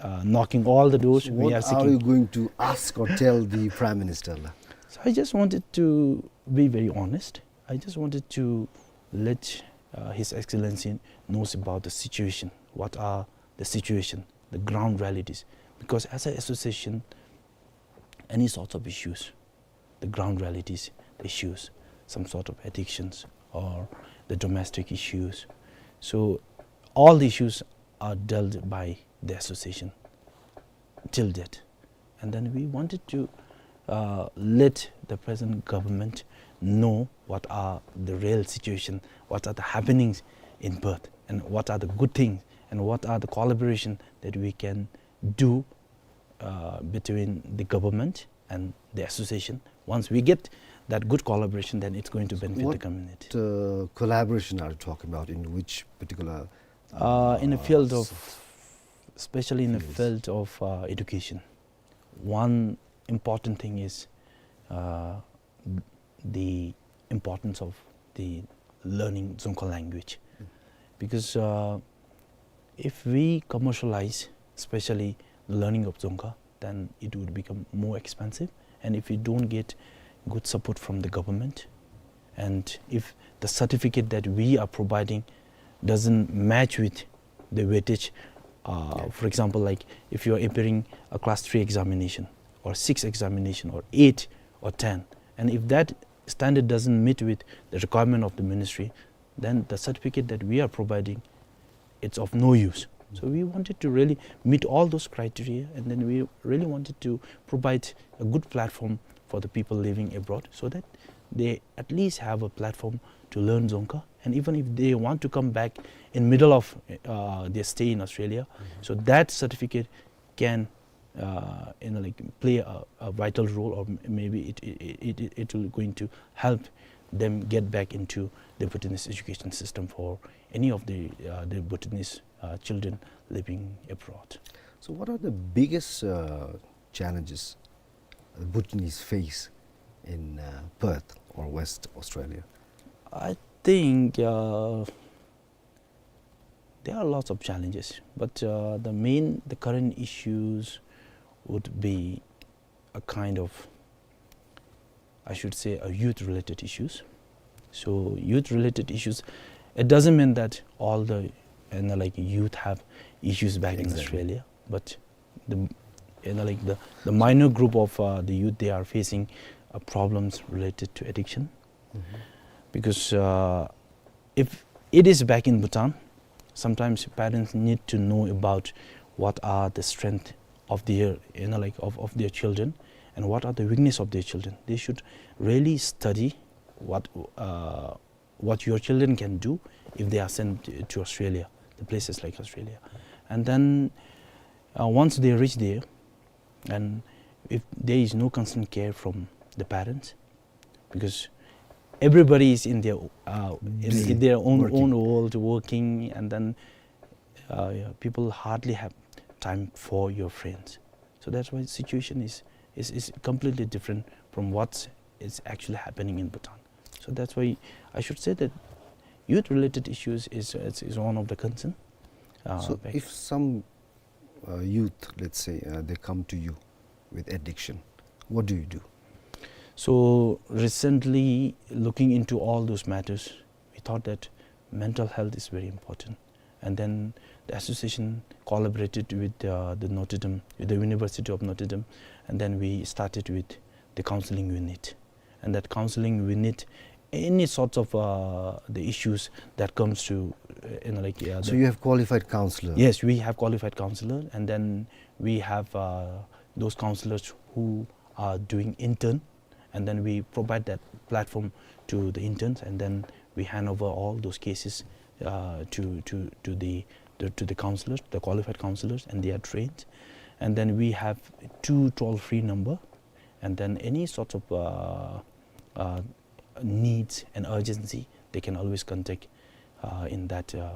uh, knocking all the doors. So We what are are seeking you going to ask or tell the Prime Minister, la? So I just wanted to be very honest. I just wanted to let, uh, His Excellency knows about the situation. What are the situation, the ground realities? Because as an association, any sorts of issues, the ground realities, the issues, some sort of addictions or the domestic issues. So all the issues are dealt by the association till date. And then we wanted to, uh, let the present government know what are the real situation, what are the happenings in Perth, and what are the good things, and what are the collaboration that we can do, uh, between the government and the association. Once we get that good collaboration, then it's going to benefit the What, community. uh, collaboration are you talking about? In which particular, Uh, in the uh, field of, s- especially in the fields? field of, uh, education, one important thing is, uh, the importance of the learning Dzongkha language. Because, uh, if we commercialize, especially the learning of Dzongkha, then it would become more expensive. And if we don't get good support from the government, and if the certificate that we are providing doesn't match with the weightage, uh, for example, like, if you are appearing a class three examination, or six examination, or eight, or ten, and if that standard doesn't meet with the requirement of the ministry, then the certificate that we are providing, it's of no use. So we wanted to really meet all those criteria, and then we really wanted to provide a good platform for the people living abroad, so that they at least have a platform to learn Dzongkha. And even if they want to come back in middle of, uh, their stay in Australia, so that certificate can, uh, you know, like, play a, a vital role, or m-, maybe it, it, it, it, it will going to help them get back into the Bhutanese education system for any of the, uh, the Bhutanese, uh, children living abroad. So what are the biggest, uh, challenges Bhutanese face in, uh, Perth or West Australia? I think, uh, there are lots of challenges, but, uh, the main, the current issues would be a kind of, I should say, a youth-related issues. So youth-related issues, it doesn't mean that all the, you know, like, youth have issues back in Exactly. Australia, but the, you know, like, the, the minor group of, uh, the youth, they are facing, uh, problems related to addiction. Mm-hmm. Because, uh, if it is back in Bhutan, sometimes parents need to know about what are the strength of their, you know, like, of, of their children, and what are the weakness of their children. They should really study what, uh, what your children can do if they are sent to Australia, the places like Australia. And then, uh, once they reach there, and if there is no constant care from the parents, because everybody is in their, uh, in, Busy in their own, working. own world working, and then, uh, yeah, people hardly have time for your friends. So that's why the situation is, is, is completely different from what is actually happening in Bhutan. So that's why I should say that youth-related issues is, is, is one of the concern. Uh, So back if some, uh, youth, let's say, uh, they come to you with addiction, what do you do? So recently, looking into all those matters, we thought that mental health is very important. And then the association collaborated with, uh, the Notre Dame, with the University of Notre Dame, and then we started with the counseling unit. And that counseling unit, any sorts of, uh, the issues that comes to, uh, you know, like, uh, So the you have qualified counselor? Yes, we have qualified counselor, and then we have, uh, those counselors who are doing intern, and then we provide that platform to the interns, and then we hand over all those cases, uh, to, to, to the, to, to the counselors, the qualified counselors, and they are trained. And then we have two toll-free number, and then any sort of, uh, uh, needs and urgency, they can always contact, uh, in that, uh,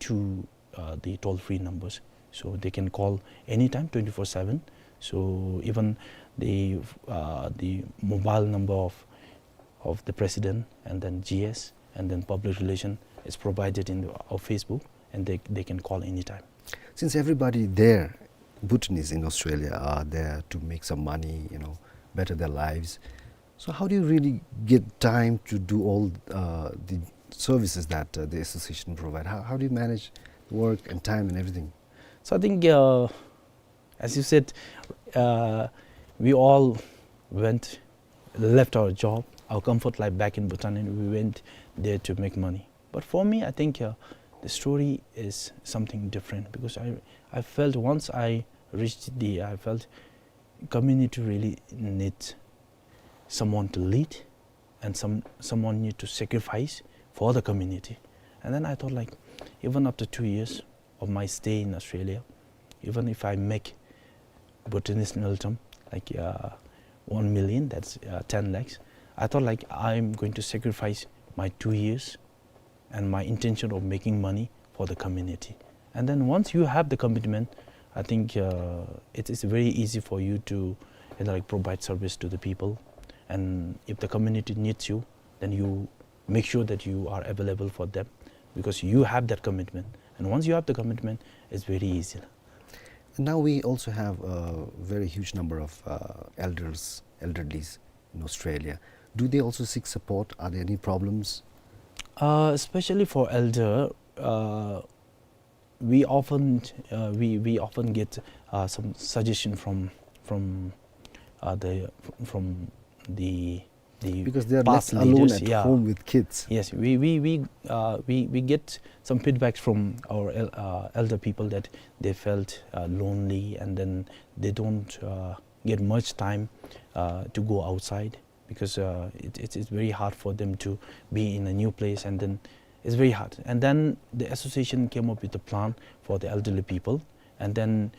two, uh, the toll-free numbers. So they can call anytime, twenty-four seven. So even the, uh, the mobile number of, of the president, and then G S, and then public relation is provided in the, our Facebook, and they, they can call anytime. Since everybody there, Bhutanese in Australia, are there to make some money, you know, better their lives, so how do you really get time to do all, uh, the services that, uh, the association provide? How, how do you manage work and time and everything? So I think, uh, as you said, uh, we all went, left our job, our comfort life back in Bhutan, and we went there to make money. But for me, I think, uh, the story is something different, because I, I felt once I reached the, I felt community really needs someone to lead, and some, someone need to sacrifice for the community. And then I thought, like, even after two years of my stay in Australia, even if I make Bhutanese ngultrum, like, uh, one million, that's, uh, ten lakhs, I thought, like, I'm going to sacrifice my two years and my intention of making money for the community. And then once you have the commitment, I think, uh, it is very easy for you to, you know, like, provide service to the people. And if the community needs you, then you make sure that you are available for them, because you have that commitment. And once you have the commitment, it's very easy. Now we also have a very huge number of, uh, elders, elderlies in Australia. Do they also seek support? Are there any problems? Uh, especially for elder, uh, we often, uh, we, we often get, uh, some suggestion from, from, uh, the, from the, the Because they are past left alone leaders, at yeah. home with kids. Yes, we, we, we, uh, we, we get some feedback from our el-, uh, elder people that they felt, uh, lonely, and then they don't, uh, get much time, uh, to go outside, because, uh, it, it, it's very hard for them to be in a new place, and then it's very hard. And then the association came up with a plan for the elderly people, and then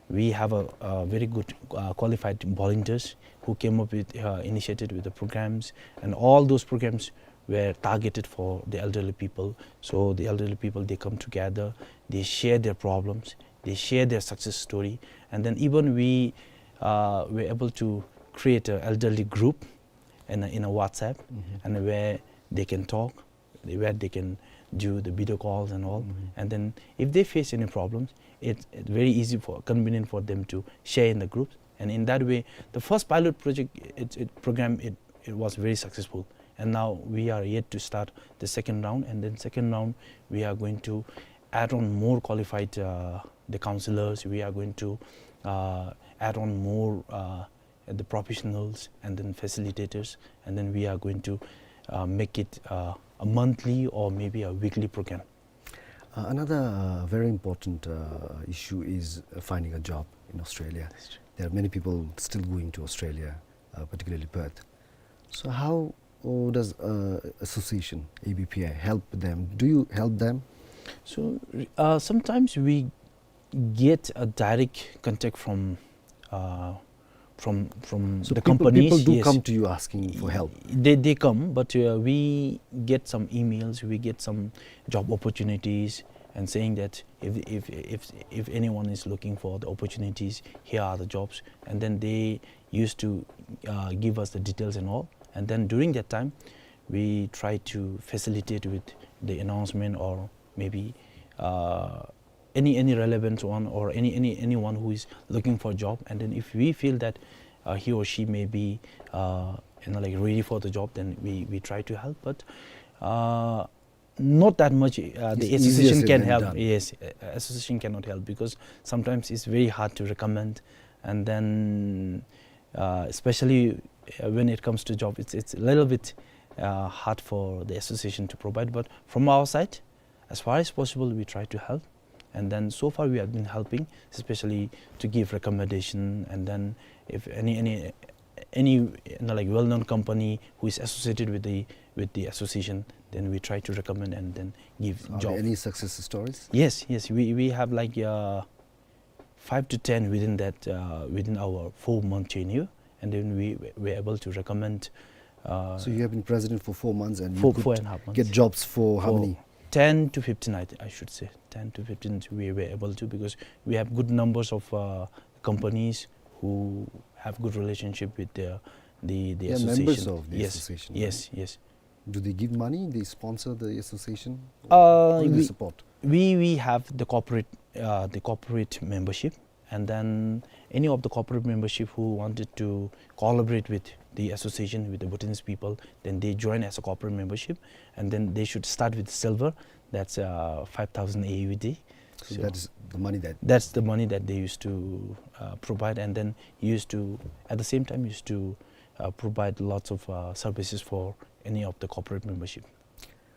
we have a, a very good, uh, qualified volunteers who came up with, uh, initiated with the programs, and all those programs were targeted for the elderly people. So the elderly people, they come together, they share their problems, they share their success story, and then even we, uh, were able to create an elderly group in a, in a WhatsApp, and where they can talk, where they can do the video calls and all. And then if they face any problems, it's, it's very easy for, convenient for them to share in the groups. And in that way, the first pilot project, it, it program, it, it was very successful. And now we are yet to start the second round. And then second round, we are going to add on more qualified, uh, the counselors. We are going to, uh, add on more, uh, the professionals and then facilitators, and then we are going to, uh, make it, uh, a monthly or maybe a weekly program. Uh, another, uh, very important, uh, issue is, uh, finding a job in Australia. That's true. There are many people still going to Australia, uh, particularly Perth. So how, uh, does, uh, association A B P I help them? Do you help them? So, uh, sometimes we get a direct contact from, uh, from, from So the people, companies, people do yes. come to you asking for help? They, they come, but, uh, we get some emails, we get some job opportunities, and saying that if, if, if, if anyone is looking for the opportunities, here are the jobs. And then they used to, uh, give us the details and all. And then during that time, we try to facilitate with the announcement or maybe, uh, any, any relevant one or any, any, anyone who is looking for a job. And then if we feel that, uh, he or she may be, uh, you know, like, ready for the job, then we, we try to help. But, uh, not that much, uh, the It's easier association said can than help. done. Yes, uh, association cannot help because sometimes it's very hard to recommend. And then, uh, especially, uh, when it comes to job, it's, it's a little bit, uh, hard for the association to provide. But from our side, as far as possible, we try to help. And then so far we have been helping, especially to give recommendation. And then if any, any, any, you know, like, well-known company who is associated with the, with the association, then we try to recommend and then give Are job. there any success stories? Yes, yes. We, we have, like, uh, five to ten within that, uh, within our four-month tenure, and then we were able to recommend, uh, So you have been president for four months and you four, could four and a half months. get jobs for how For many? ten to fifteen, I th-, I should say. Ten to fifteen we were able to, because we have good numbers of, uh, companies who have good relationship with the, the, the They are association. members of the Yes, association, yes, right? yes. Do they give money? They sponsor the association? Uh, What do they we, support? we, we have the corporate, uh, the corporate membership, and then any of the corporate membership who wanted to collaborate with the association, with the Bhutanese people, then they join as a corporate membership, and then they should start with silver. That's, uh, five thousand A U D. So So that is the money that that's the money that they used to, uh, provide, and then used to, at the same time, used to, uh, provide lots of, uh, services for any of the corporate membership.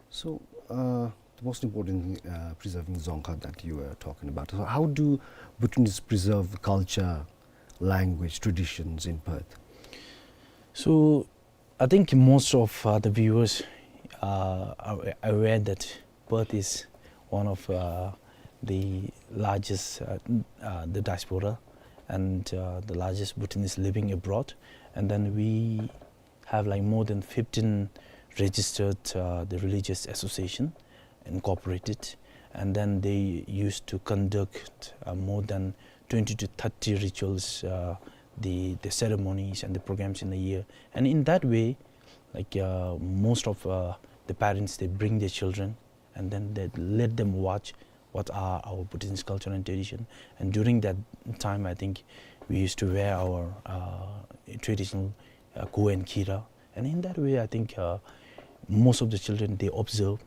So, uh, the most important thing, uh, preserving Dzongkha that you were talking about. So how do Bhutanese preserve culture, language, traditions in Perth? So, I think most of, uh, the viewers, uh, are aware that Perth is one of, uh, the largest, uh, n-, uh, the diaspora and, uh, the largest Bhutanese living abroad. And then we have, like, more than fifteen registered, uh, the religious association incorporated, and then they used to conduct, uh, more than twenty to thirty rituals, uh, the, the ceremonies and the programs in a year. And in that way, like, uh, most of, uh, the parents, they bring their children and then they let them watch what are our Bhutanese culture and tradition. And during that time, I think we used to wear our, uh, traditional, uh, go and kira. And in that way, I think, uh, most of the children, they observe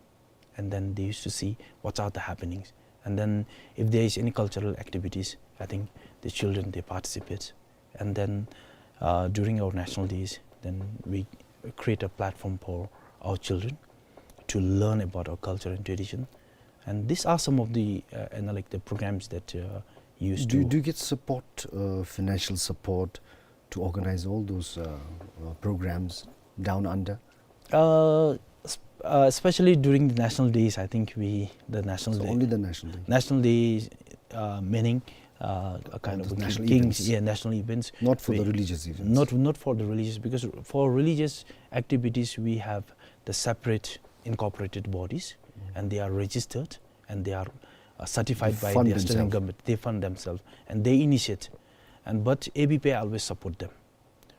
and then they used to see what are the happenings. And then if there is any cultural activities, I think the children, they participate. And then, uh, during our national days, then we create a platform for our children to learn about our culture and tradition. And these are some of the, uh, you know, like, the programs that, uh, used Do, to do you get support, uh, financial support to organize all those, uh, uh, programs down under? Uh, s-, uh, especially during the national days, I think we, the national So day, only the national day? national day, uh, meaning, uh, a kind All of the a national king-, kings, events. yeah, national events. Not for We, the religious events? not, not for the religious, because for religious activities, we have the separate incorporated bodies, and they are registered, and they are, uh, certified by the Australian government. They fund themselves and they initiate. And but A B P I always support them.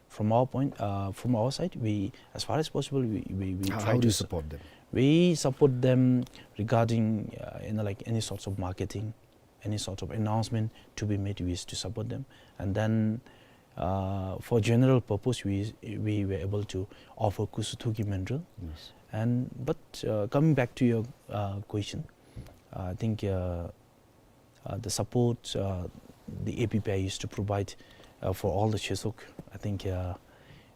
From our point, uh, from our side, we, as far as possible, we, we, we try to support them. We support them regarding, uh, you know, like, any sorts of marketing, any sort of announcement to be made, we used to support them. And then, uh, for general purpose, we, we were able to offer Kusu Thuki Mandrel. Yes. And, but, uh, coming back to your, uh, question, uh, I think, uh, uh, the support, uh, the A B P I used to provide, uh, for all the Chesok, I think, uh,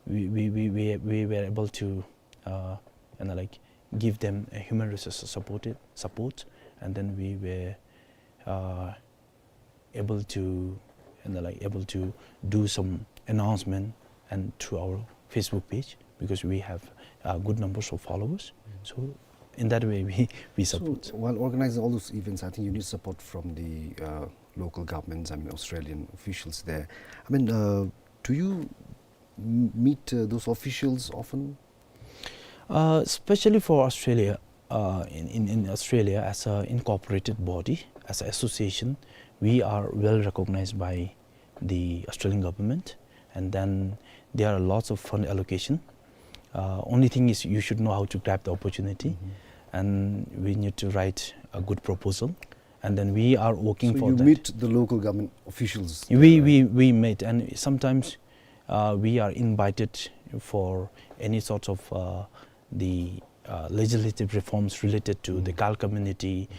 we, we, we, we, we were able to, uh, you know, like, give them a human resource support, support, and then we were, uh, able to, you know, like, able to do some announcement and through our Facebook page, because we have, uh, good numbers of followers. So in that way, we, we support. So while organizing all those events, I think you need support from the, uh, local governments, I mean, Australian officials there. I mean, uh, do you m-, meet, uh, those officials often? Uh, especially for Australia, uh, in, in, in Australia, as an incorporated body, as an association, we are well recognized by the Australian government, and then there are lots of fund allocation. Uh, only thing is you should know how to grab the opportunity, and we need to write a good proposal, and then we are working for that. So you meet the local government officials there, right? We, we, we meet, and sometimes, uh, we are invited for any sort of, uh, the, uh, legislative reforms related to the Gal community.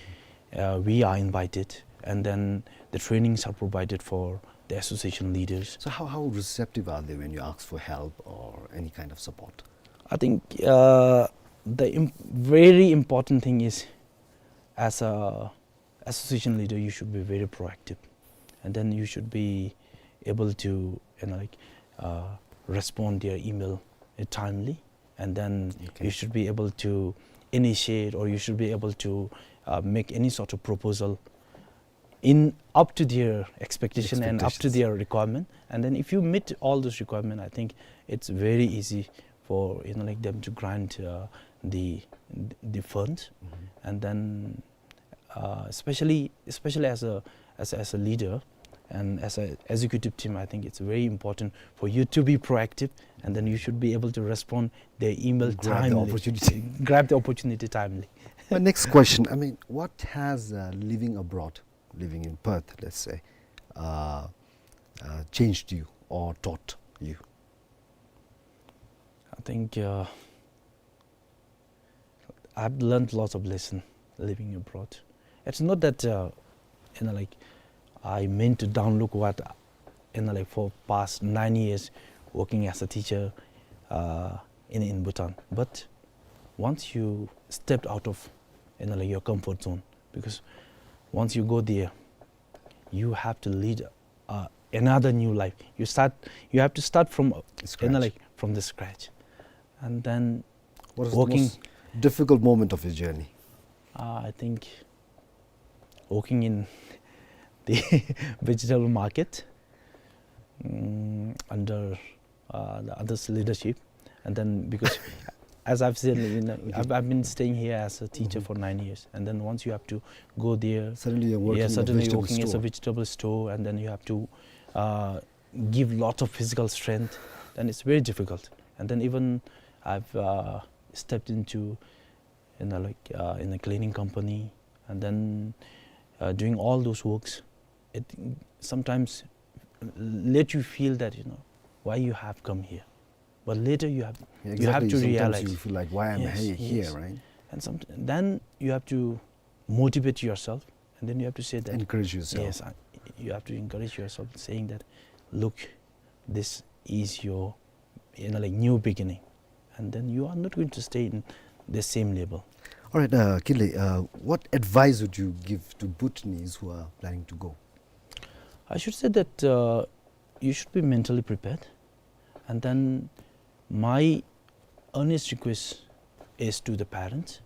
Uh, we are invited, and then the trainings are provided for the association leaders. So how, how receptive are they when you ask for help or any kind of support? I think, uh, the im-, very important thing is, as a association leader, you should be very proactive, and then you should be able to, you know, like, uh, respond their email, uh, timely, and then you should be able to initiate, or you should be able to, uh, make any sort of proposal in up to their expectation and up to their requirement. And then if you meet all those requirements, I think it's very easy for, you know, like, them to grant, uh, the, the funds. And then, uh, especially, especially as a, as a, as a leader and as a executive team, I think it's very important for you to be proactive, and then you should be able to respond their email timely. Grab the opportunity. Grab the opportunity timely. My next question, I mean, what has, uh, living abroad, living in Perth, let's say, uh, uh, changed you or taught you? I think, uh, I've learned lots of lessons living abroad. It's not that, uh, you know, like, I meant to downlook what, you know, like, for past nine years working as a teacher, uh, in, in Bhutan. But once you stepped out of, you know, like, your comfort zone, because once you go there, you have to lead, uh, another new life. You start, you have to start from, uh, you know, like, from the scratch. And then what was the most difficult moment of your journey? Uh, I think working in the vegetable market, mm, under, uh, the others' leadership. And then because, as I've said, you know, I've, I've been staying here as a teacher for nine years. And then once you have to go there, suddenly you're working in a vegetable store. Yeah, suddenly you're working as a vegetable store, and then you have to, uh, give lot of physical strength, then it's very difficult. And then even I've, uh, stepped into, you know, like, uh, in a cleaning company, and then, uh, doing all those works, it sometimes let you feel that, you know, why you have come here. But later you have, you have to realize. Yeah, exactly. Sometimes you feel like, "Why am I here?" Yes, yes. Right? And some, then you have to motivate yourself, and then you have to say that. Encourage yourself. Yes, I, you have to encourage yourself, saying that, "Look, this is your, you know, like, new beginning." And then you are not going to stay in the same level. All right, uh, Kinley, uh, what advice would you give to Bhutanese who are planning to go? I should say that, uh, you should be mentally prepared. And then my earnest request is to the parents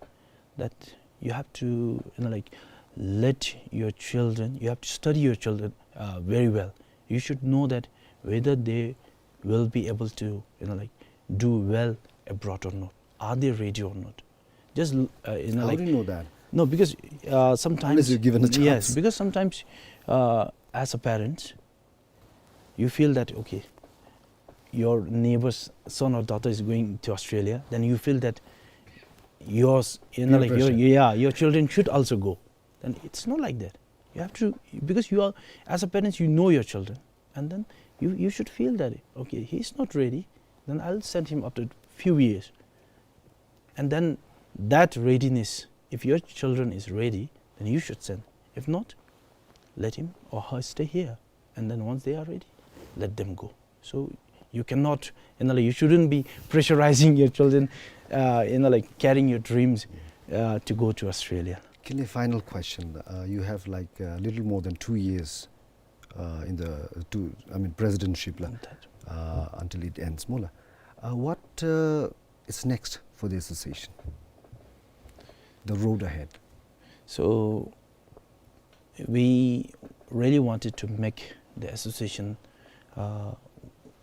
that you have to, you know, like, let your children, you have to study your children, uh, very well. You should know that whether they will be able to, you know, like, do well abroad or not. are they ready or not? Just, uh, you know, How like, do you know that? No, because, uh, sometimes Unless you're given a chance. Yes, because sometimes, uh, as a parent, you feel that, okay, your neighbor's son or daughter is going to Australia, then you feel that yours, you know, Peer like, your, pressure. Yeah, your children should also go. Then it's not like that. You have to, because you are, as a parent, you know your children, and then you, you should feel that, okay, he's not ready, then I'll send him after few years. And then that readiness, if your children is ready, then you should send. If not, let him or her stay here. And then once they are ready, let them go. So you cannot, you know, like, you shouldn't be pressurizing your children, uh, you know, like, carrying your dreams, uh, to go to Australia. Kinley, final question. Uh, you have, like, a little more than two years, uh, in the, uh, two, I mean, presidentship la, That. Uh, until it ends, maw la. Uh, what, uh, is next for the association? The road ahead. So we really wanted to make the association, uh,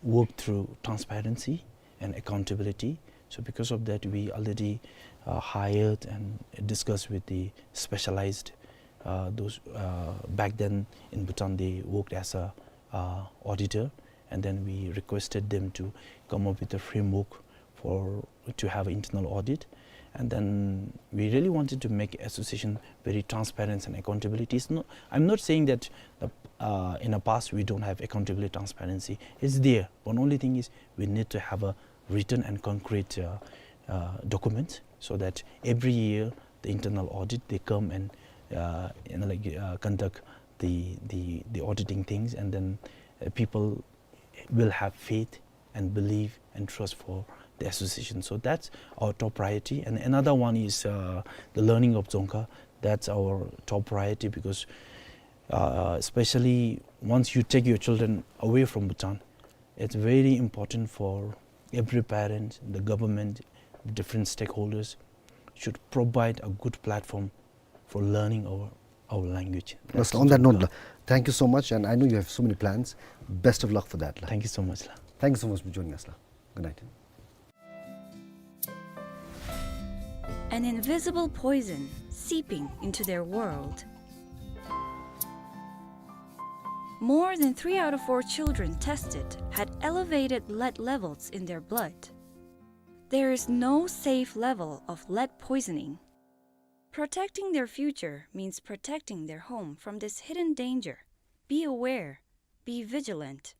work through transparency and accountability. So because of that, we already, uh, hired and discussed with the specialized, uh, those, uh, back then in Bhutan, they worked as a, uh, auditor, and then we requested them to come up with a framework for, to have an internal audit. And then we really wanted to make association very transparent and accountability. It's not, I'm not saying that the, uh, in the past we don't have accountability, transparency. It's there. But only thing is we need to have a written and concrete, uh, uh, document so that every year the internal audit, they come and, uh, you know, like, uh, conduct the, the, the auditing things, and then, uh, people will have faith and belief and trust for the association. So that's our top priority. And another one is, uh, the learning of Dzongkha. That's our top priority because, uh, especially once you take your children away from Bhutan, it's very important for every parent, the government, the different stakeholders should provide a good platform for learning our, our language. That's Master, on that note, Dzongkha. La, thank you so much, and I know you have so many plans. Best of luck for that, la. Thank you so much, la. Thank you so much for joining us, la. Good night. An invisible poison seeping into their world. More than three out of four children tested had elevated lead levels in their blood. There is no safe level of lead poisoning. Protecting their future means protecting their home from this hidden danger. Be aware. Be vigilant.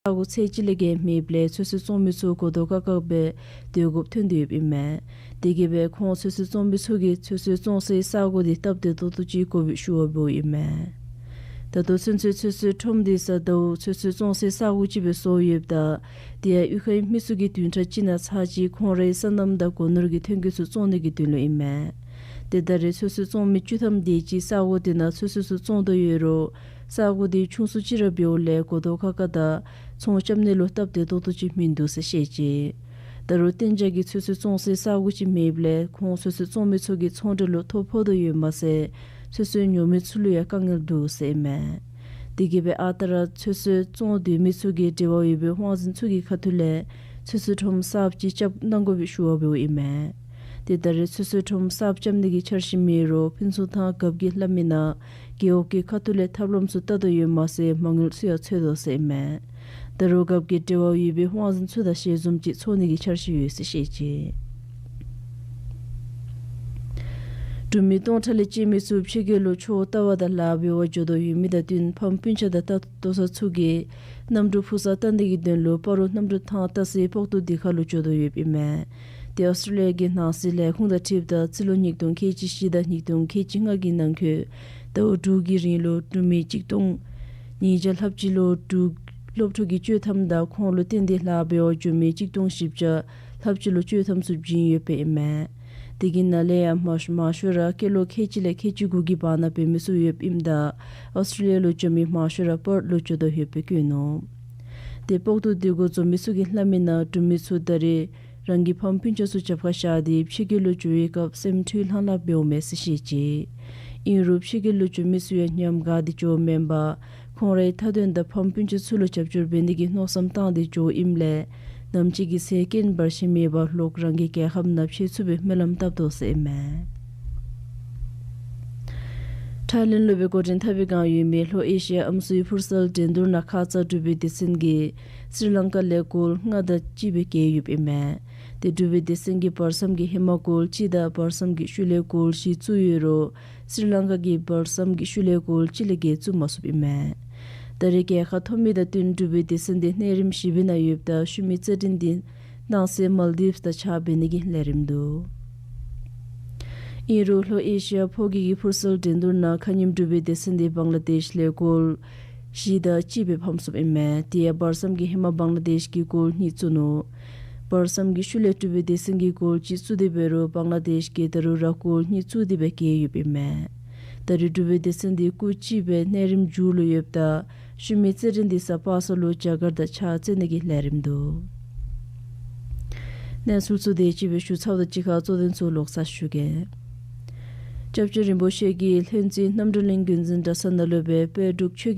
ས་གོ་ཚད་ཅིག་ལས་བརྒལ་མེདཔ་ལས་ཚོད་བསྲེ་བཙོང་མི་ཚུ་གོ་ལྡོག་ཁག་ཁ་སྦེ་སྡོད་དགོཔ་ཐོན་ཏེ་ཡོདཔ་ཨིན་མས། དེ་གིས་སྦེ་ཁོང་ཚོད་བསྲེ་བཙོང་མི་ཚུ་གིས་ཚོད་བསྲེ་བཙོང་སའི་ས་གོ་འདི་སྟབས་བདེ་ཏོག་ཏོ་ཅིག་དགོ་པའི་ཞུ་བ་འབདཝ་ཨིན་མས། ད་ལྟོ་ཚུན་ཚོད་ཚོད་བསྲེ་ཁྲོམ་འདི་གཟའ་ཟླཝ་ཚོད་བསྲེ་བཙོང་སའི་ས་གོ་ཅིག་སྦེ་བཟོ་ཡོདཔ་ད་དེ་ཡང་གཡུས་ཁའི་མི་ཚུ་གིས་བདུན་ཕྲག་གཅིག་ནང་ཚར་གཅིག་ཁོང་རའི་སོ་ནམ་དང་སྒོ་ནོར་གྱི་ཐོན་སྐྱེད་ཚུ་བཙོང་ནི་གི་དོན་ལུ་ཨིན་མས། ཏེ་ད་རེས་ཚོད་བསྲེ་བཙོང་མི་བཅུ་ཐམ་དེ་ཅིག་ས་གོ་དེ་ནང་ཚོད་བསྲེ་ཚུ་བཙོང་དོ་ཡོད་རུང་ས་གོ་དེ་ཆུང་སུ་ཅིག་ར་འབདཝ་ལས་གོ་ཐོབ་ཁག་ཁ་དང་ཚོང་རྐྱབ་ནི་ལུ་སྟབས་བདེ་ཏོག་ཏོ་ཅིག་མིན་འདུག་ཟེར་བཤད་ཅི། ད་རུང་གཏན་འཇགས་ཀྱི་ཚོད་བསྲེ་བཙོང་སའི་ས་གོ་ཅིག་མེདཔ་ལས་ཁོང་ཚོད་བསྲེ་བཙོང་མི་ཚུ་གིས་ཚོང་འབྲེལ་ལུ་ཐོ་ཕོག་དོ་ཡོདཔ་མ་ཚད་ཚོད་བསྲེ་ཉོ་མི་ཚུ་ལུ་ཡང་དཀའ་ངལ་འདུག་ཟེར་ཨིན་མས། དེ་གིས་སྦེ་ཨ་རྟག་ར་ཚོད་བསྲེ་བཙོང་སྡོད་མི་ཚུ་གིས་འབྲེལ་བ་ཡོད་པའི་དབང་འཛིན་ཚུ་གི་ཁ་ཐུག་ལས་ཚོད་བསྲེ་ཁྲོམ་གསརཔ་ཅིག་རྐྱབ་གནང་དགོ་པའི་ཞུ་བ་འབདཝ་ཨིན་མས། ཏེ་ད་རེས་ཚོད་བསྲེ་ཁྲོམ་གསརཔ་རྐྱབ་ནི་གི་འཆར་གཞི་མེད་རུང་ཕུན་ཚོགས་ཐང་རྒཔོ་གིས་སླབ་མི་ནང་རྒེད་འོག་གི་ཁ་ཐུག་ལས་ཐབས་ལམ་ཚུ་བལྟ་དོ་ཡོདཔ་མ་ཚད་མ་དངུལ་ཚུ་ཡང་འཚོལ་དོ་ཟེར་ཨིན་མས། ད་རུང་རྒཔོ་གིས་འབྲེལ་བ་ཡོད་པའི་དབང་འཛིན་ཚུ་དང་ཞལ་འཛོམས་ཅིག་ཚོགས་ནི་གི་འཆར་གཞི་ཡོད་ཟེར་བཤད་ཅི། འབྲུག་མི་སྟོང་ཕྲག་ལས་བཅད་མི་ཚུ་ཕྱི་རྒྱལ་ལུ་ཆུ་བོ་ལྟ་བར་དང་ལཱ་འབད་བར་འགྱོ་དོ་ཡོད་མི་དང་བསྟུན་ཕམ་སྤུན་ཆ་དང་ལྟ་བརྟན་ཚུ་གིས་གནམ་གྲུ་འཕུར་ས་བཏང་ནི་གི་དོན་ལུ་སྤ་རོ་གནམ་གྲུ་ཐང་ལྟ་སའི་སྤོག་ཐུག་དེ་ཁར་ལུ་འགྱོ་དོ་ཡོདཔ་ཨིན་མས། ཏེ་ཨོསི་ཊེ་ལི་ཡ་གི་ནང་སྲིད་ལས་ཁུངས་དང་འཁྲིལཝ་ད་རྩིས་ལོ་ཉིས་སྟོང་ཁལ་གཅིག་བཞི་དང་ཉིས་སྟོང་ཁལ་གཅིག་ལྔ་གི་ནང་འཁོད་ཟླཝ་དྲུག་གི་རིང་ལུ་འབྲུག་མི་གཅིག་སྟོང་ཉིས་བརྒྱ་ལྷགཔ་ཅིག་ལུ་འབྲུག་སློབ་ཕྲུག་གི་བཅོས་ཐམ་དང་ཁོང་ལུ་བརྟེན་ཏེ་ལཱ་འབད་བར་འགྱོ་མི་གཅིག་སྟོང་བཞི་བརྒྱ་ལྷགཔ་ཅིག་ལུ་བཅོས་ཐམ་ཚུ་བྱིན་ཡོདཔ་ཨིན་མས། དེ་གི་ནང་ལས་ཡང་མང་ཤོས་མང་ཤོས་ར་སྐྱེས་ལོ་ཁལ་གཅིག་ལས་ཁལ་གཅིག་དགུ་གི་བར་ན་འབད་མི་ཚུ་ཡོདཔ་ཨིནམ་ད་ཨོསི་ཊེ་ལི་ཡ་ལུ་འགྱོ་མི་མང་ཤོས་ར་པརཊ་ལུ་འགྱོ་དོ་ཡོདཔ་སྦེ་བཀོད་ནུག། ཏེ་སྤོག་ཐུག་དེ་གུ་འཛོམས་མི་ཚུ་གིས་སླབ་མི་ནང་འབྲུག་མི་ཚུ་ད་རེས་རང་གི་ཕམ་སྤུན་ཆ་ཚུ་རྒྱབ་ཁར་བཞག་སྟེ་ཕྱི་རྒྱལ་ལུ་འགྱོ་བའི་སྐབས་སེམས་འཁྲུལ་ལྷང་ལྷང་འབདཝ་མས་ཟེར་བཤད་ཅི། ཨིན་རུང་ཕྱི་རྒྱལ་ལུ་འགྱོ་མི་ཚུ་ཡང་ཉམས་དགའ་སྟེ་འགྱོཝ་མེན་པར་ཁོང་རའི་མཐའ་དོན་དང་ཕམ་སྤུན་ཆ་ཚུ་ལུ་རྒྱབ་སྐྱོར་འབད་ནི་གི་མནོ་བསམ་བཏང་སྟེ་འགྱོཝ་ཨིནམ་ལས་ནམ་ཅིག་གི་ཚེ་རྐྱེན་བར་ཆད་མེད་པར་ལོག་རང་གི་རྒྱལ་ཁབ་ནང་ཕྱད་ཚུགས་པའི་སྨོན་ལམ་བཏབ་དོ་ཟེར་ཨིན་མས། ཐའི་ལེནཌ་ལུ་སྦེ་འགོ་འདྲེན་འཐབ་པའི་བསྒང་ཡོད་མི་ལྷོ་ཨེ་ཤི་ཡ་ཨམ་སྲུའི་ཕུར་སལ་འགྲན་བསྡུར་ནང་ཁ་ཙ་འབྲུག་པའི་སྡེ་ཚན་གྱིས་སི་རི་ལང་ཀ་ལས་གོལ་ལྔ་དང་གཅིག་སྦེ་རྒྱལ་ཡོདཔ་ཨིན་མས། ཏེ་འབྲུག་པའི་སྡེ་ཚན་གྱིས་བར་མཚམས་ཀྱི་ཧེ་མ་གོལ་གཅིག་དང་བར་མཚམས་ཀྱི་ཤུལ་ལས་གོལ་བཞི་བཙུགས་ཡོད་རུང་སི་རི་ལང་ཀ་གིས་བར་མཚམས་ཀྱི་ཤུལ་ལས་གོལ་གཅིག་ལས་བརྒལ་བཙུགས་མ་ཚུགསཔ་ཨིན་མས། ད་རེས་རྒྱལ་ཁ་ཐོབ་མི་དང་བསྟུན་འབྲུག་པའི་སྡེ་ཚན་དེ་གནས་རིམ་བཞི་པའི་ནང་ཡོདཔ་ད་ཤུལ་མའི་རྩེད་འགྲན་དེ་གནང་སའི་མཱལ་དིབས་དང་གཅིག་ཁར་འབད་ནི་གི་ལས་རིམ་འདུག། ཨིན་རུང་ལྷོ་ཨེ་ཤི་ཡ་ཕོ་སྐྱེས་ཀྱི་ཕུར་སལ་འགྲན་བསྡུར་ནང་ཁ་ཉིནམ་འབྲུག་པའི་སྡེ་ཚན་དེ་བང་ལ་དེཤ་ལས་གོལ་བཞི་དང་གཅིག་སྦེ་ཕམ་སོངམ་ཨིན་མས། དེ་ཡང་བར་མཚམས་ཀྱི་ཧེ་མ་བང་ལ་དེཤ་གིས་གོལ་གཉིས་བཙུགས་ནུག། བར་མཚམས་ཀྱི་ཤུལ་ལས་འབྲུག་པའི་སྡེ་ཚན་གྱིས་གོལ་གཅིག་བཙུགས་ཏེ་འབད་རུང་བང་ལ་དེཤ་གིས་ད་རུང་ར་གོལ་གཉིས་བཙུགས་ཏེ་སྦེ་རྒྱལ་ཡོདཔ་ཨིན་མས། ད་རེས་འབྲུག་པའི་སྡེ་ཚན་དེ་སྐུགས་གཅིག་སྦེ་གནས་རིམ་མཇུག་ལུ་ཡོདཔ་ད་ཤུལ་མའི་རྩེད་འགྲན་དེ་གཟའ་པ་སངས་ལུ་རྒྱ་གར་དང་གཅིག་ཁར་རྩེ་ནི་གི་ལས་རིམ་འདུག། གནས་ཚུལ་ཚུ་དེ་ཅིག་སྦེ་ཞུ་ཚརཝ་དང་གཅིག་ཁར་གཙོ་དོན་ཚུ་ལོག་ཚར་ཞུ་གེ། སྐྱབས་རྗེ་རིན་པོ་ཆེ་གིས་ལྷུན་རྩེ་རྣམ་གྲོལ་གླིང་རྒྱུན་འཛིན་གྲྭ་ཚང་ནང་ལུ་སྦེ་དཔལ་འབྲུག་ཆོས་